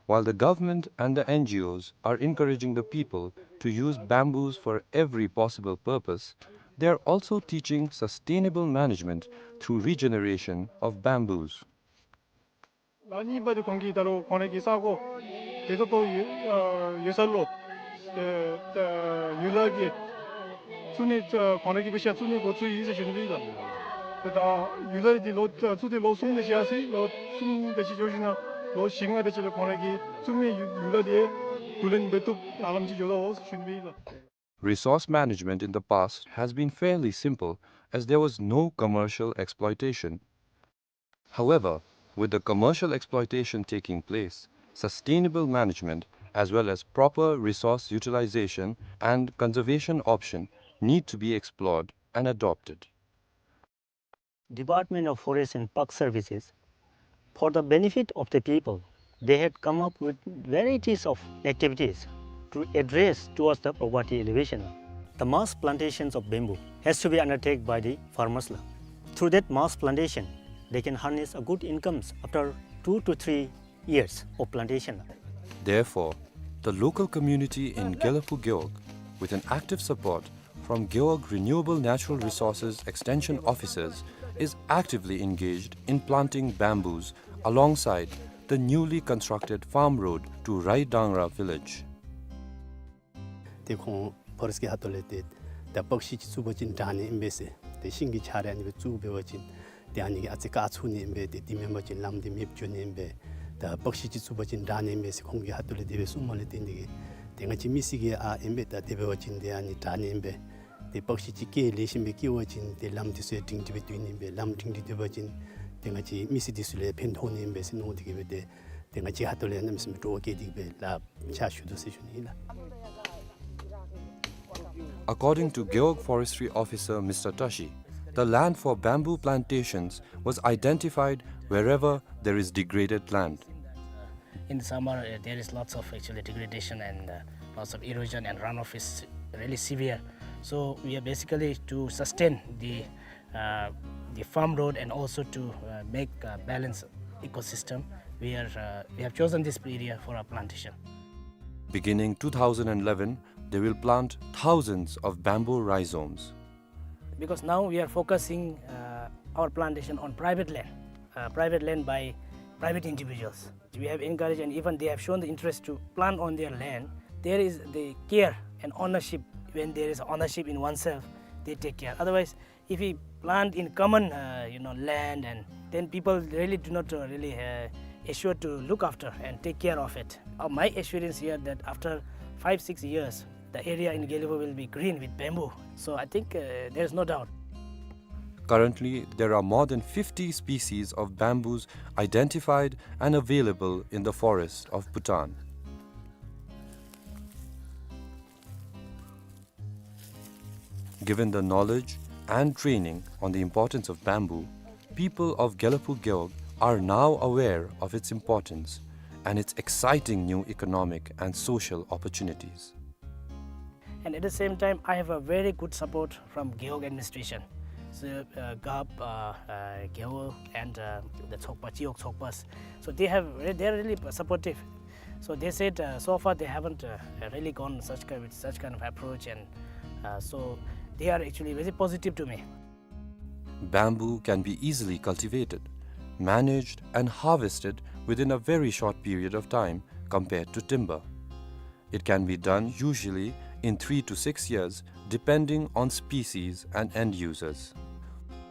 While the government and the N G Os are encouraging the people to use bamboos for every possible purpose, they are also teaching sustainable management through regeneration of bamboos. ལ་གཉིས་པ་དེ་ཁོང་གིས་ད་རུང་ཁོང་རའི་གི་ས་གོ་དེ་ཚོ་ཏོག་ཡོད་ཨ་ཡོད་ས་ལུ་ཨེ་ཨེ་ཡུལ་ལྷ་གི་བཙུགས་ནི་ཨ་ཁོང་རའི་གི་བེ་ཤ་བཙུགས་ནི་འགོ་བཙུགས་ཡི་ཟེར་ཞུ་ནི་ཨིན་ལགས། ད་ཡུལ་ལྷ་དེ་ལོ་བཙུགས་ཏེ་ལོ་གསུམ་དེ་ཅིག་ཡར་སོ་ཡི། ལོ་གསུམ་དེ་ཅིག་འགྱོ་ཞིནམ་ལས་ལོ་བཞི་ལྔ་དེ་ཅིག་ལུ་ཁོང་རའི་གི་བཙུགས་མི་ཡུལ་ཡུལ་ལྷ་དེ་བསྡུ་ལེན་འབད་བཏུབ་ཨ་ལམ་ཅིག་འགྱོ་དོ་ཟེར་ཞུ་ནི་ཨིན་ལགས། Resource management in the past has been fairly simple as there was no commercial exploitation. However, with the commercial exploitation taking place, sustainable management as well as proper resource utilization and conservation option need to be explored and adopted. Department of Forest and Park Services, for the benefit of the people, they had come up with varieties of activities to address towards the poverty alleviation. The mass plantations of bamboo has to be undertaken by the farmers la. Through that mass plantation, they can harness a good incomes after two to three years of plantation. Therefore, the local community in Gelephu Gewog, with an active support from Gewog Renewable Natural Resources Extension Officers, is actively engaged in planting bamboos alongside the newly constructed farm road to Raidangra village. ཏེ་ཁོང་ཕོ་རེསཊ་གི་ཁ་ཐུག་ལས་ཏེ་ད་པག་ཤིང་ཅིག་བཙུགས་པ་ཅིན་དྲག་ནི་ཨིན་པས་ཟེར། ཏེ་ཤིང་གི་ཆ་ར་ཨ་ནི་སྦེ་བཙུགས་འབད་བ་ཅིན་ཏེ་ཨ་ནི་གིས་ཨ་ཙི་བཀག་ཚུགས་ནི་ཨིན་པས། ཏེ་དེ་མེན་པ་ཅིན་ལམ་འདི་མེདཔ་འགྱོ་ནི་ཨིན་པས། ད་པག་ཤིང་ཅིག་བཙུགས་པ་ཅིན་དྲག་ནི་ཨིན་པས་ཟེར་ཁོང་གི་ཁ་ཐུག་ལས་དེ་སྦེ་གསུངམ་ལས་བརྟེན་ཏེ་གིས་ཏེ་ང་བཅས་མི་སེར་གྱིས་ཨ་ཨིན་པས། ད་དེ་འབད་བ་ཅིན་ཏེ་ཨ་ནི་དྲག་ནི་ཨིན་པས། ཏེ་པག་ཤིང་ཅིག་སྐྱེ་ལེགས་ཤོམ་སྦེ་སྐྱེ་བ་ཅིན་ཏེ་ལམ་འདི་ཚུ་ཡང་སྒྲིང་སྒྲི་སྦེ་སྡོད་ནི་ཨིན་པས། ལམ་སྒྲིང་སྒྲི་སྡོད་པ་ཅིན་ཏེ་ང་བཅས་མི་སེར་འདི་ཚུ་ལུ་ཕན་ཐོགས་ནི་ཨིན་པས་ཟེར་མནོ་སྟེ་གིས་སྦེ་ཏེ་ཏེ་ང་བཅས་ཁ་ཐུག་ལས་གནམ་མེད་ས་མེད་སྤྲོ་བ་བསྐྱེད་དེ་གིས་སྦེ་ལཱ་ཕྱག་ཞུ་དོ་ཟེར་ཞུ་ནི་ཨིན་ལགས། According to Gewog Forestry Officer Mister Tashi, the land for bamboo plantations was identified wherever there is degraded land. In the summer, uh, there is lots of actually degradation and, uh, lots of erosion and runoff is really severe. So we are basically to sustain the, uh, the farm road and also to, uh, make a balanced ecosystem. We are, uh, we have chosen this area for our plantation. Beginning two thousand eleven, they will plant thousands of bamboo rhizomes. Because now we are focusing, uh, our plantation on private land, uh, private land by private individuals. We have encouraged and even they have shown the interest to plant on their land. There is the care and ownership. When there is ownership in oneself, they take care. Otherwise, if we plant in common, uh, you know, land, and then people really do not, uh, really, uh, assure to look after and take care of it. Uh, my assurance here that after five, six years, the area in Gelephu will be green with bamboo. So I think, uh, there is no doubt. Currently, there are more than fifty species of bamboos identified and available in the forest of Bhutan. Given the knowledge and training on the importance of bamboo, people of Gelephu Gewog are now aware of its importance and its exciting new economic and social opportunities. And at the same time, I have a very good support from Gewog administration. So, uh, Gap, uh, uh, Gewog, and, uh, the Tsokpa, Chiyok Tsokpas. So they have re-, they are really supportive. So they said, uh, so far they haven't, uh, really gone such ki-, with such kind of approach, and, uh, so they are actually very positive to me. Bamboo can be easily cultivated, managed, and harvested within a very short period of time compared to timber. It can be done usually in three to six years, depending on species and end users.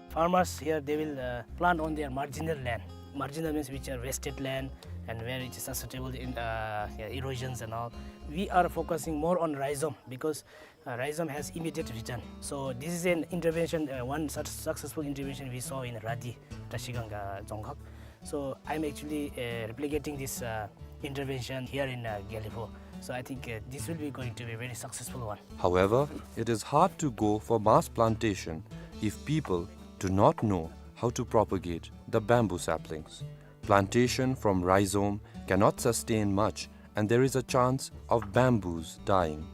Farmers here, they will, uh, plant on their marginal land. Marginal means which are wasted land and where it is susceptible in, uh, yeah, erosions and all. We are focusing more on rhizome because, uh, rhizome has immediate return. So this is an intervention, uh, one such successful intervention we saw in Radi, Trashiganga Dzongkhag. So I'm actually, uh, replicating this, uh, intervention here in, uh, Gelephu. So I think, uh, this will be going to be a very successful one. However, it is hard to go for mass plantation if people do not know how to propagate the bamboo saplings. Plantation from rhizome cannot sustain much, and there is a chance of bamboos dying.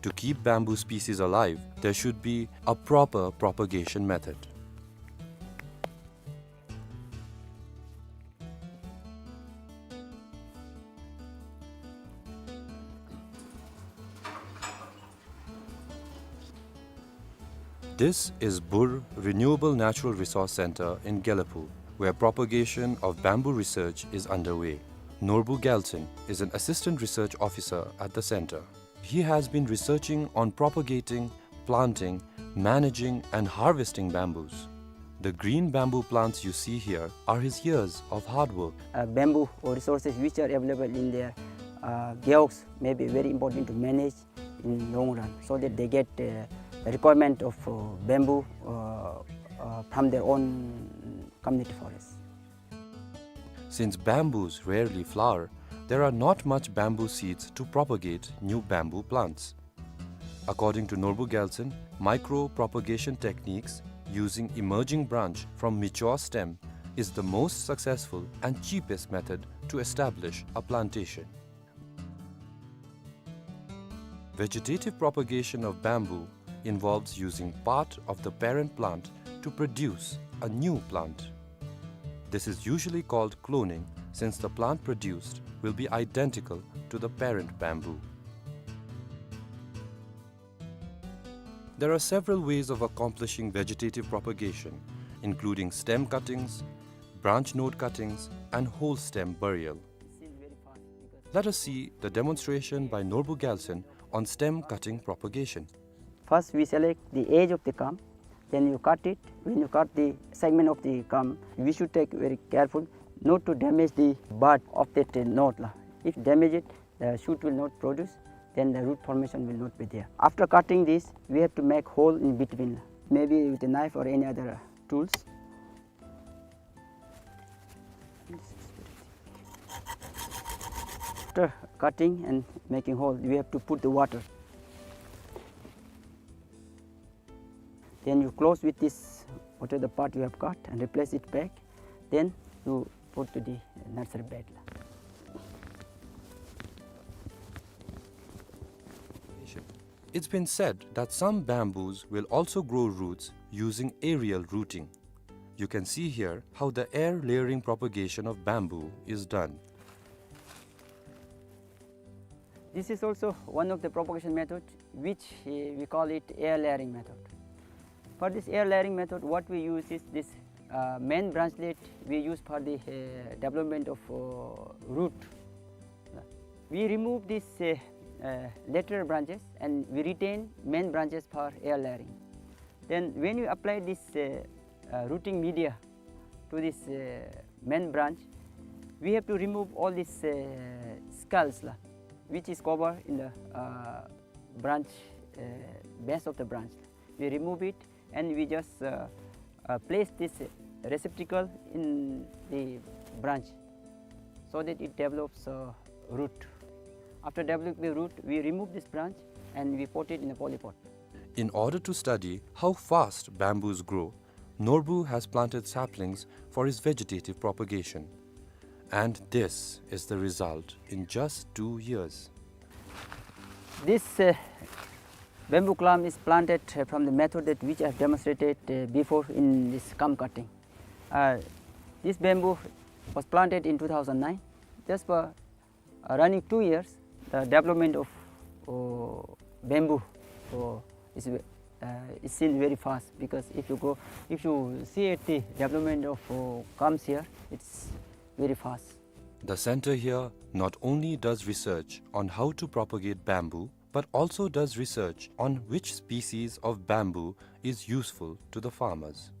To keep bamboo species alive, there should be a proper propagation method. This is Bur Renewable Natural Resource Center in Gelephu, where propagation of bamboo research is underway. Norbu Gyaltshen is an assistant research officer at the center. He has been researching on propagating, planting, managing, and harvesting bamboos. The green bamboo plants you see here are his years of hard work. Uh, bamboo or resources which are available in their, uh, gewogs may be very important to manage in long run, so that they get, uh, requirement of, uh, bamboo, uh, uh, from their own community forest. Since bamboos rarely flower, there are not much bamboo seeds to propagate new bamboo plants. According to Norbu Gyaltshen, micro-propagation techniques using emerging branch from mature stem is the most successful and cheapest method to establish a plantation. Vegetative propagation of bamboo involves using part of the parent plant to produce a new plant. This is usually called cloning, since the plant produced will be identical to the parent bamboo. There are several ways of accomplishing vegetative propagation, including stem cuttings, branch node cuttings, and whole stem burial. Let us see the demonstration by Norbu Gyaltshen on stem cutting propagation. First, we select the edge of the culm, then you cut it. When you cut the segment of the culm, we should take very careful not to damage the bud of that, uh, node la. If damage it, the shoot will not produce, then the root formation will not be there. After cutting this, we have to make hole in between, maybe with a knife or any other, uh, tools. After cutting and making hole, we have to put the water. Then you close with this, whatever the part you have cut, and replace it back. Then you put to the nursery bed. It's been said that some bamboos will also grow roots using aerial rooting. You can see here how the air layering propagation of bamboo is done. This is also one of the propagation method, which, uh, we call it air layering method. For this air layering method, what we use is this, uh, main branchlet we use for the, uh, development of, uh, root. We remove this, uh, uh, lateral branches and we retain main branches for air layering. Then when you apply this, uh, uh, rooting media to this, uh, main branch, we have to remove all these, uh, scales la, which is covered in the, uh, branch, uh, base of the branch. We remove it and we just, uh, uh, place this receptacle in the branch so that it develops, uh, root. After developing the root, we remove this branch and we put it in a polypot. In order to study how fast bamboos grow, Norbu has planted saplings for his vegetative propagation. And this is the result in just two years. This, uh, bamboo clump is planted, uh, from the method that which I have demonstrated, uh, before in this clump cutting. Uh, this bamboo was planted in two thousand nine. Just for, uh, running two years, the development of, uh, bamboo, uh, is ve-, uh, is seen very fast, because if you go, if you see at the development of, uh, clumps here, it's very fast. The center here not only does research on how to propagate bamboo, but also does research on which species of bamboo is useful to the farmers.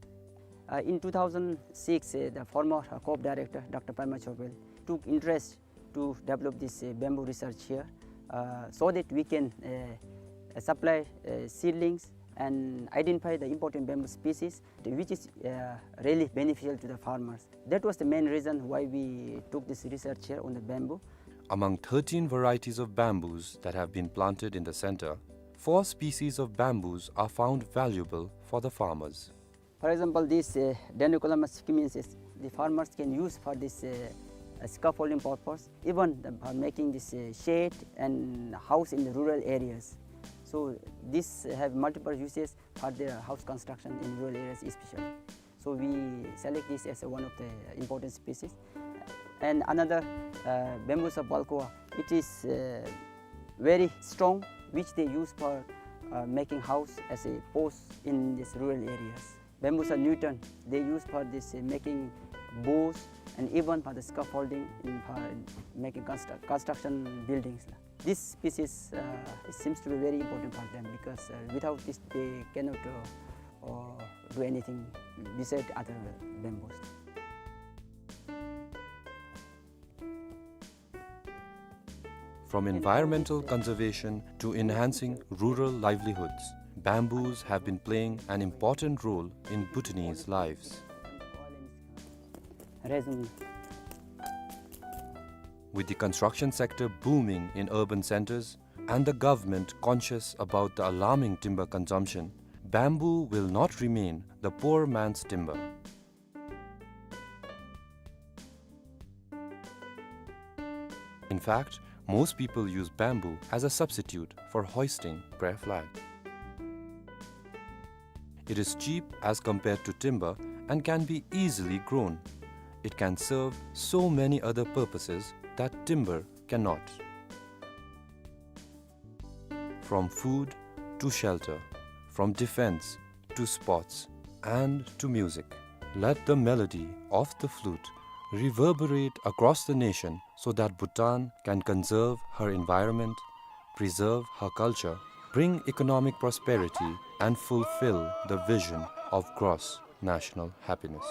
Uh, in two thousand six, uh, the former, uh, COAP director, Doctor Paima Chopel, took interest to develop this, uh, bamboo research here, uh, so that we can, uh, uh, supply, uh, seedlings and identify the important bamboo species, which is, uh, really beneficial to the farmers. That was the main reason why we took this research here on the bamboo. Among thirteen varieties of bamboos that have been planted in the center, four species of bamboos are found valuable for the farmers. For example, this, uh, Dendrocalamus sicumensis, the farmers can use for this, uh, uh, scaffolding purpose, even the, for making this, uh, shade and house in the rural areas. So this have multiple uses for the house construction in rural areas especially. So we select this as a one of the important species. And another, uh, Bambusa balcoa, it is, uh, very strong, which they use for, uh, making house as a post in these rural areas. Bambusa nutans, they use for this, uh, making bows and even for the scaffolding in, for making constru-, construction buildings. This species, uh, it seems to be very important for them because, uh, without this they cannot, uh, uh, do anything beside other bamboos. From environmental conservation to enhancing rural livelihoods, bamboos have been playing an important role in Bhutanese lives. With the construction sector booming in urban centers and the government conscious about the alarming timber consumption, bamboo will not remain the poor man's timber. In fact, most people use bamboo as a substitute for hoisting prayer flag. It is cheap as compared to timber and can be easily grown. It can serve so many other purposes that timber cannot. From food to shelter, from defense to sports and to music, let the melody of the flute reverberate across the nation so that Bhutan can conserve her environment, preserve her culture, bring economic prosperity, and fulfill the vision of gross national happiness.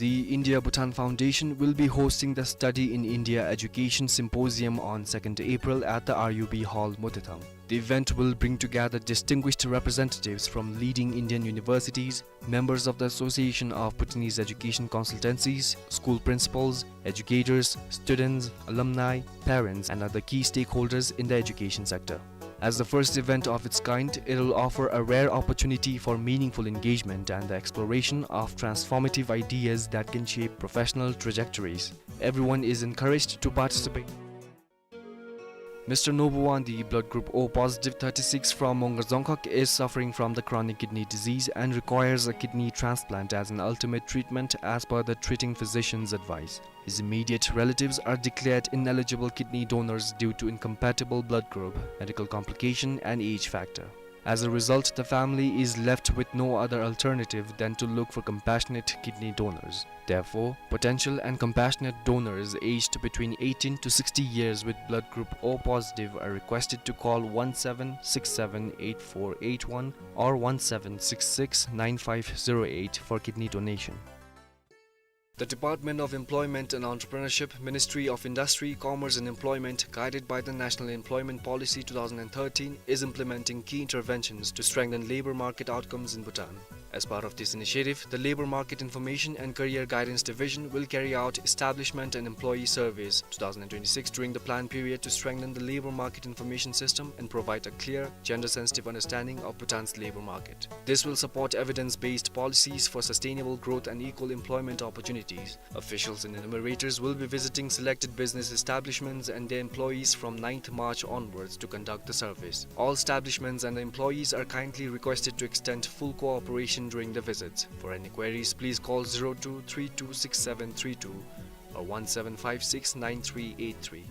The India Bhutan Foundation will be hosting the Study in India Education Symposium on second April at the R U B Hall, Motithang. The event will bring together distinguished representatives from leading Indian universities, members of the Association of Bhutanese Education Consultancies, school principals, educators, students, alumni, parents, and other key stakeholders in the education sector. As the first event of its kind, it will offer a rare opportunity for meaningful engagement and the exploration of transformative ideas that can shape professional trajectories. Everyone is encouraged to participate. Mister Nobuwandi, blood group O positive, thirty-six, from Mongar Dzongkhag, is suffering from the chronic kidney disease and requires a kidney transplant as an ultimate treatment as per the treating physician's advice. His immediate relatives are declared ineligible kidney donors due to incompatible blood group, medical complication, and age factor. As a result, the family is left with no other alternative than to look for compassionate kidney donors. Therefore, potential and compassionate donors aged between eighteen to sixty years with blood group O positive are requested to call one seven six seven eight four eight one or one seven six six nine five zero eight for kidney donation. The Department of Employment and Entrepreneurship, Ministry of Industry, Commerce and Employment, guided by the National Employment Policy two thousand and thirteen, is implementing key interventions to strengthen labor market outcomes in Bhutan. As part of this initiative, the Labor Market Information and Career Guidance Division will carry out establishment and employee surveys two thousand and twenty-six during the plan period to strengthen the labor market information system and provide a clear, gender-sensitive understanding of Bhutan's labor market. This will support evidence-based policies for sustainable growth and equal employment opportunities. Officials and enumerators will be visiting selected business establishments and their employees from ninth March onwards to conduct the surveys. All establishments and the employees are kindly requested to extend full cooperation during the visits. For any queries, please call zero two three two six seven three two or one seven five six nine three eight three.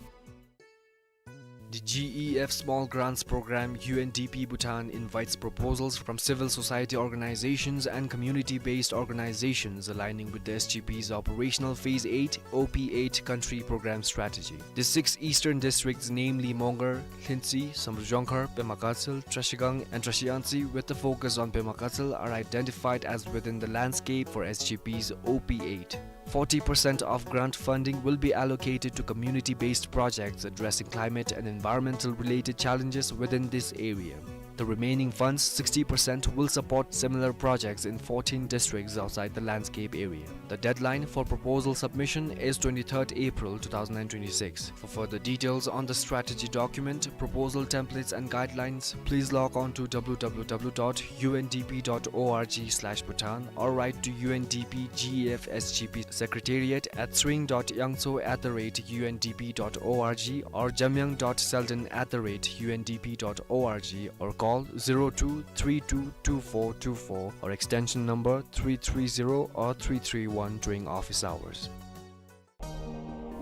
The G E F Small Grants Program, U N D P Bhutan, invites proposals from civil society organizations and community-based organizations aligning with the S G P's operational Phase eight, O P eight country program strategy. The six eastern districts, namely Mongar, Lhintsi, Samdrup Jongkhar, Pema Gatshel, Trashigang, and Trashiyangtse, with the focus on Pema Gatshel, are identified as within the landscape for S G P's O P eight. Forty percent of grant funding will be allocated to community-based projects addressing climate and environmental-related challenges within this area. The remaining funds, sixty percent, will support similar projects in fourteen districts outside the landscape area. The deadline for proposal submission is twenty-third April two thousand and twenty-six. For further details on the strategy document, proposal templates and guidelines, please log on to W W W dot U N D P dot org slash Bhutan or write to U N D P G E F S G P Secretariat at tshering dot yangtso at the rate U N D P dot org or jamyang dot selden at the rate U N D P dot org or call zero two three two two four two four or extension number three three zero or three three one during office hours.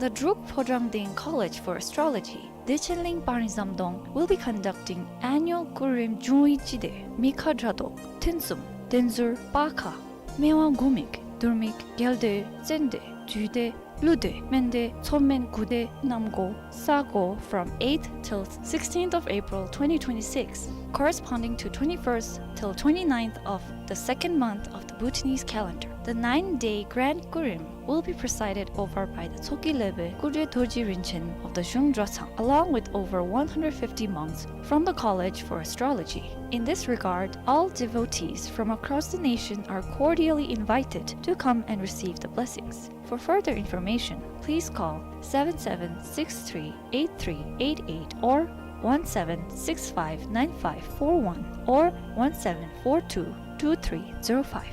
The Druk Phodrang Deng College for Astrology, Dechenling Paring Zamdong, will be conducting annual Kurim Jungwi Chide, Mikha Dradok, Tunsum, Tenzur, Pakha, Mewa Gumik, Durmik, Gelde, Tsende, Jude, Lude, Mende, Tsomen, Gude, Namgo, Sago from eighth till sixteenth of April twenty twenty-six, corresponding to twenty-first till twenty-ninth of the second month of the Bhutanese calendar. The nine-day grand Kurim will be presided over by the Tsoki Lebe Kudre Dorji Rinchen of the Zhung Drotsang, along with over one hundred fifty monks from the College for Astrology. In this regard, all devotees from across the nation are cordially invited to come and receive the blessings. For further information, please call seven seven six three eight three eight eight or one seven six five nine five four one or one seven four two two three zero five.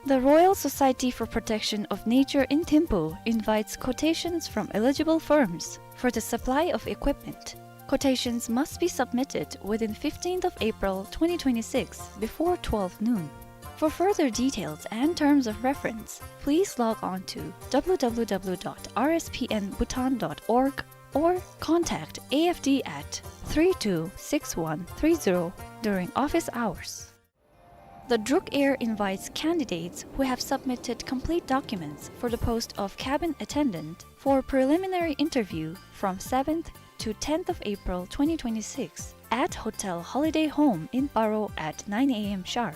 The Royal Society for Protection of Nature in Thimphu invites quotations from eligible firms for the supply of equipment. Quotations must be submitted within fifteenth of April twenty twenty-six before twelve noon. For further details and terms of reference, please log on to W W W dot R S P N Bhutan dot org or contact A F D at three two six one three zero during office hours. The Druk Air invites candidates who have submitted complete documents for the post of cabin attendant for preliminary interview from seventh to tenth of April twenty twenty-six at Hotel Holiday Home in Paro at nine A M sharp.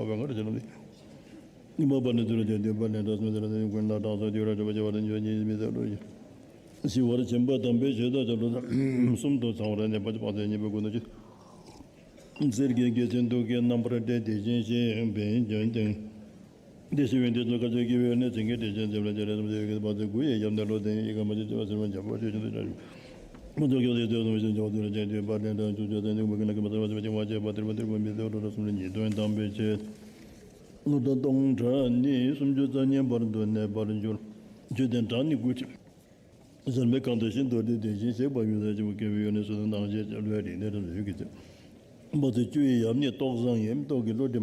པ་བས་ང་ར་ཆེ་ལ་ནི། ཉི་མ་པ་ནི་དུས་ལ་དེ་དུས་པ་ནི་འདྲ་སོང་དེ་ལ་ནི་ཀུན་ལ་དྲག་སོང་དུས་ར་གྲོད་པ་ཆེ་བ་ལ་ཉོ་ཉི་མི་ཟེར་ལོ། ཞི་བར་བྱེད་པ་དམ་པའི་ཆོས་དང་བཅས་ལོ། གསུམ་དུ་ཚང་བར་གནས་པ་དཔག་ཚད་གཉིས་པའི་སྐུ་ནི་ཅི། གསེར་གྱི་རྒྱལ་མཚན་གདུགས་ཀྱི་རྣམ་པར་བཀྲ་དེ་བཞིན་གཤེགས་པའི་ལྗོན་ཏན། དེ་ཤེས་པའི་དེ་ཚོ་དཀའ་སྤྱད་སྐྱེ་བོའི་གནས་ཚིག་གི་དེ་བཞིན་འཛིན་པ་ལ་བྱེད་ལས་སམ་ཟེར་བའི་བར་དུ་དགུ་ཡི་ཡབ་ནས་ལོ་དེ་ཡི་ག་མ་ཅི་བྱེད་པ་ཟེར་བ་འཇམ་པོ་ཆོས་ཅན་དུ་བྱ་ཞིང་། མ་འཇོག་ཀྱང་དེ་དོན་དུ་མི་ཤེས་འཇོག་དུས་ལ་ཅན་དུས་པར་ལེན་དང་ཆུ་ཆ་དང་ཉུག་མ་གི་ན་གི་མ་ཚང་བ་ཚང་བ་ཅན་བ་ཅན་བ་དེར་བ་དེར་བ་མི་ཚེ་འོ་དོ་གསུམ་ལ་ཉིས་སྟོང་དམ་པའི་ཆེད། ལོ་ཟླ་སྟོང་ཕྲག་ནི་སུམ་ཅུ་རྩ་གཉིས་བར་དུ་གནས་པར་འགྱུར། ཆོས་ལྡན་གྲངས་ནི་དགུ་ཅན། གཞལ་མེད་ཁང་དུ་ཤིན་ཏུ་བདེ་དེ་བཞིན་གཤེགས་པ་ཡུལ་ཟེར་ཅིག་སྐྱེ་བོའི་ཡུལ་ནི་སུ་དང་སྣང་ཤས་ཀྱི་བློའི་རིག་གནས་དང་ཡུལ་གྱི་ཚེ། མ་ཚེ་བཅུ་ཡི་ཡབ་ནི་ཏོག་བཟང་ཡིན། ཏོག་གི་བློ་འདི།